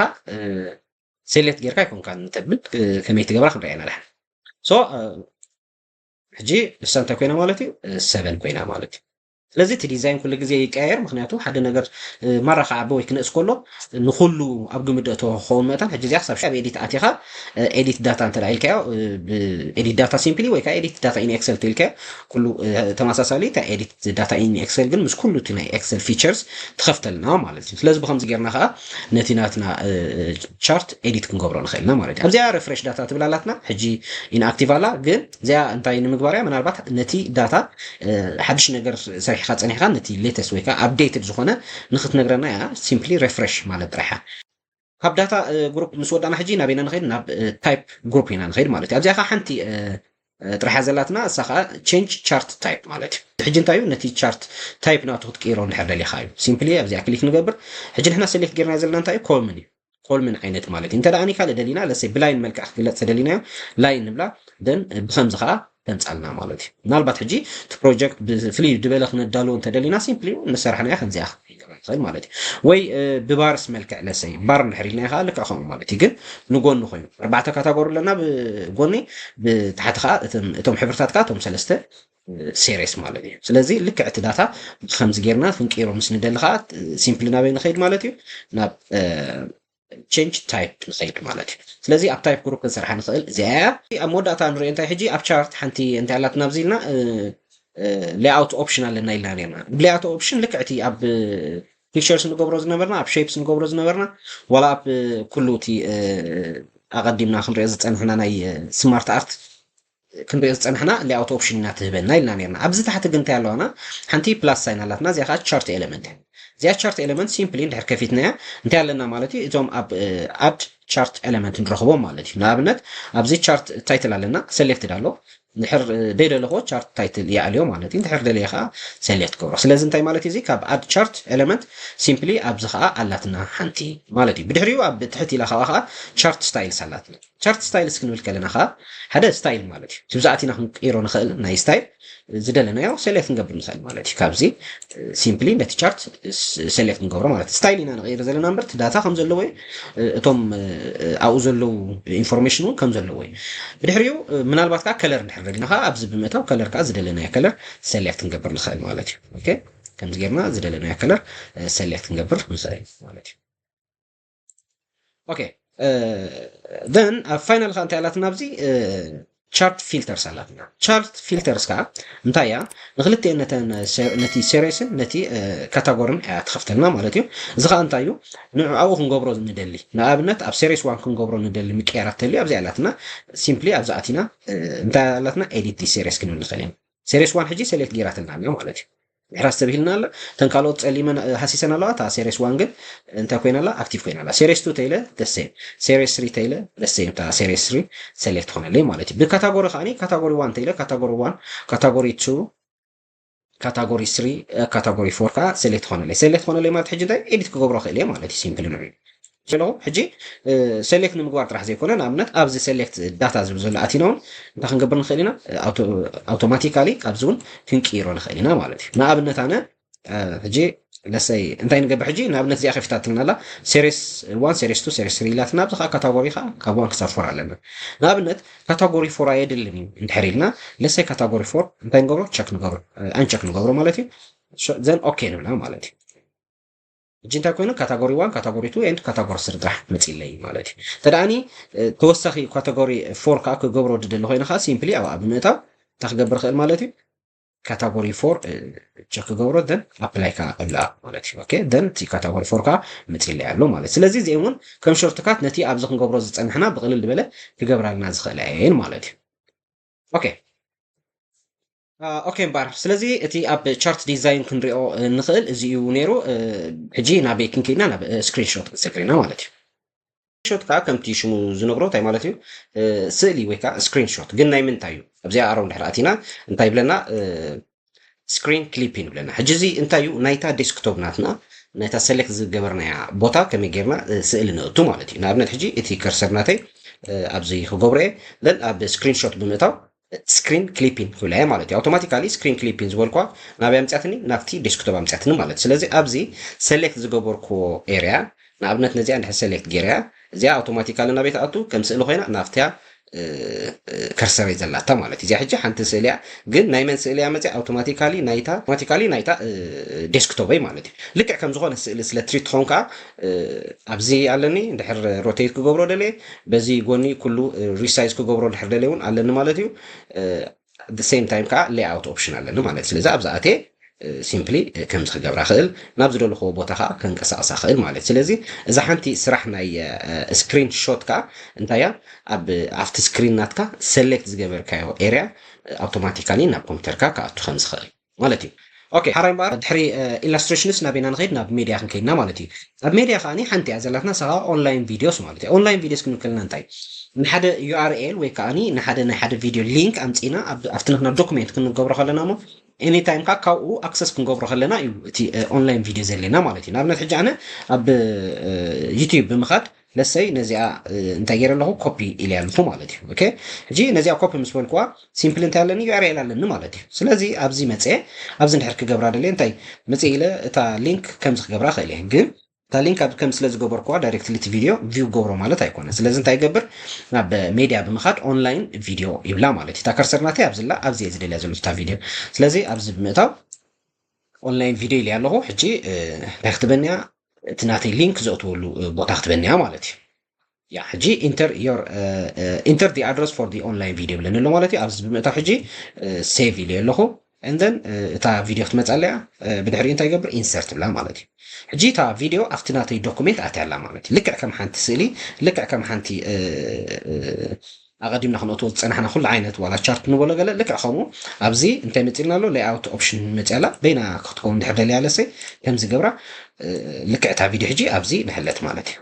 ሴሌክት ጌርካ ኣይኮንካ እንተብል ከመይ ትገብራ ክንሪኣ ኢና ድሓን። ሶ ሕጂ ንሳ እንታይ ኮይና ማለት እዩ? ሰቨን ኮይና ማለት እዩ። ስለዚ እቲ ዲዛይን ኩሉ ግዜ ይቀያየር፣ ምክንያቱ ሓደ ነገር ማራ ክዓቢ ወይ ክንእስ ከሎ ንኩሉ ኣብ ግምት እተወ ክኸውን መጠን ሕጂ እዚኣ ክሳብ ኣብ ኤዲት ኣቲኻ ኤዲት ዳታ እንተ ኢልካዮ ኤዲት ዳታ ሲምፕሊ ወይ ከዓ ኤዲት ዳታ ኢን ኤክሰል ኢልካዮ ኩሉ ተመሳሳሊ። እታ ኤዲት ዳታ ኢን ኤክሰል ግን ምስ ኩሉ እቲ ናይ ኤክሰል ፊቸርስ ትኸፍተልና ማለት እዩ። ስለዚ ብከምዚ ጌርና ከዓ ነቲ ናትና ቻርት ኤዲት ክንገብሮ ንኽእልና ማለት እዩ። ኣብዚኣ ሪፍሬሽ ዳታ ትብል ኣላትና ሕጂ ኢንኣክቲቭ ኣላ፣ ግን እዚኣ እንታይ ንምግባር እያ? ምናልባት ነቲ ዳታ ሓድሽ ነገር ሰሪሕካ ፀኒሕካ ነቲ ሌተስት ወይ ከዓ ኣፕዴትድ ዝኾነ ንክትነግረና እያ። ሲምፕሊ ሪፍሬሽ ማለት ጥራሓ። ካብ ዳታ ግሩፕ ምስ ወዳና ሕጂ ናበይና ንኸይድ? ናብ ታይፕ ግሩፕ ኢና ንኸይድ ማለት እዩ። ኣብዚኣ ከዓ ሓንቲ ጥራሓ ዘላትና እሳ ከዓ ቼንጅ ቻርት ታይፕ ማለት እዩ። ሕጂ እንታይ እዩ ነቲ ቻርት ታይፕ ናቱ ክትቅይሮ እንድሕር ደሊኻ እዩ። ሲምፕሊ ኣብዚኣ ክሊክ ንገብር። ሕጂ ንሕና ሴሌክት ጌርና ዘለና እንታይ እዩ? ኮልምን እዩ። ኮልምን ዓይነት ማለት እዩ። እንተ ደኣ ካልእ ደሊና ለሰይ ብላይን መልክዕ ክግለጽ ተደሊናዮ ላይን ንብላ ደን ብከምዚ ከዓ ተምጻልና ማለት እዩ። ምናልባት ሕጂ እቲ ፕሮጀክት ብፍልይ ዝበለ ክነዳሉ እንተደሊና ሲምፕሊ እውን መሰራሕናያ ከምዚኣ ክንገብራ ንኽእል ማለት እዩ። ወይ ብባርስ መልክዕ ለሰይ ባር እንድሕር ኢልናዮ ከዓ ልክዕ ከምኡ ማለት እዩ። ግን ንጎኒ ኮይኑ ኣርባዕተ ካታጎሪ ኣለና ብጎኒ ብታሕቲ ከዓ እቶም ሕብርታት ከዓ እቶም ሰለስተ ሴሬስ ማለት እዩ። ስለዚ ልክዕ እቲ ዳታ ከምዚ ጌርና ክንቅይሮ ምስ ንደሊ ከዓ ሲምፕሊ ናበይ ንኸይድ ማለት እዩ ናብ ቸንጅ ታይፕ ንኸይድ ማለት እዩ። ስለዚ ኣብ ታይፕ ግሩፕ ክንሰርሓ ንኽእል እዚኣ እያ። ኣብ መወዳእታ ንሪኦ እንታይ ሕጂ ኣብ ቻርት ሓንቲ እንታይ ኣላትና ኣብዚ ኢልና ሌኣውት ኦፕሽን ኣለና ኢልና ነርና። ብሌኣውት ኦፕሽን ልክዕ እቲ ኣብ ፒክቸርስ ንገብሮ ዝነበርና ኣብ ሼፕስ ንገብሮ ዝነበርና ዋላ ኣብ ኩሉ እቲ ኣቐዲምና ክንሪኦ ዝፀንሕና ናይ ስማርት ኣርት ክንሪኦ ዝፀንሕና ሌኣውት ኦፕሽን ኢና ትህበና ኢልና ነርና። ኣብዚ ታሕቲ ግን እንታይ ኣለዋና ሓንቲ ፕላስ ሳይን ኣላትና እዚኣ ከዓ ቻርት ኤለመንት እያ። እዚኣ ቻርት ኤለመንት ሲምፕሊ እንድሕር ከፊትናያ እንታይ ኣለና ማለት እዩ እዞም ኣብ ኣድ ቻርት ኤለመንት ንረኽቦም ማለት እዩ። ንኣብነት ኣብዚ ቻርት ታይትል ኣለና ሰሌክትድ ኣሎ። እንድሕር ደይደለኹዎ ቻርት ታይትል ይኣልዮ ማለት እዩ። እንድሕር ደለየ ከዓ ሰሌክት ገብሮ። ስለዚ እንታይ ማለት እዩ እዚ ካብ ኣድ ቻርት ኤለመንት ሲምፕሊ ኣብዚ ከዓ ኣላትና ሓንቲ ማለት እዩ። ብድሕሪኡ ኣብ ትሕት ኢላ ከዓ ከዓ ቻርት ስታይልስ ኣላትና። ቻርት ስታይልስ ክንብል ከለና ከዓ ሓደ ስታይል ማለት እዩ። እቲ ብዛዕት ኢና ክንቅይሮ ንኽእል ናይ ስታይል ዝደለናዮ ሰሌክት ክንገብር ንኽእል ማለት እዩ። ካብዚ ሲምፕሊ ነቲ ቻርት ሰሌክት ንገብሮ ማለት እዩ። ስታይል ኢና ንቕይር ዘለና እምበር እቲ ዳታ ከም ዘለዎ እዩ። እቶም ኣብኡ ዘለዉ ኢንፎርሜሽን እውን ከም ዘለዎ እዩ። ብድሕሪኡ ምናልባት ከዓ ከለር እንድሕር ደሊና ከዓ ኣብዚ ብምእታው ከለር ከዓ ዝደለናዮ ከለር ሰሌክት ክንገብር ንኽእል ማለት እዩ። ኦኬ ከምዚ ጌርና ዝደለናዮ ከለር ሰሌክት ክንገብር ንኽእል ማለት እዩ። ኦኬ then ኣብ ፋይናል ከዓ እንታይ ኣላትና ኣብዚ ቻርት ፊልተርስ ኣላትና። ቻርት ፊልተርስ ከዓ እንታይ እያ ንክልቲኤን ነቲ ሴሬስን ነቲ ካታጎርን እያ ትኸፍተልና ማለት እዩ። እዚ ከዓ እንታይ እዩ ንዕኡ ክንገብሮ ንደሊ ንኣብነት ኣብ ሴሬስ ዋን ክንገብሮ ንደሊ ምቅያራት ተልዩ ኣብዚ ኣላትና ሲምፕሊ ኣብዚ ኣቲና እንታይ ኣላትና ኤዲት ሴሬስ ክንብል ንኽእል ኢና። ሴሬስ ዋን ሕጂ ሰሌክት ጌራትና ኣላ ማለት እዩ። ምሕራስ ተብሂልና ኣላ። እተን ካልኦት ጸሊመን ሃሲሰን ኣለዋ። እታ ሴሬስ ዋን ግን እንታይ ኮይና ኣላ? ኣክቲቭ ኮይና ኣላ። ሴሬስ ቱ ተይለ ደሴም፣ ሴሬስ ስሪ ተይለ ደሴም። እታ ሴሬስ ስሪ ሰሌክት ትኾነለይ ማለት እዩ። ብካታጎሪ ከዓኒ ካታጎሪ ዋን ተይለ ካታጎሪ ዋን፣ ካታጎሪ ቱ፣ ካታጎሪ ስሪ፣ ካታጎሪ ፎር ከዓ ሰሌክት ትኾነለይ። ሰሌክት ትኾነለይ ማለት ሕጂ እንታይ ኤዲት ክገብሮ ክእል እየ ማለት እዩ። ሲምፕሊ ንሪኦ ዘለኹ ሕጂ ሰሌክት ንምግባር ጥራሕ ዘይኮነ ንኣብነት ኣብዚ ሰሌክት ዳታ ዝብል ዘሎ ኣቲና እውን እንታይ ክንገብር ንኽእል ኢና? ኣውቶማቲካሊ ካብዚ እውን ክንቅይሮ ንኽእል ኢና ማለት እዩ። ንኣብነት ኣነ ሕጂ ለሰይ እንታይ ንገብር ሕጂ ንኣብነት እዚኣ ከፊታትልና ኣላ ሴሬስ ዋን ሴሬስ ቱ ሴሬስ ስሪ ኢላትና ኣብዚ ከዓ ካታጎሪ ከዓ ካብ ዋን ክሳብ ፎር ኣለና። ንኣብነት ካታጎሪ ፎር ኣየድልን እዩ እንድሕር ኢልና ለሰይ ካታጎሪ ፎር እንታይ ንገብሮ ቸክ ንገብሮ ኣንቸክ ንገብሮ ማለት እዩ። ዘን ኦኬ ንብላ ማለት እዩ። ሕጂ እንታይ ኮይኑ ካታጎሪ ዋን ካታጎሪ ቱ ኤንድ ካታጎሪ ስሪ ጥራሕ መፂለይ ማለት እዩ። ተደኣኒ ተወሳኺ ካታጎሪ ፎር ከዓ ክገብሮ ድደሊ ኮይኑ ከዓ ሲምፕሊ ኣብኣ ብምእታው እንታይ ክገብር ክእል ማለት እዩ። ካታጎሪ ፎር ቸክ ክገብሮ ደን ኣፕላይ ከዓ እብላ ማለት እዩ። ኦኬ ደን እቲ ካታጎሪ ፎር ከዓ መፂለይ ኣሎ ማለት ስለዚ እዚኦም እውን ከም ሾርትካት ነቲ ኣብዚ ክንገብሮ ዝፀንሕና ብቅልል ዝበለ ክገብራልና ዝኽእላ እየን ማለት እዩ። ኦኬ ኦኬ እምበኣር ስለዚ እቲ ኣብ ቻርት ዲዛይን ክንሪኦ ንኽእል እዚ እዩ ነይሩ። ሕጂ ናበይ ክንከይድና ናብ ስክሪንሾት ክንሰግር ኢና ማለት እዩ። ስክሪንሾት ከዓ ከምቲ ሽሙ ዝነግሮ እንታይ ማለት እዩ? ስእሊ ወይ ከዓ ስክሪንሾት ግን ናይ ምንታይ እዩ? ኣብዚኣ ኣረው እንድሕር ኣቲና እንታይ ይብለና? ስክሪን ክሊፒንግ ይብለና። ሕጂ እዚ እንታይ እዩ? ናይታ ዴስክቶፕ ናትና ናይታ ሰሌክት ዝገበርናያ ቦታ ከመይ ጌርና ስእሊ ነእቱ ማለት እዩ። ንኣብነት ሕጂ እቲ ከርሰር ናተይ ኣብዚ ክገብሮ እየ። ለን ኣብ ስክሪንሾት ብምእታው ስክሪን ክሊፒን ክብላ እየ ማለት እዩ። ኣውቶማቲካሊ ስክሪን ክሊፒን ዝበልኳ ናበይ ኣምፅያትኒ? ናብቲ ዴስክቶፕ ኣምፅያትኒ ማለት እዩ። ስለዚ ኣብዚ ሰሌክት ዝገበርክዎ ኤርያ ንኣብነት ነዚኣ እንድሕር ሰሌክት ጌርያ እዚኣ ኣውቶማቲካሊ ናበይ ትኣቱ? ከም ስእሊ ኮይና ናብቲያ ከርሰረይ ዘላታ ማለት እዩ። እዚኣ ሕጂ ሓንቲ ስእሊ እያ፣ ግን ናይ መን ስእሊ እያ መፅያ? ኣውቶማቲካሊ ናይታ ኣውቶማቲካሊ ናይታ ዴስክቶፐይ ማለት እዩ። ልክዕ ከም ዝኾነ ስእሊ ስለ ትሪት ትኸውን ከዓ ኣብዚ ኣለኒ እንድሕር ሮቴት ክገብሮ ደልየ በዚ ጎኒ ኩሉ ሪሳይዝ ክገብሮ እንድሕር ደልየ እውን ኣለኒ ማለት እዩ። ሴም ታይም ከዓ ሌይኣውት ኦፕሽን ኣለኒ ማለት እዩ። ስለዚ ኣብዛ ኣትየ ሲምፕሊ ከምዚ ክገብራ ክእል ናብ ዝደለኽዎ ቦታ ከዓ ከንቀሳቕሳ ክእል ማለት እዩ። ስለዚ እዛ ሓንቲ ስራሕ ናይ ስክሪን ሾት ከዓ እንታይ እያ? ኣብ ኣብቲ ስክሪን ናትካ ሰሌክት ዝገበርካዮ ኤርያ ኣውቶማቲካሊ ናብ ኮምፒውተርካ ክኣቱ ከም ዝኽእል ማለት እዩ። ኦኬ ሓራይ እምበኣር ድሕሪ ኢላስትሬሽንስ ናበይና ንኸይድ ናብ ሜድያ ክንከይድና ማለት እዩ። ኣብ ሜድያ ከዓኒ ሓንቲ እያ ዘላትና ንሳ ከዓ ኦንላይን ቪዲዮስ ማለት እዩ። ኦንላይን ቪዲዮስ ክንብል ከለና እንታይ ንሓደ ዩኣርኤል ወይ ከዓኒ ንሓደ ናይ ሓደ ቪዲዮ ሊንክ ኣምፂና ኣብቲ ንክና ዶክሜንት ክንገብሮ ከለና እሞ ኤኒታይም ከዓ ካብኡ ኣክሰስ ክንገብሮ ከለና እዩ እቲ ኦንላይን ቪዲዮ ዘለና ማለት እዩ። ንኣብነት ሕጂ ኣነ ኣብ ዩቲዩብ ብምኻድ ለሰይ ነዚኣ እንታይ ገይረ ኣለኹ? ኮፒ ኢለ ኣለኹ ማለት እዩ። ኦኬ፣ ሕጂ ነዚኣ ኮፒ ምስ በልኩዋ ሲምፕሊ እንታይ ኣለኒ? ዩኣርኤል ኣለኒ ማለት እዩ። ስለዚ ኣብዚ መፀ ኣብዚ እንድሕር ክገብራ ደልየ እንታይ መፀ ኢለ እታ ሊንክ ከምዚ ክገብራ ክእል እየ። ግን እታ ሊንክ ኣብ ከም ስለ ዝገበርኩዋ ዳይሬክትሊ እቲ ቪድዮ ቪው ገብሮ ማለት ኣይኮነ። ስለዚ እንታይ ይገብር? ናብ ሜድያ ብምኻድ ኦንላይን ቪድዮ ይብላ ማለት እዩ። እታ ከርሰር ናተይ ኣብዝላ ኣብዚ እየ ዝደልያ ዘሎ እታ ቪድዮ። ስለዚ ኣብዚ ብምእታው ኦንላይን ቪድዮ ኢለ ኣለኹ። ሕጂ እንታይ ክትበንያ? እቲ ናተይ ሊንክ ዘእትወሉ ቦታ ክትበንያ ማለት እዩ። ያ ሕጂ ኢንተር ዮር ኢንተር ዲ ኣድረስ ፎር ዲ ኦንላይን ቪድዮ ብለኒ ኣሎ ማለት እዩ። ኣብዚ ብምእታው ሕጂ ሴቭ ኢለ ኣለኹ። And then እታ ቪድዮ ክትመጻ ኣለያ። ብድሕሪኡ እንታይ ይገብር? ኢንሰርት ብላ ማለት እዩ። ሕጂ እታ ቪድዮ ኣብቲ ናተይ ዶኩሜንት ኣትያ ኣላ ማለት እዩ። ልክዕ ከም ሓንቲ ስእሊ፣ ልክዕ ከም ሓንቲ ኣቐዲምና ክንእትዎ ዝጸናሕና ኩሉ ዓይነት ዋላ ቻርት ንበሎ ገለ ልክዕ ከምኡ ኣብዚ እንታይ መጺልና ኣሎ? ሌይኣውት ኦፕሽን መጺያ ኣላ። በይና ክትከውን ድሕር ደልያ ኣለሰይ ከምዚ ገብራ ልክዕ እታ ቪድዮ ሕጂ ኣብዚ ንሕለት ማለት እዩ።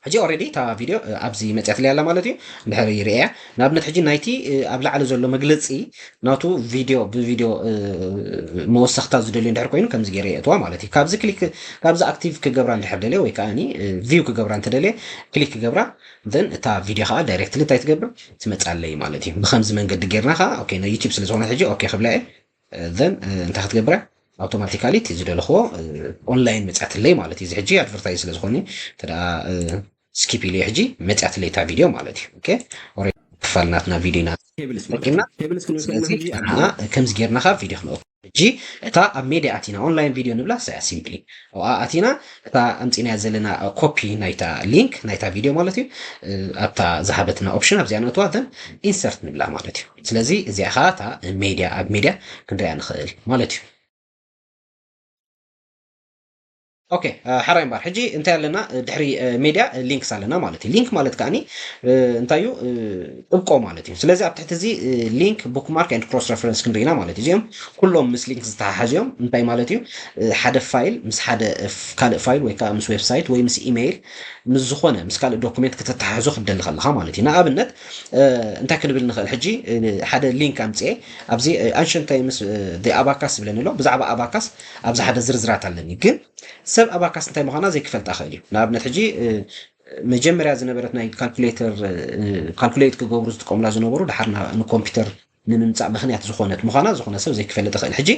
ሕጂ ኦረዲ እታ ቪድዮ ኣብዚ መፅያትለይ ኣላ ማለት እዩ። እንድሕር ይርእያ ንኣብነት ሕጂ ናይቲ ኣብ ላዕሊ ዘሎ መግለፂ ናቱ ቪድዮ ብቪድዮ መወሰኽታ ዝደልዮ እንድሕር ኮይኑ ከምዚ ገይረ የእትዋ ማለት እዩ። ካብዚ ክሊክ ካብዚ ኣክቲቭ ክገብራ እንድሕር ደልየ ወይ ከዓ ቪው ክገብራ እንተደልየ ክሊክ ክገብራ ዘን እታ ቪድዮ ከዓ ዳይሬክትሊ እንታይ ትገብር ትመፃለይ ማለት እዩ። ብከምዚ መንገዲ ጌርና ከዓ ኦኬ ናይ ዩቲብ ስለዝኮነ ሕጂ ኦኬ ክብላ እየ። ዘን እንታይ ክትገብረ ኣውቶማቲካሊ እቲ ዝደለኽዎ ኦንላይን መፅያትለይ ማለት እዩ። እዚ ሕጂ ኣድቨርታይዝ ስለዝኮነ ተዳ ስኪፕ ኢለ ሕጂ መፅያትለይ እታ ቪድዮ ማለት እዩ። ክፋል ናትና ቪድዮ ኢና ና ከምዚ ጌርና ካብ ቪድዮ ክንኦ ሕጂ እታ ኣብ ሜድያ ኣቲና ኦንላይን ቪድዮ ንብላ ሰያ ሲምፕሊ ኣብኣ ኣቲና እታ ኣምፂናያ ዘለና ኮፒ ናይታ ሊንክ ናይታ ቪድዮ ማለት እዩ። ኣብታ ዝሃበትና ኦፕሽን ኣብዚኣ ንእትዋ ዘን ኢንሰርት ንብላ ማለት እዩ። ስለዚ እዚኣ ከዓ እታ ሜድያ ኣብ ሜድያ ክንሪኣ ንኽእል ማለት እዩ። ኦኬ ሓራይ እምበር ሕጂ እንታይ ኣለና? ድሕሪ ሜድያ ሊንክስ ኣለና ማለት እዩ። ሊንክ ማለት ከዓኒ እንታይ እዩ? ጥብቆ ማለት እዩ። ስለዚ ኣብ ትሕቲ እዚ ሊንክ ቡክማርክ ኤንድ ክሮስ ሬፈረንስ ክንርኢና ማለት እዩ። እዚኦም ኩሎም ምስ ሊንክ ዝተሓሓዙ እዮም። እንታይ ማለት እዩ? ሓደ ፋይል ምስ ሓደ ካልእ ፋይል ወይ ከዓ ምስ ዌብሳይት ወይ ምስ ኢሜይል ምስ ዝኾነ ምስ ካልእ ዶኩሜንት ከተተሓሕዞ ክትደሊ ከለኻ ማለት እዩ። ንኣብነት እንታይ ክንብል ንኽእል? ሕጂ ሓደ ሊንክ ኣምፅኤ ኣብዚ ኣንሸንት ታይምስ ኣባካስ ዝብለኒ ኣሎ። ብዛዕባ ኣባካስ ኣብዚ ሓደ ዝርዝራት ኣለኒ። ግን ሰብ ኣባካስ እንታይ ምዃና ዘይክፈልጣ ክእል እዩ። ንኣብነት ሕጂ መጀመርያ ዝነበረት ናይ ካልኩሌተር ካልኩሌት ክገብሩ ዝጥቀሙላ ዝነበሩ ድሓር ንኮምፒውተር ንምምፃእ ምክንያት ዝኾነት ምዃና ዝኾነ ሰብ ዘይክፈልጥ ይኽእል። ሕጂ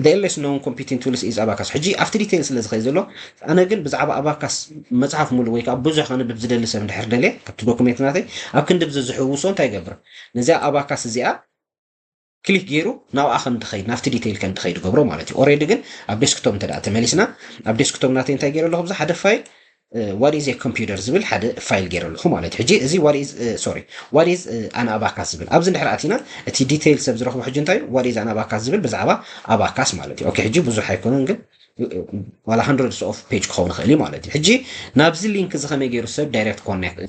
the earliest known computing tools is abacus። ሕጂ ኣብቲ ዲቴይል ስለ ዝኸይ ዘሎ ኣነ ግን ብዛዕባ ኣባካስ መፅሓፍ ሙሉ ወይ ከዓ ብዙሕ ከንብብ ዝደሊ ሰብ እንድሕር ደልየ ካብቲ ዶኩሜንት ናተይ ኣብ ክንዲ ብዚ ዝሕውሶ እንታይ ይገብር? ነዚኣ ኣባካስ እዚኣ ክሊክ ገይሩ ናብኣ ከም ትኸይድ ናብቲ ዲቴይል ከም ትኸይድ ገብሮ ማለት እዩ። ኦሬዲ ግን ኣብ ዴስክቶፕ እንተ ተመሊስና ኣብ ዴስክቶፕ ናተይ እንታይ ገይረ ኣለኹ? ብዚ ሓደ ፋይል what is a computer ዝብል ሓደ ፋይል ገይረ ኣለኹ ማለት እዩ። ሕጂ እዚ what is sorry what is an abacus ዝብል ኣብዚ እንድሕር ኣቲና እቲ ዲቴይል ሰብ ዝረኽቦ ሕጂ እንታይ እዩ? What is an abacus ዝብል ብዛዕባ ኣባካስ ማለት እዩ። ኦኬ ሕጂ ብዙሕ ኣይኮነን ግን ዋላ hundreds of page ክኸውን ይኽእል እዩ ማለት እዩ። ሕጂ ናብዚ ሊንክ እዚ ከመይ ገይሩ ሰብ ዳይሬክት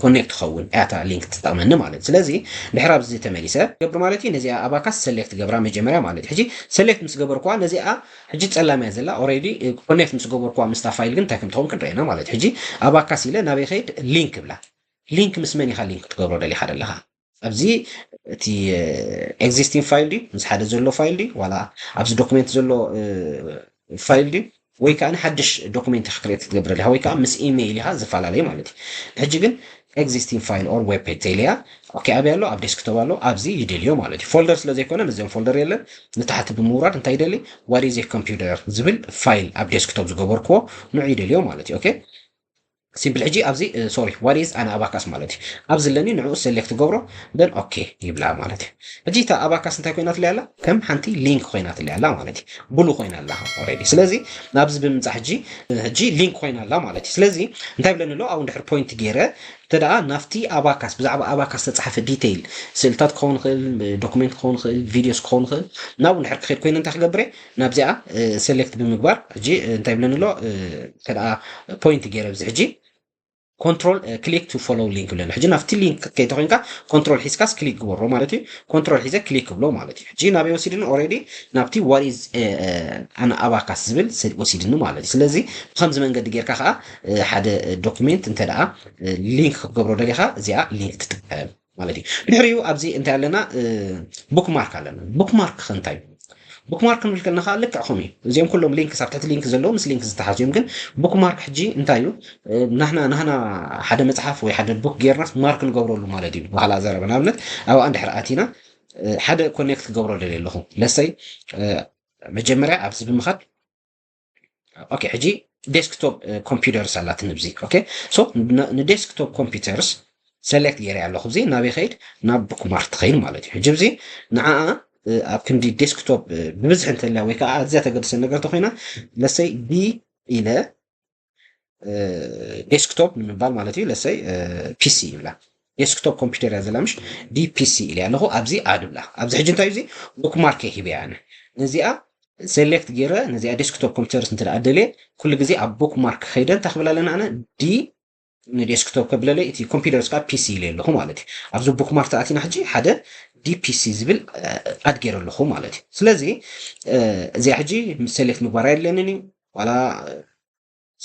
ኮኔክት ክኸውን እያ እታ ሊንክ ትጠቕመኒ ማለት እዩ። ስለዚ ድሕር ኣብዚ ተመሊሰ ገብር ማለት እዩ። ነዚኣ ኣባካስ ሰሌክት ገብራ መጀመርያ ማለት እዩ። ሕጂ ሰሌክት ምስ ገበርኩዋ ነዚኣ ሕጂ ጸላም እያ ዘላ ኦሬዲ ኮኔክት ምስ ገበርኩዋ ምስታ ፋይል ግን እንታይ ከም ትኸውን ክንረአና ማለት እዩ። ሕጂ ኣባካስ ኢለ ናበይ ከይድ ሊንክ ብላ ሊንክ ምስ መን ኢኻ ሊንክ ክትገብሮ ደሊኻ ዘለኻ? ኣብዚ እቲ ኤግዚስቲንግ ፋይል ድዩ ምስ ሓደ ዘሎ ፋይል ድዩ ዋላ ኣብዚ ዶኩሜንት ዘሎ ፋይል ድዩ ወይ ከዓ ሓድሽ ዶኩሜንት ኢኻ ክሬት ክትገብር ኣለኻ ወይ ከዓ ምስ ኢሜይል ኢኻ ዝፈላለዩ ማለት እዩ። ሕጂ ግን ኤግዚስቲንግ ፋይል ኦር ዌብ ፔጅ ተይለያ ኦኬ ኣበይ ኣሎ ኣብ ዴስክቶፕ ኣሎ ኣብዚ ይደልዮ ማለት እዩ። ፎልደር ስለ ዘይኮነ ምስዚኦም ፎልደር የለን ንታሕቲ ብምውራድ እንታይ ይደሊ what is a computer ዝብል ፋይል ኣብ ዴስክቶፕ ዝገበርክዎ ንዑ ይደልዮ ማለት እዩ። ኦኬ ሲምፕል ሕጂ ኣብዚ ሶሪ what is an abacus ማለት እዩ ኣብዚ ለኒ ንዕኡ ሴሌክት ገብሮ then ኦኬ ይብላ ማለት እዩ። ሕጂ እታ ኣባካስ እንታይ ኮይናትለይ ኣላ ከም ሓንቲ ሊንክ ኮይናትለይ ኣላ ማለት እዩ። ብሉ ኮይና ኣላ ኦሬዲ ስለዚ ናብዚ ብምምፃእ ሕጂ ሕጂ ሊንክ ኮይና ኣላ ማለት እዩ። ስለዚ እንታይ ብለኒ ኣሎ ኣብኡ እንድሕር ፖይንት ገይረ እንተ ደኣ ናብቲ ኣባካስ ብዛዕባ ኣባካስ ዝተፃሓፈ ዲቴይል ስእልታት ክኸውን ይኽእል ዶኩሜንት ክኸውን ይኽእል ቪዲዮስ ክኸውን ይኽእል ናብኡ እንድሕር ክኸይድ ኮይነ እንታይ ክገብረ ናብዚኣ ሴሌክት ብምግባር ሕጂ እንታይ ብለኒ ኣሎ ከደኣ ፖይንት ገይረ ኣብዚ ሕጂ control click to follow link ብለኒ ሕጂ ናብቲ ሊንክ ክትከይድ ኮይንካ ኮንትሮል ሒዝካስ ክሊክ ግበሮ ማለት እዩ። ኮንትሮል ሒዘ ክሊክ ክብሎ ማለት እዩ። ሕጂ ናበይ ወሲድኒ ኦሬዲ ናብቲ what is an abacus ዝብል ወሲድኒ ማለት እዩ። ስለዚ ብከምዚ መንገዲ ጌርካ ከዓ ሓደ ዶኩሜንት እንተ ደኣ ሊንክ ክትገብሮ ደሊኻ እዚኣ ሊንክ ትጥቀም ማለት እዩ። ድሕሪኡ ኣብዚ እንታይ ኣለና? ቡክማርክ ኣለና። ቡክማርክ እንታይ እዩ? bookmark ክንብል ከለና ከዓ ልክዕ ከምኡ እዩ። እዚኦም ኩሎም links ኣብ ትሕቲ link ዘለዉ ምስ link ዝተሓዙ እዮም። ግን bookmark ሕጂ እንታይ እዩ? ናህና ናህና ሓደ መጽሓፍ ወይ ሓደ book ጌርና mark ንገብረሉ ማለት እዩ። ብኻልእ ኣዘራርባ ንኣብነት ኣብኣ እንድሕር ኣቲና ሓደ connect ክገብሮ ደልየ ኣለኹ። ለሰይ መጀመርያ ኣብዚ ብምኻድ okay ሕጂ desktop computers ኣላትኒ ኣብዚ okay so ን desktop computers select ገይረ ኣለኹ። እዚ ናበይ ከይድ ናብ bookmark ትኸይድ ማለት እዩ። ሕጂ እዚ ንዓኣ ኣብ ክንዲ desktop ብብዝሒ እንተልያ ወይ ከዓ ኣዝያ ተገድሰ ነገር ተኮይና ለሰይ D ኢለ desktop ንምባል ማለት እዩ። ለሰይ PC ይብላ desktop computer እያ ዘላ ምሽ D PC ኢለ ኣለኹ። ኣብዚ add ብላ ኣብዚ ሕጂ እንታይ እዚ bookmark ሂበ ኣነ ነዚኣ select ገይረ ነዚኣ desktop computers እንተ ደኣ ደልየ ኩሉ ግዜ ኣብ bookmark ከይደ እንታይ ክብል ኣለና ኣነ D ን desktop ከብለለይ እቲ computers ከዓ PC ኢለ ኣለኹ ማለት እዩ። ኣብዚ bookmark ተኣቲና ሕጂ ሓደ D PC ዝብል add ገይረ ኣለኹ ማለት እዩ። ስለዚ እዚኣ ሕጂ select ምግባር ኣየድለንን እዩ ዋላ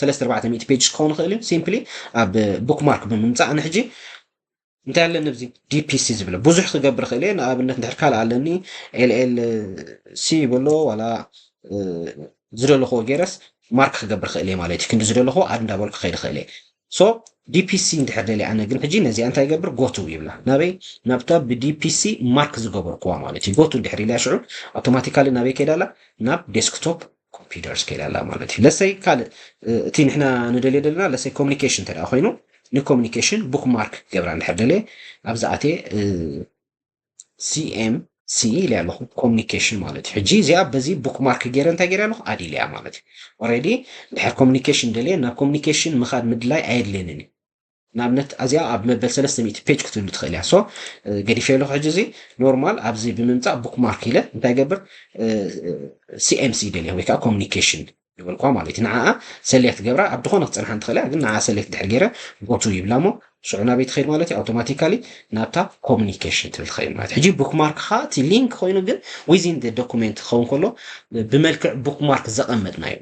ሰለስተ ኣርባዕተ ሚእቲ pages ክኸውን ይኽእል እዩ። Simply ኣብ bookmark ብምምፃእ ኣነ ሕጂ እንታይ ኣለኒ ኣብዚ D PC ዝብለ ብዙሕ ክገብር ክእል እየ። ንኣብነት እንድሕር ካልእ ኣለኒ LLC ይበሎ ዋላ ዝደለኽዎ ገይረስ mark ክገብር ክእል እየ ማለት እዩ። ክንዲ ዝደለኽዎ add እንዳበልኩ ከይድ ክእል እየ። So D PC እንድሕር ደልየ ኣነ ግን ሕጂ ነዚኣ እንታይ ይገብር go to ይብላ ናበይ ናብታ ብ D PC mark ዝገበርክዋ ማለት እዩ። Go to እንድሕር ኢልያ ሽዑ automatically ናበይ ከይድ ኣላ ናብ desktop computers ከይድ ኣላ ማለት እዩ። ለሰይ ካልእ እቲ ንሕና ንደልዮ ዘለና ለሰይ communication እንተ ደኣ ኮይኑ ን communication bookmark ክገብራ እንድሕር ደልየ ኣብዚ ኣትየ CMC ኢለ ኣለኹ communication ማለት እዩ። ሕጂ እዚኣ በዚ bookmark ገይረ እንታይ ገይረ ኣለኹ add ኢለያ ማለት እዩ። Already ድሕር communication ደልየ ናብ communication ምኻድ ምድላይ ኣየድልየንን እዩ። ንኣብነት ኣዚኣ ኣብ መበል ሰለስተ ሚእቲ page ክትህሉ ትኽእል እያ። So ገዲፈ ኣለኹ ሕጂ እዚ normal ኣብዚ ብምምፃእ bookmark ኢለ እንታይ ገብር CMC ደልየ ወይ ከዓ communication ዝበልኳ ማለት እዩ። ንዓኣ select ገብራ ኣብ ዝኾነ ክፀንሓ እንትኽእል እያ፣ ግን ንዓኣ select ድሕር ገይረ go to ይብላ እሞ ሽዑ ናበይ ትኸይድ ማለት እዩ? Automatically ናብታ communication ትብል ትኸይድ ማለት እዩ። ሕጂ bookmark ኻ እቲ link ኮይኑ ግን within the document ክኸውን ከሎ ብመልክዕ bookmark ዘቐመጥናዮ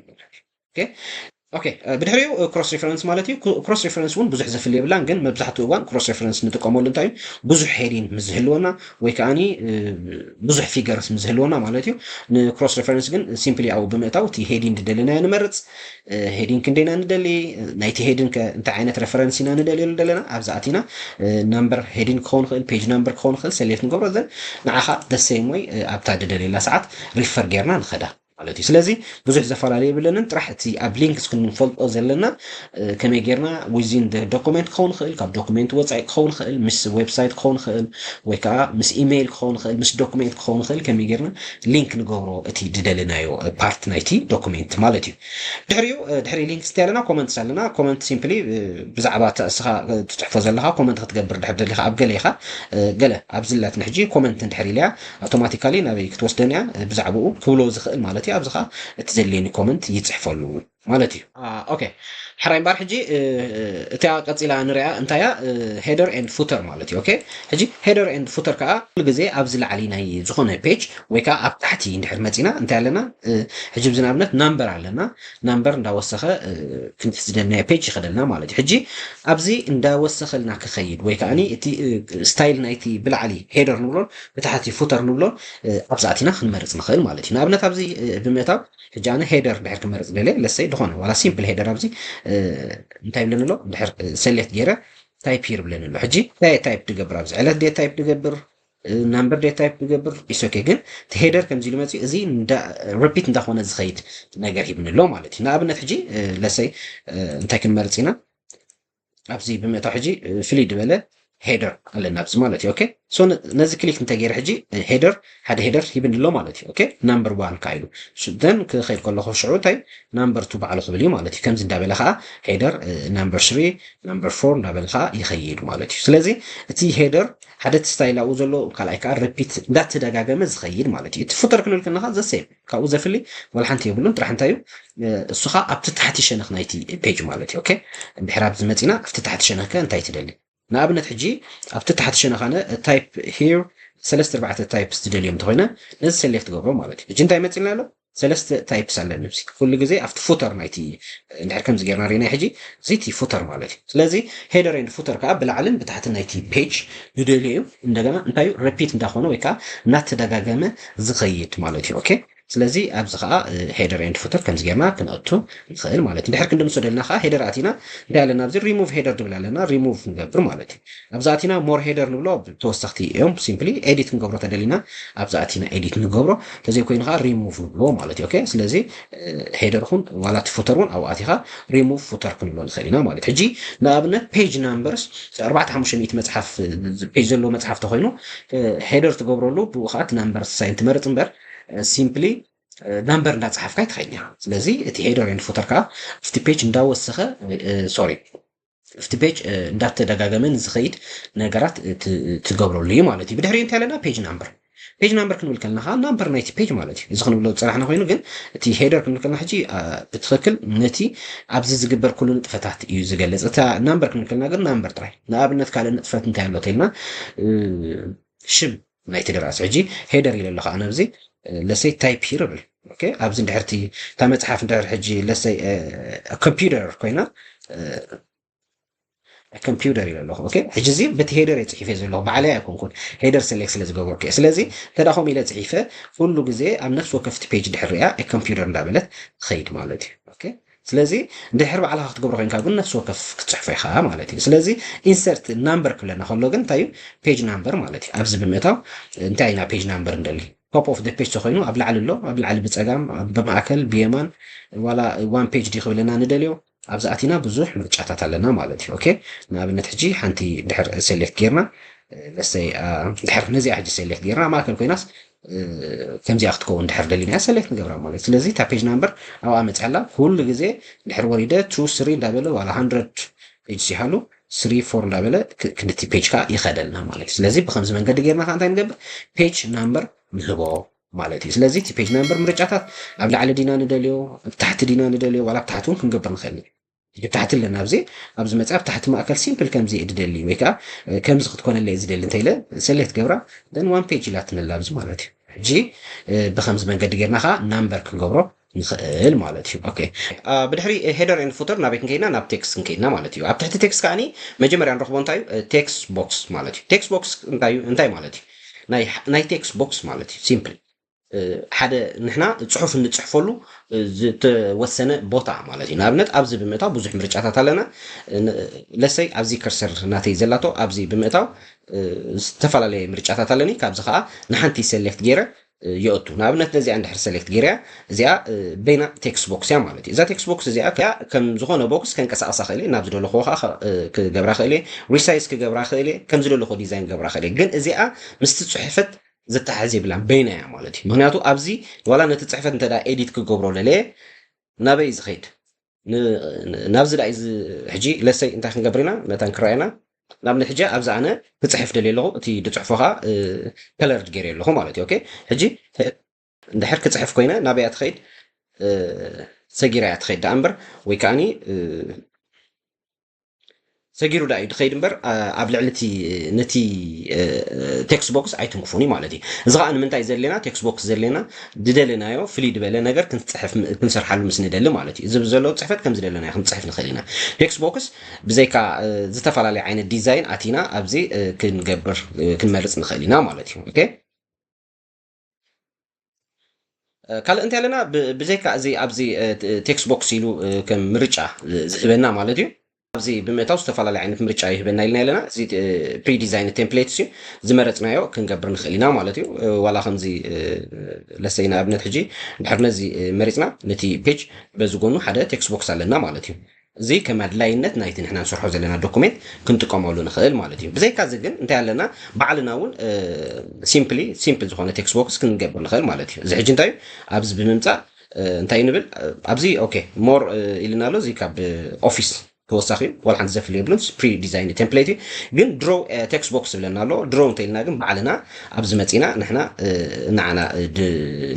okay ብድሕሪኡ cross reference ማለት እዩ። Cross reference እውን ብዙሕ ዘፍል የብላን፣ ግን መብዛሕትኡ እዋን cross reference ንጥቀመሉ እንታይ እዩ ብዙሕ heading ምስ ዝህልወና ወይ ከዓ ብዙሕ figures ምስ ዝህልወና ማለት እዩ። ን cross reference ግን simply ኣብኡ ብምእታው እቲ heading ዝደለናዮ ንመርፅ። Heading ክንደይና ንደሊ፣ ናይቲ heading ከ እንታይ ዓይነት reference ኢና ንደልየሉ ዘለና ኣብዚ ኣቲና number heading ክኸውን ይኽእል page number ክኸውን ይኽእል select ንገብሮ then ንዓኻ the same way ኣብታ ዝደልየላ ሰዓት refer ጌርና ንኸዳ ማለት እዩ። ስለዚ ብዙሕ ዘፈላለየ የብለንን። ጥራሕ እቲ ኣብ links ክንፈልጦ ዘለና ከመይ ጌርና within the document ክኸውን ይኽእል፣ ካብ document ወፃኢ ክኸውን ይኽእል፣ ምስ website ክኸውን ይኽእል፣ ወይ ከዓ ምስ email ክኸውን ይኽእል፣ ምስ document ክኸውን ይኽእል፣ ከመይ ጌርና link ንገብሮ እቲ ዝደለናዮ part ናይቲ document ማለት እዩ። ድሕሪኡ ድሕሪ links እንታይ ኣለና? Comments ኣለና። Comment simply ብዛዕባ እስኻ ትፅሕፎ ዘለኻ comment ክትገብር ድሕር ደሊኻ ኣብ ገለ ኢኻ ገለ ኣብዚ ላትን ሕጂ comment እንድሕር ኢልያ automatically ናበይ ክትወስደን እያ ብዛዕባኡ ክብሎ ዝኽእል ማለት እዩ። ኣብዚ ኸዓ እቲ ዘድልየኒ comment ይፅሕፈሉ ማለት እዩ። Okay ሕራይ እምበኣር ሕጂ እቲኣ ቀፂላ ንሪኣ እንታይ እያ header and footer ማለት እዩ። Okay ሕጂ header and footer ከዓ ኩሉ ግዜ ኣብዚ ላዕሊ ናይ ዝኾነ page ወይ ከዓ ኣብ ታሕቲ እንድሕር መፂና እንታይ ኣለና ሕጂ ብዚ ንኣብነት number ኣለና number እንዳወሰኸ ክንዲ ዝደልናዮ page ይኸደልና ማለት እዩ። ሕጂ ኣብዚ እንዳወሰኸልና ክኸይድ ወይ ከዓ እቲ style ናይቲ ብላዕሊ header ንብሎን ብታሕቲ footer ንብሎን ኣብዚ ኣቲና ክንመርፅ ንኽእል ማለት እዩ። ንኣብነት ኣብዚ ብምእታው ሕጂ ኣነ header ድሕር ክመርፅ ደልየ ለሰይ ዝኾነ ዋላ simple header ኣብዚ እንታይ ይብለኒ ኣሎ ድሕር select ገይረ type here ይብለኒ ኣሎ። ሕጂ እንታይ type ድገብር ኣብዚ ዕለት ድየ type ድገብር number ድየ type ድገብር it's okay ግን እቲ header ከምዚ ኢሉ መፅኡ እዚ repeat እንዳኾነ ዝኸይድ ነገር ሂብኒ ኣሎ ማለት እዩ። ንኣብነት ሕጂ ለሰይ እንታይ ክንመርፅ ኢና ኣብዚ ብምእታው ሕጂ ፍልይ ዝበለ header ኣለና ኣብዚ ማለት እዩ። Okay so ነዚ click እንተገይረ ሕጂ header ሓደ header ሂብኒ ኣሎ ማለት እዩ። Okay number one ከዓ ኢሉ then ክኸይድ ከለኹ ሽዑ እንታይ number two ባዕሉ ክብል እዩ ማለት እዩ። ከምዚ እንዳበለ ከዓ header number three number four እንዳበለ ከዓ ይኸይድ ማለት እዩ። ስለዚ እቲ header ሓደ እቲ style ኣብኡ ዘሎ ካልኣይ ከዓ repeat እንዳተደጋገመ ዝኸይድ ማለት እዩ። እቲ footer ክንብል ከለኻ the same ካብኡ ዘፍሊ ዋላ ሓንቲ የብሉን። ጥራሕ እንታይ እዩ እሱ ከዓ ኣብቲ ታሕቲ ሸነኽ ናይቲ page ማለት እዩ። Okay እንድሕር ኣብዚ መፂና ኣብቲ ታሕቲ ሸነኽ ከ እንታይ ትደሊ ንኣብነት ሕጂ ኣብቲ ታሕቲ ሸነኽ ኣነ type here ሰለስተ ኣርባዕተ types ዝደልዮም እንተኮይነ ነዚ select ገብሮ ማለት እዩ። ሕጂ እንታይ መፂልና ኣሎ ሰለስተ types ኣለኒ ኣብዚ ኩሉ ግዜ ኣብቲ footer ናይቲ እንድሕር ከምዚ ጌርና ርኢና ሕጂ እዚ እቲ footer ማለት እዩ። ስለዚ header and footer ከዓ ብላዕልን ብታሕትን ናይቲ page ንደልዮ እዩ እንደገና እንታይ እዩ repeat እንዳኾነ ወይ ከዓ እናተደጋገመ ዝኸይድ ማለት እዩ። Okay ስለዚ ኣብዚ ከዓ header and footer ከምዚ ጌርና ክነእቱ ንኽእል ማለት እዩ። ድሕር ክንድምሶ ደልና ከዓ header ኣቲና እንታይ ኣለና ኣብዚ remove header ድብል ኣለና remove ንገብር ማለት እዩ። ኣብዚ ኣቲና more header ንብሎ ተወሰኽቲ እዮም። Simply edit ክንገብሮ ተደሊና ኣብዚ ኣቲና edit ንገብሮ፣ ተዘይኮይኑ ከዓ remove ንብሎ ማለት እዩ። ስለዚ header ኹን ዋላ እቲ footer እውን ኣብኡ ኣቲኻ remove footer ክንብሎ ንኽእል ኢና ማለት እዩ። ሕጂ ንኣብነት page numbers ኣርባዕተ ሓሙሽተ ሚእቲ መፅሓፍ page ዘለዎ መፅሓፍ ተኮይኑ header ትገብረሉ ብኡ ከዓ number sign ትመርፅ እምበር simply number እንዳፀሓፍካ ኣይትኸይድን ኢኻ። ስለዚ እቲ header and footer ከዓ ኣብቲ page እንዳወሰኸ sorry ኣብቲ page እንዳተደጋገመ ንዝኸይድ ነገራት ትገብረሉ እዩ ማለት እዩ። ብድሕሪኡ እንታይ ኣለና? Page number። Page number ክንብል ከለና ከዓ number ናይቲ page ማለት እዩ። እዚ ክንብሎ ዝፀናሕና ኮይኑ ግን እቲ header ክንብል ከለና ሕጂ ብትኽክል ነቲ ኣብዚ ዝግበር ኩሉ ንጥፈታት እዩ ዝገልፅ። እታ number ክንብል ከለና ግን number ጥራይ። ንኣብነት ካልእ ንጥፈት እንታይ ኣሎ ተልና ሽም ናይቲ ደራሲ ሕጂ header ኢለ ኣለኹ ኣነ ኣብዚ let's say type here እብል። ኣብዚ እንድሕርቲ እታ መፅሓፍ እንድሕር ሕጂ let's say computer ኮይና computer ኢለ ኣለኹ። ሕጂ እዚ በቲ header እየ ፅሒፈ ዘለኹ፣ ባዕለይ ኣይኮንኩን header select ስለ ዝገበርኩ እየ። ስለዚ እንተ ከምኡ ኢለ ፅሒፈ ኩሉ ግዜ ኣብ ነፍሲ ወከፍቲ page ድሕር ሪኣ computer እንዳበለት ትኸይድ ማለት እዩ። ስለዚ እንድሕር ባዕልኻ ክትገብሮ ኮይንካ ግን ነፍሲ ወከፍ ክትፅሕፎ ኢኻ ማለት እዩ። ስለዚ insert number ክብለና ከሎ ግን እንታይ እዩ? Page number ማለት እዩ። ኣብዚ ብምእታው እንታይ ኢና page number እንደሊ top of the page ተኮይኑ ኣብ ላዕሊ ኣሎ፣ ኣብ ላዕሊ ብፀጋም፣ ብማእከል፣ ብየማን ዋላ one page ዲ ክብለና ንደልዮ ኣብዚ ኣቲና ብዙሕ ምርጫታት ኣለና ማለት እዩ። ንኣብነት ሕጂ ሓንቲ ድሕር select ጌርና let's say ድሕር ነዚኣ ሕጂ select ጌርና ማእከል ኮይናስ ከምዚኣ ክትከውን ድሕር ደሊና select ንገብራ ማለት እዩ። ስለዚ እታ page number ኣብኣ መፅያ ኣላ። ኩሉ ግዜ ድሕር ወሪደ two three እንዳበለ ዋላ hundred page ይሃሉ three four እንዳበለ ክልቲ page ከዓ ይኸደልና ማለት እዩ። ስለዚ ብከምዚ መንገዲ ጌርና ከዓ እንታይ ንገብር? Page number ንህቦ ማለት እዩ። ስለዚ እቲ page number ምርጫታት ኣብ ላዕሊ ዲና ንደልዮ፣ ኣብ ታሕቲ ዲና ንደልዮ፣ ዋላ ኣብ ታሕቲ እውን ክንገብር ንኽእል። ሕጂ ኣብ ታሕቲ ኣለና ኣብዚ ኣብዚ መፅያ ኣብ ታሕቲ ማእከል simple ከምዚ እየ ዝደሊ ወይ ከዓ ከምዚ ክትኮነለ እየ ዝደሊ እንተኢለ select ገብራ then one page ኢላትነላ ኣብዚ ማለት እዩ። ሕጂ ብከምዚ መንገዲ ጌርና ከዓ number ክንገብሮ ንኽእል ማለት እዩ። ብድሕሪ header and footer ናበይ ክንከይድና? ናብ text ክንከይድና ማለት እዩ። ኣብ ትሕቲ text ከዓኒ መጀመርያ ንረኽቦ እንታይ እዩ? Text box ማለት እዩ። Text box እንታይ ማለት እዩ? ናይ text box ማለት እዩ። Simply ሓደ ንሕና ፅሑፍ እንፅሕፈሉ ዝተወሰነ ቦታ ማለት እዩ። ንኣብነት ኣብዚ ብምእታው ብዙሕ ምርጫታት ኣለና። let's say ኣብዚ cursor ናተይ ዘላቶ ኣብዚ ብምእታው ዝተፈላለየ ምርጫታት ኣለኒ። ካብዚ ከዓ ንሓንቲ select ገይረ የእቱ። ንኣብነት ነዚኣ እንድሕር select ገይረያ እዚኣ በይና text box እያ ማለት እዩ። እዛ text box እዚኣ ከም ዝኾነ box ከንቀሳቐሳ ክእል እየ፣ ናብ ዝደለኹዎ ከዓ ክገብራ ክእል እየ፣ resize ክገብራ ክእል እየ፣ ከም ዝደለኹዎ design ክገብራ ክእል እየ። ግን እዚኣ ምስቲ ፅሑፈት ዘተሓሕዝ የብላን፣ በይና እያ ማለት እዩ። ምክንያቱ ኣብዚ ዋላ ነቲ ፅሕፈት እንተ edit ክገብሮ ለለየ ናበይ ዝኸይድ ናብዚ ዳ እዚ ሕጂ let's say እንታይ ክንገብር ኢና ነታ ንክረኣየና ንኣብነት ሕጂ ኣብዚ ኣነ ክፅሕፍ ደልየ ኣለኹ እቲ ድፅሕፎ ከዓ colored ገይረ ኣለኹ ማለት እዩ። ሕጂ እንድሕር ክፅሕፍ ኮይነ ናበይ እያ ትኸይድ? ሰጊራ እያ ትኸይድ ደኣ እምበር ወይ ከዓኒ ሰጊሩ ዳ እዩ ድኸይድ እምበር ኣብ ልዕሊ እቲ ነቲ text box ኣይትንክፉን እዩ ማለት እዩ። እዚ ከዓ ንምንታይ ዘድልየና text box ዘድልየና ዝደለናዮ ፍልይ ዝበለ ነገር ክንፅሕፍ ክንሰርሓሉ ምስ ንደሊ ማለት እዩ። እዚ ብዘለዎ ፅሕፈት ከም ዝደለናዮ ክንፅሕፍ ንኽእል ኢና። Text box ብዘይካ ዝተፈላለየ ዓይነት design ኣቲና ኣብዚ ክንገብር ክንመርፅ ንኽእል ኢና ማለት እዩ። ካልእ እንታይ ኣለና? ብዘይካ እዚ ኣብዚ text box ኢሉ ከም ምርጫ ዝህበና ማለት እዩ። ኣብዚ ብምእታው ዝተፈላለዩ ዓይነት ምርጫ ይህበና ኢልና ኣለና። እዚ pre-designed templates እዩ ዝመረፅናዮ ክንገብር ንኽእል ኢና ማለት እዩ። ዋላ ከምዚ let's say ንኣብነት ሕጂ ድሕር ነዚ መሪፅና ነቲ page በዚ ጎኑ ሓደ text box ኣለና ማለት እዩ። እዚ ከም ኣድላይነት ናይቲ ንሕና ንሰርሖ ዘለና document ክንጥቀመሉ ንኽእል ማለት እዩ። ብዘይካ እዚ ግን እንታይ ኣለና? ባዕልና እውን simply simple ዝኾነ text box ክንገብር ንኽእል ማለት እዩ። እዚ ሕጂ እንታይ እዩ? ኣብዚ ብምምፃእ እንታይ ንብል? ኣብዚ okay more ኢልና ኣሎ። እዚ ካብ office ተወሳኺ እዩ። ዋላ ሓንቲ ዘፍል የብሉን። Pre-designed template እዩ። ግን draw text box ዝብለና ኣሎ። Draw እንተኢልና ግን ባዕልና ኣብዚ መፂና ንሕና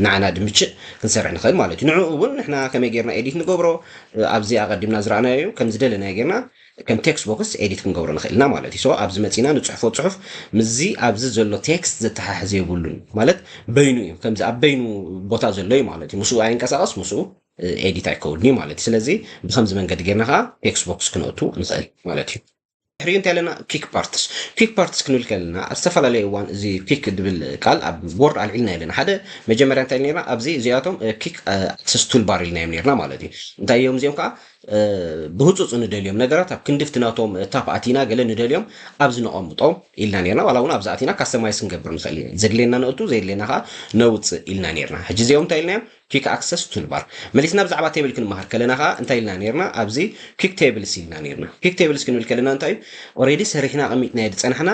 ንዓና ድምችእ ክንሰርሕ ንኽእል ማለት እዩ። ንዕኡ እውን ንሕና ከመይ ጌርና edit ንገብሮ ኣብዚ ኣቐዲምና ዝረኣናዮ እዩ። ከም ዝደለናዮ ጌርና ከም text box edit ክንገብሮ ንኽእል ኢና ማለት እዩ። So ኣብዚ መፂና ንፅሕፎ ፅሑፍ ምስዚ ኣብዚ ዘሎ text ዘተሓሕዝ የብሉን ማለት በይኑ እዩ። ከምዚ ኣብ በይኑ ቦታ ዘሎ እዩ ማለት እዩ። ምስኡ ኣይንቀሳቐስ፣ ምስኡ edit ኣይከውድን እዩ ማለት እዩ። ስለዚ ብከምዚ መንገዲ ጌርና ከዓ text box ክነእቱ ንኽእል ማለት እዩ። ድሕሪኡ እንታይ ኣለና? ኪክ ፓርትስ። ኪክ ፓርትስ ክንብል ከለና ኣብ ዝተፈላለየ እዋን እዚ ኪክ ዝብል ቃል ኣብ ቦርድ ኣልዒልና ኣለና። ሓደ መጀመርያ እንታይ ነርና? ኣብዚ እዚኣቶም ኪክ ኣክሰስ ቱልባር ኢልናዮም ነርና ማለት እዩ። እንታይ እዮም እዚኦም ከዓ? ብህፁፅ ንደልዮም ነገራት ኣብ ክንድፍቲ ናቶም ታፕ ኣቲና ገለ ንደልዮም ኣብዚ ነቐምጦም ኢልና ነርና። ዋላ እውን ኣብዚ ኣቲና ካስተማይዝ ክንገብር ንኽእል ኢና። ዘድልየና ነእቱ፣ ዘየድልየና ከዓ ነውፅእ ኢልና ነርና። ሕጂ እዚኦም እንታይ ኢልናዮም? ኪክ ኣክሰስ ቱልባር። መሊስና ብዛዕባ ቴብል ክንመሃር ከለና ከዓ እንታይ ኢልና ነርና? ኣብዚ ኪክ ቴብልስ ኢልና ነርና። ኪክ ቴብልስ ክንብል ከለና እንታይ እዩ? ኦሬዲ ሰሪሕና ኣቐሚጥናዮ ዝፀናሕና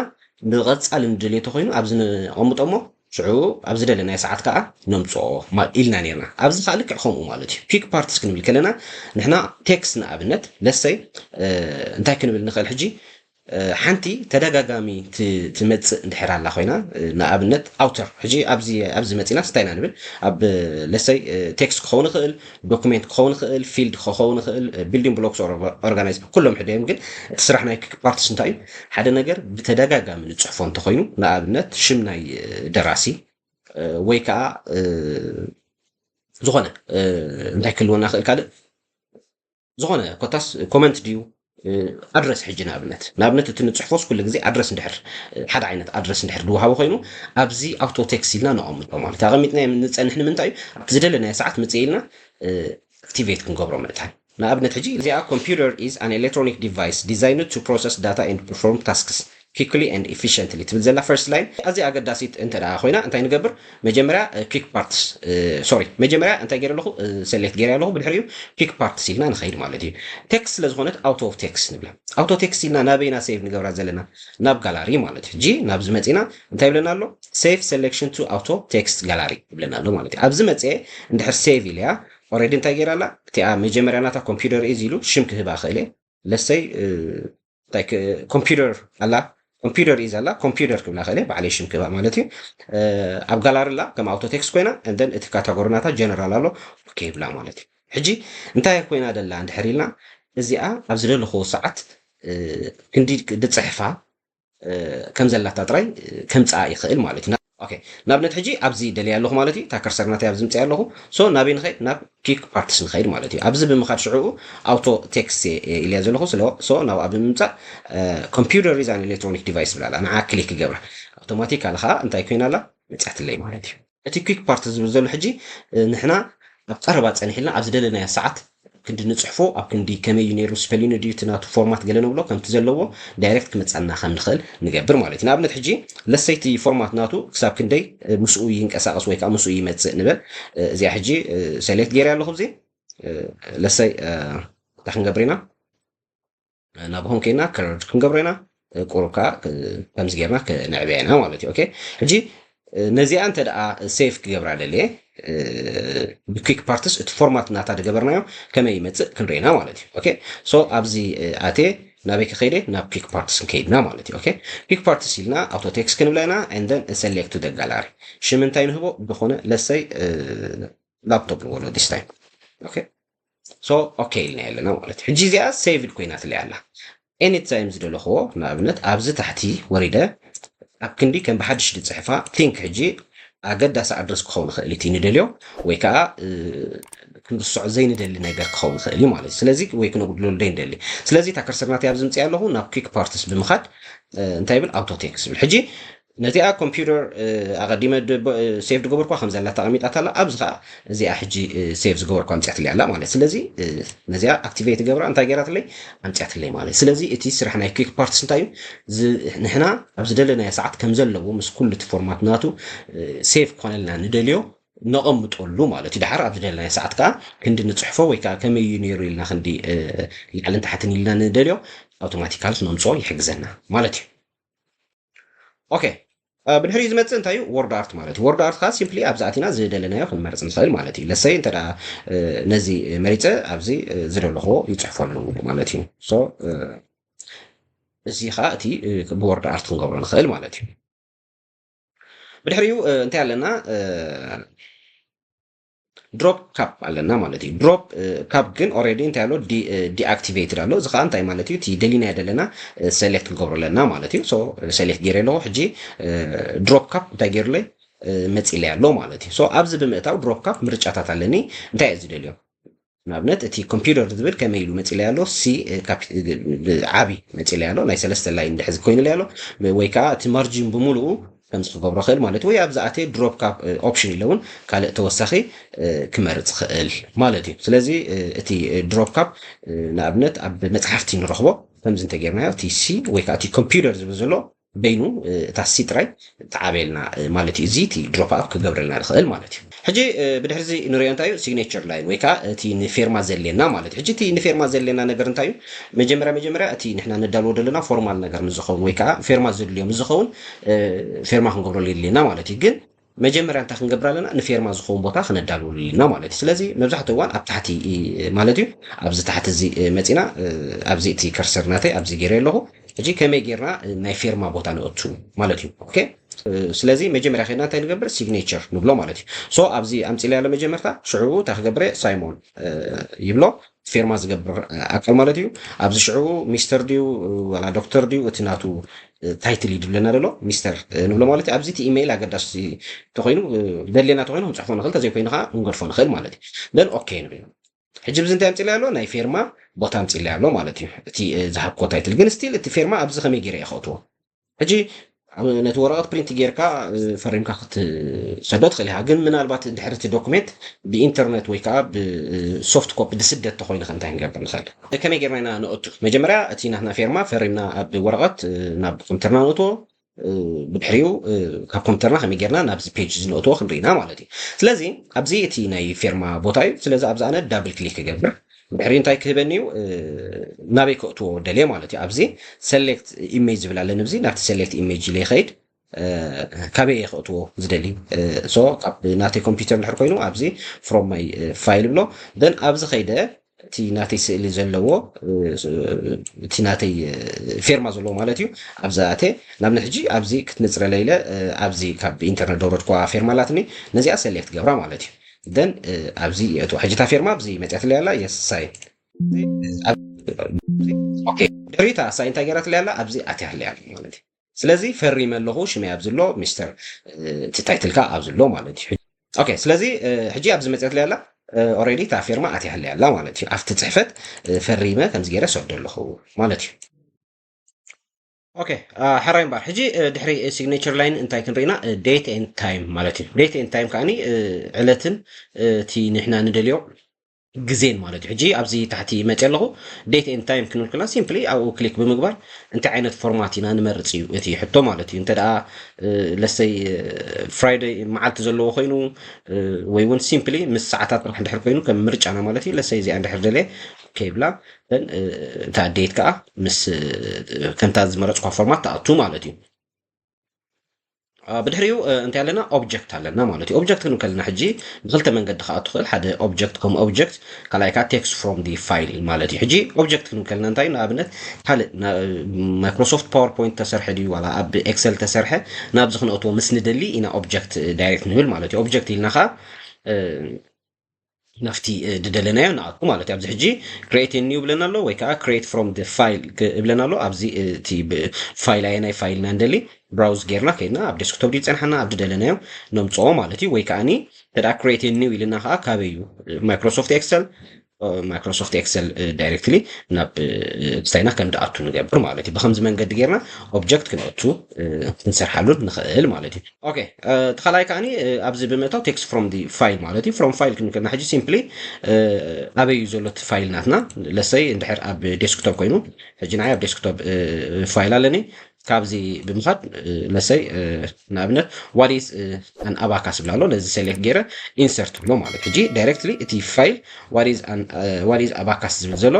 ብቐፃሊ ንደልዮ ተኮይኑ ኣብዚ ነቐምጦ እሞ ሽዑ ኣብ ዝደለናዮ ሰዓት ከዓ ነምፅኦ ኢልና ነርና። ኣብዚ ከዓ ልክዕ ከምኡ ማለት እዩ። ኪክ ፓርትስ ክንብል ከለና ንሕና ቴክስት ንኣብነት ለሰይ እንታይ ክንብል ንኽእል ሕጂ? ሓንቲ ተደጋጋሚ ትመፅእ እንድሕር ኣላ ኮይና፣ ንኣብነት ኣውተር ሕጂ ኣብዚ መፂና ስታይና ንብል ኣብ ለሰይ ቴክስት ክኸውን ይኽእል፣ ዶኩሜንት ክኸውን ይኽእል፣ ፊልድ ክኸውን ይኽእል፣ ቢልዲንግ ብሎክስ ኦርጋናይዝ ኩሎም ሕደዮም። ግን እቲ ስራሕ ናይ ኪክ ፓርትስ እንታይ እዩ? ሓደ ነገር ብተደጋጋሚ ንፅሕፎ እንተኮይኑ፣ ንኣብነት ሽም ናይ ደራሲ ወይ ከዓ ዝኾነ እንታይ ክህልወና ክእል ካልእ ዝኾነ ኮታስ ኮመንት ድዩ ኣድረስ ሕጂ ንኣብነት ንኣብነት እቲ ንፅሕፎስ ኩሉ ግዜ ኣድረስ እንድሕር ሓደ ዓይነት ኣድረስ እንድሕር ዝወሃቦ ኮይኑ ኣብዚ ኣውቶ ቴክስ ኢልና ነቐምጦ ማለት ኣቐሚጥና ንፀንሕ ንምንታይ እዩ ኣብቲ ዝደለናዮ ሰዓት ምፅእ ኢልና ኣክቲቬት ክንገብሮ ምእታይ ንኣብነት ሕጂ እዚኣ computer is an electronic device designed to process data and perform tasks quickly and efficiently ትብል ዘላ ፈርስት ላይን ኣዚ ኣገዳሲት እንተ ኮይና እንታይ ንገብር መጀመርያ ኪክ ፓርትስ ሶሪ መጀመርያ እንታይ ገይረ ኣለኹ ሰሌክት ገይረ ኣለኹ ብድሕሪኡ ኪክ ፓርትስ ኢልና ንኸይድ ማለት እዩ ቴክስት ስለዝኾነት ኣውቶ ኦፍ ቴክስት ንብላ ኣውቶ ቴክስት ኢልና ናበይና ሴቭ ንገብራ ዘለና ናብ ጋላሪ ማለት እዩ ሕጂ ናብዚ መፂና እንታይ ይብለና ኣሎ save selection to auto text gallery ይብለና ኣሎ ማለት እዩ ኣብዚ መፅአ እንድሕር ሴቭ ኢልያ ኦረዲ እንታይ ገይራ ኣላ እቲኣ መጀመርያ ናታ ኮምፒውተር ኢዝ ኢሉ ሽም ክህባ ክእል እየ ለሰይ እንታይ ኮምፒውተር ኣላ ኮምፒውተር ኢዝ ኣላ ኮምፒውተር ክብላ ክእል ባዕለይ ሽም ክብላ ማለት እዩ ኣብ ጋላሪ ላ ከም ኣውቶ ቴክስት ኮይና እንደን እቲ ካታጎሪ ናታ ጀነራል ኣሎ ኦኬ ይብላ ማለት እዩ ሕጂ እንታይ ኮይና ደላ እንድሕር ኢልና እዚኣ ኣብ ዝደለኹዎ ሰዓት ክንዲ ድፅሕፋ ከም ዘላታ ጥራይ ከምፅኣ ይኽእል ማለት እዩ ንኣብነት ሕጂ ኣብዚ ደልያ ኣለኹ ማለት እዩ እታ ከርሰር ናተይ ኣብዚ ምፅእ ኣለኹ ሶ ናበይ ንኸይድ ናብ ኪክ ፓርትስ ንኸይድ ማለት እዩ ኣብዚ ብምኻድ ሽዕኡ ኣውቶ ቴክስት ኢልያ ዘለኹ ስለ ሶ ናብኣ ብምምፃእ ኮምፒውተር ኢዝ ኣን ኤሌክትሮኒክ ዲቫይስ ብላላ ንዓ ክሊክ ይገብራ ኣውቶማቲካሊ ከዓ እንታይ ኮይና ኣላ መፅያትለይ ማለት እዩ እቲ ኪክ ፓርት ዝብል ዘሎ ሕጂ ንሕና ኣብ ቀረባ ፀኒሕልና ኣብ ዝደለናዮ ሰዓት ክንዲ ንፅሕፎ ኣብ ክንዲ ከመይ እዩ ነይሩ ስፐሊኑ ድዩ እቲ ናቱ ፎርማት ገለ ንብሎ ከምቲ ዘለዎ ዳይሬክት ክመፀና ከም ንኽእል ንገብር ማለት እዩ ንኣብነት ሕጂ ለሰይቲ ፎርማት ናቱ ክሳብ ክንደይ ምስኡ ይንቀሳቀስ ወይ ከዓ ምስኡ ይመፅእ ንበል እዚኣ ሕጂ ሰሌክት ገይረ ኣለኹ ዚ ለሰይ እንታይ ክንገብር ኢና ናብ ሆም ከይና ከለርድ ክንገብሮ ኢና ቁሩብ ከዓ ከምዚ ጌርና ክነዕብያ ኢና ማለት እዩ ኦኬ ሕጂ ነዚኣ እንተ ደኣ ሴቭ ክገብራ ደልየ ብኩክ ፓርትስ እቲ ፎርማት ናታ ዝገበርናዮ ከመይ ይመፅእ ክንርኢና ማለት እዩ ኦኬ ሶ ኣብዚ ኣትየ ናበይ ክኸይደ ናብ ኩክ ፓርትስ ንከይድና ማለት እዩ ኦኬ ኩክ ፓርትስ ኢልና ኣውቶ ቴክስት ክንብላ ኢና and then select to the gallery ሽም እንታይ ንህቦ ዝኾነ ለሰይ ላፕቶፕ ንበሎ this time okay so okay ኢልና ኣለና ማለት እዩ ሕጂ እዚኣ ሴቭድ ኮይና ትለይ ኣላ anytime ዝደለኽዎ ንኣብነት ኣብዚ ታሕቲ ወሪደ ኣብ ክንዲ ከም ብሓድሽ ዝፅሕፋ ቲንክ ሕጂ ኣገዳሲ ኣድረስ ክኸውን ይኽእል እቲ ንደልዮ ወይ ከዓ ክንርስዖ ዘይንደሊ ነገር ክኸውን ይኽእል እዩ ማለት እዩ ስለዚ ወይ ክነጉድለሉ ዘይንደሊ ስለዚ እታ ከርሰር ናተይ ኣብዚ ምፅእ ኣለኹ ናብ ኩክ ፓርትስ ብምኻድ እንታይ ይብል ኣውቶ ቴክስ ይብል ሕጂ ነዚኣ ኮምፒውተር ኣቐዲመ ሴቭ ዝገበርኳ ከም ዘላ ተቐሚጣት ኣላ ኣብዚ ከዓ እዚኣ ሕጂ ሴቭ ዝገበርኳ ኣምፅያትለይ ኣላ ማለት ስለዚ ነዚኣ ኣክቲቬት ገብራ እንታይ ገይራትለይ ኣምፅያትለይ ማለት ስለዚ እቲ ስራሕ ናይ ኩክ ፓርትስ እንታይ እዩ ንሕና ኣብ ዝደለናዮ ሰዓት ከም ዘለዎ ምስ ኩሉ እቲ ፎርማት ናቱ ሴቭ ክኾነልና ንደልዮ ነቐምጠሉ ማለት እዩ ድሓር ኣብ ዝደለናዮ ሰዓት ከዓ ክንዲ ንፅሕፎ ወይ ከዓ ከመይ እዩ ነይሩ ኢልና ክንዲ ላዕልን ታሕትን ኢልና ንደልዮ ኣውቶማቲካሊ ክነምፅኦ ይሕግዘና ማለት እዩ ኦኬ ብድሕሪኡ ዝመፅእ እንታይ እዩ ወርድ ኣርት ማለት እዩ ወርድ ኣርት ከዓ ሲምፕሊ ኣብዚ ኣቲና ዝደለናዮ ክንመርፅ ንኽእል ማለት እዩ ለሰይ እንተ ነዚ መሪፀ ኣብዚ ዝደለኽዎ ይፅሕፈሉ ማለት እዩ እዚ ከዓ እቲ ብወርድ ኣርት ክንገብሮ ንኽእል ማለት እዩ ብድሕሪኡ እንታይ ኣለና ድሮፕ ካፕ ኣለና ማለት እዩ ድሮፕ ካፕ ግን ኦረዲ እንታይ ኣሎ ዲኣክቲቬትድ ኣሎ እዚ ከዓ እንታይ ማለት እዩ እቲ ደሊናዮ ዘለና ሰሌክት ክንገብሮ ኣለና ማለት እዩ ሰሌክት ገይረ ኣለኹ ሕጂ ድሮፕ ካፕ እንታይ ገይሩለይ መፂለይ ኣሎ ማለት እዩ ኣብዚ ብምእታው ድሮፕ ካፕ ምርጫታት ኣለኒ እንታይ እዩ ዝደልዮ ንኣብነት እቲ ኮምፒውተር ዝብል ከመይ ኢሉ መፂለይ ኣሎ? ሲ ዓቢ መፂለይ ኣሎ። ናይ ሰለስተ ላይን ድሕዚ ኮይኑለይ ኣሎ። ወይ ከዓ እቲ ማርጂን ብምሉኡ ከምዚ ክገብሮ ክእል ማለት ወይ ኣብዚ ኣተ ድሮፕ ካፕ ኦፕሽን ኢለ እውን ካልእ ተወሳኺ ክመርፅ ክእል ማለት እዩ። ስለዚ እቲ ድሮፕ ካፕ ንኣብነት ኣብ መፅሓፍቲ ንረኽቦ ከምዚ እንተጌርናዮ እቲ ሲ ወይ ከዓ እቲ ኮምፒውተር ዝብል ዘሎ በይኑ እታ ሲ ጥራይ ተዓበየልና ማለት እዩ። እዚ እቲ ድሮፕ ኣፕ ክገብረልና ዝኽእል ማለት እዩ። ሕጂ ብድሕሪ እዚ ንሪኦ እንታይ እዩ? ሲግኔቸር ላይን ወይ ከዓ እቲ ንፌርማ ዘድልየና ማለት እዩ። ሕጂ እቲ ንፌርማ ዘድልየና ነገር እንታይ እዩ? መጀመርያ መጀመርያ እቲ ንሕና ነዳልዎ ዘለና ፎርማል ነገር ምስ ዝኸውን ወይ ከዓ ፌርማ ዘድልዮ ምስ ዝኸውን ፌርማ ክንገብረሉ የድልየና ማለት እዩ። ግን መጀመርያ እንታይ ክንገብር ኣለና? ንፌርማ ዝኸውን ቦታ ክነዳልወሉ ኣለና ማለት እዩ። ስለዚ መብዛሕትኡ እዋን ኣብ ታሕቲ ማለት እዩ፣ ኣብዚ ታሕቲ እዚ መፂና ኣብዚ እቲ ከርሰር ናተይ ኣብዚ ገይረ ኣለኹ። ሕጂ ከመይ ጌርና ናይ ፌርማ ቦታ ንእቱ ማለት እዩ። ኦኬ፣ ስለዚ መጀመርያ ከድና እንታይ ንገብር? ሲግኔቸር ንብሎ ማለት እዩ። ሶ ኣብዚ ኣምፂለ ያለ መጀመርታ ሽዑ እንታይ ክገብረ? ሳይሞን ይብሎ፣ ፌርማ ዝገብር ኣካል ማለት እዩ። ኣብዚ ሽዑ ሚስተር ድዩ ዋላ ዶክተር ድዩ እቲ ናቱ ታይትል እዩ ድብለና ደሎ፣ ሚስተር ንብሎ ማለት እዩ። ኣብዚ እቲ ኢሜይል ኣገዳሲ ተኮይኑ ደሌና ተኮይኑ ክንፅሕፎ ንኽእል፣ ተዘይኮይኑ ከዓ ክንገድፎ ንኽእል ማለት እዩ። ደን ኦኬ ንብል። ሕጂ ብዚ እንታይ ኣምፅለ ኣሎ? ናይ ፌርማ ቦታ ኣምፅለ ኣሎ ማለት እዩ። እቲ ዝሃብኮ ታይትል ግን ስቲል እቲ ፌርማ ኣብዚ ከመይ ገይረ እየ ከእትዎ? ሕጂ ነቲ ወረቐት ፕሪንት ጌርካ ፈሪምካ ክትሰዶ ትኽእል ኢኻ። ግን ምናልባት ድሕሪ እቲ ዶኩሜንት ብኢንተርነት ወይ ከዓ ብሶፍት ኮፒ ዝስደድ ተኮይኑ ከ እንታይ ክንገብር ንኽእል? ከመይ ጌርና ኢና ንእቱ? መጀመርያ እቲ ናትና ፌርማ ፈሪምና ኣብ ወረቐት ናብ ኮምፒተርና ንእትዎ። ብድሕሪኡ ካብ ኮምፒተርና ከመይ ጌርና ናብዚ ፔጅ እዚ ንእትዎ ክንርኢና ማለት እዩ። ስለዚ ኣብዚ እቲ ናይ ፌርማ ቦታ እዩ። ስለዚ ኣብዚ ኣነ ዳብል ክሊክ ክገብር። ድሕሪ እንታይ ክህበኒ እዩ? ናበይ ከእትዎ ደልየ ማለት እዩ። ኣብዚ ሰሌክት ኢሜጅ ዝብል ኣለኒ። ኣብዚ ናብቲ ሰሌክት ኢሜጅ ኢለ ይኸይድ። ካበይ እየ ከእትዎ ዝደሊ? ሶ ካብ ናተይ ኮምፒውተር ድሕር ኮይኑ ኣብዚ ፍሮም ማይ ፋይል ብሎ። ደን ኣብዚ ኸይደ እቲ ናተይ ስእሊ ዘለዎ እቲ ናተይ ፌርማ ዘለዎ ማለት እዩ። ኣብዚ ኣተ ናብ ሕጂ ኣብዚ ክትንፅረለ ኢለ ኣብዚ ካብ ኢንተርነት ደውረድኳ ፌርማ ኣላትኒ፣ ነዚኣ ሰሌክት ገብራ ማለት እዩ። ደን ኣብዚ የእትዋ። ሕጂ እታ ፌርማ ኣብዚ መፅያትለይ ኣላ። የስ ሳይን። ድሕሪታ ሳይን እንታይ ገይራትለይ ኣላ? ኣብዚ ኣትያትለይ ኣላ ማለት እዩ። ስለዚ ፈሪመ ኣለኹ፣ ሽመይ ኣብዚ ኣሎ፣ ሚስተር እቲ ታይትልካ ኣብዚ ኣሎ ማለት እዩ። ኦኬ፣ ስለዚ ሕጂ ኣብዚ መፅያትለይ ኣላ። ኦሬዲ እታ ፌርማ ኣትያትለይ ኣላ ማለት እዩ። ኣብቲ ፅሕፈት ፈሪመ ከምዚ ገይረ ሰዶ ኣለኹ ማለት እዩ። ኦኬ፣ ሓራይ እምበር ሕጂ ድሕሪ ሲግኔቸር ላይን እንታይ ክንርኢና? ዴት ኤንድ ታይም ማለት እዩ። ዴት ኤንድ ታይም ከዓኒ ዕለትን እቲ ንሕና ንደልዮ ግዜን ማለት እዩ። ሕጂ ኣብዚ ታሕቲ መፅእ ኣለኹ። ዴት ኤንድ ታይም ክንብል ከለና ሲምፕሊ ኣብኡ ክሊክ ብምግባር እንታይ ዓይነት ፎርማት ኢና ንመርፅ እዩ እቲ ሕቶ ማለት እዩ። እንተ ደኣ ለሰይ ፍራይደይ መዓልቲ ዘለዎ ኮይኑ ወይ እውን ሲምፕሊ ምስ ሰዓታት ጥራሕ እንድሕር ኮይኑ ከም ምርጫና ማለት እዩ። ለሰይ እዚኣ እንድሕር ደልየ ከይብላ እታ ዴት ከዓ ምስ ከምታ ዝመረፅኳ ፎርማት ትኣቱ ማለት እዩ። ብድሕሪኡ እንታይ ኣለና? ኦብጀክት ኣለና ማለት እዩ። ኦብጀክት ክንብል ከለና ሕጂ ብክልተ መንገዲ ክኣቱ ክእል። ሓደ ኦብጀክት ከም ኦብጀክት፣ ካልኣይ ከዓ ቴክስት ፍሮም ዲ ፋይል ማለት እዩ። ሕጂ ኦብጀክት ክንብል ከለና እንታይ እዩ? ንኣብነት ካልእ ማይክሮሶፍት ፓወርፖይንት ተሰርሐ ድዩ ዋላ ኣብ ኤክሰል ተሰርሐ ናብዚ ክነእትዎ ምስ ንደሊ ኢና ኦብጀክት ዳይሬክት ንብል ማለት እዩ። ኦብጀክት ኢልና ከዓ ናብቲ ዝደለናዮ ንኣቱ ማለት እዩ። ኣብዚ ሕጂ ክሬት ኒው ይብለና ኣሎ ወይ ከዓ ክሬት ፍሮም ፋይል ይብለና ኣሎ። ኣብዚ እቲ ፋይል ኣየናይ ፋይል ኢና ንደሊ ብራውዝ ጌርና ከይድና ኣብ ዴስክቶፕ ድዩ ዝፀንሓና ኣብ ዝደለናዮ ነምፅኦ ማለት እዩ። ወይ ከዓኒ ተዳ ክሬት ኒው ኢልና ከዓ ካበይ እዩ ማይክሮሶፍት ኤክሰል ማይክሮሶፍት ኤክሰል ዳይሬክትሊ ናብ ስታይና ከም ድኣቱ ንገብር ማለት እዩ። ብከምዚ መንገዲ ጌርና ኦብጀክት ክነእቱ ክንሰርሓሉ ንኽእል ማለት እዩ። ኦኬ፣ እቲ ካልኣይ ከዓኒ ኣብዚ ብምእታው ቴክስት ፍሮም ዲ ፋይል ማለት እዩ። ፍሮም ፋይል ክንብል ከለና ሕጂ ሲምፕሊ ኣበይ እዩ ዘሎ እቲ ፋይል ናትና? ለሰይ እንድሕር ኣብ ዴስክቶፕ ኮይኑ ሕጂ ንዓይ ኣብ ዴስክቶፕ ፋይል ኣለኒ። ካብዚ ብምኻድ ለሰይ ንኣብነት what is an abacus ዝብል ኣሎ። ነዚ ሴሌክት ገይረ ኢንሰርት ብሎ ማለት ሕጂ ዳይሬክትሊ እቲ ፋይል what is abacus ዝብል ዘሎ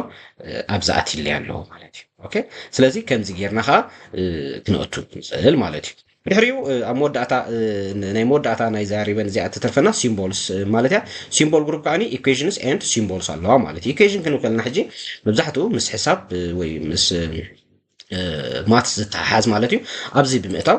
ኣብዚ ኣትይለይ ኣለዎ ማለት እዩ። ኦኬ፣ ስለዚ ከምዚ ጌርና ከዓ ክነእቱ ንኽእል ማለት እዩ። ድሕሪኡ ኣብ መወዳእታ ናይ መወዳእታ ናይ ዛሪበን እዚኣ እትተርፈና ሲምቦልስ ማለት እያ። ሲምቦል ግሩፕ ከዓኒ ኢኩዌሽንስ ኤንድ ሲምቦልስ ኣለዋ ማለት እዩ። ኢኩዌሽን ክንብል ከለና ሕጂ መብዛሕትኡ ምስ ሕሳብ ወይ ምስ ማትስ ዝተሓሓዝ ማለት እዩ። ኣብዚ ብምእታው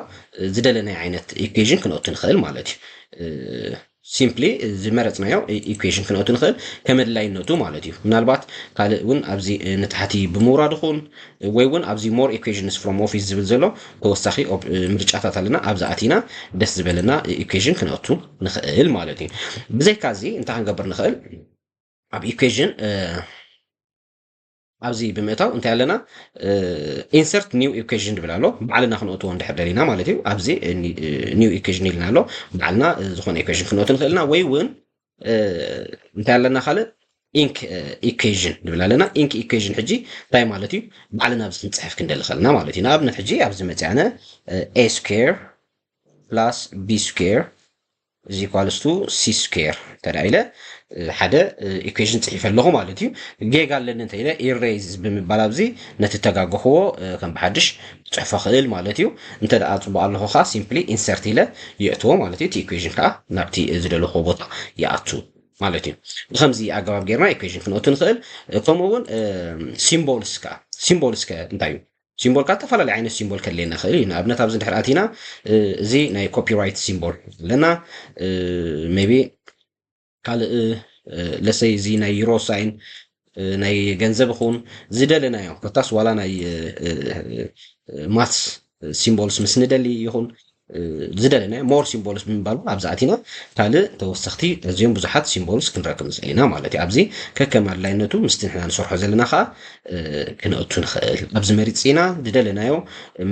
ዝደለናይ ዓይነት ኢኩዌሽን ክነእቱ ንኽእል ማለት እዩ። ሲምፕሊ ዝመረፅናዮ ኢኩዌሽን ክነእቱ ንኽእል ከም ኣድላይነቱ ማለት እዩ። ምናልባት ካልእ እውን ኣብዚ ንታሕቲ ብምውራድ ይኹን ወይ እውን ኣብዚ ሞር ኢኩዌሽንስ ፍሮም ኦፊስ ዝብል ዘሎ ተወሳኺ ምርጫታት ኣለና። ኣብዚ ኣቲና ደስ ዝበለና ኢኩዌሽን ክነእቱ ንኽእል ማለት እዩ። ብዘይካ እዚ እንታይ ክንገብር ንኽእል? ኣብ equation ኣብዚ ብምእታው እንታይ ኣለና? Insert new equation ንብል ኣሎ። ባዕልና ክነእትዎ እንድሕር ደሊና ማለት እዩ። ኣብዚ new equation ኢልና ኣሎ። ባዕልና ዝኾነ equation ክነእቱ ንኽእልና ወይ እውን እንታይ ኣለና ካልእ ink equation ንብል ኣለና። Ink equation ሕጂ እንታይ ማለት እዩ? ባዕልና ኣብዚ ክንፅሕፍ ክንደሊ ከለና ማለት እዩ። ንኣብነት ሕጂ ኣብዚ መፅእ ኣነ a square plus b square is equals to c square እንተ ኢለ ሓደ equation ፅሒፈ ኣለኹ ማለት እዩ። ጌጋ ኣለኒ እንተ ኢለ erase ብምባል ኣብዚ ነቲ ተጋገኽዎ ከም ብሓድሽ ፅሕፎ ክእል ማለት እዩ። እንተ ደኣ ፅቡቅ ኣለኹ ከዓ simply insert ኢለ የእትዎ ማለት እዩ። እቲ equation ከዓ ናብቲ ዝደለኽዎ ቦታ ይኣቱ ማለት እዩ። ብከምዚ ኣገባብ ጌርና equation ክንእቱ ንኽእል። ከምኡ እውን symbols ከዓ symbols ከ እንታይ እዩ? Symbol ካብ ዝተፈላለዩ ዓይነት symbol ከድልየና ይኽእል እዩ። ንኣብነት ኣብዚ እንድሕር ኣቲና እዚ ናይ copyright symbol ኣለና። Maybe ካልእ let's say እዚ ናይ euro sign ናይ ገንዘብ ይኹን ዝደለናዮ ኮታስ ዋላ ናይ maths symbols ምስ ንደሊ ይኹን ዝደለናዮ more symbols ብምባል ኣብዚ ኣቲና ካልእ ተወሰኽቲ ኣዝዮም ብዙሓት symbols ክንረክብ ንኽእል ኢና ማለት እዩ። ኣብዚ ከከም ኣድላይነቱ ምስቲ ንሕና ንሰርሖ ዘለና ከዓ ክነእቱ ንኽእል። ኣብዚ መሪፅና ዝደለናዮ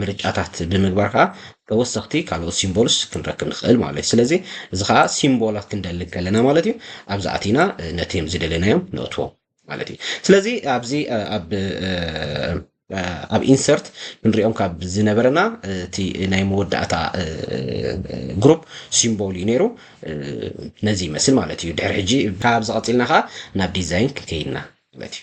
ምርጫታት ብምግባር ከዓ ተወሰኽቲ ካልኦት symbols ክንረክብ ንኽእል ማለት እዩ። ስለዚ እዚ ከዓ symbol ት ክንደሊ ከለና ማለት እዩ። ኣብዚ ኣቲና ነቲ ዝደለናዮም ነእትዎ ማለት እዩ። ስለዚ ኣብዚ ኣብ ኣብ insert ክንሪኦም ካብ ዝነበረና እቲ ናይ መወዳእታ group symbol እዩ ነይሩ። ነዚ ይመስል ማለት እዩ። ድሕሪ ሕጂ ካብዚ ቀፂልና ከዓ ናብ design ክንከይድና ማለት እዩ።